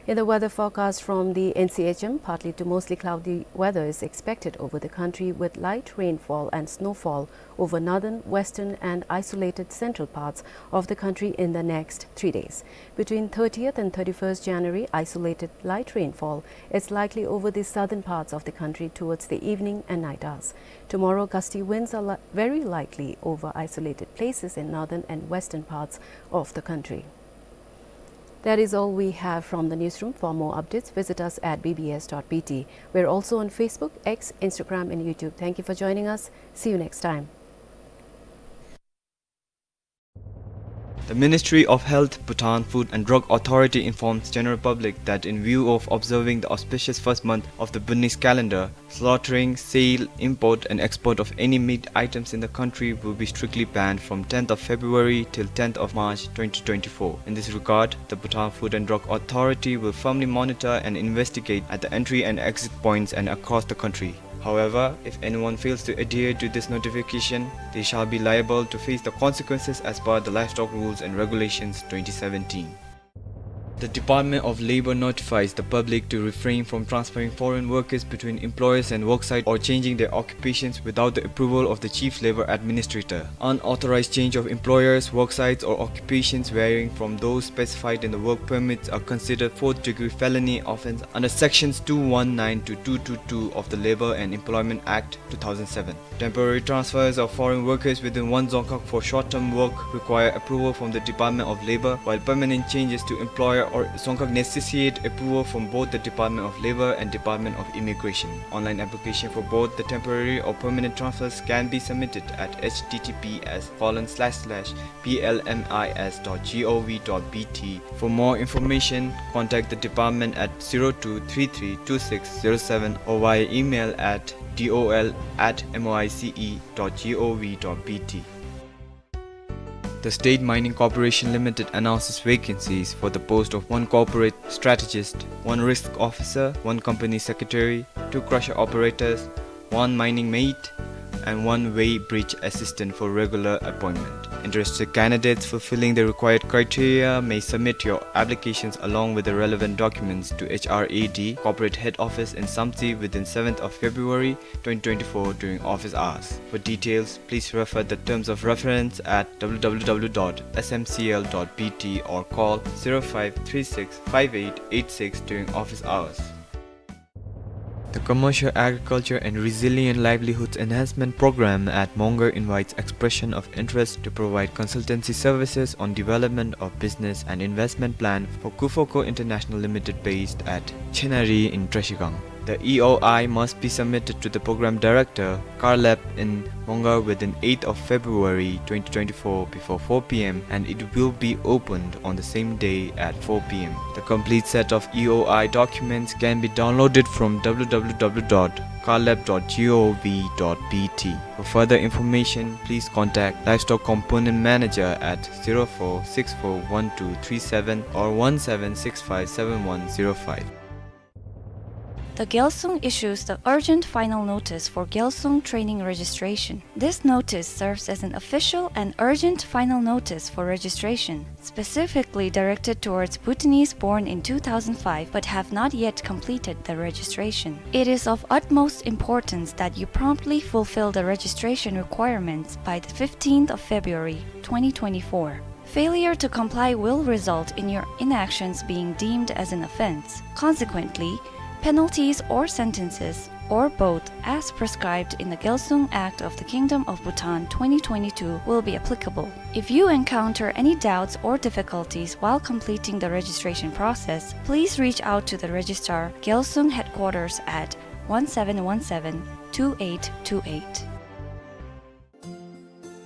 In the weather forecast from the N C H M, partly to mostly cloudy weather is expected over the country, with light rainfall and snowfall over northern, western, and isolated central parts of the country in the next three days. Between thirtieth and thirty-first January, isolated light rainfall is likely over the southern parts of the country towards the evening and night hours. Tomorrow, gusty winds are li-, very likely over isolated places in northern and western parts of the country. That is all we have from the newsroom. For more updates, visit us at B B S dot B T. We're also on Facebook, X, Instagram, and YouTube. Thank you for joining us. See you next time. The Ministry of Health, Bhutan Food and Drug Authority informs general public that in view of observing the auspicious first month of the Bhutanese calendar, slaughtering, sale, import and export of any meat items in the country will be strictly banned from tenth of February till tenth of March twenty twenty-four. In this regard, the Bhutan Food and Drug Authority will firmly monitor and investigate at the entry and exit points and across the country. However, if anyone fails to adhere to this notification, they shall be liable to face the consequences as per the Livestock Rules and Regulations twenty seventeen. The Department of Labor notifies the public to refrain from transferring foreign workers between employers and worksite or changing their occupations without the approval of the Chief Labor Administrator. Unauthorized change of employers, worksites, or occupations varying from those specified in the work permits are considered fourth-degree felony offense under Sections two one nine to two two two of the Labor and Employment Act two thousand seven. Temporary transfers of foreign workers within one Dzongkhag for short-term work require approval from the Department of Labor, while permanent changes to employer or Dzongkhag necessitate approval from both the Department of Labor and Department of Immigration. Online application for both the temporary or permanent transfers can be submitted at H T T P S colon slash slash B L M I S dot G O V dot B T. For more information, contact the department at zero two three three two six zero seven or via email at D O L at M O I C E dot G O V dot B T. The State Mining Corporation Limited announces vacancies for the post of one corporate strategist, one risk officer, one company secretary, two crusher operators, one mining mate, and one weighbridge assistant for regular appointment. Interested candidates fulfilling the required criteria may submit your applications along with the relevant documents to H R A D, Corporate Head Office in Samtse, within seventh of February twenty twenty-four during office hours. For details, please refer the terms of reference at W W W dot S M C L dot B T or call zero five three six five eight eight six during office hours. The Commercial Agriculture and Resilient Livelihoods Enhancement Program at Mongar invites expression of interest to provide consultancy services on development of business and investment plan for Kufoco International Limited based at Chenari in Trashigang. The E O I must be submitted to the program director, Carlab in Mongar within eighth of February twenty twenty-four before four P M, and it will be opened on the same day at four P M. The complete set of E O I documents can be downloaded from W W W dot carlab dot gov dot B T. For further information, please contact Livestock Component Manager at zero four six four one two three seven or one seven six five seven one zero five. The Gyalsung issues the urgent final notice for Gyalsung training registration. This notice serves as an official and urgent final notice for registration, specifically directed towards Bhutanese born in two thousand five but have not yet completed the registration. It is of utmost importance that you promptly fulfill the registration requirements by the fifteenth of February twenty twenty-four. Failure to comply will result in your inactions being deemed as an offense. Consequently, penalties or sentences, or both, as prescribed in the Gyalsung Act of the Kingdom of Bhutan twenty twenty-two will be applicable. If you encounter any doubts or difficulties while completing the registration process, please reach out to the Registrar, Gyalsung Headquarters at one seven one seven two eight two eight.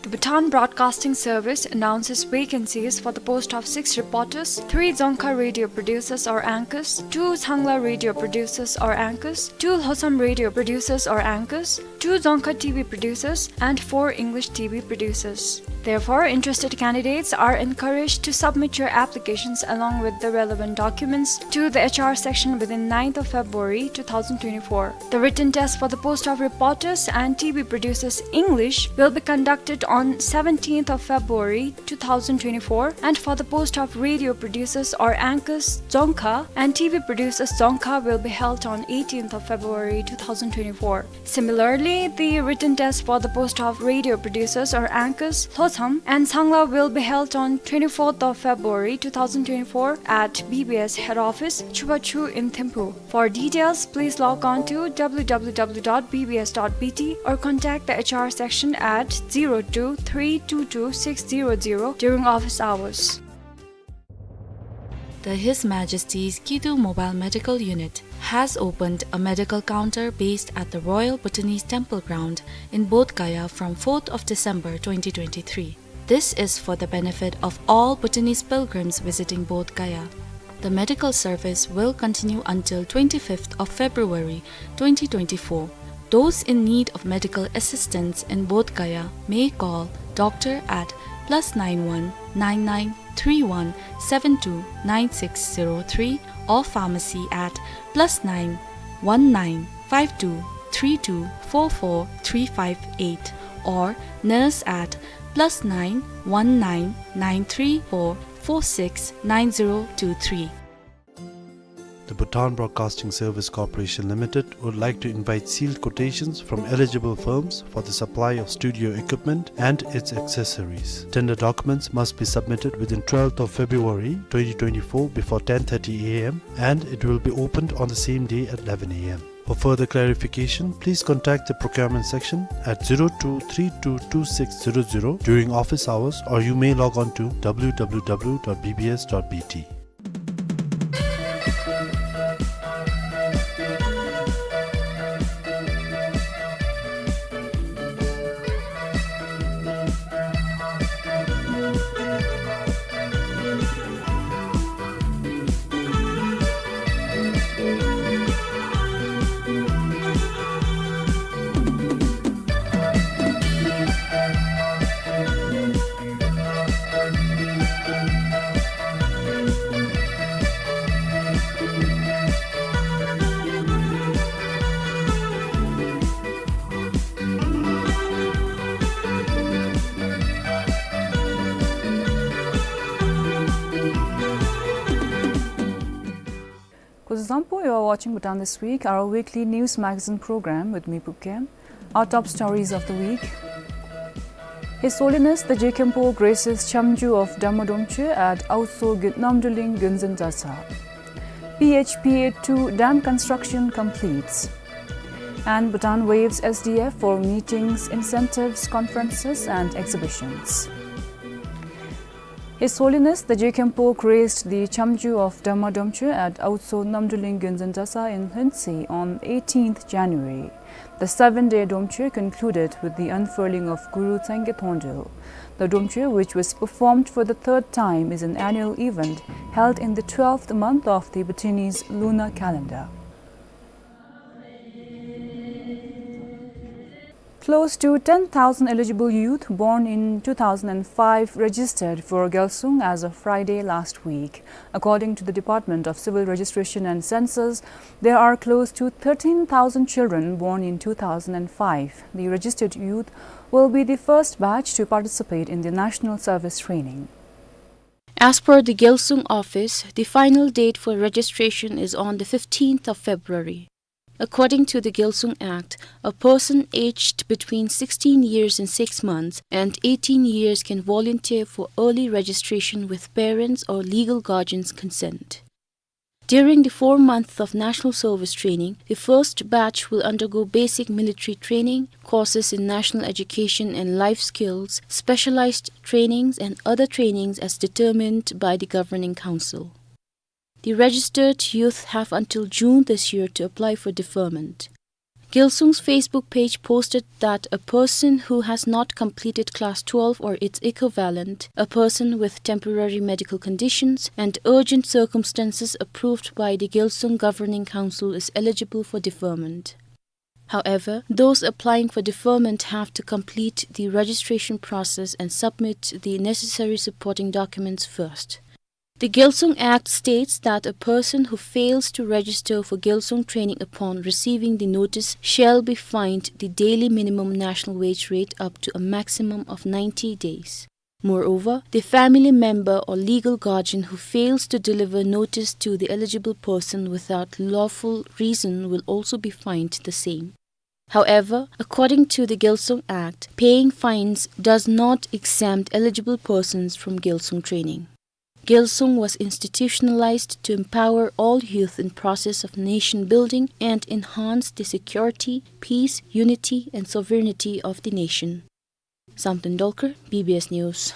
The Bhutan Broadcasting Service announces vacancies for the post of six reporters, three Dzongkha radio producers or anchors, two Sangla radio producers or anchors, two Lhotsam radio producers or anchors, two Dzongkha T V producers, and four English T V producers. Therefore, interested candidates are encouraged to submit your applications along with the relevant documents to the H R section within ninth of February two thousand twenty-four. The written test for the post of reporters and T V producers English will be conducted on seventeenth of February two thousand twenty-four, and for the post of radio producers or anchors Dzongkha and T V producers Dzongkha will be held on eighteenth of February two thousand twenty-four. Similarly, the written test for the post of radio producers or anchors Lhotsam and Sangla will be held on twenty-fourth of February two thousand twenty-four at B B S head office, Chubachu in Thimphu. For details, please log on to W W W dot B B S dot B T or contact the H R section at zero two three two two six zero zero during office hours. The His Majesty's Kidu Mobile Medical Unit has opened a medical counter based at the Royal Bhutanese Temple Ground in Bodh Gaya from fourth of December twenty twenty-three. This is for the benefit of all Bhutanese pilgrims visiting Bodh Gaya. The medical service will continue until twenty-fifth of February twenty twenty-four. Those in need of medical assistance in Bodh Gaya may call doctor at plus nine one nine nine three one seven two nine six zero three or pharmacy at plus nine one nine five two three two four four three five eight or nurse at plus nine one nine nine three four four six nine zero two three. The Bhutan Broadcasting Service Corporation Limited would like to invite sealed quotations from eligible firms for the supply of studio equipment and its accessories. Tender documents must be submitted within twelfth of February twenty twenty-four before ten thirty A M, and it will be opened on the same day at eleven A M. For further clarification, please contact the procurement section at zero two three two two six zero zero during office hours, or you may log on to W W W dot B B S dot B T. Kuzuzangpo, you are watching Bhutan This Week, our weekly news magazine program with me, Pukkem. Our top stories of the week. His Holiness the Je Khenpo graces Chamju of Dharma Dromchen at Aoso Gyutnam Drilling Gyunzin Jatsa. P H P A two dam construction completes. And Bhutan waives S D F for meetings, incentives, conferences and exhibitions. His Holiness the Je Khenpo graced the Chamju of Dhamma Dromchö at Autso Namdruling Gyonzon Dasa in Hlentsey on eighteenth January. The seven-day Dromchö concluded with the unfurling of Guru Tsangye Thondro. The Dromchö, which was performed for the third time, is an annual event held in the twelfth month of the Bhutanese lunar calendar. Close to ten thousand eligible youth born in two thousand and five registered for Gyalsung as of Friday last week. According to the Department of Civil Registration and Census, there are close to thirteen thousand children born in two thousand and five. The registered youth will be the first batch to participate in the national service training. As per the Gyalsung office, the final date for registration is on the fifteenth of February. According to the Gyalsung Act, a person aged between sixteen years and six months and eighteen years can volunteer for early registration with parents or legal guardians' consent. During the four months of national service training, the first batch will undergo basic military training, courses in national education and life skills, specialized trainings, and other trainings as determined by the governing council. The registered youth have until June this year to apply for deferment. Gyalsung's Facebook page posted that a person who has not completed class twelve or its equivalent, a person with temporary medical conditions, and urgent circumstances approved by the Gyalsung Governing Council is eligible for deferment. However, those applying for deferment have to complete the registration process and submit the necessary supporting documents first. The Gyalsung Act states that a person who fails to register for Gyalsung training upon receiving the notice shall be fined the daily minimum national wage rate up to a maximum of ninety days. Moreover, the family member or legal guardian who fails to deliver notice to the eligible person without lawful reason will also be fined the same. However, according to the Gyalsung Act, paying fines does not exempt eligible persons from Gyalsung training. Gyalsung was institutionalized to empower all youth in process of nation building and enhance the security, peace, unity, and sovereignty of the nation. Samten Dolkar, B B S News.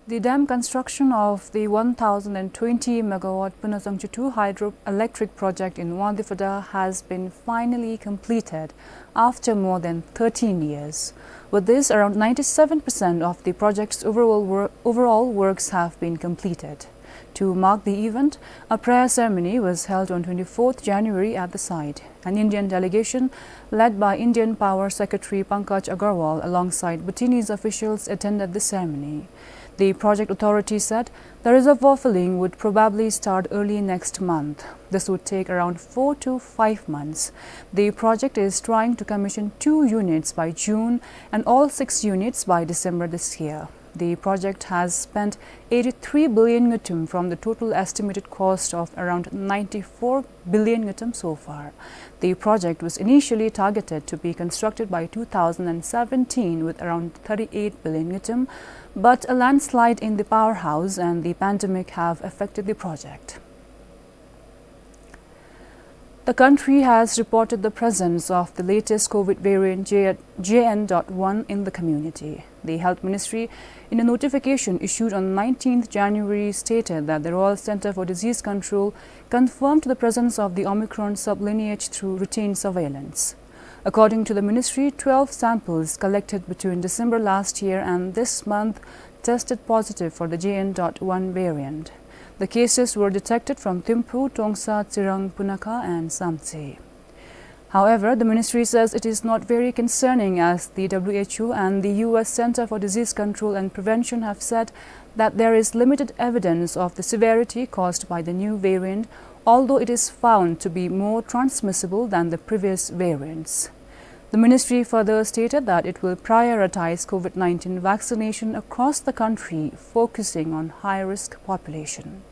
The dam construction of the one thousand and twenty megawatt Punazangchu two hydroelectric project in Wangdue Phodrang has been finally completed after more than thirteen years. With this, around ninety-seven percent of the project's overall wor-, overall works have been completed. To mark the event, a prayer ceremony was held on twenty-fourth January at the site. An Indian delegation, led by Indian Power Secretary Pankaj Agarwal, alongside Bhutanese officials, attended the ceremony. The project authority said the reservoir filling would probably start early next month. This would take around four to five months. The project is trying to commission two units by June and all six units by December this year. The project has spent eighty-three billion ngultrum from the total estimated cost of around ninety-four billion ngultrum so far. The project was initially targeted to be constructed by two thousand and seventeen with around thirty-eight billion ngultrum, but a landslide in the powerhouse and the pandemic have affected the project. The country has reported the presence of the latest COVID variant J-, J N dot one in the community. The Health Ministry, in a notification issued on nineteenth January, stated that the Royal Centre for Disease Control confirmed the presence of the Omicron sublineage through routine surveillance. According to the ministry, twelve samples collected between December last year and this month tested positive for the J N dot one variant. The cases were detected from Thimphu, Trongsa, Tsirang, Punakha and Samtse. However, the ministry says it is not very concerning, as the W H O and the U S Centre for Disease Control and Prevention have said that there is limited evidence of the severity caused by the new variant, although it is found to be more transmissible than the previous variants. The ministry further stated that it will prioritize COVID nineteen vaccination across the country, focusing on high-risk population.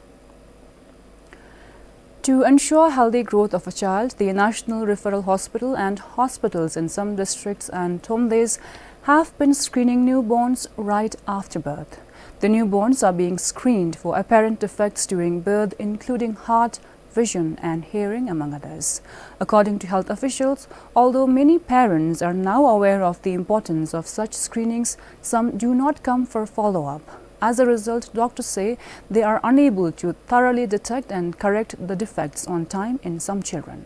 To ensure healthy growth of a child, the National Referral Hospital and hospitals in some districts and tondes have been screening newborns right after birth. The newborns are being screened for apparent defects during birth, including heart, vision and hearing, among others. According to health officials, although many parents are now aware of the importance of such screenings, some do not come for follow-up. As a result, doctors say they are unable to thoroughly detect and correct the defects on time in some children.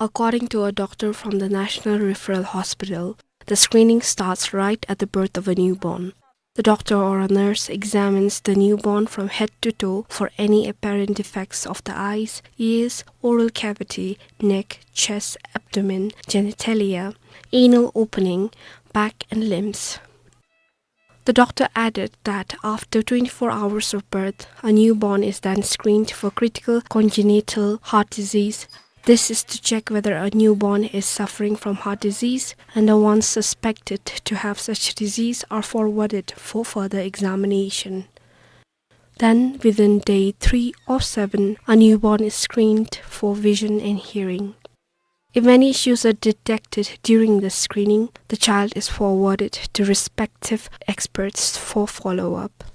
According to a doctor from the National Referral Hospital, the screening starts right at the birth of a newborn. The doctor or a nurse examines the newborn from head to toe for any apparent defects of the eyes, ears, oral cavity, neck, chest, abdomen, genitalia, anal opening, back and limbs. The doctor added that after twenty-four hours of birth, a newborn is then screened for critical congenital heart disease. This is to check whether a newborn is suffering from heart disease, and the ones suspected to have such disease are forwarded for further examination. Then, within day three or seven, a newborn is screened for vision and hearing. If any issues are detected during the screening, the child is forwarded to respective experts for follow-up.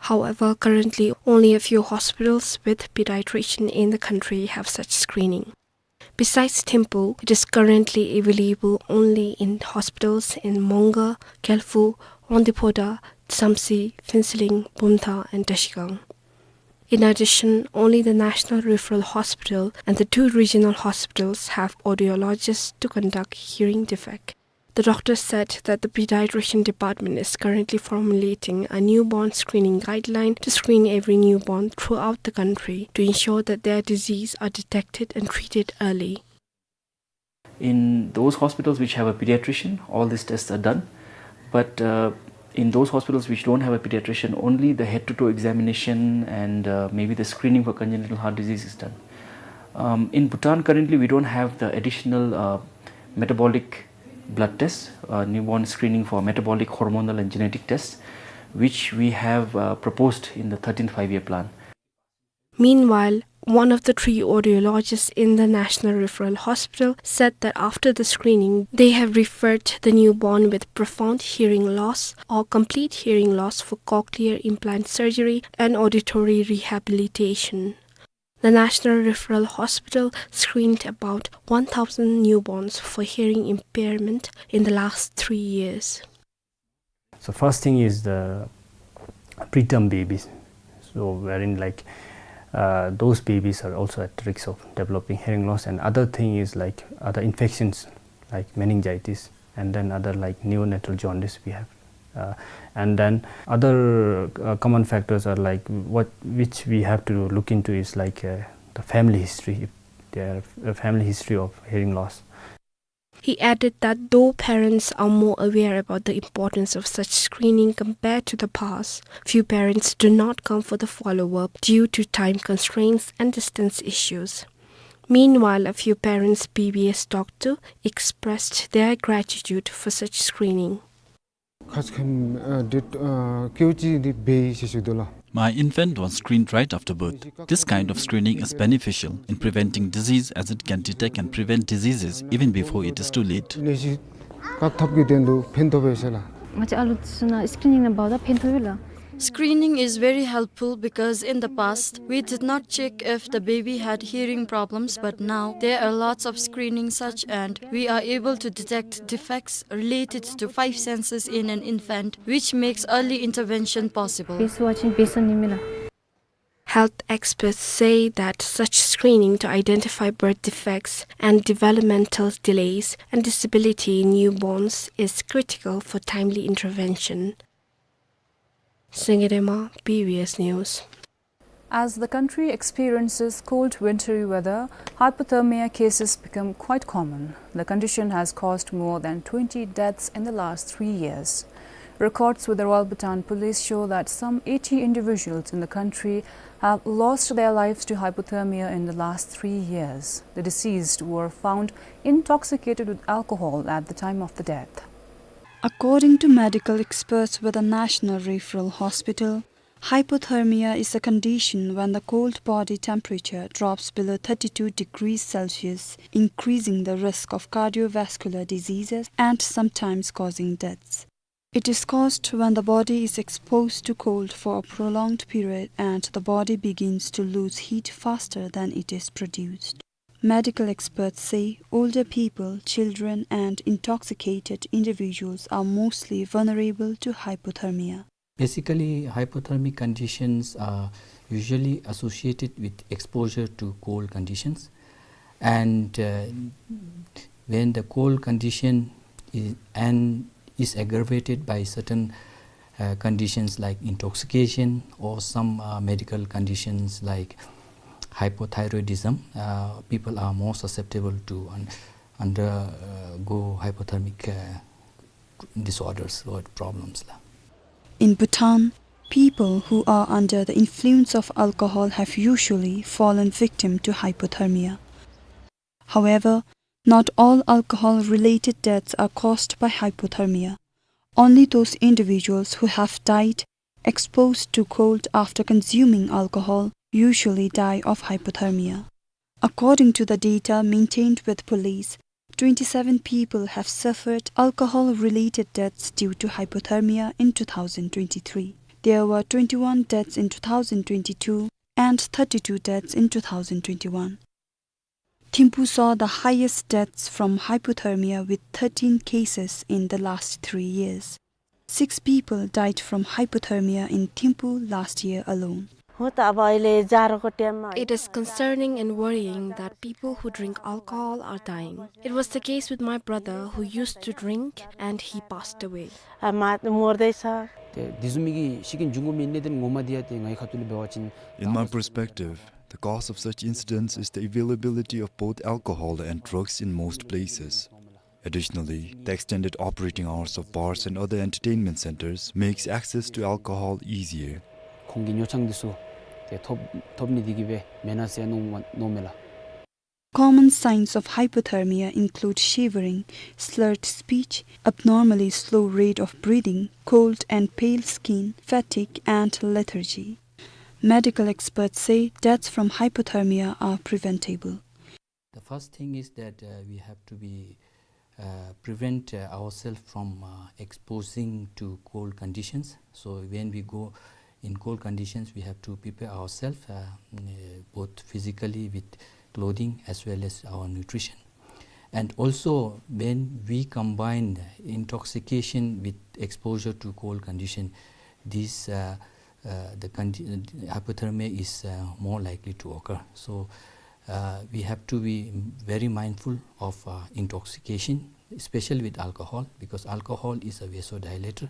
However, currently only a few hospitals with pediatrician in the country have such screening. Besides Thimphu, it is currently available only in hospitals in Mongar, Kyailphu, Wangdue Phodrang, Jamtse, Phuentsholing, Bumthang, and Trashigang. In addition, only the National Referral Hospital and the two regional hospitals have audiologists to conduct hearing defect. The doctor said that the pediatrician department is currently formulating a newborn screening guideline to screen every newborn throughout the country to ensure that their disease are detected and treated early. In those hospitals which have a pediatrician, all these tests are done. But, uh, in those hospitals which don't have a pediatrician, only the head-to-toe examination and, uh, maybe the screening for congenital heart disease is done. Um, in Bhutan, currently, we don't have the additional, uh, metabolic blood test, uh, newborn screening for metabolic, hormonal, and genetic tests, which we have, uh, proposed in the thirteenth Five-Year Plan. Meanwhile, one of the three audiologists in the National Referral Hospital said that after the screening, they have referred the newborn with profound hearing loss or complete hearing loss for cochlear implant surgery and auditory rehabilitation. The National Referral Hospital screened about one thousand newborns for hearing impairment in the last three years. So first thing is the preterm babies. So wherein, like, uh, those babies are also at risk of developing hearing loss, and other thing is, like, other infections like meningitis, and then other, like, neonatal jaundice we have. Uh, and then other, uh, common factors are, like, what, which we have to look into is, like, uh, the family history, if there a family history of hearing loss. He added that though parents are more aware about the importance of such screening compared to the past, few parents do not come for the follow-up due to time constraints and distance issues. Meanwhile, a few parents B B S talked to expressed their gratitude for such screening. ཁ་ཙ་ཁམས་ཨ་ཌེཊ་ཨ་ཀེའུ་ཅིག་འདི་འབད་ཡི་ཟེར་ཞུ་དོ་ལགས། My infant was screened right after birth. This kind of screening is beneficial in preventing disease, as it can detect and prevent diseases even before it is too late. ནད་གཞི་བཀག་ཐབས་ཀྱི་དོན་དུ་ཕན་ཐོགས་པས་ཟེར་ལགས། ང་བཅས་ཨ་ལུ་ཚུ་ནང་སི་ཀི་རི་ནིང་ནང་འབདཝ་ད་ཕན་ཐོགས་ཡོད་ལགས། Screening is very helpful because in the past, we did not check if the baby had hearing problems, but now there are lots of screening such and we are able to detect defects related to five senses in an infant, which makes early intervention possible. Health experts say that such screening to identify birth defects and developmental delays and disability in newborns is critical for timely intervention. Sengye Rema, B B S News. As the country experiences cold wintry weather, hypothermia cases become quite common. The condition has caused more than twenty deaths in the last three years. Records with the Royal Bhutan Police show that some eighty individuals in the country have lost their lives to hypothermia in the last three years. The deceased were found intoxicated with alcohol at the time of the death. According to medical experts with the National Referral Hospital, hypothermia is a condition when the cold body temperature drops below thirty-two degrees Celsius, increasing the risk of cardiovascular diseases and sometimes causing deaths. It is caused when the body is exposed to cold for a prolonged period and the body begins to lose heat faster than it is produced. Medical experts say older people, children, and intoxicated individuals are mostly vulnerable to hypothermia. Basically, hypothermic conditions are usually associated with exposure to cold conditions. And, uh, when the cold condition is, and is aggravated by certain, uh, conditions like intoxication or some, uh, medical conditions like hypothyroidism, uh, people are more susceptible to un-, undergo hypothermic, uh, disorders or problems la. In Bhutan, people who are under the influence of alcohol have usually fallen victim to hypothermia. However, not all alcohol-related deaths are caused by hypothermia. Only those individuals who have died exposed to cold after consuming alcohol usually die of hypothermia. According to the data maintained with police, twenty-seven people have suffered alcohol-related deaths due to hypothermia in two thousand twenty-three. There were twenty-one deaths in two thousand twenty-two and thirty-two deaths in two thousand twenty-one. Thimphu saw the highest deaths from hypothermia with thirteen cases in the last three years. Six people died from hypothermia in Thimphu last year alone. हो त अब अहिले जाडोको टाइममा It is concerning and worrying that people who drink alcohol are dying. It was the case with my brother who used to drink and he passed away. अब मा-, मर्दैछ। ཏེ་དེ་བཟུམ་མའི་གི་ཤི་རྐྱེན་འབྱུང་དགོ་མི་གནད་དོན་ངོ་མ་འདི་ཡང་ཏེ་ངེའི་ཁ་ཐུག་ལས་འབད་བ་ཅིན། In my perspective, the cause of such incidents is the availability of both alcohol and drugs in most places. Additionally, the extended operating hours of bars and other entertainment centers makes access to alcohol easier. ཁོང་གི་ཉོ་ཆང་འདི་ཚུ་ཏེ་ཐོབ་ཐོབ་ནི་འདི་གིས་སྦེ་མེན་ན་ཟེར་མནོཝ་མས་ལགས། Common signs of hypothermia include shivering, slurred speech, abnormally slow rate of breathing, cold and pale skin, fatigue and lethargy. Medical experts say deaths from hypothermia are preventable. The first thing is that, uh, we have to be, uh, prevent, uh, ourselves from, uh, exposing to cold conditions. So when we go in cold conditions, we have to prepare ourselves, uh, mm, uh, both physically with clothing as well as our nutrition. And also, when we combine intoxication with exposure to cold condition, this, uh, uh, the condi-, hypothermia is, uh, more likely to occur. So, uh, we have to be very mindful of, uh, intoxication, especially with alcohol, because alcohol is a vasodilator.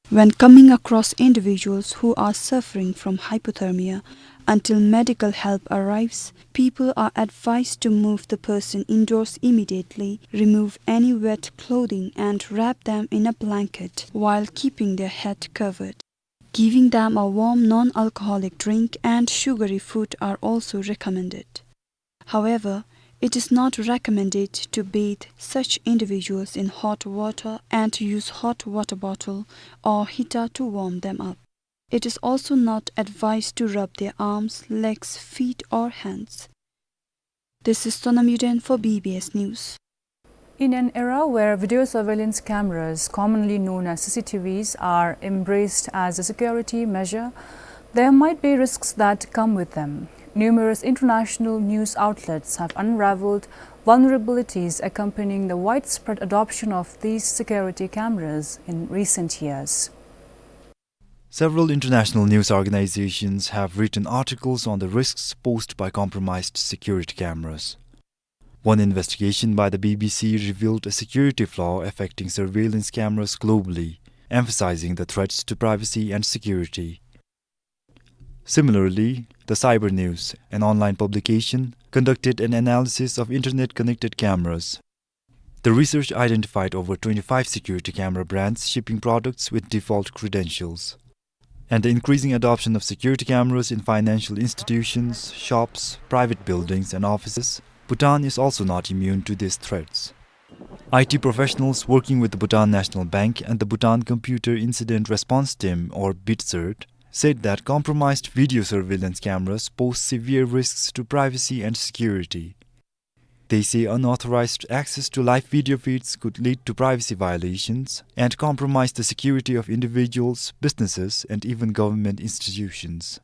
When coming across individuals who are suffering from hypothermia, until medical help arrives, people are advised to move the person indoors immediately, remove any wet clothing and wrap them in a blanket while keeping their head covered. Giving them a warm non-alcoholic drink and sugary food are also recommended. However, it is not recommended to bathe such individuals in hot water and use hot water bottle or heater to warm them up. It is also not advised to rub their arms, legs, feet or hands. This is Sonam Yuden for B B S News. In an era where video surveillance cameras, commonly known as C C T Vs, are embraced as a security measure, there might be risks that come with them. Numerous international news outlets have unraveled vulnerabilities accompanying the widespread adoption of these security cameras in recent years. Several international news organizations have written articles on the risks posed by compromised security cameras. One investigation by the B B C revealed a security flaw affecting surveillance cameras globally, emphasizing the threats to privacy and security. Similarly, the Cyber News, an online publication, conducted an analysis of internet-connected cameras. The research identified over twenty-five security camera brands shipping products with default credentials. And the increasing adoption of security cameras in financial institutions, shops, private buildings, and offices, Bhutan is also not immune to these threats. I T professionals working with the Bhutan National Bank and the Bhutan Computer Incident Response Team, or BITCIRT, said that compromised video surveillance cameras pose severe risks to privacy and security. They say unauthorized access to live video feeds could lead to privacy violations and compromise the security of individuals, businesses, and even government institutions.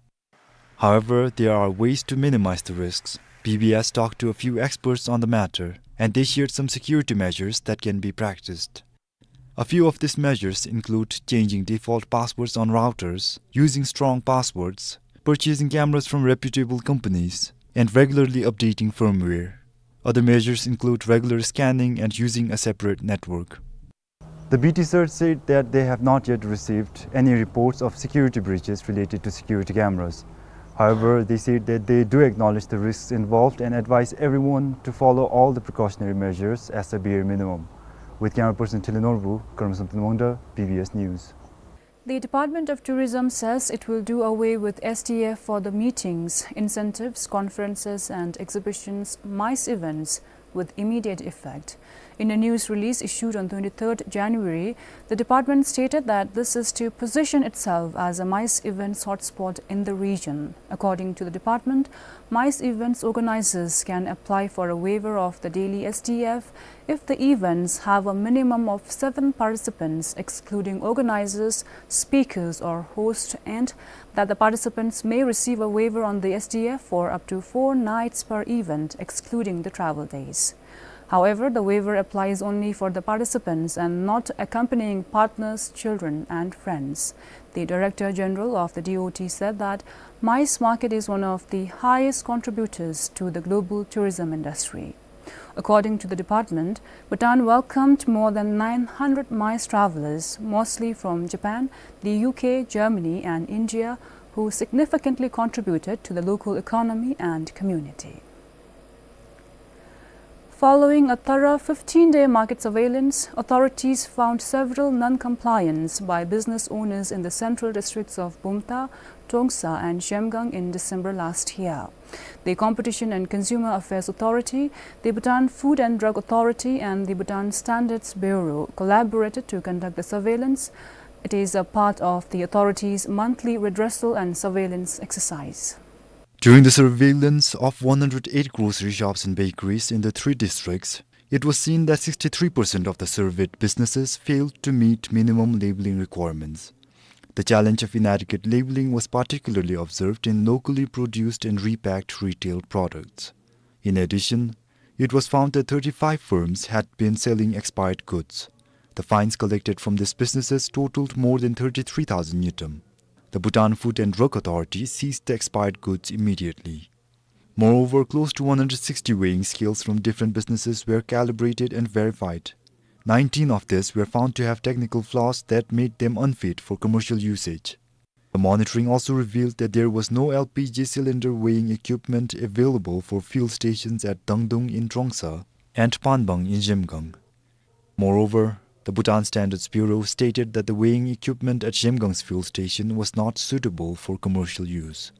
However, there are ways to minimize the risks. B B S talked to a few experts on the matter, and they shared some security measures that can be practiced. A few of these measures include changing default passwords on routers, using strong passwords, purchasing cameras from reputable companies, and regularly updating firmware. Other measures include regular scanning and using a separate network. The B T search said that they have not yet received any reports of security breaches related to security cameras. However, they said that they do acknowledge the risks involved and advise everyone to follow all the precautionary measures as a bare minimum. With camera person Thili Norbu, Karma Samten Wangda, B B S News. The Department of Tourism says it will do away with S D F for the meetings, incentives, conferences and exhibitions, MICE events, with immediate effect. In a news release issued on twenty-third January, the department stated that this is to position itself as a MICE events hotspot in the region. According to the department, MICE events organizers can apply for a waiver of the daily S D F if the events have a minimum of seven participants, excluding organizers, speakers or host, and that the participants may receive a waiver on the S D F for up to four nights per event, excluding the travel days. However, the waiver applies only for the participants and not accompanying partners, children, and friends. The Director General of the D O T said that MICE market is one of the highest contributors to the global tourism industry. According to the department, Bhutan welcomed more than nine hundred MICE travelers, mostly from Japan, the U K, Germany, and India, who significantly contributed to the local economy and community. Following a thorough fifteen-day market surveillance, authorities found several non-compliance by business owners in the central districts of Bumthang, Trongsa, and Zhemgang in December last year. The Competition and Consumer Affairs Authority, the Bhutan Food and Drug Authority, and the Bhutan Standards Bureau collaborated to conduct the surveillance. It is a part of the authority's monthly redressal and surveillance exercise. During the surveillance of one hundred eight grocery shops and bakeries in the three districts, it was seen that sixty-three percent of the surveyed businesses failed to meet minimum labeling requirements. The challenge of inadequate labeling was particularly observed in locally produced and repacked retail products. In addition, it was found that thirty-five firms had been selling expired goods. The fines collected from these businesses totaled more than thirty-three thousand ngultrum. The Bhutan Food and Drug Authority seized the expired goods immediately. Moreover, close to one hundred sixty weighing scales from different businesses were calibrated and verified. Nineteen of these were found to have technical flaws that made them unfit for commercial usage. The monitoring also revealed that there was no L P G cylinder weighing equipment available for fuel stations at Dangdung in Trongsa and Panbang in Zhemgang. Moreover, the Bhutan Standards Bureau stated that the weighing equipment at Zhemgang's fuel station was not suitable for commercial use.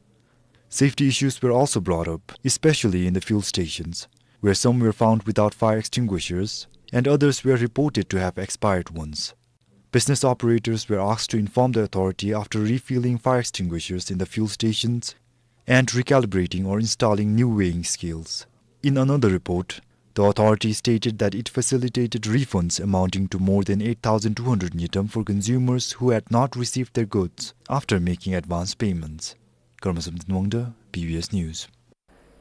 Safety issues were also brought up, especially in the fuel stations, where some were found without fire extinguishers and others were reported to have expired ones. Business operators were asked to inform the authority after refilling fire extinguishers in the fuel stations and recalibrating or installing new weighing scales. In another report, the authority stated that it facilitated refunds amounting to more than eight thousand two hundred ngultrum for consumers who had not received their goods after making advance payments. Karma Samten Wangda, B B S News.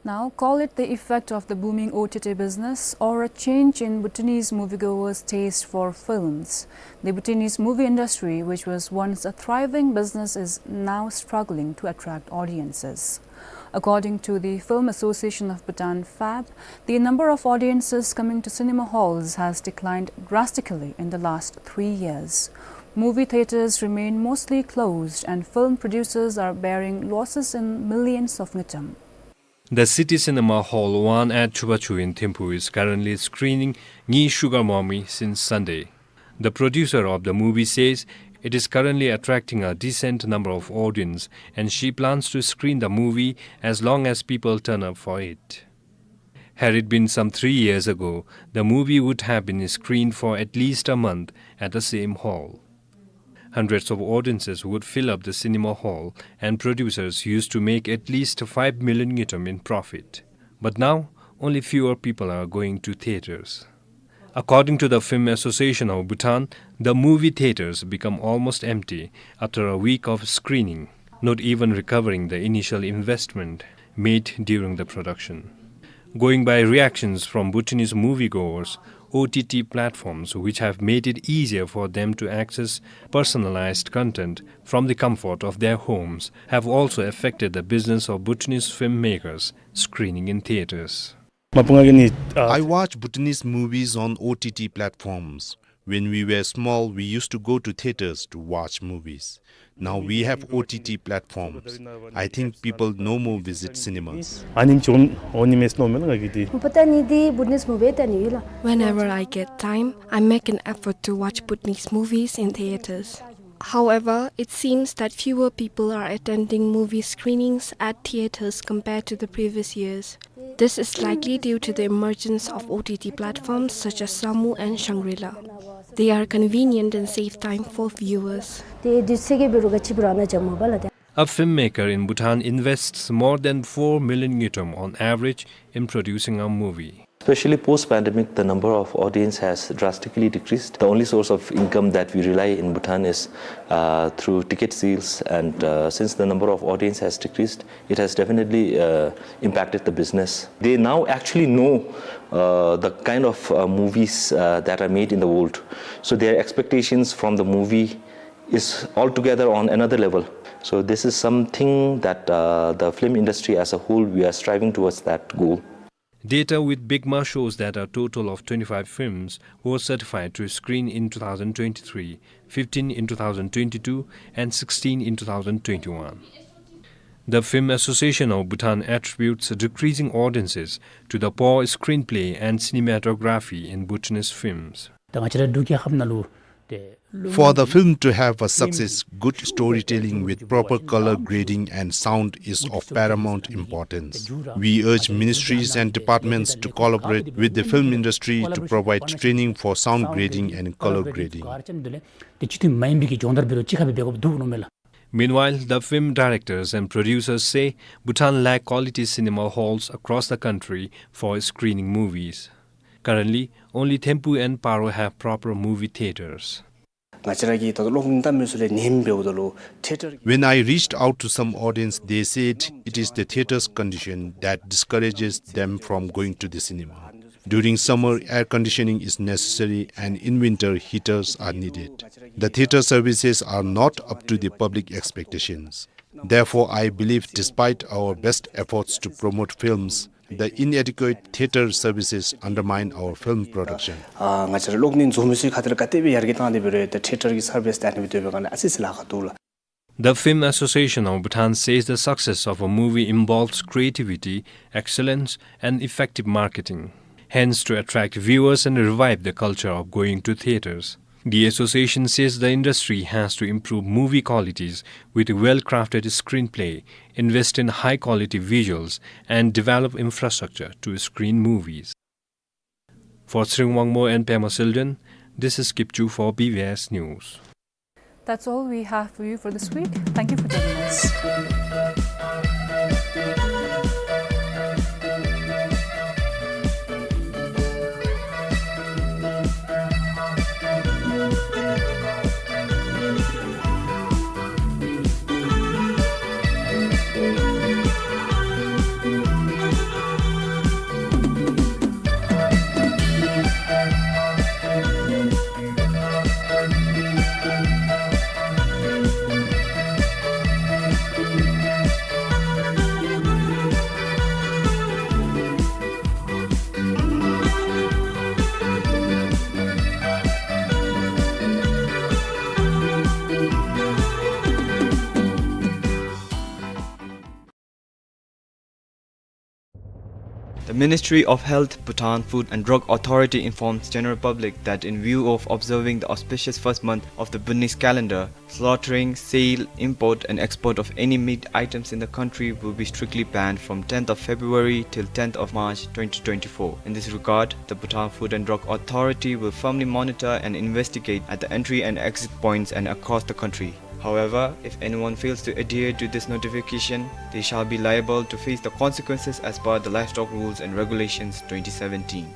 Now, call it the effect of the booming O T T business or a change in Bhutanese moviegoers' taste for films. The Bhutanese movie industry, which was once a thriving business, is now struggling to attract audiences. According to the Film Association of Bhutan, FAB, the number of audiences coming to cinema halls has declined drastically in the last three years. Movie theaters remain mostly closed and film producers are bearing losses in millions of ngultrum. The City Cinema Hall one at Chubachu in Thimphu is currently screening Ngi Sugar Mommy since Sunday. The producer of the movie says it is currently attracting a decent number of audience and she plans to screen the movie as long as people turn up for it. Had it been some three years ago, the movie would have been screened for at least a month at the same hall. Hundreds of audiences would fill up the cinema hall, and producers used to make at least five million ngultrum in profit. But now, only fewer people are going to theaters. According to the Film Association of Bhutan, the movie theaters become almost empty after a week of screening, not even recovering the initial investment made during the production. Going by reactions from Bhutanese moviegoers, O T T platforms, which have made it easier for them to access personalized content from the comfort of their homes, have also affected the business of Bhutanese filmmakers screening in theaters. Mapungagini, uh, I watch Bhutanese movies on O T T platforms. When we were small, we used to go to theaters to watch movies. Now we have O T T platforms. I think people no more visit cinemas. Anim chon, onimes no men ngagidi. Bhutan ni di Bhutanese movie ta ni la. Whenever I get time, I make an effort to watch Bhutanese movies in theaters. However, it seems that fewer people are attending movie screenings at theaters compared to the previous years. This is likely due to the emergence of O T T platforms such as Samu and Shangri-La. They are convenient and save time for viewers. A filmmaker in Bhutan invests more than four million ngultrum on average in producing a movie. Especially post-pandemic, the number of audience has drastically decreased. The only source of income that we rely in Bhutan is, uh, through ticket sales, and, uh, since the number of audience has decreased, it has definitely, uh, impacted the business. They now actually know, uh, the kind of, uh, movies, uh, that are made in the world. So their expectations from the movie is altogether on another level. So this is something that, uh, the film industry as a whole, we are striving towards that goal. Data with BIGMA shows that a total of twenty-five films were certified to screen in two thousand twenty-three, fifteen in two thousand twenty-two, and sixteen in two thousand twenty-one. The Film Association of Bhutan attributes decreasing audiences to the poor screenplay and cinematography in Bhutanese films. For the film to have a success, good storytelling with proper color grading and sound is of paramount importance. We urge ministries and departments to collaborate with the film industry to provide training for sound grading and color grading. Meanwhile, the film directors and producers say Bhutan lack quality cinema halls across the country for screening movies. Currently, only Thimphu and Paro have proper movie theaters. When I reached out to some audience, they said it is the theater's condition that discourages them from going to the cinema. During summer, air conditioning is necessary, and in winter, heaters are needed. The theater services are not up to the public expectations. Therefore, I believe, despite our best efforts to promote films, the inadequate theater services undermine our film production. The Film Association of Bhutan says the success of a movie involves creativity, excellence, and effective marketing. Hence, to attract viewers and revive the culture of going to theaters, the association says the industry has to improve movie qualities with well-crafted screenplay, invest in high-quality visuals, and develop infrastructure to screen movies. For Tshering Wangmo and Pema Sildren, this is Kipchu for B B S News. That's all we have for you for this week. Thank you for joining us. The Ministry of Health, Bhutan Food and Drug Authority informs general public that in view of observing the auspicious first month of the Bhutanese calendar, slaughtering, sale, import and export of any meat items in the country will be strictly banned from tenth of February till tenth of March twenty twenty-four. In this regard, the Bhutan Food and Drug Authority will firmly monitor and investigate at the entry and exit points and across the country. However, if anyone fails to adhere to this notification, they shall be liable to face the consequences as per the Livestock Rules and Regulations twenty seventeen.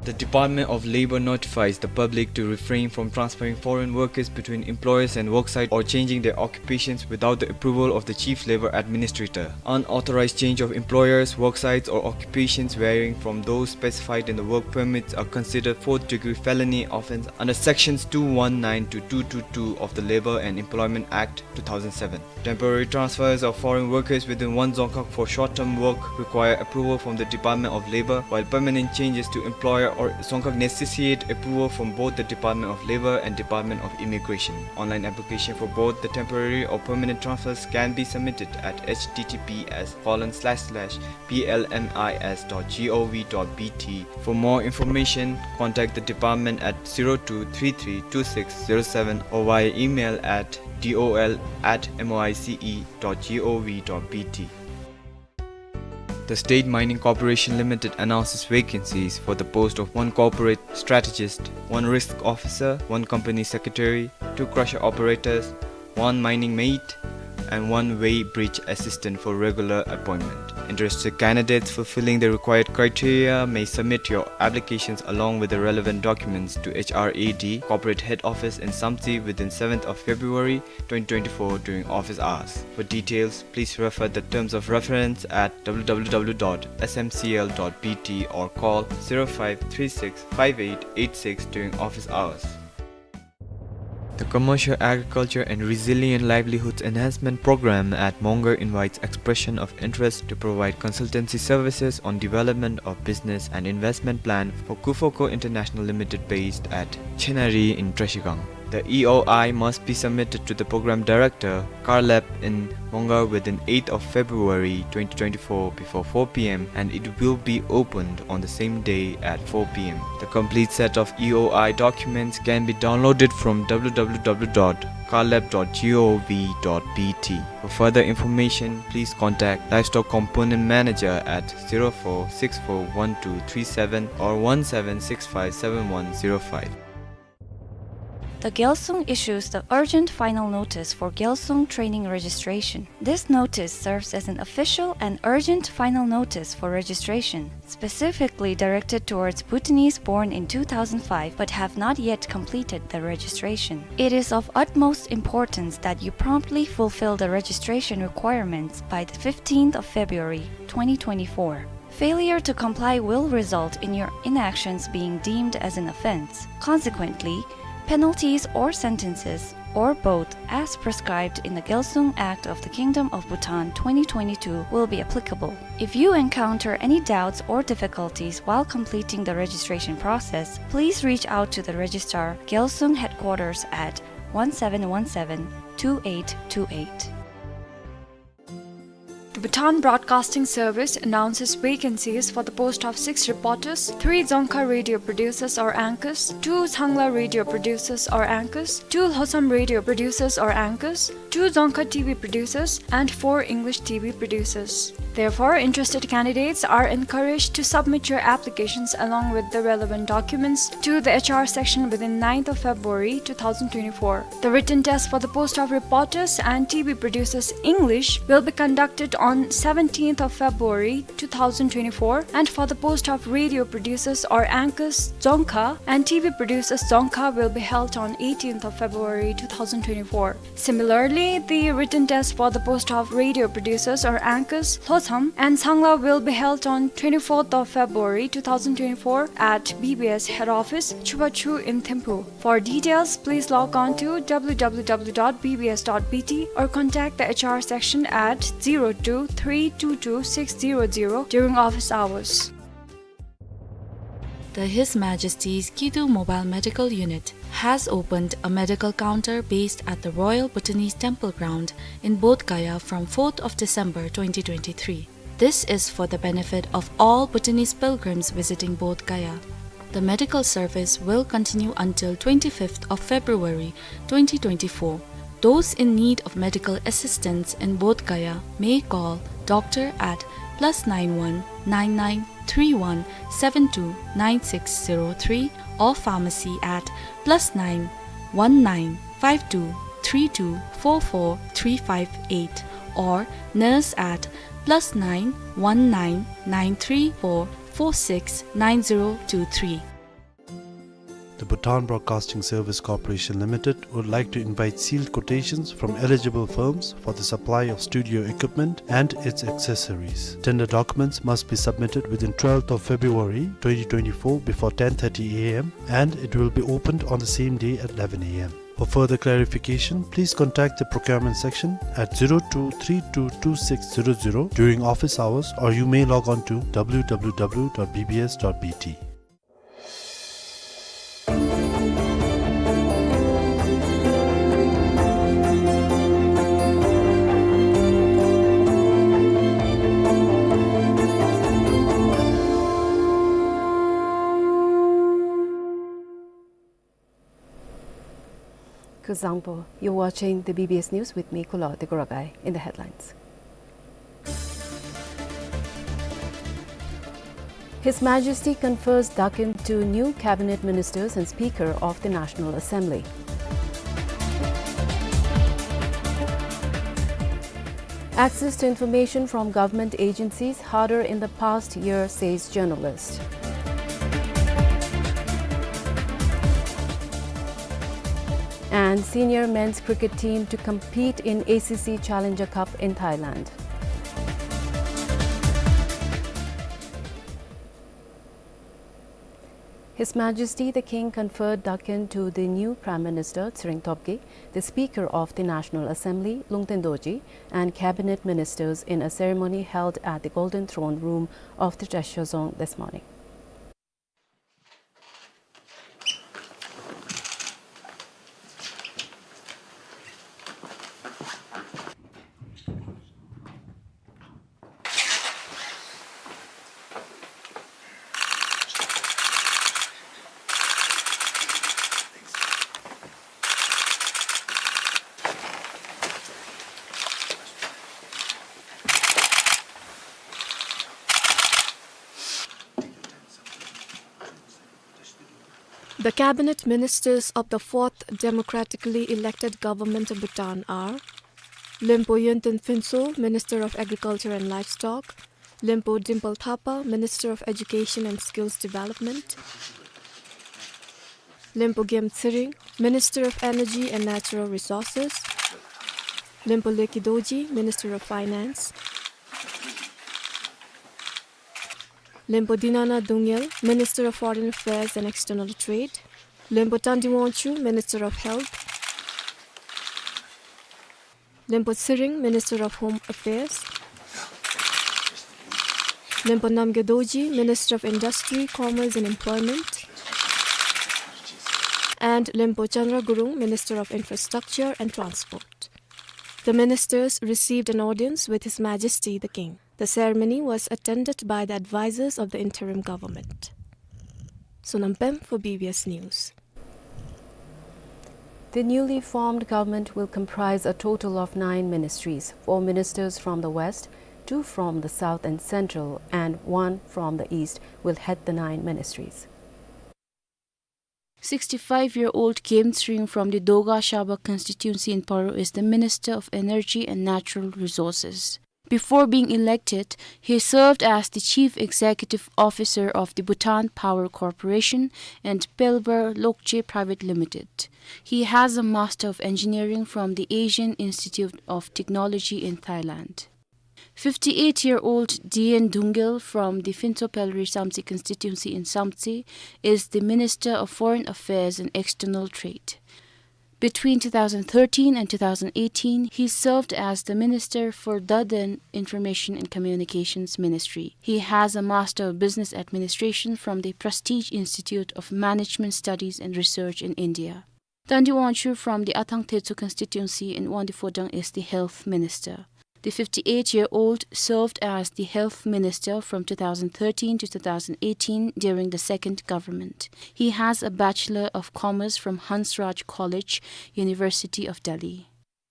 The Department of Labor notifies the public to refrain from transferring foreign workers between employers and worksite or changing their occupations without the approval of the Chief Labor Administrator. Unauthorized change of employers, worksites, or occupations varying from those specified in the work permits are considered fourth-degree felony offense under Sections two one nine to two two two of the Labor and Employment Act two thousand seven. Temporary transfers of foreign workers within one Dzongkhag for short-term work require approval from the Department of Labor, while permanent changes to employer or Dzongkhag necessitate approval from both the Department of Labor and Department of Immigration. Online application for both the temporary or permanent transfers can be submitted at H T T P S colon slash slash B L M I S dot G O V dot B T. For more information, contact the department at zero two three three two six zero seven or via email at D O L at M O I C E dot G O V dot B T. The State Mining Corporation Limited announces vacancies for the post of one corporate strategist, one risk officer, one company secretary, two crusher operators, one mining mate, and one weighbridge assistant for regular appointment. Interested candidates fulfilling the required criteria may submit your applications along with the relevant documents to H R A D, Corporate Head Office in Samtse within seventh of February twenty twenty-four during office hours. For details, please refer the terms of reference at W W W dot S M C L dot B T or call zero five three six five eight eight six during office hours. The Commercial Agriculture and Resilient Livelihoods Enhancement Program at Mongar invites expression of interest to provide consultancy services on development of business and investment plan for Kufoco International Limited based at Chenari in Trashigang. The E O I must be submitted to the program director, Carlab in Mongar within eighth of February twenty twenty-four before four P M, and it will be opened on the same day at four P M. The complete set of E O I documents can be downloaded from W W W dot carlab dot gov dot B T. For further information, please contact Livestock Component Manager at zero four six four one two three seven or one seven six five seven one zero five. The Gyalsung issues the urgent final notice for Gyalsung training registration. This notice serves as an official and urgent final notice for registration, specifically directed towards Bhutanese born in two thousand five but have not yet completed the registration. It is of utmost importance that you promptly fulfill the registration requirements by the fifteenth of February twenty twenty-four. Failure to comply will result in your inactions being deemed as an offense. Consequently, penalties or sentences, or both, as prescribed in the Gyalsung Act of the Kingdom of Bhutan twenty twenty-two will be applicable. If you encounter any doubts or difficulties while completing the registration process, please reach out to the Registrar, Gyalsung Headquarters at one seven one seven two eight two eight. The Bhutan Broadcasting Service announces vacancies for the post of six reporters, three Dzongkha radio producers or anchors, two Changla radio producers or anchors, two Lhotsam radio producers or anchors, two Dzongkha T V producers, and four English T V producers. Therefore, interested candidates are encouraged to submit your applications along with the relevant documents to the H R section within ninth of February two thousand twenty-four. The written test for the post of reporters and T V producers English will be conducted on seventeenth of February two thousand twenty-four, and for the post of radio producers or anchors Dzongkha and T V producers Dzongkha will be held on eighteenth of February two thousand twenty-four. Similarly, the written test for the post of radio producers or anchors Lhotsam and Changla will be held on twenty-fourth of February two thousand twenty-four at B B S head office, Chubachu in Thimphu. For details, please log on to W W W dot B B S dot B T or contact the H R section at zero two three two two six zero zero during office hours. The His Majesty's Kidu Mobile Medical Unit has opened a medical counter based at the Royal Bhutanese Temple Ground in Bodh Gaya from fourth of December twenty twenty-three. This is for the benefit of all Bhutanese pilgrims visiting Bodh Gaya. The medical service will continue until twenty-fifth of February twenty twenty-four. Those in need of medical assistance in Bodh Gaya may call doctor at plus nine one nine nine three one seven two nine six zero three or pharmacy at plus nine one nine five two three two four four three five eight or nurse at plus nine one nine nine three four four six nine zero two three. Bhutan Broadcasting Service Corporation Limited would like to invite sealed quotations from eligible firms for the supply of studio equipment and its accessories. Tender documents must be submitted within twelfth of February twenty twenty-four before ten thirty A M, and it will be opened on the same day at eleven A M. For further clarification, please contact the procurement section at zero two three two two six zero zero during office hours, or you may log on to W W W dot B B S dot B T. Kuzuzangpo, you're watching the B B S News with me, Kulo Degoragai. In the headlines. His Majesty confers Daken to new cabinet ministers and Speaker of the National Assembly. Access to information from government agencies harder in the past year, says journalist. And senior men's cricket team to compete in A C C Challenger Cup in Thailand. His Majesty the King conferred Daken to the new Prime Minister Tshering Tobgay, the Speaker of the National Assembly Lungten Dorji, and cabinet ministers in a ceremony held at the Golden Throne Room of the Treasure Zone this morning. The cabinet ministers of the fourth democratically elected government of Bhutan are Lempo Yonten Phuntsho, Minister of Agriculture and Livestock, Lempo Dimple Thapa, Minister of Education and Skills Development, Lempo Gem Tshering, Minister of Energy and Natural Resources, Lempo Leki Dorji, Minister of Finance, Lempo Dinana Dungel, Minister of Foreign Affairs and External Trade, Lempo Tandi Wangchuk, Minister of Health, Lempo Tshering, Minister of Home Affairs, Lempo Namgay Dorji, Minister of Industry, Commerce and Employment, and Lempo Chandra Gurung, Minister of Infrastructure and Transport. The ministers received an audience with His Majesty the King. The ceremony was attended by the advisors of the interim government. Sonam Pem for B B S News. The newly formed government will comprise a total of nine ministries. Four ministers from the west, two from the south and central, and one from the east will head the nine ministries. Sixty-five-year-old Gem Tshering from the Doga Shaba constituency in Paro is the Minister of Energy and Natural Resources. Before being elected, he served as the Chief Executive Officer of the Bhutan Power Corporation and Pelbar Lokche Private Limited. He has a Master of Engineering from the Asian Institute of Technology in Thailand. Fifty-eight-year-old Dien Dungel from the Phuntsho Pelri Samtse constituency in Samtse is the Minister of Foreign Affairs and External Trade. Between two thousand thirteen and two thousand eighteen, he served as the Minister for Daden Information and Communications Ministry. He has a Master of Business Administration from the Prestige Institute of Management Studies and Research in India. Tandi Wangchuk from the Athang Thetso constituency in Wangdue Phodrang is the Health Minister. The fifty-eight-year-old served as the Health Minister from two thousand thirteen to two thousand eighteen during the second government. He has a Bachelor of Commerce from Hansraj College, University of Delhi.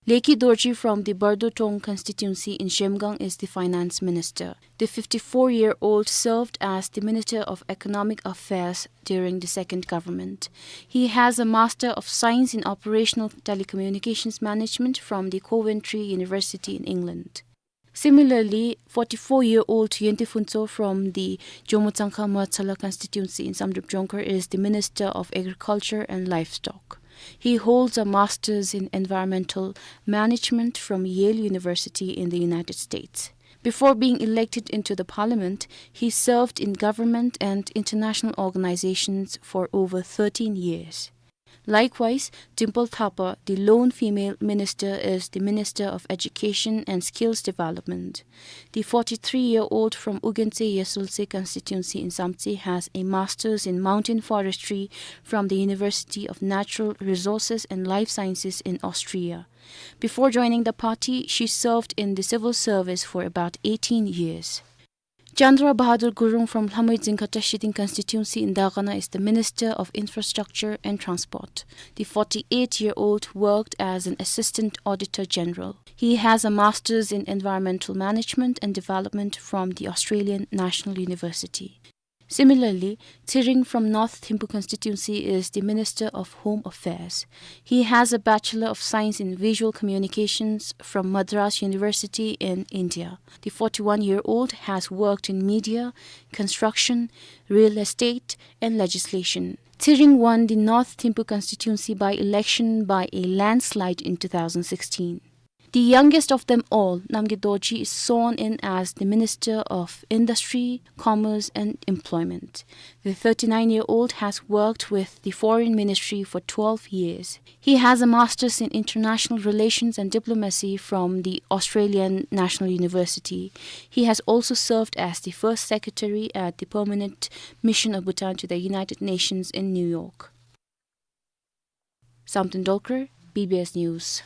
Leki Dorji from the Bardotong constituency in Zhemgang is the Finance Minister. The fifty-four-year-old served as the Minister of Economic Affairs during the second government. He has a Master of Science in Operational Telecommunications Management from the Coventry University in England. Similarly, forty-four-year-old Yente Phuntsho from the Jomo Tsangkha Moetshala constituency in Samdrup Jongkhar is the Minister of Agriculture and Livestock. He holds a master's in environmental management from Yale University in the United States. Before being elected into the parliament, he served in government and international organizations for over thirteen years. Likewise, Dimple Thapa, the lone female minister, is the Minister of Education and Skills Development. The forty-three-year-old from Ugentse Yesultse constituency in Samtse has a master's in mountain forestry from the University of Natural Resources and Life Sciences in Austria. Before joining the party, she served in the civil service for about eighteen years. Chandra Bahadur Gurung from Lhamui Dzingkha Trashiding constituency in Dagana is the Minister of Infrastructure and Transport. The forty-eight-year-old worked as an Assistant Auditor General. He has a master's in environmental management and development from the Australian National University. Similarly, Tshering from North Thimphu constituency is the Minister of Home Affairs. He has a Bachelor of Science in Visual Communications from Madras University in India. The forty-one-year-old has worked in media, construction, real estate, and legislation. Tshering won the North Thimphu constituency by-election by a landslide in two thousand sixteen. The youngest of them all, Namgay Dorji, is sworn in as the Minister of Industry, Commerce and Employment. The thirty-nine-year-old has worked with the Foreign Ministry for twelve years. He has a master's in international relations and diplomacy from the Australian National University. He has also served as the first secretary at the Permanent Mission of Bhutan to the United Nations in New York. Samten Dolkar, B B S News.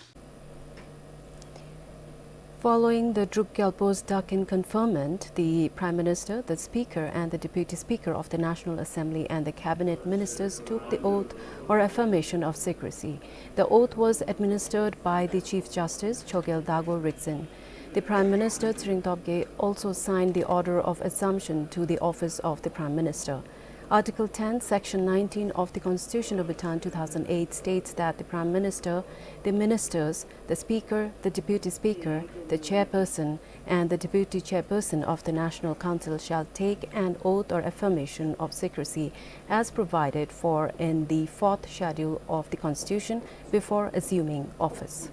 Following the Druk Gyalpo's Dakin conferment, the Prime Minister, the Speaker, and the Deputy Speaker of the National Assembly and the Cabinet Ministers took the oath or affirmation of secrecy. The oath was administered by the Chief Justice, Chogyal Dago Rikzin. The Prime Minister, Tshering Tobgay, also signed the Order of Assumption to the office of the Prime Minister. Article ten, Section nineteen of the Constitution of Bhutan two thousand eight states that the Prime Minister, the ministers, the Speaker, the Deputy Speaker, the Chairperson, and the Deputy Chairperson of the National Council shall take an oath or affirmation of secrecy as provided for in the fourth Schedule of the Constitution before assuming office.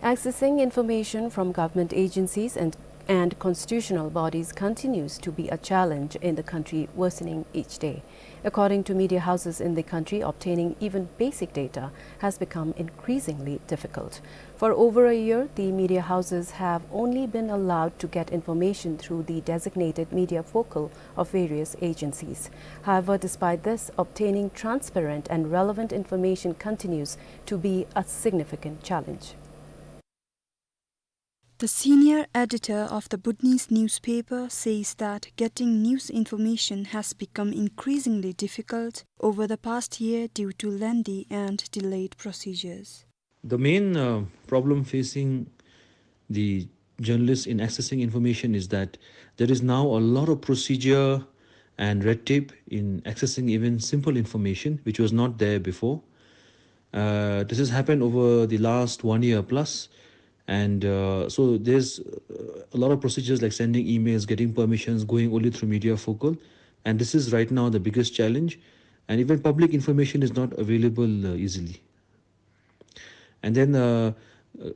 Accessing information from government agencies and, and constitutional bodies continues to be a challenge in the country, worsening each day. According to media houses in the country, obtaining even basic data has become increasingly difficult. For over a year, the media houses have only been allowed to get information through the designated media focal of various agencies. However, despite this, obtaining transparent and relevant information continues to be a significant challenge. The senior editor of the Bhutanese newspaper says that getting news information has become increasingly difficult over the past year due to lengthy and delayed procedures. The main, uh, problem facing the journalists in accessing information is that there is now a lot of procedure and red tape in accessing even simple information, which was not there before. Uh, this has happened over the last one year plus, and, uh, so there's, uh, a lot of procedures like sending emails, getting permissions, going only through media focal, and this is right now the biggest challenge. And even public information is not available, uh, easily. And then, uh,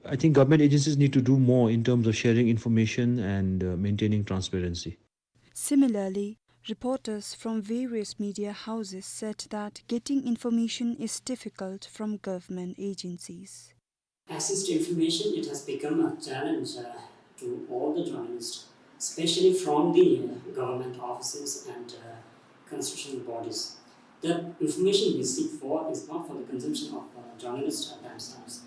I think government agencies need to do more in terms of sharing information and, uh, maintaining transparency. Similarly, reporters from various media houses said that getting information is difficult from government agencies. Access to information, it has become a challenge, uh, to all the journalists, especially from the, uh, government offices and, uh, constitutional bodies. The information we seek for is not for the consumption of, uh, journalists themselves.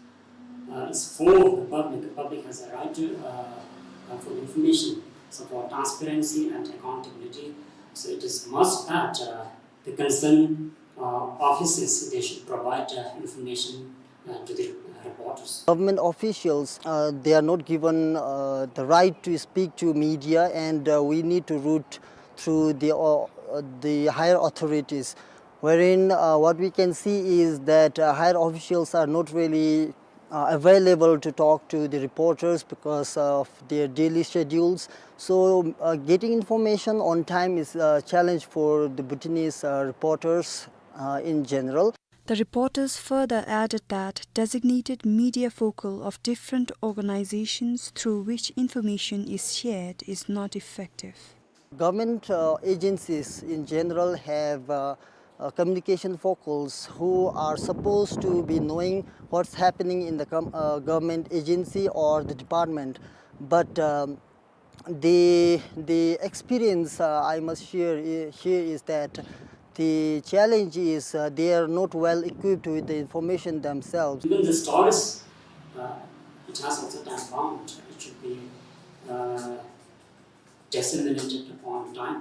Uh, it's for the public. The public has a right to, uh, uh, for information, so for transparency and accountability. So it is must that, uh, the concerned, uh, offices, they should provide, uh, information, uh, to the, uh, reporters. Government officials, uh, they are not given, uh, the right to speak to media, and, uh, we need to route through the, uh, uh, the higher authorities wherein, uh, what we can see is that, uh, higher officials are not really, uh, available to talk to the reporters because of their daily schedules. So, uh, getting information on time is a challenge for the Bhutanese, uh, reporters, uh, in general. The reporters further added that designated media focal of different organizations through which information is shared is not effective. Government, uh, agencies in general have, uh, uh, communication focals who are supposed to be knowing what's happening in the com-, uh, government agency or the department. But, um, the, the experience, uh, I must share i-, here is that the challenge is, uh, they are not well equipped with the information themselves. Even the stories, uh, it has also time bound. It should be, uh, disseminated on time.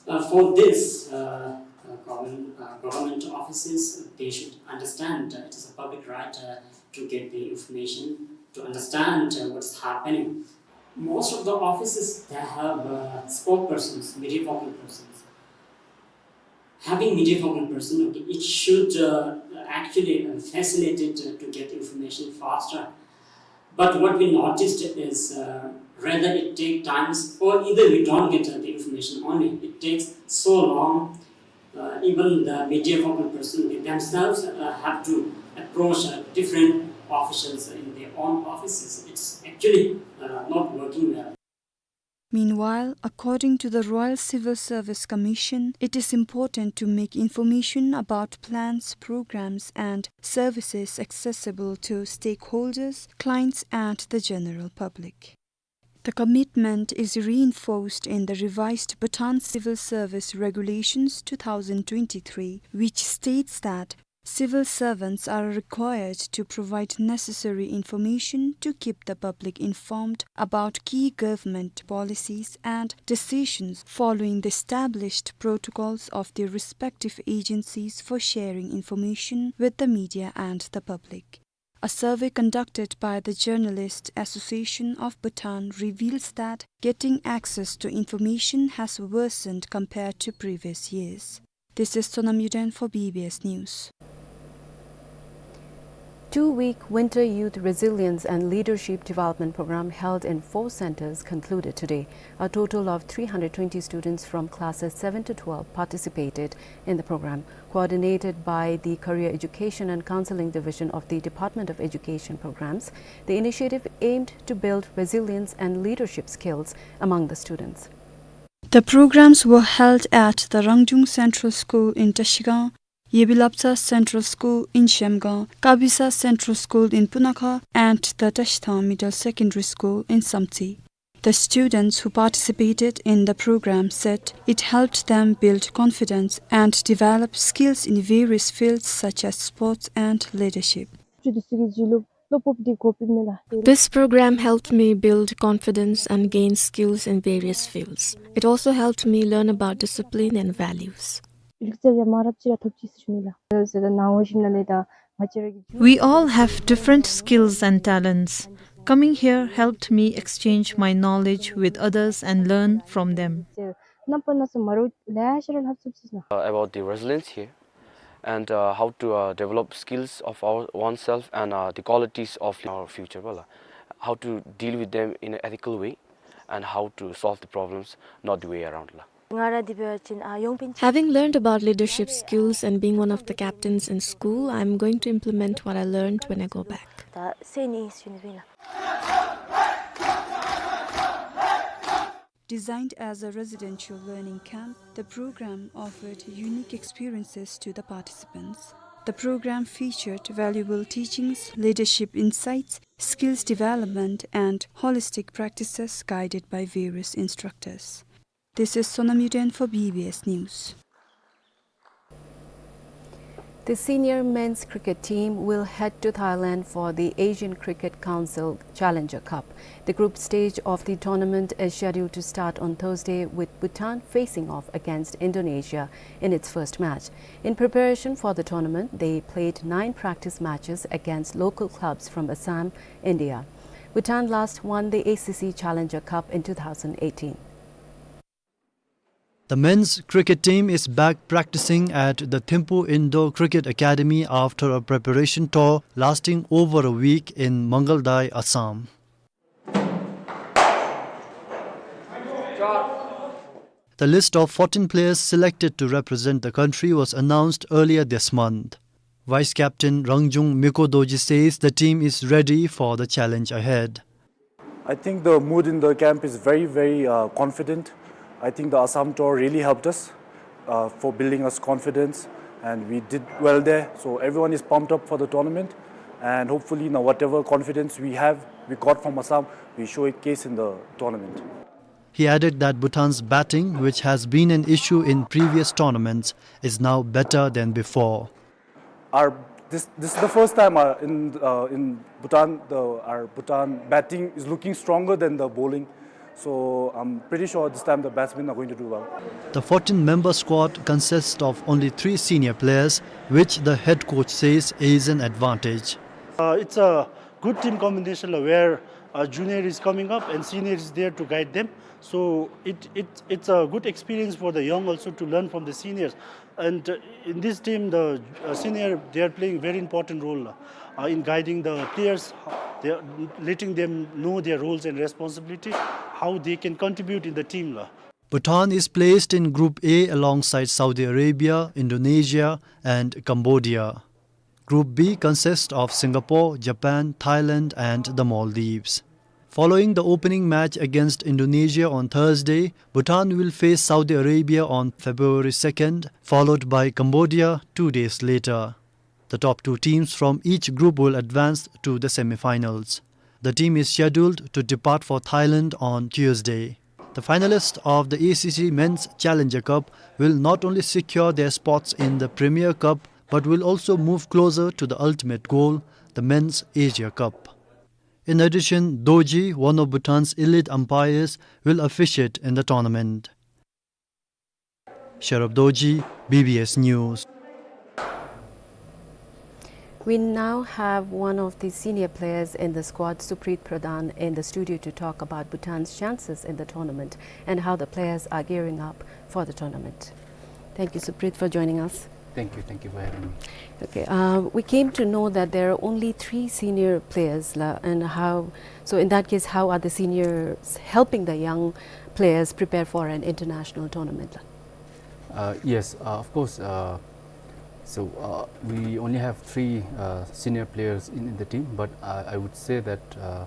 Uh, for this, uh, uh, government, uh, government offices, they should understand, uh, it is a public right, uh, to get the information, to understand, uh, what's happening. Most of the offices, they have, uh, spokespersons, media focal persons. Having media focal person, okay, it should, uh, actually, uh, facilitate, uh, to get information faster. But what we noticed is, uh, rather it take times, or either we don't get, uh, the information only. It takes so long. Uh, even the media focal person, they themselves, uh, have to approach, uh, different officials in their own offices. It's actually, uh, not working well. Meanwhile, according to the Royal Civil Service Commission, it is important to make information about plans, programs, and services accessible to stakeholders, clients, and the general public. The commitment is reinforced in the revised Bhutan Civil Service Regulations two thousand twenty-three, which states that civil servants are required to provide necessary information to keep the public informed about key government policies and decisions, following the established protocols of their respective agencies for sharing information with the media and the public. A survey conducted by the Journalist Association of Bhutan reveals that getting access to information has worsened compared to previous years. This is Sonam Yuden for B B S News. Two-week Winter Youth Resilience and Leadership Development Program held in four centers concluded today. A total of three hundred twenty students from classes seven to twelve participated in the program. Coordinated by the Career Education and Counseling Division of the Department of Education Programs, the initiative aimed to build resilience and leadership skills among the students. The programs were held at the Rangdung Central School in Trashigang, Yebilaptsa Central School in Zhemgang, Kabisa Central School in Punakha, and the Trashithang Middle Secondary School in Samtse. The students who participated in the program said it helped them build confidence and develop skills in various fields such as sports and leadership. This program helped me build confidence and gain skills in various fields. It also helped me learn about discipline and values. We all have different skills and talents. Coming here helped me exchange my knowledge with others and learn from them. Uh, about the resilience here and, uh, how to, uh, develop skills of our oneself and, uh, the qualities of our future, well, uh, how to deal with them in an ethical way and how to solve the problems, not the way around, la. Having learned about leadership skills and being one of the captains in school, I'm going to implement what I learned when I go back. Designed as a residential learning camp, the program offered unique experiences to the participants. The program featured valuable teachings, leadership insights, skills development, and holistic practices guided by various instructors. This is Sonam Yuden for B B S News. The senior men's cricket team will head to Thailand for the Asian Cricket Council Challenger Cup. The group stage of the tournament is scheduled to start on Thursday, with Bhutan facing off against Indonesia in its first match. In preparation for the tournament, they played nine practice matches against local clubs from Assam, India. Bhutan last won the A C C Challenger Cup in two thousand eighteen. The men's cricket team is back practicing at the Thimphu Indoor Cricket Academy after a preparation tour lasting over a week in Mangaldai, Assam. The list of fourteen players selected to represent the country was announced earlier this month. Vice captain Rangjung Miko Dorji says the team is ready for the challenge ahead. I think the mood in the camp is very, very, uh, confident. I think the Assam tour really helped us, uh, for building us confidence, and we did well there. So everyone is pumped up for the tournament, and hopefully, you know, whatever confidence we have, we got from Assam, we show it case in the tournament. He added that Bhutan's batting, which has been an issue in previous tournaments, is now better than before. Our, this, this is the first time, uh, in, uh, in Bhutan, the, our Bhutan batting is looking stronger than the bowling. So I'm pretty sure this time the batsmen are going to do well. The fourteen-member squad consists of only three senior players, which the head coach says is an advantage. Uh, it's a good team combination, uh, where, uh, junior is coming up and senior is there to guide them. So it, it, it's a good experience for the young also to learn from the seniors. And, uh, in this team, the, uh, senior, they are playing very important role, uh, in guiding the players. They are letting them know their roles and responsibility, how they can contribute in the team, uh. Bhutan is placed in Group A alongside Saudi Arabia, Indonesia, and Cambodia. Group B consists of Singapore, Japan, Thailand, and the Maldives. Following the opening match against Indonesia on Thursday, Bhutan will face Saudi Arabia on February second, followed by Cambodia two days later. The top two teams from each group will advance to the semi-finals. The team is scheduled to depart for Thailand on Tuesday. The finalists of the A C C Men's Challenger Cup will not only secure their spots in the Premier Cup, but will also move closer to the ultimate goal, the Men's Asia Cup. In addition, Dorji, one of Bhutan's elite umpires, will officiate in the tournament. Sherab Dorji, B B S News. We now have one of the senior players in the squad, Supreet Pradhan, in the studio to talk about Bhutan's chances in the tournament and how the players are gearing up for the tournament. Thank you, Supreet, for joining us. Thank you, thank you for having me. Okay, uh, we came to know that there are only three senior players, la, and how, so in that case, how are the seniors helping the young players prepare for an international tournament? Uh, yes, uh, of course. Uh, so, uh, we only have three, uh, senior players in, in the team, but I, I would say that, uh,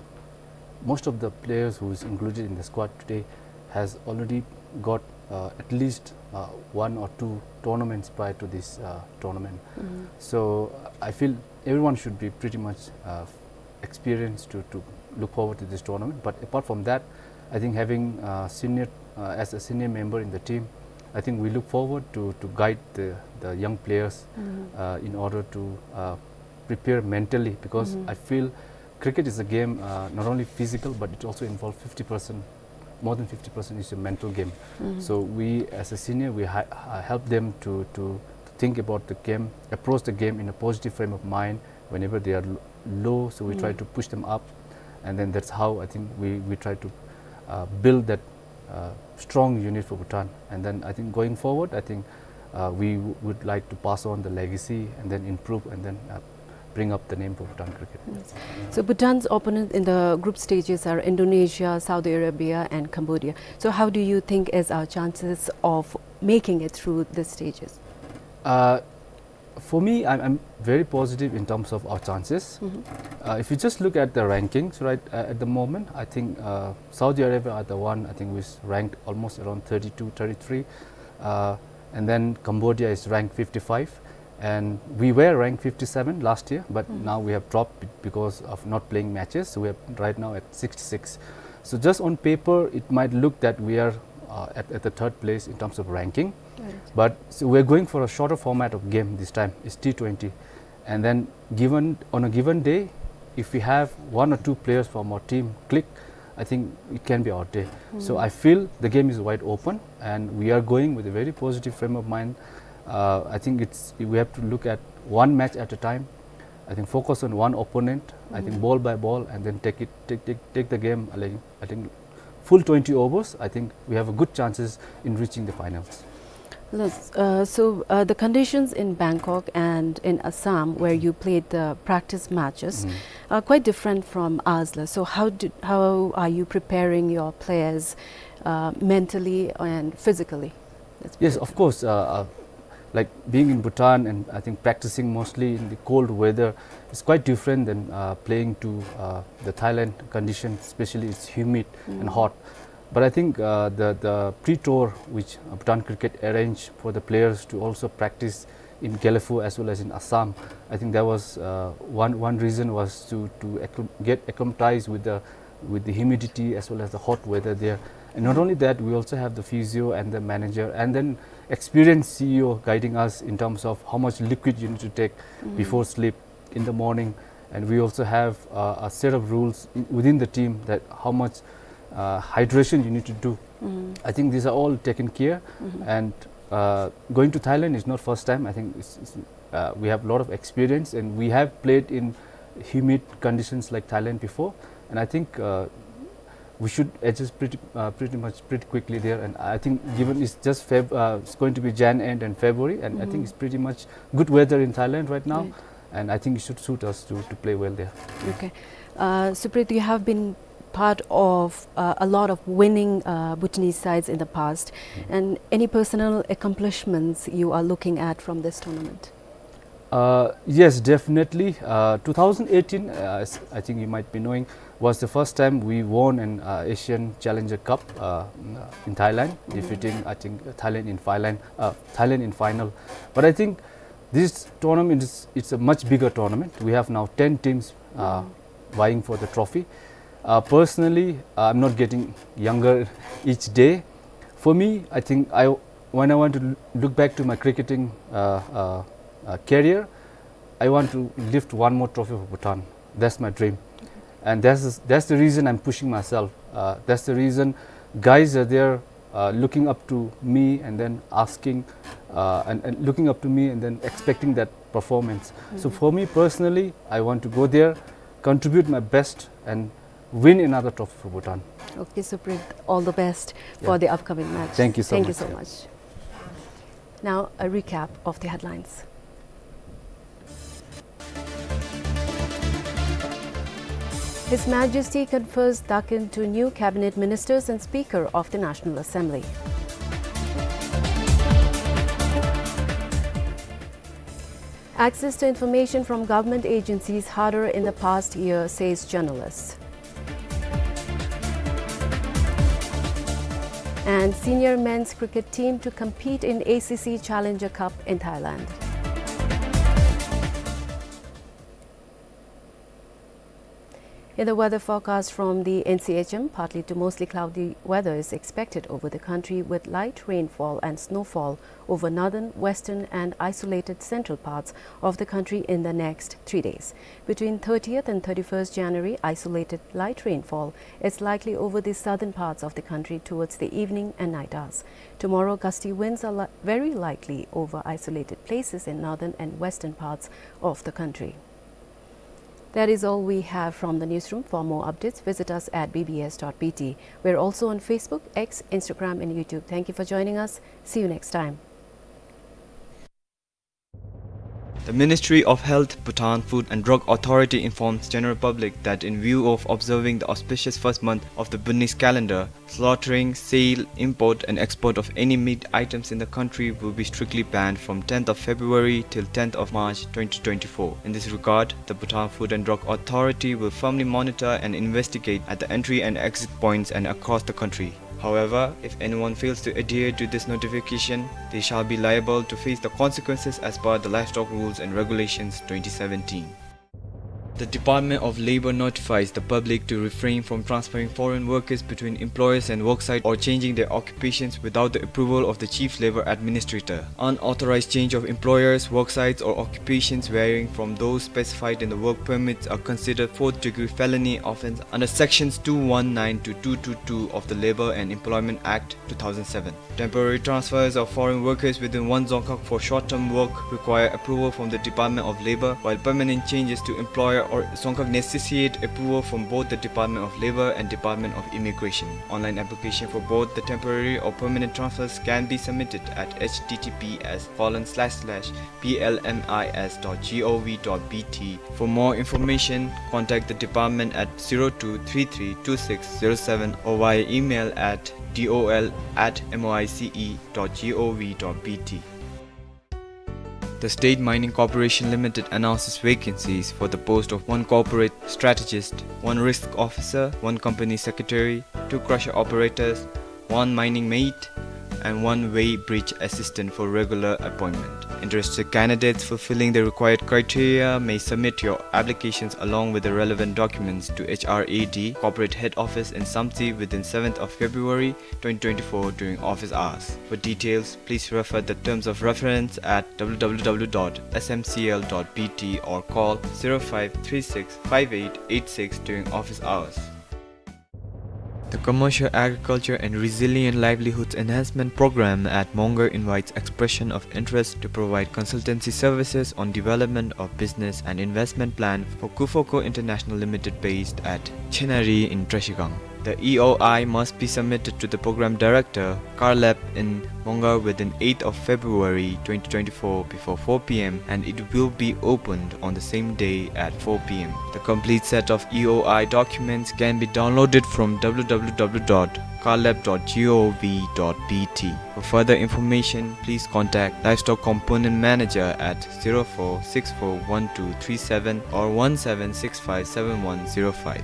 most of the players who is included in the squad today has already got, uh, at least, uh, one or two tournaments prior to this, uh, tournament. Mm-hmm. So, uh, I feel everyone should be pretty much, uh, experienced to, to look forward to this tournament. But apart from that, I think having, uh, senior, uh, as a senior member in the team, I think we look forward to, to guide the, the young players, mm-hmm, uh, in order to, uh, prepare mentally, because, mm-hmm, I feel cricket is a game, uh, not only physical, but it also involves fifty percent, more than fifty percent is a mental game. Mm-hmm. So we, as a senior, we ha-, uh, help them to, to think about the game, approach the game in a positive frame of mind whenever they are l-, low. So we try, mm, to push them up, and then that's how I think we, we try to, uh, build that, uh, strong unit for Bhutan. And then I think going forward, I think, uh, we w-, would like to pass on the legacy and then improve and then, uh, bring up the name for Bhutan cricket. Yes. So Bhutan's opponents in the group stages are Indonesia, Saudi Arabia, and Cambodia. So how do you think is our chances of making it through the stages? Uh, for me, I'm, I'm very positive in terms of our chances. Mm-hmm. Uh, if you just look at the rankings, right, uh, at the moment, I think, uh, Saudi Arabia are the one, I think, who is ranked almost around thirty-two, thirty-three. Uh, and then Cambodia is ranked fifty-five. And we were ranked fifty-seven last year, but, mm, now we have dropped be-, because of not playing matches. So we are right now at sixty-six. So just on paper, it might look that we are, uh, at, at the third place in terms of ranking. Right. But so we're going for a shorter format of game this time. It's T twenty. And then given, on a given day, if we have one or two players from our team click, I think it can be our day. So, mm, I feel the game is wide open, and we are going with a very positive frame of mind. Uh, I think it's, we have to look at one match at a time. I think focus on one opponent. I think, mm, ball by ball, and then take it, take, take, take the game, uh, like, I think, full twenty overs, I think we have a good chances in reaching the finals. Yes, uh, so, uh, the conditions in Bangkok and in Assam, where you played the practice matches, mm-hmm, are quite different from ours. So how do, how are you preparing your players, uh, mentally and physically? Let's put it that way. Yes, of course. Uh, uh, like, being in Bhutan and, I think, practicing mostly in the cold weather is quite different than, uh, playing to, uh, the Thailand condition, especially it's humid and, mm, hot. But I think, uh, the, the pre-tour which, uh, Bhutan Cricket arranged for the players to also practice in Gelephu as well as in Assam, I think that was, uh, one, one reason was to, to acclim-, get acclimatized with the, with the humidity as well as the hot weather there. And not only that, we also have the physio and the manager and then experienced C E O guiding us in terms of how much liquid you need to take, mm, before sleep, in the morning. And we also have, uh, a set of rules in, within the team that how much, uh, hydration you need to do. Mm. I think these are all taken care. Mm-hmm. And, uh, going to Thailand is not first time. I think it's, it's, uh, we have a lot of experience, and we have played in humid conditions like Thailand before. And I think, uh, we should adjust pretty, uh, pretty much pretty quickly there. And I think given it's just Feb-, uh, it's going to be Jan end and February, and I think, mm-hmm, it's pretty much good weather in Thailand right now. Right. And I think it should suit us to, to play well there. Okay. Uh, Suprit, you have been part of, uh, a lot of winning, uh, Bhutanese sides in the past. Mm-hmm. And any personal accomplishments you are looking at from this tournament? Uh, yes, definitely. Uh, two thousand eighteen, uh, as I think you might be knowing, was the first time we won an, uh, Asian Challenger Cup, uh, in Thailand, mm, defeating, I think, Thailand in final, uh, Thailand in final. But I think this tournament is, it's a much bigger tournament. We have now ten teams, uh, mm, vying for the trophy. Uh, personally, I'm not getting younger each day. For me, I think I, when I want to l-, look back to my cricketing, uh, uh, uh, career, I want to lift one more trophy for Bhutan. That's my dream. And that's, that's the reason I'm pushing myself. Uh, that's the reason guys are there, uh, looking up to me and then asking, uh, and, and looking up to me and then expecting that performance. So, mm-hmm, for me personally, I want to go there, contribute my best, and win another trophy for Bhutan. Okay, Suprit, all the best for, yeah, the upcoming match. Thank you so much. Thank you so, yeah, much. Now, a recap of the headlines. His Majesty confers Dakin to new cabinet ministers and Speaker of the National Assembly. Access to information from government agencies harder in the past year, says journalists. And senior men's cricket team to compete in A C C Challenger Cup in Thailand. In the weather forecast from the N C H M, partly to mostly cloudy weather is expected over the country with light rainfall and snowfall over northern, western and isolated central parts of the country in the next three days. Between thirtieth and thirty-first January, isolated light rainfall is likely over the southern parts of the country towards the evening and night hours. Tomorrow, gusty winds are li-, very likely over isolated places in northern and western parts of the country. That is all we have from the newsroom. For more updates, visit us at B B S dot B T. We're also on Facebook, X, Instagram, and YouTube. Thank you for joining us. See you next time. The Ministry of Health, Bhutan Food and Drug Authority informs general public that in view of observing the auspicious first month of the Bhutanese calendar, slaughtering, sale, import and export of any meat items in the country will be strictly banned from tenth of February till tenth of March twenty twenty-four. In this regard, the Bhutan Food and Drug Authority will firmly monitor and investigate at the entry and exit points and across the country. However, if anyone fails to adhere to this notification, they shall be liable to face the consequences as per the Livestock Rules and Regulations twenty seventeen. The Department of Labor notifies the public to refrain from transferring foreign workers between employers and worksite or changing their occupations without the approval of the Chief Labor Administrator. Unauthorized change of employers, worksites, or occupations varying from those specified in the work permits are considered fourth-degree felony offense under Sections two one nine to two two two of the Labour and Employment Act two thousand seven. Temporary transfers of foreign workers within one dzongkhag for short-term work require approval from the Department of Labor, while permanent changes to employer Or Dzongkhag necessitate approval from both the Department of Labor and Department of Immigration. Online application for both the temporary or permanent transfers can be submitted at H T T P S colon slash slash P L M I S dot G O V dot B T. For more information, contact the department at zero two three three two six zero seven or via email at D O L at M O I C E dot G O V dot B T. The State Mining Corporation Limited announces vacancies for the post of one corporate strategist, one risk officer, one company secretary, two crusher operators, one mining mate, and one weighbridge assistant for regular appointment. Interested candidates fulfilling the required criteria may submit your applications along with the relevant documents to H R A D, Corporate Head Office in Samtse within seventh of February twenty twenty-four during office hours. For details, please refer the terms of reference at W W W dot S M C L dot B T or call zero five three six five eight eight six during office hours. The Commercial Agriculture and Resilient Livelihoods Enhancement Program at Mongar invites expression of interest to provide consultancy services on development of business and investment plan for Kufoco International Limited based at Chenari in Trashigang. The E O I must be submitted to the program director, Carlab in Mongar within eighth of February twenty twenty-four before four P M, and it will be opened on the same day at four P M. The complete set of E O I documents can be downloaded from W W W dot carlab dot gov dot B T. For further information, please contact Livestock Component Manager at zero four six four one two three seven or one seven six five seven one zero five.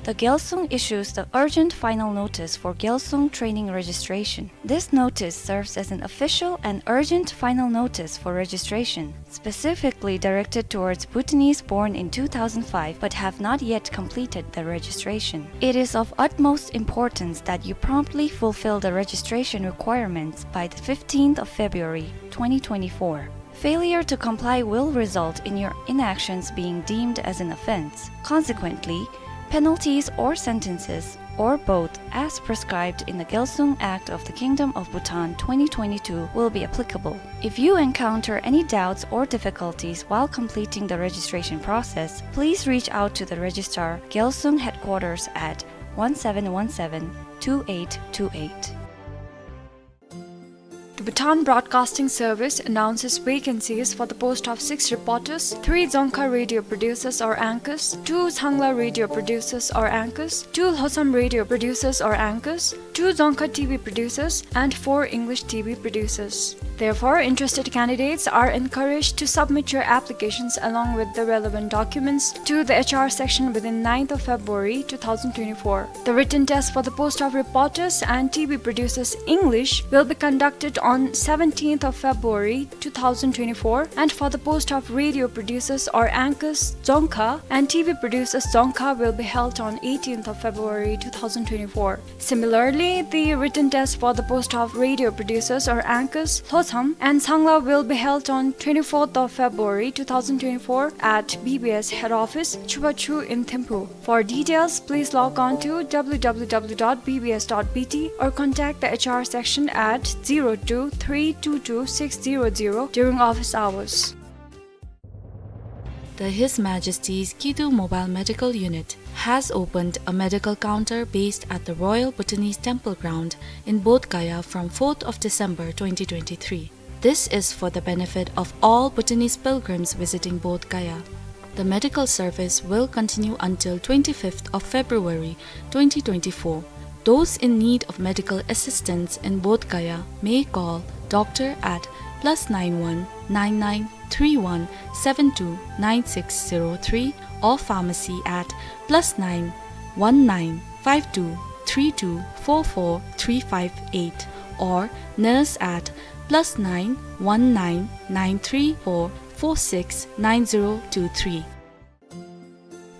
The Gyalsung issues the urgent final notice for Gyalsung training registration. This notice serves as an official and urgent final notice for registration, specifically directed towards Bhutanese born in two thousand five but have not yet completed the registration. It is of utmost importance that you promptly fulfill the registration requirements by the fifteenth of February twenty twenty-four. Failure to comply will result in your inactions being deemed as an offense. Consequently, penalties or sentences, or both, as prescribed in the Gyalsung Act of the Kingdom of Bhutan twenty twenty-two will be applicable. If you encounter any doubts or difficulties while completing the registration process, please reach out to the Registrar, Gyalsung Headquarters at one seven one seven two eight two eight. The Bhutan Broadcasting Service announces vacancies for the post of six reporters, three Dzongkha radio producers or anchors, two Changla radio producers or anchors, two Lhotsam radio producers or anchors, two Dzongkha T V producers, and four English T V producers. Therefore, interested candidates are encouraged to submit your applications along with the relevant documents to the H R section within ninth of February two thousand twenty-four. The written test for the post of reporters and T V producers English will be conducted on seventeenth of February two thousand twenty-four, and for the post of radio producers or anchors Dzongkha and T V producers Dzongkha will be held on eighteenth of February two thousand twenty-four. Similarly, the written test for the post of radio producers or anchors Lhotsam and Changla will be held on twenty-fourth of February two thousand twenty-four at B B S head office, Chubachu in Thimphu. For details, please log on to W W W dot B B S dot B T or contact the H R section at zero two three two two six zero zero during office hours. The His Majesty's Kidu Mobile Medical Unit has opened a medical counter based at the Royal Bhutanese Temple Ground in Bodh Gaya from fourth of December twenty twenty-three. This is for the benefit of all Bhutanese pilgrims visiting Bodh Gaya. The medical service will continue until twenty-fifth of February twenty twenty-four. Those in need of medical assistance in Bodh Gaya may call doctor at plus nine one nine nine three one seven two nine six zero three or pharmacy at plus nine one nine five two three two four four three five eight or nurse at plus nine one nine nine three four four six nine zero two three.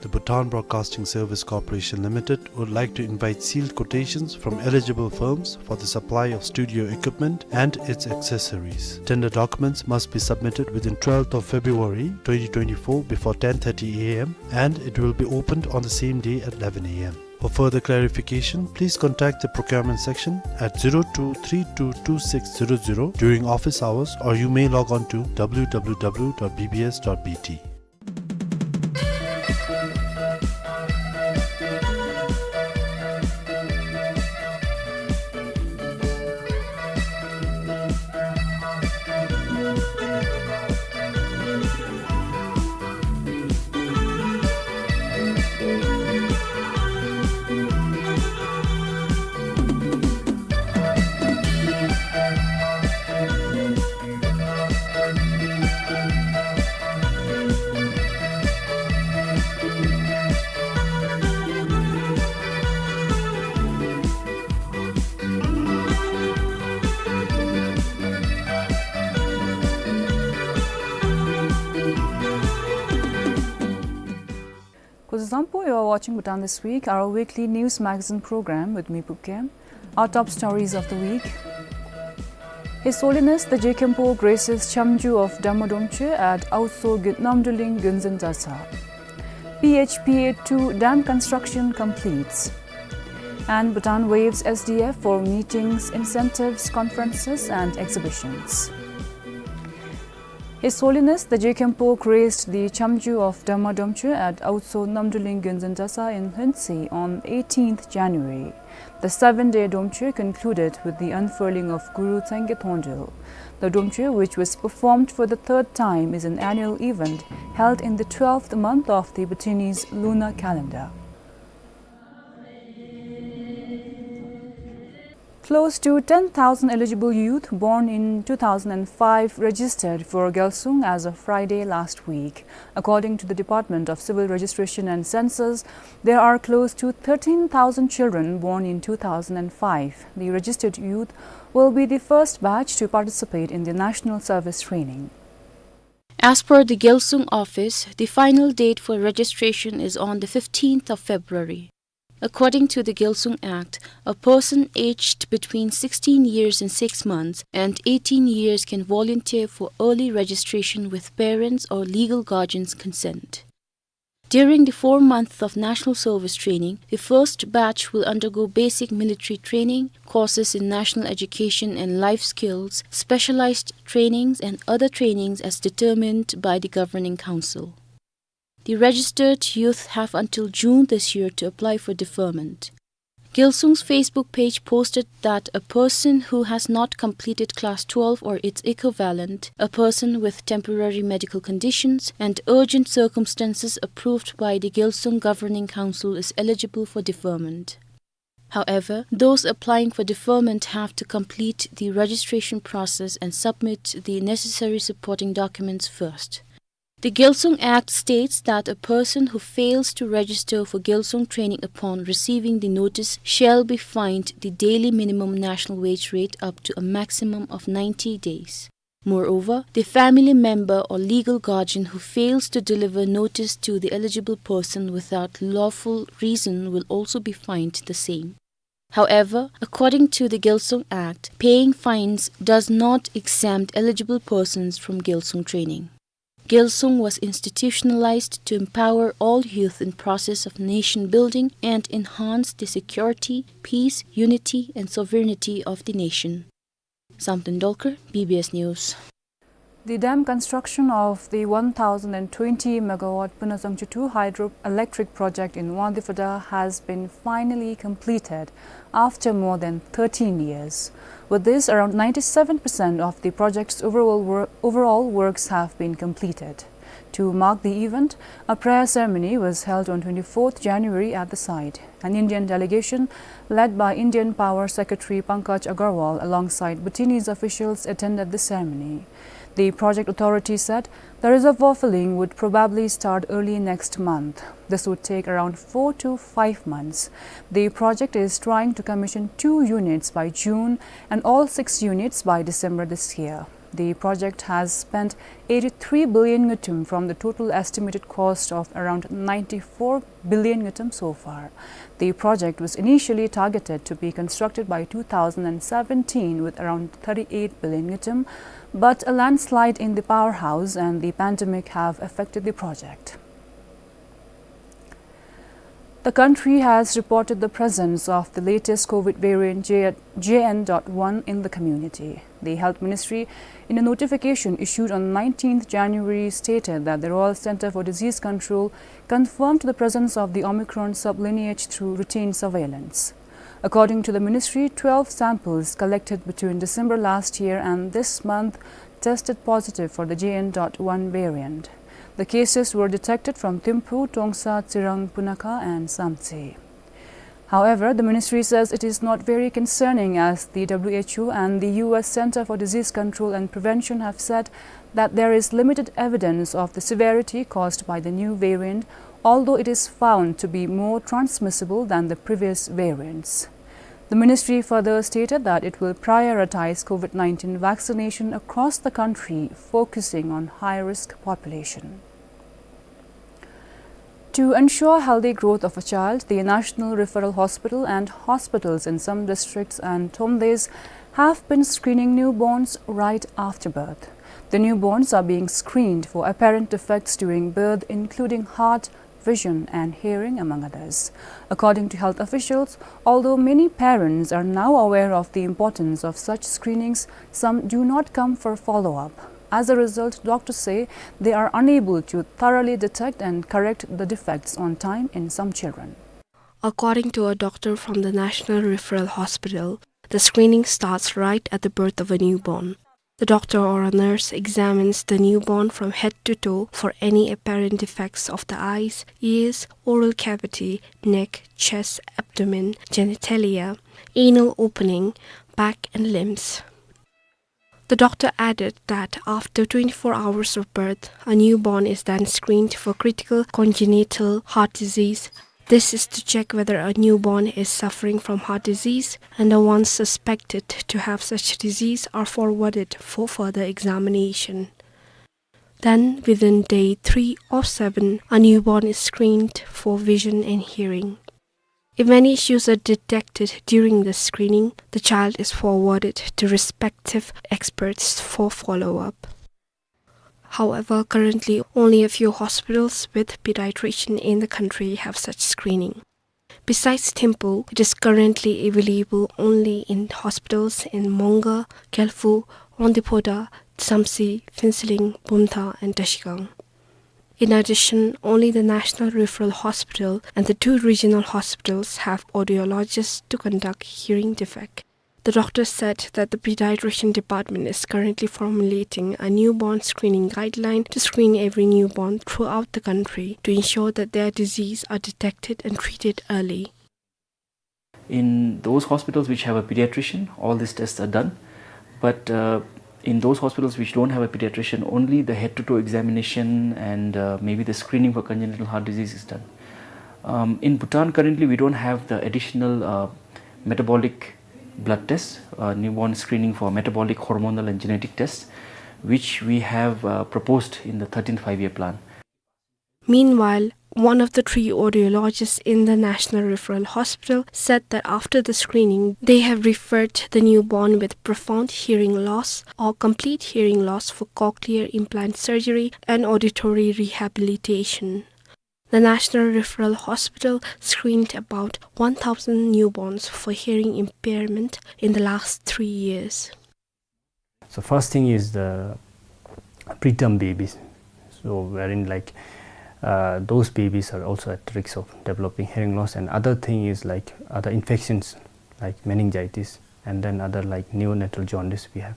The Bhutan Broadcasting Service Corporation Limited would like to invite sealed quotations from eligible firms for the supply of studio equipment and its accessories. Tender documents must be submitted within twelfth of February twenty twenty-four before ten thirty A M, and it will be opened on the same day at eleven A M. For further clarification, please contact the procurement section at zero two three two two six zero zero during office hours, or you may log on to W W W dot B B S dot B T. Kuzuzangpo, you are watching Bhutan This Week, our weekly news magazine program with me, Pupkem. Our top stories of the week. His Holiness the Je Khenpo graces Chamju of Dharma Domchwe at Aotso Gyut Namdruling Gyunzin Dasa. P H P A two dam construction completes. And Bhutan waives S D F for meetings, incentives, conferences, and exhibitions. His Holiness the Je Khenpo graced the Chamju of Dharma Domchwe at Aotso Namdruling Gyunzin Dasa in Lhuentse on eighteenth January. The seven-day Domchwe concluded with the unfurling of Guru Tsangye Thonjul. The Domchwe, which was performed for the third time, is an annual event held in the twelfth month of the Bhutanese lunar calendar. Close to ten thousand eligible youth born in two thousand and five registered for Gyalsung as of Friday last week. According to the Department of Civil Registration and Census, there are close to thirteen thousand children born in two thousand and five. The registered youth will be the first batch to participate in the national service training. As per the Gyalsung office, the final date for registration is on the fifteenth of February. According to the Gyalsung Act, a person aged between sixteen years and six months and eighteen years can volunteer for early registration with parents or legal guardians' consent. During the four months of national service training, the first batch will undergo basic military training, courses in national education and life skills, specialized trainings, and other trainings as determined by the Governing Council. The registered youth have until June this year to apply for deferment. Gyalsung's Facebook page posted that a person who has not completed class twelve or its equivalent, a person with temporary medical conditions, and urgent circumstances approved by the Gyalsung Governing Council is eligible for deferment. However, those applying for deferment have to complete the registration process and submit the necessary supporting documents first. The Gyalsung Act states that a person who fails to register for Gyalsung training upon receiving the notice shall be fined the daily minimum national wage rate up to a maximum of ninety days. Moreover, the family member or legal guardian who fails to deliver notice to the eligible person without lawful reason will also be fined the same. However, according to the Gyalsung Act, paying fines does not exempt eligible persons from Gyalsung training. Gyalsung was institutionalized to empower all youth in process of nation building and enhance the security, peace, unity, and sovereignty of the nation. Samten Dolkar, B B S News. The dam construction of the one thousand and twenty megawatt Punazangchu two hydroelectric project in Wangdue Phodrang has been finally completed after more than thirteen years. With this, around ninety-seven percent of the project's overall wor-, overall works have been completed. To mark the event, a prayer ceremony was held on twenty-fourth January at the site. An Indian delegation, led by Indian Power Secretary Pankaj Agarwal, alongside Bhutanese officials, attended the ceremony. The project authority said the reservoir filling would probably start early next month. This would take around four to five months. The project is trying to commission two units by June and all six units by December this year. The project has spent eighty-three billion ngultrum from the total estimated cost of around ninety-four billion ngultrum so far. The project was initially targeted to be constructed by two thousand and seventeen with around thirty-eight billion ngultrum, but a landslide in the powerhouse and the pandemic have affected the project. The country has reported the presence of the latest COVID variant J-, J N dot one in the community. The Health Ministry, in a notification issued on nineteenth January, stated that the Royal Centre for Disease Control confirmed the presence of the Omicron sublineage through routine surveillance. According to the ministry, twelve samples collected between December last year and this month tested positive for the J N dot one variant. The cases were detected from Thimphu, Trongsa, Tsirang, Punakha and Samtse. However, the ministry says it is not very concerning, as the W H O and the U S Centre for Disease Control and Prevention have said that there is limited evidence of the severity caused by the new variant, although it is found to be more transmissible than the previous variants. The ministry further stated that it will prioritize COVID nineteen vaccination across the country, focusing on high-risk population. To ensure healthy growth of a child, the National Referral Hospital and hospitals in some districts and tonles have been screening newborns right after birth. The newborns are being screened for apparent defects during birth, including heart, vision, and hearing, among others. According to health officials, although many parents are now aware of the importance of such screenings, some do not come for follow-up. As a result, doctors say they are unable to thoroughly detect and correct the defects on time in some children. According to a doctor from the National Referral Hospital, the screening starts right at the birth of a newborn. The doctor or a nurse examines the newborn from head to toe for any apparent defects of the eyes, ears, oral cavity, neck, chest, abdomen, genitalia, anal opening, back and limbs. The doctor added that after twenty-four hours of birth, a newborn is then screened for critical congenital heart disease. This is to check whether a newborn is suffering from heart disease, and the ones suspected to have such disease are forwarded for further examination. Then, within day three or seven, a newborn is screened for vision and hearing. If any issues are detected during the screening, the child is forwarded to respective experts for follow-up. However, currently only a few hospitals with pediatrician in the country have such screening. Besides Thimphu, it is currently available only in hospitals in Mongar, Kyailphu, Rongdiphoda, Jamtse, Phuentsholing, Bumthang, and Trashigang. In addition, only the National Referral Hospital and the two regional hospitals have audiologists to conduct hearing defect. The doctor said that the pediatrician department is currently formulating a newborn screening guideline to screen every newborn throughout the country to ensure that their disease are detected and treated early. In those hospitals which have a pediatrician, all these tests are done. But, uh, in those hospitals which don't have a pediatrician, only the head-to-toe examination and, uh, maybe the screening for congenital heart disease is done. Um, in Bhutan, currently, we don't have the additional, uh, metabolic blood test, uh, newborn screening for metabolic, hormonal, and genetic tests, which we have, uh, proposed in the thirteenth Five-Year Plan. Meanwhile, one of the three audiologists in the National Referral Hospital said that after the screening, they have referred the newborn with profound hearing loss or complete hearing loss for cochlear implant surgery and auditory rehabilitation. The National Referral Hospital screened about one thousand newborns for hearing impairment in the last three years. So first thing is the preterm babies. So wherein, like, uh, those babies are also at risk of developing hearing loss. And other thing is, like, other infections like meningitis, and then other, like, neonatal jaundice we have.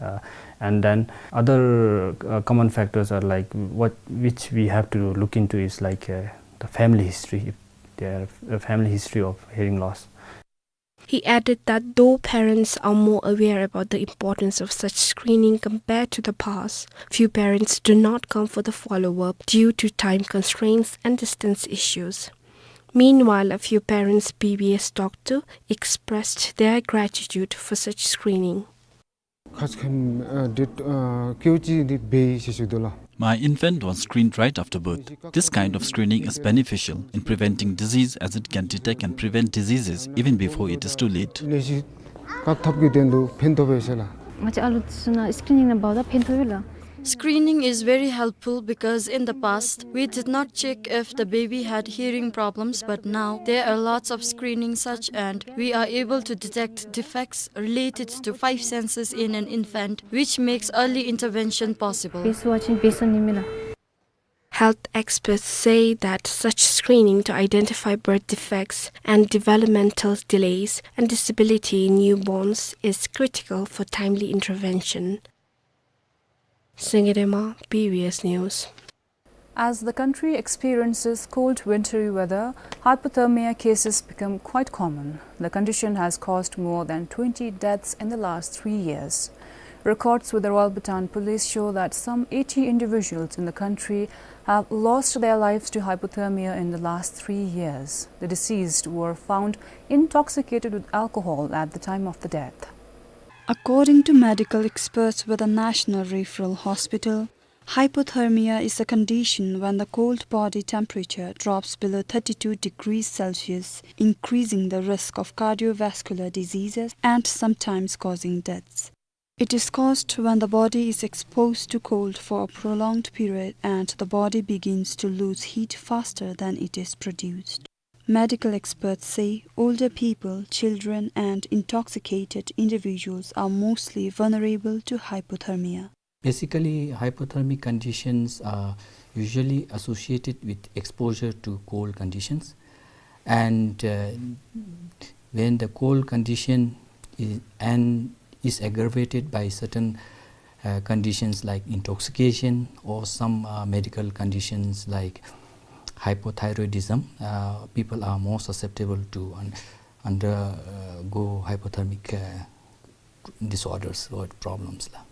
Uh, and then other, uh, common factors are, like, what, which we have to look into is, like, uh, the family history, if there a family history of hearing loss. He added that though parents are more aware about the importance of such screening compared to the past, few parents do not come for the follow-up due to time constraints and distance issues. Meanwhile, a few parents B B S talked to expressed their gratitude for such screening. ཁ་ཙ་ཁེམ་ཨ་ཌེཊ་ཨ་ཀེའུ་ཅིག་འདི་འབད་ཡི་ཟེར་ཞུ་དོ་ལགས། My infant was screened right after birth. This kind of screening is beneficial in preventing disease as it can detect and prevent diseases even before it is too late. ལས་ཞིག་བཀག་ཐབས་ཀྱི་དོན་ལུ་ཕན་ཐོགས་པས་ཟེར་ལགས། ང་བཅས་ཨ་ལུ་ཚུ་ནང་སི་ཀི་རི་ནིང་ནང་འབདཝ་ད་ཕན་ཐོགས་ཡོད་ལགས། Screening is very helpful because in the past, we did not check if the baby had hearing problems, but now there are lots of screening such and we are able to detect defects related to five senses in an infant, which makes early intervention possible. Health experts say that such screening to identify birth defects and developmental delays and disability in newborns is critical for timely intervention. Sengye Rema, B B S News. As the country experiences cold wintry weather, hypothermia cases become quite common. The condition has caused more than twenty deaths in the last three years. Records with the Royal Bhutan Police show that some eighty individuals in the country have lost their lives to hypothermia in the last three years. The deceased were found intoxicated with alcohol at the time of the death. According to medical experts with the National Referral Hospital, Hypothermia is a condition when the cold body temperature drops below thirty-two degrees Celsius, increasing the risk of cardiovascular diseases and sometimes causing deaths. It is caused when the body is exposed to cold for a prolonged period and the body begins to lose heat faster than it is produced. Medical experts say older people, children, and intoxicated individuals are mostly vulnerable to hypothermia. Basically, hypothermic conditions are usually associated with exposure to cold conditions, and, uh, when the cold condition is, and is aggravated by certain, uh, conditions like intoxication or some, uh, medical conditions like hypothyroidism, uh, people are more susceptible to un-, undergo hypothermic, uh, disorders or problems la.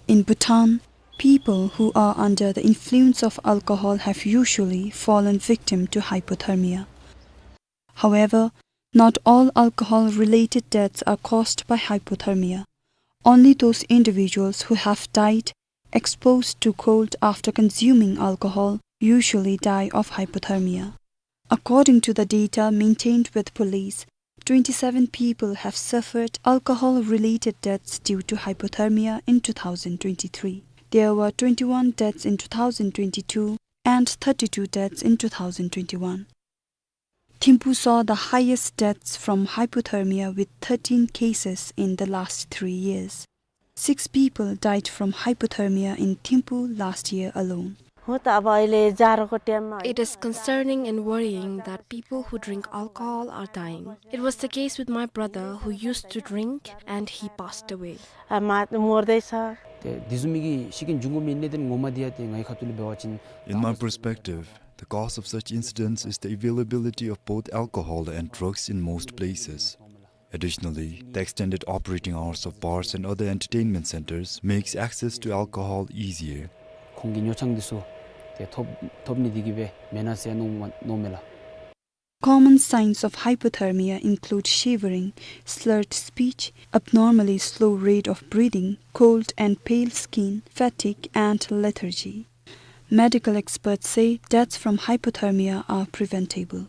In Bhutan, people who are under the influence of alcohol have usually fallen victim to hypothermia. However, not all alcohol-related deaths are caused by hypothermia. Only those individuals who have died exposed to cold after consuming alcohol usually die of hypothermia. According to the data maintained with police, twenty-seven people have suffered alcohol-related deaths due to hypothermia in two thousand twenty-three. There were twenty-one deaths in two thousand twenty-two and thirty-two deaths in two thousand twenty-one. Thimphu saw the highest deaths from hypothermia with thirteen cases in the last three years. Six people died from hypothermia in Thimphu last year alone. हो त अब अहिले जाडोको टाइममा It is concerning and worrying that people who drink alcohol are dying. It was the case with my brother who used to drink and he passed away. आ, मा-, मर्दैछ। त्यो धिजुमिगी सिकिन जुङ्गो मिन्ने दिन ङोमा दिया ते ङाइ खतुली बेवाचिन। In my perspective, the cause of such incidents is the availability of both alcohol and drugs in most places. Additionally, the extended operating hours of bars and other entertainment centers makes access to alcohol easier. ཁོང་གི་ཉོ་ཆང་འདི་ཚུ་ཏེ་ཐོབ་ཐོབ་ནི་འདི་གིས་སྦེ་མེན་ན་ཟེར་མནོ་མནོཝ་མས་ལགས། Common signs of hypothermia include shivering, slurred speech, abnormally slow rate of breathing, cold and pale skin, fatigue, and lethargy. Medical experts say deaths from hypothermia are preventable.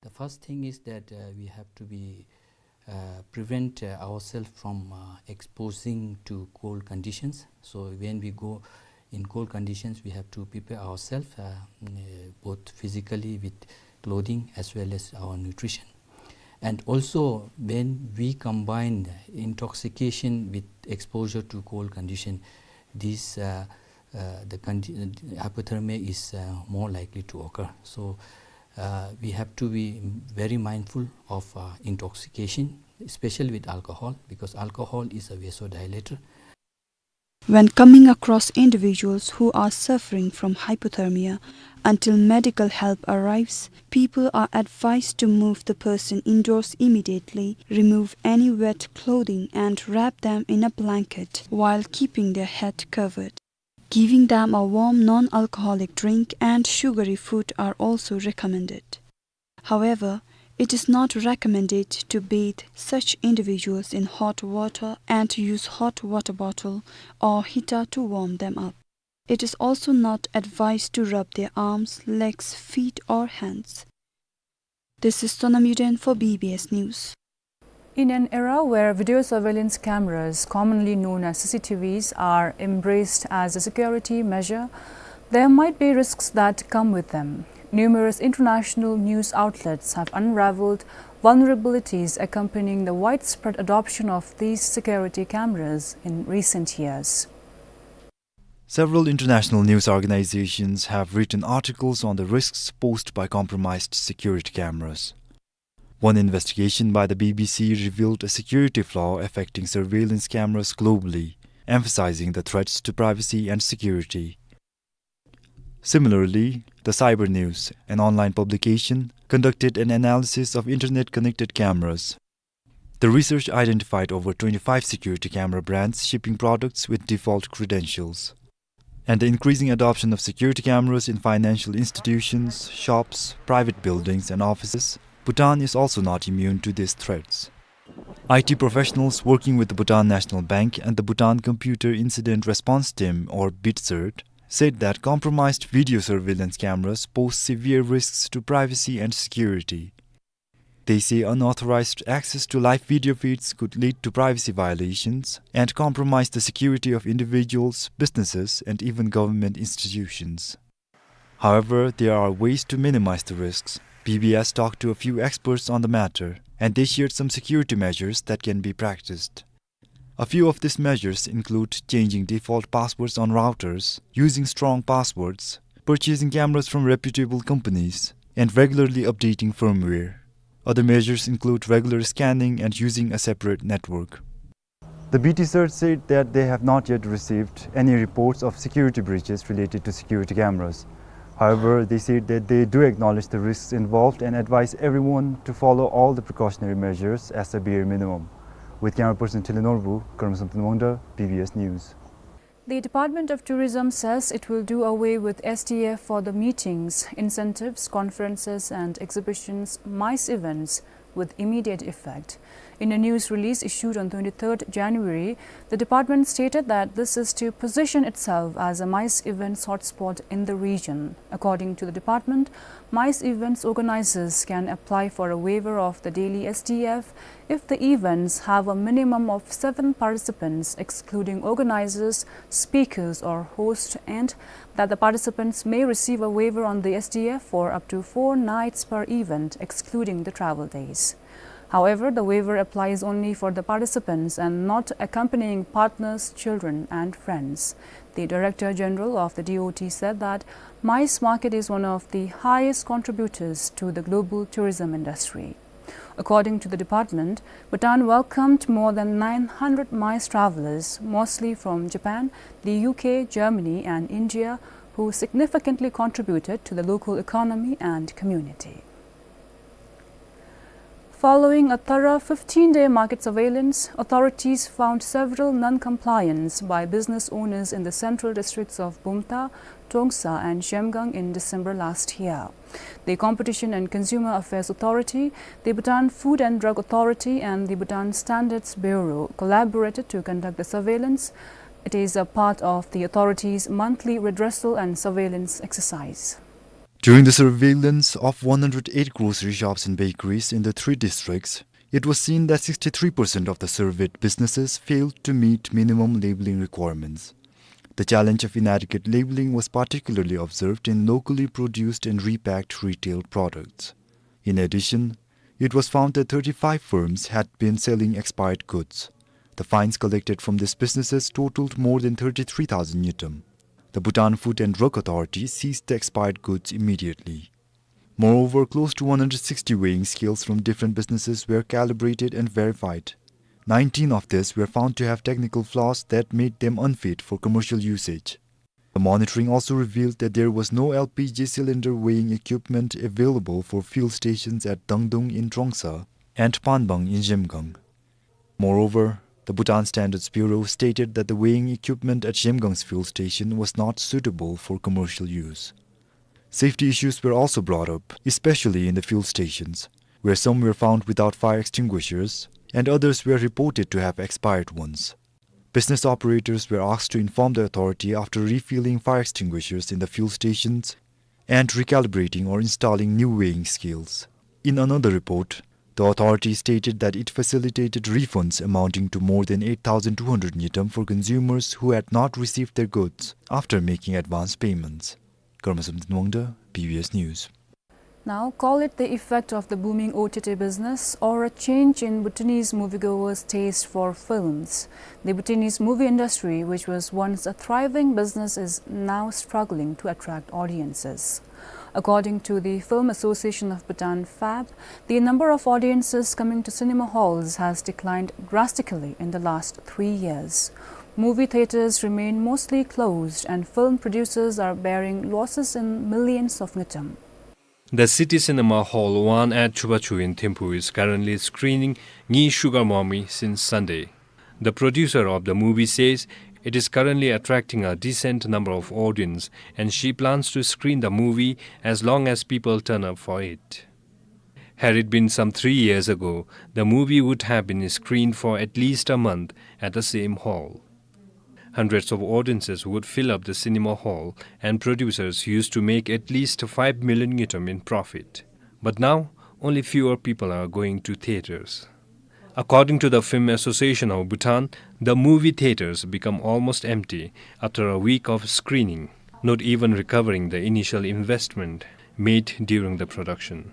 The first thing is that, uh, we have to be, uh, prevent, uh, ourselves from, uh, exposing to cold conditions. So when we go in cold conditions, we have to prepare ourselves, uh, mm, uh, both physically with clothing as well as our nutrition. And also, when we combine intoxication with exposure to cold condition, this, uh, uh, the condi-, hypothermia is, uh, more likely to occur. So, uh, we have to be very mindful of, uh, intoxication, especially with alcohol, because alcohol is a vasodilator. When coming across individuals who are suffering from hypothermia, until medical help arrives, people are advised to move the person indoors immediately, remove any wet clothing and wrap them in a blanket while keeping their head covered. Giving them a warm non-alcoholic drink and sugary food are also recommended. However, it is not recommended to bathe such individuals in hot water and use hot water bottle or heater to warm them up. It is also not advised to rub their arms, legs, feet or hands. This is Sonam Yuden for B B S News. In an era where video surveillance cameras, commonly known as C C T Vs, are embraced as a security measure, there might be risks that come with them. Numerous international news outlets have unraveled vulnerabilities accompanying the widespread adoption of these security cameras in recent years. Several international news organizations have written articles on the risks posed by compromised security cameras. One investigation by the B B C revealed a security flaw affecting surveillance cameras globally, emphasizing the threats to privacy and security. Similarly, the Cyber News, an online publication, conducted an analysis of internet-connected cameras. The research identified over twenty-five security camera brands shipping products with default credentials. And the increasing adoption of security cameras in financial institutions, shops, private buildings, and offices, Bhutan is also not immune to these threats. I T professionals working with the Bhutan National Bank and the Bhutan Computer Incident Response Team, or BITCIRT, said that compromised video surveillance cameras pose severe risks to privacy and security. They say unauthorized access to live video feeds could lead to privacy violations and compromise the security of individuals, businesses, and even government institutions. However, there are ways to minimize the risks. B B S talked to a few experts on the matter, and they shared some security measures that can be practiced. A few of these measures include changing default passwords on routers, using strong passwords, purchasing cameras from reputable companies, and regularly updating firmware. Other measures include regular scanning and using a separate network. The B T search said that they have not yet received any reports of security breaches related to security cameras. However, they said that they do acknowledge the risks involved and advise everyone to follow all the precautionary measures as a bare minimum. With camera person Thili Norbu, Karma Samten Wangda, B B S News. The Department of Tourism says it will do away with S D F for the meetings, incentives, conferences and exhibitions, MICE events, with immediate effect. In a news release issued on twenty-third January, the department stated that this is to position itself as a MICE events hotspot in the region. According to the department, MICE events organizers can apply for a waiver of the daily S D F if the events have a minimum of seven participants, excluding organizers, speakers or host, and that the participants may receive a waiver on the S D F for up to four nights per event, excluding the travel days. However, the waiver applies only for the participants and not accompanying partners, children, and friends. The Director General of the D O T said that MICE market is one of the highest contributors to the global tourism industry. According to the department, Bhutan welcomed more than nine hundred MICE travelers, mostly from Japan, the U K, Germany, and India, who significantly contributed to the local economy and community. Following a thorough fifteen-day market surveillance, authorities found several non-compliance by business owners in the central districts of Bumthang, Trongsa, and Zhemgang in December last year. The Competition and Consumer Affairs Authority, the Bhutan Food and Drug Authority, and the Bhutan Standards Bureau collaborated to conduct the surveillance. It is a part of the authority's monthly redressal and surveillance exercise. During the surveillance of one hundred eight grocery shops and bakeries in the three districts, it was seen that sixty-three percent of the surveyed businesses failed to meet minimum labeling requirements. The challenge of inadequate labeling was particularly observed in locally produced and repacked retail products. In addition, it was found that thirty-five firms had been selling expired goods. The fines collected from these businesses totaled more than thirty-three thousand ngultrum. The Bhutan Food and Drug Authority seized the expired goods immediately. Moreover, close to one hundred sixty weighing scales from different businesses were calibrated and verified. Nineteen of these were found to have technical flaws that made them unfit for commercial usage. The monitoring also revealed that there was no L P G cylinder weighing equipment available for fuel stations at Dangdung in Trongsa and Panbang in Zhemgang. Moreover, the Bhutan Standards Bureau stated that the weighing equipment at Zhemgang's fuel station was not suitable for commercial use. Safety issues were also brought up, especially in the fuel stations, where some were found without fire extinguishers and others were reported to have expired ones. Business operators were asked to inform the authority after refueling fire extinguishers in the fuel stations and recalibrating or installing new weighing scales. In another report, the authority stated that it facilitated refunds amounting to more than eight thousand two hundred ngultrum for consumers who had not received their goods after making advance payments. Karma Samten Wangda, B B S News. Now, call it the effect of the booming O T T business or a change in Bhutanese moviegoers' taste for films. The Bhutanese movie industry, which was once a thriving business, is now struggling to attract audiences. According to the Film Association of Bhutan, FAB, the number of audiences coming to cinema halls has declined drastically in the last three years. Movie theaters remain mostly closed and film producers are bearing losses in millions of ngultrum. The City Cinema Hall one at Chubachu in Thimphu is currently screening Ngi Sugar Mommy since Sunday. The producer of the movie says it is currently attracting a decent number of audience and she plans to screen the movie as long as people turn up for it. Had it been some three years ago, the movie would have been screened for at least a month at the same hall. Hundreds of audiences would fill up the cinema hall, and producers used to make at least five million ngultrum in profit. But now, only fewer people are going to theaters. According to the Film Association of Bhutan, the movie theaters become almost empty after a week of screening, not even recovering the initial investment made during the production.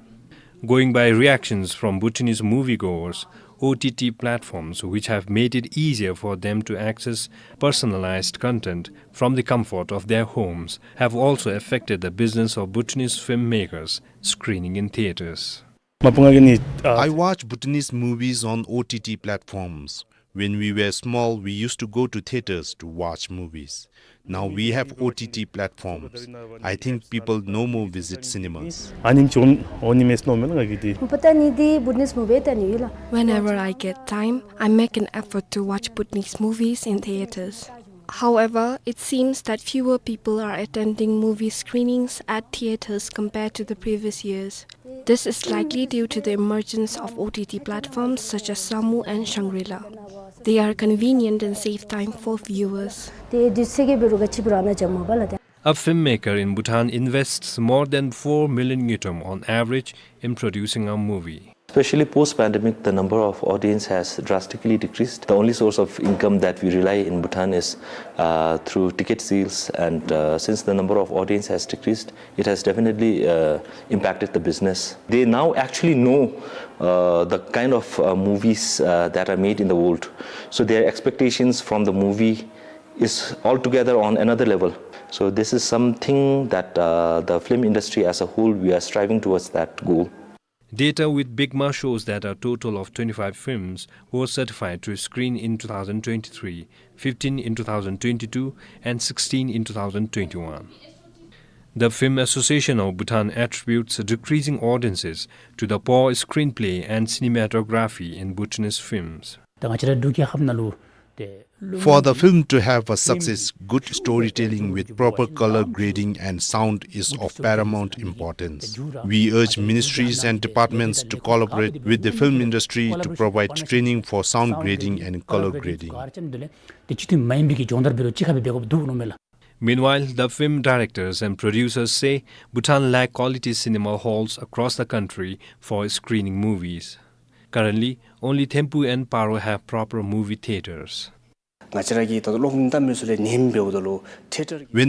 Going by reactions from Bhutanese moviegoers, O T T platforms, which have made it easier for them to access personalized content from the comfort of their homes, have also affected the business of Bhutanese filmmakers screening in theaters. Mapungagini, uh, I watch Bhutanese movies on O T T platforms. When we were small, we used to go to theaters to watch movies. Now we have O T T platforms. I think people no more visit cinemas. Anim chon, oni mes no men ngagidi. Bhutan ni di Bhutanese movie ta ni la. Whenever I get time, I make an effort to watch Bhutanese movies in theaters. However, it seems that fewer people are attending movie screenings at theaters compared to the previous years. This is likely due to the emergence of O T T platforms such as Samu and Shangri-La. They are convenient and save time for viewers. A filmmaker in Bhutan invests more than four million ngultrum on average in producing a movie. Especially post-pandemic, the number of audience has drastically decreased. The only source of income that we rely in Bhutan is, uh, through ticket sales, and, uh, since the number of audience has decreased, it has definitely, uh, impacted the business. They now actually know, uh, the kind of, uh, movies, uh, that are made in the world. So their expectations from the movie is altogether on another level. So this is something that, uh, the film industry as a whole, we are striving towards that goal. Data with BIGMA shows that a total of twenty-five films were certified to screen in two thousand twenty-three, fifteen in two thousand twenty-two, and sixteen in two thousand twenty-one. The Film Association of Bhutan attributes decreasing audiences to the poor screenplay and cinematography in Bhutanese films. For the film to have a success, good storytelling with proper color grading and sound is of paramount importance. We urge ministries and departments to collaborate with the film industry to provide training for sound grading and color grading. Meanwhile, the film directors and producers say Bhutan lack quality cinema halls across the country for screening movies. Currently, only Thimphu and Paro have proper movie theaters. When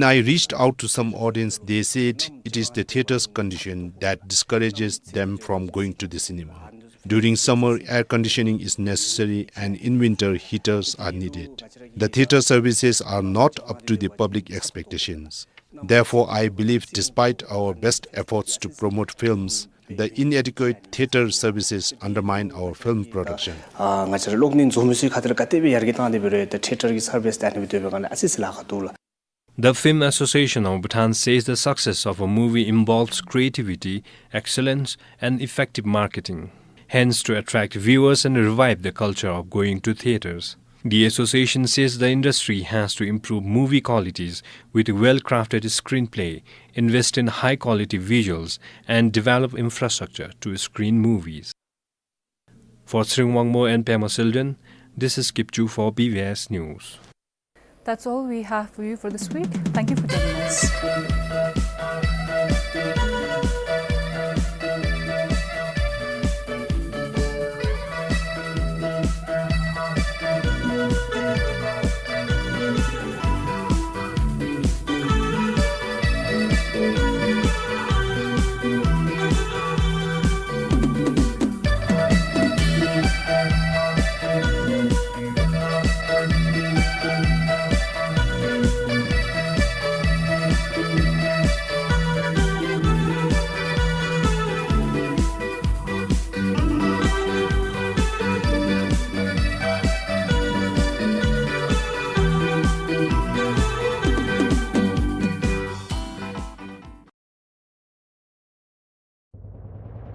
I reached out to some audience, they said it is the theater's condition that discourages them from going to the cinema. During summer, air conditioning is necessary, and in winter, heaters are needed. The theater services are not up to the public expectations. Therefore, I believe, despite our best efforts to promote films, the inadequate theater services undermine our film production. ཨ་ང་བཅས་ར་གློག་བརྙན་བཟོ་མི་ཚུ་ག་དེ་ལས་ག་དེ་སྦེ་ཡར་རྒྱས་བཏང་སྟེ་འབད་རུང་ད་ཐེ་ཊར་གྱི་སར་བིསི་ད་ཨ་ནི་སྦེ་སྡོད་པའི་སྒང་ལས་ཨ་ཙི་ཙི་ལཱ་ཁག་འདུག་ལགས། The Film Association of Bhutan says the success of a movie involves creativity, excellence, and effective marketing. Hence, to attract viewers and revive the culture of going to theaters, the association says the industry has to improve movie qualities with well-crafted screenplay, invest in high-quality visuals, and develop infrastructure to screen movies. For Tshering Wangmo and Pema Selden, this is Kipchu for B B S News. That's all we have for you for this week. Thank you for joining us.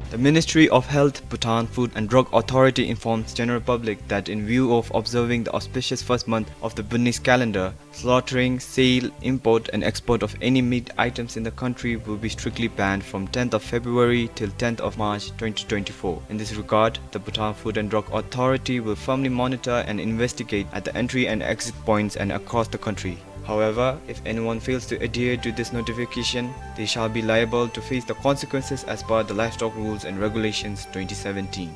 The Ministry of Health, Bhutan Food and Drug Authority informs general public that in view of observing the auspicious first month of the Bhutanese calendar, slaughtering, sale, import and export of any meat items in the country will be strictly banned from tenth of February till tenth of March twenty twenty-four. In this regard, the Bhutan Food and Drug Authority will firmly monitor and investigate at the entry and exit points and across the country. However, if anyone fails to adhere to this notification, they shall be liable to face the consequences as per the Livestock Rules and Regulations twenty seventeen.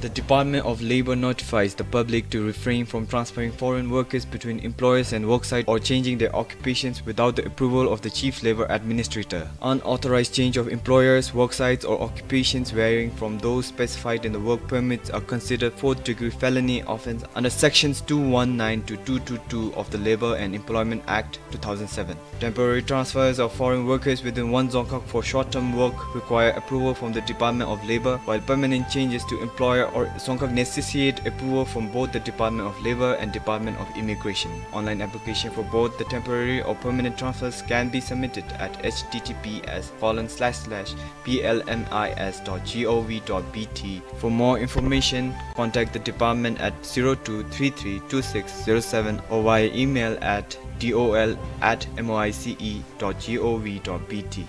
The Department of Labor notifies the public to refrain from transferring foreign workers between employers and worksite or changing their occupations without the approval of the Chief Labor Administrator. Unauthorized change of employers, worksites, or occupations varying from those specified in the work permits are considered fourth-degree felony offense under Sections two one nine to two two two of the Labour and Employment Act two thousand seven. Temporary transfers of foreign workers within one Dzongkhag for short-term work require approval from the Department of Labour, while permanent changes to employer or Dzongkhag necessitate approval from both the Department of Labour and Department of Immigration. Online application for both the temporary or permanent transfers can be submitted at H T T P S colon slash slash B L M I S dot G O V dot B T. For more information, contact the department at zero two three three two six zero seven or via email at D O L at M O I C E dot G O V dot B T.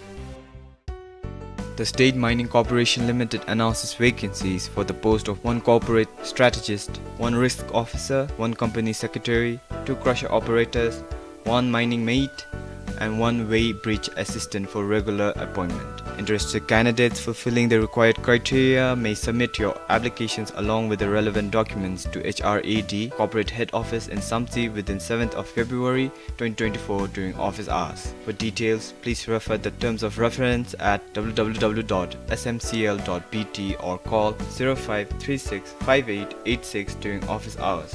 The State Mining Corporation Limited announces vacancies for the post of one corporate strategist, one risk officer, one company secretary, two crusher operators, one mining mate, and one weighbridge assistant for regular appointment. Interested candidates fulfilling the required criteria may submit your applications along with the relevant documents to H R A D, Corporate Head Office in Samtse within seventh of February twenty twenty-four during office hours. For details, please refer the terms of reference at W W W dot S M C L dot B T or call zero five three six five eight eight six during office hours.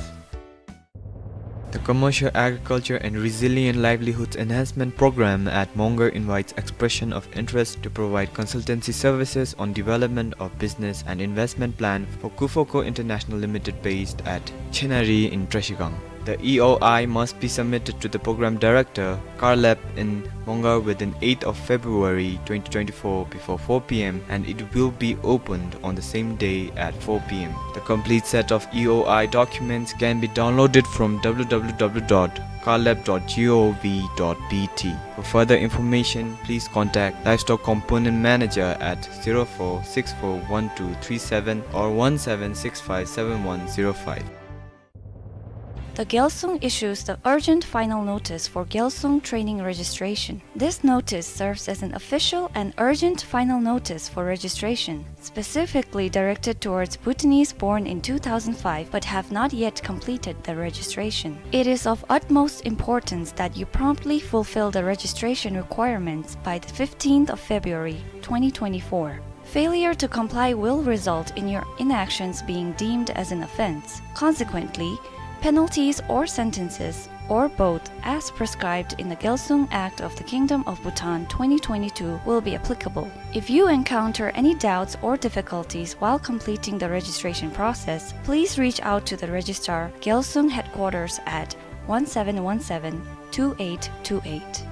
The Commercial Agriculture and Resilient Livelihoods Enhancement Program at Mongar invites expression of interest to provide consultancy services on development of business and investment plan for Kufoco International Limited based at Chenari in Trashigang. The E O I must be submitted to the program director, Carlab in Mongar within eighth of February twenty twenty-four before four P M and it will be opened on the same day at four P M. The complete set of E O I documents can be downloaded from W W W dot carlab dot gov dot B T. For further information, please contact Livestock Component Manager at zero four six four one two three seven or one seven six five seven one zero five. The Gyalsung issues the urgent final notice for Gyalsung training registration. This notice serves as an official and urgent final notice for registration, specifically directed towards Bhutanese born in two thousand five but have not yet completed the registration. It is of utmost importance that you promptly fulfill the registration requirements by the fifteenth of February twenty twenty-four. Failure to comply will result in your inactions being deemed as an offense. Consequently, penalties or sentences, or both, as prescribed in the Gyalsung Act of the Kingdom of Bhutan twenty twenty-two will be applicable. If you encounter any doubts or difficulties while completing the registration process, please reach out to the Registrar, Gyalsung Headquarters at one seven one seven, two eight two eight.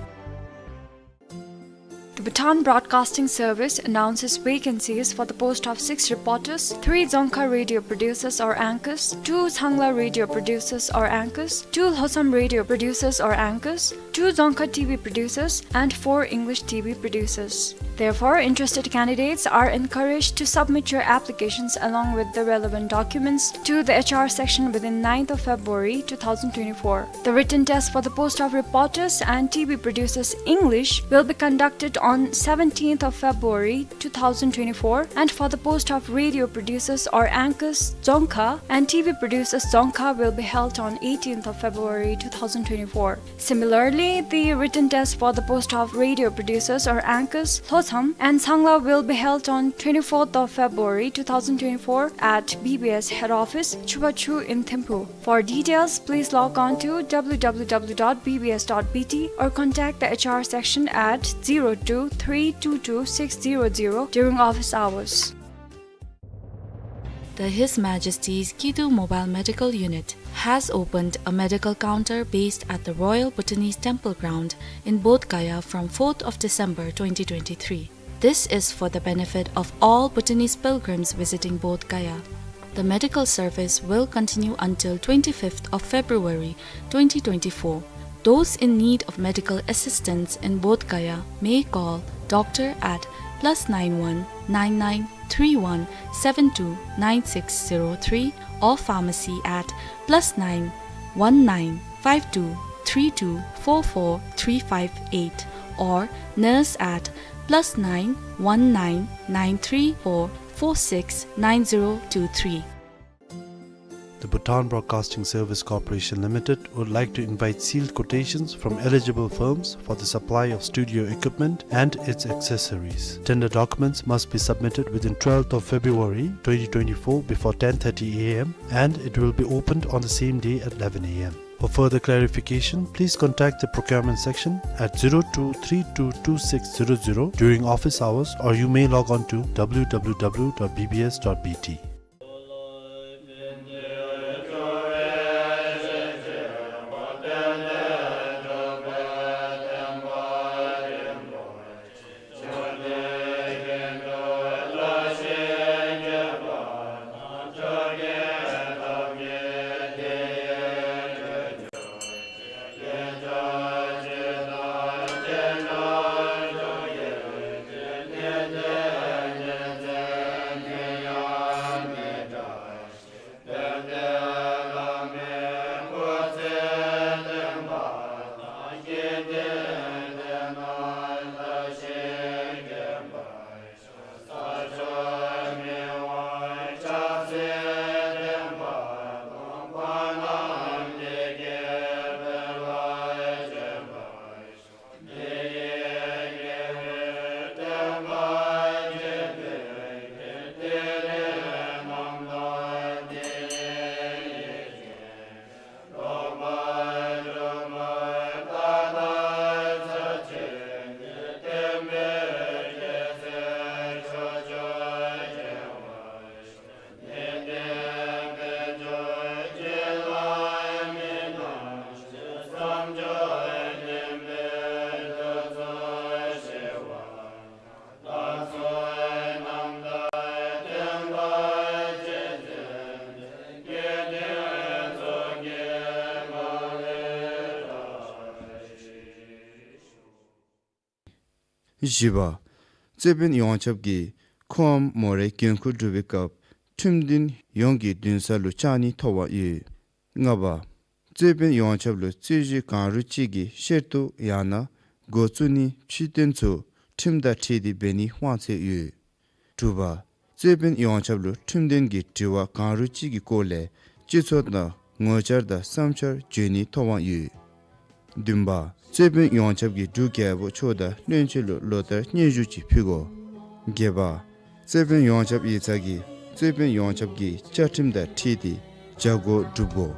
The Bhutan Broadcasting Service announces vacancies for the post of six reporters, three Dzongkha radio producers or anchors, two Sangla radio producers or anchors, two Lhotsam radio producers or anchors, two Dzongkha T V producers, and four English T V producers. Therefore, interested candidates are encouraged to submit your applications along with the relevant documents to the H R section within ninth of February two thousand twenty-four. The written test for the post of reporters and T V producers English will be conducted on seventeenth of February two thousand twenty-four, and for the post of radio producers or anchors Dzongkha and T V producers Dzongkha will be held on eighteenth of February two thousand twenty-four. Similarly, the written test for the post of radio producers or anchors Lhotsam and Sangla will be held on twenty-fourth of February two thousand twenty-four at B B S head office, Chubachu in Thimphu. For details, please log on to W W W dot B B S dot B T or contact the H R section at zero two three two two six zero zero during office hours. The His Majesty's Kidu Mobile Medical Unit has opened a medical counter based at the Royal Bhutanese Temple Ground in Bodh Gaya from fourth of December twenty twenty-three. This is for the benefit of all Bhutanese pilgrims visiting Bodh Gaya. The medical service will continue until twenty-fifth of February twenty twenty-four. Those in need of medical assistance in Bodh Gaya may call doctor at plus nine one nine nine three one seven two nine six zero three or pharmacy at plus nine one nine five two three two four four three five eight or nurse at plus nine one nine nine three four four six nine zero two three. The Bhutan Broadcasting Service Corporation Limited would like to invite sealed quotations from eligible firms for the supply of studio equipment and its accessories. Tender documents must be submitted within twelfth of February twenty twenty-four before ten thirty A M, and it will be opened on the same day at eleven A M. For further clarification, please contact the procurement section at zero two three two two six zero zero during office hours, or you may log on to W W W dot B B S dot B T. བཞི་པ། རྩོད་དཔོན་ཡོངས་ཁྱབ་ཀྱིས་ཁོངམ་མོ་རའི་འགན་ཁུར་སྒྲུབ་པའི་སྐབས་ཁྲིམས་དོན་ཡོངས་ཀྱི་འདུན་ས་ལུ་བཅར་ནིའི་ཐོབ་དབང་ཡོད། ལྔ་པ། རྩོད་དཔོན་ཡོངས་ཁྱབ་ལུ་རྩོད་གཞི་གང་རུང་ཅིག་གི་བཤེར་གཏུག་ཡང་ན་འགོ་བཙུགས་ནིའི་ཕྱིར་འཐེན་ཚུ་ཁྲིམས་དང་འཁྲིལ་ཏེ་འབད་ནིའི་དབང་ཚད་ཡོད། དྲུག་པ། རྩོད་དཔོན་ཡོངས་ཁྱབ་ལུ་ཁྲིམས་དོན་གྱི་དྲི་བ་གང་རུང་ཅིག་གི་སྐོར་ལས་སྤྱི་ཚོགས་ནང་ངོ་བཅར་དང་བསམ་འཆར་བརྗོད་ནིའི་ཐོབ་དབང་ཡོད། བདུན་པ། རྩོད་དཔོན་ཡོངས་ཁྱབ་ཀྱིས་འབྲུག་རྒྱལ་པོ་མཆོག་དང་བློན་ཆེན་ལུ་ལོ་ལྟར་སྙན་ཞུ་ཅིག་ཕུལ་དགོ། བརྒྱད་པ། རྩོད་དཔོན་ཡོངས་ཁྱབ་ཡིག་ཚང་གིས་རྩོད་དཔོན་ཡོངས་ཁྱབ་ཀྱི་བཅའ་ཁྲིམས་དང་འཁྲིལ་ཏེ་བྱ་སྒོ་སྒྲུབ་དགོ།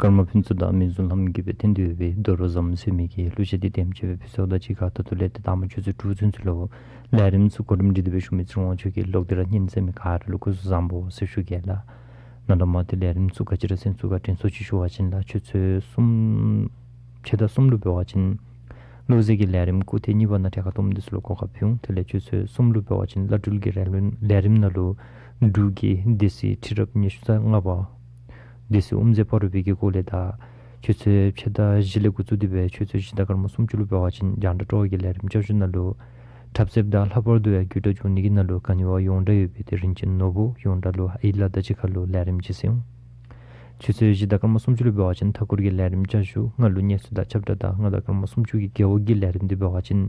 ཀརྨ་ཕུན་ཚོགས་དང་མི་བཟུང་ལྷ་མོ་གིས་སྦེ་འཐེན་ཏེ་ཡོད་པའི་རྡོ་རོ་ཟམ་ཟེར་མི་གི་གླུ་གཞས་འདི་དེམ་ཅིག་སྦེ་ཕུལ་ཚརཝ་དང་གཅིག་ཁར་ད་ལྟོ་ལས་ཏེ་དང་པ་ཆུ་ཚོད་དྲུག་ཚུན་ཚོད་ལུ་ལས་རིམ་ཚུ་གོ་རིམ་སྒྲིག་སྟེ་སྦེ་ཞུ་མི་ཚེ་རིང་དབང་ཕྱུག་གི་ལོག་སྟེ་ར་སྙན་གསན་མི་ག་ར་ལུ་སྐུ་གཟུགས་བཟང་པོ་ཟེར་ཞུ་གེ་ལགས། ནཱ་ལས་མར་ཏེ་ལས་རིམ་ཚུ་ག་ཅི་ར་གསན་ཚུགས་ག་དྲན་གསོ་ཅིག་ཞུ་བ་ཅིན་ལགས། ཆུ་ཚོད་གསུམ་ཕྱེད་དང་གསུམ་ལུ་འབད་བ་ཅིན་བློ་གསལ་གྱི་ལས་རིམ་སྐུ་ཐེངས་གཉིས་པ་ནང་གྲལ་ཁར་གཏོགས་མི་འདི་ཚུ་ལུ་གོ་སྐབས་ཕུལ་འོང་། དེ་ལས་ཆུ་ཚོད་གསུམ་ལུ་འབད་བ་ཅིན་བླ་སྤྲུལ་གྱི་རེ་ལུ་ལས་རིམ་ནང་ལུ་འབྲུག་གི་སྡེ་སྲིད་ཁྲི་རབས་ཉི་ཤུ་རྩ་ལྔ་པ་སྡེ་སྲིད་དབུ་མཛད་སྤ་རོ་པའི་གི་སྐོར་ལས་དང་ཆུ་ཚོད་ཕྱེད་དང་བཞི་ལས་འགོ་བཙུགས་ཏེ་སྦེ་ཆུ་ཚོད་བཞི་དང་སྐར་མ་སུམ་ཅུ་ལུ་འབད་བ་ཅིན་རྒྱང་བསྒྲགས་སྤྲོ་བ་གི་ལས་རིམ་བསྐྱར་ཞུ་ནང་ལུ་འཁྲབ་རྩེདཔ་དང་ལྷག་པར་དུ་ཡང་རྒྱུད་གྲྭ་འབྱུང་གནས་ཀྱི་ནང་ལུ་ག་ནི་བ་ཡོངས་གྲགས་ཡོད་པའི་ཏེ་རིན་ཆེན་ནོར་བུ་ཡོངས་གྲགས་ལུ་ཨའི་ལགས་དང་གཅིག་ཁར་ལུ་ལས་རིམ་ཅིག་གསན་འོང་། ཆུ་ཚོད་བཞི་དང་སྐར་མ་སུམ་ཅུ་ལུ་འབད་བ་ཅིན་མཐའ་འཁོར་གྱི་ལས་རིམ་བསྐྱར་ཞུ། ལྔ་ལུ་གནས་ཚུལ་དང་ཁྱབ་བསྒྲགས་དང་ལྔ་དང་སྐར་མ་སུམ་ཅུ་གི་རྒེད་འོག་གི་ལས་རིམ་འདི་འབད་བ་ཅིན་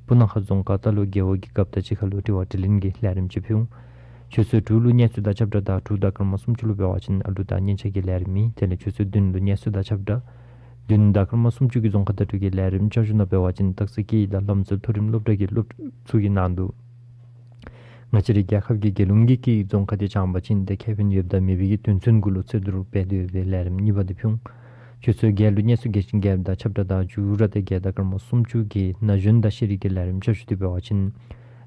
སྤུ་ན་ཁ་རྫོང་ཁག་རྟ་ལོག་རྒེད་འོག་གི་རྒཔོ་དང་གཅིག་ཁར་ལུ་དྲི་བ་དྲིས་ལན་གྱི་ལས་རིམ་ཅིག་ཕུལ་འོང་། ཆུ་ཚོད་དྲུག་ལུ་གནས་ཚུལ་དང་ཁྱབ་བསྒྲགས་དང་དྲུག་དང་སྐར་མ་སུམ་ཅུ་ལུ་འབད་བ་ཅིན་ཨ་ལུ་དང་སྙན་ཆ་གི་ལས་རིམ་ཨིན། དེ་ལས་ཆུ་ཚོད་བདུན་ལུ་གནས་ཚུལ་དང་ཁྱབ་བསྒྲགས། བདུན་དང་སྐར་མ་སུམ་ཅུ་གི་རྫོང་ཁ་བརྡ་སྤྲོད་ཀྱི་ལས་རིམ་བསྐྱར་ཞུ་ནང་འབད་བ་ཅིན་སྟག་རྩེ་སྐད་ཡིག་དང་ལམ་སྲོལ་མཐོ་རིམ་སློབ་གྲྭ་གི་སློབ་ཕྲུག་ཚུ་གི་ནང་དུ་ང་བཅས་རའི་རྒྱལ་ཁབ་ཀྱི་རྒྱལ་ཡོངས་ཀྱི་སྐད་ཡིག་རྫོང་ཁ་འདི་སྦྱངས་པ་ཅིན་ཏེ་ཁེ་ཕན་ཡོདཔ་དང་མེད་པའི་གི་དོན་ཚན་གུ་ལུ་རྩོད་བསྡུར་འབད་དེ་ཡོད་པའི་ལས་རིམ་གཉིས་པ་འདི་ཕུལ་འོང་། ཆུ་ཚོད་བརྒྱད་ལུ་གནས་ཚུལ་རྒྱལ་སྤྱི་རྒྱལ་དང་ཁྱབ་བསྒྲགས་དང་མཇུག་ར་ཏེ་བརྒྱད་དང་སྐར་མ་སུམ་ཅུ་གི་ན་གཞོན་དང་ཤེས་རིག་གི་ལས་རིམ་བསྐྱར་ཞུ་འདི་འབད་བ་ཅིན་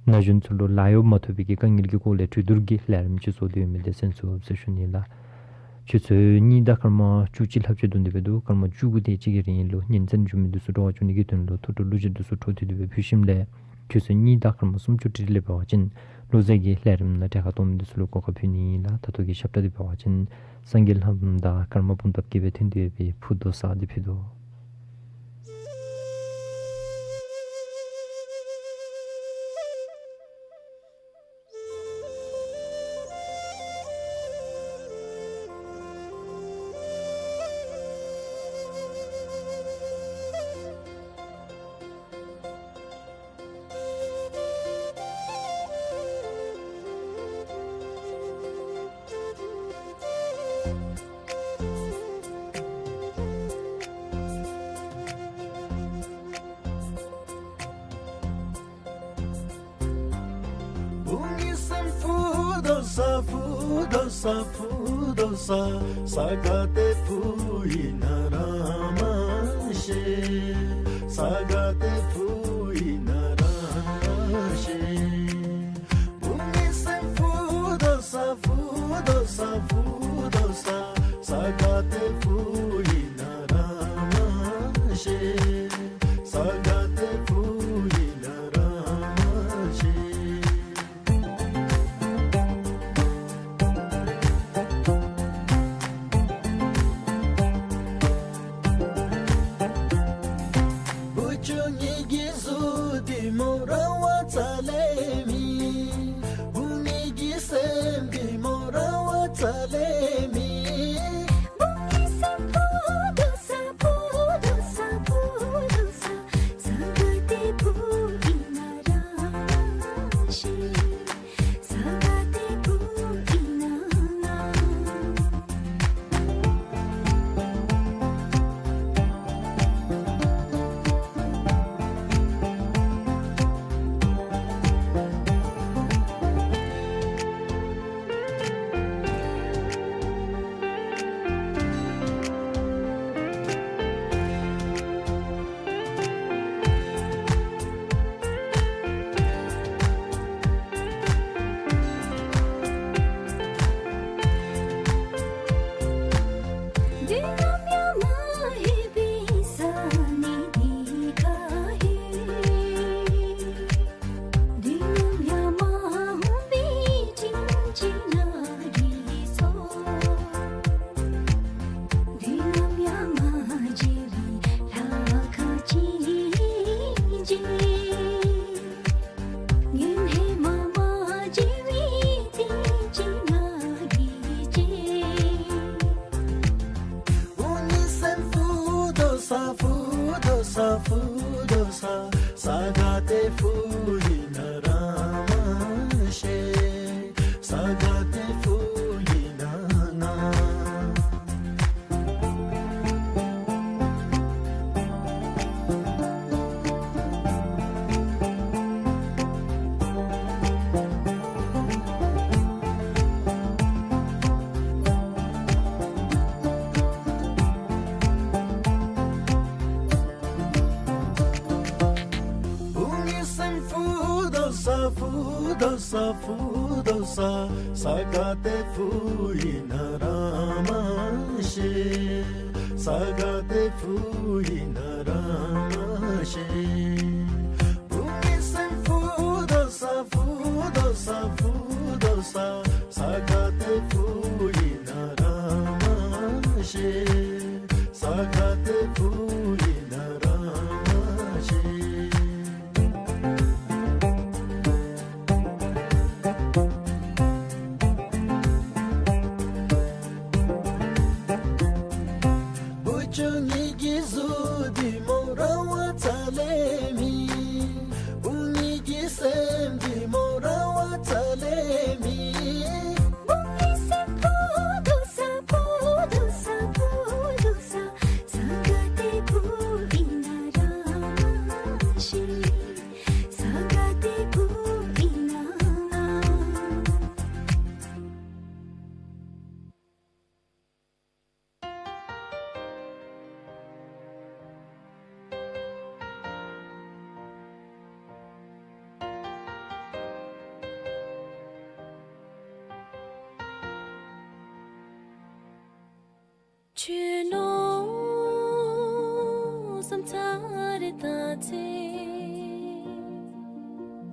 ན་གཞོན་ཚུ་ལུ་ལཱ་གཡོག་མ་ཐོབ་པའི་གི་དཀའ་ངལ་གྱི་སྐོར་ལས་གྲོས་བསྡུར་གྱི་ལས་རིམ་ཅིག་བཟོ་སྟེ་ཡོད་མི་འདི་གསན་ཚུགས་ཟེར་ཞུ་ནི་ལགས། ཆུ་ཚོད་གཉིས་དང་སྐར་མ་བཅུ་གཅིག་ལྷགཔ་ཅིག་འདུག་སྟེ་འབད་དོ། སྐར་མ་བཅུ་དགུ་དེ་ཅིག་གི་རིང་ལུ་ཉིན་མཚན་འགྱོ་མི་འདི་ཚུ་སྤྲོ་བ་བྱུང་ནི་གི་དོན་ལུ་ཐུགས་སྤྲོ་གླུ་གཞས་འདི་ཚུ་འཕྲོ་མཐུད་དེ་སྦེ་ཕུལ་ཞིནམ་ལས་ཆུ་ཚོད་གཉིས་དང་སྐར་མ་སུམ་ཅུ་ཏི་རི་ལས་འབད་བ་ཅིན་བློ་གསལ་གྱི་ལས་རིམ་ནང་གྲལ་ཁར་གཏོགས་མི་འདི་ཚུ་ལུ་གོ་སྐབས་ཕུལ་ནི་ཨིན་ལགས། ད་ལྟོ་གི་ཞབས་ཁྲ་འདི་འབད་བ་ཅིན་སངས་རྒྱས་ལྷ་མོ་དང་ཀརྨ་སྤུངས་ཐང་གིས་སྦེ་འཐེན་ཏེ་ཡོད་པའི་བུ་མདོ་ས་འདི་ཕུལ་དོ། བུ་ངའི་སེམས་བུ་མདོ་ས་བུ་མདོ་ས་བུ་མདོ་ས། ས་ག་ཏེ་བུ་ཨིན་ན་ར་མ་ཤེས། ས་ག་ཏེ་བུ་ཨིན་ན་ར་མ་ཤེས། བུ་ངའི་སེམས་བུ་མདོ་ས་བུ་མདོ་ས་བུ་མདོ་ས། ས་ག་ཏེ་བུ་ཨིན་ན་ར་མ་ཤེས། ས་ག་ཏེ་བུ་ཨིན་ན་ར་མ་ཤེས། བུ་ཆུང་ངེ་གི་གཟུགས་འདི་མོ་ར་བ་ཙ་ལས་མེད། བུ་ངེ་གི་སེམས་འདི་མོ་ར་བ་ཙ་ལས་མེད། བུ་ངའི་སེམས་བུ་མདོ་ས་བུ་མདོ་ས་བུ་མདོ་ས། ས་ག་ཏེ་བུ་ཨིན་ན་ར་མ་ཤེས། ས་ག་ཏེ་བུ་ཨིན་ན་ར། ཕུ་དོ་ས་ཕུ་དོ་ས། ས་ག་ཏེ་ཕུ་ཨིན་ན་ར་མ་ཤེས། ས་ག་ཏེ་ཕུ་ཨིན་ན་ར་མ་ཤེས། བུ་ངེའི་སེམས་ཕུ་དོ་ས་ཕུ་དོ་ས་ཕུ་དོ་ས། ས་ག་ཏེ་ཕུ་ཨིན་ན་ར་མ་ཤེས། ས་ག་ཏེ་ཕུ་ཨིན་ན་ར་མ་ཤེས། བུ་ཆུང་ངེའི་གི་གཟུགས་འདི་མོ་ར་བ་ཚ་ལེ་མེད། བུ་ངེའི་གི་སེམས་འདི་མོ་ར་བ་ཚ་ལེ་མེད། བུ་ངེའི་སེམས་ཕུ་དོ་ས་ཕུ་དོ་ས་ཕུ་དོ་ས། ས་ག་ཏེ་ཕུ་ཨིན་ན་ར་མ་ཤེས། ས་ག་ཏེ་ཕུ་ཨིན་ན། ཆོས་མནོ་བསམ་ཚར་རེ་བཏང་ཚེ།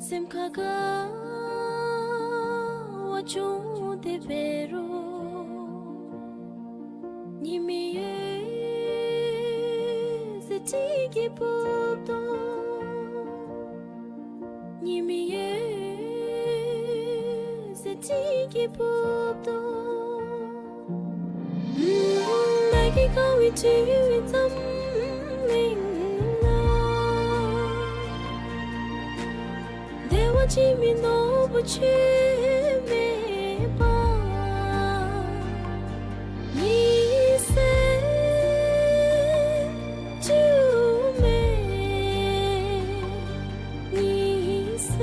སེམས་ཁར་དགའ་བ་བྱུང་སྟེ་འབད་རུང་། ཉི་མའི་འོད་ཟེར་དྲིས་ཀྱིས་ཕོགཔ་དང་། ཉི་མའི་འོད་ཟེར་དྲིས་ཀྱིས་ཕོགཔ་དང་། ནམ་གྱི་ཁ་བའི་དྲི་བའི་འཛམ་གླིང་ན། བདེ་བ་ཅན་མི་ནོར་བུ་ཁྱོད་མེད་པར། གཉིད་སད་ཅུང་མེད། གཉིད་སད།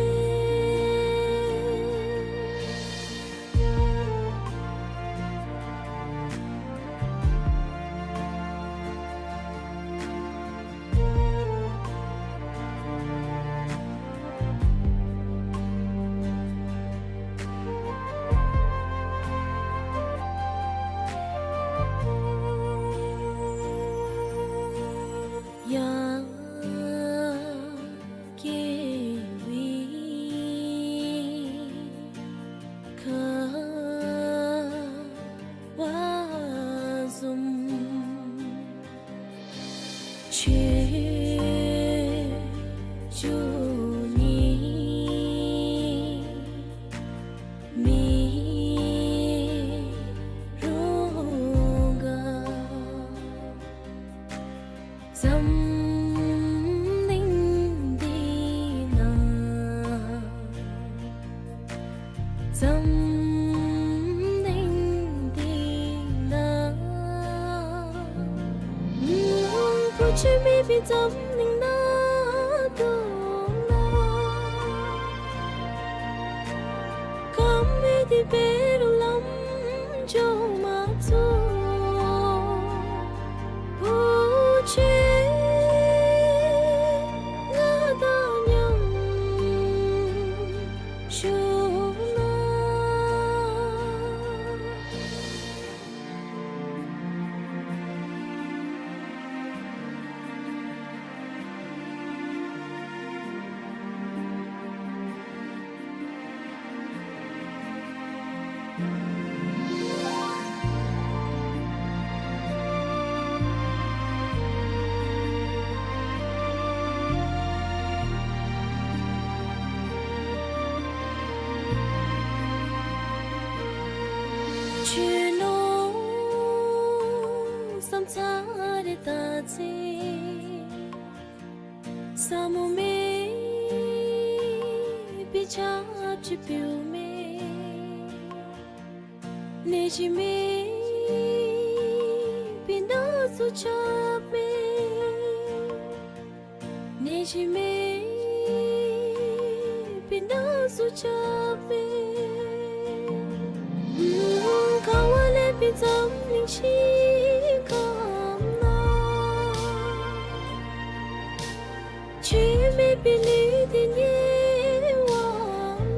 ཡང་སྐྱེ་བའི་ཁ་བ་བཟུམ། ཆོས་བཅུ་གཉིས་མི་རུང་ག། འཛམ་གླིང་འདི་ན། འཛམ་གླིང་འདི་ན། བུ་ཁྱོད་མེད་པའི་འཛམ་གླིང་ན་འདུག་ན། ཁམས་མེད་དེ་འབད་རུང་ལམ་འགྱོ་མ་ཚུགས། བུ་ཁྱོད་ང་དང་མཉམ་བཞུགས་ན། ཆོས་མནོ་བསམ་ཚར་རེ་བཏང་ཚེ། ཟབ་མོ་མེད་པའི་ཆརཔ་ཅིག་བུད་མས། ནད་གཞི་མེད་པའི་ན་ཟུག་ཆགས་མས། ནད་གཞི་མེད་པའི་ན་ཟུག་ཆགས་མས། ཁ་བ་ལས་པའི་འཛམ་གླིང་ཤིང་ཁམས་ན། ཁྱོད་མེད་པའི་ལུས་འདི་ཉལ་བ་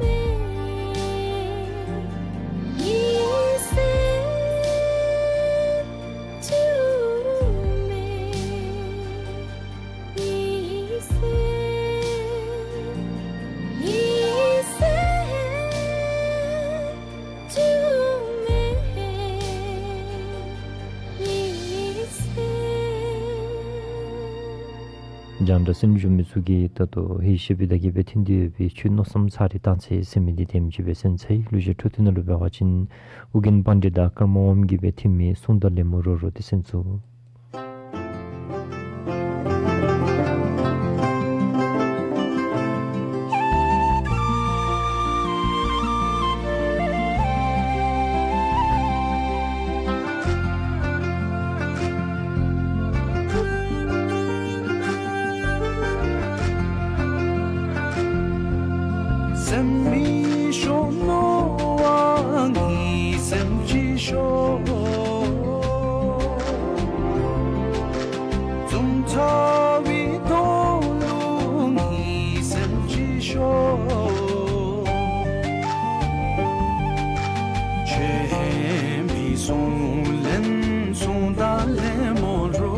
རྒྱང་བསྒྲགས་གསན་བཞུགས་མི་ཚུ་གིས་ད་ལྟོ་ཧེ་ཤེས་པའི་བདག་གིས་སྦེ་འཐེན་ཏེ་ཡོད་པའི་ཆོས་མནོ་བསམ་ཚར་རེ་བཏང་ཚེ་ཟེར་མི་འདི་དེམ་ཅིག་སྦེ་གསན་ཚར་ཡི། ལུ་ཅིག་འཕྲོ་མཐུད་ནང་ལུ་འབད་བ་ཅིན་ཨོ་རྒྱན་པཎྜི་ཏ་ཀརྨ་པདྨ་གིས་སྦེ་འཐེན་མི་གསུང་དང་ལེན་མོ་རོ་རོ་འདི་གསན་ཚུགས། སེམས་མི་ཤོང་མནོ་བ་ངེས་སེམས་ཅིག་ཤོང་། འཛུམ་ཚ་བའི་དོན་ལུ་ངེས་སེམས་ཅིག་ཤོང་། ཆོས་ཉན་པའི་གསུང་ལེན་གསུང་དང་ལེན་མོ་རོ་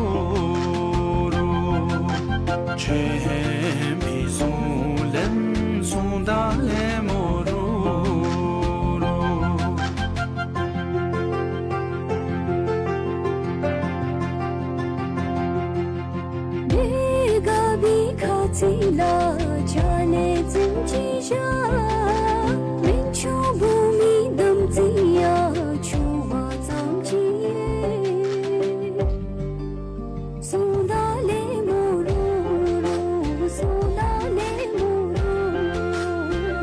རོ། ཆོས་ཉན་པའི་གསུང་ལེན་གསུང་དང་ལེན་མོ་རོ་རོ། དེ་ག་བི་ཁ་ཚིག་ལ་ཆ་ལེ་ཙམ་ཅིག་བཞག། མི་ཆུང་བུ་མོའི་དམ་ཚིག་ཡ་ཆུང་བ་ཙམ་ཅིག་ཡོད། གསུང་དང་ལེན་མོ་རོ་རོ། གསུང་དང་ལེན་མོ་རོ་རོ།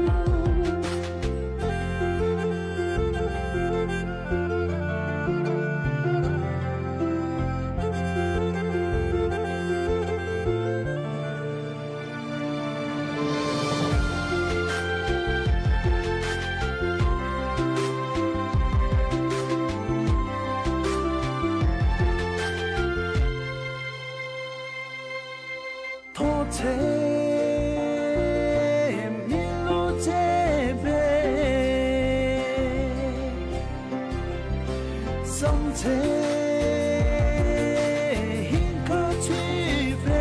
མཐོང་ཚེ་མི་བསླུ་ཚེ་འབད། བསམ་ཚེ་ཧིང་ཁར་ཚུད་འབད།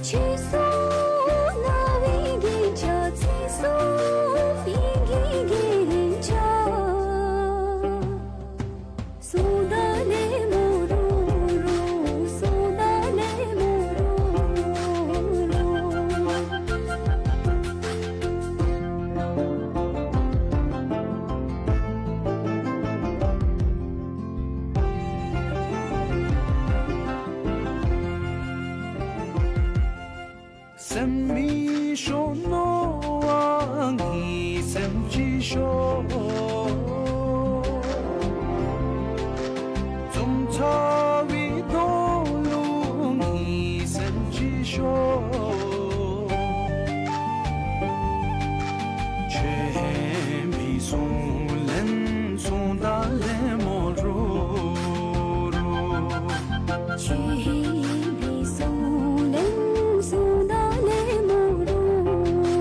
ཚིག་གསུང་རྣ་བའི་རྒྱན་ཆ། ཚིག་གསུང་ཡིད་ཀྱི་རྒྱན་ཆ། གསུང་དང་ལེན་མོ་རོ་རོ། གསུང་དང་ལེན་མོ་རོ་རོ། སེམས་མི་ཤོང་མནོ་བ་ངེས་སེམས་ཅིག་ཤོང་། འཛུམ་ཚ་བའི་དོན་ལུ་ངེས་སེམས་ཅིག་ཤོང་། ཆོས་ཉན་པའི་གསུང་ལེན་གསུང་དང་ལེན་མོ་རོ་རོ། ཆོས་ཉན་པའི་གསུང་ལེན་གསུང་དང་ལེན་མོ་རོ་རོ།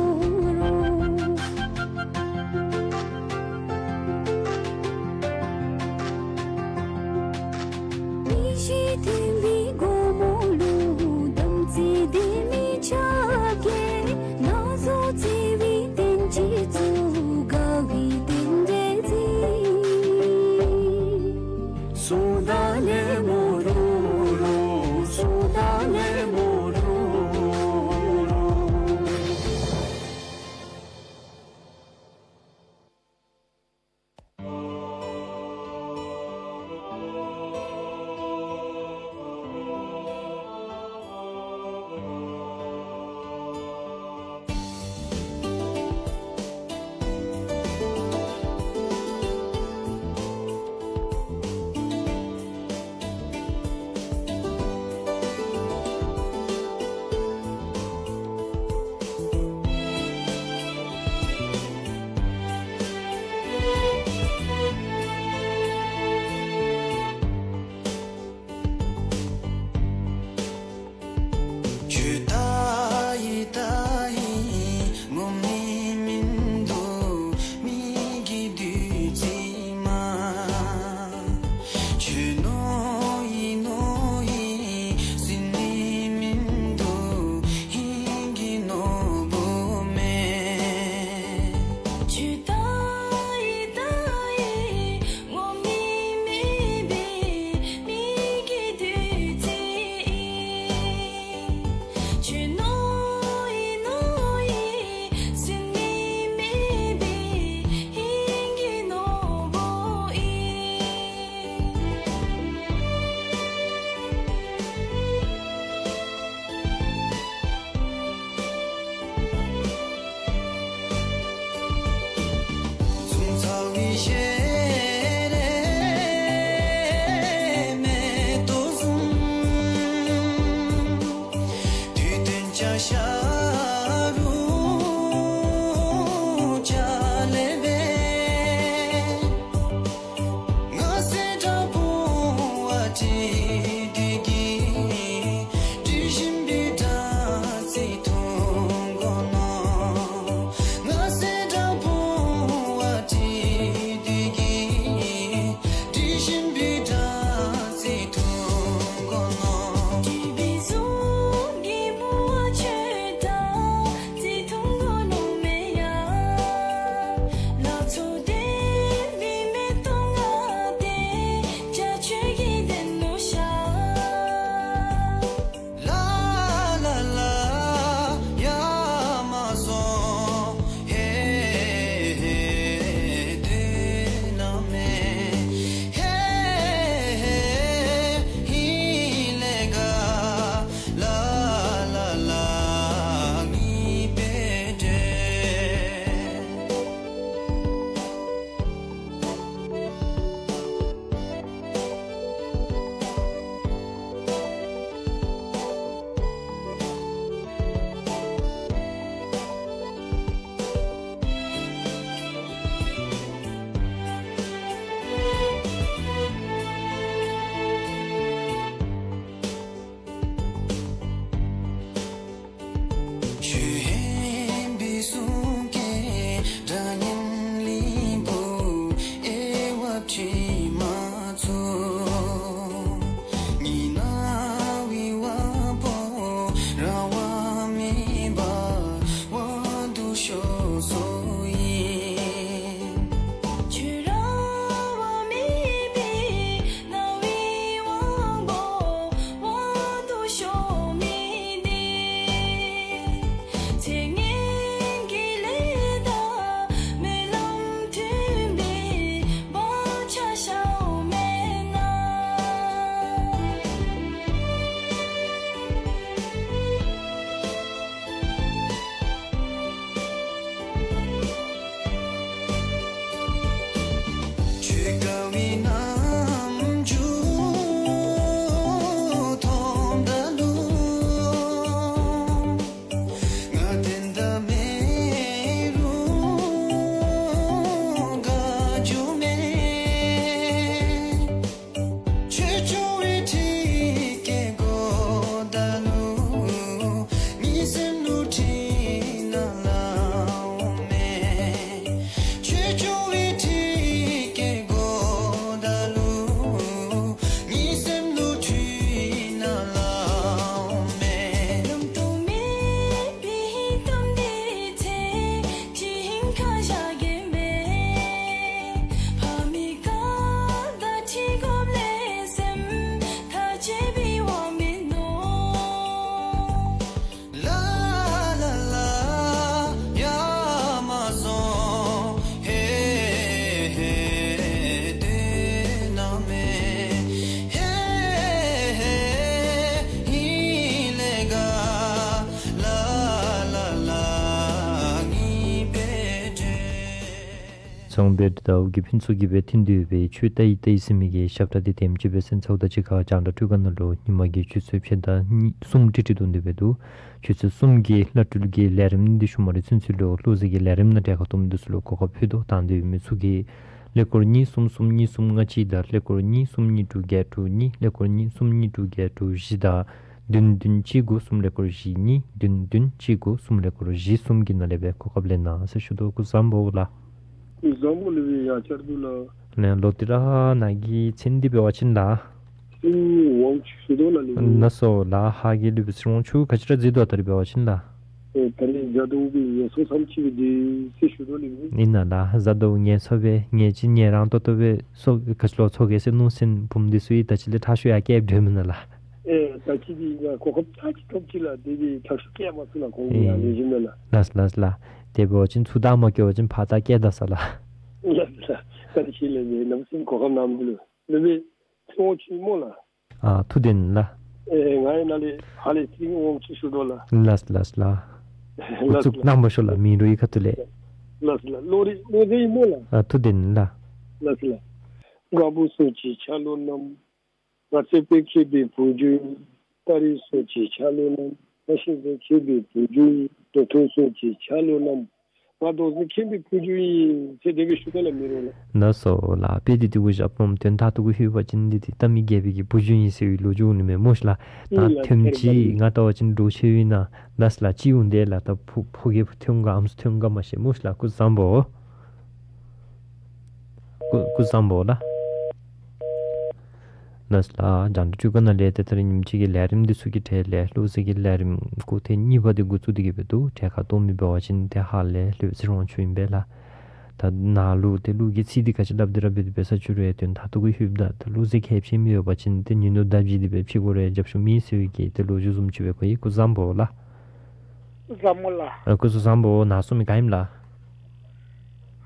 ཚོང་དཔོན་དང་དབུ་གི་ཕུན་ཚོགས་ཀྱིས་སྦེ་མཐུན་འདུས་སྦེ་ཆོས་ལྟ་ཡི་ལྟ་ཡི་ཟེར་མི་གི་ཞབས་ཁྲ་འདི་དེམ་ཅིག་སྦེ་གསན་ཚརཝ་ད་གཅིག་ཁར་རྒྱང་བསྒྲགས་སྤྲོད་ཁང་ནང་ལུ་ཉིན་མ་གི་ཆུ་ཚོད་ཕྱེད་དང་གསུམ་ཏིག་ཏིག་འདུག་འདི་སྦེ་འདུག། ཆུ་ཚོད་གསུམ་གྱི་བླ་སྤྲུལ་གྱི་ལས་རིམ་འདི་ཞུ་མ་རན་ཚུན་ཚོད་ལུ་བློ་གཟིགས་ཀྱི་ལས་རིམ་ནང་གྲལ་ཁར་གཏོགས་མི་འདི་ཚུ་ལུ་གོ་སྐབས་ཕུལ་དོ། དང་འདོད་མི་ཚུ་གིས་ཀླད་ཀོར་གཉིས་གསུམ་གསུམ་གཉིས་གསུམ་ལྔ་གཅིག་དང་ཀླད་ཀོར་གཉིས་གསུམ་གཉིས་དྲུག་བརྒྱད་དྲུག་གཉིས། ཀླད་ཀོར་གཉིས་གསུམ་གཉིས་དྲུག་བརྒྱད་དྲུག་བཞི་དང་བདུན་བདུན་གཅིག་དགུ་གསུམ། ཀླད་ཀོར་བཞི་གཉིས་བདུན་བདུན་གཅིག་དགུ་གསུམ། ཀླད་ཀོར་བཞི་གསུམ་གྱི་ནང་ལས་སྦེ་གོ་སྐབས་ལེན་གནང་ཟེར་ཞུ་དོ། སྐུ་གཟུགས་བཟང་པོ་ལགས། སྐུ་གཟུགས་བཟང་པོ་ལགས། ཡང་བསྐྱར་དུ་ལགས། ལགས། ལོག་སྟེ་ར་ནཱ་གི་མཚན་འདི་འབད་བ་ཅིན་ལགས། སྲིང་དབང་ཕྱུག་ཞུ་དོ་ལགས་ལེགས། ལགས་སོ་ལགས། ཧཱ་གི་ལུས་པའི་སྲིང་དབང་ཕྱུག་ག་ཅི་ར་མཛད་དོ་ད་རེས་འབད་བ་ཅིན་ལགས། ཨེ་ད་རེས་གཟའ་ཟླཝ་གི་ངལ་གསོ་མཚམས་ཅིག་སྦེ་འདུག་ཟེར་ཞུ་དོ་ལེགས། ཨིན་ན་ལགས། གཟའ་ཟླཝ་ངལ་གསོ་སྦེ་ངལ་ཅིག་ངལ་རངས་ཏོག་ཏོ་སྦེ་སོ་ག་ཅི་ལོ་ཚོགས་རྒྱན་ཟེར་གནང་ཟེར་བུམོ་འདི་ཚུ་ཡང་ད་ཅི་ལས་ཁྲག་ཤུགས་ཡར་བསྐྱེད་སྡོད་མེན་ན་ལགས། ཨེ་ད་ཅི་འདི་ཡང་གོ་སྐབས་ཚར་གཅིག་ཐོབ་ཅི་ལགས། དེ་འདི་ཁྲག་ཤུགས་བསྐྱེད་མ་ཚུགས་ལགས། ཁོང་གི་ཡང་ལེགས་ཤོམ་མེན་ལགས། ལགས་ལགས་ལགས། དེ་འབད་བ་ཅིན་ཚུར་ད་མ་བསྐྱོད་པ་ཅིན་ཕར་ད་བསྐྱེད་ད་ས་ལགས། ལགས་ལགས། བཀའ་དྲིན་ཆེ་ལགས། ནམ་ཟེར་གོ་སྐབས་གནང་མི་འདི་ལུ། ལགས་སོ། ཐུགས་རྗེ་ཆེ་སྨོ་ལགས། ཨ་ཐུགས་བདེན་ལགས། ཨེ་ང་ཡང་ནཱ་ལས་ཧཱ་ལས་སྲིང་དབང་ཕྱུག་ཞུ་དོ་ལགས། ལགས་ལགས་ལགས། ལགས་འགོ་བཙུགས་གནང་པ་ཤོག་ལགས། མིང་རུས་ཁ་ཐུག་ལས། ལགས་ལགས། བློ་རིག་བློ་རིག་སྨོ་ལགས། ཨ་ཐུགས་བདེན་ལགས། ལགས་ལགས། ཤེས་མཁན་མཁས་པའི་བུ་རྒྱུད་ཡིན། རྡོ་ཐོན་སོགས་ཀྱི་ཆ་ལུགས་རྣམས། ང་རྡོ་རྗེ་མཁན་པའི་བུ་རྒྱུད་ཡིན་ཟེར་དེ་སྦེ་ཞུ་ད་ལ་མི་རུང་ལགས། ལགས་སོ་ལགས། དཔེ་འདི་ཏིག་ཏིག་གུ་བཞག་སྨོ། དོན་དག་ཏུ་གུ་ལྷོད་པ་ཅིན་འདི་ཏེ་ད་མི་རྒས་པའི་གི་བུ་རྒྱུད་ཡིན་ཟེར་བའི་ལོ་རྒྱུས་འོང་ནི་མས་སྨོ་ཤི་ལགས། ད་ཨིན་ལགས། ཐོནམ་ཅིག་ང་ལྟ་བ་ཅིན་འདྲོག་ཆེ་བས་ན། ལགས་ལགས། ཅིག་འོང་དེས་ལགས། ད་ཕོ་ཕོ་རྒས་ཐོན་ག་ཨམ་སྲུ་ཐོན་ག་མ་ཤེས་སྨོ་ཤི་ལགས། སྐུ་བཟང་པོ། སྐུ་སྐུ་བཟང་པོ་ལགས། ལགས་ལགས། རྒྱང་བསྒྲགས་ཅིག་ག་ནཱ་ལས་ཏེ་ད་རིས་ཉིནམ་གཅིག་གི་ལས་རིམ་འདི་ཚུ་གི་གྲས་ལས་བློ་གསལ་གྱི་ལས་རིམ་སྐོར་ཐེངས་གཉིས་པ་འདི་འགོ་བཙུགས་ཏེ་གི་སྦེ་འདུག། གྲལ་ཁར་གཏོགས་མི་འབད་བ་ཅིན་ཏེ་ཧ་ལས་ལྷོད་ཟེར་འོང་ཚུགས་ཨིན་པས་ལགས། ད་ནཱ་ལུ་ཏེ་གླུ་གི་ཚིག་འདི་ག་ཅི་སླབ་སྟེ་ར་འབད་དེ་འབད་ས་ཅིག་རུང་ཡང་དོན་དག་ཏུ་གུ་ལྷོདཔ་ད་ད་གླུ་གསོལ་མཁས་ཆེ་མི་ཡོད་པ་ཅིན་ཏེ་ཉིན་ནུབ་ཟླཝ་བཞི་འདི་སྦེ་ཕྱི་སྒོ་རེ་རྒྱབ་ཞུ་མི་ཟེར་བའི་གི་ཏེ་ལོ་རྒྱུས་བཟུམ་ཅིག་སྦེ་གོ་ཡི། སྐུ་བཟང་པོ་ལགས། སྐུ་བཟང་པོ་ལགས། ཨ་སྐུ་གཟུགས་བཟང་པོ། ནང་སྲུང་མི་ག་ཨིནམ་ལགས།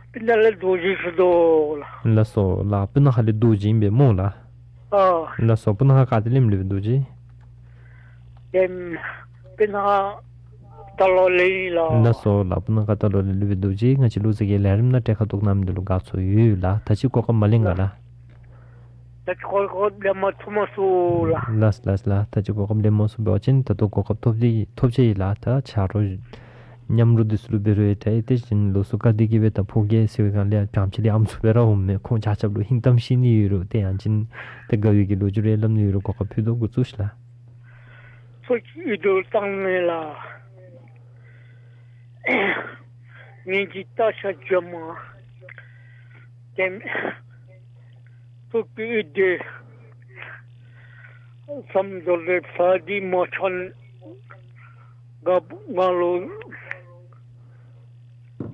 སྤུ་ན་ལས་རྡོ་རྗེ་ཟེར་དོ་ལགས། ལགས་སོ་ལགས། སྤུ་ན་ཁ་ལས་རྡོ་རྗེ་ཨིན་པས་སྨོ་ལགས། ཨ་ལགས་སོ། སྤུ་ན་ཁ་ག་ཏེ་ལས་ལུས་པས་རྡོ་རྗེ། ཨེམ་སྤུ་ན་ཁ་རྟ་ལོག་ལས་ཨིན་ལགས། ལགས་སོ་ལགས། སྤུ་ན་ཁ་རྟ་ལོག་ལས་ལུས་པའི་རྡོ་རྗེ་ང་བཅས་བློ་གསལ་གྱི་ལས་རིམ་ནང་གྲལ་ཁར་གཏོགས་གནང་མི་འདི་ལུ་དགའ་ཚོར་ཡོད་ལགས། ད་ཅི་གོ་སྐབས་མ་ལེན་ག་ལགས། ད་ཅི་གོ་སྐབས་ལེན་མ་ཐོབ་མ་ཚུགས་ལགས། ལགས་ལགས་ལགས། ད་ཅི་གོ་སྐབས་ལེན་མ་ཚུགས་པ་ཅིན་ད་ལྟོ་གོ་སྐབས་ཐོབ་སྟེ་ཐོབ་ཅི་ལགས། ད་ཆ་རོགས་མཉམ་རོགས་འདི་ཚུ་ལུ་འབད་རུང་ཡང་ད་དེ་བཞིན་ལོགས་སུ་བཀའ་དྲིན་གྱིས་སྦེ་ད་ཕོ་རྒས་ཟེར་བའི་སྒང་ལས་ཡང་བྱམས་ཆེ་ལས་ཨམ་སྲུ་སྦེ་ར་འོང་མས། ཁོང་ཆ་ཁྱབ་ལུ་ཧིང་གཏམ་བཤད་ནི་ཡོད་རུང་ཏེ་ཡང་ཅིན་ཏེ་དགའ་བའི་གི་ལོ་རྒྱུས་རེ་སླབ་ནི་ཡོད་རུང་གོ་སྐབས་ཕུལ་དོ། འགོ་བཙུགས་ཤིག་ལགས། ཚོགས་ཀྱི་ཡིག་འབྲུ་བཏང་ནི་ལགས། ངན་གྱི་རྟ་ཤ་འཇོམས་མ། ཏེ་ཚོགས་ཀྱི་ཡིག་འབྲུ་ཟམ་མདོ་ལས་ས་འདི་མ་ཆགས་སྐབས་ང་ལུ་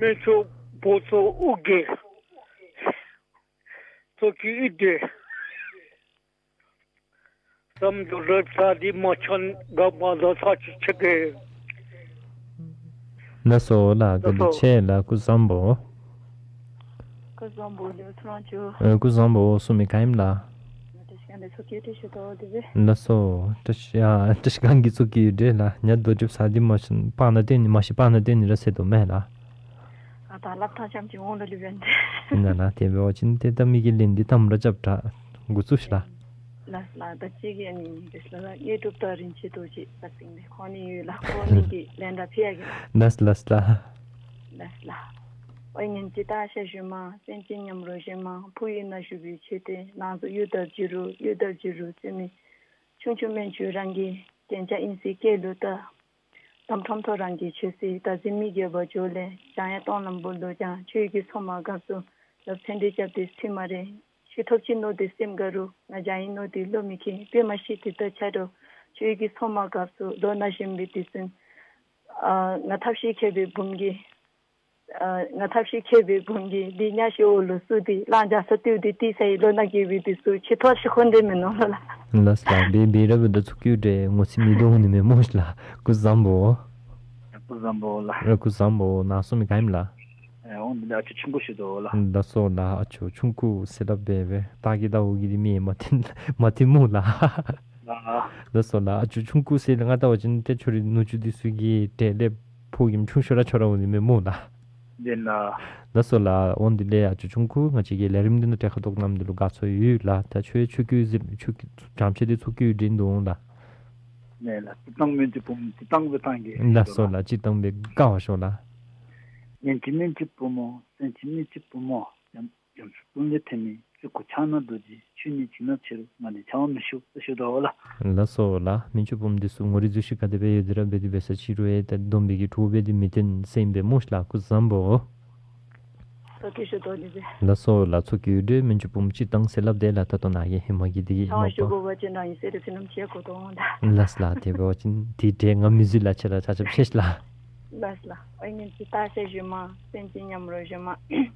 སྨན་ཆུང་བུ་ཚུ་དབུ་རྒྱན། ཚོགས་ཀྱི་ཡིག་འབྲུ་ཟམ་མདོ་ལས་ས་འདི་མ་ཆགས་སྐབས་ང་ལུ་ས་ཅིག་ཆགས་གེ། ལགས་སོ་ལགས། བཀའ་དྲིན་ཆེ་ལགས། སྐུ་བཟང་པོ། སྐུ་བཟང་པོ་ལགས། ཐུགས་རྗེ་ཆེ། ཨ་སྐུ་བཟང་པོ་གསུང་མི་ག་ཨིནམ་ལགས། བཀྲ་ཤིས་སྒང་ལས་ཚོགས་ཀྱི་ཡིག་འབྲུ་ཞུ་དོ་ལགས། ལགས་སོ། བཀྲ་ཤིས་ཨ་བཀྲ་ཤིས་སྒང་གི་ཚོགས་ཀྱི་ཡིག་འབྲུ་ལགས། ཉ་རྡོ་གྲིབ་ས་འདི་མ་ཤི་སྤང་ན་སྟོན་ནི་མ་ཤི་སྤང་ན་སྟོན་ནི་ར་ཟེར་དོ་མས་ལགས། ཨ་ད་སླབ་ཐངས་ཙམ་ཅིག་འོང་ལ་ལུས་པས། ཨིན་ན་ལགས། དེ་འབད་བ་ཅིན་ཏེ་ད་མི་གི་ལན་འདི་དམ་ར་རྐྱབ་དྲག། འགོ་བཙུགས་ཤིག་ལགས། ལགས་ལགས། ད་ཅི་གི་ཨ་ནི་དེ་ལས་དངོས་གྲུབ་དང་རིན་ཆེན་རྡོ་རྗེ་ཟེར་ཏེ་ཁོང་གཉིས་ཡོད་ལགས། ཁོང་གཉིས་ཀྱི་ལན་ར་ཕུལ་ཡི་གེ། ལགས་ལགས་ལགས། ལགས་ལགས། ཨོ་ངན་གྱི་རྟ་ཤ་ཞོན་མ། སེམས་ཅན་མཉམ་རོགས་ཞོན་མ། ཕུ་ཡུལ་ན་བཞུགས་པའི་ཆོས་དེ། ནང་སོ་གཡུ་ལྟར་བྱི་རུ་གཡུ་ལྟར་བྱི་རུ་བརྩེ་མི་ཆུང་ཆུང་སྨན་ཆུང་རང་གི་རྒྱན་ཆ་ཨིན་ཟེར་སྐད་ལུ་བལྟ། དམ་ཕྲང་ཐོག་རང་གི་ཆོས་སྲིད་ད་གཟིམ་མི་རྒྱལ་བ་ཇོ་ལེ་བྱང་ཡ་སྟོང་ལམ་བུ་ལུ་བྱང་ཆོས་ཀྱི་སོ་མ་དགའ་སུ་ལབ་ཚན་འདི་རྐྱབ་སྟེ་ཚུལ་མ་རེད། ཆོས་ཐོབ་ཅི་མནོ་སྟེ་སེམས་དགའ་རུང་ང་བྱང་ཡི་མནོ་སྟེ་བློ་མི་ཁེངས། དཔེ་མ་ཤེས་དེ་ལྟར་ཆ་འགྲོ་ཆོས་ཀྱི་སོ་མ་དགའ་སུ་ལོ་ན་གཞོན་པའི་དུས་སུ་ཨ་ང་ཐབས་ཤེས་མཁས་པའི་བུམོ་གིས་ཨ་ང་ཐབས་ཤེས་མཁས་པའི་བུམོ་གིས་འདི་ཉ་ཤེས་འོག་ལུ་བསུ་སྟེ་གླང་རྒྱ་ས་བཏུལ་ཏེ་ཏི་ས་ཡི་ལོ་ན་རྒས་པའི་དུས་སུ་ཆོས་ཐོབ་ཤི་ཁོ་འདྲེ་མི་ནོར་ལོ་ལགས། ལགས་ལགས། འབད་འབད་ར་འབད་ད་ཚོགས་ཀྱི་ཡིག་འབྲུ་ངོ་ཚ་མི་འདུག་འོང་ནི་མས་སྨོ་ཤི་ལགས། སྐུ་བཟང་པོ། སྐུ་བཟང་པོ་ལགས། ཨ་སྐུ་བཟང་པོ། ནང་སོ་མི་ག་ཨིནམ་ལགས། ཨེ་འོང་འདི་ལགས། ཨ་ཅུ་ཆུང་ཀུ་ཞུ་དོ་ལགས། ལགས་སོ་ལགས། ཨ་ཅུ་ཆུང་ཀུ་ཟེར་སླབ་སྦེ་སྦེ་ད་གི་ད་འོ་གི་འདི་མི་མ་འཐོན་མ་འཐོན་སྨོ་ལགས། ལགས། ལགས་སོ་ལགས། ཨ་ཅུ་ཆུང་ཀུ་ཟེར་ང་བལྟ་བ་ཅིན་ཏེ་ཁྱོད་རའི་ནུ་གཅུང་འདི་ཚུ་གི་གྲས་ལས་ཕོ་རྒནམ་ཆུང་ཤོས་ར་ཁྱོད་ར་འོང་ནི་མས་སྨོ་ལགས། ལགས་སོ་ལགས། འོང་འདི་ལས་ཨ་ཅུ་ཆུང་ཀུ་ང་བཅས་ཀྱི་ལས་རིམ་འདི་ནང་གྲལ་ཁར་གཏོགས་གནང་མི་འདི་ལུ་དགའ་ཚོར་ཡོད་ལགས། ད་ཁྱོད་ཆོས་སྐུ་ཟེར་ཆོས་སྐུ་བྱམས་ཆེ་འདི་ཚོགས་ཀྱི་ཡིག་འབྲུ་འདི་འོང་ལགས། ལགས་ལགས། སྤྱིར་བཏང་སྨན་གྱི་བུམོ་སྤྱིར་བཏང་སྦེ་བཏང་གེ། ལགས་སོ་ལགས། སྤྱིར་བཏང་སྦེ་དགའ་བར་ཤོག་ལགས། ངན་གྱི་སྨན་གྱི་བུ་མོ། སེམས་ཀྱི་སྨན་གྱི་བུ་མོ། རྒྱ་རྒྱ་མཚོ་ཀུན་ལས་ཐོན་མི་སྤྲུལ་སྐུ་ཕྱག་ན་རྡོ་རྗེ། ཁྱོད་ནི་བྱིན་རླབས་ཆེ་རུང་ང་ནི་བྱ་བ་མི་ཞུ་ཟེར་ཞུ་དོ་ལགས། ལགས་སོ་ལགས། སྨན་གྱི་བུམོ་འདི་ཚུ་ངོ་རིས་འཛུལ་ཞིག་ག་དེ་སྦེ་ཡོད་དེ་ར་འབད་དེ་འབད་ས་ཅིག་རུང་ཡང་ད་སྡོམ་པའི་གི་གྲོགས་འབད་དེ་མི་འཐོན་ཟེར་ཨིན་པས་སྨོ་ཤི་ལགས། སྐུ་བཟང་པོ། ཚོགས་ཀྱི་ཡིག་འབྲུ་ཞུ་དོ་ལགས། ལགས་སོ་ལགས། ཚོགས་ཀྱི་ཡིག་འབྲུ་སྨན་གྱི་བུམོ་སྤྱིར་བཏང་ཟེར་སླབ་དེས་ལགས། ད་ལྟོ་ནཱ་གི་ཧེ་མ་གི་འདི་གིས་མ་པ། ཞུ་དགོ་པ་ཅིན་རང་ཡིན་ཟེར་རེ་ཚུ་ནམ་ཅིག་གོ་དོ་འོང་ད། ལགས་ལགས། དེ་འབད་བ་ཅིན་དེ་འདྲས་ང་མི་བཟོད་ལགས། ཁྱེད་ར་ཆ་ཁྱབ་ཤེས་ལགས། ལགས་ལགས། ཨོ་ངན་གྱི་རྟ་ཤ་ཞོན་མ། སེམས་ཅན་མཉམ་རོགས་ཞོན་མ།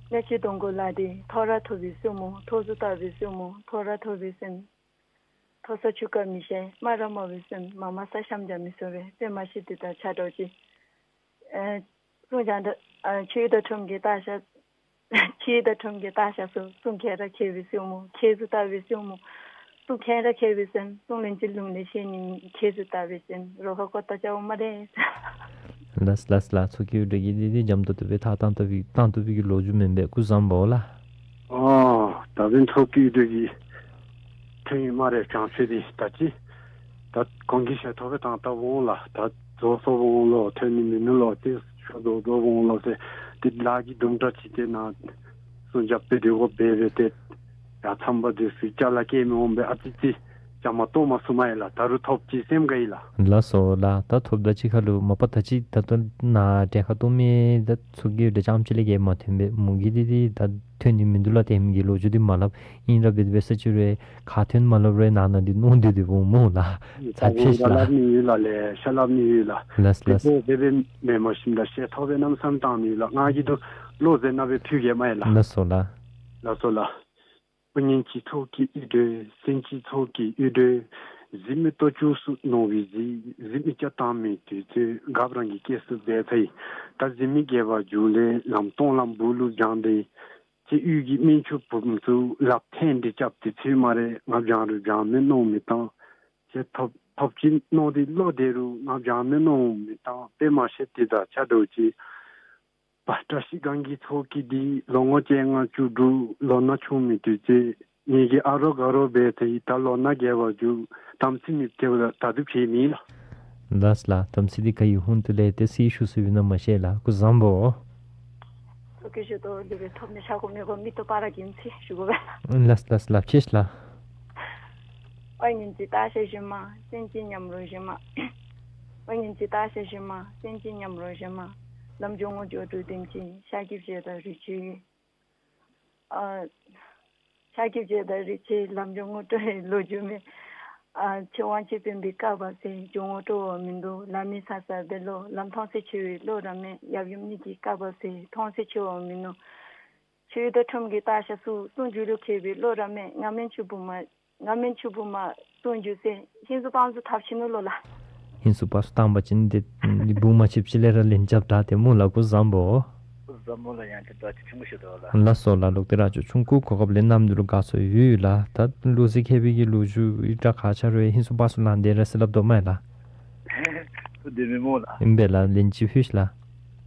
གནས་ཆེན་སྡོང་པོ་ལ་དེ་ཐོ་རངས་ཐོབ་པའི་བཙུན་མོ། ཐོ་རངས་ཐོབ་པའི་བཙུན་མོ། ཐོ་རངས་ཐོབ་པའི་སེམས། ཐོ་ས་ཆུ་ཁར་མི་ཤེས། སྨ་ར་སྨྲ་བའི་སེམས། མ་སྨྲ་ས་གཤམ་རྒྱག་མི་ཚུགས་པས། དཔེ་མ་ཤེས་དེ་ལྟར་ཆ་འགྲོ་ཅི། ཨེ་གསུང་བྱང་དང་ཨ་ཆོས་དང་ཁྲོམ་གྱི་རྟ་ཤ། ཆོས་དང་ཁྲོམ་གྱི་རྟ་ཤ་སོ། གསུང་མཁས་ར་མཁས་པའི་བཙུན་མོ། མཁས་སུ་ལྟ་བའི་བཙུན་མོ། གསུང་མཁས་ར་མཁས་པའི་སེམས། གསུང་ལན་གཅིག་ལུང་ལས་ཤེས་ནི། མཁས་སུ་ལྟ་བའི་སེམས། རོ་ཁ་ཀོ་ཏ་ཅའོ་མ་རེད། ལགས་ལགས་ལགས། ཚོགས་ཀྱི་ཡིག་འབྲུ་གི་འདི་འདི་འཇམ་ཏོང་ཏོ་སྦེ་ཐག་བཏང་བཏང་བའི་བཏང་བཏང་བའི་གི་ལོ་རྒྱུས་མེན་པས། སྐུ་བཟང་པོ་ལགས། ཨོ་ད་འབདན་ཚོགས་ཀྱི་ཡིག་འབྲུ་གི་ཐོན་ཡི་སྨ་རེ། བྱང་ཚེ་འདི་ད་ཅི་ ད་གོང་གི་ཞལ་ཐོབ་སྦེ་བཏང་བཏངམ་འོང་ལགས། ད་རྫོགས་སོངམ་འོང་ལོ། ཐོན་ནི་མིན་ནུག་ལོ། ཏེ་ཤུལ་རྫོགས་རྫོགསཔ་འོང་ལོ་ཟེར། ཏེ་ལཱ་གི་དུམ་གྲ་ཅིག་ཏེ་ནཱ་སྲུང་སྐྱོབ་སྦེ་སྡོད་དགོ་པས་སྦེ་ཏེ། ཡར་ཚངས་པ་འདི་ཚུ་ཅ་ལ་སྐྱེལ་མི་འོང་པས། ཨ་ཙི་ཅིག་བཅའ་མར་གཏོགས་མ་ཚུགས་མས་ལགས། ད་རུང་ཐོབ་ཅི་སེམས་དགའ་ཡི་ལགས། ལགས་སོ་ལགས། ད་ཐོབ་ད་ཅི་ཁ་ལུ་མ་པ་ད་ཅི་ད་ལྟོ་ནཱ་གྲལ་ཁར་གཏོགས་མི་ད་ཚུ་གིས་ད་རྐྱངམ་ཅིག་ལས་བརྒལ་མ་ཐོན་པས། མོ་གིས་འདི་འདི་ད་ཐོན་ནི་མིན་འདུག་ལགས། ཏེ་མོ་གིས་ལོ་རྒྱུས་འདི་མ་སླབ། ཨིན་ར་འབད་འབད་ས་ཅིག་རུང་ཁ་ཐོན་མ་སླབ་རུང་ནང་ན་འདི་མནོ་སྡོད་སྡོདཔ་འོང་སྨོ་ལགས། ད་ཕེབས་ཤིག་ལགས། སླབ་ནི་ཡོད་ལགས། ལེ་ཤ་སླབ་ནི་ཡོད་ལགས། ལགས་ལགས། དེ་སྦེ་དེ་སྦེ་མེན་མ་ཤེས་ལགས། ཞལ་ཐོབ་སྦེ་གནམ་མེད་ས་མེད་བཏང་ནི་ཡོད་ལགས། ང་གིས་ད་ལོག་ཟེར་ནཱ་སྦེ་ཕུལ་གེ་མས་ལགས། ལགས་སོ་ལགས། ལགས་སོ་ལགས། དཔུང་གཉེན་སྤྱི་ཚོགས་ཀྱི་དབུལ་སྒྲོལ། སེམས་སྤྱི་ཚོགས་ཀྱི་དབུལ་སྒྲོལ། གཟིགས་མི་ལྟོ་ཅུང་སུ་ནོར་བའི་གཟིགས། གཟིགས་མི་སྐྱ་བཏང་མི་དུས་ཚོད། རྒཔོ་རང་གི་སྐྱེལ་སུ་འབད་ཚར་ཡི། ད་གཟིགས་མི་རྒས་པ་རྒྱུག་ལས། ལམ་སྟོང་ལམ་སྦུག་ལུ་བྱང་སྟེ། ཅིག་གཡུས་ཀྱི་སྨན་ཆུང་བུམོ་ཚུ་ལགཔ་འཐེན་ཏེ་རྐྱབ་སྟེ་ཚུད་སྨ་རེ། ང་བྱང་རུང་བྱང་མི་མནོ་མི་བཏང་། ཅིག་ཐོབ་ཐོབ་ཅི་མནོ་སྟེ་ལོག་སྡོད་རུང་ང་བྱང་མི་མནོ་མི་བཏང་། དཔེ་མ་ཤེས་ཏེ་ད་ཆ་འདྲཝ་ཅིག་པ། བཀྲ་ཤིས་སྒང་གི་ཚོགས་ཀྱི་འདི་ལོ་ངོ་བཅོ་ལྔ་བཅུ་དྲུག་ལོ་ན་ཆུང་མི་དུས་ཚོད། ངེ་གི་ཨ་རོགས་དགའ་རོགས་འབད་ཚར་ཡི། ད་ལོ་ན་རྒས་པར་གྱུར། དམ་ཚིག་མེདཔ་ཐལཝ་ད་ད་དུང་ཕྱད་མེད་ལགས། ལགས་ལགས། དམ་ཚིག་འདི་ག་ཡི་ཧོང་དུ་ལས་ཏེ་སྲིད་ཞུ་ཟེར་བའི་ནང་མ་ཤེས་ལགས། སྐུ་གཟུགས་བཟང་པོ། ཐུགས་རྗེ་ཆེ། ད་ལུ་སྦེ་ཐོབ་ནི་ཤ་ཁུ་མི་གོ་མི་ཏོ་པ་ར་གིམ་ཚི་ཞུ་དགོ་པས། ལགས་ལགས་ལགས། ཕྱི་ལགས། ཨོ་ཉིན་གྱི་ལྟ་བཤལ་ཞུ་མ། སེམས་ཅན་མཉམ་རོགས་ཞུ་མ། ཨོ་ཉིན་གྱི་ལྟ་བཤལ་ཞུ་མ། སེམས་ཅན་མཉམ་རོགས་ཞུ་མ། ལམ་འཇོག་ངོ་ཅོག་དྲུག་དེམ་ཅིག་ཤཱཀྱའི་བྱེ་བྲག་རིགས་ཆད་ཡོད། ཨ་ཤཱཀྱའི་བྱེ་བྲག་རིགས་ཆད། ལམ་འཇོག་ངོ་སྤྲོ་བའི་ལོ་རྒྱུས་མེད། ཨ་ཆོས་དབང་ཆེན་སྤུན་པའི་བཀའ་བབས་ཟེར། འཇོག་ངོ་སྤྲོ་བ་མིན་འདུག། ལམ་མི་ས་ས་འབད་ལོ། ལམ་མཐོང་ཚད་ཆེ་བའི་བློ་ར་མེད། ཡབ་ཡུམ་གཉིས་ཀྱི་བཀའ་བབས་ཟེར། མཐོང་ཚད་ཆེ་བ་མིན་ནུག། ཆོས་དང་ཁྲིམས་ཀྱི་ལྟ་བཤལ་སུ། གསུང་རྒྱུ་ལུ་མཁས་པའི་བློ་ར་མེད། ང་མེན་ཆུ་བུ་མ། ང་མེན་ཆུ་བུ་མ་གསུང་རྒྱུ་ཟེར། ཧིན་སུ་པང་སུ་ཐབས་ཤེས་ནུག་ལོ་ལགས། ཧིན་སུ་པང་སུ་བཏང་པ་ཅིན་ཏེ་འདི་བུ་མ་ཆིབས་ཅིག་ལས་ར་ལན་རྐྱབ་ད་ཏེ་སྨོ་ལགས། སྐུ་གཟུགས་བཟང་པོ། སྐུ་གཟུགས་བཟང་པོ་ལགས། ཡང་ཏེ་བདག་ཅིག་ཆུང་ཀུ་ཞུ་དོ་ལགས། ལགས་སོ་ལགས། ལུག་ཏི་ར་ཅོ་ཆུང་ཀུ་གོ་སྐབས་ལེན་གནང་མི་འདི་ལུ་དགའ་ཚོར་ཡོད་ལགས། ད་ལུག་རྫི་མཁས་པའི་གི་ལོ་རྒྱུས་ཡི་དྲག་ཁག་ཆ་རུང་ཧིན་སུ་པང་སུ་ལང་སྟེ་ར་ཟེར་སླབ་དོ་མས་ལགས། ཏུ་དེ་མེན་སྨོ་ལགས། ཨིན་པས་ལགས། ལན་ཅིག་ཕུལ་ཤིག་ལགས།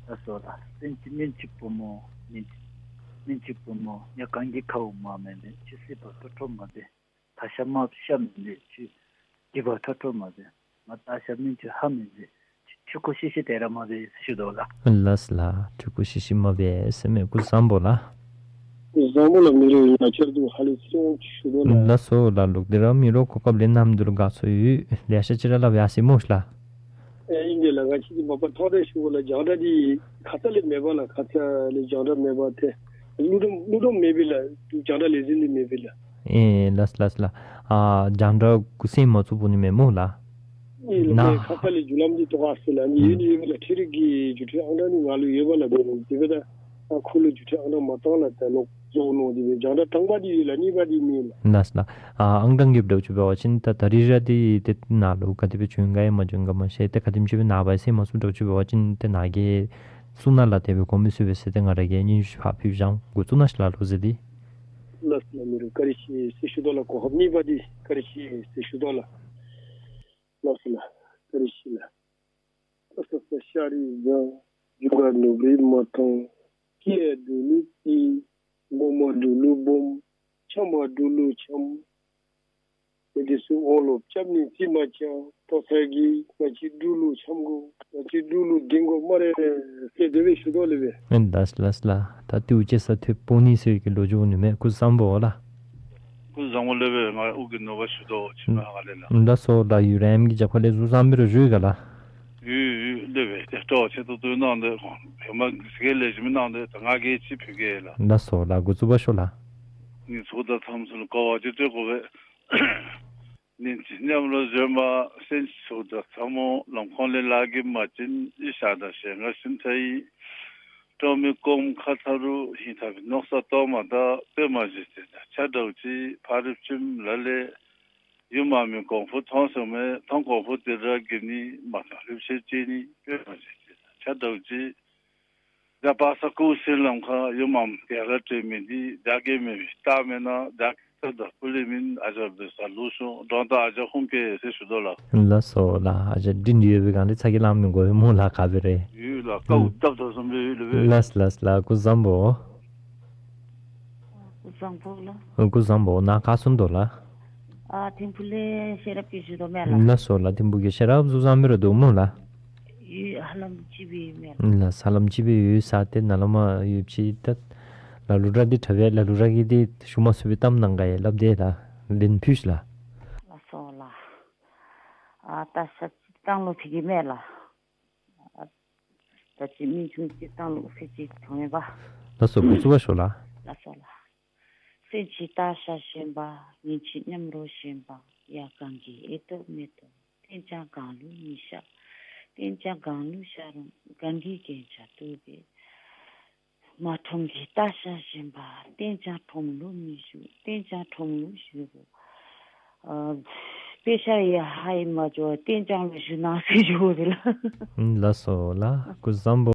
ལགས་སོ་ལགས། སེམས་ཅན་སྨན་གཅིག་བུ་མོ། སྨན་གཅིག་སྨན་གཅིག་བུ་མོ། ཡ་གང་གི་ཁ་འོག་མ་མེད་ལས། ཆུ་སྲིད་པ་ཐོ་ཁྲོ་མ་བདེ། ད་ཤ་མ་ཤ་མི་ལས་ཆུ་སྡིག་པ་ཐོ་ཁྲོ་མ་བདེ། ང་ད་ཤ་མི་ཆུ་ཧ་མི་ལས་ཆུ་ཁུ་ཤི་ཤི་དེ་ར་མ་བདེ་ཟེར་ཞུ་དོ་ལགས། ལགས་ལགས། ཆུ་ཁུ་ཤི་ཤི་མ་བདེ་ཟེར་མས། སྐུ་གཟུགས་བཟང་པོ་ལགས། སྐུ་གཟུགས་བཟང་པོ་ལགས། མི་རོ་ཡང་ཁྱེད་དུ་ཧ་ལས་སོང་ཞུ་དོ་ལགས། ལགས་སོ་ལགས། ལུག་འདི་ར་མི་རོ་གོ་སྐབས་ལེན་གནང་མི་འདི་ལུ་དགའ་ཚོར་ཡོད། ལེ་ཤ་ཅིག་ར་སླབ་ཡར་སོ་ཡི་སྨོ་ལགས། ཨེ་ཨིན་པས་ལགས། ང་ཅིག་འདི་མ་པ་ཐོག་རེ་ཞུ་དགོ་ལགས། རྒྱང་བསྒྲགས་འདི་ཁ་ཙ་ལས་མེད་པས་ལགས། ཁ་ཙ་ལས་རྒྱང་བསྒྲགས་མེད་པས་ཏེ། ཀླུ་སྒྲུབ་ཀླུ་སྒྲུབ་མེད་པས་ལགས། རྒྱང་བསྒྲགས་ལས་འཛིན་འདི་མེད་པས་ལགས། ཨེ་ལགས་ལགས་ལགས། ཨ་རྒྱང་བསྒྲགས་གུ་སེང་མ་ཚུགས་པོ་ནི་མེད་སྨོ་ལགས། ཨེ་ལགས། ན་ཁ་ཙ་ལས་རྒྱུ་ལམ་འདི་ཐོག་ཁར་སོང་ལགས། ཨ་ནི་ཡོད་ནི་ཡོད་པས་ལགས། འཕྲུལ་རིག་གི་རྒྱུ་འཕྲུལ་ཨང་གྲངས་འདི་ང་ལུ་ཡོད་པས་ལགས། དེ་སྦེ་ད་ཨ་ཁོ་ལུ་རྒྱུ་འཕྲུལ་ཨང་གྲངས་མ་བཏང་ལགས། ད་ལོག་བཟོ་ནུག། དེ་སྦེ་རྒྱང་བསྒྲགས་དང་པ་འདི་ཡོད་ལགས། གཉིས་པ་འདི་མེད་ལགས། ལགས་ལགས། ཨ་ཨང་གྲངས་ཀྱི་འདྲཝ་ཅིག་འབད་བ་ཅིན་ད་ད་རིས་ར་འདི་ཏེ་ནཱ་ལུ་ག་དེ་སྦེ་བྱུང་ག་ཡང་མ་བྱུང་ག་མ་ཤེས། ཏེ་ག་དེམ་ཅིག་སྦེ་ནངས་པ་ཡང་སེང་མ་ཚུགས་འདྲཝ་ཅིག་འབད་བ་ཅིན་ཏེ་ནཱ་གིས་གསུང་གནང་ལགས། དེ་སྦེ་དགོ་མི་ཚུགས་པས་ཟེར་ཏེ་ང་ར་གིས་སྙན་ཞུ་ཕར་ཕུལ་བཞག། འགོ་བཙུགས་གནང་ཤིག་ལགས་ལུག་རྫི་འདི། ལགས་ལགས། མི་རོ་བཀྲ་ཤིས་ཟེར་ཞུ་དོ་ལགས། གོ་སྐབས་གཉིས་པ་འདི་བཀྲ་ཤིས་ཟེར་ཞུ་དོ་ལགས། ལགས་སོ་ལགས། བཀྲ་ཤིས་ལགས། ས་ས་ས་ཤར་རི་བཟང་། རྒྱུ་སྐར་ནུབ་རི་མ་ཐང་། སྐྱེས་འབྲུག་ལུ་སྐྱེས། སྒོ་མོ་འབྲུག་ལུ་སྦོམ། འཆམ་པ་འབྲུག་ལུ་འཆམ། མི་དེ་ཚུ་འོང་ལོ་སྐྱབས་ནི་རྩིས་མ་རྐྱབ། ཏོ་ཚ་གི་ང་བཅས་འབྲུག་ལུ་འཆམ་དགོ། ང་བཅས་འབྲུག་ལུ་སྡིང་དགོ་སྨ་རེ་ཟེར་དེ་སྦེ་ཞུ་དོ་ལགས་པས། ཨེ་ལགས་ལགས་ལགས། ད་ཏེ་འུ་ཅེ་ས་ཐོས་པོ་ནི་ཟེར་གི་ལོ་རྒྱུས་ནི་མས། སྐུ་གཟུགས་བཟང་པོ་ལགས། སྐུ་གཟུགས་བཟང་པོ་ལགས་པས། ང་ཨོ་རྒྱན་ནོར་བུ་ཞུ་དོ། ཆི་མ་ཧ་ལས་ལགས། ལགས་སོ་ལགས། ཡུ་ར་ཨེམ་གི་རྒྱབ་ཁ་ལས་གཟུགས་བཟང་པོ་ར་བཞུགས་ག་ལགས། ཡུ་ཡུ་ལགས་པས། ཏེ་སྤྲོ་ཆེ་ཏོག་ཏོ་གནང་སྟེ་ཧེ་མ་གི་ལེགས་ཤོམ་གནང་སྟེ་ད་ང་གིས་ཅིག་ཕུལ་གེ་ལགས། ལགས་སོ་ལགས། འགོ་བཙུགས་པར་ཤོག་ལགས། ངེའི་ཚོགས་བདག་ཚང་མ་ཚུ་ལུ་གོ་བ་ཅིག་སྤྲོད་དགོ་པས། ནན་གྱིས་མཉམ་རོགས་བྱོན་པ། སེམས་ཅན་ཚོགས་བདག་ཚང་མ་ལམ་ཁོང་ལས་ལཱ་གིས་མ་བྱིན། ཨི་ཤ་དང་ཞལ་སྔ་ཤིན་ཚ་ཡི། སྤྲོ་མི་སྐོམ་ཁ་ཚ་རུང་། ཧིང་ཐག་པའི་མནོ་བསམ་གཏོར་མ་ད། དཔེ་མ་བཞེས་ཏེ་ད་ཆ་འདྲཝ་ཅིག་ཕ་རིག་ཁྱིམ་ལ་ལས། ཡུལ་མ་མི་གོང་བུ་མཐོང་སོང་མས། མཐོང་གོང་བུ་དེ་ར་གི་ནི། མ་མཐོང་ལྷུན་ཆེན་ཅིག་ནི། དཔེ་མ་བཞེས་ཏེ་ད་ཆ་འདྲཝ་ཅིག། ད་པ་ས་ཀུ་སི་ལམ་ཁ་ཡོད་མམ་དེ་ལ་སྤྲོད་མི་འདི་རྒྱ་སྐད་མེད་པའི་རྟགས་མེད་ན་རྒྱ་སྐད་ད་སྤུ་ལས་མིན། ཨ་ཅག་འབད་ས་ལུ་སོང་འགྲོ་ད་ཨ་ཅག་ཧུམ་སྐད་ཟེར་ཞུ་དོ་ལགས། ལགས་སོ་ལགས། ཨ་ཅག་འདི་འདི་ཡོད་པའི་སྒང་ལས་ཚ་གྱང་ལང་མི་དགོ་པས་སྨོ་ལགས། ག་སྦེ་རེ་ཡོད་ལགས། ཀའུ་ལྡབ་ལྡབ་བཟུམ་སྦེ་ཡོད་ལགས་པས། ལགས་ལགས་ལགས། སྐུ་གཟུགས་བཟང་པོ། སྐུ་གཟུགས་བཟང་པོ་ལགས། སྐུ་གཟུགས་བཟང་པོ། ནཱ་ག་སོང་དོ་ལགས། ཨ་ཐིམ་ཕུ་ལས་ཤེས་རབ་ཀྱིས་ཞུ་དོ་མས་ལགས། ལགས་སོ་ལགས། ཐིམ་ཕུ་གི་ཤེས་རབ་གཟུགས་བཟང་མི་རུ་འདུག་སྨོ་ལགས། ཡོད། ཧ་ལམ་ཅིག་སྦེ་ཡོད་མས་ལགས། ལགས་སོ། ཧ་ལམ་ཅིག་སྦེ་ཡོད་ས་ཏེ་ནཱ་ལས་མར་ཡོད་ཅི། ད་ལ་ལུ་ར་འདི་དྲག་པས། ལ་ལུ་ར་གིས་འདི་ཞུ་མ་ཚུགས་པའི་གཏམ་གནང་ག་ཡང་སླབ་དེས་ལགས། ལན་ཕུལ་ཤིག་ལགས། ལགས་སོ་ལགས། ཨ་ད་ཤ་ཅིག་བཏང་ལུ་ཕུལ་གེ་མས་ལགས། ཨ་ད་ཅི་མི་ཆུང་ཅིག་བཏང་ལུ་ཕུལ་ཅི་ཐོ་མེད་པ། ལགས་སོ། འགོ་བཙུགས་པར་ཞུ་ལགས། ལགས་སོ་ལགས། གསེར་གྱི་སྟག་ཤར་བཞིན་པ། ཉིན་བྱེད་མཉམ་རོལ་བཞིན་པ། ཡར་གངས་ཀྱི་ཨེ་ཏོག་མེ་ཏོག། གཏན་ཅང་གངས་ལུ་མི་ཤར། གཏན་ཅང་གངས་ལུ་ཤར་རུང་། གངས་ཀྱི་རྒྱན་ཆ་གཏུབས་པའི་མ་ཁྲོམ་གྱི་སྟག་ཤར་བཞིན་པ། གཏན་ཅང་ཁྲོམ་ལུ་མི་བཞུགས། གཏན་ཅང་ཁྲོམ་ལུ་བཞུགས་དགོ། ཨ་དཔེ་ཆ་ཡང་ཧ་ཡང་མ་འགྱོ་བར་གཏན་ཅང་ལུ་བཞུགས་གནང་ཟེར་ཞུ་དགོ་པས་ལགས། ལགས་སོ་ལགས། སྐུ་གཟུགས་བཟང་པོ།